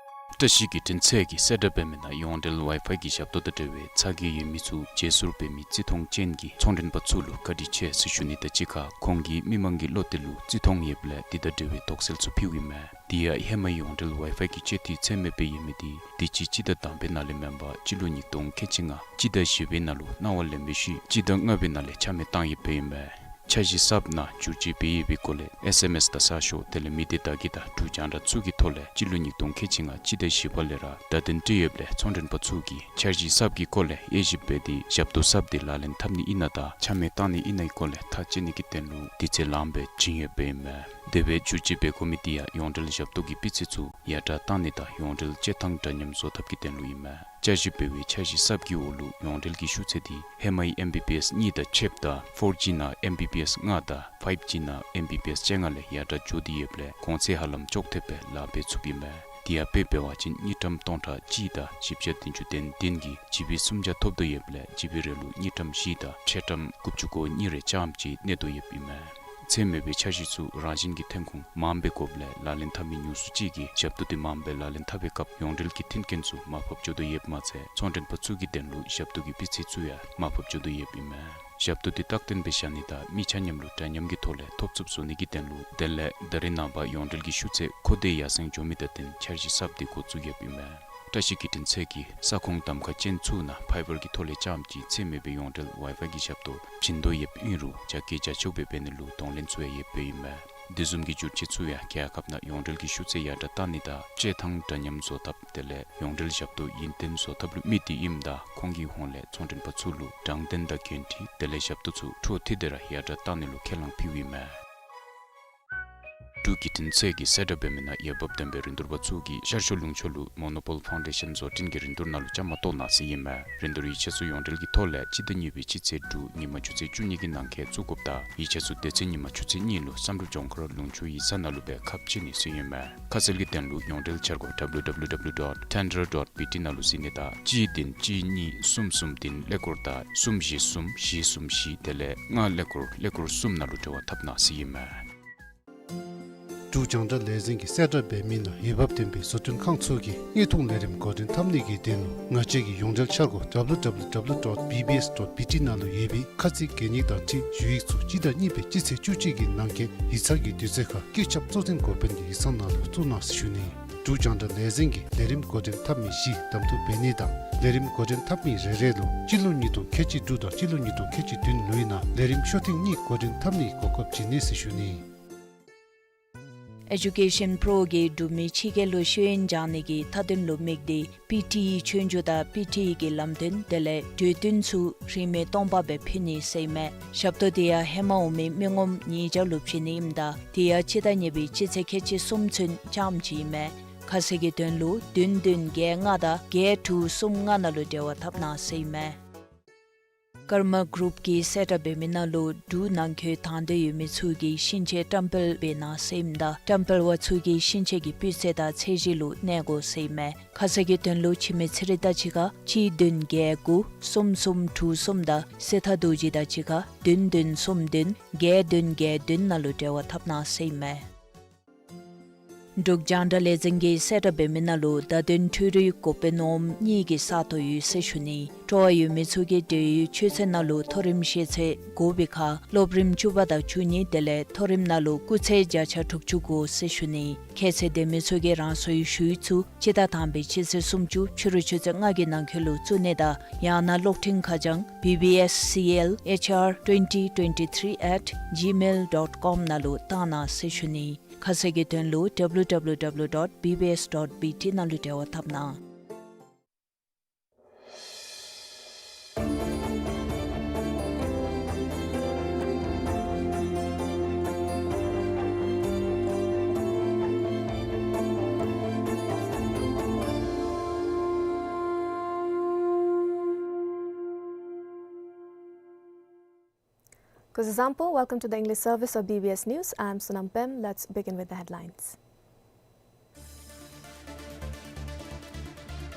བཀྲ་ཤིས་བརྒྱུད་འཕྲིན་ཚད་ཀྱིས་གསལ་བསྒྲགས་འབད་མི་ནང་ཡོངས་འབྲེལ་ཝའི་ཕའི་གི་ཞབས་ཏོག་དང་འབྲེལ་བའི་ཚ་གྱང་ཡོད་མི་ཚུ་བརྗེ་སོར་འབད་མི་བརྩི་མཐོང་ཅན་གྱི་ཚོང་མགྲོན་པ་ཚུ་ལུ་བཀའ་དྲིན་ཆེ་ཟེར་ཞུ་ནི་དང་གཅིག་ཁར་ཁོང་གིས་མི་མང་གི་བློ་གཏད་ལུ་བརྩི་མཐོང་ཡོདཔ་ལས་འདི་དང་འབྲེལ་བའི་དོགས་སེལ་ཚུ་ཕུལཝ་ཨིན་མས། དེ་ཡང་ཧེ་མའི་ཡོངས་འབྲེལ་ཝའི་ཕའི་གི་བཅད་འཐུས་ཚད་མེདཔ་སྦེ་ཡོད་མི་འདི་དུས་ཅི་སྤྱི་ཟླ་དང་པའི་ནང་ལས་མེན་པར་སྤྱི་ལོ་ཉིས་སྟོང་ཁལ་གཅིག་ལྔ་སྤྱི་ཟླ་བཞི་པའི་ནང་ལུ་གནང་བ་ལེན་མི་ཅིག་སྤྱི་ཟླ་ལྔ་པའི་ནང་ལས་ཆ་མེད་བཏང་ཡོདཔ་ཨིན་མས། འཆར་གཞི་གསརཔ་ནང་བསྒྱུར་བཅོས་འབད་ཡོད་པའི་སྐོར་ལས་ཨེསི་ཨེམ་ཨེསི་དང་གསར་ཤོག་དེ་ལས་མི་སྡེ་བརྡ་བརྒྱུད་དང་འབྲུག་རྒྱང་བསྒྲགས་ཚུ་གི་ཐོག་ལས་སྤྱི་ལོ་ཉིས་སྟོང་ཁལ་གཅིག་ལྔ་སྤྱི་ཟླ་བཞི་པ་ལས་ར་བརྡ་དོན་སྤྲོད་ཡོདཔ་ལས་ཚོང་མགྲོན་པ་ཚུ་གིས་འཆར་གཞི་གསརཔ་གི་སྐོར་ལས་དབྱེ་ཞིབ་འབད་དེ་ཞབས་ཏོག་གསརཔ་འདི་ལག་ལེན་འཐབ་ནི་ཨིན་ན་དང་ཆ་མེད་བཏང་ནི་ཨིན་ནའི་སྐོར་ལས་ཐག་བཅད་ནི་གི་དོན་ལུ་དུས་ཚོད་ལངམ་སྦེ་བྱིན་ཡོདཔ་ཨིན་མས། དེ་སྦེ་བསྒྱུར་བཅོས་འབད་དགོ་མི་འདི་ཡང་ཡོངས་འབྲེལ་ཞབས་ཏོག་གི་སྤུས་ཚད་ཚུ་ཡར་དྲག་གཏང་ནི་དང་ཡོངས་འབྲེལ་སྤྱོད་ཐངས་འདྲ་མཉམ་བཟོ་ཐབས་ཀྱི་དོན་ལུ་ཨིན་མས། བསྐྱར་ཞིབ་འབད་བའི་འཆར་གཞི་གསརཔ་གི་འོག་ལུ་ཡོངས་འབྲེལ་གྱི་ཤུགས་ཚད་འདི་ཧེ་མའི་ཨེམ་བི་བི་ཨེསི་གཉིས་དང་ཕྱདཔ་ད་ཕོར་ཇི་ནང་ཨེམ་བི་བི་ཨེསི་ལྔ་དང་ཕའིབ་ཇི་ནང་ཨེམ་བི་བི་ཨེསི་བཅོ་ལྔ་ལས་ཡར་དྲག་འགྱོ་སྟེ་ཡོདཔ་ལས་གོང་ཚད་ཧ་ལམ་ཅོག་འཐདཔ་སྦེ་ལཱ་འབད་ཚུགསཔ་ཨིན་མས། དེ་ཡང་དཔེ་འབད་བ་ཅིན་དངུལ་ཀྲམ་སྟོང་ཕྲག་གཅིག་དང་བཞི་བརྒྱ་བདུན་ཅུ་དོན་བདུན་གྱིས་ཇི་བི་སུམ་བརྒྱ་ཐོབ་དོ་ཡོདཔ་ལས་ཇི་བི་རེ་ལུ་དངུལ་ཀྲམ་བཞི་དང་ཁྲལ་ཀྲམ་དགུ་བཅུ་གོ་གཉིས་རེ་ཆགཔ་ཅིག་གནས་དོ་ཡོདཔ་ཨིན་མས། ཚད་མེད་པའི་འཆར་གཞི་ཚུ་རང་བཞིན་གྱི་ཐོན་ཁུངས་མངམ་སྦེ་དགོཔ་ལས་ལག་ལེན་འཐབ་མི་ཉུང་སུ་ཅིག་གིས་ཞབས་ཏོག་འདི་མངམ་སྦེ་ལག་ལེན་འཐབ་པའི་སྐབས་ཡོངས་འབྲེལ་གྱི་མཐུན་རྐྱེན་ཚུ་མར་ཕབ་འགྱོ་དོ་ཡོདཔ་མ་ཚད་ཚོང་མགྲོན་པ་ཚུ་གི་དོན་ལུ་ཞབས་ཏོག་གི་སྤུས་ཚད་ཚུ་ཡང་མར་ཕབ་འགྱོ་དོ་ཡོདཔ་ཨིན་མས། ཞབས་ཏོག་འདི་རྟག་བརྟན་སྦེ་བཞག་ནི་དང་མི་ཆ་མཉམ་ལུ་འདྲ་མཉམ་གྱི་ཐོག་ལས་ཐོབ་ཚུགསཔ་བཟོ་ནི་གི་དོན་ལུ་དེ་ལས་ད་རེས་ནངས་པ་ཡོངས་འབྲེལ་གྱི་ཤུགས་ཚད་ཁོ་དེ་ཡར་སེང་འགྱོ་མི་དང་བསྟུན་འཆར་གཞི་གསརཔ་འདི་འགོ་བཙུགས་ཡོདཔ་ཨིན་མས། བཀྲ་ཤིས་བརྒྱུད་འཕྲིན་ཚད་ཀྱིས་ས་ཁོངས་གདམ་ཁ་ཅན་ཚུ་ནང་ཕའི་བར་གྱི་ཐོག་ལས་རྐྱངམ་གཅིག་ཚད་མེད་པའི་ཡོངས་འབྲེལ་ཝའི་ཕའི་གི་ཞབས་ཏོག་བྱིན་དོ་ཡོདཔ་ཨིན་རུང་རྒྱ་སྐྱེད་རྒྱ་ཆོག་སྦེ་འབད་ནི་ལུ་གདོང་ལེན་ཚུ་ཡང་ཡོདཔ་ཨིན་མས། དེ་བཟུམ་གྱི་བསྒྱུར་བཅོས་ཚུ་ཡང་རྒྱལ་ཁབ་ནང་ཡོངས་འབྲེལ་གྱི་ཤུགས་ཚད་ཡར་དྲག་གཏང་ནི་དང་སྤྱོད་ཐངས་འདྲ་མཉམ་བཟོ་ཐབས་དེ་ལས་ཡོངས་འབྲེལ་ཞབས་ཏོག་ཡུན་བརྟན་བཟོ་ཐབས་ལུ་དམིགས་ཏེ་ཨིནམ་ད་ཁོང་གི་ཧོངས་ལས་ཚོང་མགྲོན་པ་ཚུ་ལུ་དྲང་བདེན་དང་གན་འཁྲི་དེ་ལས་ཞབས་ཏོག་ཚུ་འཕྲོ་མཐུད་དེ་ར་ཡར་དྲག་གཏང་ནི་ལུ་ཁས་བླངས་ཕུལཝ་ཨིན་མས། འབྲུག་བརྒྱུད་འཕྲིན་ཚད་ཀྱིས་གསལ་བསྒྲགས་འབད་མི་ནང་འོས་འབབ་ལྡན་པའི་རིན་བསྡུར་པ་ཚུ་གིས་ཤར་ཕྱོགས་ལུང་ཕྱོགས་ལུ་མོ་ནོ་པོལ་ཕའུན་ཌེ་ཤཱན་བཟོ་སྐྲུན་གྱི་རིན་བསྡུར་ནང་ལུ་བཅའ་མར་གཏོགས་གནང་ཟེར་ཨིན་མས། རིན་བསྡུར་ཡིག་ཆ་ཚུ་ཡོངས་འབྲེལ་གྱི་ཐོག་ལས་སྤྱི་ཟླ་གཉིས་པའི་སྤྱི་ཚེས་དྲུག་ཉིན་མ་ཆུ་ཚོད་བཅུ་གཉིས་ཀྱི་ནང་འཁོད་བཙུགས་དགོཔ་དང་ཡིག་ཆ་ཚུ་དེ་ཚེ་ཉིན་མ་ཆུ་ཚོད་གཉིས་ལུ་བསམ་གྲུབ་ལྗོངས་མཁར་ལུང་ཕྱོགས་ཡིག་ཚང་ནང་ལུ་སྦེ་ཁ་ཕྱེ་ནི་ཟེར་ཨིན་མས། ཁ་གསལ་གྱི་དོན་ལུ་ཡོངས་འབྲེལ་འཆར་སྒོ་ཌབ་ལུ་ཌབ་ལུ་ཌབ་ལུ་ཌོཊ་ཊེན་ཌར་ཌོཊ་བི་ཊི་ནང་ལུ་གཟིགས་ནི་དང་གཅིག་བདུན་གཅིག་གཉིས་གསུམ་གསུམ་བདུན་ཀླད་ཀོར་དང་གསུམ་བཞི་གསུམ་བཞི་གསུམ་བཞི་དེ་ལས་ལྔ་ཀླད་ཀོར་ཀླད་ཀོར་གསུམ་ནང་ལུ་འབྲེལ་བ་འཐབ་གནང་ཟེར་ཨིན་མས། འབྲུག་རྒྱང་བསྒྲགས་ལས་འཛིན་གྱིས་གསལ་བསྒྲགས་འབད་མི་ནང་འོས་འབབ་ལྡན་པའི་བཟོ་སྐྲུན་ཁང་ཚུ་གིས་དངོས་མཐོང་ལས་རིམ་འགོ་འདྲེན་འཐབ་ནི་གི་དོན་ལུ་ང་བཅས་ཀྱི་ཡོངས་འབྲེལ་འཆར་སྒོ་ཌབ་ལུ་ཌབ་ལུ་ཌབ་ལུ་ཌོཊ་བི་བི་ཨེསི་ཌོཊ་བི་ཊི་ནང་ལུ་ཡོད་པའི་ཁ་ཚིག་གན་ཡིག་དང་འཁྲིལ་ཞུ་ཡིག་ཚུ་སྤྱི་ཟླ་གཉིས་པའི་སྤྱི་ཚེས་བཅུ་གཅིག་གི་ནང་འཁོད་ཡིག་ཚང་གི་དུས་ཚོད་ཁར་བཀོད་ཁྱབ་གཙོ་འཛིན་འགོ་དཔོན་གྱི་ཡིག་ཚང་ནང་ལུ་བཙུགས་གནང་ཟེར་ཞུ་ནི། འབྲུག་རྒྱང་བསྒྲགས་ལས་འཛིན་གྱིས་ལས་རིམ་འགོ་འདྲེན་འཐབ་མི་བཞི་གདམ་འཐུ་འབད་ནི་དང་ལས་རིམ་འགོ་འདྲེན་འཐབ་མི་རེ་རེ་ལུ་སྤྱི་ལོ་ཉིས་སྟོང་ཁལ་གཅིག་དྲུག་དང་སྤྱི་ལོ་ཉིས་སྟོང་ཁལ་གཅིག་བདུན་ལོའི་ནང་ལས་རིམ་ཤོག་ཐེངས་གཉིས་འགོ་འདྲེན་འཐབ་ནིའི་གོ་སྐབས་བྱིན་ནི་ཟེར་ཞུ་ནི། ཨེ་ཌུ་ཀེ་ཤཱན་པྲོ་གིས་འབྲུག་མི་ཕྱི་རྒྱལ་ལུ་ཤེས་ཡོན་སྦྱང་ནི་གི་མཐའ་དོན་ལུ་དམིགས་ཏེ་པི་ཊི་ཨི་ཆོས་རྒྱུགས་དང་པི་ཊི་ཨི་གི་ལམ་སྟོན་དེ་ལས་གྲོས་བསྟུན་ཚུ་རིན་མེད་སྟོང་པ་སྦེ་ཕུལ་ནི་ཟེར་ཨིན་མས། ཞབས་ཏོག་དེ་ཡང་ཧེ་མ་འོང་མི་མི་ངོམ་ཉིས་བརྒྱ་ལུ་བྱིན་ནི་ཨིནམ་ད་དེ་ཡང་སྤྱི་ཟླ་གཉིས་པའི་སྤྱི་ཚེས་ཁལ་གཅིག་གསུམ་ཚུན་རྐྱངམ་ཅིག་ཨིན་མས། ཁ་གསལ་གྱི་དོན་ལུ་བདུན་བདུན་བརྒྱད་ལྔ་དང་བརྒྱད་དྲུག་གསུམ་ལྔ་ནང་ལུ་འབྲེལ་བ་འཐབ་གནང་ཟེར་ཨིན་མས། ཀརྨ་གུ་རུབ་ཀྱིས་གསལ་བསྒྲགས་འབད་མི་ནང་ལུ་འབྲུག་ནང་འཁོད་དང་འདོད་ཡོད་མི་ཚུ་གིས་ཤིང་ཆས་བཀྲམ་སྤེལ་འབད་གནང་ཟེར་ཨིནམ་ད་བཀྲམ་སྤེལ་བ་ཚུ་གིས་ཤིང་ཆས་ཀྱི་སྤུས་ཚད་དང་ཚད་གཞི་ལུ་གནས་དགོ་ཟེར་ཨིན་མས། ཁ་གསལ་གྱི་དོན་ལུ་འཆི་མེད་ཚེ་རིང་དང་གཅིག་ཁར་གཅིག་བདུན་བརྒྱད་དགུ་གསུམ་གསུམ་དྲུག་གསུམ་དང་སེ་ཐར་རྡོ་རྗེ་དང་གཅིག་ཁར་བདུན་བདུན་གསུམ་བདུན་བརྒྱད་བདུན་བརྒྱད་བདུན་ནང་ལུ་འབྲེལ་བ་འཐབ་གནང་ཟེར་ཨིན་མས། འབྲུག་རྒྱང་བསྒྲགས་ལས་འཛིན་གྱིས་གསལ་བསྒྲགས་འབད་མི་ནང་ལུ་བརྡ་དོན་འཕྲུལ་རིག་འགོ་དཔོན་འོགམ་གཉིས་ཀྱི་ས་སྟོང་ཡོད་ཟེར་ཞུ་ནི། སྤྲོ་བ་ཡོད་མི་ཚུ་གིས་འབྲེལ་ཡོད་ཆོས་ཚན་ནང་ལུ་མཐོ་རིམ་ཤེས་ཚད་དགོ་པའི་ཁར་སློབ་རིམ་བཅུ་པ་དང་བཅུ་གཉིས་དེ་ལས་མཐོ་རིམ་ནང་ལུ་སྐུགས་ཚད་བརྒྱ་ཆ་དྲུག་ཅུ་དགོ་ཟེར་ཞུ་ནི། ཁྱད་ཚད་ལྡན་མི་ཚུ་གིས་རང་སོའི་ཞུ་ཡིག་ཚུ་སྤྱི་ཟླ་དང་པའི་སྤྱི་ཚེས་སུམ་ཅུ་ཕྱི་རུ་ཆུ་ཚོད་ལྔ་གི་ནང་འཁོད་ལུ་བཙུགས་ནི་དང་ཡང་ན་གློག་འཕྲིན་ཁ་བྱང་B B S C L H R twenty twenty-three at gmail dot com ནང་ལུ་བཏང་གནང་ཟེར་ཞུ་ནི། ཁ་གསལ་གྱི་དོན་ལུ W W W dot B B S dot B T ནང་ལུ་འབྲེལ་བ་འཐབ་གནང་། Kuzuzangpo, welcome to the English service of B B S News. I'm Sonam Pem. Let's begin with the headlines.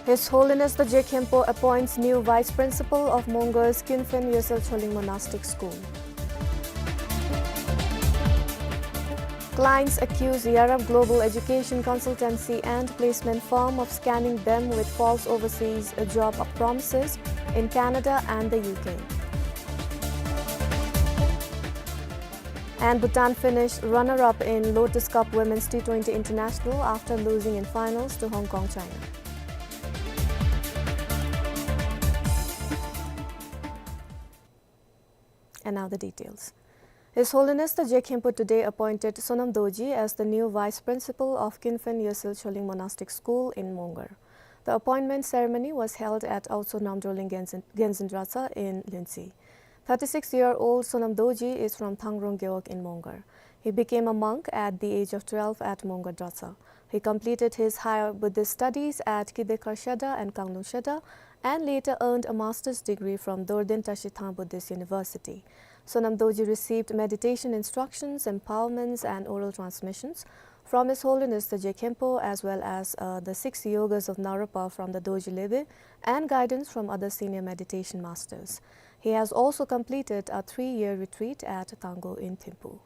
His Holiness the Je Khenpo appoints new Vice Principal of Mongar's Kyunphen Yesel Choling Monastic School. Clients accuse Yarab Global Education Consultancy and Placement Firm of scamming them with false overseas job promises in Canada and the U K. And Bhutan finished runner-up in Lotus Cup Women's T twenty International after losing in finals to Hong Kong, China. And now the details. His Holiness the Je Khenpo today appointed Sonam Dorji as the new Vice Principal of Kyunphen Yesel Choling Monastic School in Mongar. The appointment ceremony was held at Aotso Namdrolling Genzin, Genzin Dratshang in Lhuentse. Thirty-six-year-old Sonam Dorji is from Thangrong Gewog in Mongar. He became a monk at the age of twelve at Mongar Dratshang. He completed his higher Buddhist studies at Kide Karshedda and Kanglung Shedda and later earned a master's degree from Dorden Tashi Thang Buddhist University. Sonam Dorji received meditation instructions, empowerments, and oral transmissions from His Holiness the Je Khenpo, as well as, uh, the six yogas of Naropa from the Dorji Lebe, and guidance from other senior meditation masters. He has also completed a three-year retreat at Tangol in Thimphu.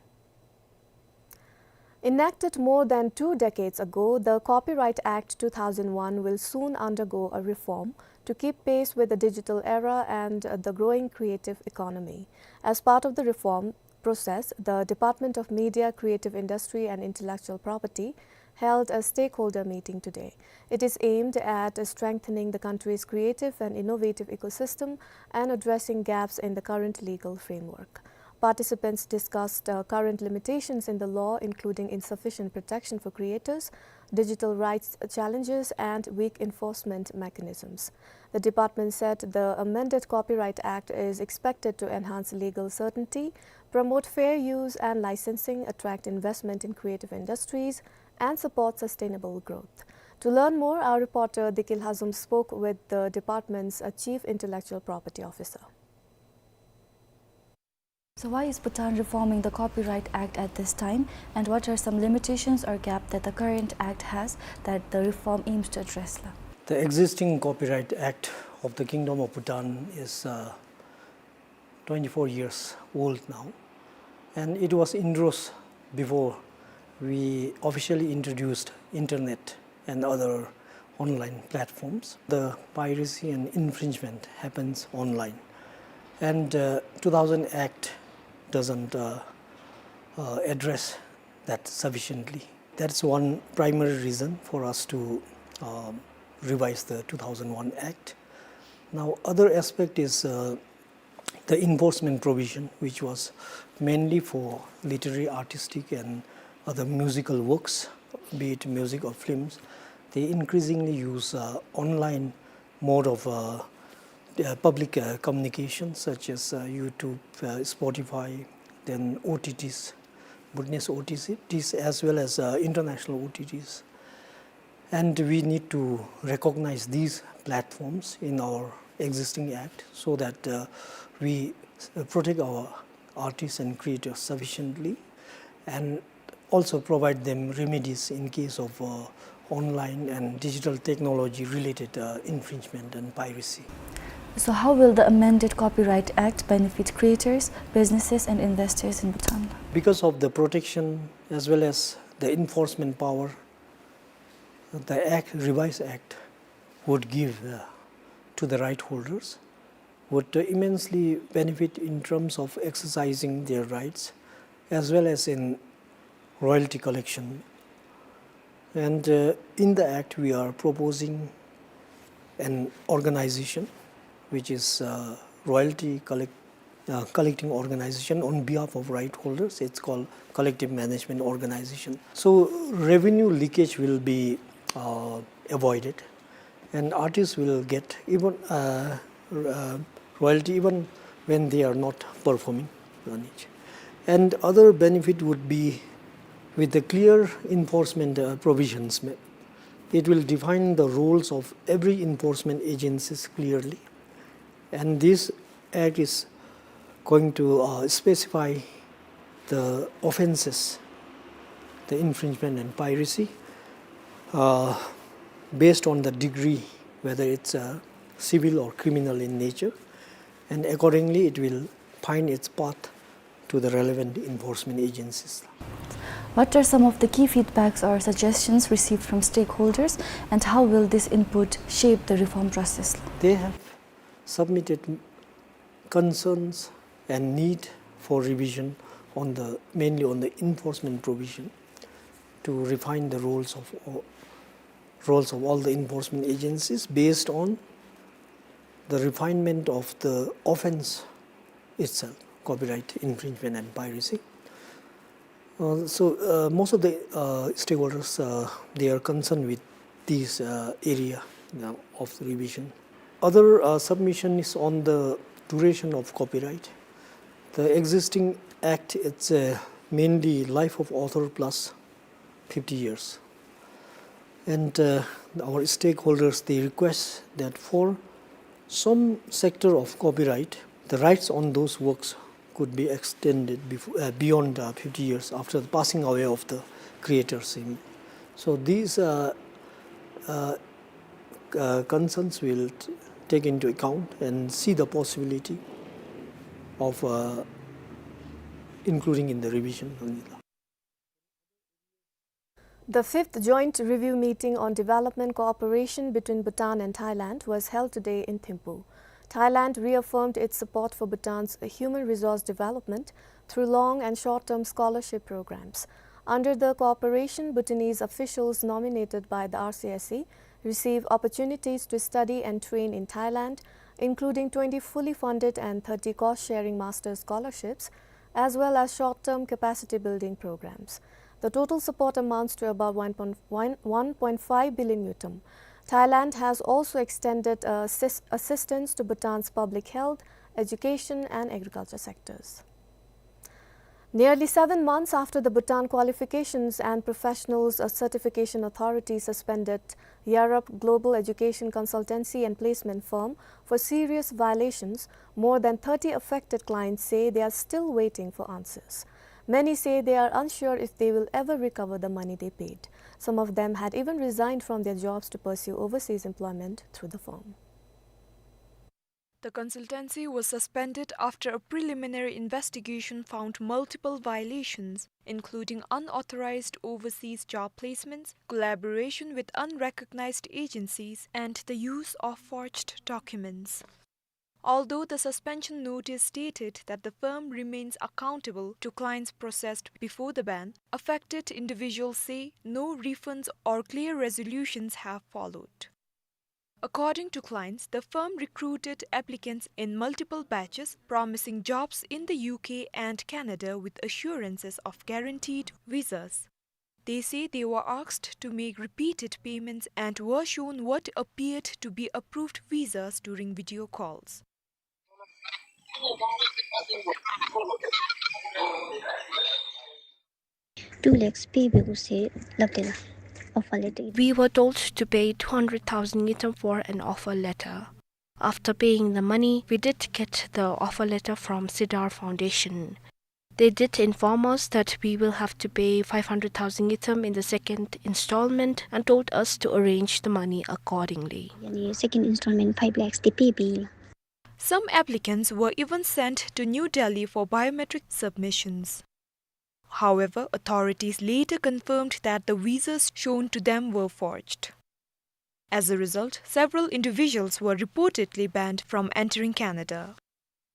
Enacted more than two decades ago, the Copyright Act two thousand one will soon undergo a reform to keep pace with the digital era and the growing creative economy. As part of the reform process, the Department of Media, Creative Industry and Intellectual Property held a stakeholder meeting today. It is aimed at strengthening the country's creative and innovative ecosystem and addressing gaps in the current legal framework. Participants discussed, uh, current limitations in the law, including insufficient protection for creators, digital rights challenges, and weak enforcement mechanisms. The department said the amended Copyright Act is expected to enhance legal certainty, promote fair use and licensing, attract investment in creative industries, and support sustainable growth. To learn more, our reporter Dikil Hazum spoke with the department's, uh, Chief Intellectual Property Officer. So why is Bhutan reforming the Copyright Act at this time, and what are some limitations or gap that the current act has that the reform aims to address, la? The existing Copyright Act of the Kingdom of Bhutan is, uh, twenty-four years old now, and it was introduced before we officially introduced internet and other online platforms. The piracy and infringement happens online, and, uh, two thousand Act doesn't, uh, uh, address that sufficiently. That's one primary reason for us to, um, revise the two thousand one Act. Now, other aspect is, uh, the enforcement provision, which was mainly for literary, artistic, and other musical works, be it music or films, they increasingly use uh, online mode of uh, uh, public uh, communication, such as uh, YouTube, uh, Spotify, then O T Ts, business O T Ts, as well as uh, international O T Ts. And we need to recognize these platforms in our existing act so that uh, we uh, protect our artists and creators sufficiently and also provide them remedies in case of uh, online and digital technology related uh, infringement and piracy. So, how will the amended Copyright Act benefit creators, businesses, and investors in Bhutan? Because of the protection as well as the enforcement power the act, revised act, would give uh, to the right holders would uh, immensely benefit in terms of exercising their rights as well as in royalty collection. And uh, in the act, we are proposing an organization which is uh, royalty collect, uh, collecting organization on behalf of right holders. It's called collective management organization. So revenue leakage will be uh, avoided, and artists will get even uh, uh, royalty even when they are not performing on it. And other benefit would be with the clear enforcement uh, provisions. It will define the roles of every enforcement agencies clearly, and this act is going to uh, specify the offenses, the infringement and piracy, uh, based on the degree, whether it's uh, civil or criminal in nature, and accordingly it will find its path to the relevant enforcement agencies. What are some of the key feedbacks or suggestions received from stakeholders, and how will this input shape the reform process? They have submitted concerns and need for revision on the, mainly on the enforcement provision, to refine the roles of all, roles of all the enforcement agencies based on the refinement of the offense itself, copyright infringement and piracy. Uh, so uh, most of the uh, stakeholders, uh, they are concerned with this uh, area, you know, of the revision. Other uh, submission is on the duration of copyright. The existing act, it's uh, mainly life of author plus fifty years. And uh, our stakeholders, they request that for some sector of copyright, the rights on those works could be extended before, uh, beyond uh, fifty years after the passing away of the creators. So these uh, uh, uh, concerns will t- take into account and see the possibility of uh, including in the revision. The fifth joint review meeting on development cooperation between Bhutan and Thailand was held today in Thimphu. Thailand reaffirmed its support for Bhutan's human resource development through long and short-term scholarship programs. Under the cooperation, Bhutanese officials nominated by the R C S E receive opportunities to study and train in Thailand, including twenty fully funded and thirty cost-sharing master's scholarships, as well as short-term capacity building programs. The total support amounts to about one point one, one point five billion ngultrum. Thailand has also extended uh, assistance to Bhutan's public health, education, and agriculture sectors. Nearly seven months after the Bhutan Qualifications and Professionals uh, Certification Authority suspended Yarap Global Education Consultancy and Placement Firm for serious violations, more than thirty affected clients say they are still waiting for answers. Many say they are unsure if they will ever recover the money they paid. Some of them had even resigned from their jobs to pursue overseas employment through the firm. The consultancy was suspended after a preliminary investigation found multiple violations, including unauthorized overseas job placements, collaboration with unrecognized agencies, and the use of forged documents. Although the suspension notice stated that the firm remains accountable to clients processed before the ban, affected individuals say no refunds or clear resolutions have followed. According to clients, the firm recruited applicants in multiple batches, promising jobs in the U K and Canada with assurances of guaranteed visas. They say they were asked to make repeated payments and were shown what appeared to be approved visas during video calls. Two lakhs pay begu se laptela offer letter. We were told to pay two hundred thousand ngultrum for an offer letter. After paying the money, we did get the offer letter from Sidar Foundation. They did inform us that we will have to pay five hundred thousand ngultrum in the second installment and told us to arrange the money accordingly. Yani second installment five lakhs te pay bela. Some applicants were even sent to New Delhi for biometric submissions. However, authorities later confirmed that the visas shown to them were forged. As a result, several individuals were reportedly banned from entering Canada.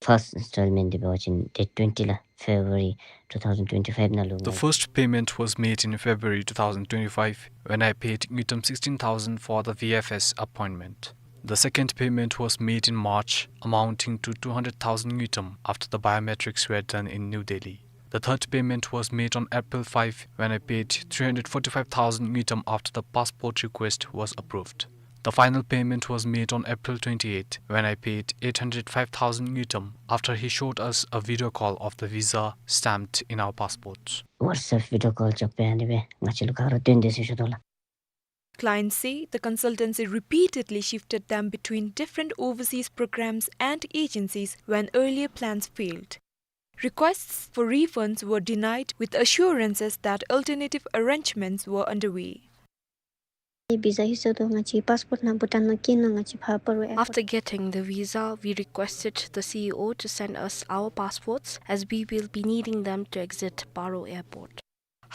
First installment འདི་འབད་བ་ཅིན་date twenty ལ་February two thousand twenty-five ནང་ལུ། The first payment was made in February two thousand twenty-five when I paid ngultrum sixteen thousand for the V F S appointment. The second payment was made in March, amounting to two hundred thousand ngultrum after the biometrics were done in New Delhi. The third payment was made on April five when I paid three hundred forty-five thousand ngultrum after the passport request was approved. The final payment was made on April twenty-eight when I paid eight hundred five thousand ngultrum after he showed us a video call of the visa stamped in our passports. WhatsApp video call འབྱོར་པའི་ཨ་ནི་སྦེ་ང་བཅས་ལུ་ག་ར་སྟོན་ཏེ་ཟེར་ཞུ་དོ་ལགས། Clients say the consultancy repeatedly shifted them between different overseas programs and agencies when earlier plans failed. Requests for refunds were denied with assurances that alternative arrangements were underway. Visa ཧིང་སངས་དོ་ང་བཅས་passport ནང་བྷུ་ཊཱན་ནང་སྐྱེལ་ནི་ང་བཅས་ཕར་སྤ་རོ་airport. After getting the visa, we requested the C E O to send us our passports as we will be needing them to exit Paro Airport.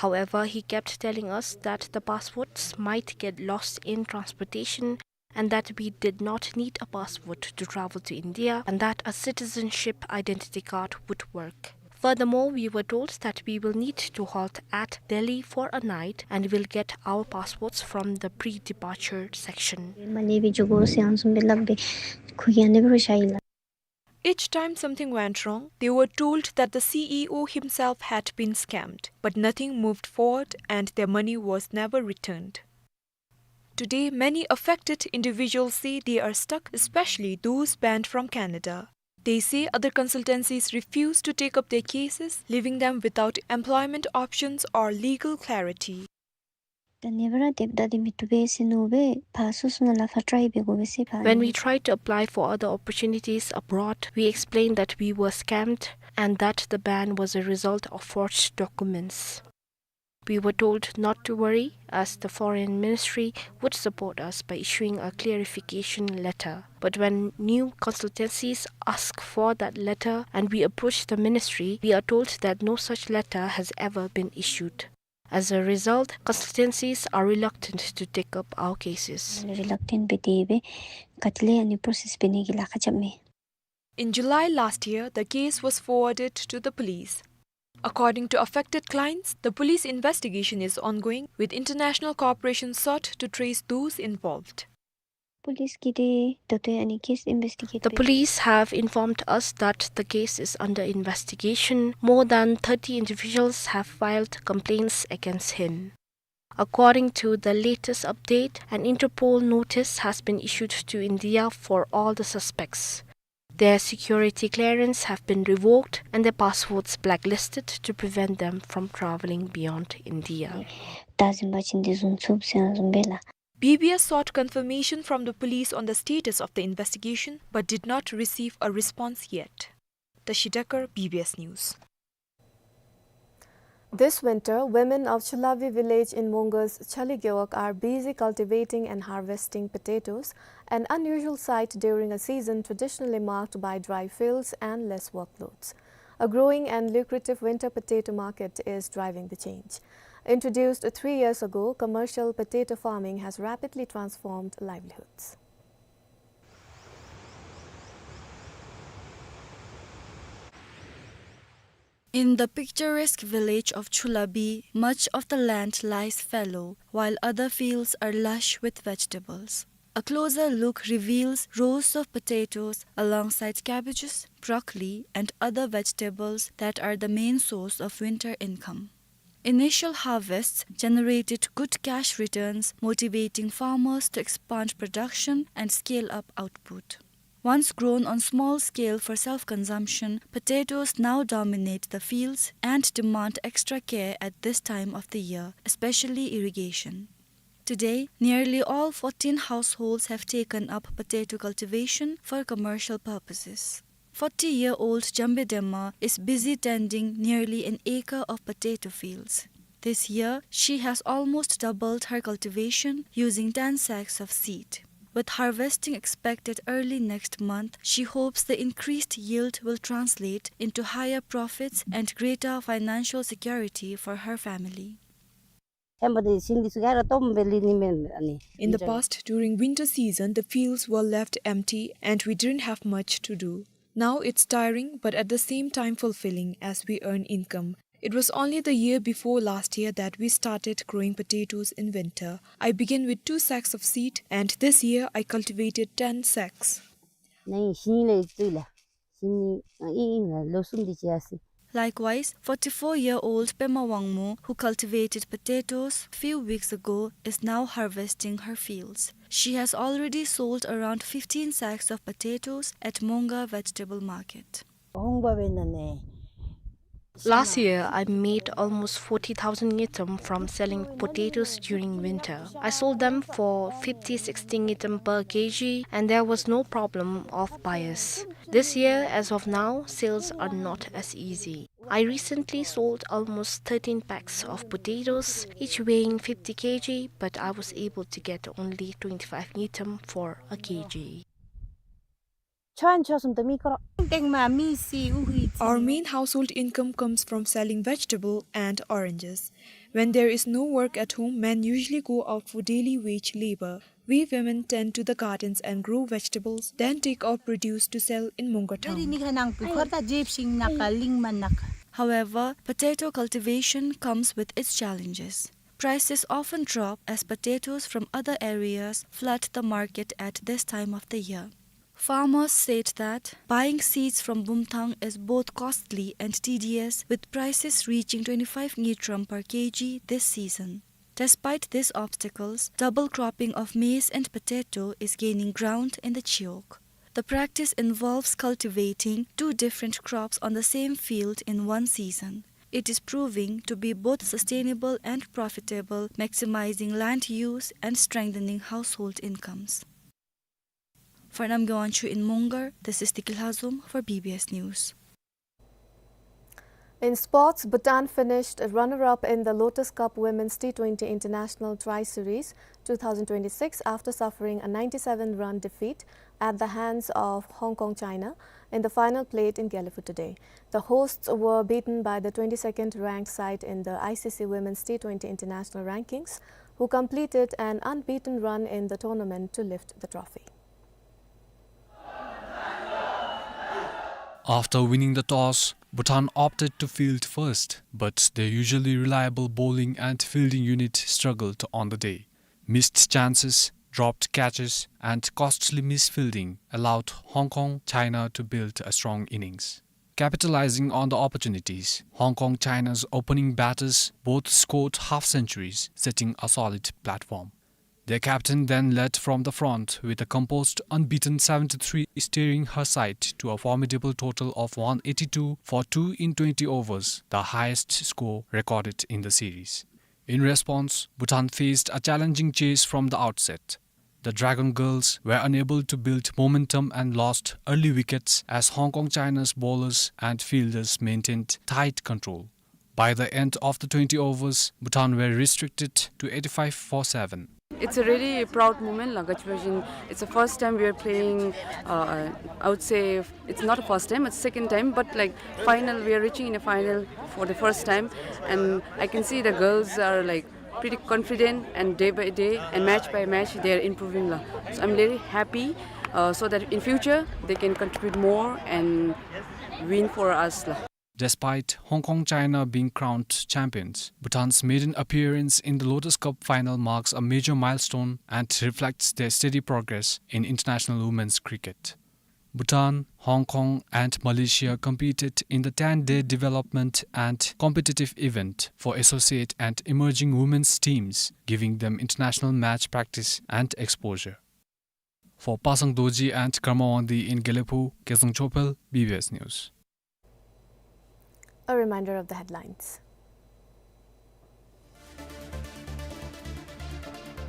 However, he kept telling us that the passports might get lost in transportation and that we did not need a passport to travel to India and that a citizenship identity card would work. Furthermore, we were told that we will need to halt at Delhi for a night and will get our passports from the pre-departure section. Mane bi jugo se anzum be labbe khuya ne bro shaila. Each time something went wrong, they were told that the C E O himself had been scammed, but nothing moved forward and their money was never returned. Today, many affected individuals say they are stuck, especially those banned from Canada. They say other consultancies refuse to take up their cases, leaving them without employment options or legal clarity. ད་ནེ་བར་དེབ་ད་དེ་མི་བཏུབ་པས་ཟེར་མནོ་སྦེ་ཕར་སོ་སོ་ནང་ལས་ཕར་try འབད་དགོ་པས་ཟེར་ཕར། When we tried to apply for other opportunities abroad, we explained that we were scammed and that the ban was a result of forged documents. We were told not to worry, as the foreign ministry would support us by issuing a clarification letter. But when new consultancies asked for that letter and we approached the ministry, we are told that no such letter has ever been issued. As a result, consultancies are reluctant to take up our cases. Reluctant སྦེ་སྡོད་སྦེ་ག་ཏེ་ལས་ཨ་ནི་process འབད་ནི་གི་ལཱ་ཁག་རྐྱབ་མས། In July last year, the case was forwarded to the police. According to affected clients, the police investigation is ongoing, with international cooperation sought to trace those involved. Police གིས་ཏེ་ད་ལྟོ་ཨ་ནི་case investigate འབད། The police have informed us that the case is under investigation. More than thirty individuals have filed complaints against him. According to the latest update, an Interpol notice has been issued to India for all the suspects. Their security clearance have been revoked and their passports blacklisted to prevent them from travelling beyond India. ད་གཟིམ་པ་ཅིན་འདི་བཟུང་ཚུགས་ཟེར་བཟུམ་སྦེ་ལགས། B B S sought confirmation from the police on the status of the investigation but did not receive a response yet. Tashi Dekar, B B S News. This winter, women of Chulabi village in Mongar's Chali Gewog are busy cultivating and harvesting potatoes, an unusual sight during a season traditionally marked by dry fields and less workloads. A growing and lucrative winter potato market is driving the change. Introduced three years ago, commercial potato farming has rapidly transformed livelihoods. In the picturesque village of Chulabi, much of the land lies fallow, while other fields are lush with vegetables. A closer look reveals rows of potatoes alongside cabbages, broccoli, and other vegetables that are the main source of winter income. Initial harvests generated good cash returns, motivating farmers to expand production and scale up output. Once grown on small scale for self-consumption, potatoes now dominate the fields and demand extra care at this time of the year, especially irrigation. Today, nearly all fourteen households have taken up potato cultivation for commercial purposes. Forty-year-old Jambe Dema is busy tending nearly an acre of potato fields. This year, she has almost doubled her cultivation using ten sacks of seed. With harvesting expected early next month, she hopes the increased yield will translate into higher profits and greater financial security for her family. In the past, during winter season, the fields were left empty and we didn't have much to do. Now it's tiring, but at the same time fulfilling as we earn income. It was only the year before last year that we started growing potatoes in winter. I began with two sacks of seed, and this year I cultivated ten sacks. Likewise, forty-four-year-old Pema Wangmo, who cultivated potatoes few weeks ago, is now harvesting her fields. She has already sold around fifteen sacks of potatoes at Monga Vegetable Market. Last year, I made almost forty thousand ngultrum from selling potatoes during winter. I sold them for fifty, sixty ngultrum per K G, and there was no problem of buyers. This year, as of now, sales are not as easy. I recently sold almost thirteen packs of potatoes, each weighing fifty K G, but I was able to get only twenty-five ngultrum for a K G. Our main household income comes from selling vegetable and oranges. When there is no work at home, men usually go out for daily wage labor. We women tend to the gardens and grow vegetables, then take our produce to sell in Monga town. However, potato cultivation comes with its challenges. Prices often drop as potatoes from other areas flood the market at this time of the year. Farmers said that buying seeds from Bumthang is both costly and tedious, with prices reaching twenty-five ngultrum per K G this season. Despite these obstacles, double cropping of maize and potato is gaining ground in the Chiwog. The practice involves cultivating two different crops on the same field in one season. It is proving to be both sustainable and profitable, maximizing land use and strengthening household incomes. For Namgay Wangchuk in Mongar, this is Tikil Hazum for B B S News. In sports, Bhutan finished runner-up in the Lotus Cup Women's T twenty International Tri-Series two thousand twenty-six after suffering a ninety-seven run defeat at the hands of Hong Kong China in the final played in Gelephu today. The hosts were beaten by the twenty-second ranked side in the I C C Women's T twenty International Rankings, who completed an unbeaten run in the tournament to lift the trophy. After winning the toss, Bhutan opted to field first, but their usually reliable bowling and fielding unit struggled on the day. Missed chances, dropped catches, and costly misfielding allowed Hong Kong China to build a strong innings. Capitalizing on the opportunities, Hong Kong China's opening batters both scored half centuries, setting a solid platform. Their captain then led from the front with a composed unbeaten seventy-three, steering her side to a formidable total of one eighty-two for two in twenty overs, the highest score recorded in the series. In response, Bhutan faced a challenging chase from the outset. The Dragon Girls were unable to build momentum and lost early wickets as Hong Kong China's bowlers and fielders maintained tight control. By the end of the twenty overs, Bhutan were restricted to eighty-five for seven. It's a really proud moment, like, it's the first time we are playing, uh, I would say it's not a first time, it's second time, but, like, final, we are reaching in a final for the first time, and I can see the girls are, like, pretty confident, and day by day and match by match, they are improving la. So I'm really happy, uh, so that in future they can contribute more and win for us la. Despite Hong Kong China being crowned champions, Bhutan's maiden appearance in the Lotus Cup final marks a major milestone and reflects their steady progress in international women's cricket. Bhutan, Hong Kong, and Malaysia competed in the ten-day development and competitive event for associate and emerging women's teams, giving them international match practice and exposure. For Pasang Dorji and Karma Wangdi in Gelephu, Kezang Chophel, B B S News. A reminder of the headlines.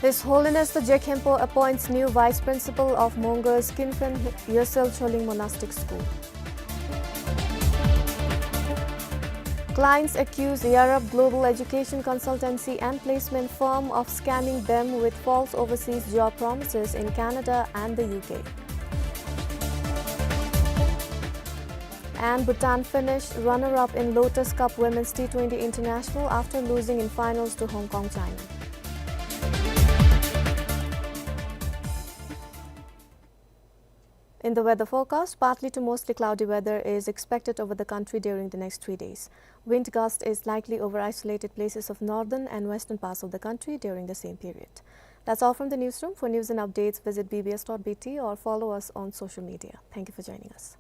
His Holiness the Je Khenpo appoints new Vice Principal of Mongar's Kinfen Yesel Choling Monastic School. Clients accuse Yarab Global Education Consultancy and Placement Firm of scamming them with false overseas job promises in Canada and the U K. And Bhutan finished runner-up in Lotus Cup Women's T twenty International after losing in finals to Hong Kong, China. In the weather forecast, partly to mostly cloudy weather is expected over the country during the next three days. Wind gust is likely over isolated places of northern and western parts of the country during the same period. That's all from the newsroom. For news and updates, visit B B S dot B T or follow us on social media. Thank you for joining us.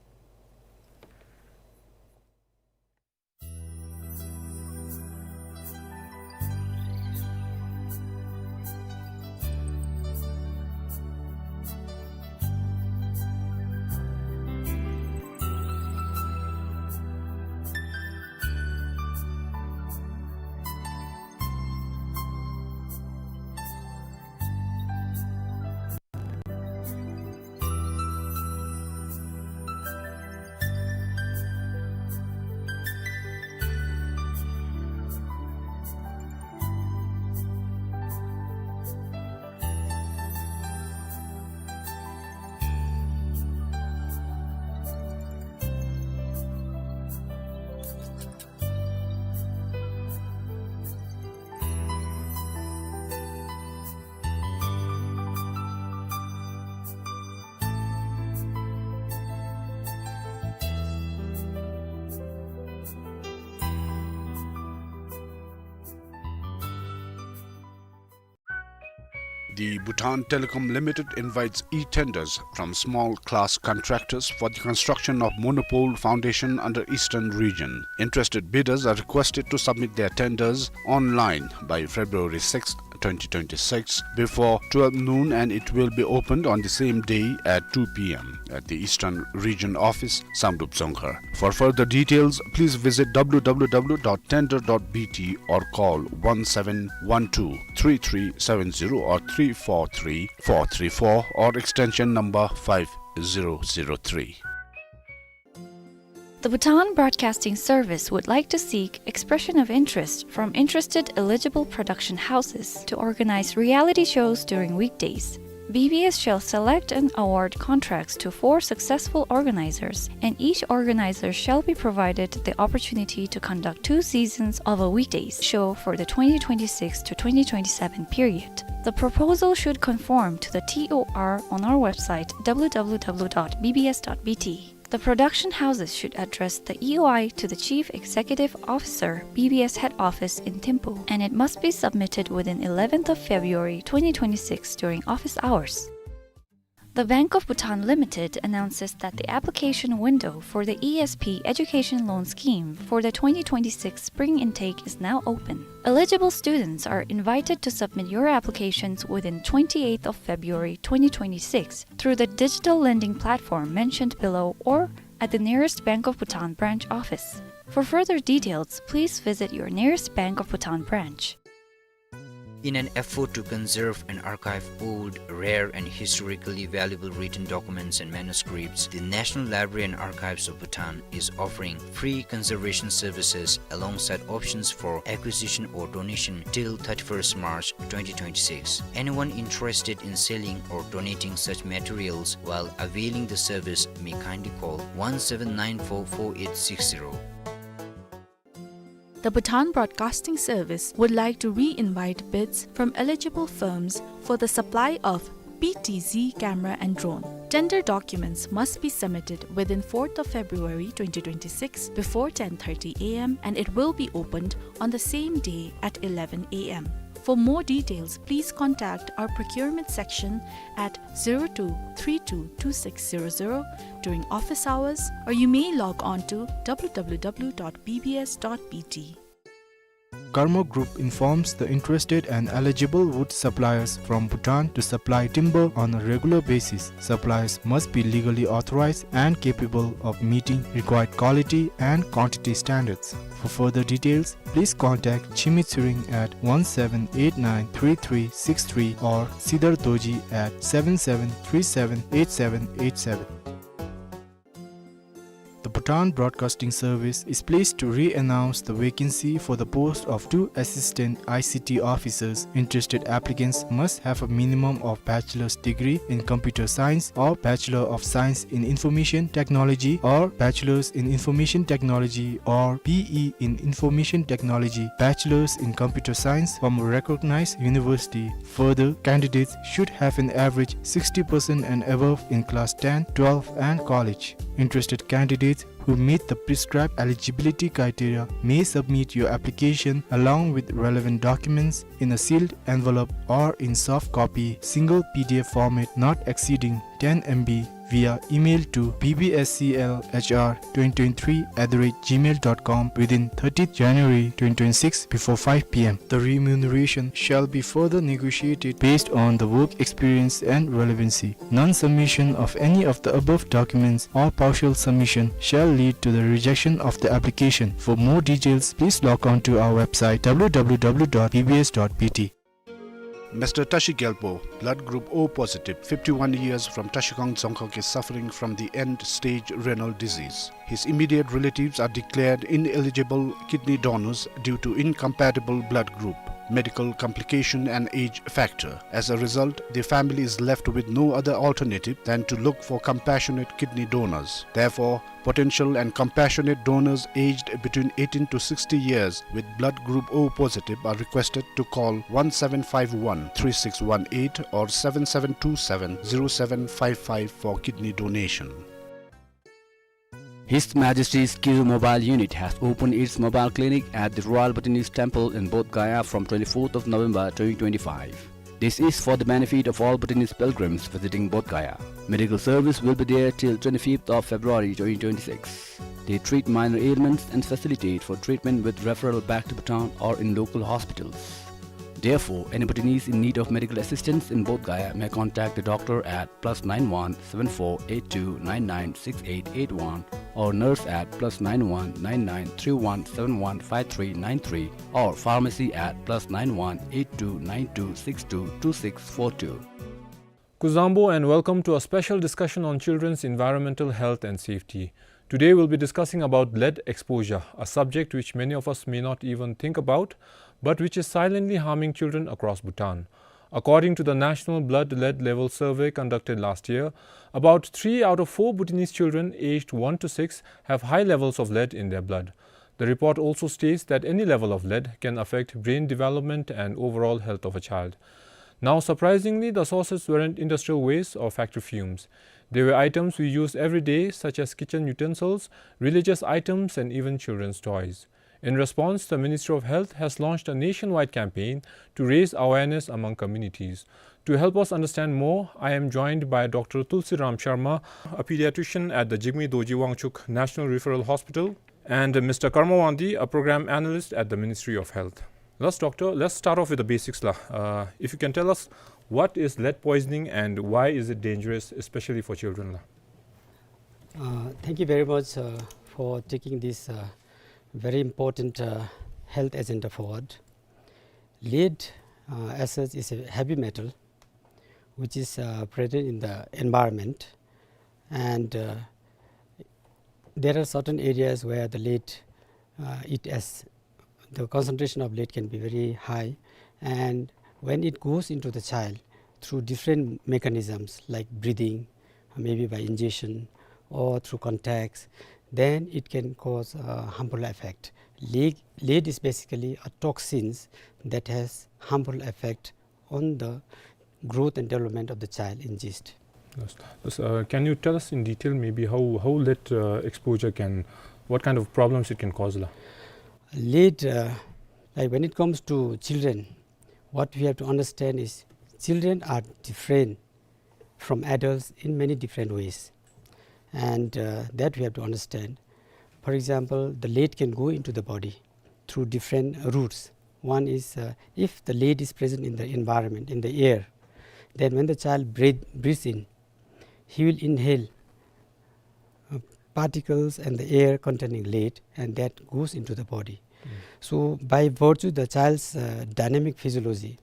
The Bhutan Telecom Limited invites e-tenders from small class contractors for the construction of monopole foundation under Eastern Region. Interested bidders are requested to submit their tenders online by February sixth, twenty twenty-six, before twelve noon, and it will be opened on the same day at two P M at the Eastern Region Office, Samdrup Dzongkhar. For further details, please visit W W W dot tender dot B T or call one seven one two three three seven zero or three four three four three four or extension number five zero zero three. The Bhutan Broadcasting Service would like to seek expression of interest from interested eligible production houses to organize reality shows during weekdays. B B S shall select and award contracts to four successful organizers, and each organizer shall be provided the opportunity to conduct two seasons of a weekdays show for the twenty twenty-six to twenty twenty-seven period. The proposal should conform to the T O R on our website, W W W dot B B S dot B T. The production houses should address the E O I to the Chief Executive Officer, B B S Head Office in Thimphu, and it must be submitted within eleventh of February twenty twenty-six during office hours. The Bank of Bhutan Limited announces that the application window for the E S P Education Loan Scheme for the twenty twenty-six spring intake is now open. Eligible students are invited to submit your applications within twenty-eighth of February twenty twenty-six through the digital lending platform mentioned below or at the nearest Bank of Bhutan branch office. For further details, please visit your nearest Bank of Bhutan branch. In an effort to conserve and archive old, rare, and historically valuable written documents and manuscripts, the National Library and Archives of Bhutan is offering free conservation services alongside options for acquisition or donation till thirty-first March twenty twenty-six. Anyone interested in selling or donating such materials while availing the service may kindly call one seven nine four four eight six zero. The Bhutan Broadcasting Service would like to re-invite bids from eligible firms for the supply of P T Z camera and drone. Tender documents must be submitted within fourth of February twenty twenty-six before ten thirty A M, and it will be opened on the same day at eleven A M. For more details, please contact our procurement section at zero two three two two six zero zero during office hours, or you may log on to w w w dot b b s dot b t. Karma Group informs the interested and eligible wood suppliers from Bhutan to supply timber on a regular basis. Suppliers must be legally authorized and capable of meeting required quality and quantity standards. For further details, please contact Chimi Tshering at one seven eight nine three three six three or Sidar Dorji at seven seven three seven eight seven eight seven. The Bhutan Broadcasting Service is pleased to re-announce the vacancy for the post of two assistant I C T officers. Interested applicants must have a minimum of bachelor's degree in computer science or Bachelor of Science in Information Technology or Bachelor's in Information Technology or B E in Information Technology, Bachelor's in Computer Science from a recognized university. Further, candidates should have an average sixty percent and above in class ten, twelve and college. Interested candidates who meet the prescribed eligibility criteria may submit your application along with relevant documents in a sealed envelope or in soft copy, single P D F format, not exceeding ten M B, via email to b b s c l h r twenty twenty-three at the rate gmail dot com within thirtieth January twenty twenty-six before five p m. The remuneration shall be further negotiated based on the work experience and relevancy. Non-submission of any of the above documents or partial submission shall lead to the rejection of the application. For more details, please log on to our website w w w dot b b s dot b t. Mister Tashi Gyalpo, blood group O positive, fifty-one years, from Tashikang Dzongkhag, is suffering from the end-stage renal disease. His immediate relatives are declared ineligible kidney donors due to incompatible blood group, medical complication and age factor. As a result, the family is left with no other alternative than to look for compassionate kidney donors. Therefore, potential and compassionate donors aged between eighteen to sixty years with blood group O positive are requested to call one seven five one three six one eight or seven seven two seven zero seven five five for kidney donation. His Majesty's Kiru Mobile Unit has opened its mobile clinic at the Royal Bhutanese Temple in Bodh Gaya from twenty-fourth of November twenty twenty-five. This is for the benefit of all Bhutanese pilgrims visiting Bodh Gaya. Medical service will be there till twenty-fifth of February twenty twenty-six. They treat minor ailments and facilitate for treatment with referral back to Bhutan or in local hospitals. Therefore, any Bhutanese in need of medical assistance in Bodh Gaya may contact the doctor at plus nine one seven four eight two nine nine six eight eight one or nurse at plus nine one nine nine three one seven one five three nine three or pharmacy at plus nine one eight two nine two six two two six four two. Kuzuzangpo and welcome to a special discussion on children's environmental health and safety. Today we'll be discussing about lead exposure, a subject which many of us may not even think about, but which is silently harming children across Bhutan. According to the National Blood Lead Level Survey conducted last year, about three out of four Bhutanese children aged one to six have high levels of lead in their blood. The report also states that any level of lead can affect brain development and overall health of a child. Now, surprisingly, the sources weren't industrial waste or factory fumes. They were items we use every day, such as kitchen utensils, religious items, and even children's toys. In response, the Ministry of Health has launched a nationwide campaign to raise awareness among communities. To help us understand more, I am joined by Doctor Tulsiram Sharma, a pediatrician at the Jigme Dorji Wangchuck National Referral Hospital, and Mister Karma Wangdi, a program analyst at the Ministry of Health. Let's, doctor, let's start off with the basics la. Uh, if you can tell us, what is lead poisoning and why is it dangerous, especially for children la? Uh, thank you very much, uh, for taking this, uh, very important, uh, health agenda forward. Lead, uh, as such, is a heavy metal which is, uh, present in the environment, and, uh, there are certain areas where the lead, uh, it has, the concentration of lead can be very high, and when it goes into the child through different mechanisms like breathing, maybe by ingestion or through contacts, then it can cause a harmful effect. Lead, lead is basically a toxins that has harmful effect on the growth and development of the child in gist. Yes. Yes, uh, can you tell us in detail maybe how, how lead, uh, exposure can, what kind of problems it can cause la? Lead, uh, like, when it comes to children, what we have to understand is children are different from adults in many different ways. And, uh, that we have to understand. For example, the lead can go into the body through different routes. One is, uh, if the lead is present in the environment, in the air, then when the child breathe, breathes in, he will inhale, uh, particles and the air containing lead, and that goes into the body. Mm. So by virtue the child's, uh, dynamic physiology,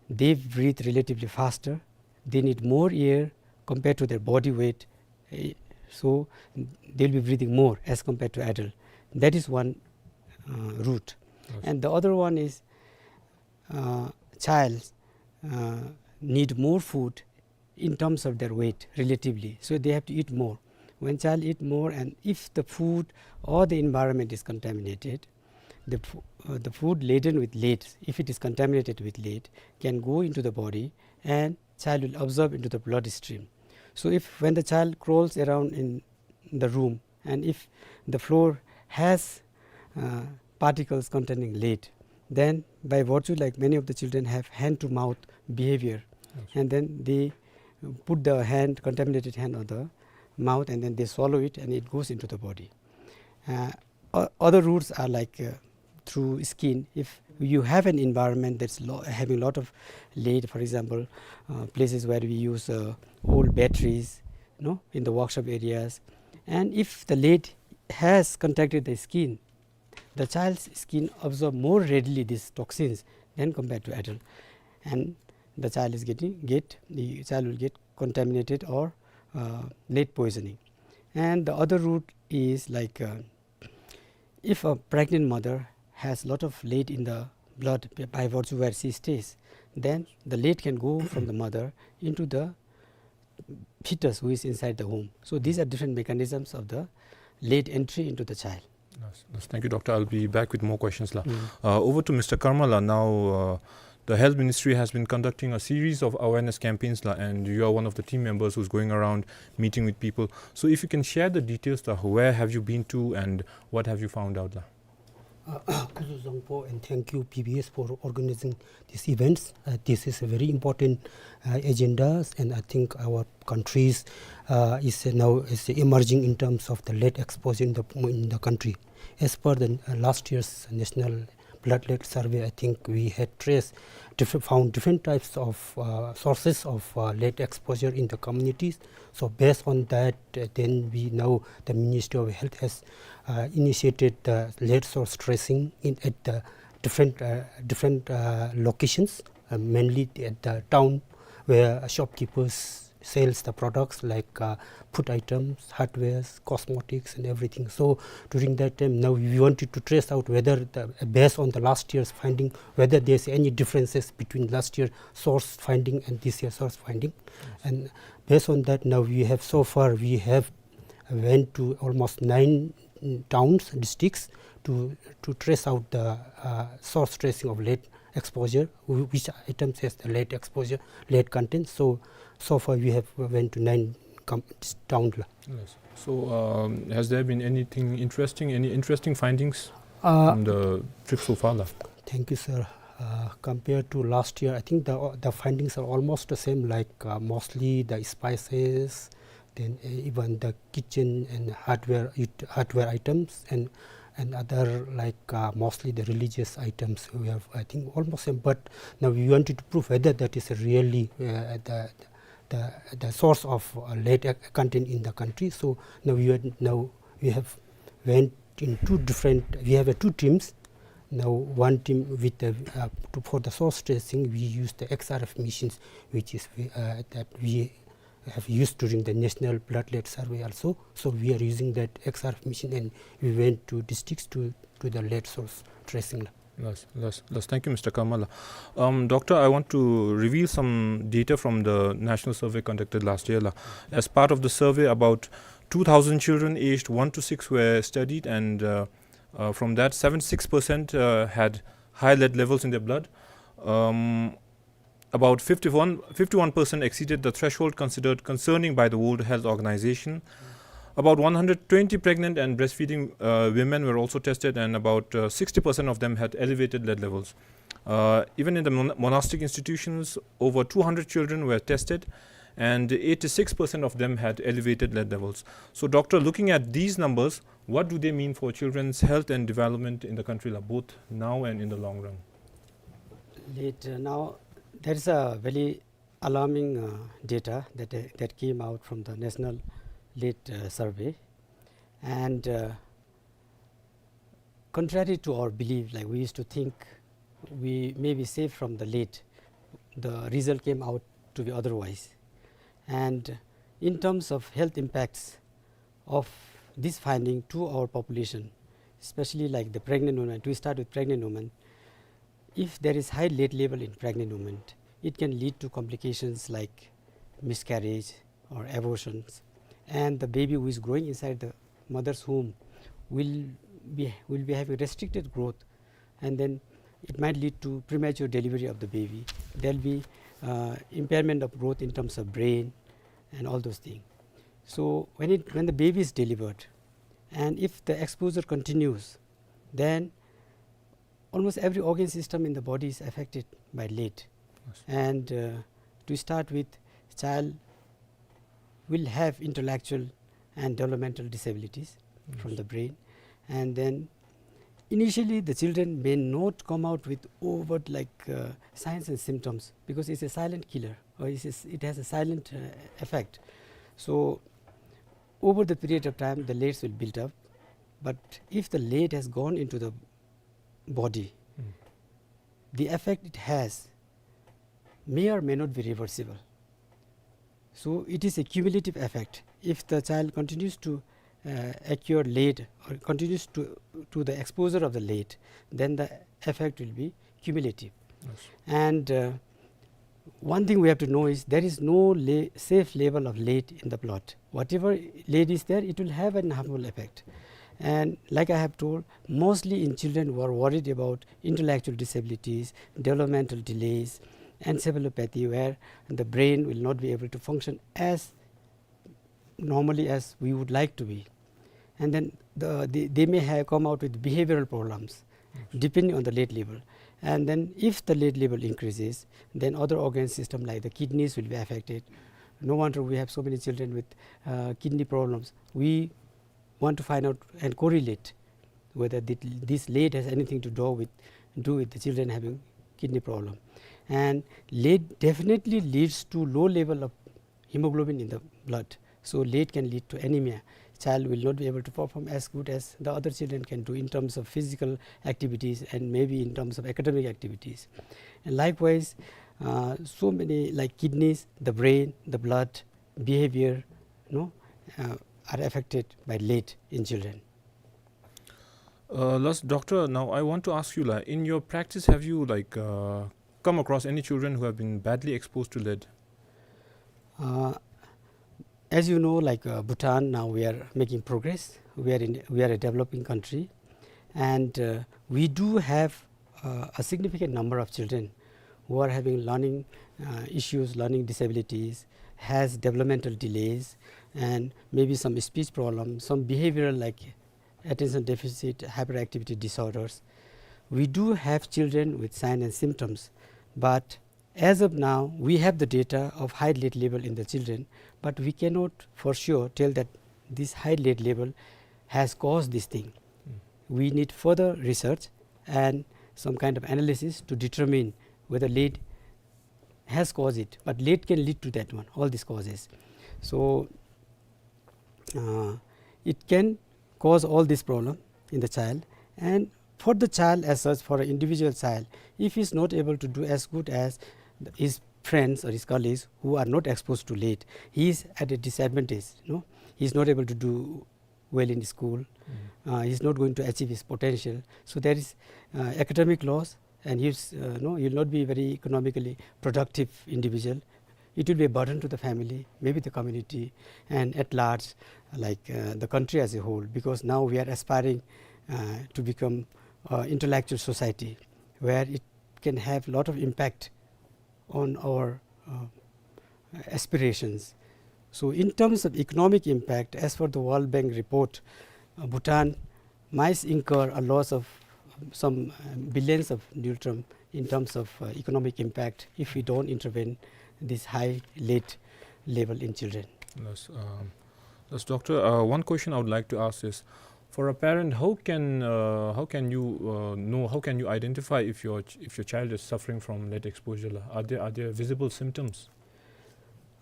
they breathe relatively faster, they need more air compared to their body weight, eh, so they'll be breathing more as compared to adult. That is one, uh, route. Yes. And the other one is, uh, child, uh, need more food in terms of their weight relatively. So they have to eat more. When child eat more, and if the food or the environment is contaminated, the fo-, uh, the food laden with lead, if it is contaminated with lead, can go into the body and child will absorb into the bloodstream. So if, when the child crawls around in the room, and if the floor has, uh, particles containing lead, then by virtue, like, many of the children have hand to mouth behavior, yes, and then they put the hand, contaminated hand on the mouth, and then they swallow it and it goes into the body. Uh, o-, other routes are like, uh, through skin. If you have an environment that's lo-, having a lot of lead, for example, uh, places where we use, uh, old batteries, you know, in the workshop areas, and if the lead has contacted the skin, the child's skin absorb more readily these toxins than compared to adult, and the child is getting, get, the child will get contaminated or, uh, lead poisoning. And the other route is like, uh, if a pregnant mother has lot of lead in the blood b-, by virtue where she stays, then the lead can go from the mother into the fetus who is inside the womb. So these are different mechanisms of the lead entry into the child. Yes, yes. Thank you, Doctor. I'll be back with more questions, la. Mm. Uh, over to Mister Karma, la. Now, uh, the Health Ministry has been conducting a series of awareness campaigns, la, and you are one of the team members who's going around meeting with people. So if you can share the details, la, where have you been to and what have you found out, la? Uh, Kuzuzangpo, and thank you, P B S, for organizing these events. Uh, this is a very important, uh, agenda, and I think our countries, uh, is now is emerging in terms of the lead exposure in the, in the country. As per the, uh, last year's National Blood Lead Survey, I think we had traced different, found different types of, uh, sources of, uh, lead exposure in the communities. So based on that, uh, then we now, the Ministry of Health has, uh, initiated the lead source tracing in, at the different, uh, different, uh, locations, uh, mainly at the town where shopkeepers sells the products like, uh, food items, hardwares, cosmetics and everything. So during that time, now we wanted to trace out whether the, based on the last year's finding, whether there's any differences between last year source finding and this year source finding. Yes. And based on that, now we have, so far we have went to almost nine, mm, towns, districts to, to trace out the, uh, source tracing of lead exposure, wh-, which items has the lead exposure, lead content. So, so far we have went to nine com-, town, la. Yes. So, um, has there been anything interesting, any interesting findings, uh, from the trip so far, la? Thank you, sir. Uh, compared to last year, I think the, the findings are almost the same, like, uh, mostly the spices, then, uh, even the kitchen and hardware, it-, hardware items and, and other, like, uh, mostly the religious items. We have, I think, almost same. But now we wanted to prove whether that is really, uh, the, the, the source of, uh, lead, uh, content in the country. So now we are, now we have went in two different, we have, uh, two teams. Now one team with the, uh, to, for the source tracing, we use the X R F machines, which is, uh, that we have used during the National Blood Lead Survey also. So we are using that X R F machine and we went to districts to, to the lead source tracing. Yes, yes, yes. Thank you, Mister Karma, la. Um, Doctor, I want to reveal some data from the national survey conducted last year, la. As part of the survey, about two thousand children aged one to six were studied, and, uh, uh, from that, seventy-six percent, uh, had high lead levels in their blood. Um, about fifty-one, fifty-one percent exceeded the threshold considered concerning by the World Health Organization. About one hundred twenty pregnant and breastfeeding, uh, women were also tested, and about, uh, sixty percent of them had elevated lead levels. Uh, even in the mon- monastic institutions, over two hundred children were tested, and eighty-six percent of them had elevated lead levels. So, Doctor, looking at these numbers, what do they mean for children's health and development in the country, la, both now and in the long run? Lead, uh, now, there is a very alarming, uh, data that, uh, that came out from the National Lead, uh, Survey. And, uh, contrary to our belief, like, we used to think we may be safe from the lead, the result came out to be otherwise. And in terms of health impacts of this finding to our population, especially, like, the pregnant woman, we start with pregnant woman. If there is high lead level in pregnant woman, it can lead to complications like miscarriage or abortions, and the baby who is growing inside the mother's womb will be, will be having restricted growth, and then it might lead to premature delivery of the baby. There'll be, uh, impairment of growth in terms of brain and all those things. So when it, when the baby is delivered, and if the exposure continues, then almost every organ system in the body is affected by lead. Yes. And, uh, to start with, child will have intellectual and developmental disabilities from, yes, the brain. And then initially the children may not come out with overt, like, uh, signs and symptoms, because it's a silent killer, or it's a s-, it has a silent, uh, effect. So over the period of time, the leads will build up. But if the lead has gone into the body, mm, the effect it has may or may not be reversible. So it is a cumulative effect. If the child continues to, uh, acquire lead or continues to, to the exposure of the lead, then the effect will be cumulative. Yes. And, uh, one thing we have to know is there is no le-, safe level of lead in the blood. Whatever lead is there, it will have an harmful effect. And like I have told, mostly in children who are worried about intellectual disabilities, developmental delays, encephalopathy, where the brain will not be able to function as normally as we would like to be. And then the, they, they may have come out with behavioral problems, yes, depending on the lead level. And then if the lead level increases, then other organ system like the kidneys will be affected. No wonder we have so many children with, uh, kidney problems. We want to find out and correlate whether thi-, this lead has anything to do with, do with the children having kidney problem. And lead definitely leads to low level of hemoglobin in the blood. So lead can lead to anemia. Child will not be able to perform as good as the other children can do in terms of physical activities and maybe in terms of academic activities. And likewise, uh, so many, like, kidneys, the brain, the blood, behavior, no, uh, are affected by lead in children. Uh, last, Doctor, now I want to ask you, like, in your practice, have you, like, uh, come across any children who have been badly exposed to lead? Uh, as you know, like, uh, Bhutan, now we are making progress. We are in, we are a developing country, and, uh, we do have, uh, a significant number of children who are having learning, uh, issues, learning disabilities, has developmental delays, and maybe some speech problems, some behavioral, like, attention deficit hyperactivity disorders. We do have children with signs and symptoms, but as of now, we have the data of high lead level in the children, but we cannot for sure tell that this high lead level has caused this thing. Mm. We need further research and some kind of analysis to determine whether lead has caused it, but lead can lead to that one, all these causes. So, uh, it can cause all this problem in the child. And for the child as such, for an individual child, if he's not able to do as good as his friends or his colleagues who are not exposed to lead, he is at a disadvantage, no? He's not able to do well in school. Mm. Uh, he's not going to achieve his potential. So there is, uh, academic loss, and he's, uh, no, he'll not be very economically productive individual. It will be a burden to the family, maybe the community, and at large, like, uh, the country as a whole, because now we are aspiring, uh, to become, uh, intellectual society where it can have lot of impact on our, uh, aspirations. So in terms of economic impact, as per the World Bank report, uh, Bhutan might incur a loss of some, uh, billions of ngultrum in terms of uh, economic impact if we don't intervene this high lead level in children. Yes, um, yes, Doctor, uh, one question I would like to ask is, for a parent, how can, uh, how can you, uh, know, how can you identify if your ch-, if your child is suffering from lead exposure? Are there, are there visible symptoms?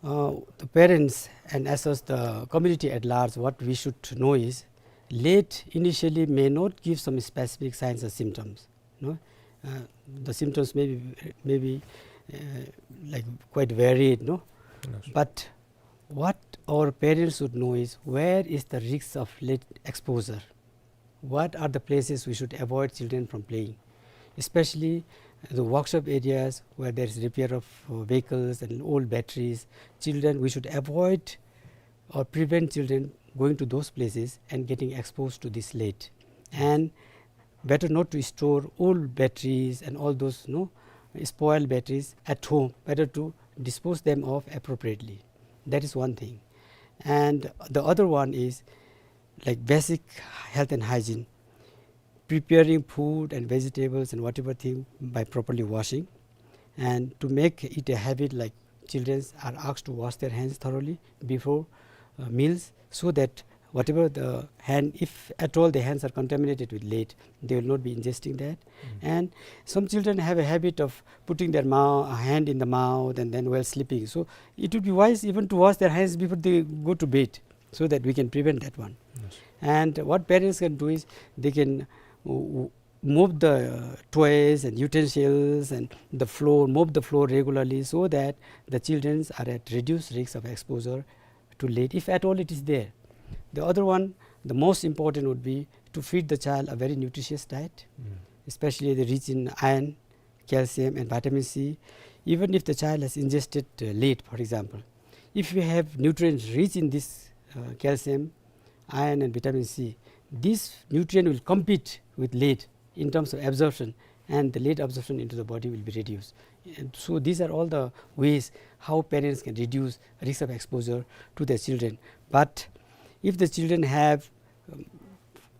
Uh, the parents and as well as the community at large, what we should know is lead initially may not give some specific signs or symptoms. No? Uh, the symptoms may be, may be uh, like quite varied, no? Yes. But what our parents should know is where is the risk of lead exposure? What are the places we should avoid children from playing? Especially the workshop areas where there is repair of uh, vehicles and old batteries. Children, we should avoid or prevent children going to those places and getting exposed to this lead. And better not to store old batteries and all those, no, spoiled batteries at home. Better to dispose them of appropriately. That is one thing. And the other one is like basic health and hygiene, preparing food and vegetables and whatever thing by properly washing, and to make it a habit, like children are asked to wash their hands thoroughly before uh, meals, so that whatever the hand, if at all the hands are contaminated with lead, they will not be ingesting that. And some children have a habit of putting their mou- hand in the mouth and then while sleeping. So it would be wise even to wash their hands before they go to bed, so that we can prevent that one. Yes. And what parents can do is they can uh, mop the uh, toys and utensils and the floor, mop the floor regularly, so that the children are at reduced risk of exposure to lead, if at all it is there. The other one, the most important, would be to feed the child a very nutritious diet, especially the rich in iron, calcium and vitamin C. Even if the child has ingested uh, lead, for example, if we have nutrients rich in this uh, calcium, iron and vitamin C, this nutrient will compete with lead in terms of absorption, and the lead absorption into the body will be reduced. And so these are all the ways how parents can reduce risk of exposure to their children. But if the children have um,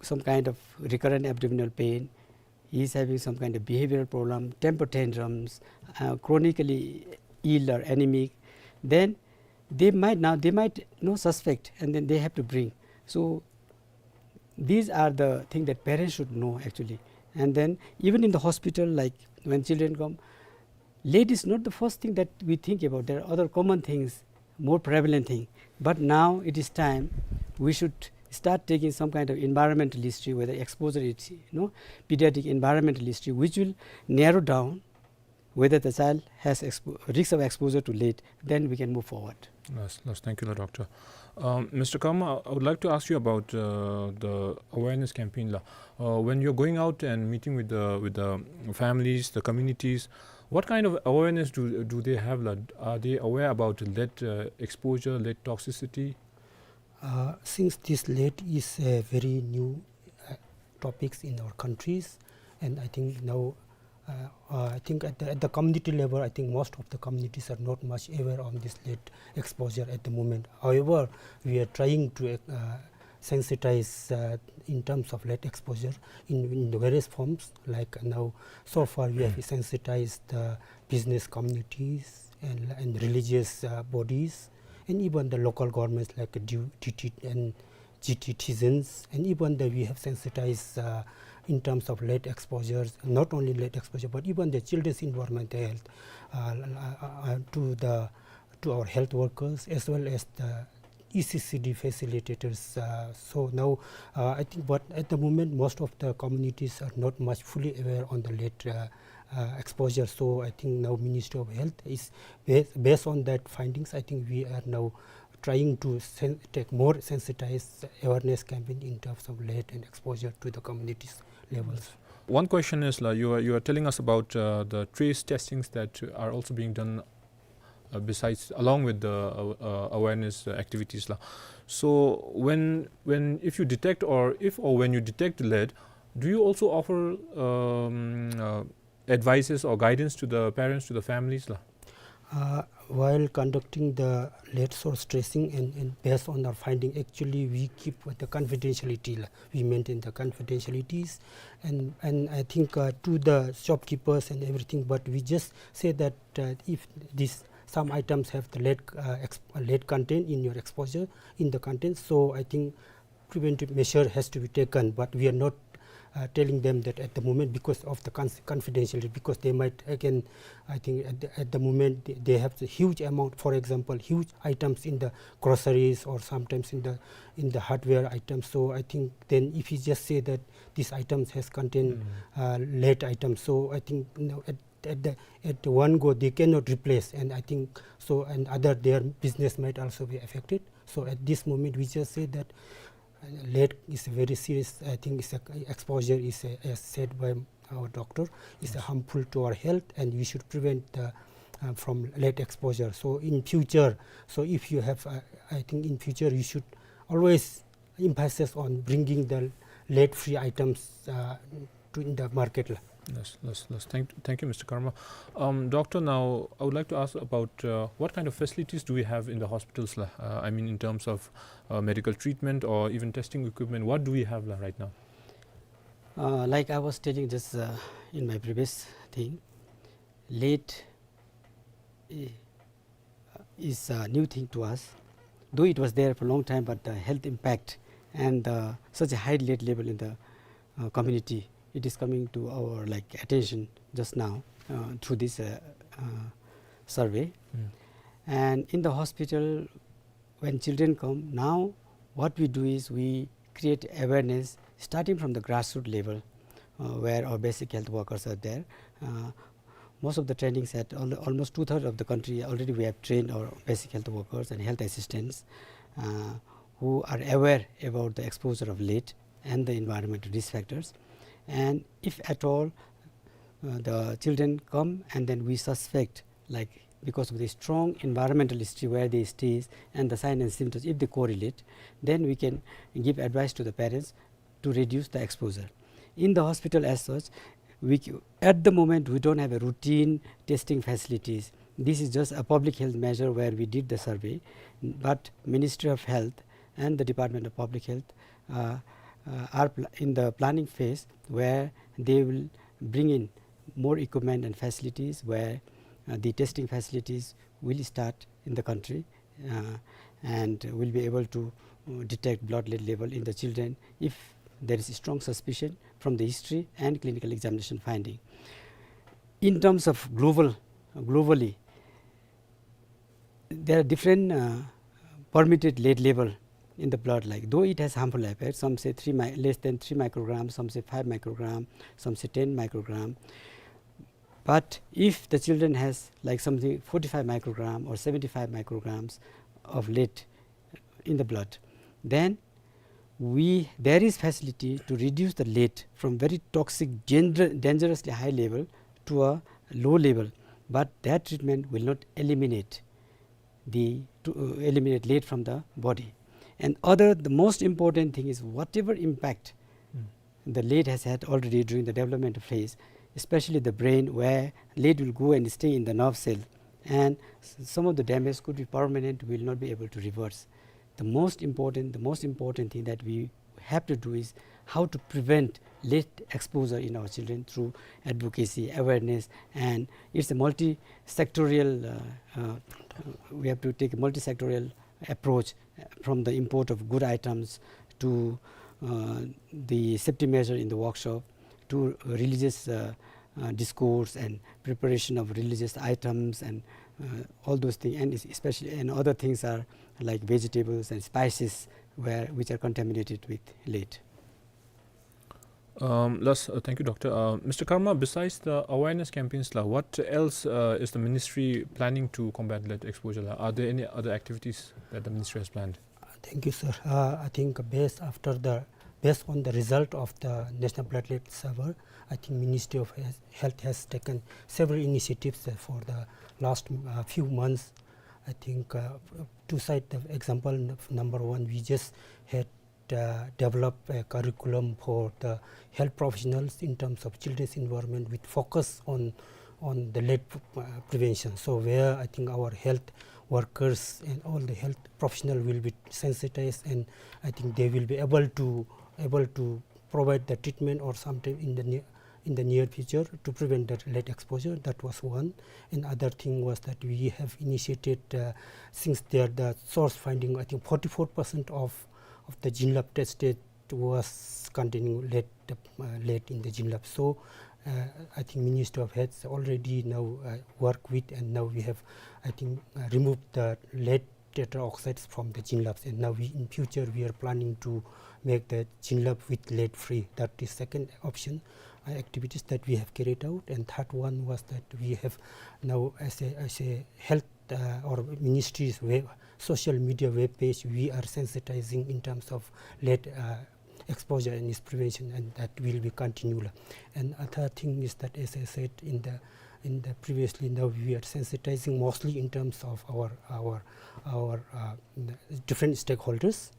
some kind of recurrent abdominal pain, he is having some kind of behavioral problem, temper tantrums, uh, chronically ill or anemic, then they might now, they might, you know, suspect, and then they have to bring. So these are the things that parents should know actually. And then even in the hospital, like when children come, lead is not the first thing that we think about. There are other common things, more prevalent thing. But now it is time we should start taking some kind of environmental history, whether exposure is, you know, pediatric environmental history, which will narrow down whether the child has expo- risk of exposure to lead, then we can move forward. Yes, yes, thank you, Doctor. Um, Mister Kama, I would like to ask you about uh, the awareness campaign la. Uh, when you're going out and meeting with the with the families, the communities, what kind of awareness do do they have la? Are they aware about lead uh, exposure, lead toxicity? Uh, since this lead is a very new uh, topics in our countries, and I think now uh, uh, I think at the, at the community level, I think most of the communities are not much aware on this lead exposure at the moment. However, we are trying to uh, sensitize uh, in terms of lead exposure in, in the various forms. Like now, so far we have sensitized the business communities and, and religious uh, bodies, and even the local governments like D T and G T citizens, and even the, we have sensitized uh, in terms of lead exposures, not only lead exposure, but even the children's environmental health uh, uh, uh, to the to our health workers as well as the E C C D facilitators. Uh, so now, uh, I think, but at the moment, most of the communities are not much fully aware on the lead uh, uh, exposure. So I think now Ministry of Health is, based, based on that findings, I think we are now trying to sen- take more sensitized awareness campaign in terms of lead and exposure to the communities levels. One question is, la, you are, you are telling us about uh, the trace testings that are also being done uh, besides, along with the uh, uh, awareness uh, activities la. So when, when, if you detect, or if or when you detect lead, do you also offer um, uh, advices or guidance to the parents, to the families la? Uh, while conducting the lead source tracing and, and based on our finding, actually we keep the confidentiality, la. We maintain the confidentialities, and, and I think, uh, to the shopkeepers and everything, but we just say that, uh, if this, some items have the lead, uh, exp-, lead content in your exposure, in the content, so I think preventive measure has to be taken, but we are not, uh, telling them that at the moment because of the cons-, confidentiality, because they might again, I think at the, at the moment they, they have the huge amount, for example, huge items in the groceries or sometimes in the, in the hardware items. So I think then if you just say that these items has contained, uh, lead items, so I think, you know, at, at the, at the one go they cannot replace, and I think so, and other, their business might also be affected. So at this moment we just say that, uh, lead is a very serious, I think it's a, exposure is a, as said by our doctor, is a harmful to our health, and we should prevent the, uh, from lead exposure. So in future, so if you have, uh, I think in future you should always emphasis on bringing the lead-free items, uh, to, in the market, la. Yes, yes, yes. Thank, thank you, Mister Karma. Um, doctor, now I would like to ask about, uh, what kind of facilities do we have in the hospitals, la? Uh, I mean, in terms of, uh, medical treatment or even testing equipment. What do we have, la, right now? Uh, like I was telling just, uh, in my previous thing, lead i-, is a new thing to us. Though it was there for a long time, but the health impact and, uh, such a high lead level in the, uh, community, it is coming to our, like, attention just now, uh, through this, uh, uh, survey. Mm. And in the hospital, when children come, now what we do is we create awareness starting from the grassroots level, uh, where our basic health workers are there. Uh, most of the trainings at al-, almost two-thirds of the country already we have trained our basic health workers and health assistants, uh, who are aware about the exposure of lead and the environmental risk factors. And if at all, uh, the children come and then we suspect, like, because of the strong environmental history where they stays and the sign and symptoms, if they correlate, then we can give advice to the parents to reduce the exposure. In the hospital as such, we c-, at the moment, we don't have a routine testing facilities. This is just a public health measure where we did the survey, but Ministry of Health and the Department of Public Health, uh, uh, are pl-, in the planning phase where they will bring in more equipment and facilities where, uh, the testing facilities will start in the country, uh, and will be able to, uh, detect blood lead level in the children if there is a strong suspicion from the history and clinical examination finding. In terms of global, globally, there are different, uh, permitted lead level in the blood, like, though it has harmful effects, some say three mi-, less than three microgram, some say five microgram, some say ten microgram. But if the children has, like, something forty-five microgram or seventy-five micrograms of lead in the blood, then we, there is facility to reduce the lead from very toxic, danger-, dangerously high level to a low level, but that treatment will not eliminate the, to, uh, eliminate lead from the body. And other, the most important thing is whatever impact the lead has had already during the development phase, especially the brain, where lead will go and stay in the nerve cell, and s-, some of the damage could be permanent, will not be able to reverse. The most important, the most important thing that we have to do is how to prevent lead exposure in our children through advocacy, awareness, and it's a multi-sectorial, uh, uh, we have to take a multi-sectorial approach, uh, from the import of good items to, uh, the safety measure in the workshop to religious, uh, uh, discourse and preparation of religious items and, uh, all those things, and es-, especially, and other things are like vegetables and spices where, which are contaminated with lead. Um, yes, uh, thank you, Doctor. Uh, Mister Karma, besides the awareness campaigns, la, what else, uh, is the ministry planning to combat lead exposure, la? Are there any other activities that the ministry has planned? Uh, thank you, sir. Uh, I think based after the, based on the result of the National Blood Lead Survey, I think Ministry of Health, Health has taken several initiatives, uh, for the last, uh, few months. I think, uh, to cite the example, n-, number one, we just had, uh, developed a curriculum for the health professionals in terms of children's environment with focus on on the lead p-, uh, prevention. So where I think our health workers and all the health professional will be sensitized, and I think they will be able to, able to provide the treatment or sometime in the near, in the near future to prevent that lead exposure. That was one. And other thing was that we have initiated, uh, since there the source finding, I think forty-four percent of, of the Jinlab tested was containing lead, uh, lead in the Jinlab. So, uh, I think Ministry of Health already now, uh, work with, and now we have, I think, uh, removed the lead tetraoxides from the Jinlabs. And now we, in future, we are planning to make the Jinlab with lead free. That is second option, uh, activities that we have carried out. And third one was that we have now as a, as a health, uh, or ministry's web, social media web page, we are sensitizing in terms of lead, uh, exposure and its prevention, and that will be continual. And other thing is that, as I said, in the, in the previously, now we are sensitizing mostly in terms of our, our, our, uh, different stakeholders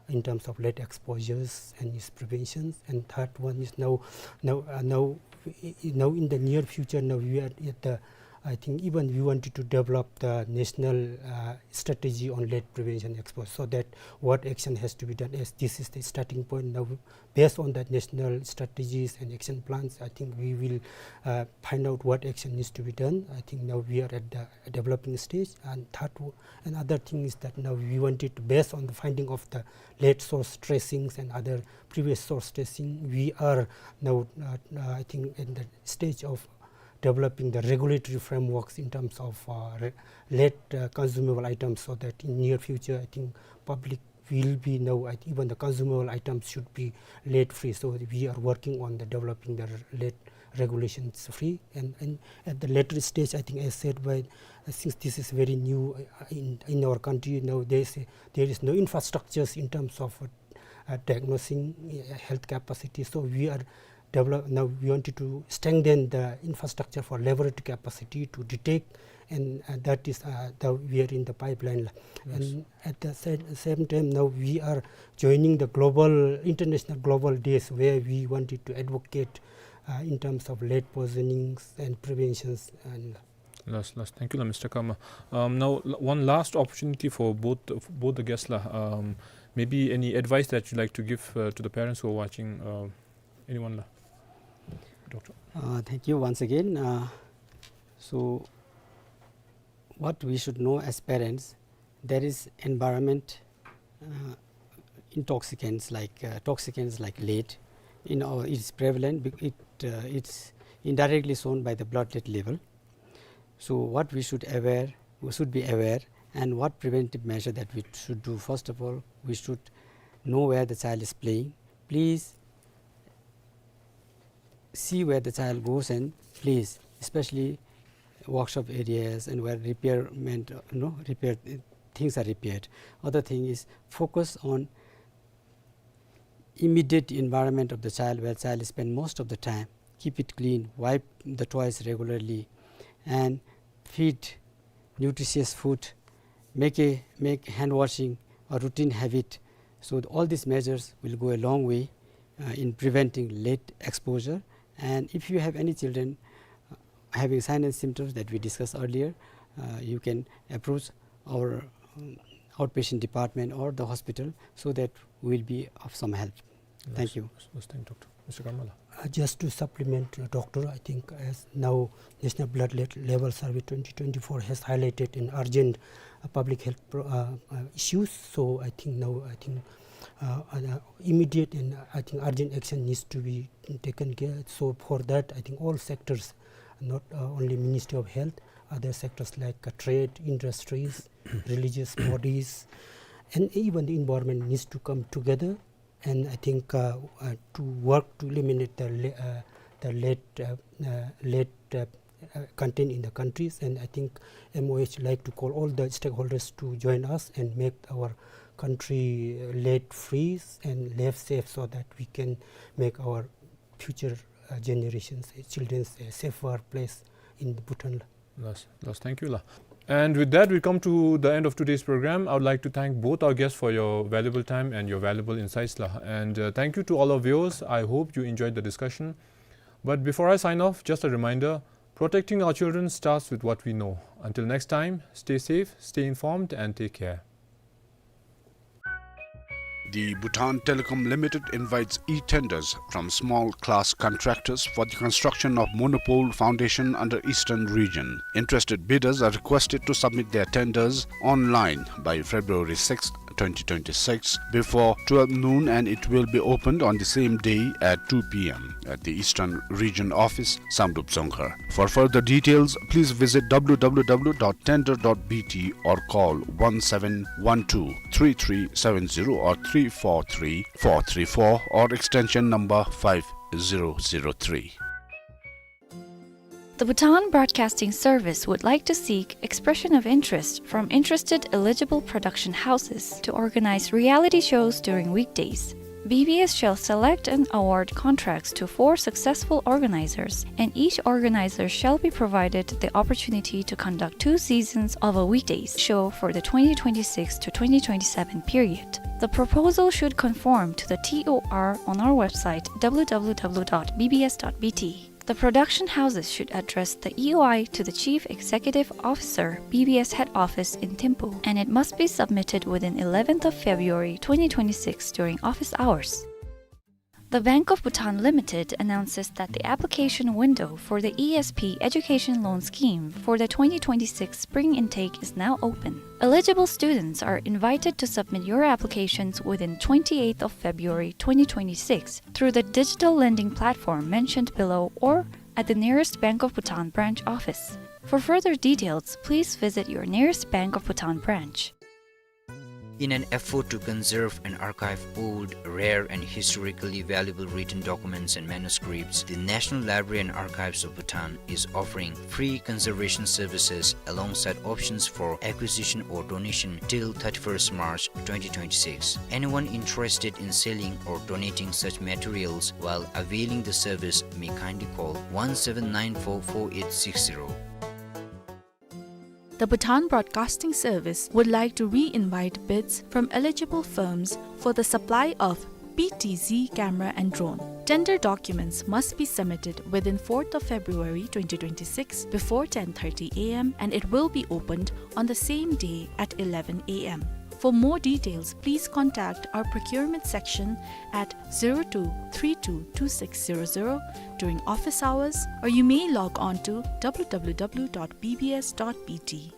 in terms of lead exposures and its preventions. And third one is now, now, uh, now, i-, i-, now in the near future, now we are at the, I think even we wanted to develop the national, uh, strategy on lead prevention exposure, so that what action has to be done, as this is the starting point. Now, based on that national strategies and action plans, I think we will, uh, find out what action needs to be done. I think now we are at the developing stage. And third, w-, another thing is that now we wanted to, based on the finding of the lead source tracings and other previous source tracing, we are now, uh, uh, I think, in the stage of developing the regulatory frameworks in terms of, uh, re-, lead, uh, consumable items, so that in near future, I think public will be now, I think even the consumable items should be lead free. So we are working on the developing the lead regulations free. And, and at the later stage, I think, as said by, uh, since this is very new, uh, in, in our country, now there is a, there is no infrastructures in terms of, uh, uh, diagnosing, uh, health capacity. So we are develop, now we wanted to strengthen the infrastructure for laboratory capacity to detect, and, uh, that is, uh, the, we are in the pipeline. Yes. And at the sa-, same time, now we are joining the global, international global days where we wanted to advocate, uh, in terms of lead poisonings and preventions and Last, last. Thank you, la, Mister Karma. Um, now, l-, one last opportunity for both, for both the guests, la. Um, maybe any advice that you'd like to give, uh, to the parents who are watching, uh, anyone, la? Doctor. Uh, thank you once again. Uh, so, what we should know as parents, there is environment, uh, intoxicants like, uh, toxicants like lead. In our, it's prevalent. Bec-, it, uh, it's indirectly shown by the blood lead level. So what we should aware, we should be aware, and what preventive measure that we should do. First of all, we should know where the child is playing. Please see where the child goes and plays, especially workshop areas and where repairment, uh, you know, repair, uh, things are repaired. Other thing is focus on immediate environment of the child where child spend most of the time. Keep it clean, wipe the toys regularly, and feed nutritious food. Make a, make hand washing a routine habit. So all these measures will go a long way, uh, in preventing lead exposure. And if you have any children, uh, having sign and symptoms that we discussed earlier, uh, you can approach our, um, outpatient department or the hospital so that we will be of some help. Thank you. Yes, yes, thank you, Doctor. Mister Karma, la. Uh, just to supplement, uh, Doctor, I think as now National Blood Le-, Level Survey twenty twenty-four has highlighted an urgent, uh, public health pro-, uh, uh, issues. So I think now, I think, uh, uh, immediate and, uh, I think urgent action needs to be taken care. So for that, I think all sectors, not, uh, only Ministry of Health, other sectors like, uh, trade, industries, religious bodies, and even the environment needs to come together. And I think, uh, uh, to work to eliminate the le-, uh, the lead, uh, uh, lead, uh, uh, content in the countries. And I think M O H like to call all the stakeholders to join us and make our country, uh, lead free and lead safe, so that we can make our future, uh, generations, uh, children's a safer place in Bhutan. Last, last. Thank you, la. And with that, we come to the end of today's program. I would like to thank both our guests for your valuable time and your valuable insights, la. And, uh, thank you to all our viewers. I hope you enjoyed the discussion. But before I sign off, just a reminder, Protecting our children starts with what we know. Until next time, stay safe, stay informed, and take care. The Bhutan Telecom Limited invites e-tenders from small class contractors for the construction of monopole foundation under Eastern Region. Interested bidders are requested to submit their tenders online by February sixth, twenty twenty-six, before twelve noon, and it will be opened on the same day at two p m at the Eastern Region Office, Samdrup Dzongkhar. For further details, please visit w w w dot tender dot b t or call one seven one two three three seven zero or three four three four three four or extension number five zero zero three. The Bhutan Broadcasting Service would like to seek expression of interest from interested eligible production houses to organize reality shows during weekdays. B B S shall select and award contracts to four successful organizers, and each organizer shall be provided the opportunity to conduct two seasons of a weekdays show for the twenty twenty-six to twenty twenty-seven period. The proposal should conform to the T O R on our website, w w w dot b b s dot b t. The production houses should address the E O I to the Chief Executive Officer, B B S Head Office in Thimphu, and it must be submitted within eleventh of February twenty twenty-six during office hours. The Bank of Bhutan Limited announces that the application window for the E S P Education Loan Scheme for the twenty twenty-six spring intake is now open. Eligible students are invited to submit your applications within twenty-eighth of February twenty twenty-six through the digital lending platform mentioned below or at the nearest Bank of Bhutan branch office. For further details, please visit your nearest Bank of Bhutan branch. In an effort to conserve and archive old, rare, and historically valuable written documents and manuscripts, the National Library and Archives of Bhutan is offering free conservation services alongside options for acquisition or donation till thirty-first March twenty twenty-six. Anyone interested in selling or donating such materials while availing the service may kindly call one seven nine four four eight six zero. The Bhutan Broadcasting Service would like to re-invite bids from eligible firms for the supply of P T Z camera and drone. Tender documents must be submitted within fourth of February twenty twenty-six before ten thirty a m, and it will be opened on the same day at eleven a m. For more details, please contact our procurement section at zero two three two two six zero zero during office hours, or you may log on to w w w dot b b s dot b t.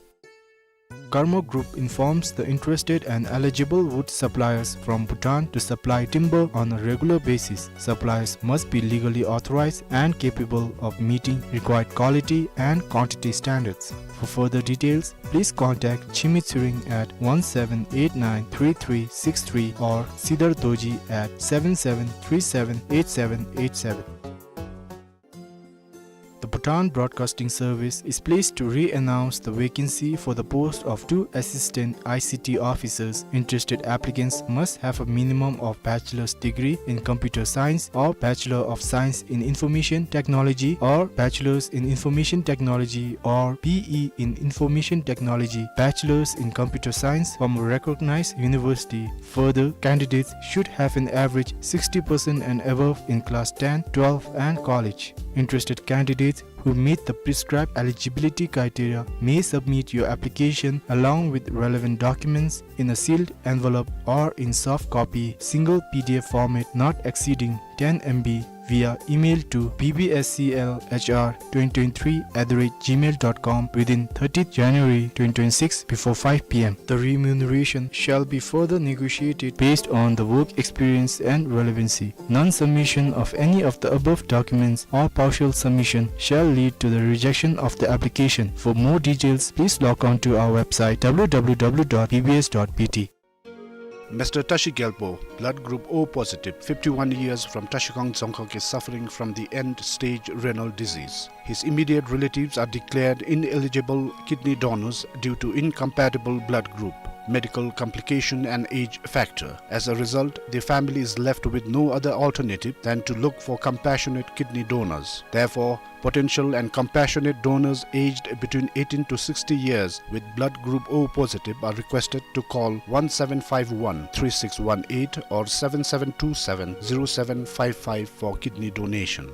Karma Group informs the interested and eligible wood suppliers from Bhutan to supply timber on a regular basis. Suppliers must be legally authorized and capable of meeting required quality and quantity standards. For further details, please contact Chimi Tshering at one seven eight nine three three six three or Sidar Dorji at seven seven three seven eight seven eight seven. The Bhutan Broadcasting Service is pleased to re-announce the vacancy for the post of two assistant I C T officers. Interested applicants must have a minimum of bachelor's degree in computer science or Bachelor of Science in Information Technology or Bachelor's in Information Technology or B E in Information Technology, Bachelor's in Computer Science from a recognized university. Further, candidates should have an average sixty percent and above in class ten, twelve and college. Interested candidates who meet the prescribed eligibility criteria may submit your application along with relevant documents in a sealed envelope or in soft copy, single P D F format not exceeding ten M B via email to B B S C L H R twenty twenty-three at the rate gmail dot com within thirtieth January twenty twenty-six before five P M. The remuneration shall be further negotiated based on the work experience and relevancy. Non-submission of any of the above documents or partial submission shall lead to the rejection of the application. For more details, please log on to our website w w w dot b b s dot b t. Mister Tashi Gyalpo, blood group O positive, fifty-one years, from Tashikang Dzongkhag, is suffering from the end-stage renal disease. His immediate relatives are declared ineligible kidney donors due to incompatible blood group, medical complication and age factor. As a result, the family is left with no other alternative than to look for compassionate kidney donors. Therefore, potential and compassionate donors aged between eighteen to sixty years with blood group O positive are requested to call one seven five one three six one eight or seven seven two seven zero seven five five for kidney donation.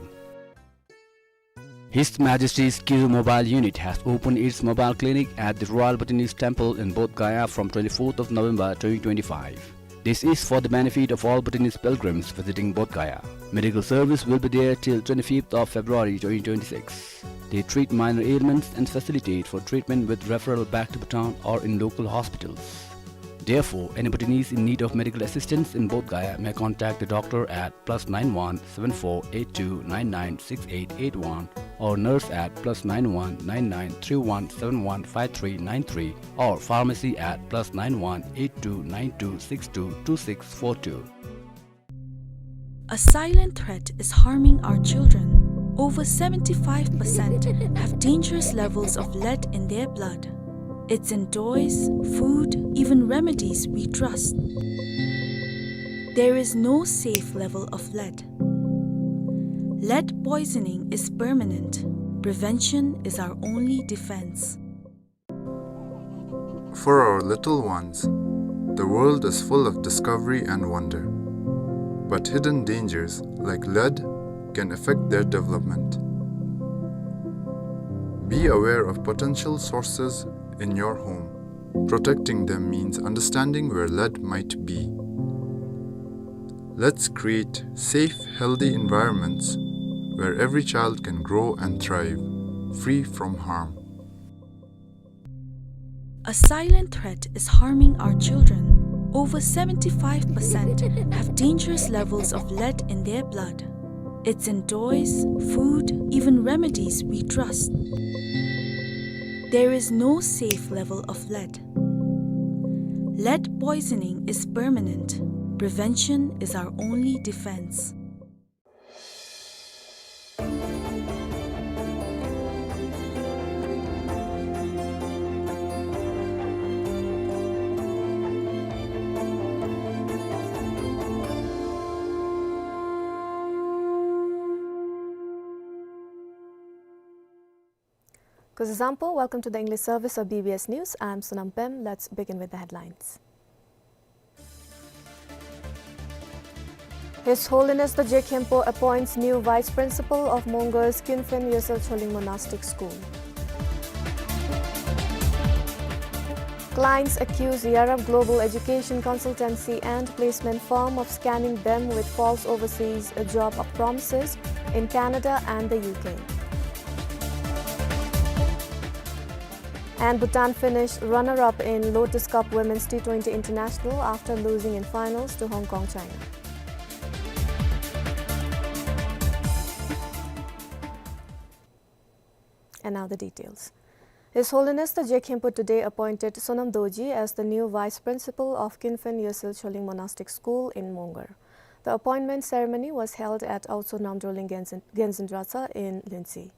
His Majesty's Kiru Mobile Unit has opened its mobile clinic at the Royal Bhutanese Temple in Bodh Gaya from twenty-fourth of November twenty twenty-five. This is for the benefit of all Bhutanese pilgrims visiting Bodh Gaya. Medical service will be there till twenty-fifth of February twenty twenty-six. They treat minor ailments and facilitate for treatment with referral back to Bhutan or in local hospitals. Therefore, any Bhutanese in need of medical assistance in Bodh Gaya may contact the doctor at plus nine one seven four eight two nine nine six eight eight one or nurse at plus nine one nine nine three one seven one five three nine three or pharmacy at plus nine one eight two nine two six two two six four two. A silent threat is harming our children. Over seventy-five percent have dangerous levels of lead in their blood. It's in toys, food, even remedies we trust. There is no safe level of lead. Lead poisoning is permanent. Prevention is our only defense. For our little ones, the world is full of discovery and wonder. But hidden dangers, like lead, can affect their development. Be aware of potential sources in your home. Protecting them means understanding where lead might be. Let's create safe, healthy environments where every child can grow and thrive, free from harm. A silent threat is harming our children. Over seventy-five percent have dangerous levels of lead in their blood. It's in toys, food, even remedies we trust. There is no safe level of lead. Lead poisoning is permanent. Prevention is our only defense. Kuzuzangpo, welcome to the English service of B B S News. I'm Sonam Pem. Let's begin with the headlines. His Holiness the Je Khenpo appoints new Vice Principal of Mongar's Kinfen Yesel Choling Monastic School. Clients accuse Yarab Global Education Consultancy and Placement Firm of scamming them with false overseas job promises in Canada and the U K. And Bhutan finished runner-up in Lotus Cup Women's T twenty International after losing in finals to Hong Kong, China. And now the details. His Holiness the Je Khenpo today appointed Sonam Dorji as the new Vice Principal of Kinfen Yesel Choling Monastic School in Mongar. The appointment ceremony was held at Aotso Namdrolling Genzin, Genzin Dratshang in Lhuentse.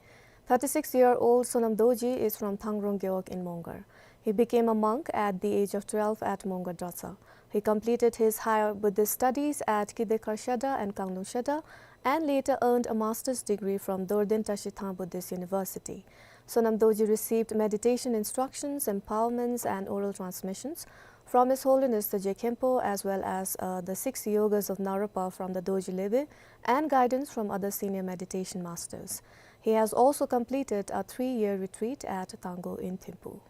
Thirty-six-year-old Sonam Dorji is from Thangrong Gewog in Mongar. He became a monk at the age of twelve at Mongar Dratshang. He completed his higher Buddhist studies at Kide Kharshada and Kanglung Shada and later earned a master's degree from Dorden Tashithang Buddhist University. Sonam Dorji received meditation instructions, empowerments, and oral transmissions from His Holiness the Je Khenpo, as well as, uh, the six yogas of Naropa from the Dorji Lebe and guidance from other senior meditation masters. He has also completed a three-year retreat at Tangol in Thimphu.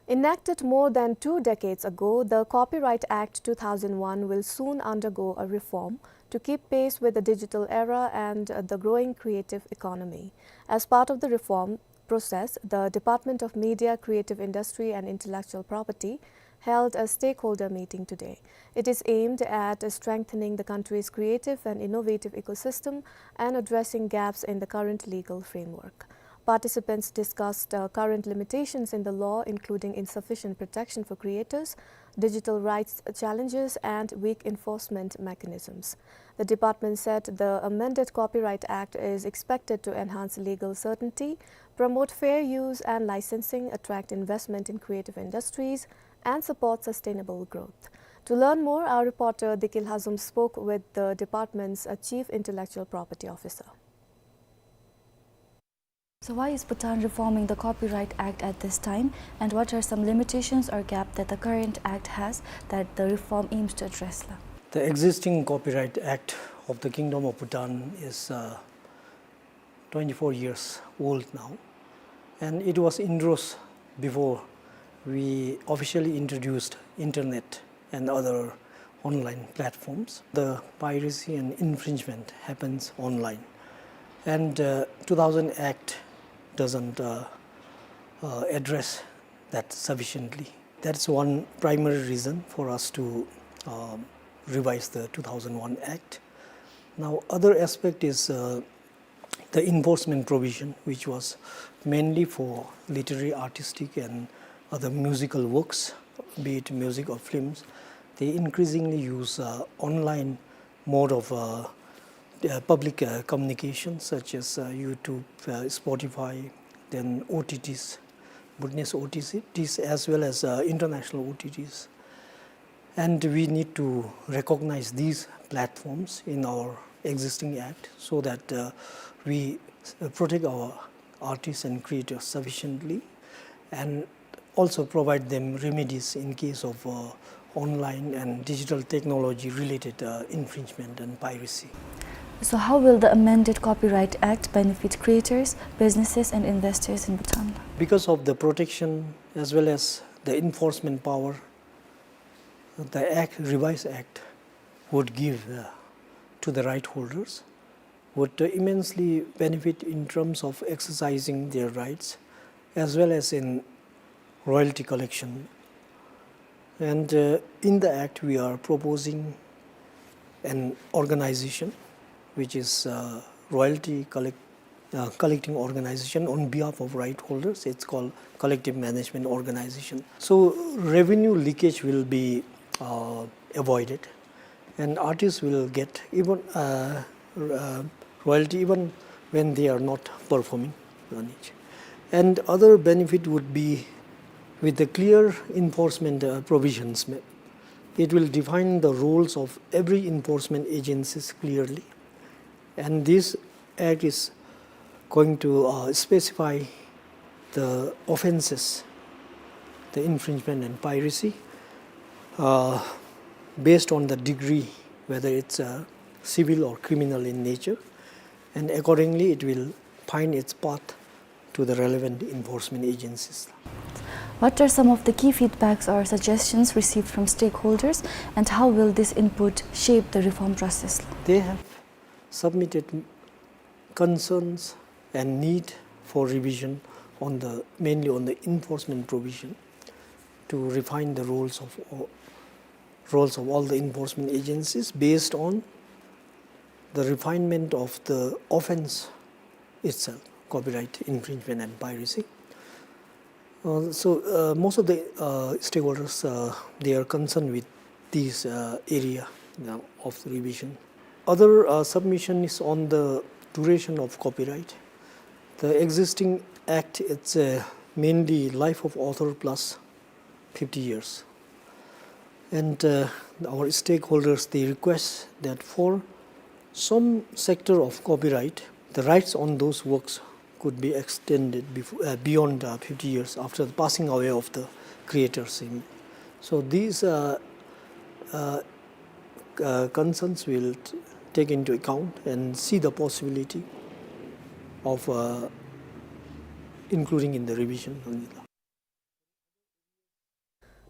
Enacted more than two decades ago, the Copyright Act two thousand one will soon undergo a reform to keep pace with the digital era and, uh, the growing creative economy. As part of the reform process, the Department of Media, Creative Industry and Intellectual Property held a stakeholder meeting today. It is aimed at strengthening the country's creative and innovative ecosystem and addressing gaps in the current legal framework. Participants discussed, uh, current limitations in the law, including insufficient protection for creators, digital rights challenges, and weak enforcement mechanisms. The department said the amended Copyright Act is expected to enhance legal certainty, promote fair use and licensing, attract investment in creative industries, and support sustainable growth. To learn more, our reporter Dikil Hazum spoke with the department's, uh, Chief Intellectual Property Officer. So why is Bhutan reforming the Copyright Act at this time, and what are some limitations or gap that the current act has that the reform aims to address, la? The existing Copyright Act of the Kingdom of Bhutan is, uh, twenty-four years old now, and it was indoors before we officially introduced internet and other online platforms. The piracy and infringement happens online, and, uh, two thousand Act doesn't, uh, uh, address that sufficiently. That's one primary reason for us to, um, revise the two thousand one Act. Now, other aspect is, uh, the enforcement provision, which was mainly for literary, artistic, and other musical works, be it music or films. They increasingly use, uh, online mode of, uh, uh, public, uh, communication, such as, uh, YouTube, uh, Spotify, then O T Ts, business O T Ts, as well as, uh, international O T Ts. And we need to recognize these platforms in our existing act so that, uh, we, uh, protect our artists and creators sufficiently, and also provide them remedies in case of, uh, online and digital technology related, uh, infringement and piracy. So how will the amended Copyright Act benefit creators, businesses and investors in Bhutan? Because of the protection as well as the enforcement power the act, revised act would give, uh, to the right holders would, uh, immensely benefit in terms of exercising their rights as well as in royalty collection. And, uh, in the act, we are proposing an organization which is, uh, royalty collect-, uh, collecting organization on behalf of right holders. It's called collective management organization. So revenue leakage will be, uh, avoided, and artists will get even, uh, uh, royalty even when they are not performing on it. And other benefit would be with the clear enforcement, uh, provisions. It will define the roles of every enforcement agencies clearly, and this act is going to, uh, specify the offenses, the infringement and piracy, uh, based on the degree, whether it's, uh, civil or criminal in nature, and accordingly it will find its path to the relevant enforcement agencies. What are some of the key feedbacks or suggestions received from stakeholders, and how will this input shape the reform process? They have submitted concerns and need for revision on the, mainly on the enforcement provision, to refine the roles of all, roles of all the enforcement agencies based on the refinement of the offense itself, copyright infringement and piracy. Uh, so, uh, most of the, uh, stakeholders, uh, they are concerned with these, uh, area, you know, of the revision. Other, uh, submission is on the duration of copyright. The existing act, it's, uh, mainly life of author plus fifty years. And, uh, our stakeholders, they request that for some sector of copyright, the rights on those works could be extended befo-, uh, beyond, uh, fifty years after the passing away of the creators. In, so these, uh, uh, uh, concerns will t-, take into account and see the possibility of, uh, including in the revision.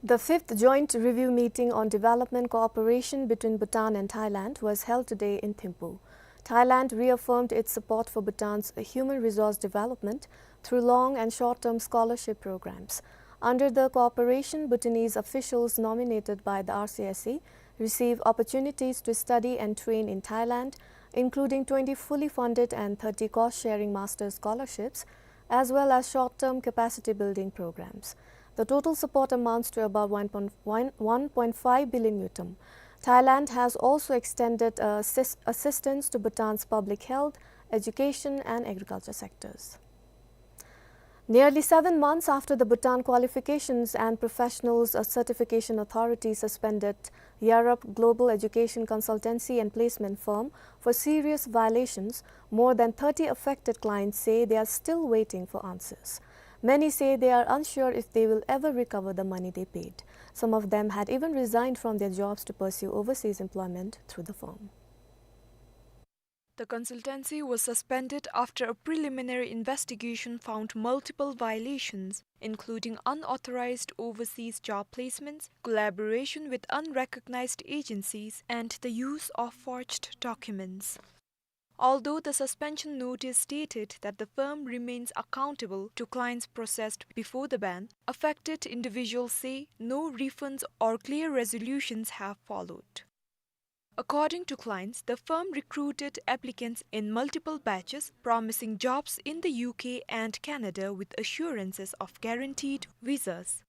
The fifth joint review meeting on development cooperation between Bhutan and Thailand was held today in Thimphu. Thailand reaffirmed its support for Bhutan's human resource development through long and short-term scholarship programs. Under the cooperation, Bhutanese officials nominated by the R C S E receive opportunities to study and train in Thailand, including twenty fully funded and thirty cost-sharing master's scholarships, as well as short-term capacity building programs. The total support amounts to about one point one, one point five billion ngultrum. Thailand has also extended, uh, assist-, assistance to Bhutan's public health, education, and agriculture sectors. Nearly seven months after the Bhutan Qualifications and Professionals, uh, Certification Authority suspended Yarap Global Education Consultancy and Placement Firm for serious violations, more than thirty affected clients say they are still waiting for answers. Many say they are unsure if they will ever recover the money they paid. Some of them had even resigned from their jobs to pursue overseas employment through the firm. The consultancy was suspended after a preliminary investigation found multiple violations, including unauthorized overseas job placements, collaboration with unrecognized agencies, and the use of forged documents. Although the suspension notice stated that the firm remains accountable to clients processed before the ban, affected individuals say no refunds or clear resolutions have followed. According to clients, the firm recruited applicants in multiple batches, promising jobs in the U K and Canada with assurances of guaranteed visas.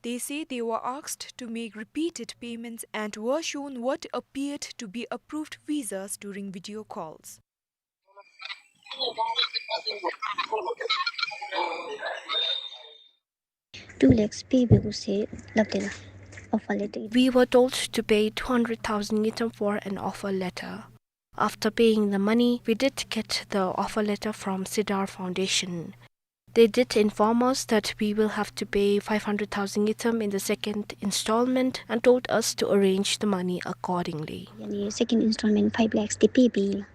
They say they were asked to make repeated payments and were shown what appeared to be approved visas during video calls. Two lakhs pay begu se laptela offer letter. We were told to pay two hundred thousand ngultrum for an offer letter. After paying the money, we did get the offer letter from Sidar Foundation. They did inform us that we will have to pay five hundred thousand ngultrum in the second installment and told us to arrange the money accordingly. Yani second installment five lakhs te pay bela.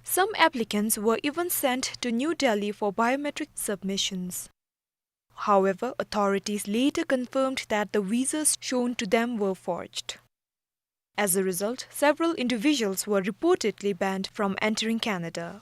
Some applicants were even sent to New Delhi for biometric submissions. However, authorities later confirmed that the visas shown to them were forged. As a result, several individuals were reportedly banned from entering Canada.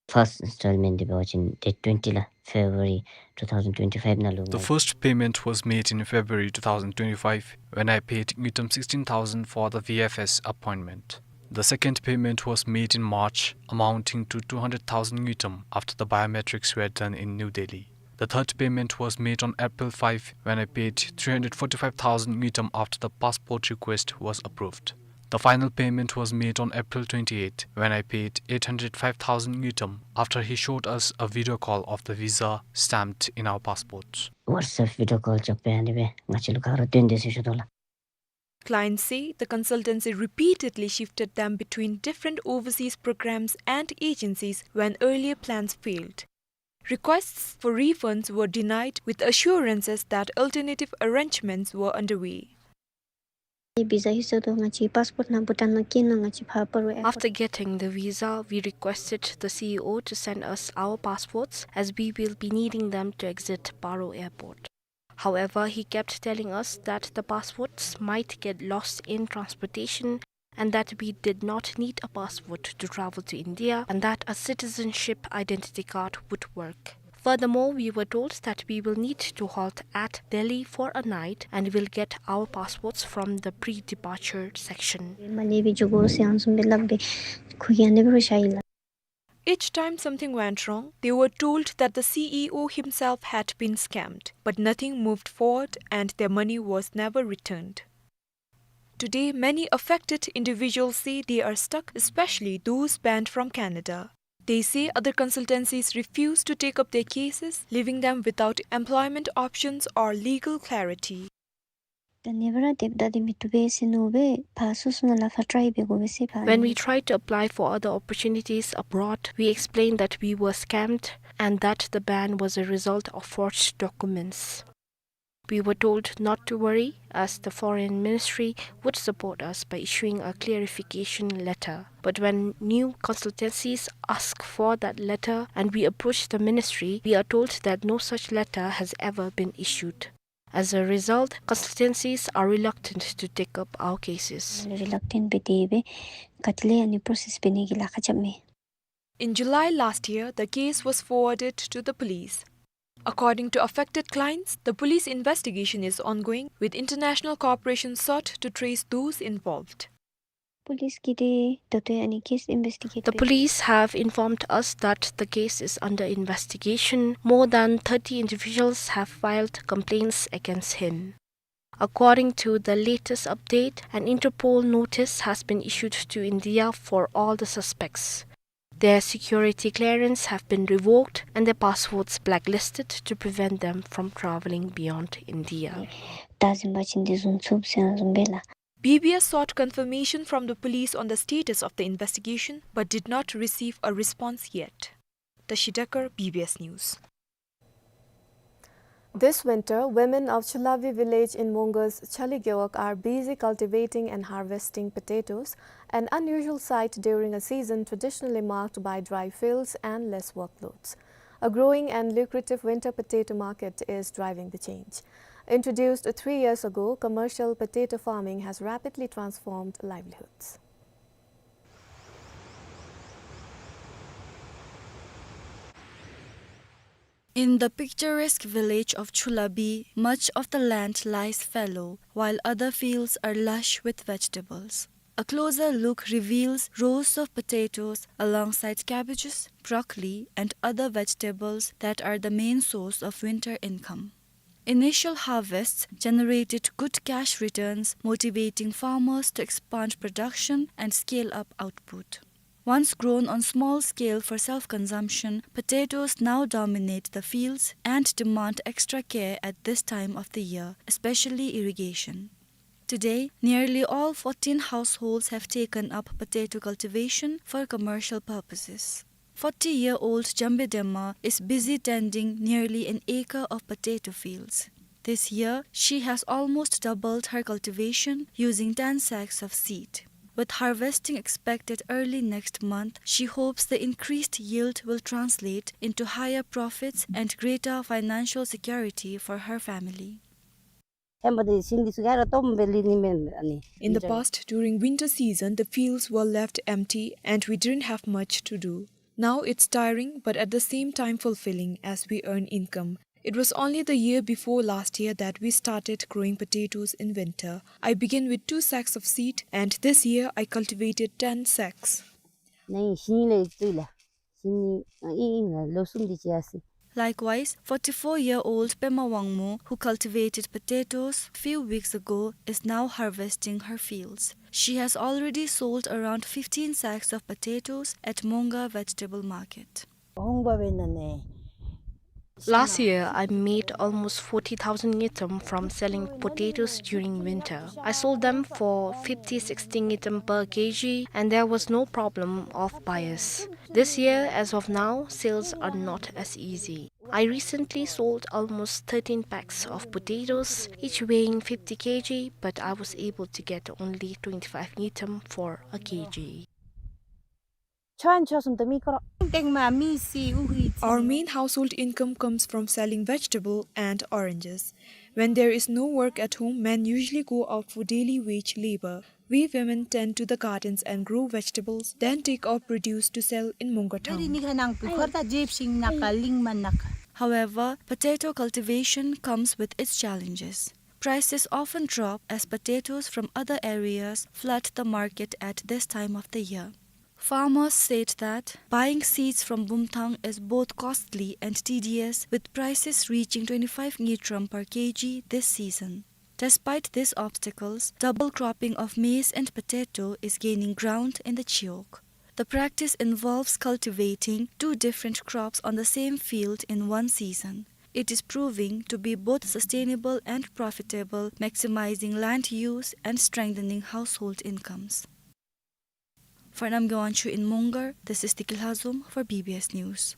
First installment de bachin date twenty la February two thousand twenty-five na lu. The first payment was made in February two thousand twenty-five when I paid ngultrum sixteen thousand for the V F S appointment. The second payment was made in March, amounting to two hundred thousand ngultrum after the biometrics were done in New Delhi. The third payment was made on April five when I paid three hundred forty-five thousand ngultrum after the passport request was approved. The final payment was made on April twenty-eighth when I paid eight hundred five thousand ngultrum after he showed us a video call of the visa stamped in our passports. WhatsApp video call chok pe ani be ngachi lu karo twenty se shodola. Clients say the consultancy repeatedly shifted them between different overseas programs and agencies when earlier plans failed. Requests for refunds were denied with assurances that alternative arrangements were underway. Visa hisodo ngachi passport na Bhutan na kina ngachi pha parwe. After getting the visa, we requested the C E O to send us our passports as we will be needing them to exit Paro Airport. However, he kept telling us that the passports might get lost in transportation and that we did not need a passport to travel to India and that a citizenship identity card would work. Furthermore, we were told that we will need to halt at Delhi for a night and will get our passports from the pre-departure section. Mane bi jugo se ansum be labbe khuya ne bro shaila. Each time something went wrong, they were told that the C E O himself had been scammed, but nothing moved forward and their money was never returned. Today, many affected individuals say they are stuck, especially those banned from Canada. They say other consultancies refuse to take up their cases, leaving them without employment options or legal clarity. When we tried to apply for other opportunities abroad, we explained that we were scammed and that the ban was a result of forged documents. We were told not to worry, as the foreign ministry would support us by issuing a clarification letter. But when new consultancies ask for that letter and we approach the ministry, we are told that no such letter has ever been issued. As a result, consultancies are reluctant to take up our cases. Reluctant be de be, katile ani process be ne gila kachame. In July last year, the case was forwarded to the police. According to affected clients, the police investigation is ongoing, with international cooperation sought to trace those involved. Police kide dote ani case investigate. The police have informed us that the case is under investigation. More than thirty individuals have filed complaints against him. According to the latest update, an Interpol notice has been issued to India for all the suspects. Their security clearance have been revoked and their passports blacklisted to prevent them from travelling beyond India. Tazimba chinde zun chup se zun bela. B B S sought confirmation from the police on the status of the investigation but did not receive a response yet. Tashi Dekar, B B S News. This winter, women of Chulabi village in Mongar's Chali Gewog are busy cultivating and harvesting potatoes, an unusual sight during a season traditionally marked by dry fields and less workloads. A growing and lucrative winter potato market is driving the change. Introduced three years ago, commercial potato farming has rapidly transformed livelihoods. In the picturesque village of Chulabi, much of the land lies fallow, while other fields are lush with vegetables. A closer look reveals rows of potatoes alongside cabbages, broccoli, and other vegetables that are the main source of winter income. Initial harvests generated good cash returns, motivating farmers to expand production and scale up output. Once grown on small scale for self-consumption, potatoes now dominate the fields and demand extra care at this time of the year, especially irrigation. Today, nearly all fourteen households have taken up potato cultivation for commercial purposes. Forty-year-old Jambe Dema is busy tending nearly an acre of potato fields. This year, she has almost doubled her cultivation, using ten sacks of seed. With harvesting expected early next month, she hopes the increased yield will translate into higher profits and greater financial security for her family. In the past, during winter season, the fields were left empty and we didn't have much to do. Now it's tiring, but at the same time fulfilling as we earn income. It was only the year before last year that we started growing potatoes in winter. I began with two sacks of seed, and this year I cultivated ten sacks. Likewise, forty-four-year-old Pema Wangmo, who cultivated potatoes few weeks ago, is now harvesting her fields. She has already sold around fifteen sacks of potatoes at Monga Vegetable Market. Last year, I made almost forty thousand ngultrum from selling potatoes during winter. I sold them for fifty, sixty ngultrum per K G, and there was no problem of buyers. This year, as of now, sales are not as easy. I recently sold almost thirteen packs of potatoes, each weighing fifty K G, but I was able to get only twenty-five ngultrum for a K G. Our main household income comes from selling vegetable and oranges. When there is no work at home, men usually go out for daily wage labor. We women tend to the gardens and grow vegetables, then take our produce to sell in Monga town. However, potato cultivation comes with its challenges. Prices often drop as potatoes from other areas flood the market at this time of the year. Farmers said that buying seeds from Bumthang is both costly and tedious, with prices reaching twenty-five ngultrum per K G this season. Despite these obstacles, double cropping of maize and potato is gaining ground in the Chiwog. The practice involves cultivating two different crops on the same field in one season. It is proving to be both sustainable and profitable, maximizing land use and strengthening household incomes. For Namgay Wangchuk in Mongar, this is Tikil Hazum for B B S News.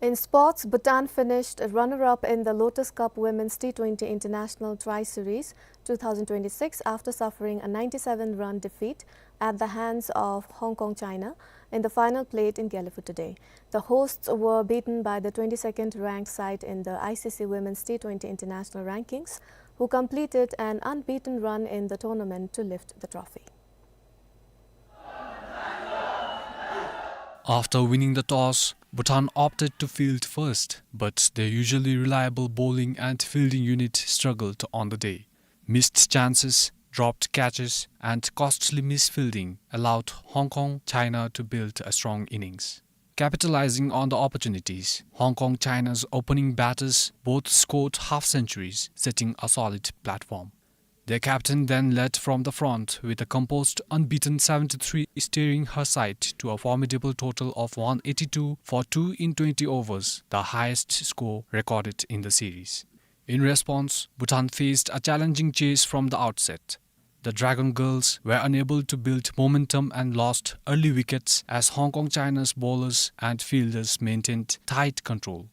In sports, Bhutan finished runner-up in the Lotus Cup Women's T twenty International Tri-Series two thousand twenty-six after suffering a ninety-seven run defeat at the hands of Hong Kong China in the final played in Gelephu today. The hosts were beaten by the twenty-second ranked side in the I C C Women's T twenty International Rankings, who completed an unbeaten run in the tournament to lift the trophy. After winning the toss, Bhutan opted to field first, but their usually reliable bowling and fielding unit struggled on the day. Missed chances, dropped catches, and costly misfielding allowed Hong Kong China to build a strong innings. Capitalizing on the opportunities, Hong Kong China's opening batters both scored half centuries, setting a solid platform. Their captain then led from the front with a composed, unbeaten seventy-three, steering her side to a formidable total of one eighty-two for two in twenty overs, the highest score recorded in the series. In response, Bhutan faced a challenging chase from the outset. The Dragon Girls were unable to build momentum and lost early wickets as Hong Kong China's bowlers and fielders maintained tight control.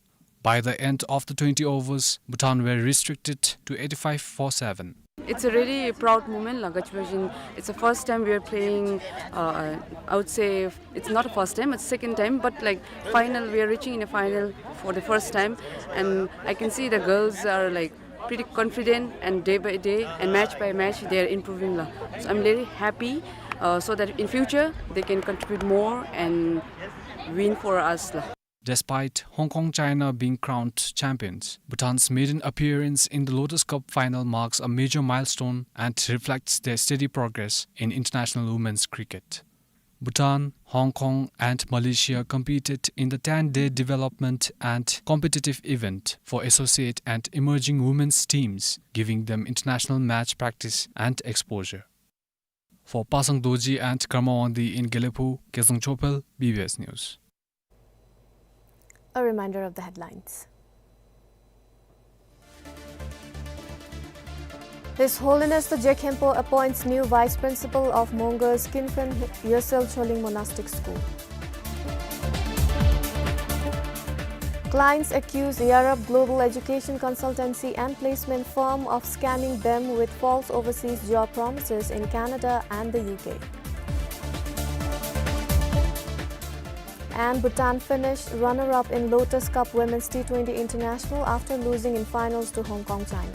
By the end of the twenty overs, Bhutan were restricted to eighty-five for seven. It's a really proud moment, la, kachibajin. It's the first time we are playing, uh, I would say it's not a first time, it's second time, but, like, final, we are reaching in a final for the first time, and I can see the girls are, like, pretty confident, and day by day and match by match, they are improving, la. So I'm really happy, uh, so that in future they can contribute more and win for us, la. Despite Hong Kong China being crowned champions, Bhutan's maiden appearance in the Lotus Cup final marks a major milestone and reflects their steady progress in international women's cricket. Bhutan, Hong Kong, and Malaysia competed in the ten-day development and competitive event for associate and emerging women's teams, giving them international match practice and exposure. For Pasang Dorji and Karma Wangdi in Gelephu, Kezang Chophel, B B S News. A reminder of the headlines. His Holiness the Je Khenpo appoints new Vice Principal of Mongar's Kinfen Yesel Choling Monastic School. Clients accuse Yarab Global Education Consultancy and Placement Firm of scamming them with false overseas job promises in Canada and the U K. And Bhutan finished runner-up in Lotus Cup Women's T twenty International after losing in finals to Hong Kong, China.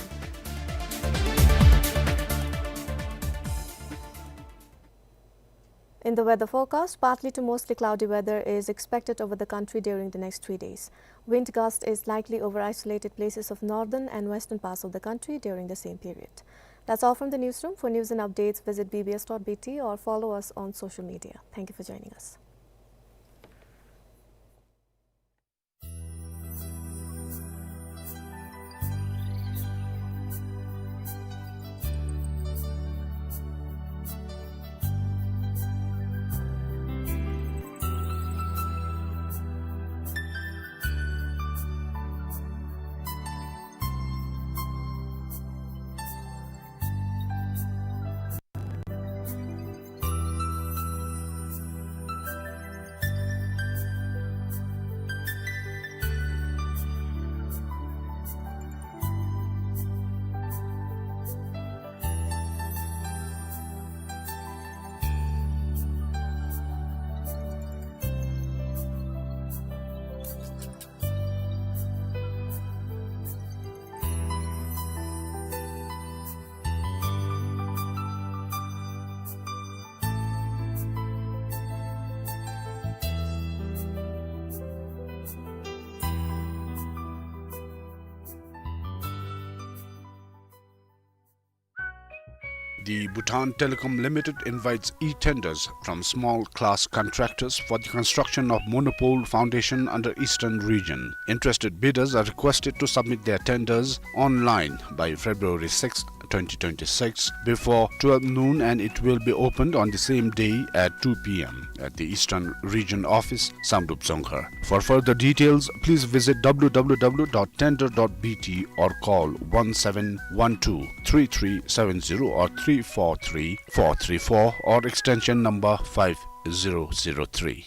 In the weather forecast, partly to mostly cloudy weather is expected over the country during the next three days. Wind gust is likely over isolated places of northern and western parts of the country during the same period. That's all from the newsroom. For news and updates, visit B B S dot B T or follow us on social media. Thank you for joining us. The Bhutan Telecom Limited invites e-tenders from small-class contractors for the construction of monopole foundation under Eastern Region. Interested bidders are requested to submit their tenders online by February sixth, twenty twenty-six, before twelve noon, and it will be opened on the same day at two P M at the Eastern Region Office, Samdrup Dzongkhar. For further details, please visit W W W dot tender dot B T or call one seven one two three three seven zero or three four three four three four or extension number five zero zero three.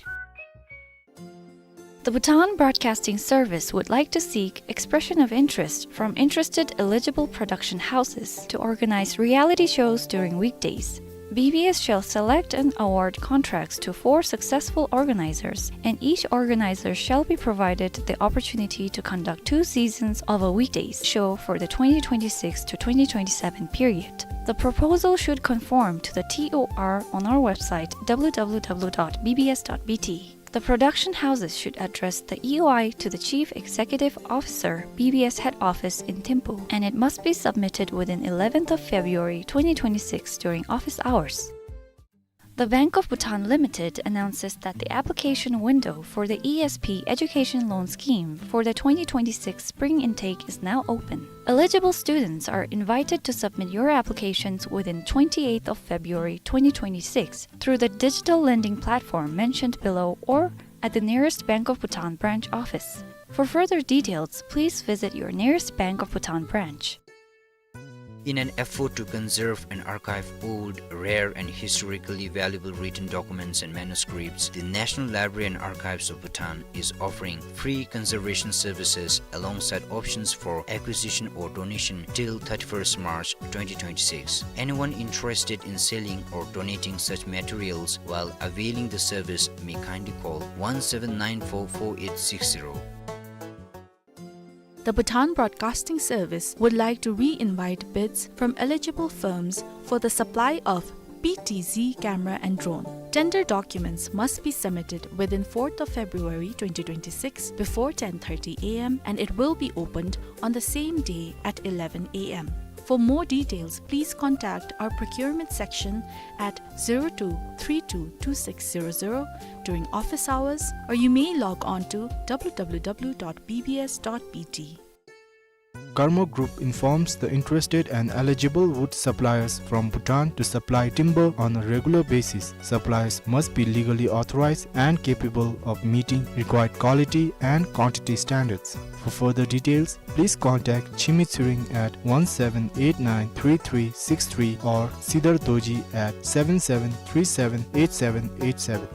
The Bhutan Broadcasting Service would like to seek expression of interest from interested eligible production houses to organize reality shows during weekdays. B B S shall select and award contracts to four successful organizers, and each organizer shall be provided the opportunity to conduct two seasons of a weekdays show for the twenty twenty-six to twenty twenty-seven period. The proposal should conform to the T O R on our website, W W W dot B B S dot B T. The production houses should address the E O I to the Chief Executive Officer, B B S Head Office in Thimphu, and it must be submitted within eleventh of February twenty twenty-six during office hours. The Bank of Bhutan Limited announces that the application window for the E S P Education Loan Scheme for the twenty twenty-six spring intake is now open. Eligible students are invited to submit your applications within twenty-eighth of February twenty twenty-six through the digital lending platform mentioned below or at the nearest Bank of Bhutan branch office. For further details, please visit your nearest Bank of Bhutan branch. In an effort to conserve and archive old, rare, and historically valuable written documents and manuscripts, the National Library and Archives of Bhutan is offering free conservation services alongside options for acquisition or donation till thirty-first March twenty twenty-six. Anyone interested in selling or donating such materials while availing the service may kindly call one seven nine four four eight six zero. The Bhutan Broadcasting Service would like to re-invite bids from eligible firms for the supply of P T Z camera and drone. Tender documents must be submitted within fourth of February twenty twenty-six before ten thirty A M, and it will be opened on the same day at eleven A M. For more details, please contact our procurement section at zero two three two two six zero zero during office hours, or you may log on to W W W dot B B S dot B T. Karma Group informs the interested and eligible wood suppliers from Bhutan to supply timber on a regular basis. Suppliers must be legally authorized and capable of meeting required quality and quantity standards. For further details, please contact Chimi Tshering at one seven eight nine three three six three or Sidar Dorji at seven seven three seven eight seven eight seven.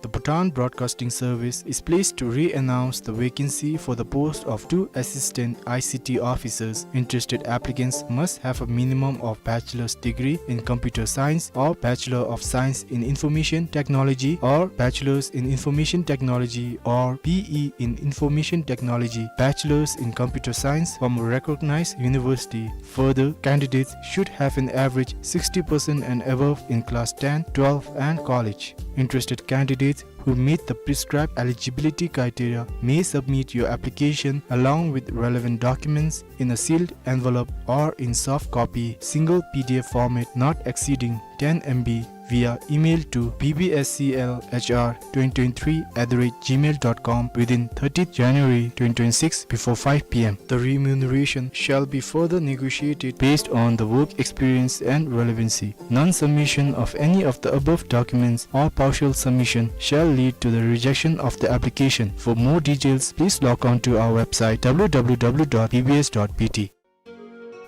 The Bhutan Broadcasting Service is pleased to re-announce the vacancy for the post of two assistant I C T officers. Interested applicants must have a minimum of bachelor's degree in computer science or Bachelor of Science in Information Technology or Bachelor's in Information Technology or B E in Information Technology, Bachelor's in Computer Science from a recognized university. Further, candidates should have an average sixty percent and above in class ten, twelve and college. Interested candidates who meet the prescribed eligibility criteria may submit your application along with relevant documents in a sealed envelope or in soft copy, single P D F format not exceeding ten M B via email to B B S C L H R twenty twenty-three at the rate gmail dot com within thirtieth January twenty twenty-six before five P M. The remuneration shall be further negotiated based on the work experience and relevancy. Non-submission of any of the above documents or partial submission shall lead to the rejection of the application. For more details, please log on to our website W W W dot B B S dot B T.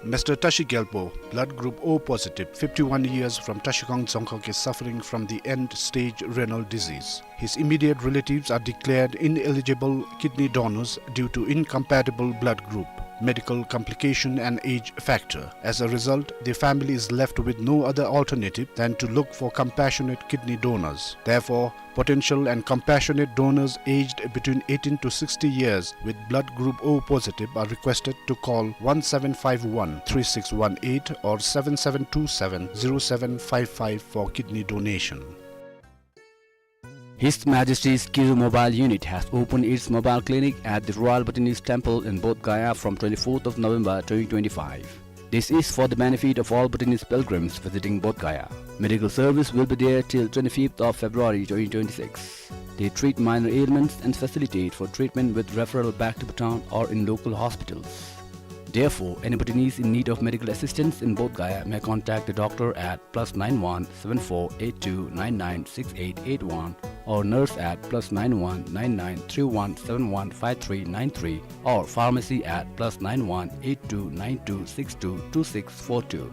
Mister Tashi Gyalpo, blood group O positive, fifty-one years, from Tashikang Dzongkhag, is suffering from the end-stage renal disease. His immediate relatives are declared ineligible kidney donors due to incompatible blood group, medical complication and age factor. As a result, the family is left with no other alternative than to look for compassionate kidney donors. Therefore, potential and compassionate donors aged between eighteen to sixty years with blood group O positive are requested to call one seven five one three six one eight or seven seven two seven zero seven five five for kidney donation. His Majesty's Kiru Mobile Unit has opened its mobile clinic at the Royal Bhutanese Temple in Bodh Gaya from twenty-fourth of November twenty twenty-five. This is for the benefit of all Bhutanese pilgrims visiting Bodh Gaya. Medical service will be there till twenty-fifth of February twenty twenty-six. They treat minor ailments and facilitate for treatment with referral back to Bhutan or in local hospitals. Therefore, any Bhutanese in need of medical assistance in Bodh Gaya may contact the doctor at plus nine one seven four eight two nine nine six eight eight one or nurse at plus nine one nine nine three one seven one five three nine three or pharmacy at plus nine one eight two nine two six two two six four two.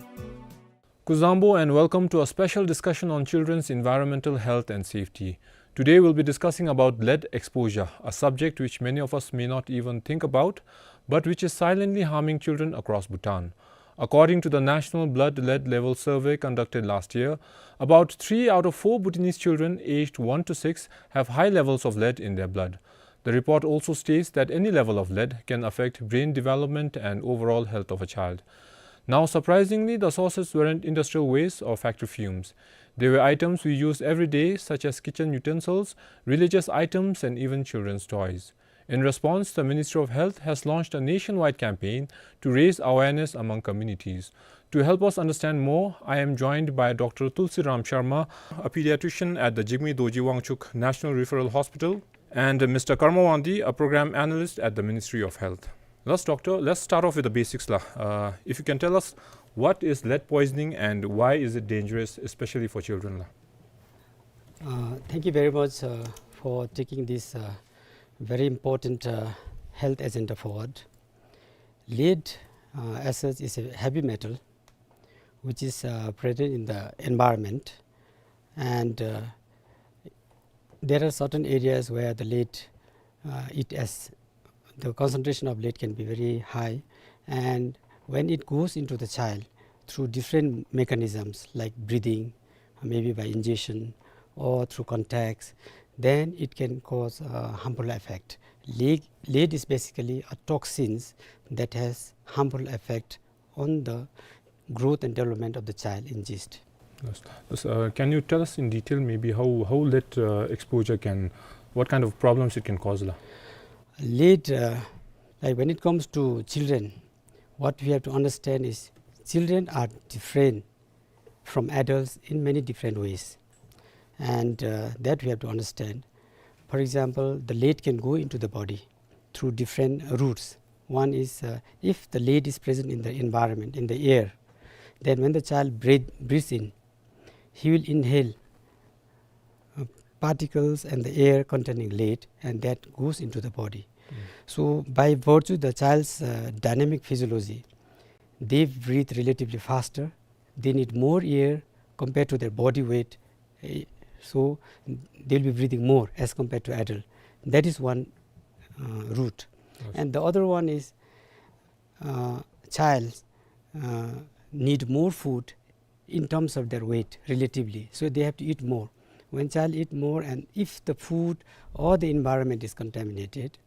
Kuzuzangpo and welcome to a special discussion on children's environmental health and safety. Today we'll be discussing about lead exposure, a subject which many of us may not even think about, but which is silently harming children across Bhutan. According to the National Blood Lead Level Survey conducted last year, about three out of four Bhutanese children aged one to six have high levels of lead in their blood. The report also states that any level of lead can affect brain development and overall health of a child. Now, surprisingly, the sources weren't industrial waste or factory fumes. They were items we use every day, such as kitchen utensils, religious items, and even children's toys. In response, the Ministry of Health has launched a nationwide campaign to raise awareness among communities. To help us understand more, I am joined by Doctor Tulsiram Sharma, a pediatrician at the Jigme Dorji Wangchuck National Referral Hospital, and Mister Karma Wangdi, a program analyst at the Ministry of Health. Let's, doctor, let's start off with the basics la. Uh, if you can tell us, what is lead poisoning and why is it dangerous, especially for children la? Uh, thank you very much, uh, for taking this, uh, very important, uh, health agenda forward. Lead uh, as such, is a heavy metal which is, uh, present in the environment, and, uh, there are certain areas where the lead, uh, it as the concentration of lead can be very high, and when it goes into the child through different mechanisms like breathing, maybe by ingestion or through contacts, then it can cause a harmful effect. Lead, lead is basically a toxins that has harmful effect on the growth and development of the child in gist. Yes. Yes, uh, can you tell us in detail maybe how, how lead, uh, exposure can, what kind of problems it can cause la? Lead, uh, like, when it comes to children, what we have to understand is children are different from adults in many different ways, and, uh, that we have to understand. For example, the lead can go into the body through different routes. One is, uh, if the lead is present in the environment, in the air, then when the child breathe, breathes in, he will inhale, uh, particles and the air containing lead, and that goes into the body. Mm. So by virtue the child's, uh, dynamic physiology, they breathe relatively faster, they need more air compared to their body weight, eh, so they'll be breathing more as compared to adult. That is one, uh, route. Yes. And the other one is, uh, child, uh, need more food in terms of their weight relatively. So they have to eat more. When child eat more, and if the food or the environment is contaminated,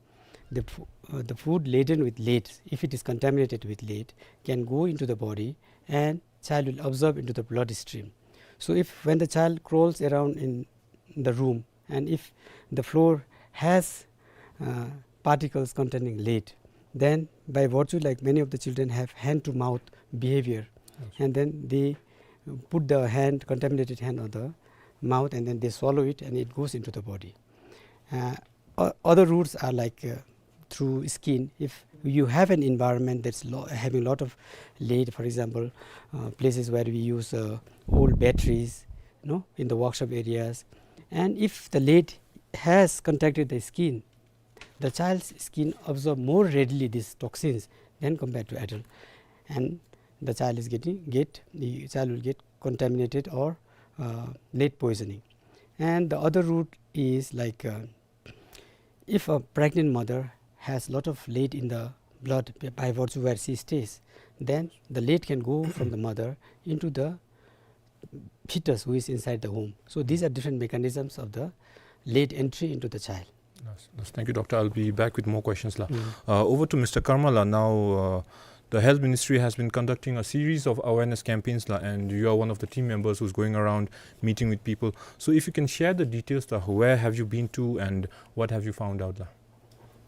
the fo-, uh, the food laden with lead, if it is contaminated with lead, can go into the body and child will absorb into the bloodstream. So if, when the child crawls around in the room, and if the floor has, uh, particles containing lead, then by virtue, like, many of the children have hand to mouth behavior, yes, and then they put the hand, contaminated hand on the mouth, and then they swallow it and it goes into the body. Uh, o-, other routes are like, uh, through skin. If you have an environment that's lo-, having a lot of lead, for example, uh, places where we use, uh, old batteries, you know, in the workshop areas, and if the lead has contacted the skin, the child's skin absorb more readily these toxins than compared to adult, and the child is getting, get, the child will get contaminated or, uh, lead poisoning. And the other route is like, uh, if a pregnant mother has lot of lead in the blood b-, by virtue where she stays, then the lead can go from the mother into the fetus who is inside the womb. So these are different mechanisms of the lead entry into the child. Yes, yes. Thank you, Doctor. I'll be back with more questions la. Mm. Uh, over to Mister Karma la now. Uh, the Health Ministry has been conducting a series of awareness campaigns la, and you are one of the team members who's going around meeting with people. So if you can share the details la, where have you been to and what have you found out la?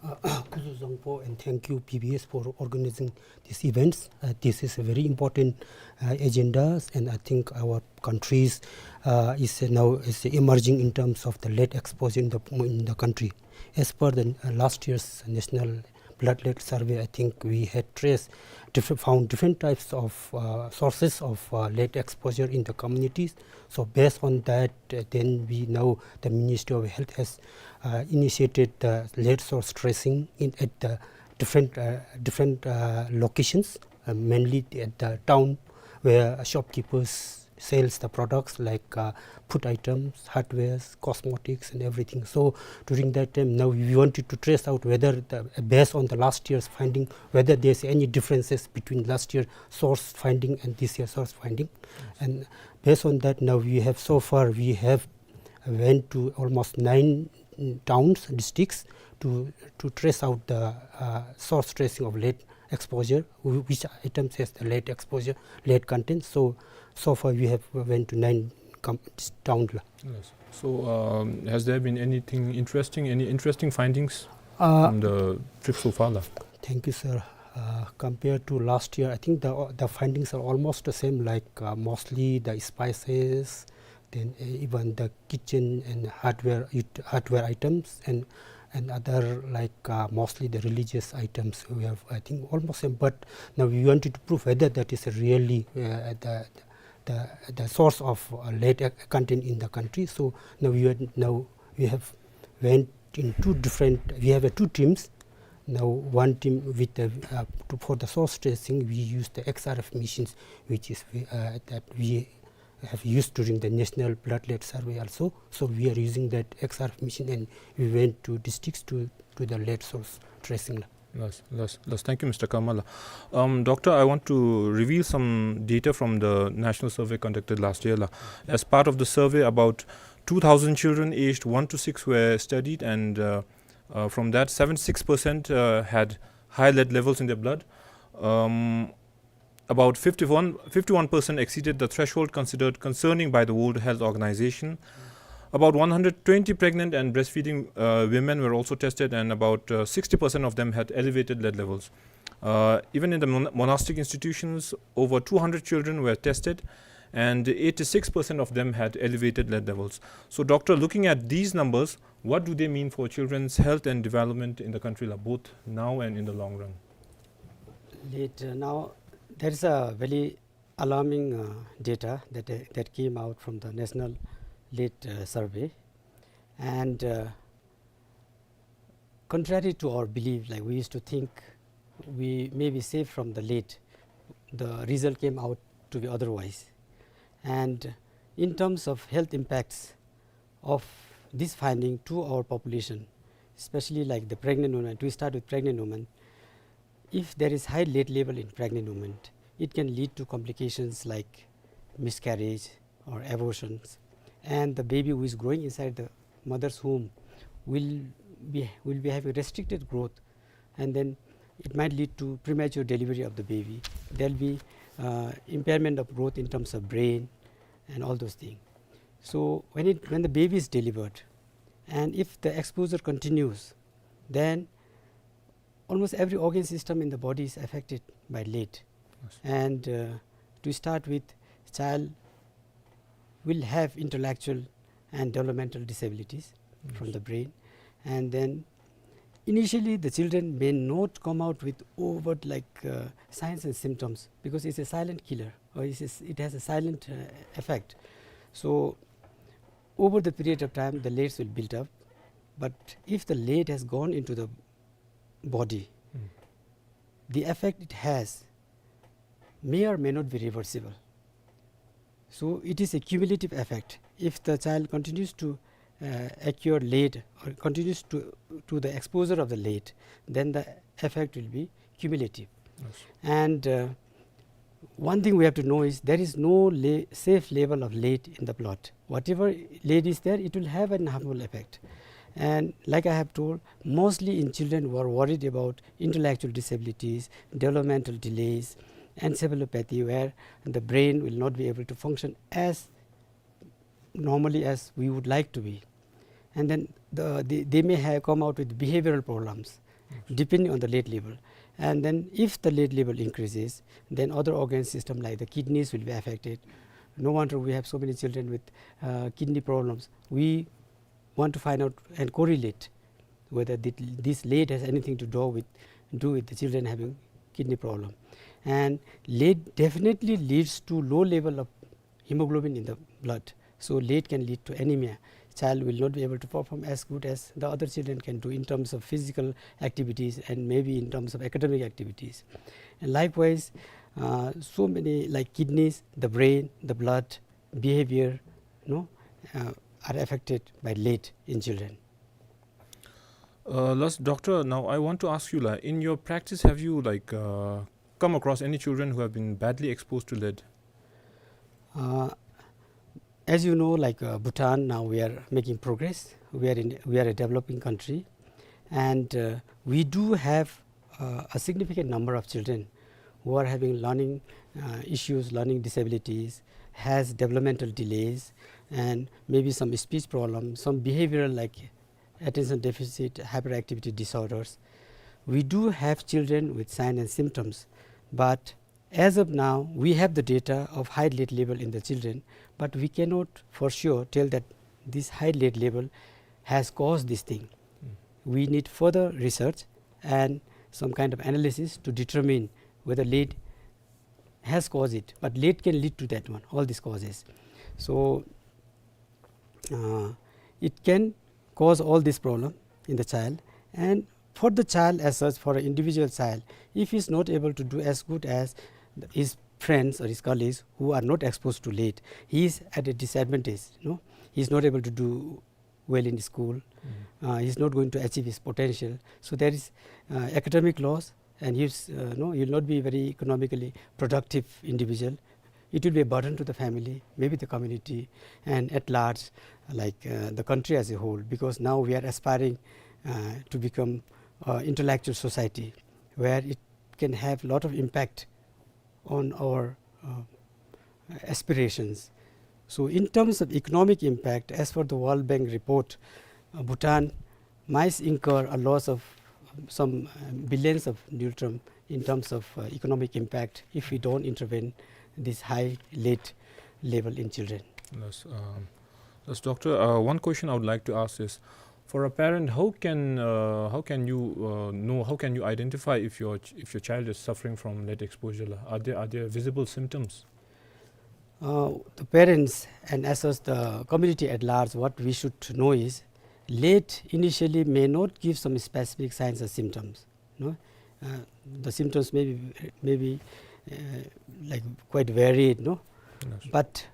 Uh, Khuzu Zangpo, and thank you P B S for organizing these events. Uh, this is a very important, uh, agenda, and I think our countries, uh, is, uh, now is emerging in terms of the lead exposure in the, in the country. As per the, uh, last year's National Blood Lead Survey, I think we had traced different, found different types of, uh, sources of, uh, lead exposure in the communities. So based on that, uh, then we now, the Ministry of Health has, uh, initiated the lead source tracing in, at the different, uh, different, uh, locations, uh, mainly at the town where shopkeepers sells the products like, uh, food items, hardwares, cosmetics and everything. So during that time, now we wanted to trace out whether the, based on the last year's finding, whether there's any differences between last year source finding and this year source finding. Yes. And based on that, now we have, so far we have went to almost nine, mm, towns, districts to, to trace out the, uh, source tracing of lead exposure, wh-, which items has the lead exposure, lead content. So, so far we have went to nine com-, town la. Yes. So, um, has there been anything interesting, any interesting findings, uh, from the trip so far la? Thank you, sir. Uh, compared to last year, I think the, the findings are almost the same, like, uh, mostly the spices, then, uh, even the kitchen and hardware, it-, hardware items and, and other, like, uh, mostly the religious items we have, I think, almost same. But now we wanted to prove whether that is really, uh, the, the, the source of, uh, lead, uh, content in the country. So now we are, now we have went in two different, we have, uh, two teams. Now, one team with the, uh, to, for the source tracing, we use the X R F machines, which is, uh, that we have used during the National Blood Lead Survey also. So we are using that X R F machine, and we went to districts to do the lead source tracing. Yes, yes, yes. Thank you, Mister Karma la. Um, Doctor, I want to reveal some data from the national survey conducted last year la. As part of the survey, about two thousand children aged one to six were studied, and, uh, uh, from that, seventy-six percent, uh, had high lead levels in their blood. Um, about fifty-one, fifty-one percent exceeded the threshold considered concerning by the World Health Organization. About one hundred twenty pregnant and breastfeeding, uh, women were also tested, and about, uh, sixty percent of them had elevated lead levels. Uh, even in the mon-, monastic institutions, over two hundred children were tested, and eighty-six percent of them had elevated lead levels. So, Doctor, looking at these numbers, what do they mean for children's health and development in the country la, both now and in the long run? Lead, uh, now, there is a very alarming, uh, data that, uh, that came out from the National Lead, uh, Survey. And, uh, contrary to our belief, like, we used to think we may be safe from the lead, the result came out to be otherwise. And in terms of health impacts of this finding to our population, especially, like, the pregnant women, we start with pregnant women, if there is high lead level in pregnant women, it can lead to complications like miscarriage or abortions. And the baby who is growing inside the mother's womb will be, will be having restricted growth, and then it might lead to premature delivery of the baby. There'll be, uh, impairment of growth in terms of brain and all those things. So when it, when the baby is delivered, and if the exposure continues, then almost every organ system in the body is affected by lead. Yes. And, uh, to start with, child will have intellectual and developmental disabilities from, yes, the brain. And then initially the children may not come out with overt, like, uh, signs and symptoms, because it's a silent killer, or it's a s-, it has a silent, uh, effect. So over the period of time, the leads will build up. But if the lead has gone into the body, mm, the effect it has may or may not be reversible. So it is a cumulative effect. If the child continues to, uh, accrue lead or continues to, to the exposure of the lead, then the effect will be cumulative. Yes. And, uh, one thing we have to know is there is no le-, safe level of lead in the blood. Whatever lead is there, it will have an harmful effect. And like I have told, mostly in children who are worried about intellectual disabilities, developmental delays, encephalopathy, where the brain will not be able to function as normally as we would like to be. And then the, the, they may have come out with behavioral problems, yes, depending on the lead level. And then if the lead level increases, then other organ system like the kidneys will be affected. No wonder we have so many children with, uh, kidney problems. We want to find out and correlate whether thi-, this lead has anything to do with, do with the children having kidney problem. And lead definitely leads to low level of hemoglobin in the blood. So lead can lead to anemia. Child will not be able to perform as good as the other children can do in terms of physical activities and maybe in terms of academic activities. And likewise, uh, so many, like, kidneys, the brain, the blood, behavior, you know, uh, are affected by lead in children. Uh, last, Doctor, now I want to ask you, like, in your practice, have you, like, uh, come across any children who have been badly exposed to lead? Uh, as you know, like, uh, Bhutan, now we are making progress. We are in, we are a developing country, and, uh, we do have, uh, a significant number of children who are having learning, uh, issues, learning disabilities, has developmental delays, and maybe some speech problems, some behavioral, like, attention deficit hyperactivity disorders. We do have children with signs and symptoms, but as of now, we have the data of high lead level in the children, but we cannot for sure tell that this high lead level has caused this thing. Mm. We need further research and some kind of analysis to determine whether lead has caused it, but lead can lead to that one, all these causes. So, uh, it can cause all this problem in the child, and for the child as such, for an individual child, if he is not able to do as good as the, his friends or his colleagues who are not exposed to lead, he is at a disadvantage, no? He is not able to do well in school. Uh, he is not going to achieve his potential. So there is, uh, academic loss, and he is, uh, no, he will not be very economically productive individual. It will be a burden to the family, maybe the community, and at large, like, uh, the country as a whole, because now we are aspiring, uh, to become, uh, intellectual society where it can have lot of impact on our, uh, aspirations. So in terms of economic impact, as per the World Bank report, uh, Bhutan might incur a loss of some, uh, billions of ngultrum in terms of, uh, economic impact if we don't intervene this high lead level in children. Yes, um, yes, Doctor, uh, one question I would like to ask is, for a parent, how can, uh, how can you, uh, know, how can you identify if your ch-, if your child is suffering from lead exposure? Are there, are there visible symptoms? Uh, the parents and as well as the community at large, what we should know is, lead initially may not give some specific signs or symptoms, no? Uh, the symptoms may be, may be, uh, like, quite varied, no? Yes. But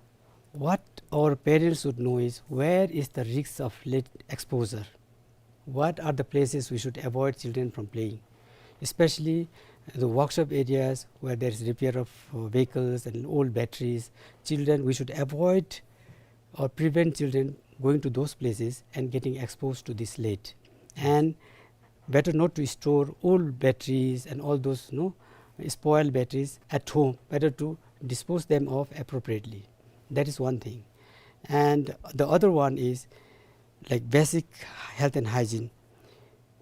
what our parents should know is, where is the risk of lead exposure? What are the places we should avoid children from playing? Especially the workshop areas where there is repair of, uh, vehicles and old batteries. Children, we should avoid or prevent children going to those places and getting exposed to this lead. And better not to store old batteries and all those, no, spoiled batteries at home. Better to dispose them of appropriately. That is one thing. And the other one is, like, basic health and hygiene,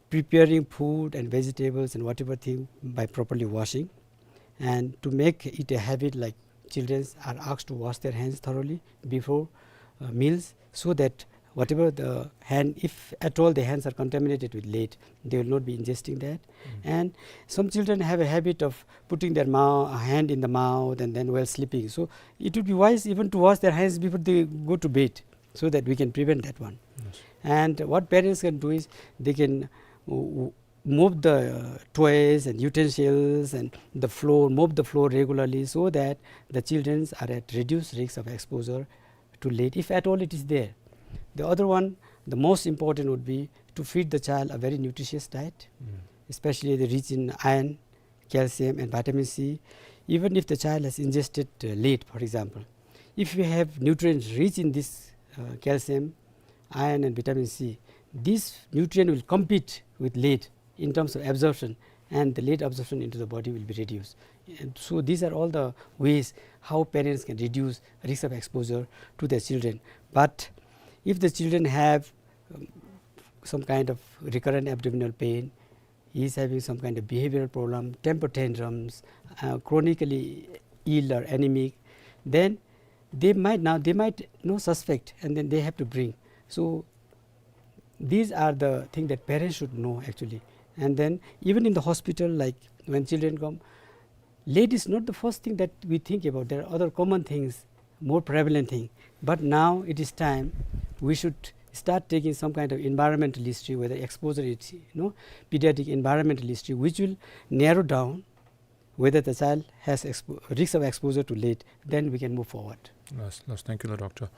preparing food and vegetables and whatever thing by properly washing, and to make it a habit, like, children are asked to wash their hands thoroughly before, uh, meals, so that whatever the hand, if at all the hands are contaminated with lead, they will not be ingesting that. Mm. And some children have a habit of putting their mou-, hand in the mouth and then while sleeping. So it would be wise even to wash their hands before they go to bed, so that we can prevent that one. Yes. And what parents can do is they can, uh, w-, mop the, uh, toys and utensils and the floor, mop the floor regularly, so that the children are at reduced risk of exposure to lead, if at all it is there. The other one, the most important, would be to feed the child a very nutritious diet, mm, especially the rich in iron, calcium and vitamin C. Even if the child has ingested, uh, lead, for example, if we have nutrients rich in this, uh, calcium, iron and vitamin C, this nutrient will compete with lead in terms of absorption, and the lead absorption into the body will be reduced. And so these are all the ways how parents can reduce risk of exposure to their children. But if the children have, um, some kind of recurrent abdominal pain, he is having some kind of behavioral problem, temper tantrums, uh, chronically ill or anemic, then they might now, they might, you know, suspect, and then they have to bring. So these are the things that parents should know actually. And then even in the hospital, like, when children come, lead is not the first thing that we think about. There are other common things, more prevalent thing. But now it is time we should start taking some kind of environmental history, whether exposure is, you know, pediatric environmental history, which will narrow down whether the child has expo-, risk of exposure to lead, then we can move forward. Yes, yes, thank you, Doctor.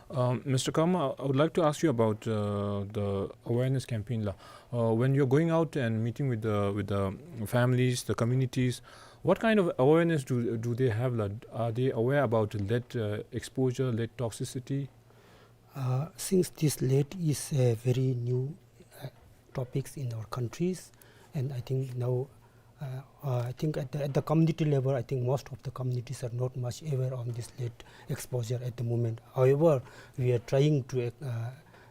Um, Mister Karma, I would like to ask you about, uh, the awareness campaign, la. Uh, when you're going out and meeting with the, with the families, the communities, what kind of awareness do, do they have, la? Are they aware about lead, uh, exposure, lead toxicity? Uh, since this lead is a very new, uh, topics in our countries, and I think now, uh, uh, I think at the, at the community level, I think most of the communities are not much aware on this lead exposure at the moment. However, we are trying to, uh,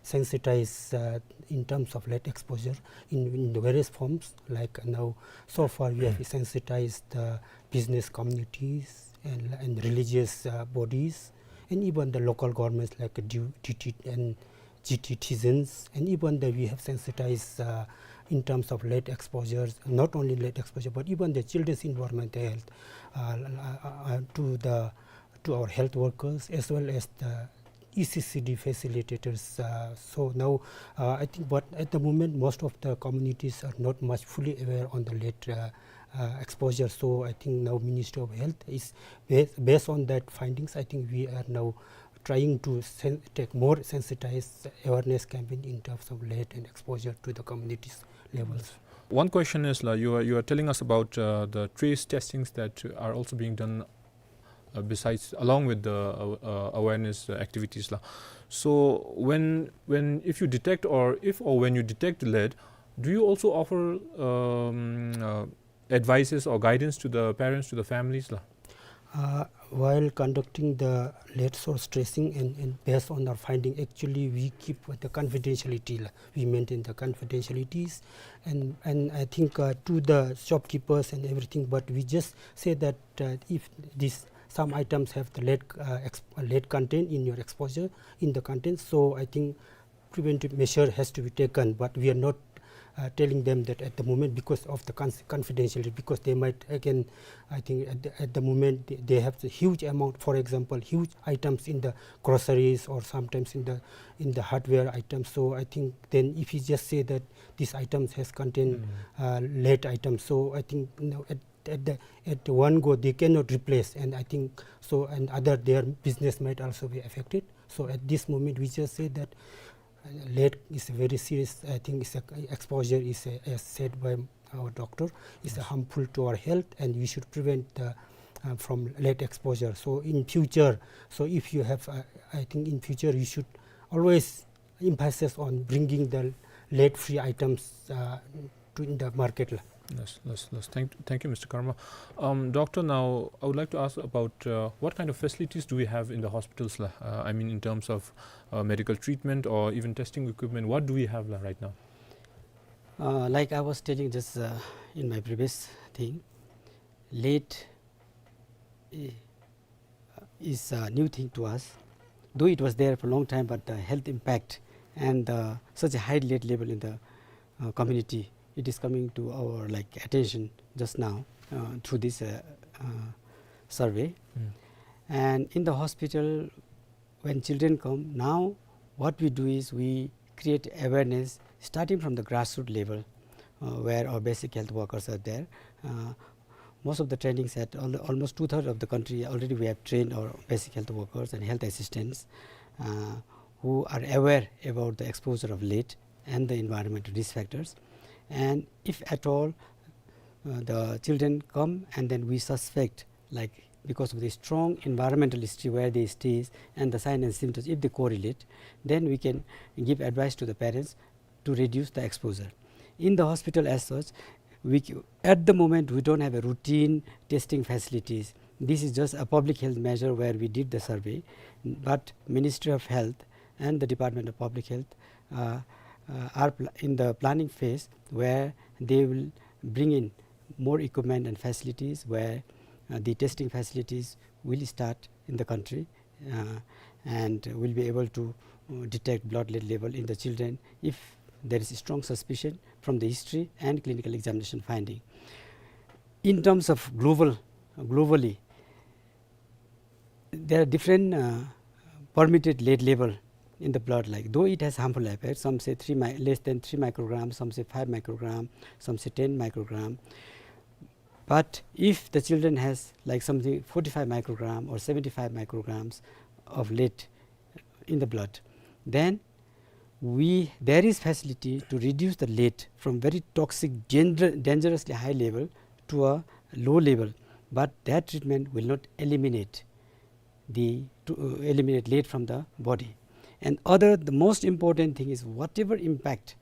sensitize, uh, in terms of lead exposure in, in the various forms. Like now, so far we have sensitized the business communities and, and religious, uh, bodies, and even the local governments like D-, D T and G T citizens, and even the, we have sensitized, uh, in terms of lead exposures, not only lead exposure, but even the children's environmental health, uh, uh, uh, to the, to our health workers as well as the E C C D facilitators. Uh, so now, uh, I think, but at the moment, most of the communities are not much fully aware on the lead uh, uh, exposure. So I think now Ministry of Health is, based, based on that findings, I think we are now trying to sen- take more sensitized awareness campaign in terms of lead and exposure to the communities levels. One question is, la, you are, you are telling us about uh, the trace testings that are also being done uh, besides, along with the uh, uh, awareness uh, activities, la. So when, when, if you detect, or if or when you detect lead, do you also offer um, uh, advices or guidance to the parents, to the families, la? Uh, while conducting the lead source tracing and, and based on our finding, actually we keep the confidentiality, la. We maintain the confidentialities, and, and I think uh, to the shopkeepers and everything, but we just say that uh, if this, some items have the lead, uh, exp- lead content in your exposure, in the content, so I think preventive measure has to be taken, but we are not uh, telling them that at the moment because of the cons- confidentiality, because they might, again, I think at the, at the moment they, they have the huge amount, for example, huge items in the groceries or sometimes in the, in the hardware items. So I think then if you just say that these items has contained uh, lead items, so I think, you know, at, at the, at the one go they cannot replace, and I think so, and other, their business might also be affected. So at this moment we just say that uh, lead is a very serious, I think it's a, exposure is a, as said by our doctor, is a harmful to our health, and we should prevent the, uh, from lead exposure. So in future, so if you have, uh, I think in future you should always emphasis on bringing the lead-free items uh, to in the market, la. Yes, yes, yes. Thank, thank you, Mister Karma. Um, doctor, now I would like to ask about uh, what kind of facilities do we have in the hospitals, la? Uh, I mean, in terms of uh, medical treatment or even testing equipment, what do we have, la, right now? Uh, like I was telling just uh, in my previous thing, lead i- is a new thing to us. Though it was there for a long time, but the health impact and uh, such a high lead level in the uh, community, it is coming to our, like, attention just now uh, through this uh, uh, survey. And in the hospital, when children come, now what we do is we create awareness starting from the grassroots level, uh, where our basic health workers are there. Uh, most of the trainings at al- almost two-thirds of the country already we have trained our basic health workers and health assistants uh, who are aware about the exposure of lead and the environmental risk factors. And if at all uh, the children come and then we suspect, like, because of the strong environmental history where they stays and the sign and symptoms, if they correlate, then we can give advice to the parents to reduce the exposure. In the hospital as such, we, c- at the moment we don't have a routine testing facilities. This is just a public health measure where we did the survey, but Ministry of Health and the Department of Public Health uh, uh, are pl- in the planning phase where they will bring in more equipment and facilities where uh, the testing facilities will start in the country uh, and will be able to uh, detect blood lead level in the children if there is a strong suspicion from the history and clinical examination finding. In terms of global, globally, there are different uh, permitted lead level in the blood, like, though it has harmful effects, some say three mi- less than three micrograms, some say five microgram, some say ten microgram. But if the children has, like, something forty-five microgram or seventy-five micrograms of lead in the blood, then we, there is facility to reduce the lead from very toxic, danger- dangerously high level to a low level, but that treatment will not eliminate the, to uh, eliminate lead from the body. And other, the most important thing is whatever impact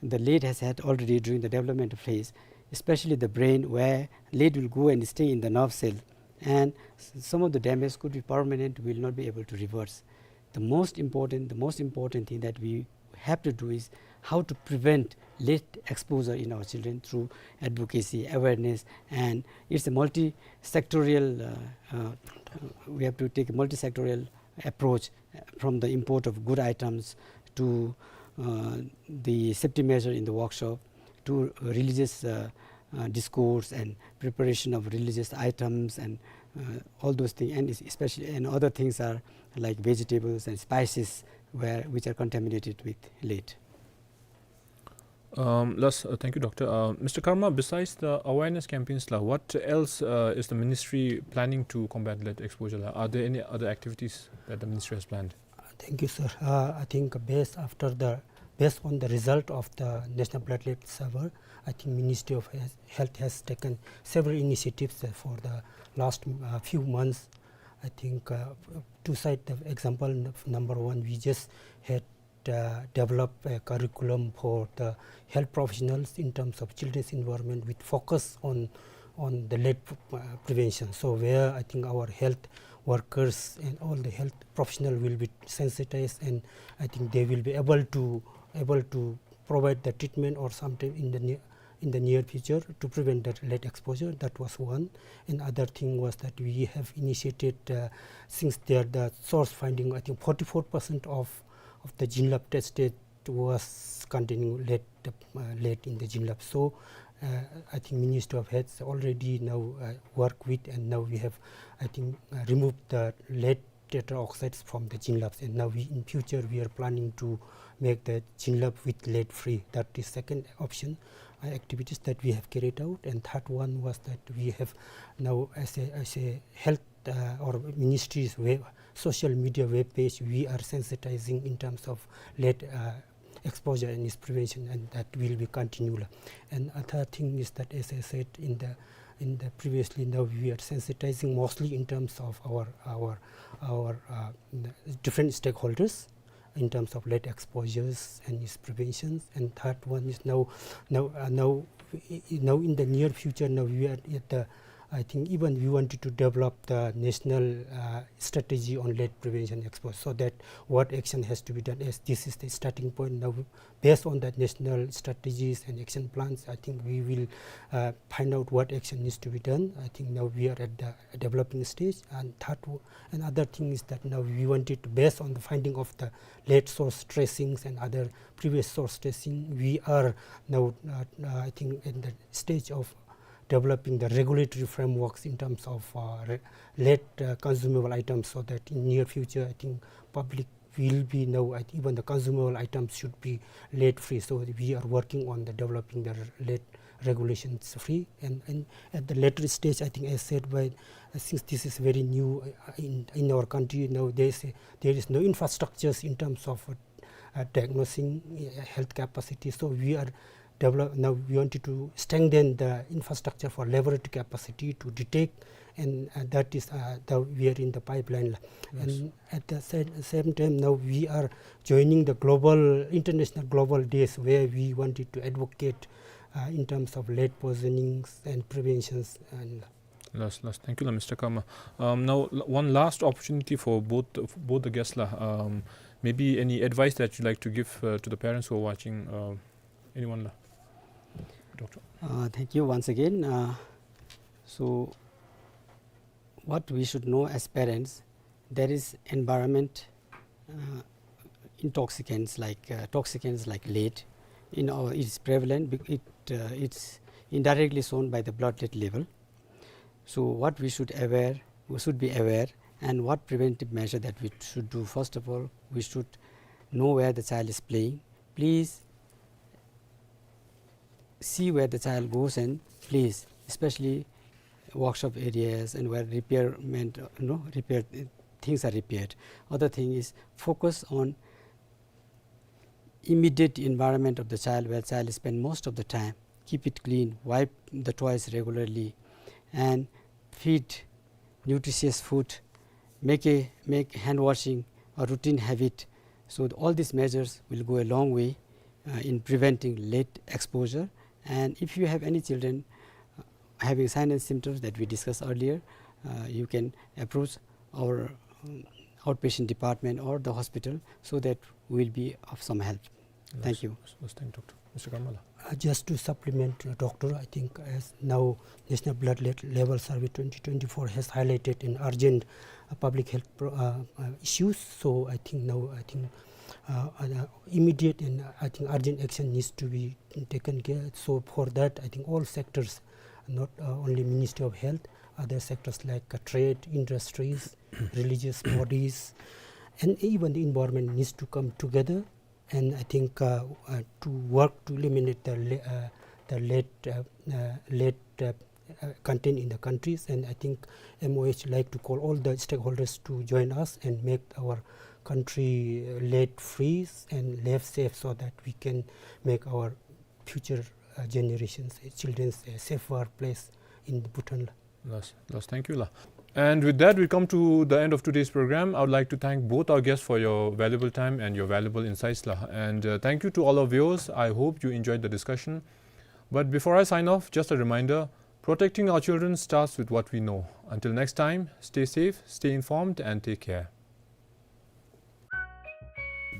the lead has had already during the development phase, especially the brain, where lead will go and stay in the nerve cell, and s- some of the damage could be permanent, will not be able to reverse. The most important, the most important thing that we have to do is how to prevent lead exposure in our children through advocacy, awareness, and it's a multi-sectorial, uh, uh, we have to take a multi-sectorial approach uh, from the import of good items to uh, the safety measure in the workshop to religious uh, uh, discourse and preparation of religious items and uh, all those things, and es-, especially, and other things are like vegetables and spices, where, which are contaminated with lead. Um, last, uh, thank you, Doctor. Uh, Mister Karma, besides the awareness campaigns la, what else, uh, is the ministry planning to combat lead exposure la? Are there any other activities that the ministry has planned? Thank you, sir. Uh, I think based after the, based on the result of the National Blood Lead Survey, I think Ministry of Health, Health has taken several initiatives, uh, for the last, uh, few months. I think, uh, to cite the example, n-, number one, we just had, uh, developed a curriculum for the health professionals in terms of children's environment with focus on, on the lead, uh, prevention. So where I think our health workers and all the health professional will be sensitized, and I think they will be able to, able to provide the treatment or sometime in the near, in the near future to prevent that lead exposure. That was one. And other thing was that we have initiated, uh, since there the source finding, I think forty-four percent of, of the Jinlab tested was containing lead, uh, lead in the Jinlab. So, uh, I think Ministry of Health already now, uh, work with, and now we have, I think, uh, removed the lead tetraoxides from the Jinlabs, and now we, in future we are planning to make the Jinlab with lead free. That is second option, uh, activities that we have carried out. And third one was that we have now, as a, as a health, uh, or ministry's web, social media web page, we are sensitizing in terms of lead, uh, exposure and its prevention, and that will be continual. And other thing is that, as I said in the, in the previously, now we are sensitizing mostly in terms of our, our, our, uh, different stakeholders in terms of lead exposures and its preventions. And third one is now, now, uh, now, i-, i-, now in the near future, now we are at the, I think even we wanted to develop the national, uh, strategy on lead prevention exposure, so that what action has to be done, as this is the starting point. Now, based on that national strategies and action plans, I think we will, uh, find out what action needs to be done. I think now we are at the developing stage. And third, w-, another thing is that now we wanted to, based on the finding of the lead source tracings and other previous source tracing, we are now, uh, uh, I think, in the stage of developing the regulatory frameworks in terms of, uh, re-, lead, uh, consumable items, so that in near future, I think, public will be now, I think, even the consumable items should be lead free. So we are working on the developing the re-, lead regulations free. And, and at the later stage, I think, as said by, uh, since this is very new, uh, in, in our country, now there is a, there is no infrastructures in terms of, uh, uh, diagnosing, uh, health capacity. So we are develop, now we wanted to strengthen the infrastructure for laboratory capacity to detect, and, uh, that is, uh, the, we are in the pipeline. Yes. And at the sa-, same time, now we are joining the global, international global days, where we wanted to advocate, uh, in terms of lead poisonings and preventions and Last, last. Thank you la, Mister Karma. Um, now, l-, one last opportunity for both, for both the guests la. Um, maybe any advice that you'd like to give, uh, to the parents who are watching, uh, anyone la? Doctor. Uh, thank you once again. Uh, so, what we should know as parents, there is environment, uh, intoxicants like, uh, toxicants like lead. In our, it's prevalent. Bec-, it, uh, it's indirectly shown by the blood lead level. So what we should aware, we should be aware, and what preventive measure that we should do. First of all, we should know where the child is playing. Please see where the child goes and plays, especially workshop areas and where repairment, uh, you know, repair, uh, things are repaired. Other thing is focus on immediate environment of the child where child spend most of the time. Keep it clean, wipe the toys regularly, and feed nutritious food. Make a, make hand washing a routine habit. So all these measures will go a long way, uh, in preventing lead exposure. And if you have any children, uh, having sign and symptoms that we discussed earlier, uh, you can approach our, um, outpatient department or the hospital so that we will be of some help. Thank you. Yes, yes, thank you, Doctor. Mister Karma la. Uh, just to supplement, uh, Doctor, I think as now National Blood Le-, Level Survey twenty twenty-four has highlighted an urgent, uh, public health pro-, uh, uh, issues. So I think now, I think, uh, uh, immediate and, uh, I think urgent action needs to be taken care. So for that, I think all sectors, not, uh, only Ministry of Health, other sectors like, uh, trade, industries, religious bodies, and even the environment needs to come together. And I think, uh, uh, to work to eliminate the le-, uh, the lead, uh, uh, lead, uh, uh, content in the countries. And I think M O H like to call all the stakeholders to join us and make our country, uh, lead free and lead safe, so that we can make our future, uh, generations, uh, children's, uh, safer place in Bhutan. Los, los, thank you la. And with that, we come to the end of today's program. I would like to thank both our guests for your valuable time and your valuable insights la. And, uh, thank you to all our viewers. I hope you enjoyed the discussion. But before I sign off, just a reminder, protecting our children starts with what we know. Until next time, stay safe, stay informed, and take care.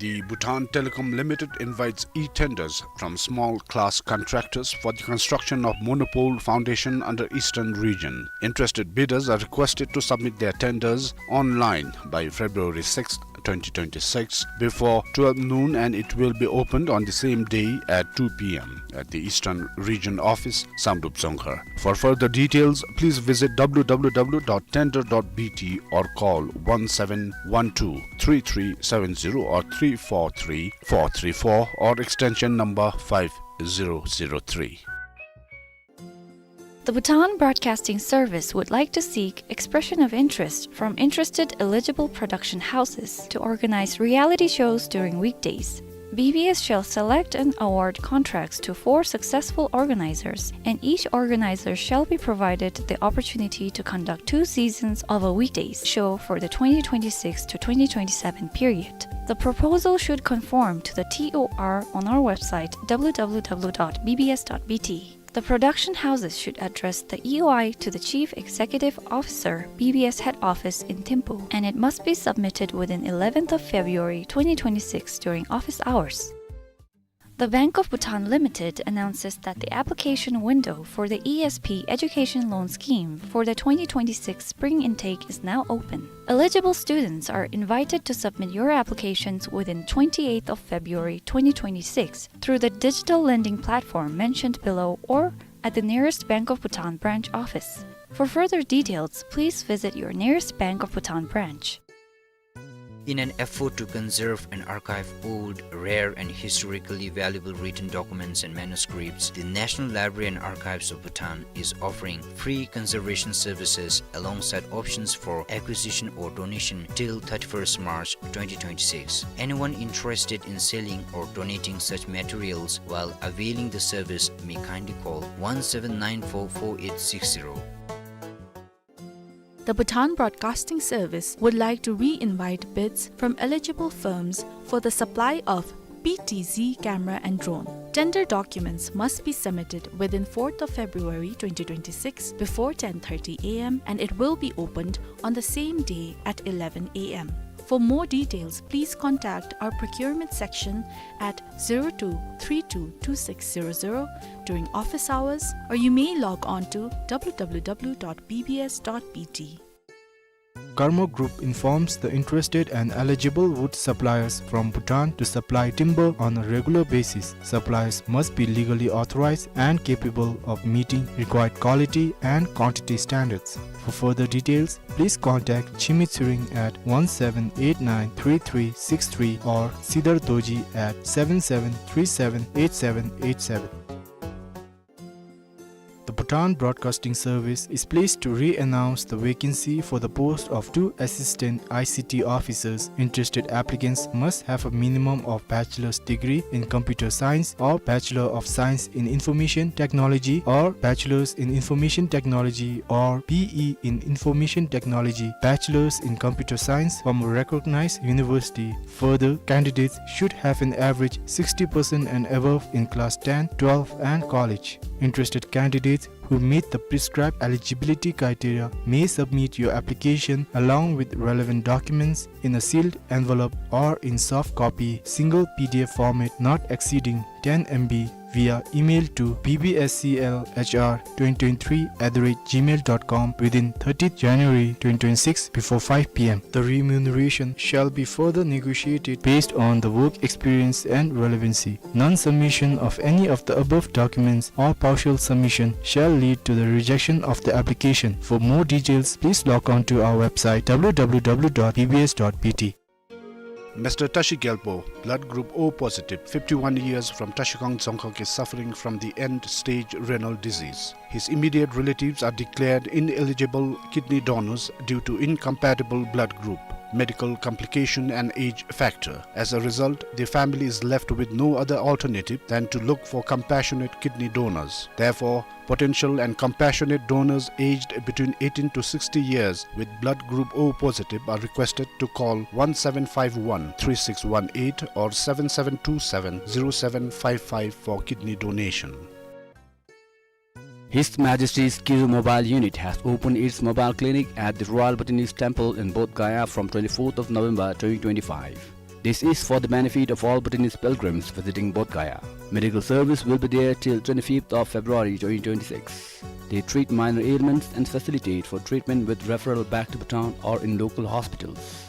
The Bhutan Telecom Limited invites e-tenders from small class contractors for the construction of monopole foundation under Eastern Region. Interested bidders are requested to submit their tenders online by February sixth, twenty twenty-six, before twelve noon, and it will be opened on the same day at two P M at the Eastern Region Office, Samdrup Dzongkhar. For further details, please visit W W W dot tender dot B T or call one seven one two three three seven zero or three four three four three four or extension number five zero zero three. The Bhutan Broadcasting Service would like to seek expression of interest from interested eligible production houses to organize reality shows during weekdays. B B S shall select and award contracts to four successful organizers, and each organizer shall be provided the opportunity to conduct two seasons of a weekdays show for the twenty twenty-six to twenty twenty-seven period. The proposal should conform to the T O R on our website, W W W dot B B S dot B T. The production houses should address the E O I to the Chief Executive Officer, B B S Head Office in Thimphu, and it must be submitted within eleventh of February twenty twenty-six during office hours. The Bank of Bhutan Limited announces that the application window for the E S P Education Loan Scheme for the twenty twenty-six spring intake is now open. Eligible students are invited to submit your applications within twenty-eighth of February twenty twenty-six through the digital lending platform mentioned below or at the nearest Bank of Bhutan branch office. For further details, please visit your nearest Bank of Bhutan branch. In an effort to conserve and archive old, rare, and historically valuable written documents and manuscripts, the National Library and Archives of Bhutan is offering free conservation services alongside options for acquisition or donation till thirty-first March twenty twenty-six. Anyone interested in selling or donating such materials while availing the service may kindly call one seven nine four four eight six zero. The Bhutan Broadcasting Service would like to re-invite bids from eligible firms for the supply of B T Z camera and drone. Tender documents must be submitted within fourth of February twenty twenty-six before ten thirty A M, and it will be opened on the same day at eleven A M. For more details, please contact our procurement section at zero two three two two six zero zero during office hours, or you may log on to W W W dot B B S dot B T. Karma Group informs the interested and eligible wood suppliers from Bhutan to supply timber on a regular basis. Suppliers must be legally authorized and capable of meeting required quality and quantity standards. For further details, please contact Chimi Tshering at one seven eight nine three three six three or Sidar Dorji at seven seven three seven eight seven eight seven. The Bhutan Broadcasting Service is pleased to re-announce the vacancy for the post of two assistant I C T officers. Interested applicants must have a minimum of bachelor's degree in computer science or Bachelor of Science in Information Technology or Bachelor's in Information Technology or B E in Information Technology, Bachelor's in Computer Science from a recognized university. Further, candidates should have an average sixty percent and above in class ten, twelve and college. Interested candidates who meet the prescribed eligibility criteria may submit your application along with relevant documents in a sealed envelope or in soft copy, single P D F format not exceeding ten M B, via email to B B S C L H R twenty twenty-three at the rate gmail dot com within thirtieth January twenty twenty-six before five P M. The remuneration shall be further negotiated based on the work experience and relevancy. Non-submission of any of the above documents or partial submission shall lead to the rejection of the application. For more details, please log on to our website W W W dot B B S dot B T. Mister Tashi Gyalpo, blood group O positive, fifty-one years, from Trashigang Dzongkhag, is suffering from the end-stage renal disease. His immediate relatives are declared ineligible kidney donors due to incompatible blood group, medical complication and age factor. As a result, the family is left with no other alternative than to look for compassionate kidney donors. Therefore, potential and compassionate donors aged between eighteen to sixty years with blood group O positive are requested to call one seven five one three six one eight or seven seven two seven zero seven five five for kidney donation. His Majesty's Kiru Mobile Unit has opened its mobile clinic at the Royal Bhutanese Temple in Bodh Gaya from twenty-fourth of November twenty twenty-five. This is for the benefit of all Bhutanese pilgrims visiting Bodh Gaya. Medical service will be there till twenty-fifth of February twenty twenty-six. They treat minor ailments and facilitate for treatment with referral back to Bhutan or in local hospitals.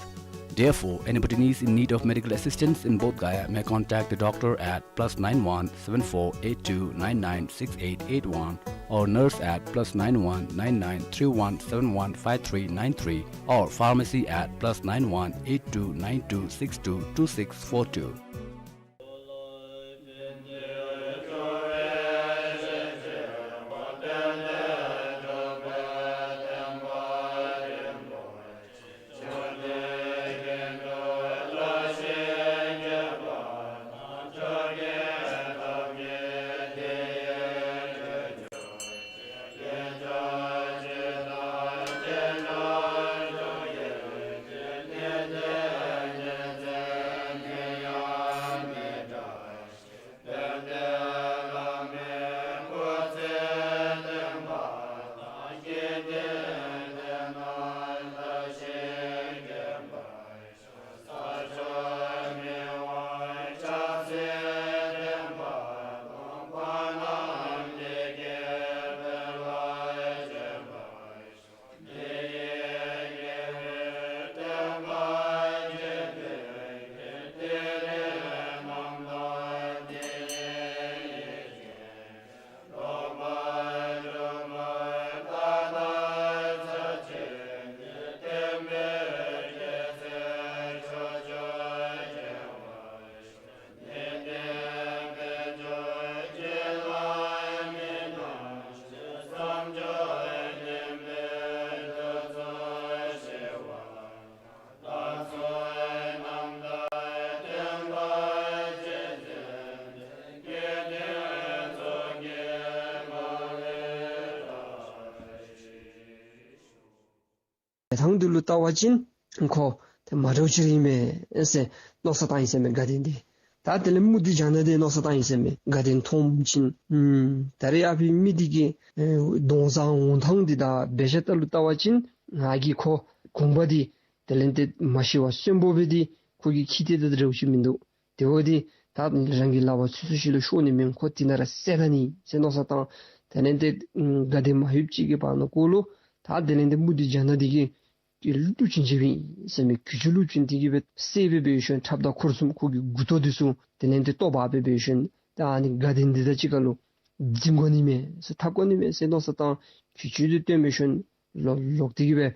Therefore, any Bhutanese in need of medical assistance in Bodh Gaya may contact the doctor at plus nine one seven four eight two nine nine six eight eight one or nurse at plus nine one nine nine three one seven one five three nine three or pharmacy at plus nine one eight two nine two six two two six four two. ཐང་འདི་ལུ་བལྟ་བ་ཅིན་ཁོ་ཏེ་མ་འདྲཝ་ཅིག་ར་ཨིན་མས་ཟེར་མནོ་བསམ་བཏང་ཡི་ཟེར་མས་དགའ་ལྡན་འདི། ད་དེ་ལས་མུ་སྟེགས་ཇ་ནག་འདི་མནོ་བསམ་བཏང་ཡི་ཟེར་མས། དགའ་ལྡན་མཐོངམ་ཅིན་ཨམ་ད་རེས་ཨ་ཕི་མི་འདི་གི་ཨེ་གདོང་བཟང་འོང་ཐངས་འདི་དང་འབད་ཞིནམ་ལས་བལྟ་བ་ཅིན་ང་གིས་ཁོ་གུང་པ་འདི་དེ་ལས་ཏེ་མ་ཤི་བར་གསོན་པོ་འབད་དེ་ཁོ་གི་ཁྱིམ་དེ་དང་འདྲཝ་ཅིག་མིན་འདུག། དེ་འབདཝ་ད་ད་རང་གི་ལག་པར་ཚུད་ཚུད་ཅིག་ལུ་ཤོར་ནི་མེན། ཁོ་འདི་ནང་ར་བསད་ད་ནི་ཟེར་མནོ་བསམ་བཏང་། དེ་ལས་ཏེ་ཨམ་དགའ་ལྡན་མ་ཡུལ་ཅིག་གི་བར་ན་ཀོ་ལུ་ད་དེ་ལས་ཏེ་མུ་སྟེགས་ཇ་ནག་འདི་གིས་ཀྱི་ཀླུ་བྱིན་ཅིག་སྦེ་ཟེར་མི་གྱི་ཅུང་ཀླུ་བྱིན་འདི་གིས་སྦེ་བསད་སྦེ་འབད་ཞིནམ་ཁྲབ་དང་འཁོར་གསུམ་ཁོ་གི་མགུ་ཏོ་འདི་ཚུ་དེ་ལས་ཏེ་བཏོག་འབག་སྦེ་འབད་ཞིནམ་ད་ཨ་ནི་དགའ་ལྡན་འདི་དང་གཅིག་ཁར་ལུ་འཛིང་དགོ་ནི་མས་ཟེར་འཐབ་དགོ་ནི་མས་ཟེར་མནོ་བསམ་བཏང་། གྱི་ཅུང་འདི་བཏོན་འབད་ཞིནམ་ལོག་ལོག་སྟེ་གི་སྦེ་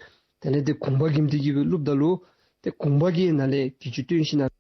དེ་ལས་ཏེ་གུང་པ་གི་མདུན་དེ་གི་སྦེ་བླུགཔ་ད་ལུ་ཏེ་གུང་པ་གིས་ནཱ་ལས་གྱི་ཅུང་བཏོན་ཞིནམ་ལས་